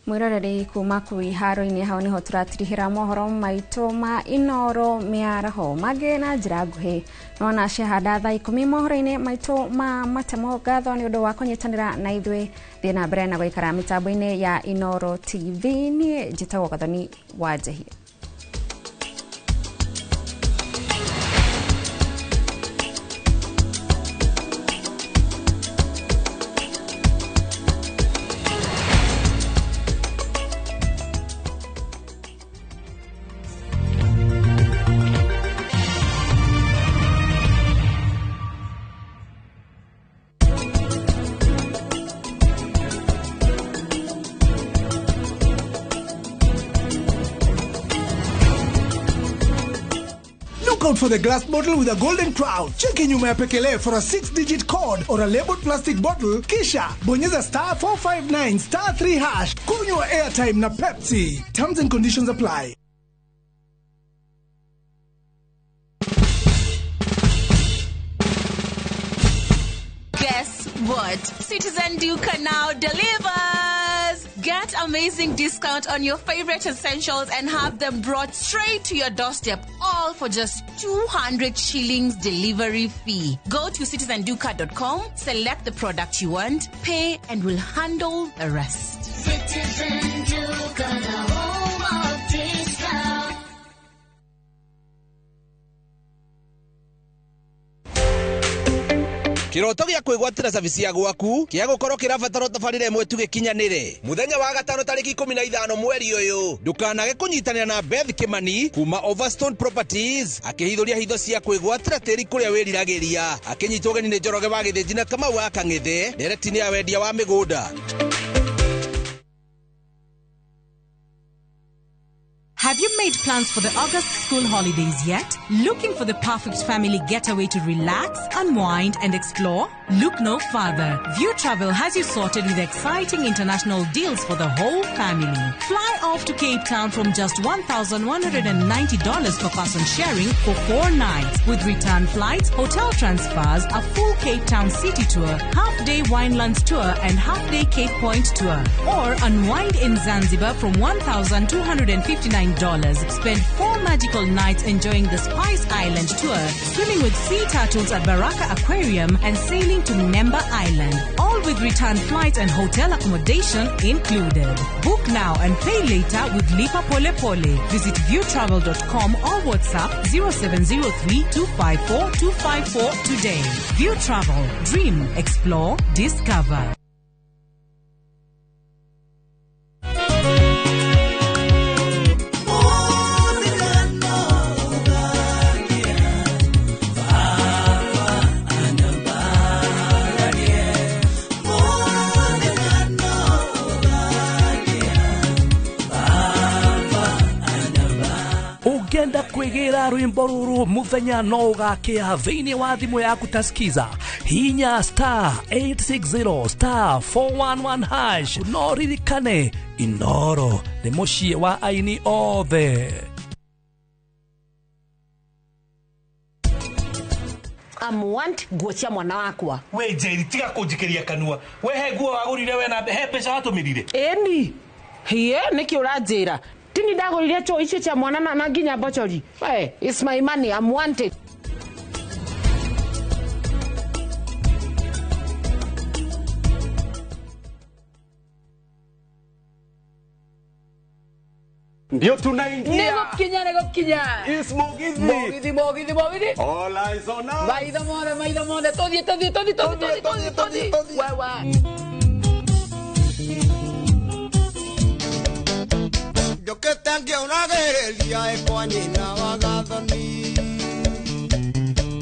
Mwiroreri kuma kuu iharo-inĩ hau niho tũratirihĩra mohoro maitũ ma Inooro mĩaraho mangĩ na njĩra nguhĩ nona ciahanda thaa 10 mohoro-inĩ maitũ ma matemo. Ngatho nĩ ũndũ wa kũnyitanĩra na ithuĩ. Thiĩ na mbere na gũikara mĩtambo-inĩ ya Inooro TV. Niĩ njĩtagwo Gathoni wa Njehia. Out for the glass bottle with a golden crown. Cheki nyuma ya pekele for a 6-digit code or a labeled plastic bottle. Kisha bonyeza star 459 star 3 hash. Kunywa airtime na Pepsi. Terms and conditions apply. Guess what? Citizen Duka now delivers! Get amazing discount on your favorite essentials and have them brought straight to your doorstep, all for just 200 shillings delivery fee. Go to citizenduka.com, select the product you want, pay, and we'll handle the rest. Citizen Duka, the home of discount. Kiroto gĩa kwĩgwatĩra cabici ya gwaku kĩa gũkorwo kĩrabatara tabarĩra ĩmwe tu gĩkinyanĩre mũthenya wa gatano tarĩki 15 mweri ũyũ. Ndũkanage kũnyitanĩra na Beth Kimani kuma Overstone Properties akĩhithũria hitho cia kwĩgwatĩra tĩri kũrĩa wĩriragĩria, akĩnyitwo ũgeni nĩ Njoroge wa Gĩthĩnji na Kamau wa Kang'ethe ndereti-inĩ ya wendia wa mĩgũnda. Have you made plans for the August school holidays yet? Looking for the perfect family getaway to relax, unwind, and explore? Look no further. View Travel has you sorted with exciting international deals for the whole family. Fly off to Cape Town from just $1,190 per person sharing for 4 nights, with return flights, hotel transfers, a full Cape Town city tour, half-day Winelands tour, and half-day Cape Point tour. Or unwind in Zanzibar from $1,259. Spend 4 magical nights enjoying the Spice Island tour, swimming with sea turtles at Baraka Aquarium, and sailing to Nemba Island. All with return flights and hotel accommodation included. Book now and pay later with Lipa Pole Pole. Visit viewtravel.com or WhatsApp 0703 254 254 today. View Travel. Dream, explore, discover. Ũngĩenda kwĩgĩra Ĩkĩra rwĩmbo rũrũ mũthenya no ũgakĩa thĩinĩ wa thimũ yaku tasikiza hinya star 860 star 411 hash no ririkane Inoro nĩ mũciĩ wa aini othe. I'm want nguo cia mwana wakwa. We Njeri, tiga kũnjikĩria kanua. We he nguo wagũrire we na he mbeca watũmĩrire. Ĩni hiye nĩkĩ ũranjĩra tini ndagũrire choo icio cia mwana na nginya mbochori. We, it's my money, I'm wanted. Ndio tunaingia. Nĩgũkinya. Is Mugithi. Mugithi, Mugithi, Mugithi. All eyes on us. Maitho mothe, maitho mothe. Tũthiĩ, tũthiĩ, tũthiĩ, tũthiĩ, tũthiĩ, tũthiĩ, tũthiĩ. Wewe. Njũkĩte ngĩũragĩrĩria ĩkwa nyina wa gathoni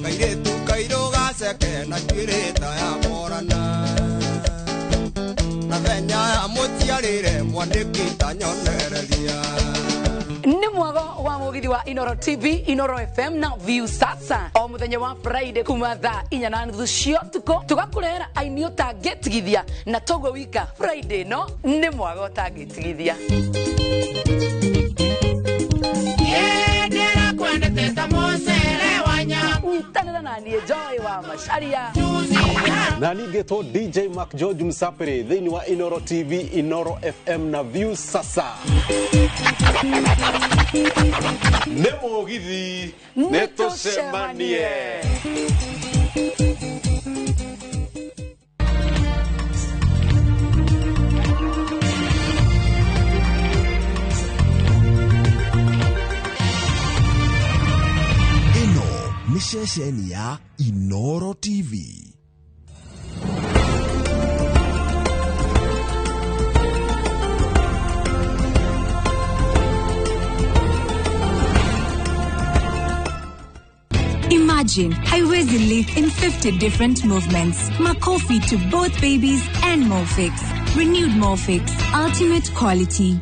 kairĩtu kairũ gaceke na njuĩrĩ ta ya morana na thenya ya mũciarĩre mwanĩki ta nyonereria. Nĩ mwago wa mugithi wa Inoro TV, Inoro FM na View Sasa o muthenya wa Friday kuma thaa 4:30 cia ũtukũ tũgakũrehera aini ũtangĩtigithia na toguo wika Friday no nĩ mwago ũtangĩtigithia. Nyitanĩra na niĩ Joy wa Macharia na ningĩtwo DJ Mark George Msapere thĩinĩ wa Inoro TV, Inoro FM na View Sasa. Nĩ Mugithi, nĩ tũcemanie. Ĩno nĩ ceceni ya Inoro TV. Imagine Haiwezi live in 50 different movements. Makofi to both babies and Molfix. Renewed Molfix. Ultimate quality.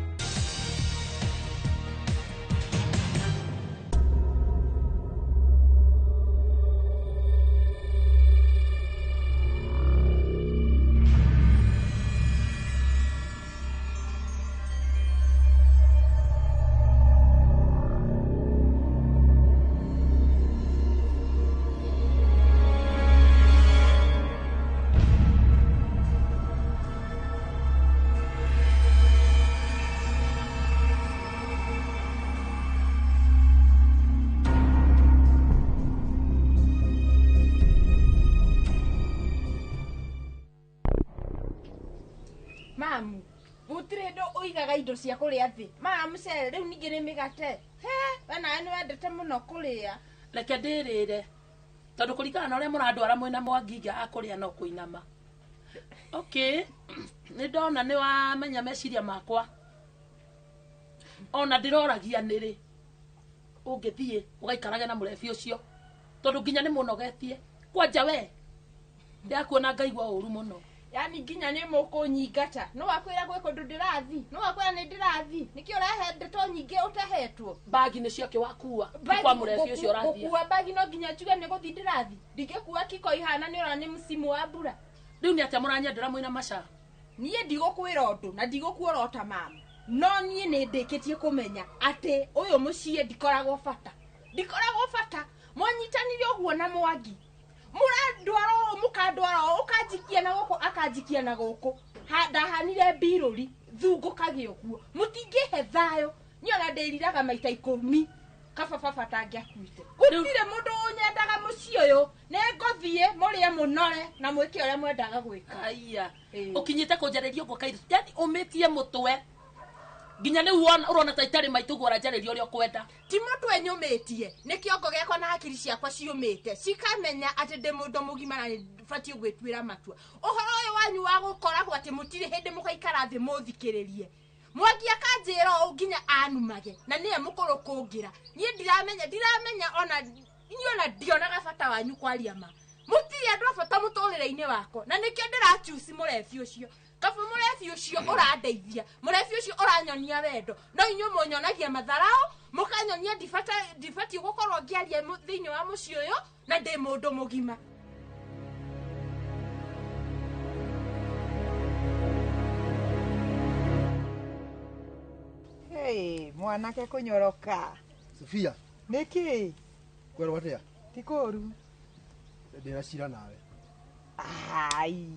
Mamu, gũtirĩ hĩndĩ ũigaga indo cia kũrĩa thĩ. Mara mũcere rĩu ningĩ nĩ mĩgate. He, we nawe nĩ wendete mũno kũrĩa. Reke ndĩrĩre tondũ kũringana na ũrĩa mũrandwara mwĩna Mwangi a kũrĩa no kũinama. Okay, nĩ ndona nĩ wamenya meciria makwa. Ona ndĩroragia nĩrĩ ũngĩthiĩ ũgaikarage na mũrebi ũcio tondũ nginya nĩ mũnogetie. Kwanja we ndĩrakuona ngaigua ũru mũno. Yani nginya nĩ mũkũnyingata. No wakwĩra gwĩ kũndũ ndĩrathi. No wakwĩra nĩ ndĩrathi. Nĩkĩo ũrehe ndeto nyingĩ ũtahetwo. Bagi nĩ ciake wakua. Kwa mũrebi ũcio ũrathiĩ. Gũkua bagi no nginya njuge nĩ gũthiĩ ndĩrathi. Ndingĩkua kiko ihana nĩ ũrona nĩ msimu wa mbura. Rĩu nĩ atĩa mũranyendera mwĩna Macha? Niĩ ndigũkwĩra ũndũ na ndigũkuorota mama. No niĩ nĩ ndĩkĩtie kũmenya atĩ ũyũ mũciĩ ndikoragwo bata. Ndikoragwo bata. Mwanyitanire ũguo na Mwangi. Mũrandwara ũũ mũkandwara ũũ ũkanjikia na gũkũ akanjikia na gũkũ. Ndahanire mbirũri thungũkage ũguo. Mũtingĩhe thayũ. Niĩ ona ndĩriraga maita 10 kaba baba tangĩakuite. Gũtirĩ mũndũ ũnyendaga mũciĩ ũyũ. Nĩ ngũthiĩ mũrĩe mũnore na mwĩke ũrĩa mwendaga gwĩka. Aya. Ũkinyĩte kũnjarĩria ũguo kairĩtu. Yani ũmĩtie mũtwe. Nginya nĩ ũrona ta itarĩ maitũ ũguo ũranjarĩria ũrĩa ũkwenda. Ti mũtwe nyũmĩtie, nĩ kĩongo gĩakwa na hakiri ciakwa ciũmĩte. Cikamenya atĩ ndĩ mũndũ mũgima na nĩbatiĩ gwĩtuĩra matua. Ũhoro ũyũ wanyu wa gũkoragwo atĩ mũtirĩ hĩndĩ mũgaikara thĩ mũthikĩrĩrie. Mwangi akanjĩra ũũ nginya anumage na nĩwe mũkũrũ kũngĩra. Niĩ ndiramenya ona niĩ ona ndionaga bata wanyu kwaria ma. Mũtirĩ andũ a bata mũtũrĩre-inĩ wakwa na nĩkĩo ndĩrachuci mũrebi ũcio. Kaba Kaba mũrebi ũcio ũrandeithia, mũrebi ũcio ũranyonia wendo, no inyuĩ mũnyonagia matharao, mũkanyonia ndibatiĩ gũkorwo ngĩaria thĩinĩ wa mũciĩ ũyũ na ndĩ mũndũ mũgima. Hey, mwanake kũnyoroka. Sofia. Nĩkĩ? Kwerwo atĩa? Ti kũũru. Ndĩna cira nawe. Ai.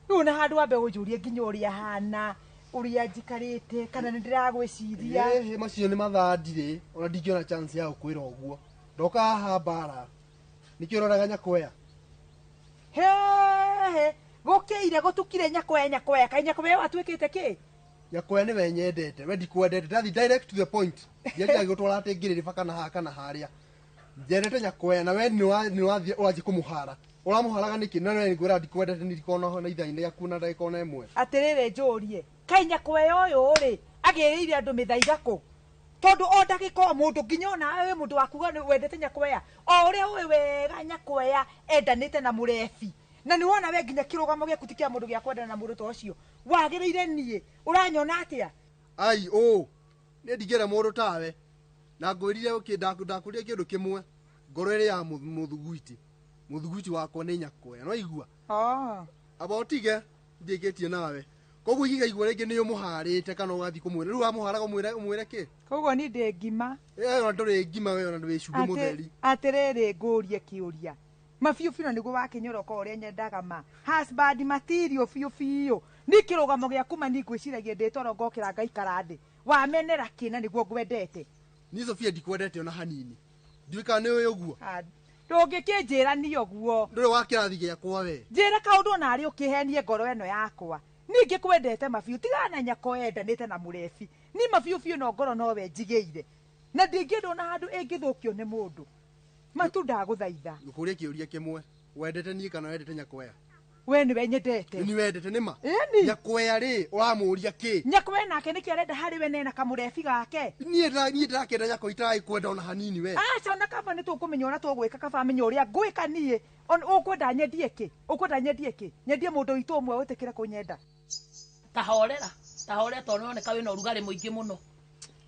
Rĩu na handũ wambe gũnjũrie nginya ũrĩa hana, ũrĩa njikarĩte, kana nĩ ndĩragwĩciria. Ĩhĩ, macio nĩ mathaa ndirĩ, ona ndingĩona chance ya gũkwĩra ũguo. Ndoka haha mbara. Nĩkĩo ũroraga Nyakwea? He, gũkĩire gũtukire Nyakwea, Nyakwea. Kaĩ Nyakwea watuĩkĩte kĩ? Nyakwea nĩwe nyendete, we ndikwendete. Ndathi direct to the point. Ndiendaga gũtwara atĩ ngĩrĩrĩba kana haha kana harĩa. Njendete Nyakwea na we nĩ ũrathiĩ kũmũhara. Ũramũharaga nĩkĩ? Na we ngwĩra ndikwendete ndirikona na ithaa-inĩ rĩaku na ndagĩka ona ĩmwe. Atĩrĩrĩ njũrie, kaĩ Nyakwea ũyũ rĩ agĩrĩire andũ mĩthaiga kũ? Tondũ o ndagĩka o mũndũ nginya ona wĩ mũndũ wa kuga wendete Nyakwea, o ũrĩa ũĩ wega Nyakwea endanĩte na mũrebi. Na nĩ wona we nginya kĩrũgamo gĩaku ti kĩa mũndũ gĩa kwendana na mũndũ ta ũcio. Wagĩrĩire niĩ, ũranyona atĩa? Ai, ũ, niĩ ndingĩenda mũndũ tawe. Na ngwĩrire ndakũrire kĩndũ kĩmwe, ngoro ĩrĩ ya mũthuguiti. Mũthuguiti wakwa nĩ Nyakwea, no igua? Aba ũtige, ndiĩkĩtie nawe. Koguo ingĩkaigua rĩngĩ nĩ ũmũharĩte kana ũgathiĩ kũmwĩra. Rĩu wamũharaga ũmwĩre kĩ? Koguo niĩ ndĩ ngima. Ona ndũrĩ ngima we, ona ndũrĩ cumbĩ mũtheri. Atĩrĩrĩ ngũrie kĩũria. Mabiũ biũ na nĩguo wakĩnyoroka ũrĩa nyendaga ma. Husband material biũ biũ. Niĩ kĩrũgamo gĩaku ma niĩ ngwĩciragia ndĩ toro ngokĩra ngaikara thĩ. Wamenera kĩ na nĩguo ngwendete? Niĩ Sofia ndikwendete ona hanini. Ndiũĩ kana nĩ ũĩ ũguo. Ndũngĩkĩnjĩra niĩ ũguo. Ndũrĩ wa kĩrathi gĩakwa we. Njĩra kaũndũ ona arĩ ũkĩhenie ngoro ĩno yakwa. Niĩ ngĩkwendete mabiũ, tigana na Nyakwea endanĩte na mũrebi. Niĩ mabiũ biũ no ngoro nowe njigĩire. Na ndingĩenda ona handũ ĩngĩthũkio nĩ mũndũ. Matu ndagũthaitha. Ngũkũria kĩũria kĩmwe. Wendete niĩ kana wendete Nyakwea? We nĩwe nyendete. Nĩ wendete nĩ ma? Ĩni. Nyakwea rĩ, ũramũria kĩ? Nyakwea nake nĩkĩ arenda harĩ we nena kamũrebi gake? Niĩ ndĩrakĩenda Nyakwea itaragĩkwenda ona hanini we. Aca ona kaba nĩ tũkũmenya ũrĩa tũgwĩka, kaba amenye ũrĩa ngwĩka niĩ. Ũkwenda nyendie kĩ? Ũkwenda nyendie kĩ? Nyendie mũndũ witũ ũmwe wĩtĩkĩre kũnyenda. Tahorera, tahorera tondũ nĩwoneka wĩna ũrugarĩ mũingĩ mũno.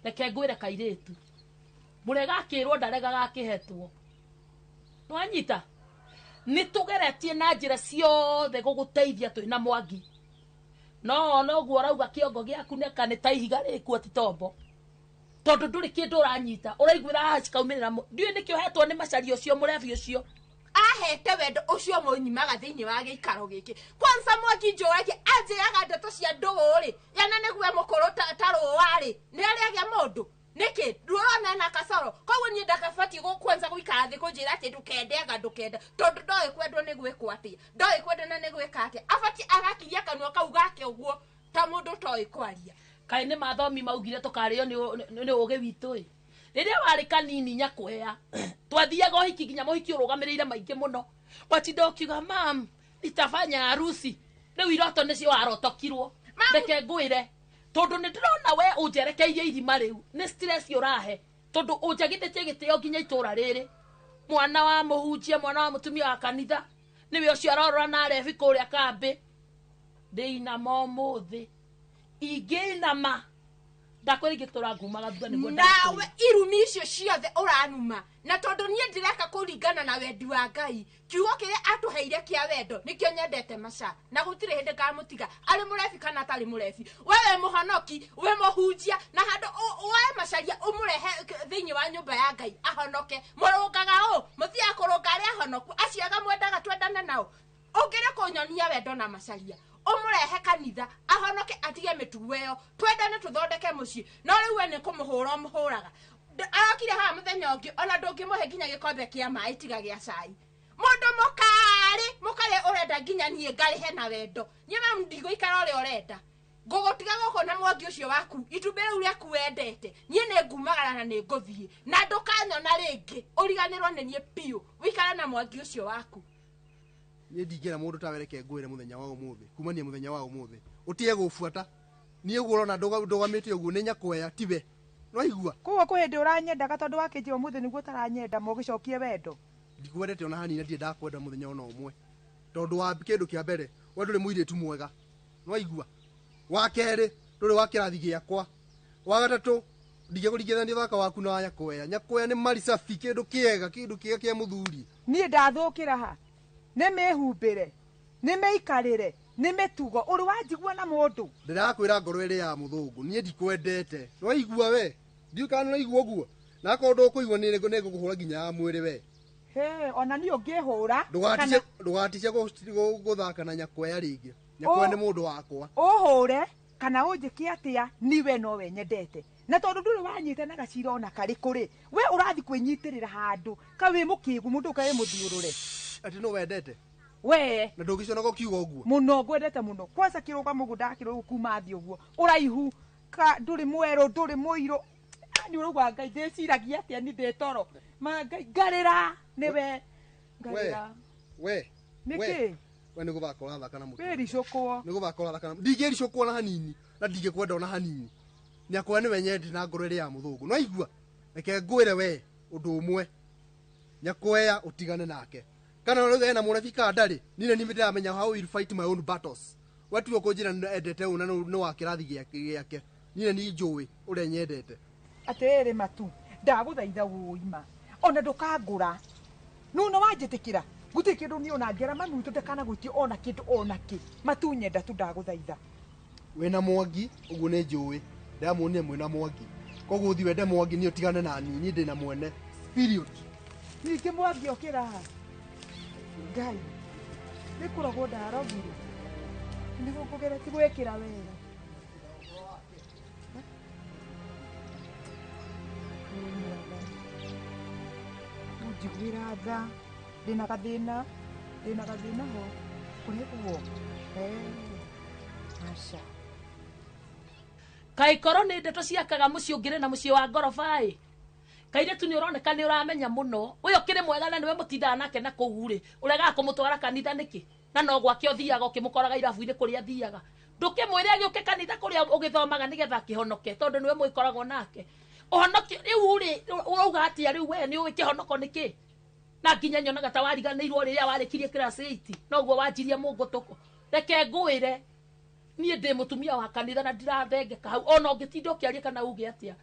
Reke ngwĩre kairĩtu. Mũrega akĩrwo ndaregaga akĩhetwo. Nĩwanyita? Nĩ tũgeretie na njĩra ciothe gũgũteithia twĩna Mwangi. No ona ũguo ũrauga kĩongo gĩaku neka nĩ ta ihiga rĩkuo ti tombo. Tondũ ndũrĩ kĩndũ ũranyita, ũraiguĩra haha cikaumĩrĩra ndiũĩ nĩkĩ ũhetwo nĩ Macharia ũcio mũrebi ũcio. Ahete wendo ũcio mũnyimaga thĩinĩ wa gĩikaro gĩkĩ. Kwanza Mwangi njũragie anjĩraga ndeto cia ndũgũ rĩ, yana nĩguo mũkũrũ ta rũa rĩ, nĩ arĩagĩa mũndũ. Nĩkĩ? Ndũrona ena kasoro. Koguo niĩ ndakabatiĩ kwanza gũikara thĩ kũnjĩra atĩ ndũkende anga ndũkenda, tondũ ndoĩ kwendwo nĩ gwĩkwo atĩa, ndoĩ kwendana nĩ gwĩka atĩa. Abatiĩ agakiria kanua kau gake ũguo ta mũndũ ũtoĩ kwaria. Kaĩ nĩ mathomi maugire tũkarĩo nĩ ũgĩ witũ ĩ. Rĩrĩa warĩ kanini Nyakwea, twathiaga ũhiki nginya mũhiki ũrũgamĩrĩire maingĩ mũno. Watinda ũkiuga mam, nitafanya harusi. Rĩu iroto nĩcio warotokirwo. Reke ngwĩre, tondũ nĩ ndĩrona we ũnjerekeirie irima rĩu, nĩ stress ũrahe, tondũ ũnjagithĩtie gĩtĩo nginya itũra rĩrĩ. Mwana wa mũhunjia, mwana wa mũtumia wa kanitha, nĩwe ũcio arorora na arebi kũrĩa kambĩ. Ndĩinama ũmũthĩ, ingĩinama ndakwĩra ingĩtũra ngumaga thutha nĩguo nawe irumi icio ciothe ũranuma. Na tondũ niĩ ndĩreka kũringana na wendi wa Ngai, kiugo kĩrĩa atũheire kĩa wendo nĩkĩo nyendete Macha, na gũtirĩ hĩndĩ ngamũtiga arĩ mũrebi kana atarĩ mũrebi. We wĩ mũhonoki, wĩ mũhunjia, na handũ woe Macharia ũmũrehe thĩinĩ wa nyũmba ya Ngai ahonoke. Mũrũngaga ũ? Mũthiaga kũrũnga arĩa ahonoku, acio ega mwendaga twendane nao. Ũngĩrĩ kũnyonia wendo na Macharia, ũmũrehe kanitha ahonoke atige mĩtugo ĩyo, twendane tũthondeke mũciĩ. No rĩu we nĩ kũmũhũra ũmũhũraga. Arokire haha mũthenya ũngĩ, ona ndũngĩmũhe nginya gĩkombe kĩa maĩ tiga gĩa cai. Mũndũ mũkarĩ, mũkarĩ ũrenda nginya niĩ ngarĩhe na wendo. Niĩ mamu ndigũikara ũrĩa ũrenda. Ngũgũtiga gũkũ na Mwangi ũcio waku, itumbĩ rĩu rĩaku wendete. Niĩ nĩ ngumagara na nĩ ngũthiĩ. Na ndũkanyona rĩngĩ, ũriganĩrwo nĩ niĩ biũ. Wĩikare na Mwangi ũcio waku. Niĩ ndingĩra mũndũ tawe reke ngwĩre mũthenya wa ũmũthĩ, kumania mũthenya wa ũmũthĩ. Ũtige gũbuata. Niĩ ũguo ũrona ndũgamĩte ũguo nĩ Nyakwea, tiwe. Nĩwaigua? Koguo kwĩ hĩndĩ ũranyendaga tondũ wakĩnjĩra ũmũthĩ nĩguo ũtaranyenda, ma ũgĩcokie wendo. Ndikwendete ona hanini na ndirĩ ndakwenda mũthenya ona ũmwe. Tondũ wa kĩndũ kĩa mbere, we ndũrĩ mũirĩtu mwega. Nĩwaigua? Wa kerĩ ndũrĩ wa kĩrathi gĩakwa. Wa gatatũ ndingĩkũringithania thaka waku na wa Nyakwea. Nyakwea nĩ maricabi, kĩndũ kĩega, kĩndũ kĩega kĩa mũthuri. Niĩ ndathũkĩra ha? Nĩ mĩhumbĩre, nĩ mĩikarĩre, nĩ mĩtugo. Ũrĩ wanjigua na mũndũ? Ndĩrakwĩra ngoro ĩrĩ ya mũthũngũ, niĩ ndikwendete. Nĩwaigua we? Ndiũĩ kana nĩũraigua ũguo? Na akorwo ndũkũigua nĩ nĩngũkũhũra nginya ya mwĩrĩ we. Hĩ, ona niĩ ũngĩhũra. Ndũgatice ndũgatice gũthaka na Nyakwea rĩngĩ. Nyakwea nĩ mũndũ wakwa. Ũhũre kana ũnjĩke atĩa, ni we nowe nyendete. Na tondũ ndũrĩ wanyita na gacira ona karĩkũ rĩ, we ũrathi kwĩnyitĩrĩra handũ ka wĩ mũkĩgu mũndũ ka wĩ mũthiũrũre. Atĩ nũ wendete? We. Na ndũngĩconoka ũkiuga ũguo? Mũno, ngwendete mũno. Kwanza kĩrũgamo ũguo ndakĩrũgama kuma thĩ ũguo. Ũraihu, ka ndũrĩ mwerũ, ndũrĩ mũirũ. Nĩ ũrauga Ngai ndĩciragia atĩa ni ndĩ toro. Ma Ngai ngarĩra nĩwe. Ngarĩra. We. Nĩkĩ? We nĩ gũthaka ũrathaka na mũtwe. Wĩricũkwo. Nĩ gũthaka ũrathaka na ndingĩricũkwo na hanini na ndingĩkwenda ona hanini. Nyakwea nĩwe nyendete na ngoro ĩrĩ ya mũthũngũ. Nĩwaigua? Reke ngwĩre we ũndũ ũmwe. Nyakwea ũtigane nake. Kana rĩu ena mũrabi kana ndarĩ, niĩ nĩ ndĩramenya how will fight my own battles. We tiwe ũkũnjĩra nĩ endete ũũ na nĩ wa kĩrathi gĩake. Niĩ nĩ njũĩ ũrĩa nyendete. Atĩrĩrĩ Matu, ndagũthaitha ũima. Ona ndũkangũra. Nuna wanjĩtĩkĩra. Gũtirĩ kĩndũ niĩ ona ngĩara mami witũ ndakanagwĩtie ona kĩndũ ona kĩ. Matu nyenda tu ndagũthaitha. Wĩna Mwangi, ũguo nĩ njũĩ. Ndamuonire mwĩna Mwangi. Koguo ũthiĩ wende Mwangi niĩ ũtigane na niĩ, niĩ ndĩna mwene. Period. Ningĩ Mwangi okĩra haha. Ngai, nĩ kũrogwo ndarogire. Nĩguo ngũgeretie gwĩkĩra wega. Njiguĩra tha, ndĩna gathĩna, ndĩna gathĩna ho. Kũrĩhwo. Aca. Kaĩ korwo nĩ ndeto ciakaga mũciĩ ũngĩrĩ na mũciĩ wa ngoroba ĩ. Kairĩtu nĩ ũroneka nĩ ũramenya mũno. Ũyũ ũkĩrĩ mwega na nĩwe mũtindaga nake na kũu rĩ, ũregaga kũmũtwara kanitha nĩkĩ? Na no gwake ũthiaga ũkĩmũkoraga irabu-inĩ kũrĩa athiaga. Ndũkĩmwĩre agĩũke kanitha kũrĩa ũgĩthomaga nĩgetha akĩhonoke, tondũ nĩwe mũgĩkoragwo nake. Ũhonokio rĩu rĩ, ũrauga atĩa rĩu we nĩ ũĩ kĩhonoko nĩ kĩ? Na nginya nyonaga ta wariganĩirwo rĩrĩa warĩkirie class 8, noguo wanjirie mũngũtũko. Reke ngwĩre, niĩ ndĩ mũtumia wa kanitha na ndirathengeka hau, ona ũngĩtinda ũkĩaria kana uge atĩa.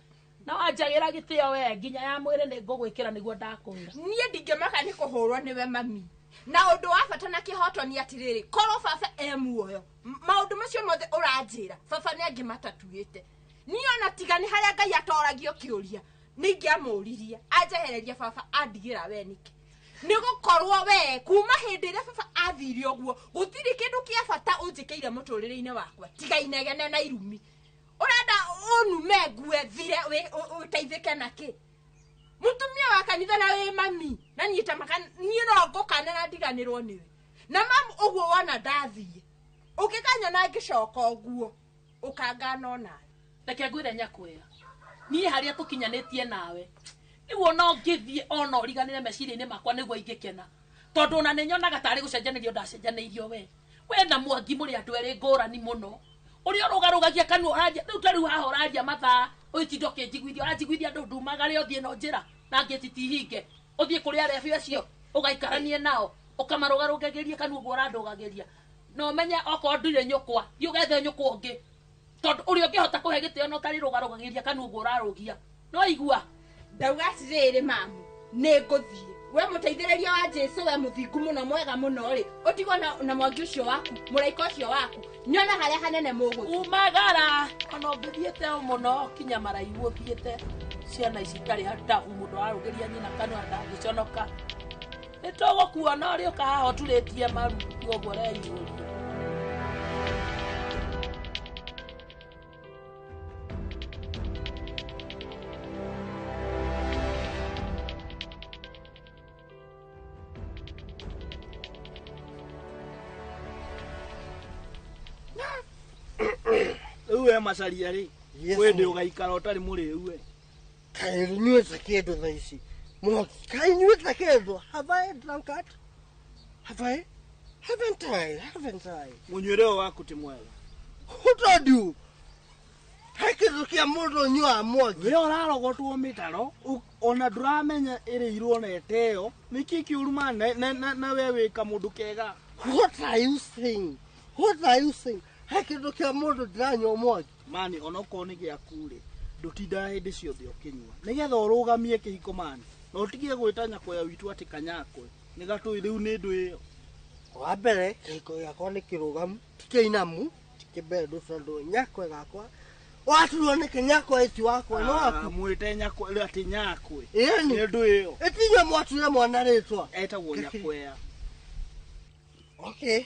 Na wanjagĩra gĩtĩo we, nginya ya mwĩrĩ nĩ ngũgwĩkĩra nĩguo ndakwĩra. Niĩ ndingĩmaka nĩ kũhũrwo nĩwe mami. Na ũndũ wa bata na kĩhoto nĩ atĩrĩrĩ, korwo baba e muoyo, maũndũ macio mothe ũranjĩra, baba nĩ angĩmatatuĩte. Niĩ ona tiga nĩ harĩa Ngai atoragio kĩũria, nĩ ingĩamũririe, anjehererie baba andigĩra we nĩkĩ. Nĩ gũkorwo we, kuma hĩndĩ ĩrĩa baba athire ũguo, gũtirĩ kĩndũ kĩa bata ũnjĩkĩire mũtũrĩre-inĩ wakwa, tiga inegene na irumi. Ũrenda ũnume ngue thire ũteithĩke na kĩ? Mũtumia wa kanitha na wĩ mami, na niĩ ta maka, niĩ no ngũkana na ndiganĩrwo nĩwe. Na mamu ũguo wona ndathiĩ, ũngĩkanyona ngĩcoka ũguo, ũkangana onawe. Reke ngwĩre Nyakwea, niĩ harĩa tũkinyanĩtie nawe, nĩguo no ngĩthiĩ ona ũriganĩre meciria-inĩ makwa nĩguo ingĩkena. Tondũ ona nĩ nyonaga tarĩ gũcenjanĩrio ndacenjanĩirio we. We na Mwangi mũrĩ andũ erĩ ngũrani mũno. Ũrĩa ũrũgarũgagia kanua ũraria, rĩu ta rĩu haha ũraria mathaa, ũgĩtinda ũkĩnjiguithia, ũranjiguithia andũ ndumagare ũthiĩ na njĩra, na ngĩti ti hinge. Ũthiĩ kũrĩ arebi acio, ũgaikaranie nao, ũkamarũgarũgagĩria kanua ũguo ũrandũgagĩria. Na ũmenye okorwo ndurĩ nyũkwa, thiĩ ũgethe nyũkwa ũngĩ. Tondũ ũrĩa ũngĩhota kũhe gĩtĩo na ũtarĩrũgarũgagĩria kanua ũguo ũrarũgia. No igua. Ndauga atĩrĩrĩ mamu, nĩ ngũthiĩ. We mũteithĩrĩria wa Jesũ, we mũthingu mũno mwega mũno rĩ, ũtigwo na Mwangi ũcio waku, mũraika ũcio waku, nyona harĩa hanene mũgũthiĩ. Umagara, ona ũngĩthiĩte o mũno kinya maraihu ũthiĩte, ciana ici itarĩ hatabu, mũndũ ararũgĩria nyina kanua ndangĩconoka. Nĩ tũgũkuona ũrĩa ũka haha ũturĩtie maru, ũguo ũreihũria. Rĩu we Macharia rĩ, Yes, wĩ ndĩ ma'am. ũgaikara ũtarĩ mũrĩu we. Kaĩ nyuĩte kĩndũ thaa ici? Mwangi, kaĩ nyuĩte kĩndũ? Have I drunk it? Have I? Haven't I? Haven't I? Mũnyuĩre ũyũ waku ti mwega. Who told you? He kĩndũ kĩa mũndũ ũnyuaga Mwangi. We ũrarogotwo mĩtaro, ona ndũramenya ĩrĩirwo na ĩteo. Nĩkĩ kĩũru ma na we wĩ kamũndũ kega? What are you saying? What are you saying? He kĩndũ kĩa mũndũ ndĩranyua mwaki. Mani onokorwo nĩ gĩaku rĩ, ndũtindaga hĩndĩ ciothe ũkĩnyua nĩgetha ũrũgamie kĩhiko mani, na ũtige gwĩta nyakwea witũ atĩ kanyakwe nĩ gatũĩ rĩu nĩ ndũ ĩyo. Wa mbere kĩhiko gĩakwa nĩ kĩrũgamu, ti kĩinamu, ti kĩbendu tondũ nyakwe gakwa waturwo nĩ kĩnyakwe ĩti wakwa no waku. Mwĩte nyakwe atĩ nyakwe. Ĩni. Nĩ ndũ ĩyo. Ĩtinyue mwature mwana rĩtwa. Etagwo nyakwea. Okay.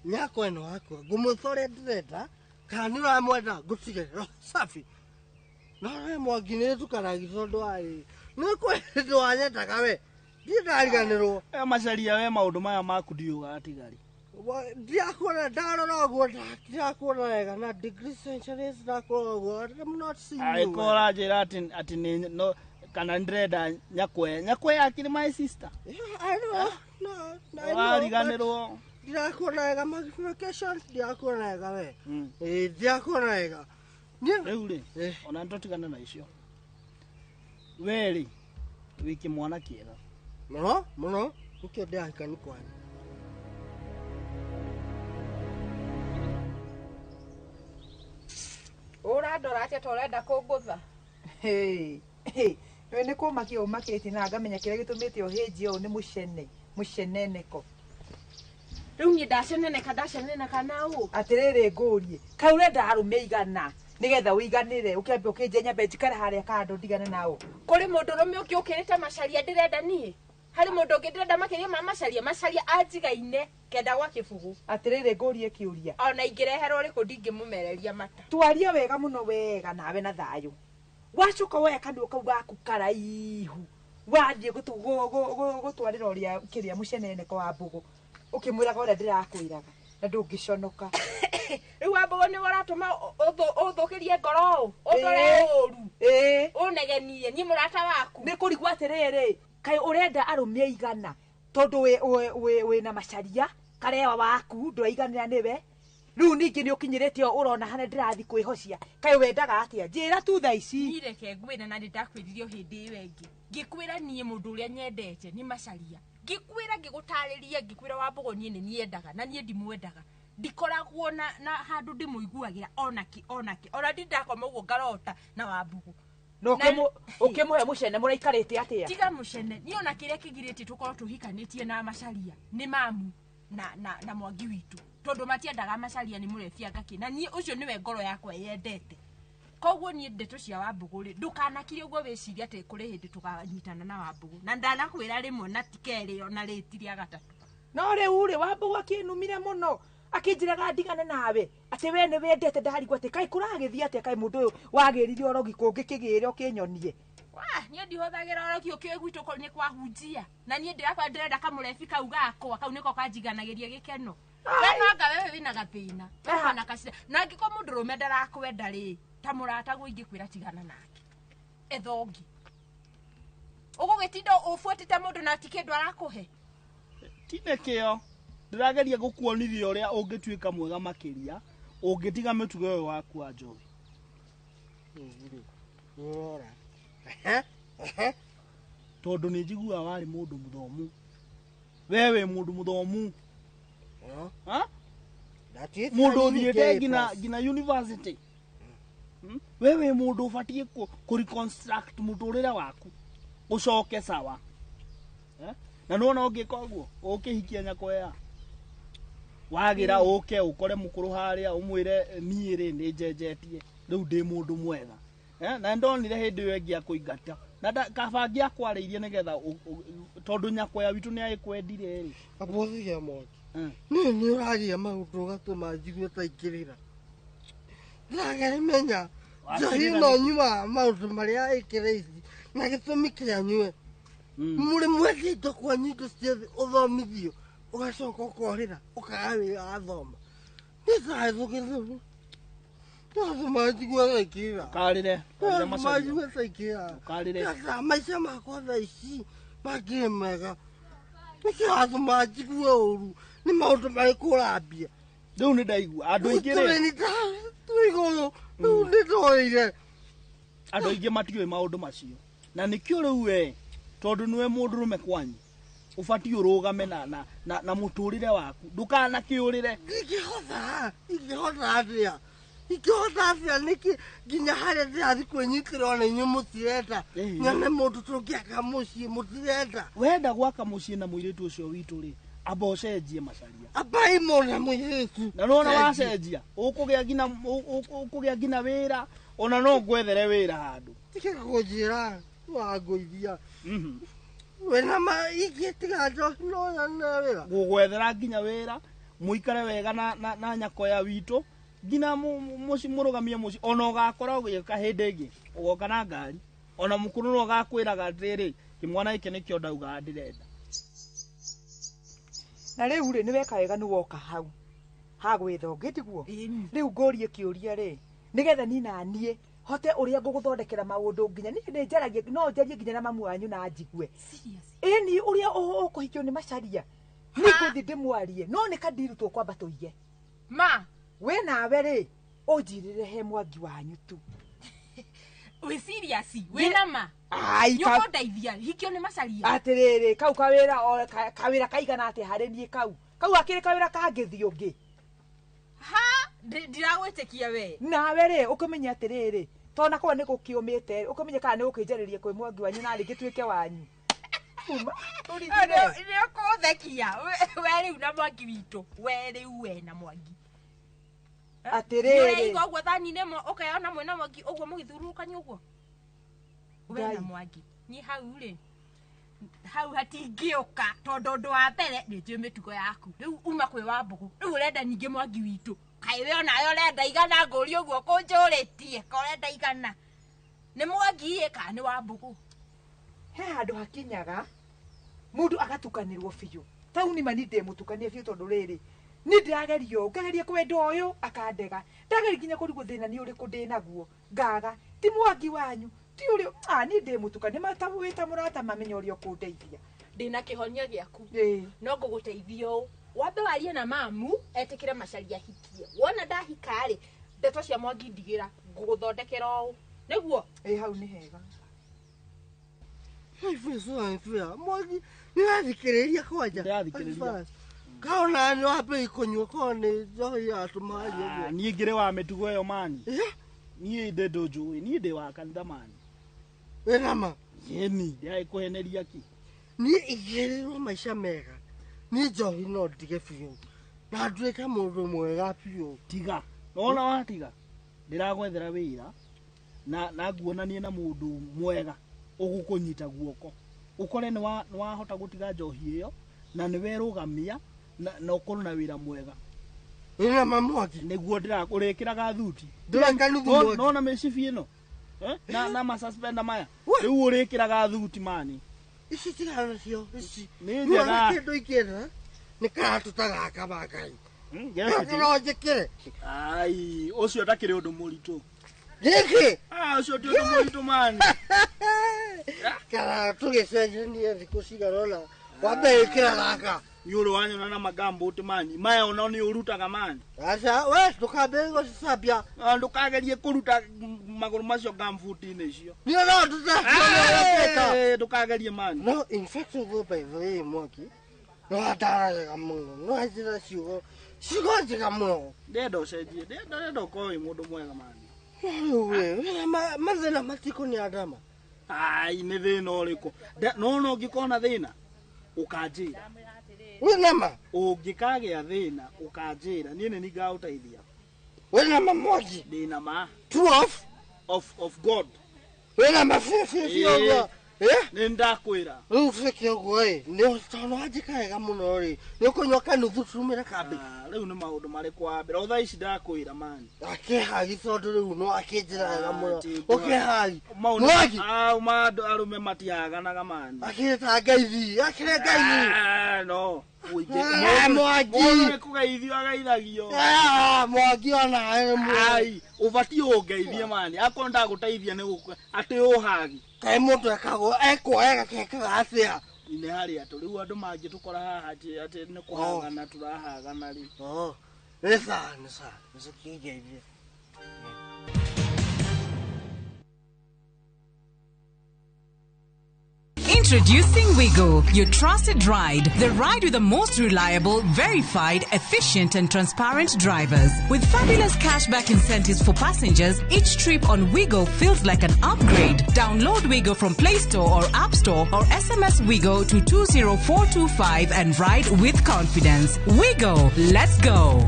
Nyakwe no wakwa. Ngũmwĩta ũrĩa ndĩrenda, kana nĩ ũramwenda ngũtige. Roho safi. No we Mwangi nĩ tũkaragi tondũ wa rĩrĩ. Nĩ kwĩ wanyendaga we. Ndirĩ ndariganĩrwo. Macaria we maũndũ maya maku ndiũgatigari. Ndirakuona ndarora ũguo ndirakuona wega na degree centuries ndakuona ũguo I'm not seeing you. Angĩkorwo ũranjĩra atĩ atĩ nĩ no kana ndĩrenda nyakwea nyakwea akĩrĩ my sister. Yeah, I know. No, I know. Wariganĩrwo. Ndirakuona wega magnification ndirakuona wega we. Ĩĩ ndirakuona wega. Rĩu rĩ, ona nĩtũtigane na icio. We rĩ, wĩ kĩmwana kĩega. Mũno, mũno, nĩkĩo ndĩrahikani kwanyu. Ũrandora atĩa ta ũrenda kũngũtha? We nĩ kũmakia ũmakĩtie na ngamenya kĩrĩa gĩtũmĩte ũhĩnjie ũũ nĩ mũcene, mũceneneko. Rĩu niĩ ndaceneneka ndaceneneka na ũ? Atĩrĩrĩ ngũrie, kaĩ ũrenda arũme aigana nĩgetha ũiganĩre ũkĩambe ũkĩnje nyambe njikare harĩa kando ndigane nao. Kũrĩ mũndũrũme ũngĩ ũkĩrĩte macaria ndĩrenda niĩ? Harĩ mũndũ ũngĩ ndĩrenda makĩria ma macaria, macaria anjigaine kenda gwa kĩbugũ. Atĩrĩrĩ ngũrie kĩũria. Ona ingĩreherwo ũrĩkũ ndingĩmũmereria mata. Twarie wega mũno wega nawe na thayũ. Wacoka woya kanua kau gaku karaihu wathiĩ gũtwarĩra ũrĩa kĩrĩa mũceneneko wa mbũgũ ũkĩmwĩraga ũrĩa ndĩrakwĩraga na ndũngĩconoka. Rĩu wa mbũgũ nĩwe ũratũma ũthũkĩrie ngoro ũũ, ũndore ũru, ũnegenie niĩ mũrata waku. Nĩ kũrigwo atĩrĩrĩ, kaĩ ũrenda arũme aigana tondũ wĩna macaria karewa waku ndũraiganĩra nĩwe. Rĩu ningĩ nĩ ũkinyĩrĩte ũũ ũrona harĩa ndĩrathiĩ kwĩhocia. Kaĩ wendaga atĩa? Njĩra tu thaa ici. Niĩ reke ngwĩre na nĩ ndakwĩrire o hĩndĩ ĩyo ĩngĩ. Ngĩkwĩra niĩ mũndũ ũrĩa nyendete nĩ macaria. Ngĩkwĩra ngĩgũtarĩria ngĩkwĩra wa mbũgũ niĩ nĩ niendaga na niĩ ndimwendaga. Ndikoragwo na handũ ndĩmũiguagĩra onakĩ onakĩ. Ona ndindakoma ũguo ngarota na wa mbũgũ. Na ũkĩmũhe mũcene mũraikarĩte atĩa? Tiga mũcene. Niĩ ona kĩrĩa kĩgirĩtie tũkorwo tũhikanĩtie na macaria nĩ mamu na Mwangi witũ. Tondũ matiendaga macaria nĩ mũrebia ngakĩ. Na niĩ ũcio nĩwe ngoro yakwa yendete. Koguo niĩ ndeto cia Wambũgũ rĩ, ndũkanakire ũguo wĩcirie atĩ kũrĩ hĩndĩ tũkanyitana na Wambũgũ. Na ndanakwĩra rĩmwe na ti kerĩ ona rĩ ti rĩa gatatũ. No rĩu rĩ, Wambũgũ akĩnumire mũno. Akĩnjĩraga ndigane nawe atĩ we nĩ wendete ndarigwo atĩ kaĩ kũragĩthiĩ atĩa kaĩ mũndũ ũyũ wagĩrire ũrogi kũngĩ kĩgĩre ũkĩnyonie. Niĩ ndihũthagĩra ũrogi ũkĩũĩ gwitũ nĩ kwahunjia. Na niĩ ndĩrakwa ndĩrenda kamũrebi kau gakwa, kau nĩko kanjiganagĩria gĩkeno. We no anga wewe wĩna gathĩna. We na kacira. Na angĩkorwo mũndũrũme ndarakwenda rĩ, ta mũrata ingĩkwĩra tigana nake. Etha ũngĩ. Ũgũgĩtinda ũbuatĩte mũndũ na ti kĩndũ arakũhe. Ti nĩkĩo. Ndĩrageria gũkuonithia ũrĩa ũngĩtuĩka mwega makĩria ũngĩtiga mĩtugo ĩyo waku wa njohi. Tondũ nĩ njiguaga warĩ mũndũ mũthomu. We wĩ mũndũ mũthomu. Mũndũ ũthiĩte nginya university. We wĩ mũndũ ũbatiĩ kũ reconstruct mũtũrĩre waku ũcoke sawa. Na nĩwona ũngĩka ũguo ũkĩhikia nyakwea wagĩra ũke ũkore mũkũrũ harĩa ũmwĩre niĩ rĩ nĩ njenjetie rĩu ndĩ mũndũ mwega. Na ndonire hĩndĩ ĩyo ĩngĩ akũingata na kaba angĩakwarĩirie nĩgetha tondũ nyakwea witũ nĩ agĩkwendire rĩ. Abothigia mwaki. Niĩ nĩ ũragia maũndũ ũgatũma njigue ta ingĩrĩra. Ndĩragerimenya njohi ĩno nyuaga maũndũ marĩa ĩkĩrĩirie na gĩtũmi kĩa nyue. Mũrĩ mwendia indo kwanyu indo ciothe ũthomithio ũgacoka ũkorĩra ũkaga wĩra wathoma. Niĩ ndĩrahĩtũkĩte ndatũma njigue ta ingĩrĩra. Ũkarĩre. Ndatũma njigue ta ingĩrĩra. Ũkarĩre. Maica makwa thaa ici makĩrĩ mega. Nĩkĩo watũma njigue ũru nĩ maũndũ marĩkũ ũrambia. Rĩu nĩ ndaigua andũ aingĩ rĩ. Twĩ igũrũ rĩu nĩ ndoire. Andũ aingĩ matiũĩ maũndũ macio. Na nĩkĩo rĩu we tondũ nĩwe mũndũrũme kwanyu Ũbatiĩ ũrũgame na mũtũrĩre waku. Ndũkanakĩũrĩre. Ingĩhota atĩa? Ingĩhota atĩa nĩkĩ nginya harĩa ndĩrathiĩ kwĩnyitĩra ona inyuĩ mũtirenda. Nyone mũndũ tũngĩaka mũciĩ mũtirenda. Wenda gwaka mũciĩ na mũirĩtu ũcio witũ rĩ, amba ũcenjie macaria. Ambai mona mũirĩtu. Na nĩwona wacenjia, ũkũgĩa nginya wĩra, ona no ngwethere wĩra handũ. Tiga kũnjĩra wangũithia. Wĩna ma ingĩtiga njohi no nyone wĩra. Gũgwethera nginya wĩra, mũikare wega na nyakoya witũ, nginya mũrũgamie mũciĩ, ona ũgakora ũgĩũka hĩndĩ ĩngĩ, ũgoka na ngari, ona mũkũrũ no agakwĩraga atĩrĩrĩ, kĩmwana gĩkĩ nĩkĩo ndaugaga ndĩrenda. Na rĩu rĩ, nĩ weka wega nĩ woka hau ha gwĩtha ũngĩ tiguo. Rĩu ngũrie kĩũria rĩ, nĩgetha niĩ na niĩ hote ũrĩa ngũgũthondekera maũndũ nginya niĩ nĩ njaragia, no njarie nginya na mamu wanyu na njigue. Ĩni ũrĩa ũkũhikio nĩ macaria, niĩ ngũthiĩ ndĩmwarie, no nĩ kandiru tũkwamba tũige. Ma we nawe rĩ, ũnjirĩre he mwangi wanyu tu. Wĩ serious? Wĩ na ma? Ai, Nĩũkũndeithia, hikio nĩ macaria. Atĩrĩrĩ, kau kawĩra o kawĩra kaigana atĩa harĩ niĩ kau? Kau akĩrĩ kawĩra kangĩthiĩ ũngĩ. Ha, ndiragwĩtĩkia we. Nawe rĩ, ũkĩmenye atĩrĩrĩ, tona kwa nĩ gũkĩũmĩte, ũkĩmenye kana nĩ gũkĩnjarĩria kwĩ mwangi wanyu na rĩngĩ tuĩke wanyu. Nĩ ũkũthekia. We rĩu na mwangi witũ. We rĩu we na mwangi. Atĩrĩrĩ. Nĩũraigua ũguo thani-inĩ ĩmwe ũkeyona mwĩna mwangi ũguo mũgĩthurũrũkania ũguo. We na mwangi. Niĩ hau rĩ, hau hatingĩũka tondũ ũndũ wa mbere nĩ njũĩ mĩtugo yaku. Rĩu uma kwĩ Wambũgũ. Rĩu ũrenda ningĩ mwangi witũ. Kaĩ we onawe ũrenda igana ngũrie ũguo kũnjũrĩtie, ka ũrenda igana. Nĩ mwangi ĩ kana nĩ Wambũgũ? He handũ hakinyaga mũndũ agatukanĩrwo biũ. Tauni mani ndĩ mũtukanie biũ tondũ rĩrĩ, niĩ ndĩrageria ũũ, ngageria kwenda ũyũ akandega. Ndageria nginya kũrigwo thĩna nĩ ũrĩkũ ndĩnaguo, ngaga. Ti mwangi wanyu, ti ũrĩa, niĩ ndĩ mũtukanie, wĩ ta mũrata mamenya ũrĩa ũkũndeithia. Ndĩna kĩhonia gĩaku. No ngũgũteithia ũũ. Wambe warie na mamu, etĩkĩre macaria ahikie. Wona ndahika rĩ, ndeto cia mwangi ndigĩra, ngũgũthondekera ũũ. Nĩguo? Ĩ, hau nĩ hega. Mwangi, nĩũrathikĩrĩria kwanja? Ndĩrathikĩrĩria. Kaona nĩ wambĩrĩria kũnyua, korwo nĩ njohi yatũma arie ũguo. Niĩ ngĩrĩ wa mĩtugo ĩyo mani. Niĩ ndĩ ndũnjũĩ, niĩ ndĩ wa kanitha mani. Wĩna ma? Ĩni, ndĩragĩkũheneria kĩ? Niĩ ingĩrĩrwo maica mega, niĩ njohi no ndige biũ. Na nduĩke mũndũ mwega biũ. Tiga. Nĩwona watiga? Ndĩragwethera wĩra na nguonanie na mũndũ mwega ũgũkũnyita guoko. Ũkore nĩwahota gũtiga njohi ĩyo na nĩwerũgamia na ũkorwo na wĩra mwega. Wĩna ma mwangi? Nĩguo ũrĩkĩraga thuti. Ndĩreka nuthu mwangi. Nona mĩcibi ĩno? Na masuspender maya. Rĩu ũrĩkĩraga thuti mani. Ici tigana nacio, ici. Nĩ Nĩwona njega. kĩndũ ingĩenda, nĩ karatũ ta gaka ma Ngai. No njĩkĩre. Ai, ũcio ndakĩrĩ ũndũ mũritũ. Gĩkĩ? Ũcio ti ũndũ mũritũ mani. Karatũ gĩcenjanie thikũ cigana ũna. Wambe ĩkĩra gaka. Nĩ ũrĩ wanyona na magambũti mani. Maya ona nĩ ũrutaga mani. Aca, we ndũkambe gũcicambia. Ndũkagerie kũruta magũrũ macio gambuti-inĩ icio. Niĩ no ndute. Ndũkagerie mani. No, in fact, ũguo by the way, Mwangi, no andara wega mũno. No anjĩra ciugo njega mũno. Ndĩrenda ũcenjie, ndĩrenda ũkorwo wĩ mũndũ mwega mani. Rĩu we, mathĩna matikũ nĩ andama. Ai, nĩ thĩna ũrĩkũ? No no ũngĩkorwo na thĩna, ũkanjĩra. Wĩna ma? Ũngĩkagĩa thĩna, ũkanjĩra. Niĩ nĩ ningagũteithia. Wĩna ma Mwangi? Ndĩna ma. True of? Of God. Wĩna ma biũ biũ biũ ũguo? Nĩ ndakwĩra. Rĩu tuĩke ũguo ĩ, nĩ tondũ wanjĩka wega mũno rĩ, nĩ ũkũnyua kanuthu tumĩre kambĩ. Rĩu nĩ maũndũ marĩkũ wambĩra? O thaa ici ndakwĩra mani. Akĩhagi tondũ rĩu no akĩnjĩra wega mũno. Ũkĩhagi. Maũndũ Mwangi. Ma arũme matihaganaga mani. Akĩrĩ ngeithi, akĩrĩ ngeithi. No. Mwangi. Mũndũ nĩ kũgeithio ageithagio. Mwangi ona nĩ mwega. Ai, ũbatiĩ ũngeithie mani. Akorwo ndagũteithia nĩ gũkũ atĩ ũhagi. Kaĩ mũndũ ekagwo ekwo wega kekaga atĩa? Nĩ harĩa tũ rĩu andũ mangĩtũkora haha atĩ nĩ kũhagana tũrahagana rĩ. Nĩ sawa, nĩ sawa. Nĩcũkĩngeithie. Introducing Wigo, your trusted ride. The ride with the most reliable, verified, efficient, and transparent drivers. With fabulous cashback incentives for passengers, each trip on Wigo feels like an upgrade. Download Wigo from Play Store or App Store or SMS Wigo to 20425 and ride with confidence. Wigo, let's go.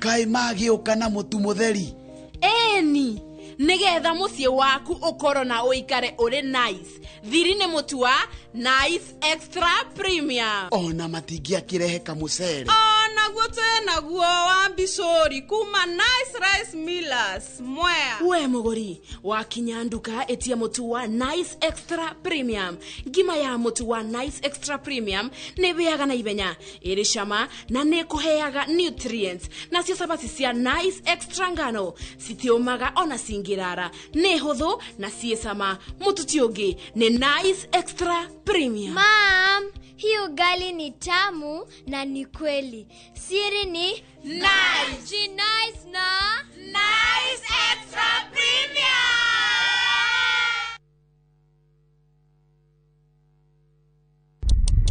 Kaĩ magĩũka na mũtu mũtheri? Ĩni, nĩgetha mũciĩ waku ũkorwo na ũikare ũrĩ nice. Thiri nĩ mũtu wa Nice Extra Premium. Ona matingĩakĩrehe kamũcere. Onaguo twĩ naguo wa mbicũri kuma Nice Rice Millers Mwea. We mũgũri wakinya nduka ĩtia mũtu wa Nice Extra Premium. Ngima ya mũtu wa Nice Extra Premium nĩ ĩhĩaga na ihenya, ĩrĩ cama na nĩ ĩkũheaga nutrients. Nacio cabaci cia Nice Extra ngano citiũmaga ona cingĩrara, nĩ hũthũ na ciĩ cama. Mũtu ti ũngĩ nĩ Nice Extra Premium. Mam, hii ugali ni tamu na ni kweli. Siri ni Nice. Nice na Nice Extra Premium.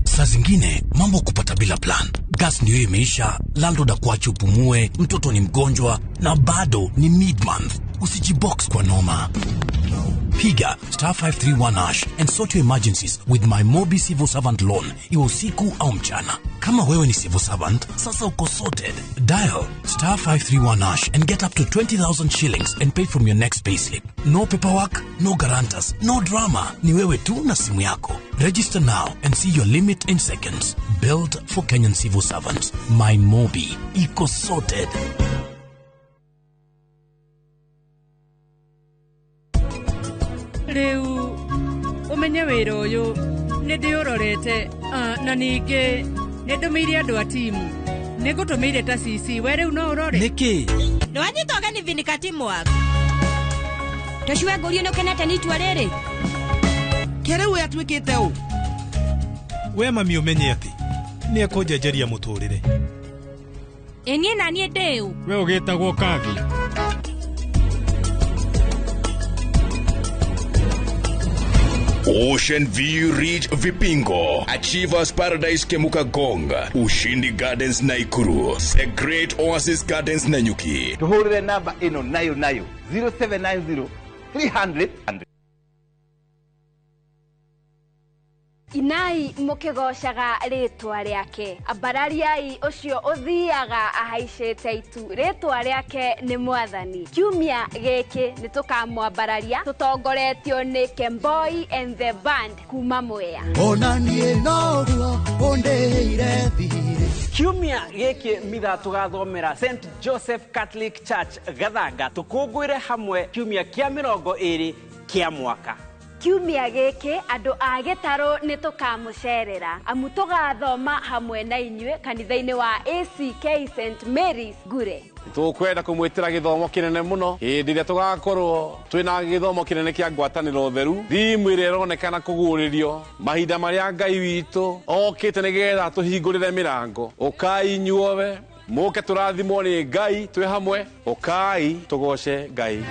Saa zingine mambo kupata bila plan. Gas ndio imeisha, landlord akuache upumue, mtoto ni mgonjwa na bado ni mid-month. Usijibox kwa noma. Piga star 531 hash and sort your emergencies with my Mobi Civil Servant Loan, iwe usiku au mchana. Kama wewe ni civil servant, sasa uko sorted. Dial star 531 hash and get up to 20,000 shillings and pay from your next payslip. No paperwork, no guarantors, no drama. Ni wewe tu na simu yako. Register now and see your limit in seconds. Built for Kenyan civil servants. My Mobi. Iko sorted. Rĩu ũmenye wĩra ũyũ nĩ ndĩũrorete, na ningĩ nĩ ndũmĩire andũ a timu, nĩ ngũtũmĩire ta CC, we rĩu no ũrore nĩkĩ? Nĩwanyita ũgeni Vinika teamwork. Tũciwe ngũrie nĩ ũkenete nĩ itua rĩrĩ? Kĩrĩu atuĩkĩte ũ? We mami ũmenye atĩ nĩ ekũnjenjeria mũtũrĩre. Ĩ niĩ na niĩ ndĩ ũ? We ũgĩtagwo Kavi. Ocean View Ridge Vipingo, Achievers Paradise Kemuka Gonga, Ushindi Gardens Naikuru, The Great Oasis Gardens Nanyuki. Tuhurire namba ino nayo nayo 0790 300. Inai mukigocaga ritwa riake, ambarariai ucio uthiaga ahaicite itu, ritwa riake ni Mwathani. Kiumia giki ni tukamwambararia tutongoretio ni Kemboi and the band kuma Mwea. Ona nie noguo undeire thire. Kiumia giki mitha tugathomera St Joseph Catholic Church Gathanga, tukungwire hamwe kiumia kia 20 kia mwaka. Kiumia giki andu a gitaru ni tukamucerera, amu tugathoma hamwe na inyue kanitha-ini wa ACK St Mary's Ngure. Tukwenda kumwitira githomo kinene muno hindi iria tugakorwo twina githomo kinene kia ngwataniro theru, thimu iria ironekana kuguririo mahinda maria Ngai witũ okite nigetha tuhingurire mirango. Ukai inyuothe muke turathimwo ni Ngai twi hamwe, ukai tugoce Ngai.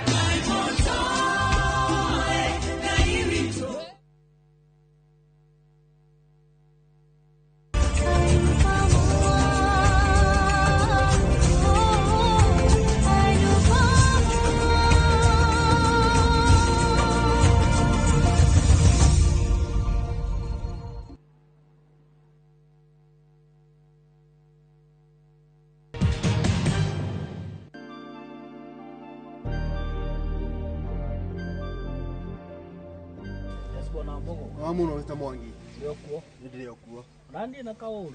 Muno Mr. Mwangi. Ndĩrĩ Nĩ ndĩrĩ okuo. Na niĩ na kaũru.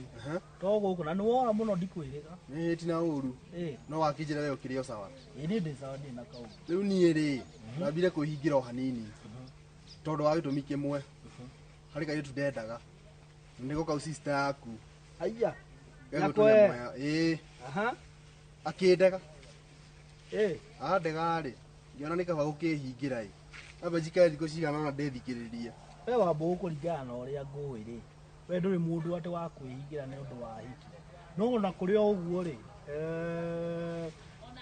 To gũkũ na nĩ wora mũno ndikwĩrĩga. Nĩ tina ũru. No wakĩnjĩra we ũkĩrĩ o sawa. Ĩ niĩ ndĩ sawa, ndĩ na kaũru. Rĩu niĩ rĩ, ndambire kwĩhingĩra o hanini. Tondũ wa gĩtũmi kĩmwe. Harĩ kairĩtu ndendaga. Nĩko kau sister yaku. Haiya. Ĩ. Akĩndega. Ĩ. Andega rĩ, ngĩona nĩ kaba gũkĩhingĩra ĩ. Amba njikare thikũ cigana ũna ndĩthikĩrĩrie. We Wambũgũ kũringana na ũrĩa ngũĩ rĩ, we ndũrĩ mũndũ atĩ wa kwĩhingĩra nĩ ũndũ wa hiki. No ona kũrĩ o ũguo rĩ,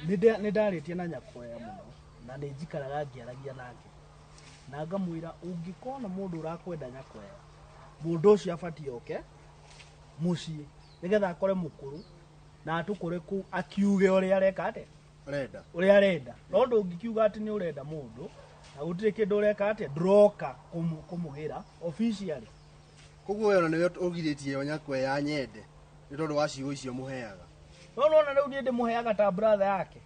nĩ ndarĩtie na Nyakwea mũno na nĩ njikaraga ngĩaragia nake na ngamwĩra ũngĩkona mũndũ ũrakwenda Nyakwea, mũndũ ũcio abatiĩ oke mũciĩ nĩgetha akore mũkũrũ na atũkore kũu akiuge ũrĩa areka atĩa, Arenda. Ũrĩa arenda. No ndũngĩkiuga atĩ nĩ ũrenda mũndũ na gũtirĩ kĩndũ ũreka atĩa, ndũroka kũmũgĩra officially. Koguo we ona nĩwe ũgirĩtie Nyakwea nyende nĩ tondũ wa ciugo icio mũheaga. No nona rĩu niĩ ndĩmũheaga ta brother yake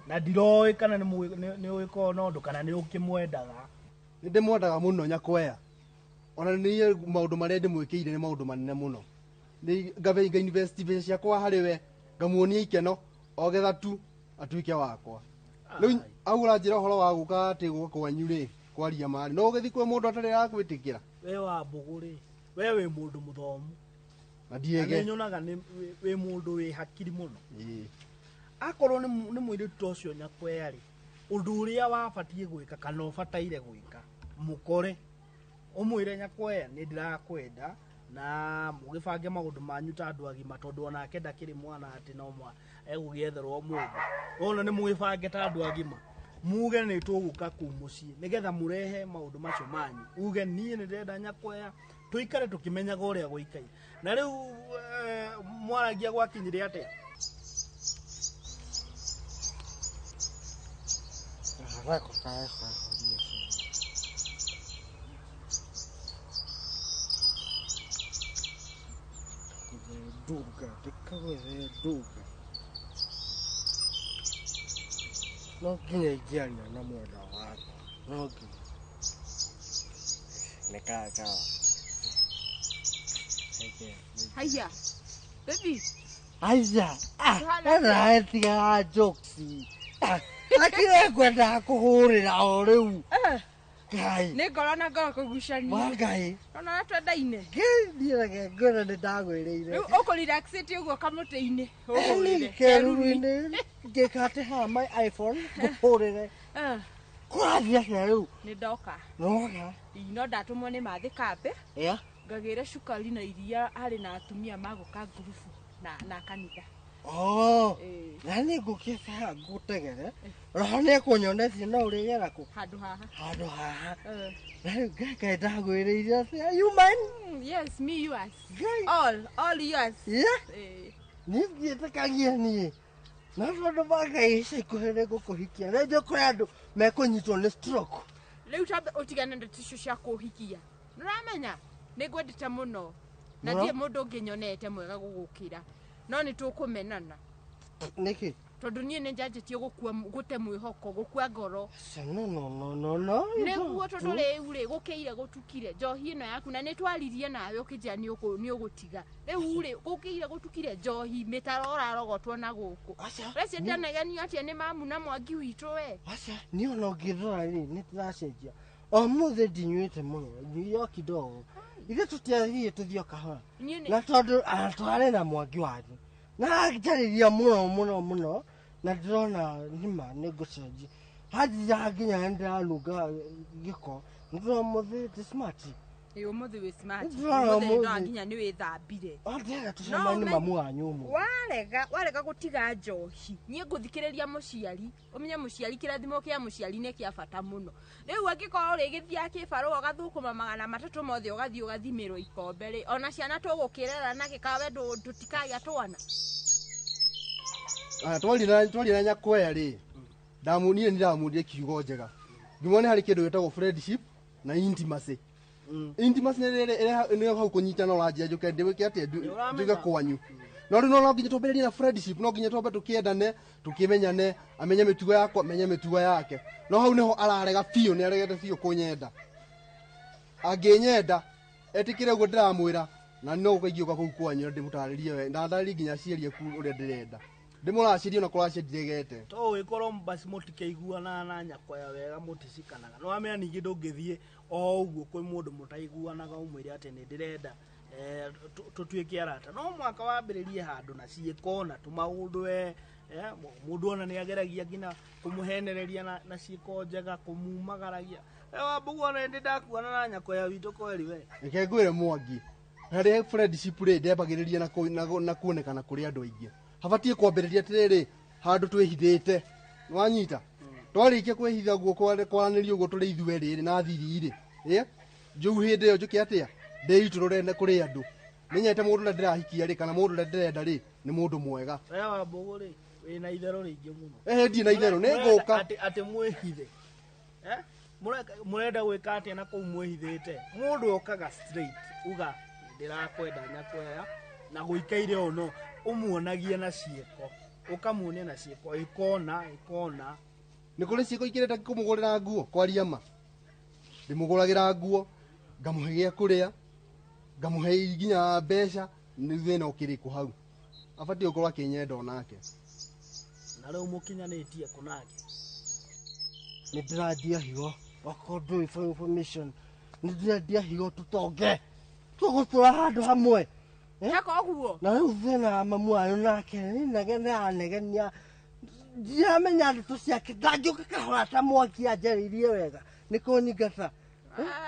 na ndiroĩ kana nĩ ũgĩkorwo na ũndũ kana nĩ ũkĩmwendaga. Nĩ ndĩmwendaga mũno Nyakwea. Ona niĩ maũndũ marĩa ndĩmwĩkĩire nĩ maũndũ manene mũno. Nĩ ngabe nga invest mbeca ciakwa harĩ we, ngamuonia ikeno o getha tu atuĩke wakwa. Rĩu au ũranjĩra ũhoro wa gũka atĩ gũka kwanyu rĩ, kwaria marĩ. No ũgĩthiĩ kwĩ mũndũ atarĩ arakwĩtĩkĩra. We Wambũgũ rĩ, we wĩ mũndũ mũthomu. Na ndiege. Na nĩnyonaga nĩ wĩ mũndũ wĩ hakiri mũno. Akorwo nĩ mũirĩtu ta ũcio Nyakwea rĩ, ũndũ ũrĩa wabatiĩ gwĩka kana ũbataire gwĩka, mũkore ũmwĩre Nyakwea nĩ ndĩrakwenda na mũgĩbange maũndũ manyu ta andũ agima tondũ onake ndakĩrĩ mwana atĩ no egũgĩetherwo mũndũ. Wona nĩ mũgĩbange ta andũ agima, muge nĩ tũgũka kũu mũciĩ nĩgetha mũrehe maũndũ macio manyu, uge niĩ nĩ ndĩrenda Nyakwea, tũikare tũkĩmenyaga ũrĩa gũikaire. Na rĩu mwaragia gwakinyire atĩa? Duga. No nginya ingĩaria na mwenda wakwa, no nginya. Nĩ kawa. Haya. Baby. Haya. Ah, tiga jokes. Lakini ngwendaga kũhũrĩra o rĩu. Ngai. Nĩ ngoro na ngoro kũgucania. Wa Ngai. Ona ũrĩa twendaine. Ngai, niĩ reke ngwĩre nĩ ndagwĩrĩire. Rĩu ũkũrelaxĩte ũguo kamũtĩ-inĩ. Ĩni, kĩruru-inĩ. Ngĩka atĩ haha my iPhone ngũhũrĩre. Kũrathiĩ atĩa rĩu? Nĩ ndoka. Nĩwoka? Ĩ, no ndatũmwo nĩ Mathĩ kambĩ. Yeah. Ngagĩre cukari na iria harĩ na atumia magũka ngurubu na kanitha. Oh, na nĩ ngũkĩte haha ngũtegere. Roho nĩ ekũnyonetie no ũrĩgera kũ? Handũ haha. Handũ haha. Na rĩu Ngai ndagwĩrĩire atĩa? You mine? Yes, me yours. All yours. Yeah. Niĩ ndiĩtĩkagia niĩ. Na tondũ wa Ngai ica ikuhĩ nĩ ngũkũhikia. Na njũĩ kũrĩ andũ mekũnyitwo nĩ stroke. Rĩu tambe ũtigane na ndeto icio cia kũhikia. Nĩũramenya? Nĩ ngwendete mũno. Na Mũno? ndirĩ mũndũ ũngĩ nyonete mwega gũgũkĩra. No nĩ tũkũmenana. Nĩkĩ? Tondũ niĩ nĩ njanjĩtie gũkua gũte mwĩhoko, gũkua ngoro. No, no, no, no, no. Nĩguo tondũ rĩu rĩ gũkĩire gũtukire njohi ĩno yaku na nĩ twaririe nawe ũkĩnjĩra nĩ ũgũtiga. Rĩu rĩ gũkĩire gũtukire njohi mĩtaro ũrarogotwo na gũkũ. Ũreciria ndanagenio atĩa nĩ mamu na Mwangi witũ we? Aca, niĩ ona ũngĩrora rĩ nĩ ndĩracenjia. Ũmũthĩ ndinyuĩte mũno, nyuire o kidogo. Ithuĩ tũtiathiĩ tũthiĩ o kahora. Na tondũ twarĩ na Mwangi wanyu. Na njarĩria mũno mũno mũno na ndĩrona nĩma nĩ ngũcenjia. Hanjia nginya nĩ ndĩranunga gĩko. Nĩ ũmũthĩ ndĩ smart. Ĩ, ũmũthĩ wĩ smart. Ndĩrona Ũmũthĩ ũmũthĩ. ndona nginya nĩ wĩthambire. Ndĩrenda tũcemanie na mamu wanyu ũmũthĩ. Warega gũtiga njohi. Niĩ ngũthikĩrĩria mũciari. Ũmenye mũciari kĩrathimo kĩa mũciari nĩ kĩa bata mũno. Rĩu angĩkorwo ũrĩgĩthiaga kĩbarũa ũgathũkũma 300 mothe ũgathiĩ ũgathimĩrwo ikombe rĩ, ona ciana tũgũkĩrera na gĩkawe tũtikagĩa twana. Twaria na Nyakwea rĩ, niĩ nĩndamũrire kiugo njega. Ngĩmuona harĩ kĩndũ gĩtagwo friendship na intimacy. Intimacy nĩ hau kũnyitana ũranjia njũke ndĩwĩke atĩa njuge kwanyu. No rĩu no nginya twambĩrĩrie na friendship, no nginya twambe tũkĩendane, tũkĩmenyane, amenye mĩtugo yakwa, amenye mĩtugo yake. No hau nĩho ararega biũ, nĩ aregete biũ kũnyenda. Angĩnyenda, etĩkĩre ũguo ndĩramwĩra, na no gũka ingĩũka kũu kwanyu na ndĩmũtarĩrie we, na ndarĩrie nginya aciari aku ũrĩa ndĩrenda. Ndĩmũracirie ona kũracia ndiregete. To ũgĩkorwo basi mũtikĩiguanaga na Nyakwea wega mũticikanaga. No wamenya ningĩ ndũngĩthiĩ o ũguo kwĩ mũndũ mũtaiguanaga ũmwĩre atĩ nĩ ndĩrenda tũtuĩke arata. No mwaka wambĩrĩrie handũ na ciĩko na tũmaũndũ we, mũndũ ona nĩ ageragia nginya kũmũhenereria na ciĩko njega, kũmumagaragia. Wambugu ona ndĩ ndakuona na nyakoya witũ kweri we. Reke ngwĩre Mwangi, harĩa friendship rĩ ndembagĩrĩria na kuonekana kũrĩ andũ aingĩ. Habatiĩ kwambĩrĩria atĩrĩrĩ, handũ twĩhithĩte. Nĩwanyita? Twarĩkia kwĩhitha guo kwaranĩria ũguo tũrĩ ithuerĩ rĩ na thiri rĩ. Ĩ? Njũu hĩndĩ ĩyo njũke atĩa? Ndĩitũrũre kũrĩ andũ. Menyete mũndũ ũrĩa ndĩrahikia rĩ kana mũndũ ũrĩa ndĩrenda rĩ nĩ mũndũ mwega. We Wambugu rĩ wĩna itherũ rĩingĩ mũno. Ehe ndirĩ na itherũ, nĩ ngũka. Atĩ mwĩhithe. Mũrenda gwĩka atĩa na kũu mwĩhithĩte? Mũndũ okaga straight uga ndĩrakwenda nyakwea na gũikaire ũũ no ũmuonagie na ciĩko. Ũkamuonia na ciĩko ĩkona ĩkona. Nĩ kũrĩ ciĩko ikĩrĩte kũmũgũrĩra nguo kwaria ma. Ndĩmũgũragĩra nguo, ngamũhe gĩa kũrĩa, ngamũhe nginya mbeca, nĩ thĩna ũkĩrĩ kũ hau. Abatiĩ gũkorwo akĩnyenda onake. Na rĩu mũkinyanĩtie kũ nake? Nĩ ndĩrandia higo, okorwo ndũĩ for information, nĩ ndĩrendia higo tũtonge, tũgũtũra handũ hamwe. Eka ũguo? Na rĩu thĩna wa mamu wanyu nake nĩ anegenia, ndiramenya ndeto ciake, ndangĩũka kahora ta Mwangi anjarĩirie wega, nĩ kũnyingata.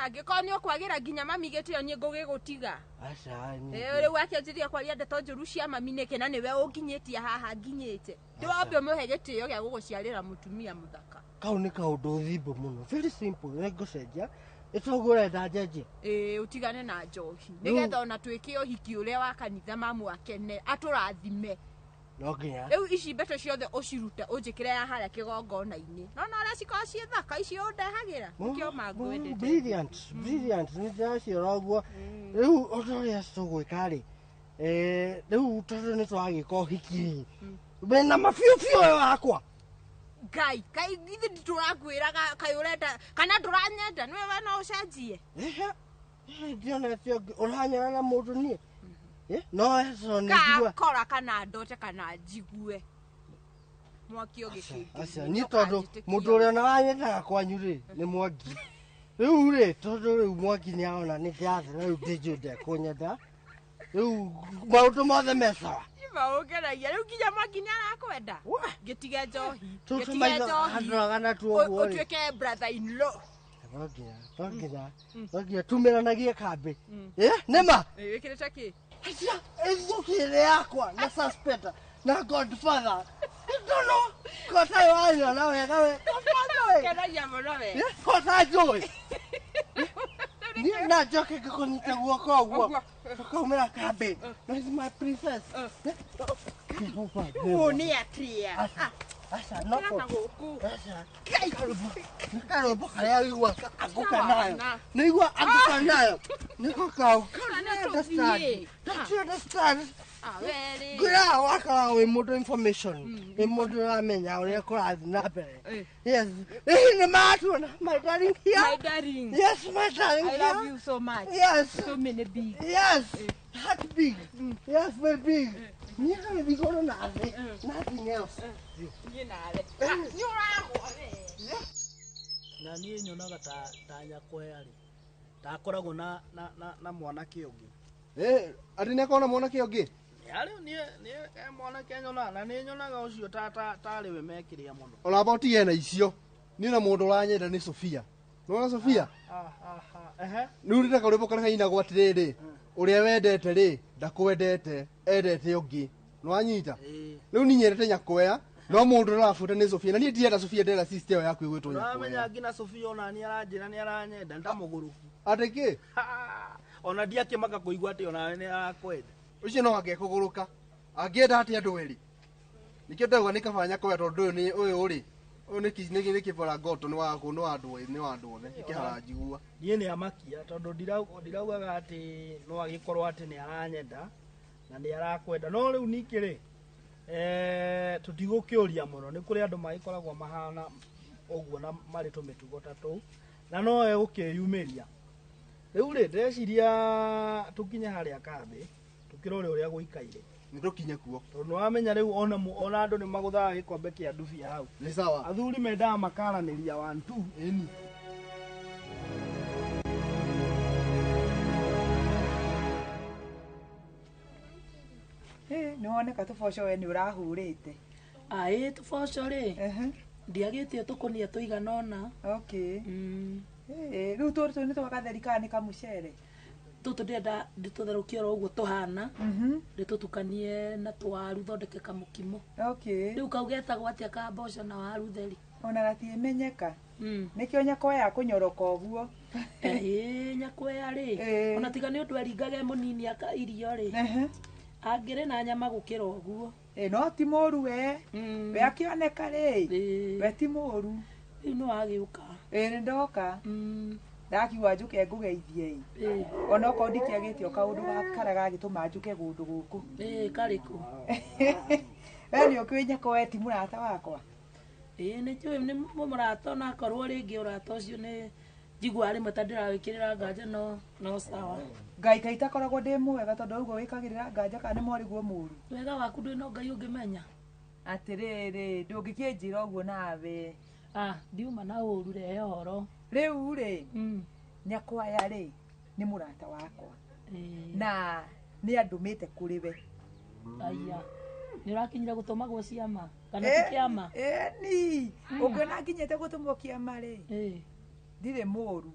Angĩkorwo nĩ ũkwagĩra nginya mami gĩtĩo niĩ ngũgĩgũtiga. Aca, niĩ Rĩu akĩanjĩrĩria kwaria ndeto njũru cia mami nĩkĩ na nĩwe ũnginyĩtie haha nginyĩte. Ndĩwambe ũmũhe gĩtĩo gĩa gũgũciarĩra mũtumia mũthaka. Kau nĩ kaũndũ thimbo mũno, very simple, nĩ ngũcenjia, ĩtoguo ũrenda njenjie. Ĩĩ, ũtigane na njohi. Nĩgetha ona twĩke ũhiki ũrĩa wa kanitha mamu akene, atũrathime. No nginya. Rĩu ici mbeca ciothe ũcirute ũnjĩkĩre ya harĩa kĩgongona-inĩ. No na ũrĩa cikoragwo ciĩ thaka ici ũndehagĩra. Nĩkĩo mangwendete. Brilliant, brilliant, nĩ ndĩraciora ũguo. Rĩu ũndũ ũrĩa tũgwĩka rĩ, rĩu tondũ nĩ twagĩka ũhiki rĩ, wĩna mabiũ biũ ũyũ wakwa. Ngai, kai githĩ nditũrakwĩraga kaĩ ũrenda kana ndũranyenda nĩwe we no ũcenjie. Ehe, ndionete ũngĩ ũranyona na mũndũ niĩ. No eso nĩ njigua. Ngakora kana ndote kana njigue. Mwaki ũgĩkĩngĩ. Aca, niĩ tondũ mũndũ ũrĩa ona wanyendaga kwanyu rĩ nĩ Mwangi. Rĩu rĩ tondũ rĩu Mwangi nĩ arona nĩ ndĩrathera rĩu ndĩnjũĩ ndekũnyenda. Rĩu maũndũ mothe me sawa. Maũngenagia rĩu nginya Mwangi nĩ arakwenda. Ngĩtige njohi. Tũtũ Ngĩtige maitho njohi. handoraga na tuo ũguo rĩ. Ũtuĩke brother in law. No nginya, no nginya, no nginya tumĩranagie kambĩ. Nĩ ma? Wĩkĩrĩte kĩ? Aca, ĩthũki ĩrĩ yakwa na suspect na godfather. Ndono, kota wanyona wega we. Godfather we. Kenagia mũno we. Kota njũĩ. Niĩ na njoke ngĩkũnyita guoko ũguo. Tũkaumĩra kambĩ. No is my princess. Ũũ nĩ atĩa? Aca, no Kĩra na gũkũ. Aca. Nĩ karũmbo karĩa wĩiguaga angũka nayo. Nĩ igua angũka nayo. Nĩko kau. Tũthiĩ. Don't you understand? Werĩ. Ngwĩraga wakoragwo wĩ mũndũ information. Wĩ mũndũ ũramenya ũrĩa kũrathiĩ na mbere. Yes. Ĩĩ nĩ matuona my darling here. My darling. Yes, my darling I here. love you so much. Yes. So many big. Yes. Heart big. Yes, very big. Niĩ gagĩthiĩ na thĩ. Nothing else. Niĩ nawe. Nĩ ũragwa we. Na niĩ nyonaga ta nyakwea rĩ, ta akoragwo na mwanake ũngĩ. Atĩ nĩ akoragwo na mwanake ũngĩ? Rĩu niĩ mwanake nyonaga, na nĩ nyonaga ũcio tarĩ we mekĩrĩa mũno. Ona amba ũtige na icio. Niĩ na mũndũ ũranyenda nĩ Sofia. Nĩwona Sofia? Rĩu rĩrĩa karwĩmbo karĩa kainagwo atĩrĩrĩ, ũrĩa wendete rĩ, ndakwendete, endete ũngĩ. Nĩwanyita? Rĩu niĩ nyendete nyakwea, no mũndũ ũrabuta nĩ Sofia. Na niĩ ndirenda Sofia, ndĩrenda sister ĩyo yaku ĩgwĩtwo Ũramenya nyakwea. nginya Sofia ona nĩ aranjĩra nĩ aranyenda, nĩ ta mũgũrũki. Atĩ kĩ? Ona ndiakĩmaka kũigua atĩ onawe nĩ arakwenda. Ũcio no angĩkũgũrũka. Angĩenda atĩ andũ erĩ. Nĩkĩo ndauga nĩ kaba nyakwea tondũ ũyũ nĩ ũyũ rĩ, ũyũ nĩ kĩborangoto nĩ wa nĩ wa andũ nĩ wa andũ othe, nĩ kĩharanjigua. Niĩ nĩ amakia tondũ ndiraugaga atĩ no agĩkorwo atĩ nĩ aranyenda na nĩ arakwenda. No rĩu ningĩ rĩ, tũtigũkĩũria mũno, nĩ kũrĩ andũ magĩkoragwo mahana ũguo na marĩ tũmĩtugo ta tũu, na no egũkĩyumĩria. Rĩu rĩ, ndĩreciria tũkinye harĩa kambĩ, tũkĩrore ũrĩa gũikaire. Nĩ tũkinye kuo. Tondũ nĩwamenya rĩu ona andũ nĩ magũthaga gĩkombe kĩa ndubia hau. Nĩ sawa. Athuri mendaga makaranĩria 1 2. Ĩni. Nĩ woneka tũboco we nĩ ũrahũrĩte. Aĩ tũboco rĩ, ndiagĩtie tũkũnia tũigana ũna. Okay. Rĩu tũtũ nĩ twagatheri kana nĩ kamucere? Tũtũ ndĩrenda ndĩtũtherũkie oro ũguo tũhana, ndĩtũtukanie na tũwaru thondeke kamũkimo. Okay. Rĩu kau getagwo atĩa ka mboco na waru theri? Ona gatiĩmenyeka. Nĩkĩo nyakwaya kũnyoroka ũguo. Ĩĩ nyakwaya rĩ, ona tiga nĩ ũndũ eringaga e mũnini aka irio rĩ, angĩrĩ na nyama gũkĩra ũguo. No ti mũru we. We akĩoneka rĩ, we ti mũru. Rĩu nĩ wagĩũka. Ĩĩ nĩ ndoka. Ndakiuga njũke ngũgeithie ĩ. Onokorwo ndikĩagĩte o kaũndũ karĩa gagĩtũma njũke kũndũ gũkũ. Ĩĩ karĩkũ? We nĩ ũkĩũĩ nyakwaya ti mũrata wakwa? Ĩĩ nĩ njũĩ nĩ mũrata onakorwo rĩngĩ ũrata ũcio nĩ njiguaga rĩmwe ta ndĩrawĩkĩrĩra nganja no sawa. Ngai kaĩ itakoragwo ndĩ mwega tondũ ũguo wĩkagĩrĩra nganja kana nĩ mwarĩguo mũru? Wega waku ndwĩ no Ngai ũngĩmenya. Atĩrĩrĩ, ndũngĩkĩnjĩra ũguo nawe. Ah, ndiuma na ũru rehe ũhoro. Rĩu rĩ, nyakwaya rĩ nĩ mũrata wakwa na nĩ andũmĩte kũrĩ we. Aya, nĩ ũrakinyire gũtũmagwo ciama kana ti kĩama? Ĩni, ũngĩona nginyĩte gũtũmwo kĩama rĩ, ndirĩ mũru.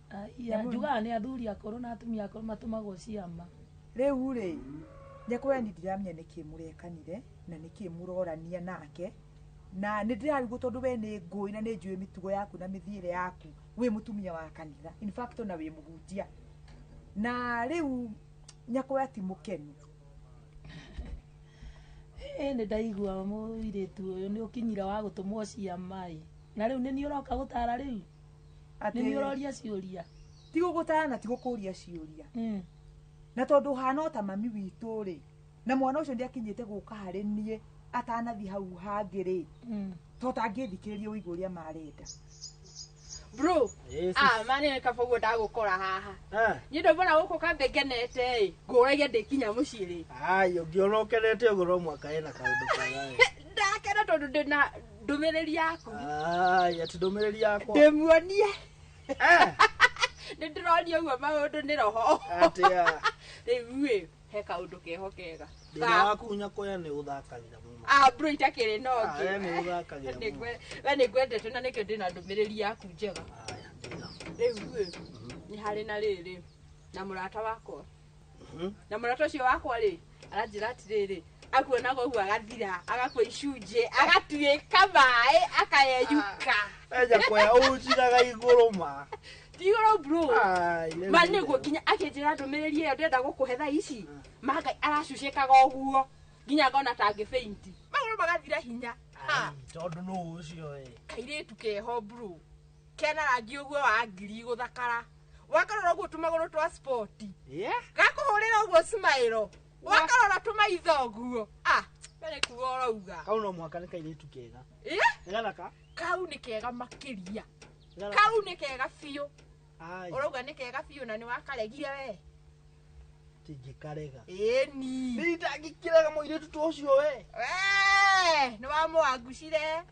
Aya, njugaga nĩ athuri akũrũ na atumia akũrũ matũmagwo ciama. Rĩu rĩ, nyakwaya ni ndiramenya nĩkĩ mũrekanire na nĩkĩ mũrorania nake, na nĩ ndĩrarigwo tondũ we nĩ ngũĩ na nĩ njũĩ mĩtugo yaku na mĩthiĩre yaku, wĩ mũtumia wa kanitha, in fact ona wĩ mũhunjia, na rĩu nyakwaya ti mũkenu. Nĩ ndaigua mũirĩtu ũyũ nĩ ũkinyire wa gũtũmwo ciama ĩ, na rĩu nĩ niĩ ũroka gũtara rĩu? Nĩ niĩ ũroria ciũria? Ti gũgũtara na ti gũkũria ciũria. Na tondũ ũhana o ta mami witũ rĩ, na mwana ũcio nĩakinyĩte gũka harĩ niĩ atanathiĩ hau hangĩ rĩ, to tangĩthikĩrĩria ũigue ũrĩa marenda. Bro, mani nĩ kaba ũguo ndagũkora haha. Niĩ ndũmbona gũkũ kambe ngenete ĩ, ngũragia ndĩkinya mũciĩ rĩ. Ai, ũngĩona ũkenete ũguo no mũhaka hena kaũndũ kega ĩ. Ndakena tondũ ndĩna ndũmĩrĩri yaku. Ai, atĩ ndũmĩrĩri yakwa. Ndĩmuonie. Nĩ ndĩronia ũguo maũndũ nĩ roho. Atĩa? Rĩu ĩ, he kaũndũ keho kega. Thĩna waku nyakwaya nĩ ũthakagĩra mũno. Ah, bro, itakĩrĩ na ũngĩ. We nĩ ũthakagĩra mũno. We nĩ ngwendete na nĩkĩo ndĩna ndũmĩrĩri yaku njega. Rĩu ĩ, nĩ harĩ na rĩrĩ, na mũrata wakwa. Na mũrata ũcio wakwa rĩ, aranjĩra atĩrĩrĩ, akuonaga ũguo agathira, agakua icunjĩ, agatuĩka maĩ, akayeyuka. Nyakwaya ũnjiraga igũrũ ma. Ti igũrũ bro. Ma nĩguo nginya akĩnjĩra ndũmĩrĩri ĩyo ndĩrenda gũkũhe thaa ici. Ma Ngai aracucĩkaga ũguo nginya ngona ta angĩbeinti. Magũrũ magathira hinya. Tondũ nũ ũcio ĩ? Kairĩtu keho bro. Kena rangi ũguo wa ngiri gũthakara. Wakarora ũguo tũmagũrũ twa sport. Gakũhũrĩra ũguo smile. Wakarora tũmaitho ũguo. Ah, we nĩ kuga ũrauga. Kau no mũhaka nĩ kairĩtu kega. Nĩ gathaka? Kau nĩ kega makĩria. Kau nĩ kega biũ. Ũrauga nĩ kega biũ na nĩ wakaregire we. Tingĩkarega. Ĩni. Nĩ ndangĩkĩrega mũirĩtu ta ũcio we. We, nĩ wamũangucire.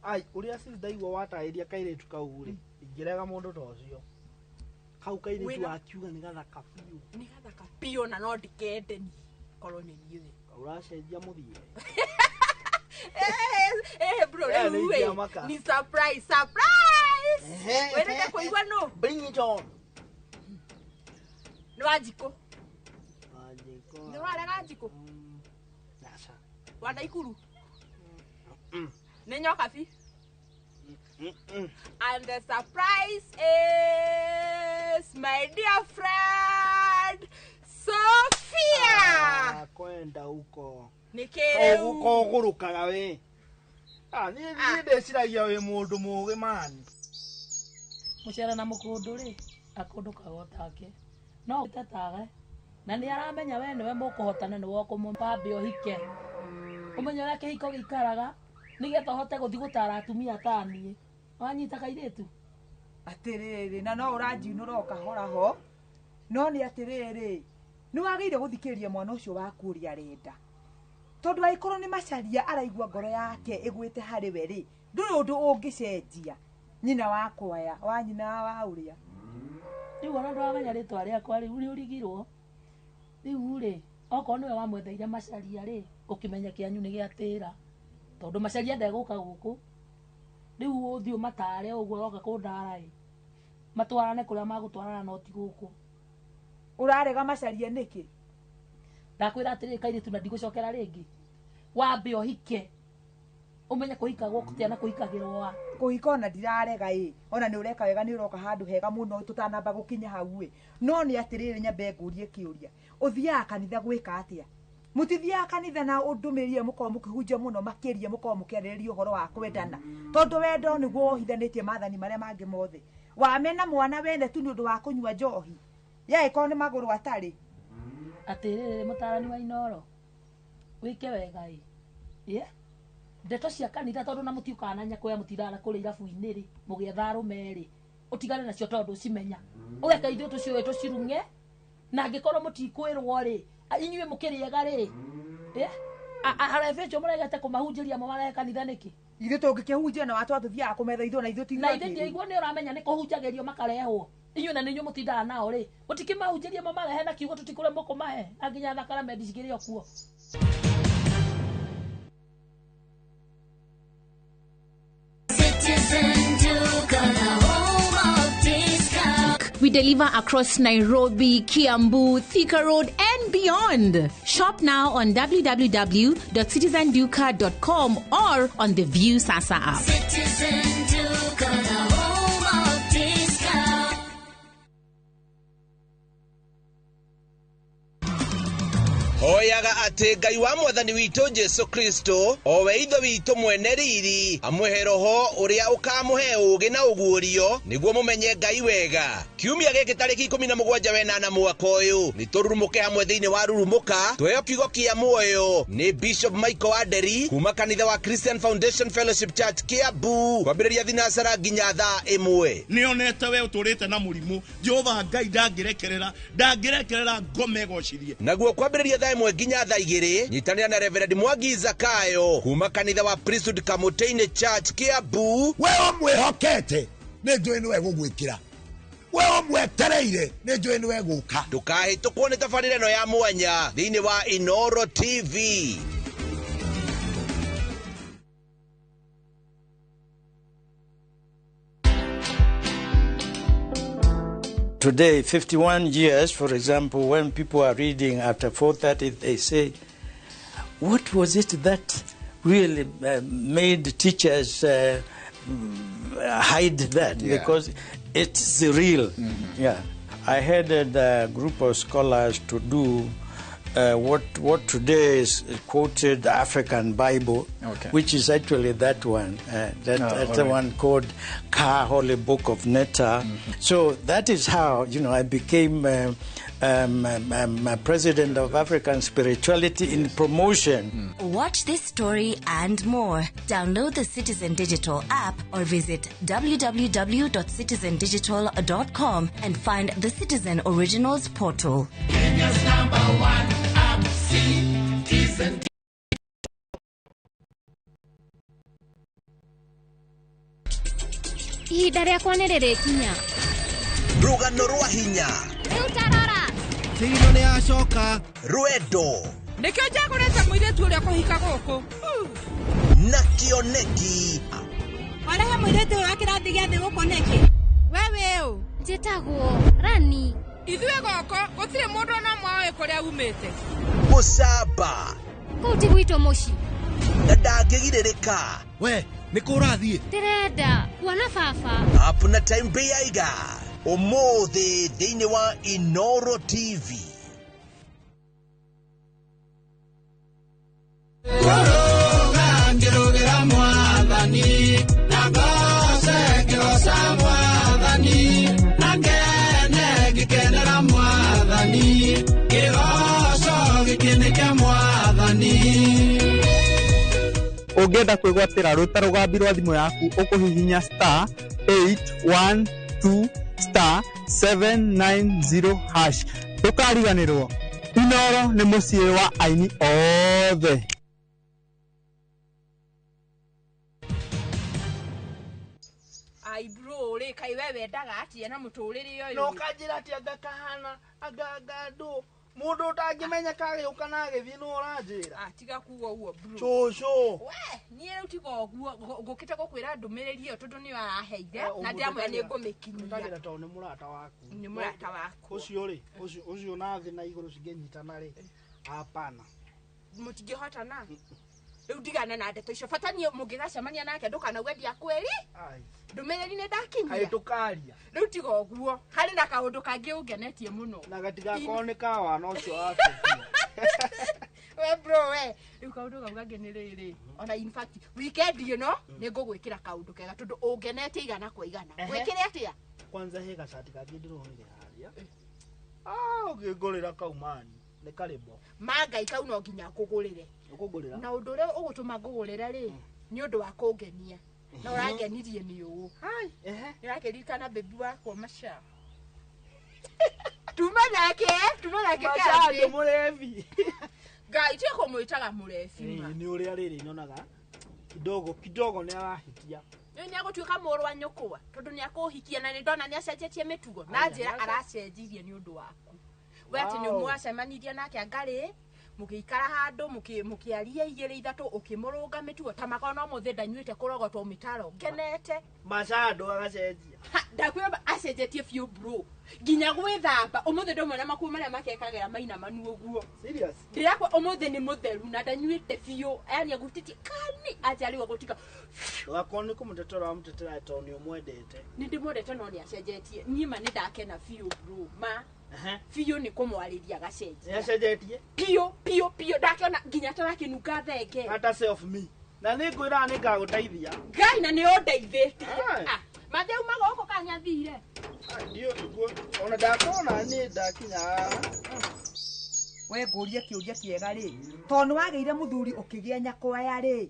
Ai, ũrĩa sis ndaigua watarĩria kairĩtu kau rĩ, ingĩrega mũndũ ta ũcio. Kau kairĩtu wakiuga nĩ gathaka biũ. Nĩ gathaka biũ na no ndikende niĩ. Korwo nĩ niĩ we. Ũracenjia mũthiĩre. Bro, rĩu ĩ, ni surprise, surprise. Wendete kũigua nũ? Bring it on. Nĩ Wanjikũ. Nĩ warega Njikũ? Aca. Wa Naikuru? Nĩ Nyokabi? And the surprise is my dear friend Sophia. Kwenda huko. Nĩ kĩrĩu. Kũgũrũkaga we. Niĩ ndĩciragia wĩ mũndũ mũũgĩ mani. Mũcere na mũkũndũ rĩ, akũndũkaga o take. No ũtetage. Na nĩ aramenya we nĩwe mũkũhotana nĩwe ũkũmũpambe ũhike. Ũmenye ũrĩa kĩhiko gĩikaraga nĩgetha ũhote gũthiĩ gũtara atumia ta niĩ. Wanyita kairĩtu? Atĩrĩrĩ, na no ũranjiunũra o kahora ho. No nĩ atĩrĩrĩ, nĩ wagĩrĩire gũthikĩrĩria mwana ũcio waku ũrĩa arenda. Tondũ angĩkorwo nĩ macaria araigua ngoro yake ĩgwĩte harĩ we rĩ, ndũrĩ ũndũ ũngĩcenjia. Nyina wa kwaya, wa nyina wa ũrĩa. Rĩu ona ndũramenya rĩtwa rĩakwa rĩu nĩ ũrigirwo. Rĩu rĩ, okorwo nĩwe wamwetheire macaria rĩ, ũkĩmenya kĩanyu nĩ gĩatĩra. Tondũ macaria ndegũka gũkũ. Rĩu ũthiĩ ũmatare ũguo woka kũndara ĩ. Matwarane kũrĩa magũtwarana no ti gũkũ. Ũrarega macarie nĩkĩ? Ndakwĩra atĩrĩrĩ kairĩtu na ndigũcokera rĩngĩ. Wambe ũhike. Ũmenye kũhika gũkũ na kũhikagĩrwo wa. Kũhika ona ndirarega ĩ. Ona nĩ ũreka wega nĩ ũroka handũ hega mũno tũtanamba gũkinya hau ĩ. No nĩ atĩrĩrĩ nyambe ngũrie kĩũria. Ũthiaga kanitha gwĩka atĩa? Mũtithiaga kanitha na ũndũmĩrĩrie mũkorwo mũkĩhunjia mũno makĩria mũkorwo mũkĩarĩrĩria ũhoro wa kwendana. Tondũ wendo nĩguo wohithanĩtie maathani marĩa mangĩ mothe. Wamena mwana wene tu nĩ ũndũ wa kũnyua njohi. Yagĩkorwo nĩ magũrũ atarĩ. Atĩrĩrĩ mũtarani wa Inooro. Wĩke wega ĩ. Yeah. Ndeto cia kanitha tondũ na mũtiũkaga na nyakwea mũtindaga kũrĩa irabu-inĩ rĩ mũgĩetha arũme rĩ ũtigane nacio tondũ ũcimenya ũreke ithuĩ tũciũĩ tũcirung'e na angĩkorwo mũtikwĩrwo rĩ inyuĩ mũkĩrĩega rĩ arebe acio mũregete kũmahunjĩria mũmarehe kanitha nĩkĩ? Ithuĩ tũngĩkĩhunjia na watwa tũthiaga kũmetha ithuĩ na ithuĩ ti na ithuĩ ndiaigua nĩ ũramenya nĩ kũhunjagĩrio makarehwo inyuĩ na nĩinyuĩ mũtindaga nao rĩ mũtikĩmahunjĩrie mũmarehe na kiugo tũtikũrĩa mũkũmahe na nginya thakramenti cikĩrĩ o kuo. We deliver across Nairobi, Kiambu, Thika Road, and beyond. Shop now on www.citizenduka.com or on the View Sasa app. Citizen Duka, the home of discount. Hoyaga atĩ Ngai wa mwathani witũ Jesu Kristo o we ithe witũ mwene riri amũhe roho ũrĩa ũkamũhe ũũgĩ na ũguũrio nĩguo mũmenye Ngai wega. Kiumia gĩkĩ tarĩki 17 wenana mwaka ũyũ nĩ tũrurumũke hamwe thĩinĩ wa Rurumũka tweheo kiugo kĩa muoyo nĩ Bishop Michael Aderi kuma kanitha wa Christian Foundation Fellowship Church Kiambu kwambĩrĩria thinacara nginya thaa 1. Nĩonete we ũtũrĩte na mũrimũ Jehova Ngai ndangĩrekerera ndangĩrekerera ngome gocithie. Naguo kwambĩrĩria thaa 1 nginya thaa 2 nyitanĩra na Reverend Mwangi Zakayo kuma kanitha wa Priesthood Kamũtĩ-inĩ Church Kiambu. We ũmwĩhokete nĩ njũĩ nĩwe gũgwĩkĩra, we ũmwetereire nĩ njũĩ nĩwe gũka. Ndũkahĩtũkwo nĩ tabarĩra ĩno ya mwanya thĩinĩ wa Inooro TV. Today, 51 years, for example, when people are reading after 4:30, they say, what was it that really made teachers hide that? Yeah. Because it's real. Mm-hmm. Yeah. I headed a group of scholars to do what today is quoted African Bible, okay, which is actually that one, that's the one called Ka Holy Book of Netta. Mm-hmm. So that is how, you know, I became president of African Spirituality in promotion. Mm. Watch this story and more. Download the Citizen Digital app or visit www.citizendigital.com and find the Citizen Originals portal. Kenya's number one app, Citizen. Ihinda rĩakwa nĩ rĩrĩkinya. Rũgano rwa hinya. Rĩu tarora. Thino nĩ acoka. Rwendo. Nĩkĩo njagũrĩte mũirĩtu ũrĩa kũhika gũkũ. Na kĩoneki. Warehe mũirĩtu ũyũ wa kĩrathi gĩa thĩ gũkũ nĩkĩ? We wĩ ũ? Njĩtagwo Rani. Ithuĩ gũkũ gũtirĩ mũndũ ona ũmwe ũĩ kũrĩa umĩte. Mũcamba. Kũu ti gwitũ mũciĩ. Na ndangĩgirĩrĩka. We, nĩ kũ ũrathiĩ? Ndĩrenda kuona baba. App na time Bĩaiga. Ũmũthĩ thĩinĩ wa Inooro TV. Kũrũga ngĩrũgĩra mwathani na ngooce ngĩgooca mwathani na ngene ngĩkenera mwathani kĩgooco gĩkĩ nĩ kĩa mwathani. Ũngĩenda kwĩgwatĩra rũta rũgambi rwa thimũ yaku ũkũhihinya star 812 star 790 hash. Ndũkariganĩrwo, Inooro nĩ mũciĩ wa aini othe. Ai bro rĩ kai we wendaga atia na mũtũrĩre ũyũ. No kanjĩra atĩ anga kahana anga andũ Mundu utangĩmenyeka agĩũka na agĩthiĩ nĩ ũranjĩra. Ah, tiga kuga ũguo bro. Cũcũ. We, niĩ rĩu tiga ũguo ngũkĩte gũkwĩra ndũmĩrĩri ĩyo tondũ nĩyo araheire na ndĩramwĩra nĩ ngũmĩkinyia. Ndagĩra tondũ nĩ mũrata waku. Nĩ mũrata waku. Ũcio rĩ, ũcio na thĩ na igũrũ cingĩnyitana rĩ. Hapana. Mũtingĩhotana. Rĩu ndigana na ndeto icio bata niĩ mũngĩgacemania nake ndũkanauge ndiakwĩri. Ndũmĩrĩri nĩ ndakinyia. Kaĩ tũkaria. Rĩu tiga ũguo harĩ na kaũndũ kangĩ ũngenetie mũno. Na gatigakorwo nĩ ka wana ũcio waku. We bro we rĩu kaũndũ kau kangĩ nĩ rĩrĩ ona in fact weekend ĩno nĩ ngũgwĩkĩra kaũndũ kega tondũ ũngenetie igana kwa igana. Gwĩkĩre atĩa? Kwanza he gacati kangĩ ndĩronire harĩa. Ah, ũngĩngũrĩra kau mani nĩ karĩmbo. Ma Ngai kau no nginya ngũgũrĩre. Ũkũngũrĩra? Na ũndũ ũrĩa ũgũtũma ngũgũrĩre rĩ nĩ ũndũ wa kũngenia. Na ũrangenirie nĩ ũũ. Nĩ ũrakĩririkana baby wakwa Macha. Tuma nake Macha nĩ mũrebi. Ngai tiga kũmwĩtaga mũrebi ma. Nĩ ũrĩa rĩrĩ nyonaga kidogo kidogo nĩ arahĩtia. Nĩ nĩagũtuĩka mũrũ wa nyũkwa tondũ nĩ akũhikia na nĩ ndona nĩ acenjetie mĩtugo na njĩra aracenjirie nĩ ũndũ waku. We atĩ nĩ mwacemanirie nake angarĩ mũgĩikara handũ mũkĩaria igĩrĩ ithatũ ũkĩmũrũnga mĩtugo ta makona ũmũthĩ ndanyuĩte kũrogotwo mĩtaro ngenete. Macha andũ agacenjia. Ndakwĩra acenjetie biũ bro nginya gwĩthamba ũmũthĩ ndũmona makuo marĩa makekagĩra mainamanu ũguo. Serious? Ndĩrakwa ũmũthĩ nĩ mũtheru na ndanyuĩte biũ yani agutĩtie kani anjarĩwa gũtiga. Ndũgakorwo nĩ kũmũtetera ũramũtetera tondũ nĩ ũmwendete. Nĩ ndĩmwendete no nĩ acenjetie niĩ ma nĩ ndakena biũ bro ma. Biũ nĩ kũmwarĩria agacenjia. Nĩ acenjetie? Biũ biũ biũ ndakĩona nginya tarakĩnunga thenge. Hata self me. Na nĩ ngwĩraga nĩ ngagũteithia. Ngai na nĩ ũndeithĩtie. Mathiĩ uma gũkũ kanyathire. Ona ndakona nĩ ndakinya haha. We ngũrie kĩũria kĩega rĩ tondũ nĩ wagĩire mũthuri ũkĩgĩa nyakwaya rĩ.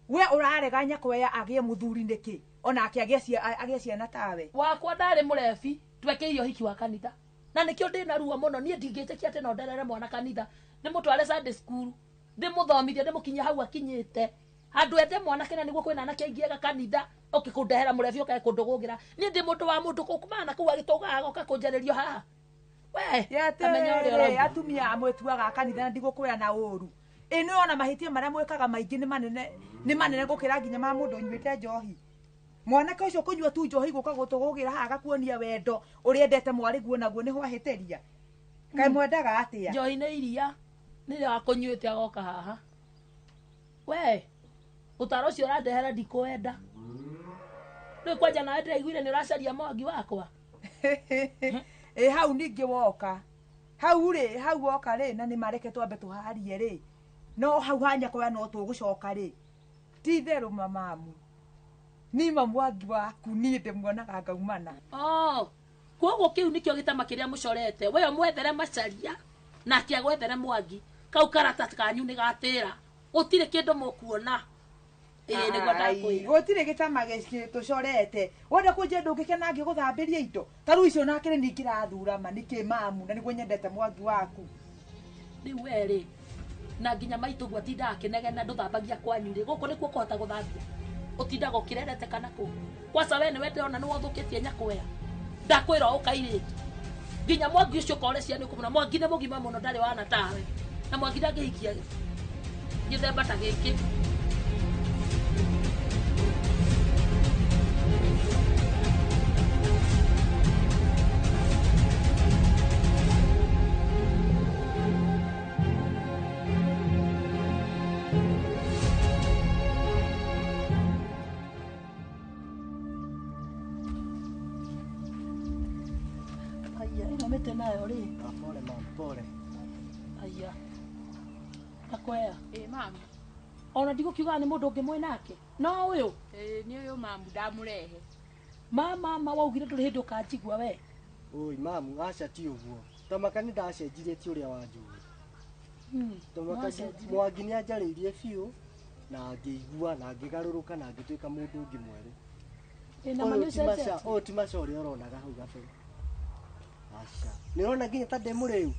We ũrarega nyakwaya agĩe mũthuri nĩkĩ onake agĩe ciana tawe. Wakwa ndarĩ mũrebi twekĩire ũhiki wa kanitha na nĩkĩo ndĩna ruo mũno niĩ ndingĩtĩkia atĩ no nderere mwana kanitha ndĩmũtware Sunday school ndĩmũthomithie ndĩmũkinyie hau akinyĩte handũ ethe mwanake na nĩguo kwĩna anake aingĩ ega kanitha ũkĩ kũndehera mũrebi ũkae kũndũgũgĩra niĩ ndĩ mũndũ wa mũndũ kũkumana na kũu agĩtũgaga agoka kũnjarĩrio haha. We amenya ũrĩa ũrauga. Atumia amwe tuaga kanitha na ndigũkwĩra na ũru ĩ nĩ ona mahĩtia marĩa mwĩkaga maingĩ nĩ manene gũkĩra nginya ma mũndũ ũnyuĩte njohi. Mwanake ũcio kũnyua tu njohi gũka gũtũgũgĩra haha agakuonia wendo ũrĩa endete mwarĩguo naguo nĩho ahĩtĩria. Kaĩ mwendaga atĩa? Njohi nĩ iria nĩ akũnyuĩte agoka haha. We ũtaro ũcio ũrandehera ndikwenda. Rĩu kwanja nawe ndĩraiguire nĩ ũracaria mwangi wakwa. Ĩ hau ningĩ woka. Hau rĩ hau woka rĩ na nĩ mareke twambe tũharie rĩ. No hau ha nyakwaya no tũgũcoka rĩ. Ti itherũ mamamu. Nima mwangi waku niĩ ndĩmuonaga ngaumana. Oh, koguo kĩu nĩkĩo gĩtama kĩrĩa mũcorete. We ũmwethere Macharia nake agwethere mwangi. Kau karata kanyu nĩ gatĩra. Gũtirĩ kĩndũ mũkuona. Ĩĩ nĩguo ndakwĩra. Gũtirĩ gĩtama gĩkĩ tũcorete. Wenda kũnjia ndũngĩkena ngĩgũthambĩria indo. Ta rĩu icio nake nĩ ngĩrathura ma nĩkĩ mamu na nĩguo nyendete mwangi waku. Rĩu we rĩ na nginya maitũ guo atindaga akĩnegena ndũthambagia kwanyu rĩ gũkũ nĩkuo kũhota gũthambia. Ũtindaga ũkĩrerete kana kũ. Kwaca we nĩwe ndĩrona nĩ wothũkĩtie nyakwea. Ndakwĩra ũkairĩtu. Nginya mwangi ũcio ũkore ciana ũkũmũna mwangi nĩ mũgima mũno ndarĩ wana tawe. Na mwangi ndangĩhikia gĩthemba ta gĩkĩ. Nayo rĩ. Pole mama, pole. Aya. Akwea. Ĩ mama. Ona ndigũkiuga nĩ mũndũ ũngĩ mwĩ nake. No ũyũ? Ĩ nĩ ũyũ mamu ndamũrehe. Mama waugire ndũrĩ hĩndĩ ũkanjigua we. Oi mamu, aca ti ũguo. Tamaka nĩ ndacenjirie ti ũrĩa wanjũĩ. Tamaka mwangi nĩ anjarĩirie biũ na ngĩigua na ngĩgarũrũka na ngĩtuĩka mũndũ ũngĩ mwerũ. Ĩ na ma nĩ ũcenjetie. Ũyũ ti Macha ũrĩa ũronaga hau gabere. Aca. Nĩ ũrona nginya ta ndĩ mũrĩu.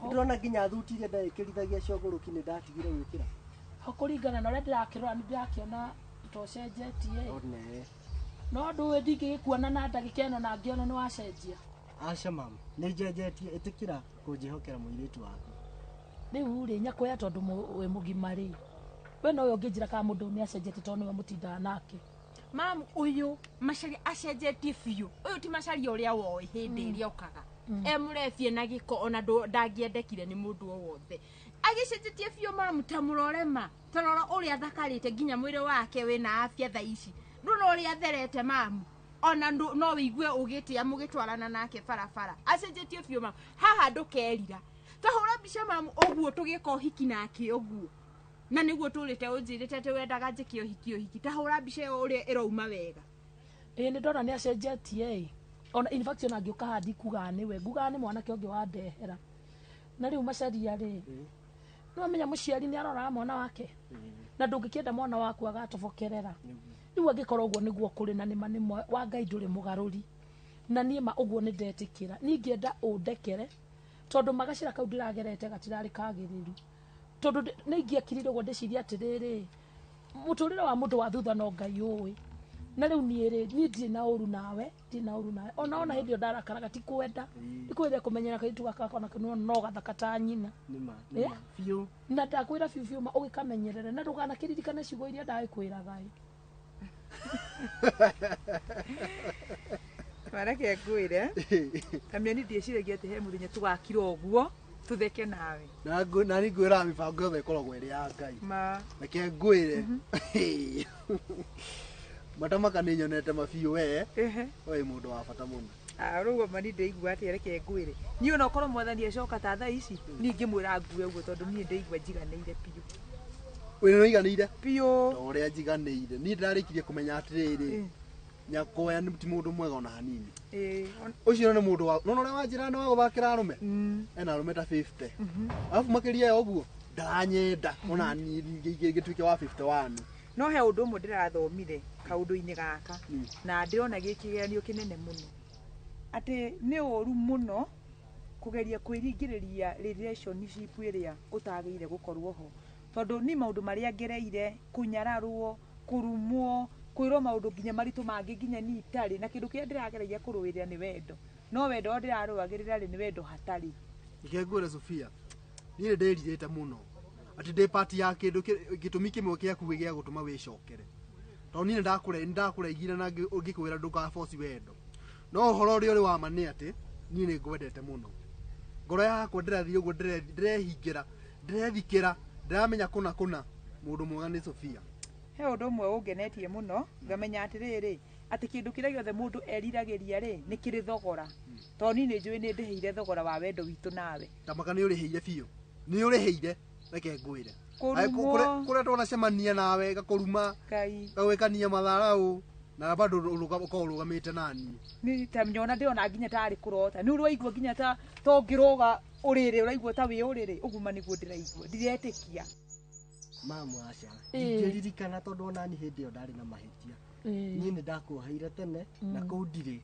Ndĩrona nginya thuti iria ndaĩkĩrithagia cia ũgũrũki nĩ ndatigire gwĩkĩra. Ho kũringana na ũrĩa ndĩrakĩrora nĩ ndĩrakĩona ta ũcenjetie. One. No ndũĩ ndingĩgĩkuona na ndagĩka ĩno na ngĩona nĩ wacenjia. Aca mama, nĩ njenjetie, ĩtĩkĩra kũnjĩhokera mũirĩtu waku. Rĩu rĩ nyakwea tondũ wĩ mũgima rĩ we nowe ũngĩnjĩra kana mũndũ nĩ acenjetie tondũ nĩwe mũtindaga nake. Mam ũyũ Macharia acenjetie biũ. Ũyũ ti Macharia ũrĩa woĩ hĩndĩ ĩrĩa okaga. E mũrebie na gĩko ona ndangĩendekire nĩ mũndũ o wothe. Agĩcenjetie biũ mam, ta mũrore ma. Ta rora ũrĩa athakarĩte nginya mwĩrĩ wake wĩna afya thaa ici. Ndũrona ũrĩa atherete mam. Ona no wĩigue ũgĩtĩa mũgĩtwarana nake barabara. Acenjetie biũ mam. Haha ndũkerira. Ta hũra mbica mam ũguo tũgĩka ũhiki nake ũguo. Na nĩguo tũrĩte ũnjĩrĩte atĩ wendaga njĩke ũhiki ũhiki. Ta hũra mbica ĩyo ũrĩa ĩrauma wega. Ĩĩ nĩ ndona nĩ acenjetie ĩ. Ona in fact ona ngĩũka haha ndikugaga nĩwe, ngugaga nĩ mwanake ũngĩ wandehera. Na rĩu Macharia rĩ, nĩ wamenya mũciari nĩ aroraga mwana wake. Na ndũngĩkĩenda mwana waku agatobokerera. Rĩu angĩkorwo ũguo nĩguo kũrĩ na nĩma nĩ wa Ngai ndũrĩ mũgarũri. Na niĩ ma ũguo nĩ ndetĩkĩra. Niĩ ingĩenda ũndekere tondũ magacĩra kau ndĩragerete gatirarĩ kagĩrĩru. Tondũ nĩ ingĩekirire ũguo ndĩcirie atĩrĩrĩ, mũtũrĩre wa mũndũ wa thutha no Ngai ũĩ. Na rĩu niĩ rĩ, niĩ ndirĩ na ũru nawe, ndirĩ na ũru nawe. Ona ona hĩndĩ ĩyo ndarakaraga ti kwenda. Nĩ kwenda kũmenyera kairĩtu gaka gakwa nako no gathaka ta nyina. Nĩma, nĩma, biũ. Na ndakwĩra biũ biũ ma ũgĩkamenyerere na ndũkanakĩririkane ciugo iria ndagĩkwĩraga ĩ. Mareke ngwĩre, Kamioni ndiĩciragia atĩ he mũthenya tũgakira ũguo tũtheke nawe. Na na nĩ ngwĩraga mĩbango yothe ĩkoragwo ĩrĩ ya Ngai. Ma. Reke ngwĩre. Matamaka nĩ nyonete mabiũ we. We mũndũ wa bata mũno. Rĩu ma niĩ ndĩraigua atĩa, reke ngwĩre. Niĩ ona ũkorwo mwathani acoka ta thaa ici, niĩ ingĩmwĩra ngue ũguo tondũ niĩ ndĩraigua njiganĩire biũ. Wĩ nĩ ũiganĩire? Biũ. Ta ũrĩa njiganĩire. Niĩ ndĩrarĩkirie kũmenya atĩrĩrĩ, Nyakoya ti mũndũ mwega ona hanini. Ũcio nĩ mũndũ wa, nona ũrĩa wanjĩra nĩ wa gũthakĩra arũme? Ena arũme ta 50. Arabu makĩria ya ũguo, ndaranyenda ona niĩ ngĩtuĩke wa 51. No he ũndũ ũmwe ndĩrathomire kaũndũ-inĩ gaka, na ndĩrona gĩ kĩgeranio kĩnene mũno. Atĩ nĩ ũru mũno kũgeria kwĩringĩrĩria relationship ĩrĩa ũtagĩrĩire gũkorwo ho. Tondũ ni maũndũ marĩa ngereire, kũnyararwo, kũrumwo, kwĩrwo maũndũ nginya maritũ mangĩ nginya niĩ itarĩ, na kĩndũ kĩrĩa ndĩrageragia kũrũĩrĩra nĩ wendo. No wendo ũrĩa ndĩrarũagĩrĩra rĩ, nĩ wendo hatarĩ. Reke ngwĩre Sofia, niĩ nĩ ndĩrirĩte mũno atĩ ndĩ part ya kĩndũ gĩtũmi kĩmwe gĩaku gĩa gũtũma wĩcokere. Tondũ niĩ nĩ ndakũregire na ngĩkwĩra ndũkaboci wendo. No ũhoro ũrĩa ũrĩ wa ma nĩ atĩ niĩ nĩ ngwendete mũno. Ngoro yakwa ndĩrathiĩ ũguo ndĩrehingĩra, ndĩrethikĩra, ndĩramenya kũna kũna mũndũ mwega nĩ Sofia. He ũndũ ũmwe ũngenetie mũno, ngamenya atĩrĩrĩ, atĩ kĩndũ kĩrĩa gĩothe mũndũ eriragĩria rĩ, nĩ kĩrĩ thogora. Tondũ niĩ nĩ njũĩ nĩ ndĩhĩire thogora wa wendo witũ nawe. Tamaka nĩ ũrĩhĩire biũ. Nĩ ũrĩhĩire, reke ngwĩre. Kũrumwo. Kũrĩa twanacemania nawe, gakũruma, Ngai. gagwĩkania matharau, na bado ũkorwo ũrũgamĩte naniĩ. Nĩ ta nyona ndĩrona nginya tarĩ kũrota. Nĩ ũraigua nginya ta ũngĩrũga ũrĩrĩ, ũraigua ta wĩ ũrĩrĩ, ũguo ma nĩguo ndĩraigua. Ndiretĩkia. Mamu aca. Ndingĩririkana tondũ ona niĩ hĩndĩ ĩyo ndarĩ na mahĩtia. Niĩ nĩ ndakuoheire tene na kũu ndirĩ.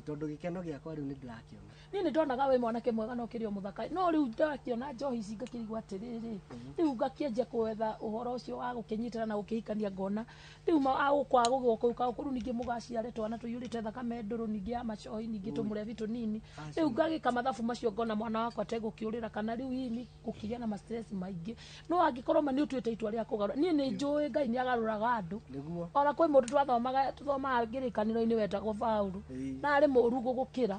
Tondũ gĩkeno gĩakwa rĩu nĩ ndĩrakĩona. Niĩ nĩ ndonaga wĩ mwanake mwega no ũkĩrĩ o mũthaka. No rĩu ndakĩona njohi ici ngakĩrigwo atĩrĩrĩ, rĩu ngakĩanjia gwetha ũhoro ũcio wa gũkĩnyitana na gũkĩhikania ngona. Rĩu agũkwaga gũgĩũka ũka kũu ningĩ mũgaciare twana tũiyũrĩte thakame ndũrũ ningĩ ya macohi ningĩ tũmũrebi tũnini. Rĩu ngagĩka mathabu macio ngona mwana wakwa ategũkĩũrĩra kana rĩu hihi nĩ gũkĩgĩa na ma stress maingĩ. No angĩkorwo ma nĩ ũtuĩte itua rĩa kũgarũra, niĩ nĩ njũĩ Ngai nĩ agarũraga andũ. Ona kwĩ mũndũ twathomaga ngĩrĩkanĩro-inĩ wetagwo Paũlũ. Na arĩ mũũru gũgũkĩra.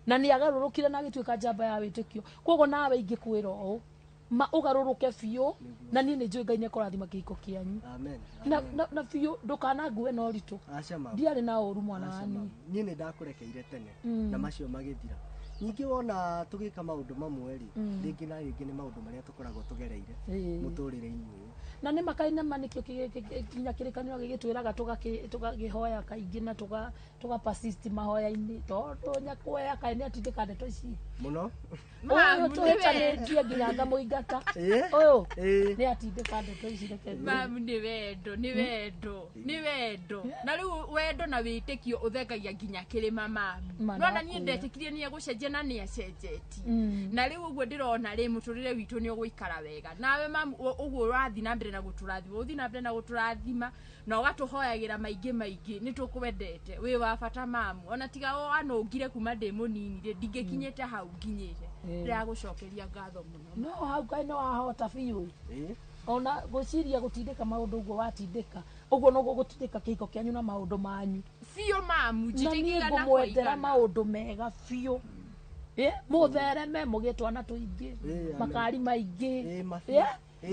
Na nĩ agarũrũkire na agĩtuĩka njamba ya wĩtĩkio. Koguo nawe ingĩkwĩra ũũ, ma ũgarũrũke biũ, na niĩ nĩ njũĩ Ngai nĩ ekũrathima kĩhiko kĩanyu. Amen. Na biũ ndũkanangue na ũritũ. Aca mama. Ndiarĩ na ũru mwana Aca wa mama. niĩ. Niĩ nĩ ndakũrekeire tene, na macio magĩthira. Ningĩ wona tũgĩka maũndũ mamwe rĩ, rĩngĩ na rĩngĩ nĩ maũndũ marĩa tũkoragwo tũgereire mũtũrĩre-inĩ ũyũ. Na nĩ makai na ma nĩkĩo nginya kĩrĩkanĩro gĩgĩtwĩraga tũgakĩhoya kaingĩ na tũga persist mahoya-inĩ, tondũ nyakwea kaĩ nĩ atindĩka ndeto ici. Mũno. Ũyũ tũhĩtanĩtie nginya ngamũingata. Ũyũ nĩ atindĩka ndeto ici reke ngwĩre. Mamu nĩ wendo, nĩ wendo, nĩ wendo. Na rĩu wendo na wĩtĩkio ũthengagia nginya kĩrĩma mamu. Ma Nona niĩ ndakwĩra. ndetĩkirie nĩ egũcenjia gũcenjia na nĩ acenjetie. Na rĩu ũguo ndĩrona rĩ mũtũrĩre witũ nĩ ũgũikara wega. Nawe mamu ũguo ũrathiĩ na mbere na gũtũrathima, ũthiĩ na mbere na gũtũrathima na ũgatũhoyagĩra maingĩ maingĩ, nĩ tũkwendete. Wĩ wa bata mamu. Ona tiga wanũngire kuma ndĩ mũnini rĩ, ndingĩkinyĩte hau nginyĩte. Ndĩragũcokeria ngatho mũno. No hau kaĩ nĩ wahota biũ. Ona gwĩciria gũtindĩka maũndũ ũguo watindĩka ũguo noguo gũtindĩka kĩhiko kĩanyu na maũndũ manyu biũ mamu. Na niĩ njĩtĩkĩra na ngũmwendera kũigana. Maũndũ mega biũ. Mũthereme mũgĩe twana tũingĩ, makari maingĩ,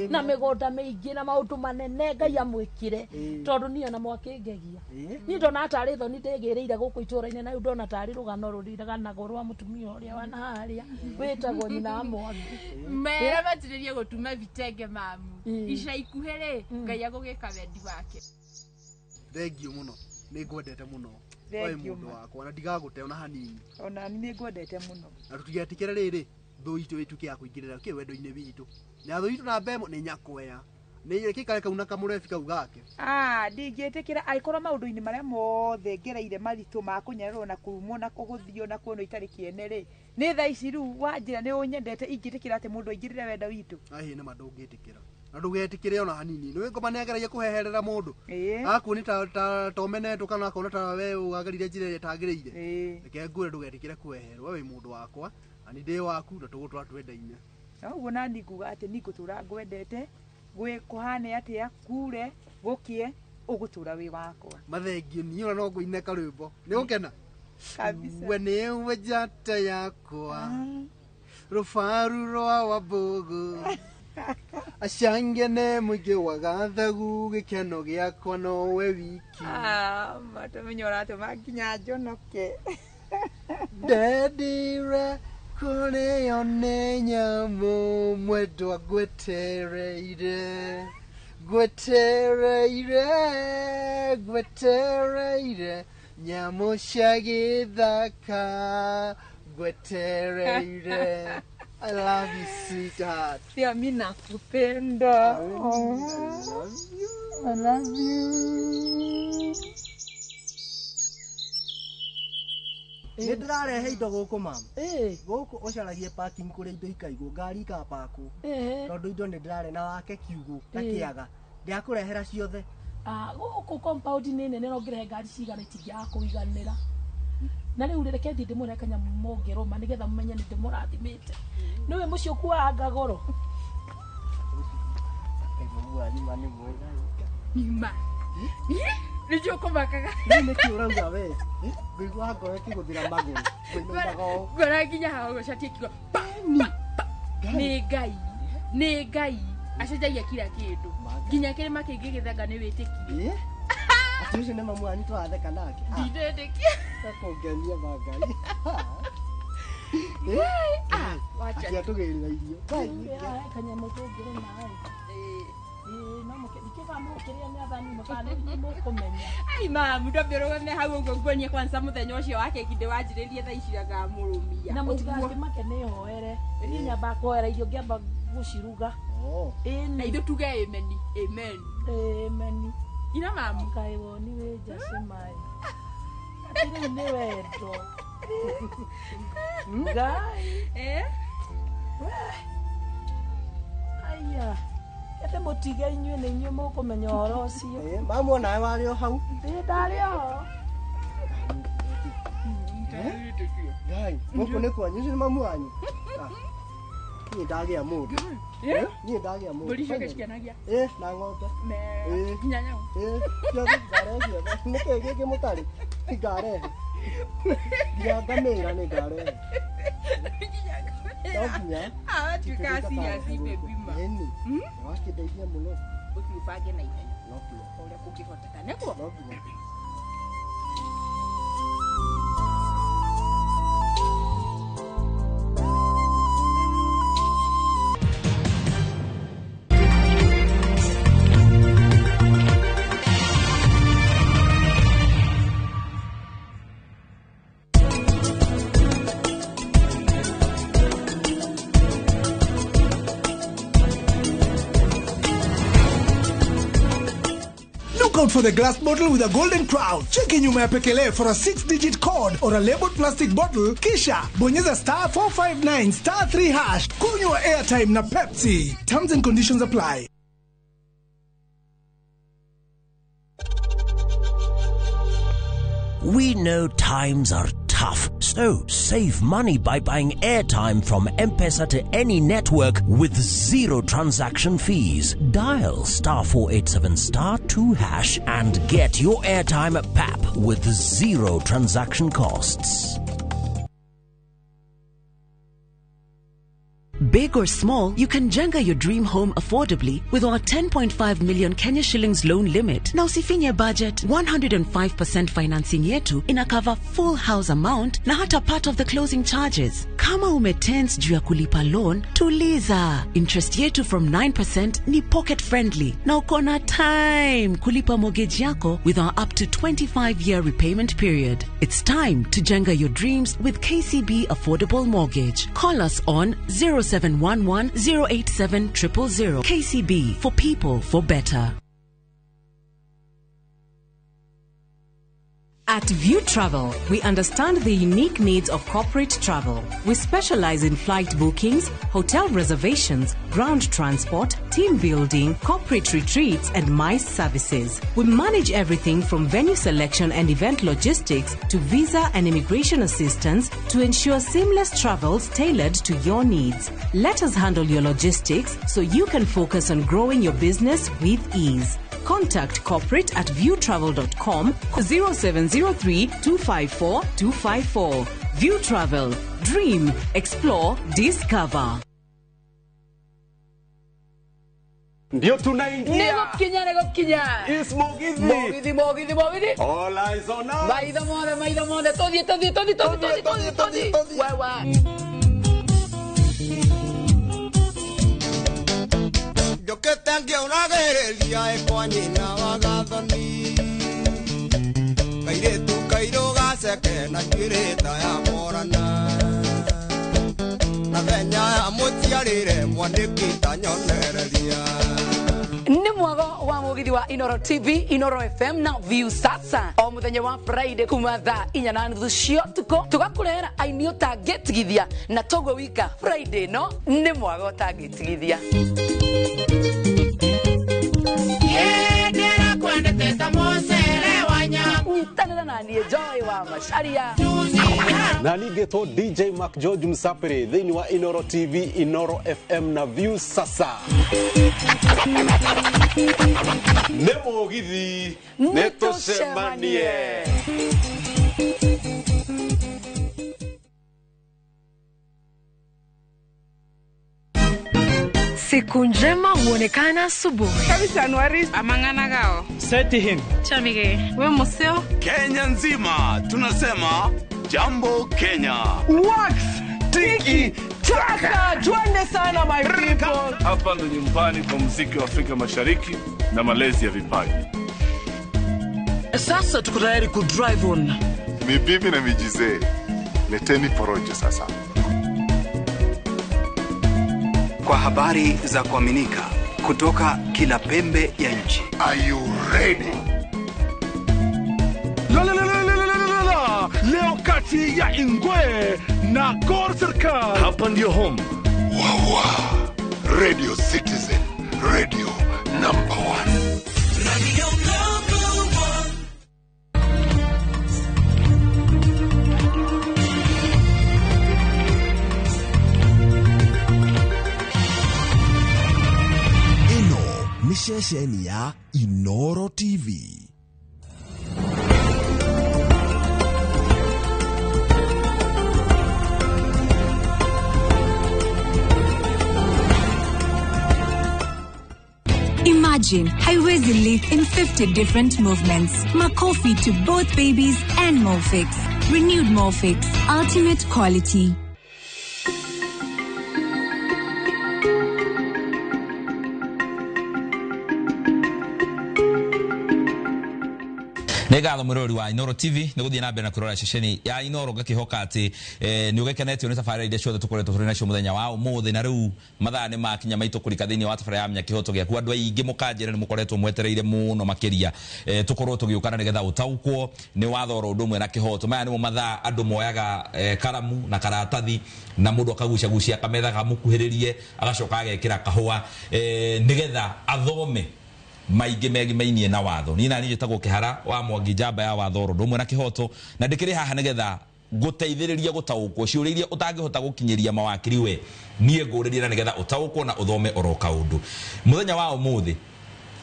na mĩgũnda mĩingĩ na maũndũ manene Ngai amwĩkĩre, tondũ niĩ ona mwakĩngegia niĩ ndona tarĩ thoni ndĩgĩrĩire gũkũ itũũra-inĩ, na rĩu ndona tarĩ rũgano rũriganagwo rwa mũtumia ũrĩa wana harĩa wĩtagwo nyina wa Mwangi. Mere manjĩrĩrie gũtuma vitenge mamu. Ica ikuhĩ rĩ, Ngai agũgĩka wendi wake. Thengiũ mũno, nĩ ngwendete mũno. Oe Thengiũ mũndũ ma. wakwa na ndigagũte ona hanini. Ona niĩ ngwendete mũno. Na tũtigetikĩre rĩrĩ thũ itũ ĩtuĩke ya kũingĩrĩra kĩ wendo-inĩ witũ. Na thũ itũ namba ĩmwe nĩ nyakwea. Nĩ gĩkare kau na kamũrebi kau gake. Ah, ndingĩtĩkĩra angĩkorwo maũndũ-inĩ marĩa mothe ngereire maritũ ma kũnyararwo na kũrumwo na kũhũthio na kuonwo itarĩ kĩene rĩ, nĩ thaa ici rĩu wanjĩra nĩ ũnyendete, ingĩtĩkĩra atĩ mũndũ aingĩrĩre wendo witũ? Ahĩ nĩ ma ndũngĩtĩkĩra. Na ndũgetĩkĩre ona hanini. Nĩ ngoma nĩ ageragia kũheherera mũndũ. Akuoni ta ta ũmenetwo kana akona ta we wagerire njĩra ĩrĩa ĩtagĩrĩire. Reke ngwĩre ndũgetĩkĩre kũheherwo. We wĩ mũndũ wakwa na nĩ ndĩ waku na tũgũtũra twendaine. Na ũguo nani nguga atĩ niĩ ngũtũra ngwendete, gwĩ kũhane atĩa, kure gũkĩe, ũgũtũra wĩ wakwa. Mathengio niĩ ona no ngũine karwĩmbo. Nĩ ũgũkena? Kabisa. We nĩwe njata yakwa, rũbaru rwa Wambũgũ, acangene mũingĩ wa gathagu, gĩkeno gĩakwa nowe wiki. Ah, matũmenya ũratũma nginya njonoke. Ndendire kũrĩo nĩ nyamũ, mwendwa ngwetereire, ngwetereire, ngwetereire, nyamũ cia gĩthaka ngwetereire. I love you, sweetheart. Pia mi nakupenda. I love you. Nĩ ndĩrarehe indo gũkũ mama. Gũkũ ũcaragie parking kũrĩa indo ikaigwo, ngari ikapakwo. Tondũ indo nĩ ndĩrare na wake kiugũ na kĩaga. Ndĩrakũrehera ciothe. Ah, gũkũ compound nĩ nene no ngĩrehe ngari cigana itingĩaga kũiganĩra. Na rĩu reke thiĩ ndĩmũre kanyamũ mũngĩrũma nĩgetha mũmenye nĩ ndĩmũrathimĩte. Nĩwe mũciĩ ũkuaga goro. Nyuma. Nĩ njũĩ ũkũmakaga. Rĩu nĩkĩ ũrauga we? Ngũigua ngoro ĩkĩgũthĩra magũrũ. Ngũinaga ũũ. Ngoro nginya haha ũguo cati ĩkiuga pa, pa, pa. Nĩ Ngai. Nĩ Ngai. Acenjagia kila kĩndũ. Nginya kĩrĩma kĩngĩ gĩthanga nĩ wĩtĩkio. Atĩ ũcio nĩ mamu wanyu tũratheka nake. Ndindĩtĩkia. Takũngenia ma Ngai. Ah, wacha. Atĩ atũgĩrĩra irio. Haha kanyamũ tũngĩrũma ĩ. No mũkĩrĩa mũkĩrĩa nĩ athani mũkana nĩ mũkũmenya. Ai mamu ndambe ũrũgame hau ũguo nguonie kwanza mũthenya ũcio wa keki ndĩwanjĩrĩrie thaa ici ngamũrũmia. Na mũtigakĩmake nĩ hoere. Niĩ nyambaga kũhoera irio ngĩamba gũciruga. Na ithuĩ tuge amen. Amen. Amen. Ina mamu. Kaĩ woni wĩ nja maĩ. Atĩ rĩu nĩ wendo. Ngai. Aya. Ete mũtige inyuĩ nĩ inyuĩ mũkũmenya ũhoro ũcio. Mamu onawe warĩ o hau. Ĩ ndarĩ oho. Ngai, gũkũ nĩ kwanyu, ũcio nĩ mamu wanyu. Niĩ ndagĩa mũndũ. Niĩ ndagĩa mũndũ. Mbũri ciake cikĩanagia. Na ng'ombe. Nginya nyau. Ciothe ngarehe ciothe. Nĩkĩĩ gĩkĩ mũtarĩ? Ngarehe. Nginya ngamĩra nĩ ngarehe. No nginya. Ah, watuĩka serious baby ma. Ĩni. Wakĩndeithia mũno. Ũthiĩ ũbange na ihenya. No nginya. Ũrĩa kũngĩhoteka nĩguo. No nginya. Look out for the glass bottle with a golden crown. Cheki nyuma ya pekele for a 6-digit code or a labeled plastic bottle, kisha bonyeza star 459 star 3 hash. Kunywa airtime na Pepsi. Terms and conditions apply. We know times are tough, so save money by buying airtime from M-Pesa to any network with zero transaction fees. Dial star 487 star 2 hash and get your airtime at PAP with zero transaction costs. Big or small, you can jenga your dream home affordably with our 10.5 million Kenya shillings loan limit. Na usifinye budget, 105% financing yetu ina cover full house amount na hata part of the closing charges. Kama umetense juu ya kulipa loan, tuliza. Interest yetu from 9% ni pocket friendly. Na uko na time kulipa mortgage yako with our up to 25-year repayment period. It's time to jenga your dreams with KCB Affordable Mortgage. Call us on 0711 087 000. KCB, for people, for better. At View Travel, we understand the unique needs of corporate travel. We specialize in flight bookings, hotel reservations, ground transport, team building, corporate retreats, and MICE services. We manage everything from venue selection and event logistics to visa and immigration assistance to ensure seamless travels tailored to your needs. Let us handle your logistics so you can focus on growing your business with ease. Contact corporate at viewtravel.com 0703 254 254. View Travel. Dream, explore, discover. Ndio tunaingia. Nĩgũkinya. Is Mugithi. Mugithi, Mugithi, Mugithi. All eyes on us. Maitho mothe, maitho mothe. Tũthiĩ, tũthiĩ, tũthiĩ, tũthiĩ, tũthiĩ, tũthiĩ, tũthiĩ. Wewe. Njũkĩte ngĩũragĩrĩria ĩkwa nyina wa gathoni kairĩtu kairũ gaceke na njuĩrĩ ta ya morana na thenya ya mũciarĩre mwanĩki ta nyonereria. Nĩ mwago wa mugithi wa Inoro TV, Inoro FM na View Sasa o muthenya wa Friday kuma thaa 4:30 cia ũtukũ tũgakũrehera aini ũtangĩtigithia na toguo wika Friday no nĩ mwago ũtangĩtigithia. Nyitanĩra na niĩ Joy wa Macharia na ningĩtwo DJ Mark George Msapiri thĩinĩ wa Inoro TV, Inoro FM na View Sasa. Nĩ mũgithi, nĩ tũcemanie. Siku njema huonekana asubuhi. Amang'ana Seti him. Chamige. We museo. Kenya nzima tunasema jambo Kenya. Wax tiki taka, twende sana my people. Hapa ndo nyumbani kwa muziki wa Afrika Mashariki na malezi ya vipaji. Sasa tuko tayari ku drive on. Ni bibi na mijizee. Leteni porojo sasa. Kwa habari za kuaminika kutoka kila pembe ya nchi. Are you ready? La la la la la la la. Leo kati ya Ingwe na Gor Serikal. Hapa ndio home. Wawa. Radio Citizen, radio number 1. Radio number 1. Ni ceceni ya Inoro TV. Imagine haiwezi live in 50 different movements. Makofi to both babies and Molfix. Renewed Molfix. Ultimate quality. Nĩ ngatho mwĩroreri wa Inooro TV nĩ gũthiĩ na mbere na kwĩrora ceceni ya Inooro, ngakĩhoka atĩ nĩ ũgĩkenetio nĩ tabarĩra iria ciothe tũkoretwo tũrĩ nacio mũthenya wa ũmũthĩ. Na rĩu mathaa nĩ makinya maitũ kũrika thĩinĩ wa tabarĩra ya Menya Kĩhoto Gĩaku. Andũ aingĩ mũkanjĩra nĩ mũkoretwo mwetereire mũno makĩria tũkorwo tũgĩũkana nĩgetha ũtaũkwo nĩ watho oro ũndũ ũmwe na kĩhoto. Maya nĩmo mathaa andũ moyaga karamu na karatathi na mũndũ akagucagucia kametha kamũkuhĩrĩrie agacoka agekĩra kahũa nĩgetha athome maingĩ megimainie na watho. Niĩ nani njĩtagwo Kĩhara wa Mwangi, njamba ya watho oro ũndũ ũmwe na kĩhoto, na ndĩkĩrĩ haha nĩgetha gũteithĩrĩria gũtaũkwo ciũria iria ũtangĩhota gũkinyĩria mawakiri we niĩ ngũrĩrie, na nĩgetha ũtaũkwo na ũthome oro kaũndũ. Mũthenya wa ũmũthĩ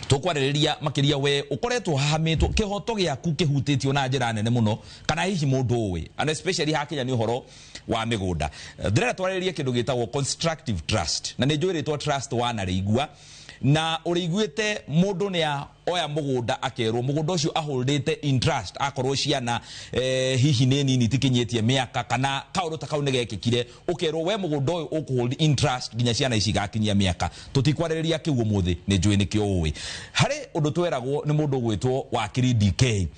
tũkwarĩrĩria makĩria we ũkoretwo hahamĩtwo kĩhoto gĩaku kĩhutĩtio na njĩra nene mũno, kana hihi mũndũ ũĩ, and especially hakinya nĩ ũhoro wa mĩgũnda. Ndĩrenda twarĩrĩrie kĩndũ gĩtagwo constructive trust, na nĩ njũĩ rĩtwa trust wanarĩigua na ũrĩiguĩte mũndũ nĩ oya mũgũnda akerwo mũgũnda ũcio aholdĩte in trust, akorwo ciana hihi nĩ nini tikinyĩtie mĩaka kana kaũndũ ta kau nĩ gekĩkire, ũkerwo we mũgũnda ũyũ ũkũhold in trust nginya ciana ici igakinyia mĩaka. Tũtikwarĩrĩria kĩu ũmũthĩ, nĩ njũĩ nĩkĩo ũĩ. Harĩ ũndũ tweragwo nĩ mũndũ ũgwĩtwo wakiri DK,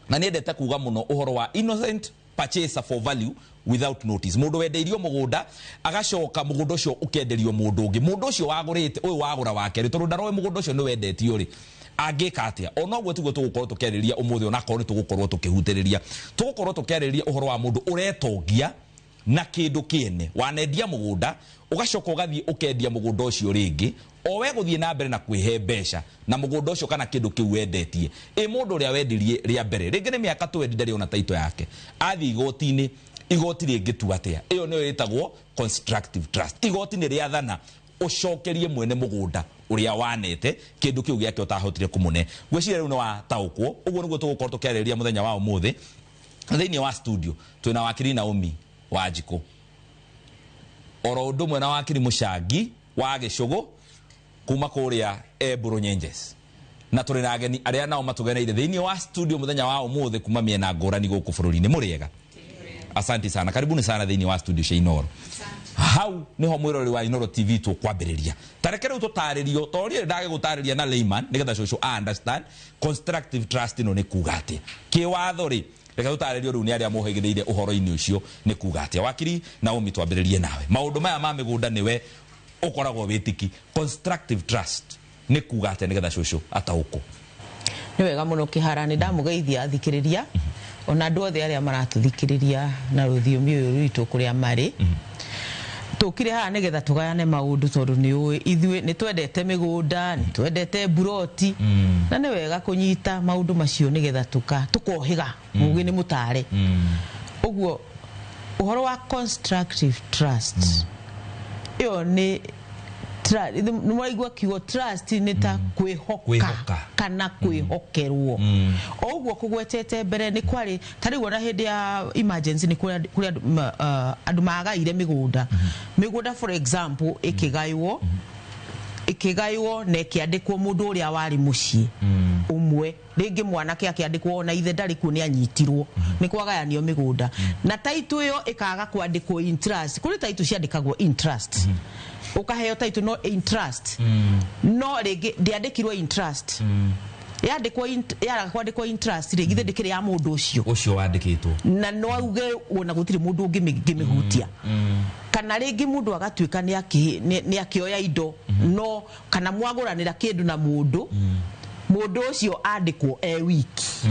na nĩendete kuga mũno ũhoro wa innocent purchaser for value without notice. Mũndũ wendeirio mũgũnda agacoka mũgũnda ũcio ũkenderio mũndũ ũngĩ, mũndũ ũcio wagũrĩte ũyũ wagũra wa kerĩ tondũ ndaroĩ mũgũnda ũcio nĩ wendetio rĩ, angĩka atĩa? Ona ũguo tiguo tũgũkorwo tũkĩarĩrĩria ũmũthĩ, onakorwo nĩ tũgũkorwo tũkĩhutĩrĩria. Tũgũkorwo tũkĩarĩrĩria ũhoro wa mũndũ ũretongia na kĩndũ kĩene, wanendia mũgũnda ũgacoka ũgathiĩ ũkendia mũgũnda ũcio rĩngĩ, o we gũthiĩ na mbere na kwĩhe mbeca na mũgũnda ũcio kana kĩndũ kĩu wendetie. Ĩ mũndũ ũrĩa wendirie rĩa mbere rĩngĩ nĩ mĩaka twendi ndarĩ ona taito yake, athiĩ igoti-inĩ, igoti rĩngĩtua atĩa? Ĩyo nĩyo ĩtagwo constructive trust. Igoti nĩ rĩathana ũcokerie mwene mũgũnda ũrĩa wanete kĩndũ kĩu gĩake ũtahotire kũmũne. Ngwĩciria rĩu nĩ wataũkwo. Ũguo nĩguo tũgũkorwo tũkĩarĩrĩria mũthenya wa ũmũthĩ. Thĩinĩ wa studio twĩna wakiri Naomi Wanjikũ, oro ũndũ ũmwe na wakiri Mũcangi wa Gĩcũgũ kuma kũrĩa Emburu Nyenjes, na tũrĩ na ageni arĩa nao matũgeneire thĩinĩ wa studio mũthenya wa ũmũthĩ kuma mĩena ngũrani gũkũ bũrũri-inĩ. Mũrĩega? Asante sana, karibuni sana thĩinĩ wa studio cia Inooro. Hau niho mwĩroreri wa Inooro TV tũkwambĩrĩria. Tareke rĩu tũtarĩrio, tondũ niĩ ndagĩgũtarĩria na layman nĩgetha cũcũ a understand constructive trust ĩno nĩ kuga atĩa kĩwatho rĩ. Reke tũtarĩrio rĩu nĩ arĩa mohĩgĩrĩire ũhoro-inĩ ũcio nĩ kuga atĩa. Wakiri Naomi, twambĩrĩrie nawe. Maũndũ maya ma mĩgũnda nĩwe ũkoragwo wĩtiki. Constructive trust nĩ kuga atĩa nĩgetha cũcũ ataũkwo? Nĩ wega mũno Kĩhara, nĩ ndamũgeithia athikĩrĩria ona andũ othe arĩa maratũthikĩrĩria na rũthiomi ũyũ rwitũ kũrĩa marĩ. Tũkire haha nĩgetha tũgayane maũndũ, tondũ nĩ ũĩ ithuĩ nĩ twendete mĩgũnda, nĩ twendete mburoti, na nĩ wega kũnyita maũndũ macio nĩgetha tũkohĩga mũgĩ nĩ mũtare. Ũguo ũhoro wa constructive trust ĩyo nĩ nĩ kiugo trust nĩ ta kwĩhoka kana kwĩhokerwo. O ũguo kũgwetete mbere nĩ kwarĩ ta rĩu ona hĩndĩ ya emergency nĩ kũrĩ andũ magaire mĩgũnda. Mĩgũnda for example ĩkĩgaywo na ĩkĩandĩkwo mũndũ ũrĩa warĩ mũciĩ ũmwe, rĩngĩ mwanake akĩandĩkwo ona ithe ndarĩ kuo nĩ anyitirwo, nĩ kwagayanio mĩgũnda na taitũ ĩyo ĩkaga kwandĩkwo in trust. Kũrĩ taitũ ciandĩkagwo in trust, ukaheo taitũ no in trust, no rĩngĩ ndĩandĩkirwo in trust, yandĩkwo yaraga kwandĩkwo in trust rĩ, githĩ ndĩkĩrĩ ya mũndũ ũcio wandĩkĩtwo, na no auge ona gũtirĩ mũndũ ũngĩmĩhutia. Kana rĩngĩ mũndũ agatuĩka nĩ akĩoya indo no kana mwagũranĩra kĩndũ na mũndũ, mũndũ ũcio andĩkwo e wiki,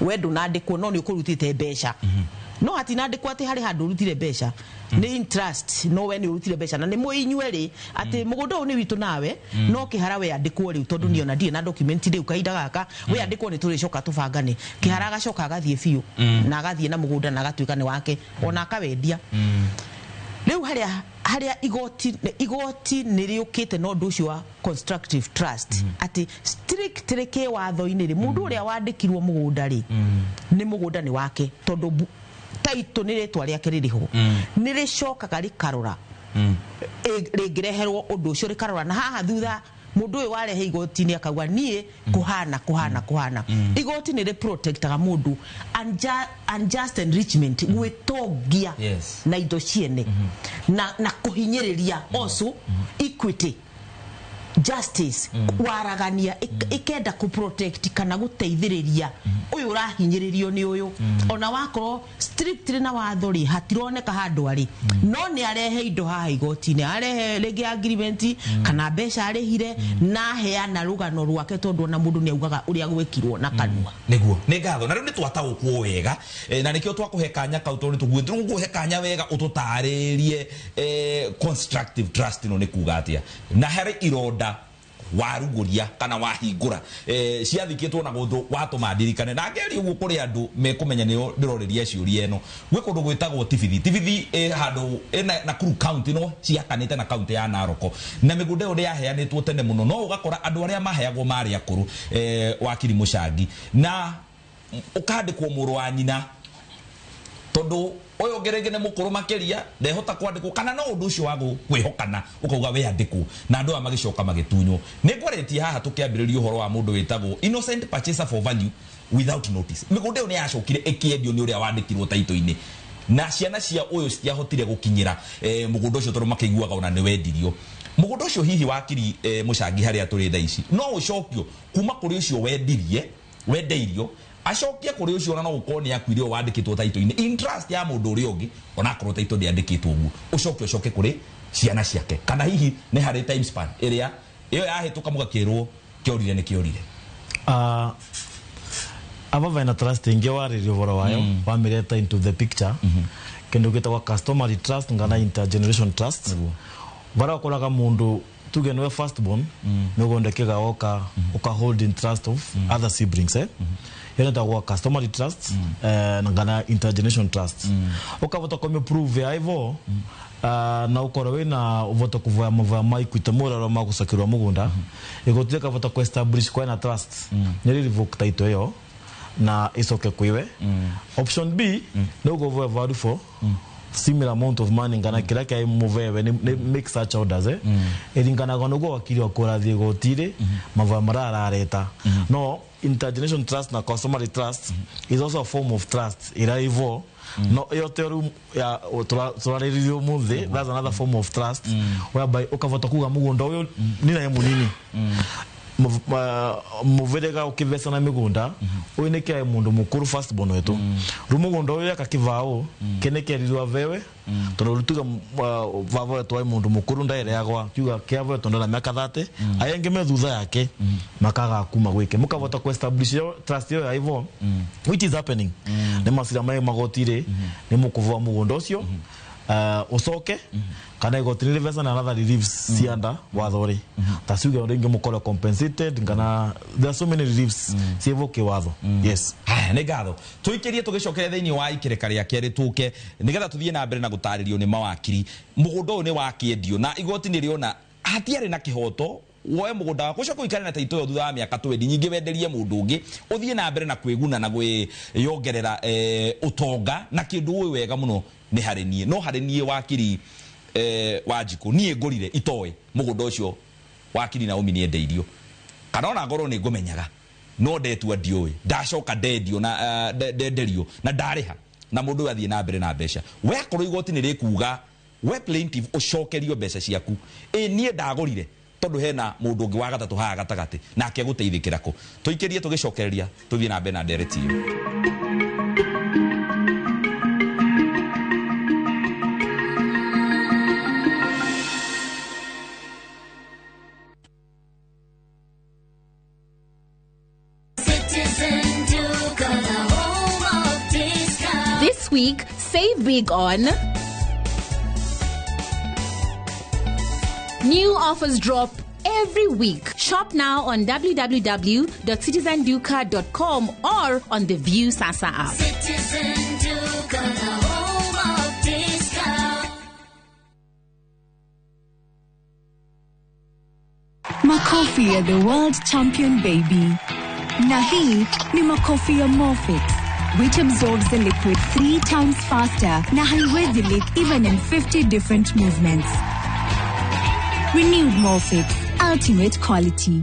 we ndũnandĩkwo no nĩ ũkũrutĩte mbeca, no hatinandĩkwo atĩ harĩ handũ ũrutire mbeca, nĩ interest, no we nĩ ũrutire mbeca na nĩ mũinyue rĩ atĩ mũgũnda ũyũ nĩ witũ nawe, no Kĩhara we andĩkwo rĩu tondũ niĩ ona ndirĩ na document rĩu kahinda gaka, we andĩkwo nĩ tũrĩcoka tũbangane. Kĩhara agacoka agathiĩ biũ na agathiĩ na mũgũnda na agatuĩka nĩ wake ona akawendia. Rĩu harĩa igoti nĩ rĩũkĩte na ũndũ ũcio wa constructive trust atĩ strictly kĩwatho-inĩ rĩ, mũndũ ũrĩa wandĩkirwo mũgũnda rĩ, nĩ mũgũnda nĩ wake tondũ taitũ nĩ rĩtwa rĩake rĩrĩ ho, nĩ rĩcokaga rĩkarora rĩngĩreherwo ũndũ ũcio rĩkarora, na haha thutha mũndũ ũyũ warehe igoti-inĩ akauga niĩ kũhana kũhana kũhana. Igoti nĩ rĩ-protectaga mũndũ unjust enrichment, gwĩtongia na indo ciene na kũhinyĩrĩria, also equity. Justice waragania ikenda ku protect kana guteithiriria uyu urahinyiririo ni uyu ona wakorwo strictly na watho ri hatironeka handu ari no ni arehe indo haha igoti-inĩ, arehe rĩngĩ agreement kana mbeca arĩhire na aheana rũgano rwake tondu ona mũndũ nĩ augaga ũrĩa gwĩkirwo na kanua. Niguo nĩ ngatho na rĩu nĩ twataũkwo wega na nĩkĩo twakũhe kanya kau tondũ nĩ tũgũkũhe kanya wega ũtũtarĩrie constructive trust ĩno nĩ kuga atĩa na harĩ ironda waruguria kana wahingura ciathikitwo na guthu watuma ndirikane na ngeri uguo kuri andu mekumenya nio ndiroreria ciuria ino gwi kundu gwitagwo Tibithi. Tibithi handu Nakuru county no ciakanite na county ya Narok na migunda ĩyo yaheanĩtwo tene muno no ugakora andu aria maheagwo mari akuru wakiri Mucangi na ukandikwo muru wa nyina tondu uyu ngerenge ni mukuru makiria ndehota kwandikwo kana no undu ucio wa kwihokana ukauga we andikwo na andu aya magicoka magitunywo. Ni ngwaretie haha tukiambiriria uhoro wa mundu witagwo innocent purchaser for value without notice. Migunda iyo ni yacokire ikiendio ni uria wandikirwo taito-ini na ciana cia uyu citiahotire gukinyira mugunda ucio tondu makiguaga ona ni wendirio mugunda ucio. Hihi wakiri Mucangi haria turi thaa ici no ucokio kuma kuri ucio wendirie wendeirio acokie kuri ucio ona no gukorwo ni akuire wandikitwo taito-ini interest ya mundu uria ungi ona akorwo taito ndiandikitwo uguo ucoke ucoke kuri ciana ciake kana hihi ni hari time span iria iyo yahituka mugakirwo kiorire ni kiorire. Aba vena trust ingi waririe uhoro wayo wamireta into the picture kindu gitagwa customary trust ngana intergeneration trust bara ukoraga mundu tuge niwe first born mugunda kigaoka uka hold in trust of other siblings iyo nitagwa customary trust ngana intergeneration trust ukavota kwa prove ya ivo na ukorwo wina uvota kuvoya mavoya maikuite muraro magucakirwa mugunda igoti rikavota ku establish kwena trust ni revoke title iyo na icoke kwiwe. Option B no go voya value for similar amount of money ngana kira kia muvewe ni make such orders iringanaga nuguo wakiri wa kurathie igoti-ri mavoya maria arareta. No intergeneration trust na customary trust is also a form of trust ira ivo no iyo teru ya turariririo muthi that's another form of trust whereby ukavota kuga mugunda uyu ni na munini muverega ukivesa na migunda uyu ni kia mundu mukuru first born wetu ru mugunda uyu akakivao kene kerirwa vewe tondu rutuga vavo wetu ai mundu mukuru ndaereagwa kiuga kia vewe tondu na miaka 30 ayange me thutha yake makaga kuma gwike mukavota ku establish trust yo ya ivo which is happening ni masira mai magotire ni mukuvoa mugunda ucio ucoke kana igoti rivesa na another reliefs cianda watho ri ta ciuge ringi mukorwo compensated kana there are so many reliefs cievo kiwatho. Yes haya ni ngatho tuikirie tugicokere thiini wa ikireka ria keri tuke nigetha tuthie na mbere na gutaririo ni mawakiri mugunda uyu ni wakiendio na igoti ni riona hatiari na kihoto woe mugunda waku ucoke uikare na taito yo thutha wa miaka 20 nyingi wenderie mundu ungi uthie na mbere na kwiguna na gwiyongerera utonga na kindu uyu wega muno ni hari nie no hari nie wakiri Wanjiku nie ngurire itoe mugunda ucio wakiri Naomi ni endeirio kana ona ngorwo ni ngumenyaga no ndetua ndiũĩ ndacoka ndendio na ndenderio na ndariha na mundu athie na mbere na mbeca we akorwo igoti ni rikuga we plaintiff ucokerio mbeca ciaku ĩ niĩ ndagũrire tondu hena mundu ungi wa gatatu haha gatagati nake guteithikira ku tuikirie tugicokereria tuthie na mbere na ndereti iyo. This week, save big on new offers drop every week. Shop now on www.citizenduka.com or on the View Sasa app. Citizen Duka, the home of discount. Makofi ya the world champion baby. Na hii ni makofi ya Morfix, which absorbs the liquid 3 times faster na haiwezi leak even in 50 different movements. Renewed Morfix, ultimate quality.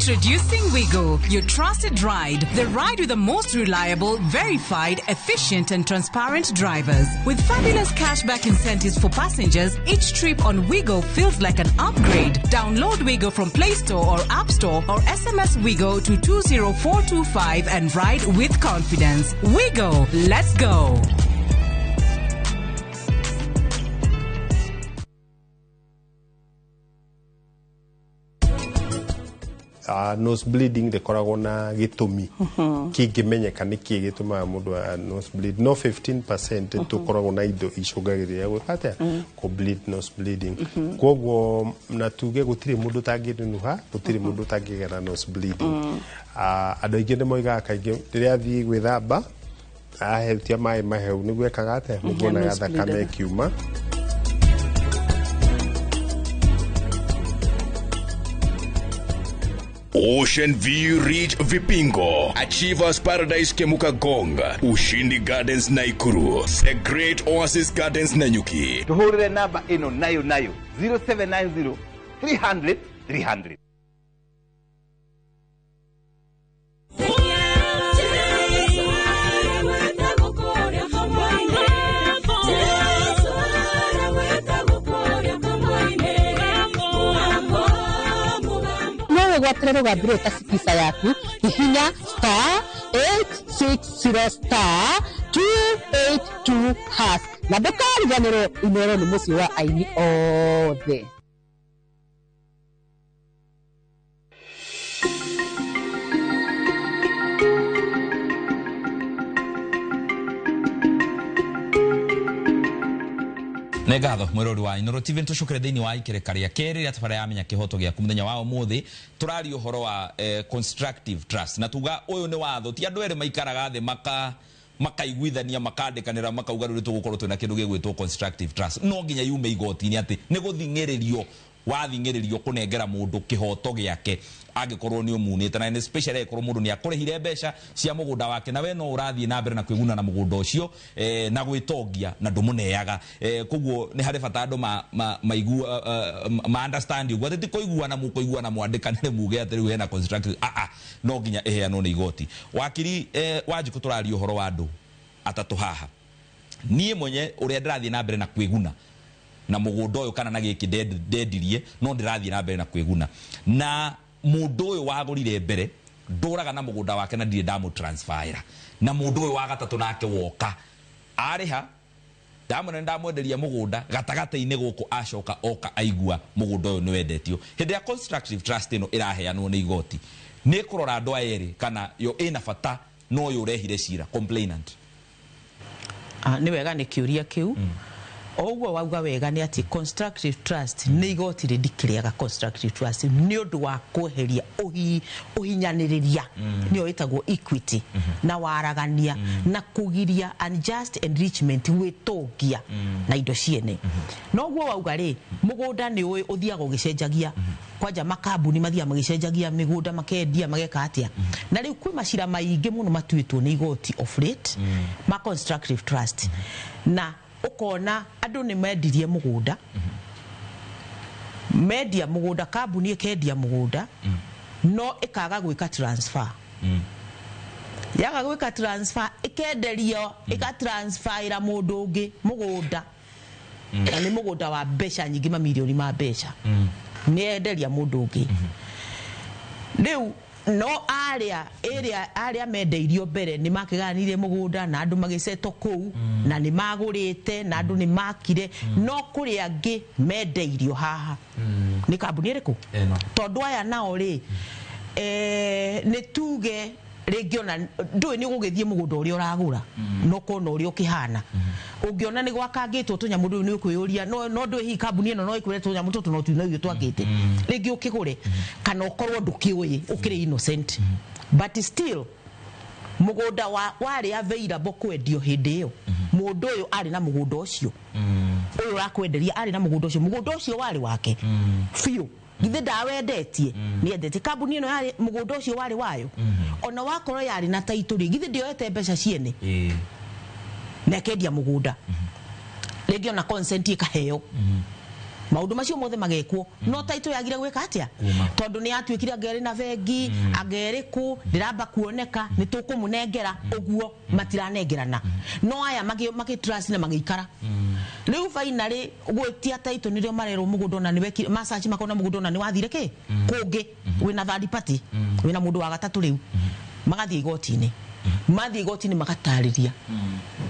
Introducing Wigo, your trusted ride. The ride with the most reliable, verified, efficient, and transparent drivers. With fabulous cashback incentives for passengers, each trip on Wigo feels like an upgrade. Download Wigo from Play Store or App Store or SMS Wigo to 20425 and ride with confidence. Wigo, let's go. Nose bleeding ndĩkoragwo na gĩtũmi kĩngĩmenyeka nĩkĩ gĩtũmaga mũndũ a nose bleed, no 15% tũkoragwo na indo icũngagĩrĩria gwĩka atĩa, kũ bleed, nose bleeding. Koguo na tuge gũtirĩ mũndũ ũtangĩnunuha, gũtirĩ mũndũ ũtangĩgera nose bleeding. Andũ aingĩ nĩ moigaga kaingĩ rĩrĩa athiĩ gwĩthamba ahehutia maĩ mahehu nĩguo ekaga atĩa, nĩguo onaga Nose thakame bleeding. ĩkiuma. Ocean View Ridge Vipingo, Achievers Paradise Kemuka Gong, Ushindi Gardens Naikuru, The Great Oasis Gardens Nanyuki. Tuhurire namba ĩno nayo nayo 0790 300 300. No wĩgwatĩre rũgambi rũrũ ta Skiza yaku, hihinya *860*282# na ndũkariganĩrwo Inoro nĩ mũciĩ wa aini othe. Nĩ ngatho mwĩrori wa Inoro TV, nĩtũcokere thĩinĩ wa ikereka rĩa kerĩ rĩa tabara ya menya kĩhoto gĩaku. Mũthenya wa ũmũthĩ tũraria ũhoro wa constructive trust, na tuga ũyũ nĩ watho, ti andũ erĩ maikaraga thĩ makaiguithania makandĩkanĩra makauga rĩu tũgũkorwo twĩna kĩndũ gĩgwĩtwo constructive trust. No nginya yume igoti-inĩ atĩ nĩ gũthing'ĩrĩrio wathing'ĩrĩrio kũnengera mũndũ kĩhoto gĩake angĩkorwo nĩ ũmunĩte, na especially angĩkorwo mũndũ nĩ akũrĩhire mbeca cia mũgũnda wake na we no ũrathiĩ na mbere na kwĩguna na mũgũnda ũcio na gwĩtongia na ndũmũneaga. Koguo nĩ harĩ bata andũ maigua ma understand ũguo atĩ ti kũiguana mũkũiguana mwandĩkanĩre muge atĩ rĩu hena constructive, no nginya ĩheanwo nĩ igoti. Wakiri Wanjikũ, tũraria ũhoro wa andũ atatũ haha. Niĩ mwenye ũrĩa ndĩrathiĩ na mbere na kwĩguna na mũgũnda ũyũ kana na gĩkĩ ndendirie, no ndĩrathiĩ na mbere na kwĩguna na mũndũ ũyũ wagũrire mbere ndũraga na mũgũnda wake na ndirĩ ndamũtransferĩra, na mũndũ ũyũ wa gatatũ nake woka arĩha ndamwona ndamwenderia mũgũnda gatagatĩ-inĩ gũkũ acoka oka aigua mũgũnda ũyũ nĩ wendetio. Hĩndĩ ya constructive trust ĩno ĩraheanwo nĩ igoti nĩ kũrora andũ aya erĩ kana yo ĩna bata no ũyũ ũrehire cira complainant. Nĩ wega nĩ kĩũria kĩu. O ũguo wauga wega nĩ atĩ constructive trust nĩ igoti rĩndikĩrĩaga constructive trust nĩ ũndũ wa kweheria ũhinyanĩrĩria, nĩyo ĩtagwo equity, na waragania, na kũgiria unjust enrichment, gwĩtongia na indo ciene. No ũguo wauga rĩ, mũgũnda nĩ ũĩ ũthiaga ũgĩcenjagia, kwanja makambuni mathiaga magĩcenjagia mĩgũnda makendia mageka atĩa, na rĩu kwĩ macira maingĩ mũno matuĩtwo nĩ igoti of late ma constructive trust, na ũkona andũ nĩ mendirie mũgũnda, mendia mũgũnda, kambuni ĩkendia mũgũnda no ĩkaga gwĩka transfer, yaga gwĩka transfer ĩkenderio ĩgatransferĩra mũndũ ũngĩ mũgũnda, na nĩ mũgũnda wa mbeca nyingĩ, mamirioni ma mbeca, nĩ enderia mũndũ ũngĩ. Rĩu no arĩa mendeirio mbere nĩ makĩganire mũgũnda na andũ magĩcetwo kũu na nĩ magũrĩte na andũ nĩ makire, no kũrĩ angĩ mendeirio haha nĩ kambuni ĩrĩkũ? Tondũ aya nao rĩ, nĩ tuge rĩngĩ ona ndũĩ nĩ ũgũgĩthiĩ mũgũnda ũrĩa ũragũra no kona ũrĩa ũkĩhana, ũngĩona nĩ gwakangĩtwo tũnyamũ rĩu nĩ ũkwĩyũria no ndũĩ hihi kambuni ĩno no ĩkwĩre tũnyamũ tũtũ no tunaithuĩ twakĩte, rĩngĩ ũkĩgũre kana ũkorwo ndũkĩũĩ ũkĩrĩ innocent, but still mũgũnda warĩ available kwendio hĩndĩ ĩyo, mũndũ ũyũ arĩ na mũgũnda ũcio, ũyũ ũrakwenderia arĩ na mũgũnda ũcio, mũgũnda ũcio warĩ wake biũ, githĩ ndawendetie, nĩ endetie kambuni ĩno yarĩ mũgũnda ũcio warĩ wayo, ona wakorwo yarĩ na title rĩ, githĩ ndĩoete mbeca ciene na ĩkendia mũgũnda, rĩngĩ ona consent ĩkaheo. Maundu macio mothe magekwo no title yagire gwika atia tondu ni atuikire angeri na bengi angeri ku ndiramba kuoneka ni tukumunengera uguo matiranengerana no aya magi trust na magiikara riu finally gwitia title nirio marerwo mugunda na niwe massage makona mugunda na ni wathire ki kungi wina third party wina mundu wa gatatu riu magathie igoti-ini mathie igoti-ini magatariria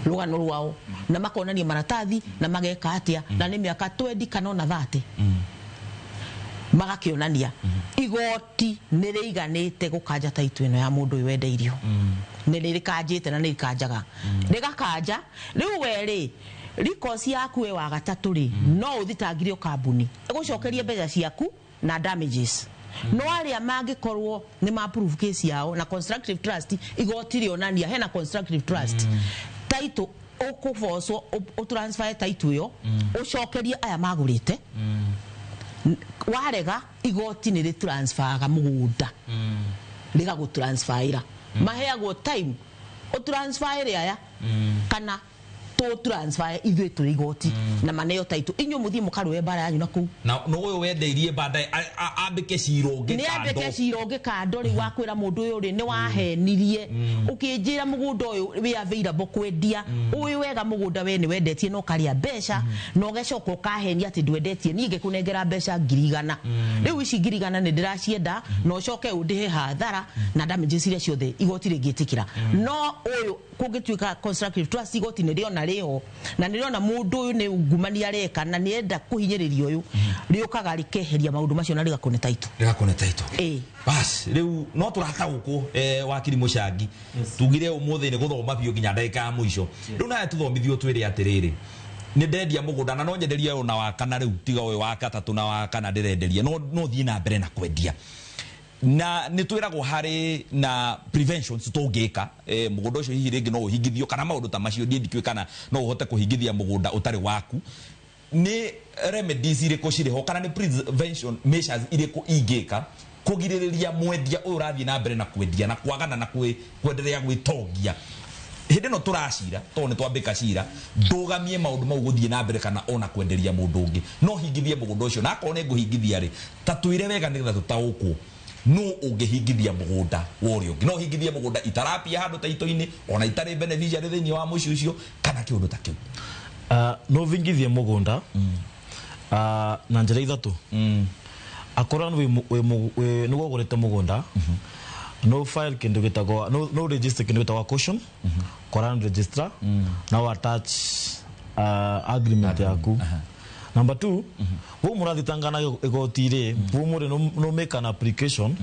rugano rwao na makonania maratathi na mageka atia na ni miaka 20 kana ona 30 magakionania igoti ni riiganite gukanja title ino ya mundu uyu wendeirio ni ririkanjite na ni rikanjaga rigakanja riu we ri rikosi yaku we wa gatatu ri no uthitangirio kambuni igucokerie mbeca ciaku na damages no aria mangikorwo ni ma proof case yao na constructive trust igoti rionania hena constructive trust title ukubocwo utransfer title yo ucokerie aya magurite warega igoti ni ritransferaga mugunda rigagutransferira maheagwo time utransfer aya kana to transfer ithuĩ tũrĩ igoti na maneo title inyuĩ mũthiĩ mũkarũe mbara yanyu na kũu na no ũyũ wendeirie baadaye ambĩke cira ũngĩ nĩ ambĩke cira ũngĩ kando rĩu wakwĩra mũndũ ũyũ rĩ nĩ wahenirie ũkĩnjĩra mũgũnda ũyũ wĩ available kwendia ũĩ wega mũgũnda we nĩ wendetie na ũkarĩa mbeca na ũgacoka ũkahenia atĩ ndwendetie niĩ ngĩkũnengera mbeca 100,000 rĩu ici 100,000 nĩ ndĩracienda na ũcoke ũndĩhe hathara na damages iria ciothe igoti rĩngĩtĩkĩra no ũyũ kũngĩtuĩka constructive trust igoti nĩ rĩona rĩho na nĩrĩona mũndũ ũyũ nĩ ungumania areka na nĩenda kũhinyĩrĩria ũyũ rĩũkaga rĩkeheria maũndũ macio na rĩgakũne title rĩgakũne title bas rĩu no tũrataũkwo wakiri Mũcangi tugire ũmũthĩ nĩ gũthoma biũ nginya ndagĩka ya mũico rĩu nawe tũthomithio twĩre atĩrĩrĩ nĩ ndendia mũgũnda na no nyenderie ũyũ na wa kana rĩu tiga ũyũ wa gatatũ na wa kana ndĩrenderia no thiĩ na mbere na kwendia na nĩ twĩragwo harĩ na preventions tũngĩka mũgũnda ũcio hihi rĩngĩ no ũhingithio kana maũndũ ta macio niĩ ndikĩũĩ kana no ũhote kũhingithia mũgũnda ũtarĩ waku nĩ remedies irĩkũ cirĩ ho kana nĩ prevention measures irĩkũ ingĩka kũgirĩrĩria mwendia ũyũ ũrathiĩ na mbere na kwendia na kwagana na kwenderea gwĩtongia hĩndĩ ĩno tũracira tondũ nĩ twambĩka cira ndũgamie maũndũ mau gũthiĩ na mbere kana ona kwenderia mũndũ ũngĩ no hingithie mũgũnda ũcio na akorwo nĩ ngũhingithia rĩ ta twĩre wega nĩgetha tũtaũkwo no ũngĩhingithia mũgũnda wa ũrĩa ũngĩ no ũhingithie mũgũnda itarapia handũ taito-inĩ ona itarĩ beneficiary thĩinĩ wa mũciĩ ũcio kana kĩũndũ ta kĩu no ũhingithie mũgũnda na njĩra ithatũ akorwo nĩ wagũrĩte mũgũnda no file kĩndũ gĩtagwo no register kĩndũ gĩtagwo caution kwa land registrar na attach agreement yaku. Number 2, wo murathitangana igoti ri wo muri no make an application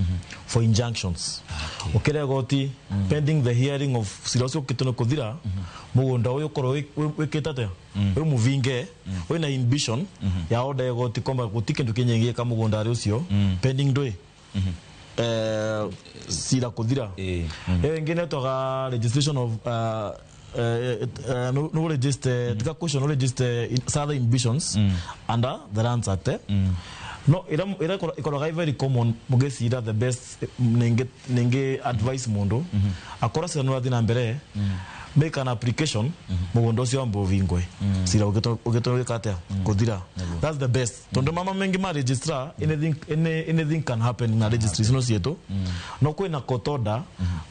for injunctions. Ukire igoti pending the hearing of cira ucio ukitwo kuthira mugunda uyu ukorwo wikite atia wi muvinge wina inhibition ya order igoti kwamba guti kindu kinyingi mugunda ari ucio pending ndui cira kuthira. Iyo ingi netwaga registration of no register tika question no register other inhibitions under the Lands Act. No ira ikoroga very common mugecira the best ninge advice mundu akora cira no na mbere make an application mugunda ucio wambe uvingwe cira ugitwo gwika atia kuthira. That's the best tondu mama mengi ma registrar anything can happen na registry no cietu no kwina court order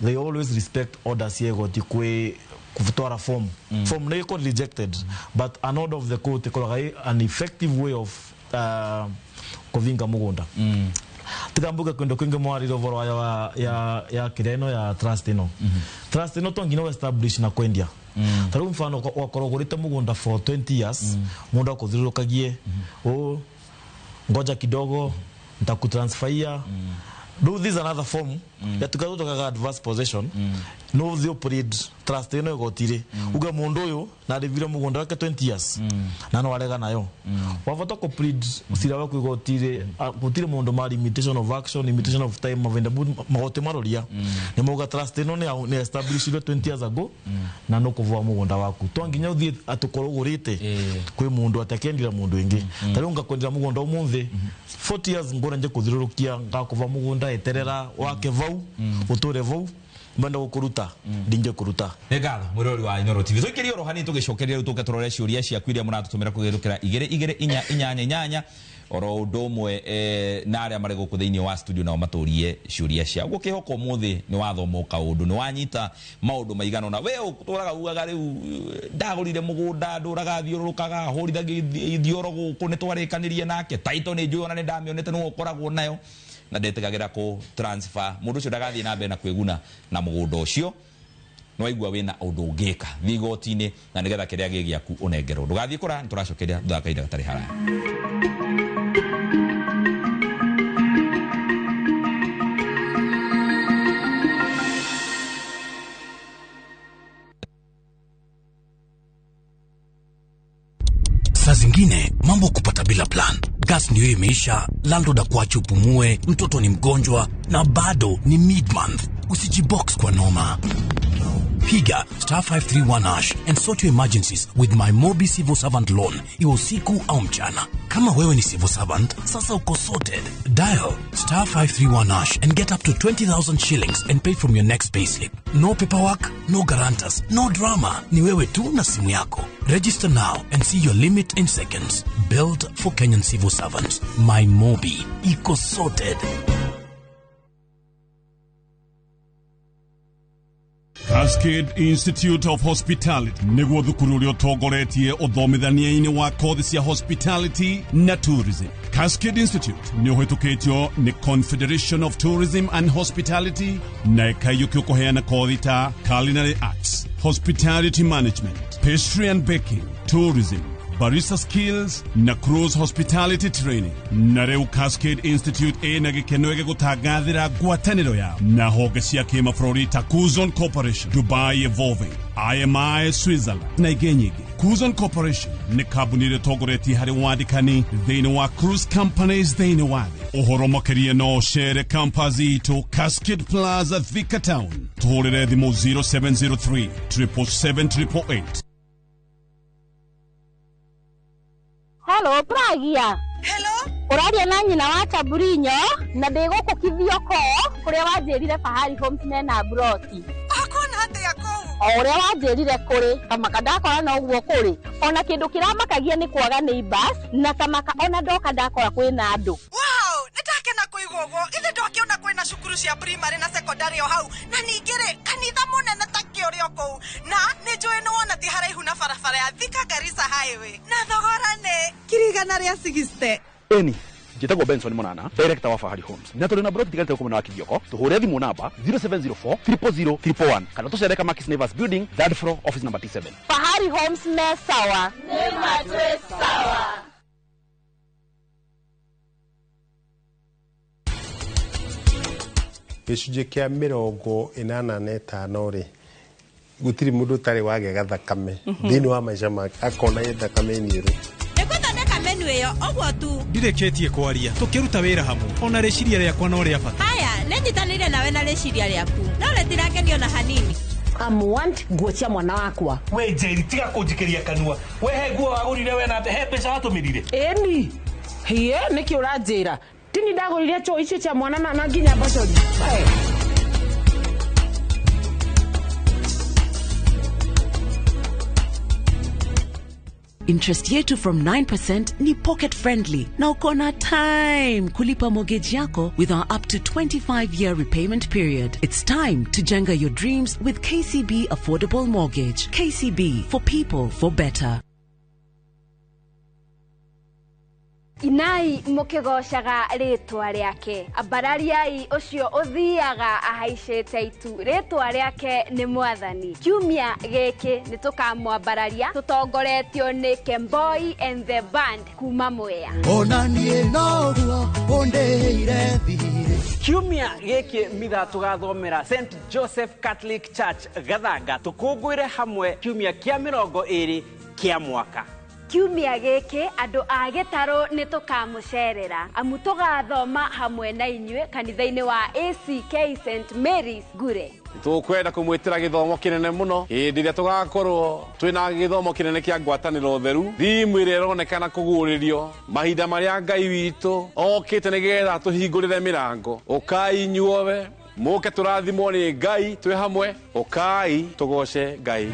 they always respect orders cia igoti kwi kutwara form form nä iko rejected but an order of the court ikoroga an effective way of kuvinga mugunda. Tigambuke kwendo kwingi mwarire uvoro ya kireno ya trust ino. Trust ino to nginya establish na kwendia. Taru mfano wakorwo ugurite mugunda for 20 years mundu akuthirurukagie o ngoja kidogo nitakutransferia. Do this another form ya tukathutokaga adverse possession. No the operate trust ino igotire uga mundu uyu na rivire mugunda wake 20 years na no arega nayo wavota ko plead cira waku igotire gutire mundu ma limitation of action, limitation of time mavenda magote maroria ni muga trust ino ni established 20 years ago na no kuvua mugunda waku to nginya uthie atukorwo ugurite kwi mundu atakendira mundu ingi tari ungakwendera mugunda umuthi 40 years ngora nje kuthirurukia ngakuva mugunda eterera wake vau uture vau Mbenda gukuruta ndingikuruta. Nĩ ngatho mwĩroreri wa Inooro TV. Tũikĩrie oro hanini tũgĩcokeria rĩu tũke tũrore ciũria ciaku iria mũratũtũmĩra kũhĩtũkĩra 2 2 4 8 8 oro ũndũ ũmwe na arĩa marĩ gũkũ thĩinĩ wa studio nao matũrie ciũria ciao. Gũkĩhoka ũmũthĩ nĩ wathoma kaũndũ, nĩ wanyita maũndũ maigana ũna. We ũtũraga ugaga rĩu ndagũrire mũgũnda, ndũraga thiũrũrũkaga, hũrithagia ithioro gũkũ, nĩ twarĩkanĩrie nake. Title nĩ njũĩ ona nĩ ndamĩonete nĩwe ũkoragwo nayo na ndetĩkagĩra kũ transfer. Mũndũ ũcio ndagathiĩ na mbere na kwĩguna na mũgũnda ũcio. Nĩwaigua wĩna ũndũ ũngĩka, thiĩ igoti-inĩ na nĩgetha kĩrĩa gĩ gĩaku ũnengerwo. Ndũgathiĩ kũraya, nĩtũracokeria thutha wa kahinda gatarĩ haraya. Saa zingine mambo kupata bila plan. Gas ndio imeisha, landlord akuache upumue, mtoto ni mgonjwa na bado ni mid-month. Usijibox kwa noma. Piga star 531 hash and sort your emergencies with my Mobi Civil Servant Loan, iwe usiku au mchana. Kama wewe ni civil servant, sasa uko sorted. Dial star 531 hash and get up to 20,000 shillings and pay from your next payslip. No paperwork, no guarantors, no drama. Ni wewe tu na simu yako. Register now and see your limit in seconds. Built for Kenyan civil servants. My Mobi. Iko sorted. Cascade Institute of Hospitality nĩguo thukuru ũrĩa ũtongoretie ũthomithania-inĩ wa kothi cia hospitality na tourism. Cascade Institute nĩ ũhĩtũkĩtio nĩ Confederation of Tourism and Hospitality na ĩkaiyũkio kũheana kothi ta culinary arts, hospitality management, pastry and baking, tourism, barista skills na cruise hospitality training. Na rĩu Cascade Institute ĩna gĩkeno gĩgũtangathĩra ngwatanĩro yao na honge cia kĩmabũrũri ta Kuzon Corporation, Dubai Evolving, IMI Switzerland na ingĩ nyingĩ. Kuzon Corporation nĩ kambuni ĩrĩa ĩtongoretie harĩ wandĩkani thĩinĩ wa cruise companies thĩinĩ wa thĩ. Ũhoro makĩria no ũcere campus itũ Cascade Plaza, Thika Town. Tũhũrĩre thimũ 0703 777 888. Hello, Pragia. Hello. Ũraria na nyina wa Taburinyo na ndĩ gũkũ Kithioko kũrĩa wanjĩrire Fahari Homes mena broti. Ũkuona atĩa kũu? O ũrĩa wanjĩrire kũrĩ, tamaka ndakora no ũguo kũrĩ. Ona kĩndũ kĩramakagia nĩ kwaga neighbors na tamaka ona ndoka ndakora kwĩna andũ. Wow, nĩndakena kũigua ũguo. Ithe ndokĩona kwĩna cukuru cia primary na secondary o hau na ningĩ rĩ kanitha mũnene ta kĩũrĩ o kũu na nĩ njũĩ nĩ wona ti haraihu na barabara ya Thika Garissa Highway na thogora nĩ 160,000. Eni njĩtagwo Benson Monana, director wa Fahari Homes, na tũrĩ na broti tigarĩte gũkũ mwena wa Kithioko. Tũhũre thimũ namba 0704 000 111 kana tũcere Kamakis Neighbors Building, third floor, office number T7. Fahari Homes me sawa. Nĩ matwĩ sawa. Gĩcunjĩ kĩa 85 rĩ, gũtirĩ mũndũ ũtarĩ wagĩa gathakame thĩinĩ wa maica make, akona ĩ thakame niĩrũ. Nĩngũthondeka menu ĩyo ũguo tu. Ndirĩkĩtie kwaria, tũkĩruta wĩra hamwe, ona rĩciria rĩakwa no rĩa bata. Haya, nĩnyitanĩire nawe na rĩciria rĩaku, no rĩtirakenio na hanini. Amuant nguo cia mwana wakwa. We Njeri, tiga kũnjikĩria kanua. We he nguo wagũrire we na he mbeca watũmĩrire. Ĩni, hĩe nĩkĩ ũranjĩra? Tini ndagũrire choo icio cia mwana na nginya mbacori. Interest yetu from 9% ni pocket friendly na uko na time kulipa mortgage yako with our up to 25-year repayment period. It's time to jenga your dreams with KCB Affordable Mortgage. KCB, for people, for better. Inai mũkĩgocaga rĩtwa rĩake, ambarariai ũcio ũthiaga ahaicĩte itu, rĩtwa rĩake nĩ Mwathani. Kiumia gĩkĩ nĩ tũkamwambararia tũtongoretio nĩ Kemboi and the Band kuma Mwea. Ona niĩ noguo ũndĩire thirĩ. Kiumia gĩkĩ mitha tũgathomera St Joseph Catholic Church Gathanga, tũkũngũĩre hamwe kiumia kĩa 20 kĩa mwaka. Kiumia gĩkĩ andũ a gĩtarũ nĩ tũkamũcerera, amu tũgathoma hamwe na inyuĩ kanitha-inĩ wa ACK St Mary's Ngure. Tũkwenda kũmwĩtĩra gĩthomo kĩnene mũno hĩndĩ ĩrĩa tũgakorwo twĩna gĩthomo kĩnene kĩa ngwatanĩro theru, thimu ĩrĩa ĩronekana kũguũrĩrio mahinda marĩa Ngai witũ okĩte nĩgetha tũhingũrĩre mĩrango. Ũkai inyuothe Mũke tũrathimwo nĩ Ngai twĩ hamwe, ũkai tũgoce Ngai.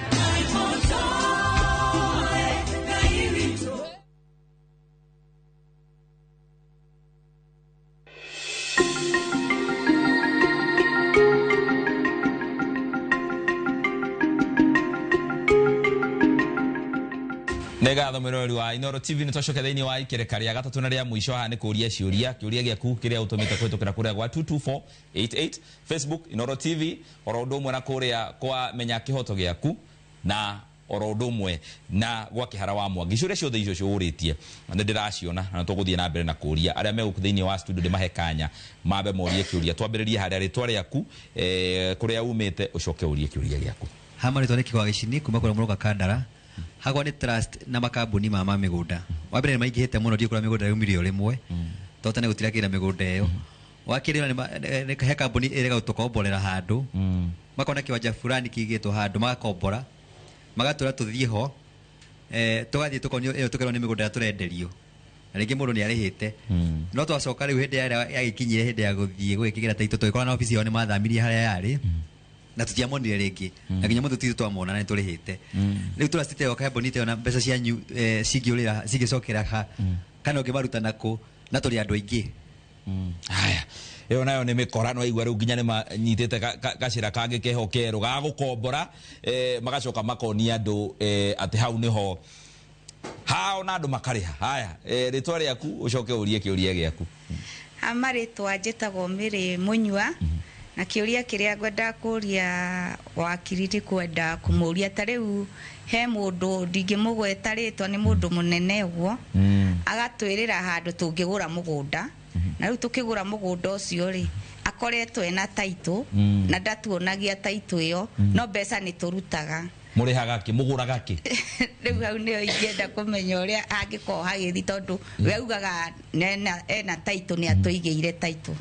Nĩ ngatho mwĩroreri wa Inooro TV, nĩ twacoka thĩinĩ wa ikereka rĩa gatatũ na rĩa mũico. Haha nĩ kũria ciũria, kĩũria gĩaku kĩrĩa ũtũmĩte kũhĩtũkĩra kũrĩa gwa 22488 Facebook Inooro TV, oro ũndũ ũmwe na kũrĩa kwa Menya Kĩhoto Gĩaku, na oro ũndũ ũmwe na gwa Kĩhara wa Mwangi. Ciũria ciothe icio ciũrĩtie nĩ ndĩraciona, na tũgũthiĩ na mbere na kũria arĩa me gũkũ thĩinĩ wa studio, ndĩmahe kanya mambe morie kĩũria. Twambĩrĩrie harĩa rĩtwa rĩaku, kũrĩa umĩte, ũcoke ũrie kĩũria gĩaku. Hama rĩtwa nĩ Kĩgwa Gĩcini kuma kũrĩa mũroka Kandara. Hakwa nĩ trust na makambuni ma mĩgũnda. Wa mbere nĩ maingĩhĩte mũno, ndiũĩ kũrĩa mĩgũnda yaumire o rĩmwe, tondũ tene gũtirakĩrĩ na mĩgũnda ĩyo. Wa kerĩ nĩ he kambuni ĩrega gũtũkomborera handũ, makona kĩwanja fulani kĩigĩtwo handũ, magakombora, magatwĩra tũthiĩ ho, tũgathiĩ tũkonio ĩyo, tũkerwo nĩ mĩgũnda ĩrĩa tũrenderio, na rĩngĩ mũndũ nĩ arĩhĩte. No twacoka rĩu hĩndĩ ĩrĩa yagĩkinyire hĩndĩ ya gũthiĩ gũgĩkĩgĩra taitũ, tũgĩkora na obici yao nĩ mathamirie harĩa yarĩ, na tutiamonire rĩngĩ, na nginya mũndũ titũ twamona na nĩtũrĩhĩte. Rĩu trust ĩyo kambuni ĩyo na mbeca cianyu cingĩũrĩra cingĩcokera ha, kana ũngĩmaruta nakũ, na tũrĩ andũ aingĩ. Haya, ĩyo nayo nĩ mĩkora, no aigua rĩu nginya nĩ manyitĩte gacĩra kangĩ keho kerũ ga gũkombora, magacoka makonia andũ atĩ hau nĩho hao na andũ makarĩha. Haya, rĩtwa rĩaku ũcoke ũrie kĩũria gĩaku. Ha marĩtwa njĩtagwo Mary Mũnyua, na kĩũria kĩrĩa ngwenda kũria wakiri nĩ kwenda kũmũria, ta rĩu he mũndũ ndingĩmũgweta rĩtwa, nĩ mũndũ mũnene ũguo, agatwĩrĩra handũ tũngĩgũra mũgũnda, na rĩu tũkĩgũra mũgũnda ũcio rĩ, akoretwo ena taitũ, na ndatuonagia taitũ ĩyo, no mbeca nĩ tũrutaga. Mũrĩhaga kĩ? Mũgũraga kĩ? Rĩu hau nĩyo ingĩenda kũmenya ũrĩa angĩkorwo hagĩthiĩ, tondũ we augaga ena taitũ, nĩ atũigĩire taitũ.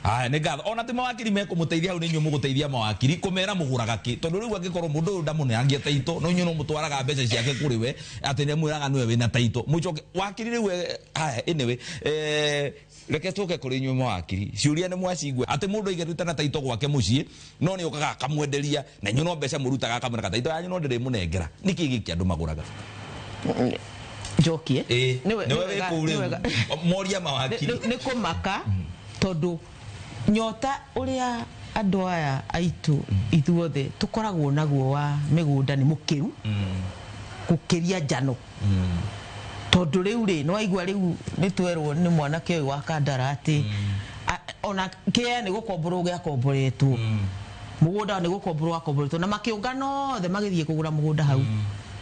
Haya, nĩ ngatho. Ona ti mawakiri mekũmũteithia hau, nĩ inyuĩ mũgũteithia mawakiri kũmera mũgũraga kĩ, tondũ rĩu angĩkorwo mũndũ ũyũ ndamũneangia taitũ, no inyuĩ no mũtwaraga mbeca ciake kũrĩ we, atĩ nĩ mwĩraga nĩwe wĩna taitũ, mũcoke wakiri rĩu. Haya, anyway, reke tũke kũrĩ inyuĩ mawakiri. Ciũria nĩ mwacigua, atĩ mũndũ aigĩrĩte na taitũ gwake mũciĩ, no nĩ ũkaga akamwenderia, na inyuĩ no mbeca mũrutaga, akamwĩra taitũ yanyu no ndĩrĩmũnengera. Nĩkĩ gĩkĩ andũ magũraga? Njokie. Nĩwe wĩ kũu rĩu, moria mawakiri. Nĩ kũmaka, tondũ nyota ũrĩa andũ aya aitũ ithuothe tũkoragwo naguo wa mĩgũnda nĩ mũkĩru gũkĩria njano. Tondũ rĩu rĩ, nĩ waigua rĩu nĩ twerwo nĩ mwanake ũyũ wa Kandara atĩ ona kĩea nĩ gũkomborwo gĩakomboretwo, mũgũnda nĩ gũkomborwo wakomboretwo, na makĩũngana othe magĩthiĩ kũgũra mũgũnda hau,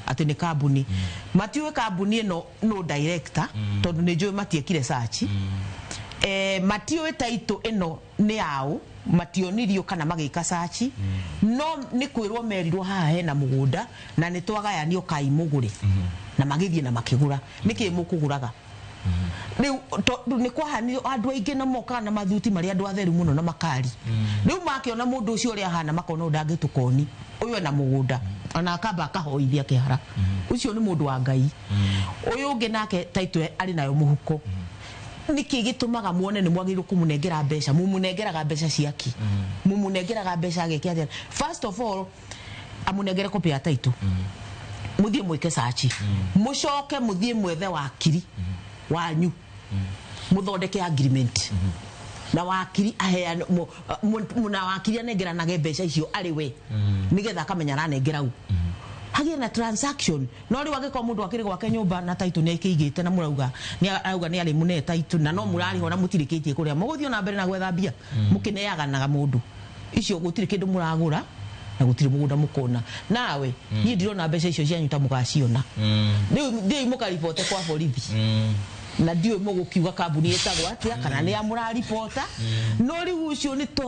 atĩ nĩ kambuni. Matiũĩ kambuni ĩno no director, tondũ nĩ njũĩ matiekire search. Matiũĩ taitũ ĩno nĩ yaũ, mationirio kana magĩka search, no nĩ kwĩrwo merirwo haha hena mũgũnda na nĩ twagayanio kai mũgũre, na magĩthiĩ na makĩgũra. Nĩkĩ mũkũgũraga? Rĩu tondũ nĩ kwahanire andũ aingĩ na mokaga na mathuti marĩa andũ atheru mũno na makari, rĩu makĩona mũndũ ũcio ũrĩa ahana, makona ũyũ ndangĩtũkoni, ũyũ ena mũgũnda, ona akamba akahoithia kĩhara, ũcio nĩ mũndũ wa Ngai. Ũyũ ũngĩ nake taitũ arĩ nayo mũhuko. Nĩkĩ gĩtũmaga muone nĩ mwagĩrĩirwo kũmũnengera mbeca? Mũmũnengeraga mbeca ciaki? Mũmũnengeraga mbeca ageke atĩa? First of all, amũnengere copy ya taitũ, mũthiĩ mwĩke search, mũcoke mũthiĩ mwethe wakiri wanyu, mũthondeke agreement na wakiri aheane, na wakiri anengeranage mbeca icio arĩ we, nĩgetha akamenya aranengera u, hagĩe na transaction. No rĩu angĩkorwo mũndũ akĩrĩ gwake nyũmba na taitũ nĩ akĩigĩte, na mũrauga nĩ arauga nĩ arĩ mũne taitũ, na no mũrarĩhwo na mũtirĩkĩtie kũrĩa, mũgũthiĩ na mbere na gwetha mbia mũkĩneaganaga mũndũ icio, gũtirĩ kĩndũ mũragũra na gũtirĩ mũgũnda mũkona. Nawe niĩ ndirona mbeca icio cianyu ta mũgaciona. Rĩu thiĩi mũkaribote kwa borithi, na ndiũĩ mũgũkiuga kambuni ĩtagwo atĩa kana nĩ ya mũraribota, no rĩu ũcio nĩ to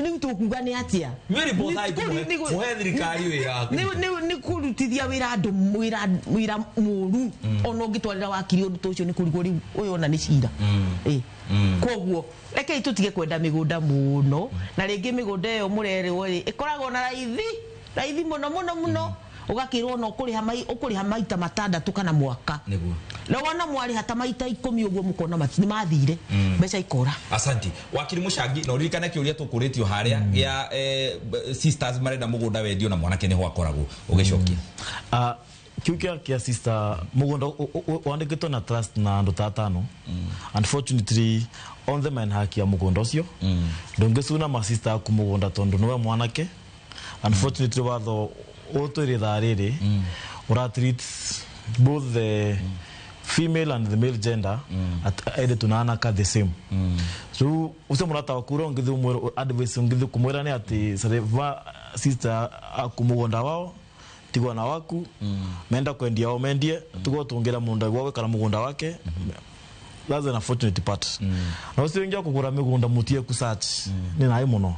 rĩu tũkuga nĩ atĩa? Inyuĩ ribotai kũhe thirikari wĩra wa Nĩ kũrutithia wĩra andũ wĩra mũru. Ona ũngĩtwarĩra wakiri ũndũ ta ũcio, nĩ kũrigwo rĩu ũyũ ona nĩ cira. Koguo rekei tũtige kwenda mĩgũnda mũno, na rĩngĩ mĩgũnda ĩyo mũrerwo rĩ, ĩkoragwo na raithi raithi mũno mũno mũno. Ũgakĩrwo no ũkũrĩha mai ũkũrĩha maita 6 kana mwaka. Nĩguo. Na wona mwarĩha ta maita 10 ũguo mũkona nĩ mathire. Mbeca ikora. Asanti. Wakiri Muchangi, na uririkane kĩũria tũkũrĩtio harĩa gĩa sisters marenda mũgũnda wendio na mwanake nĩho akoragwo ũgĩcokia. Kiu kia sister mugunda wandikitwo na trust na andu ta 5. Unfortunately on the man haki ya mugunda ucio ndungicuna ma sister aku mugunda tondu niwe mwanake. Unfortunately watho utwiri thaa riri ura treat both the female and the male gender at either tunanaka the same. So ucio murata waku uria ungithi umwira advice ungithi kumwira ni ati sareva sister aku mugunda wao tigwa na waku menda kwendia o mendie tugo tungira munda gwawe kana mugunda wake. That's an unfortunate part. Na ucio ingia kugura migunda mutie ku search ni nayo muno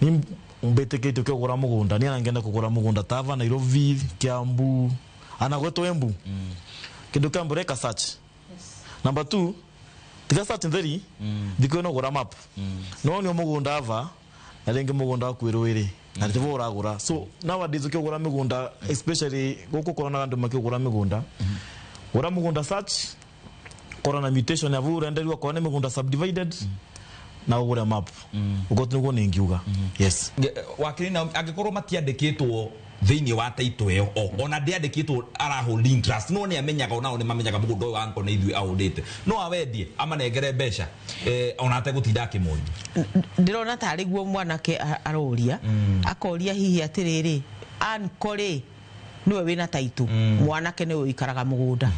ni mbetekete ukigura mugunda ni anangenda kugura mugunda tava Nairobi Kiambu ana gweto Embu kindu Kiambu reka search. Number 2 tiga search ntheri thiko no gura map no ni mugunda ava na ringi mugunda waku irwiri na tivo uragura. So nowadays ukigura migunda especially guku korona andu makigura migunda gura mugunda search korona mutation yavu urenderwa kone migunda subdivided na ugure map ugo niguo ningiuga. Yes. Wakiri na angikorwo matiandikitwo thiini wa title ĩyo ona ndiandikitwo ara hold interest no ni amenyaga onao ni mamenyaga mugunda ũyũ wanko nĩ ithuĩ aũndĩte no awendie amanengere mbeca ona ategũtinda akĩmoria. Ndĩrona tarĩ guo mwanake aroria akoria hihi atĩrĩrĩ anko rĩ nĩwe wĩna title mwanake nĩwe ũikaraga mũgũnda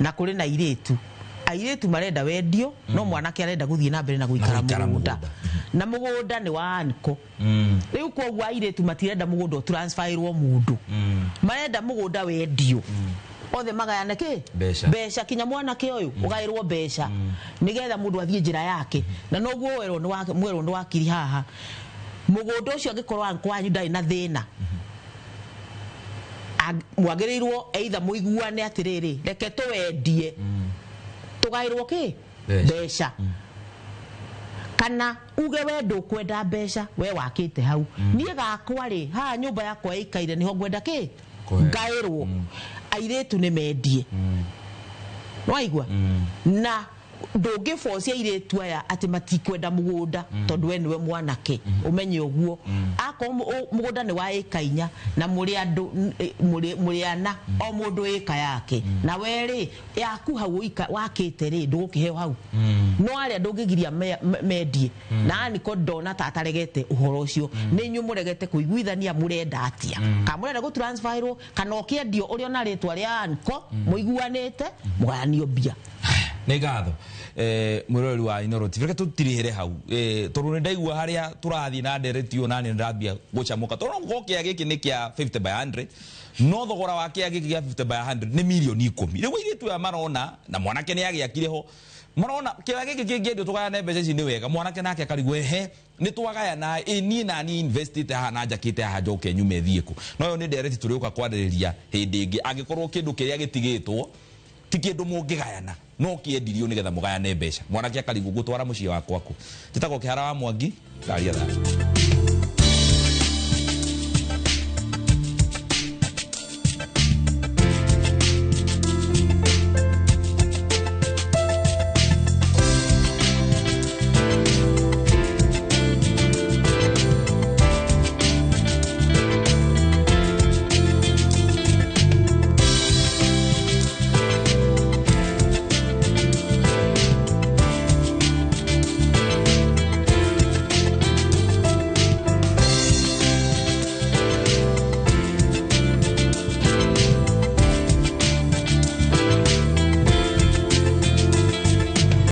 na kũrĩ na airĩtu airĩtu marenda wendio no mwanake arenda gũthiĩ na mbere na gũikara mũgũnda na mũgũnda nĩ wa anko. Rĩu koguo airĩtu matirenda mũgũnda ũtransferirwo mũndũ marenda mũgũnda wendio othe magayane kĩ mbeca kinya mwanake ũyũ ũgaĩrwo mbeca nĩgetha mũndũ athiĩ njĩra yake. Na noguo mwerwo nĩ wakiri haha mũgũnda ũcio angĩkorwo anko wanyu ndarĩ na thĩna mwagĩrĩirwo either mũiguane atĩrĩrĩ reke tũwendie tugairwo ki mbeca kana uge we ndukwenda mbeca we wakite hau nie gakwa ri ha nyumba yakwa ikaire niho ngwenda ki ngairwo airitu ni mendie waigua na ndũngĩbocia airĩtu aya atĩ matikwenda mũgũnda tondũ we nĩwe mwanake ũmenye ũguo akorwo mũgũnda nĩ wa ĩka 4 na mũrĩ andũ mũrĩ ana o mũndũ ĩka yake na we rĩ yaku hau wakĩte rĩ ndũgũkĩheo hau no arĩa ndũngĩgiria mendie na aniko ndona ta ataregete ũhoro ũcio nĩ inyuĩ mũregete kũiguithania mũrenda atĩa kana mũrenda gũtransferwo kana ũkĩendio ũrĩa ona rĩtwa rĩa anko mũiguanĩte mũgayanio mbia. Nĩ ngatho mwĩroreri wa Inooro TV reke tũtirĩhĩre hau tondũ nĩ ndaigua harĩa tũrathiĩ na ndereti ũyũ na nĩ ndambia gũcamũka tondũ no kĩa gĩkĩ nĩ kĩa 50 by 100 no thogora wa kĩa gĩkĩ gĩa 50 by 100 nĩ mirioni 10. Rĩu airĩtu aya marona na mwanake nĩ agĩakire ho marona kĩa gĩkĩ kĩngĩendio tũgayane mbeca ici nĩ wega mwanake nake akarigwo ehe nĩ twagayana ĩ niĩ na niĩ investĩte haha na njakĩte haha njoke nyume thiĩ kũ. No ĩyo nĩ ndereti tũrĩũka kwarĩrĩria hĩndĩ ĩngĩ angĩkorwo kĩndũ kĩrĩa gĩtigĩtwo ti kĩndũ mũngĩgayana no kĩendirio nĩgetha mũgayane mbeca mwanake akarigwo gũtwara mũciĩ wakwa kũ. Njĩtagwo Kĩhara wa Mwangi ndaria thayũ.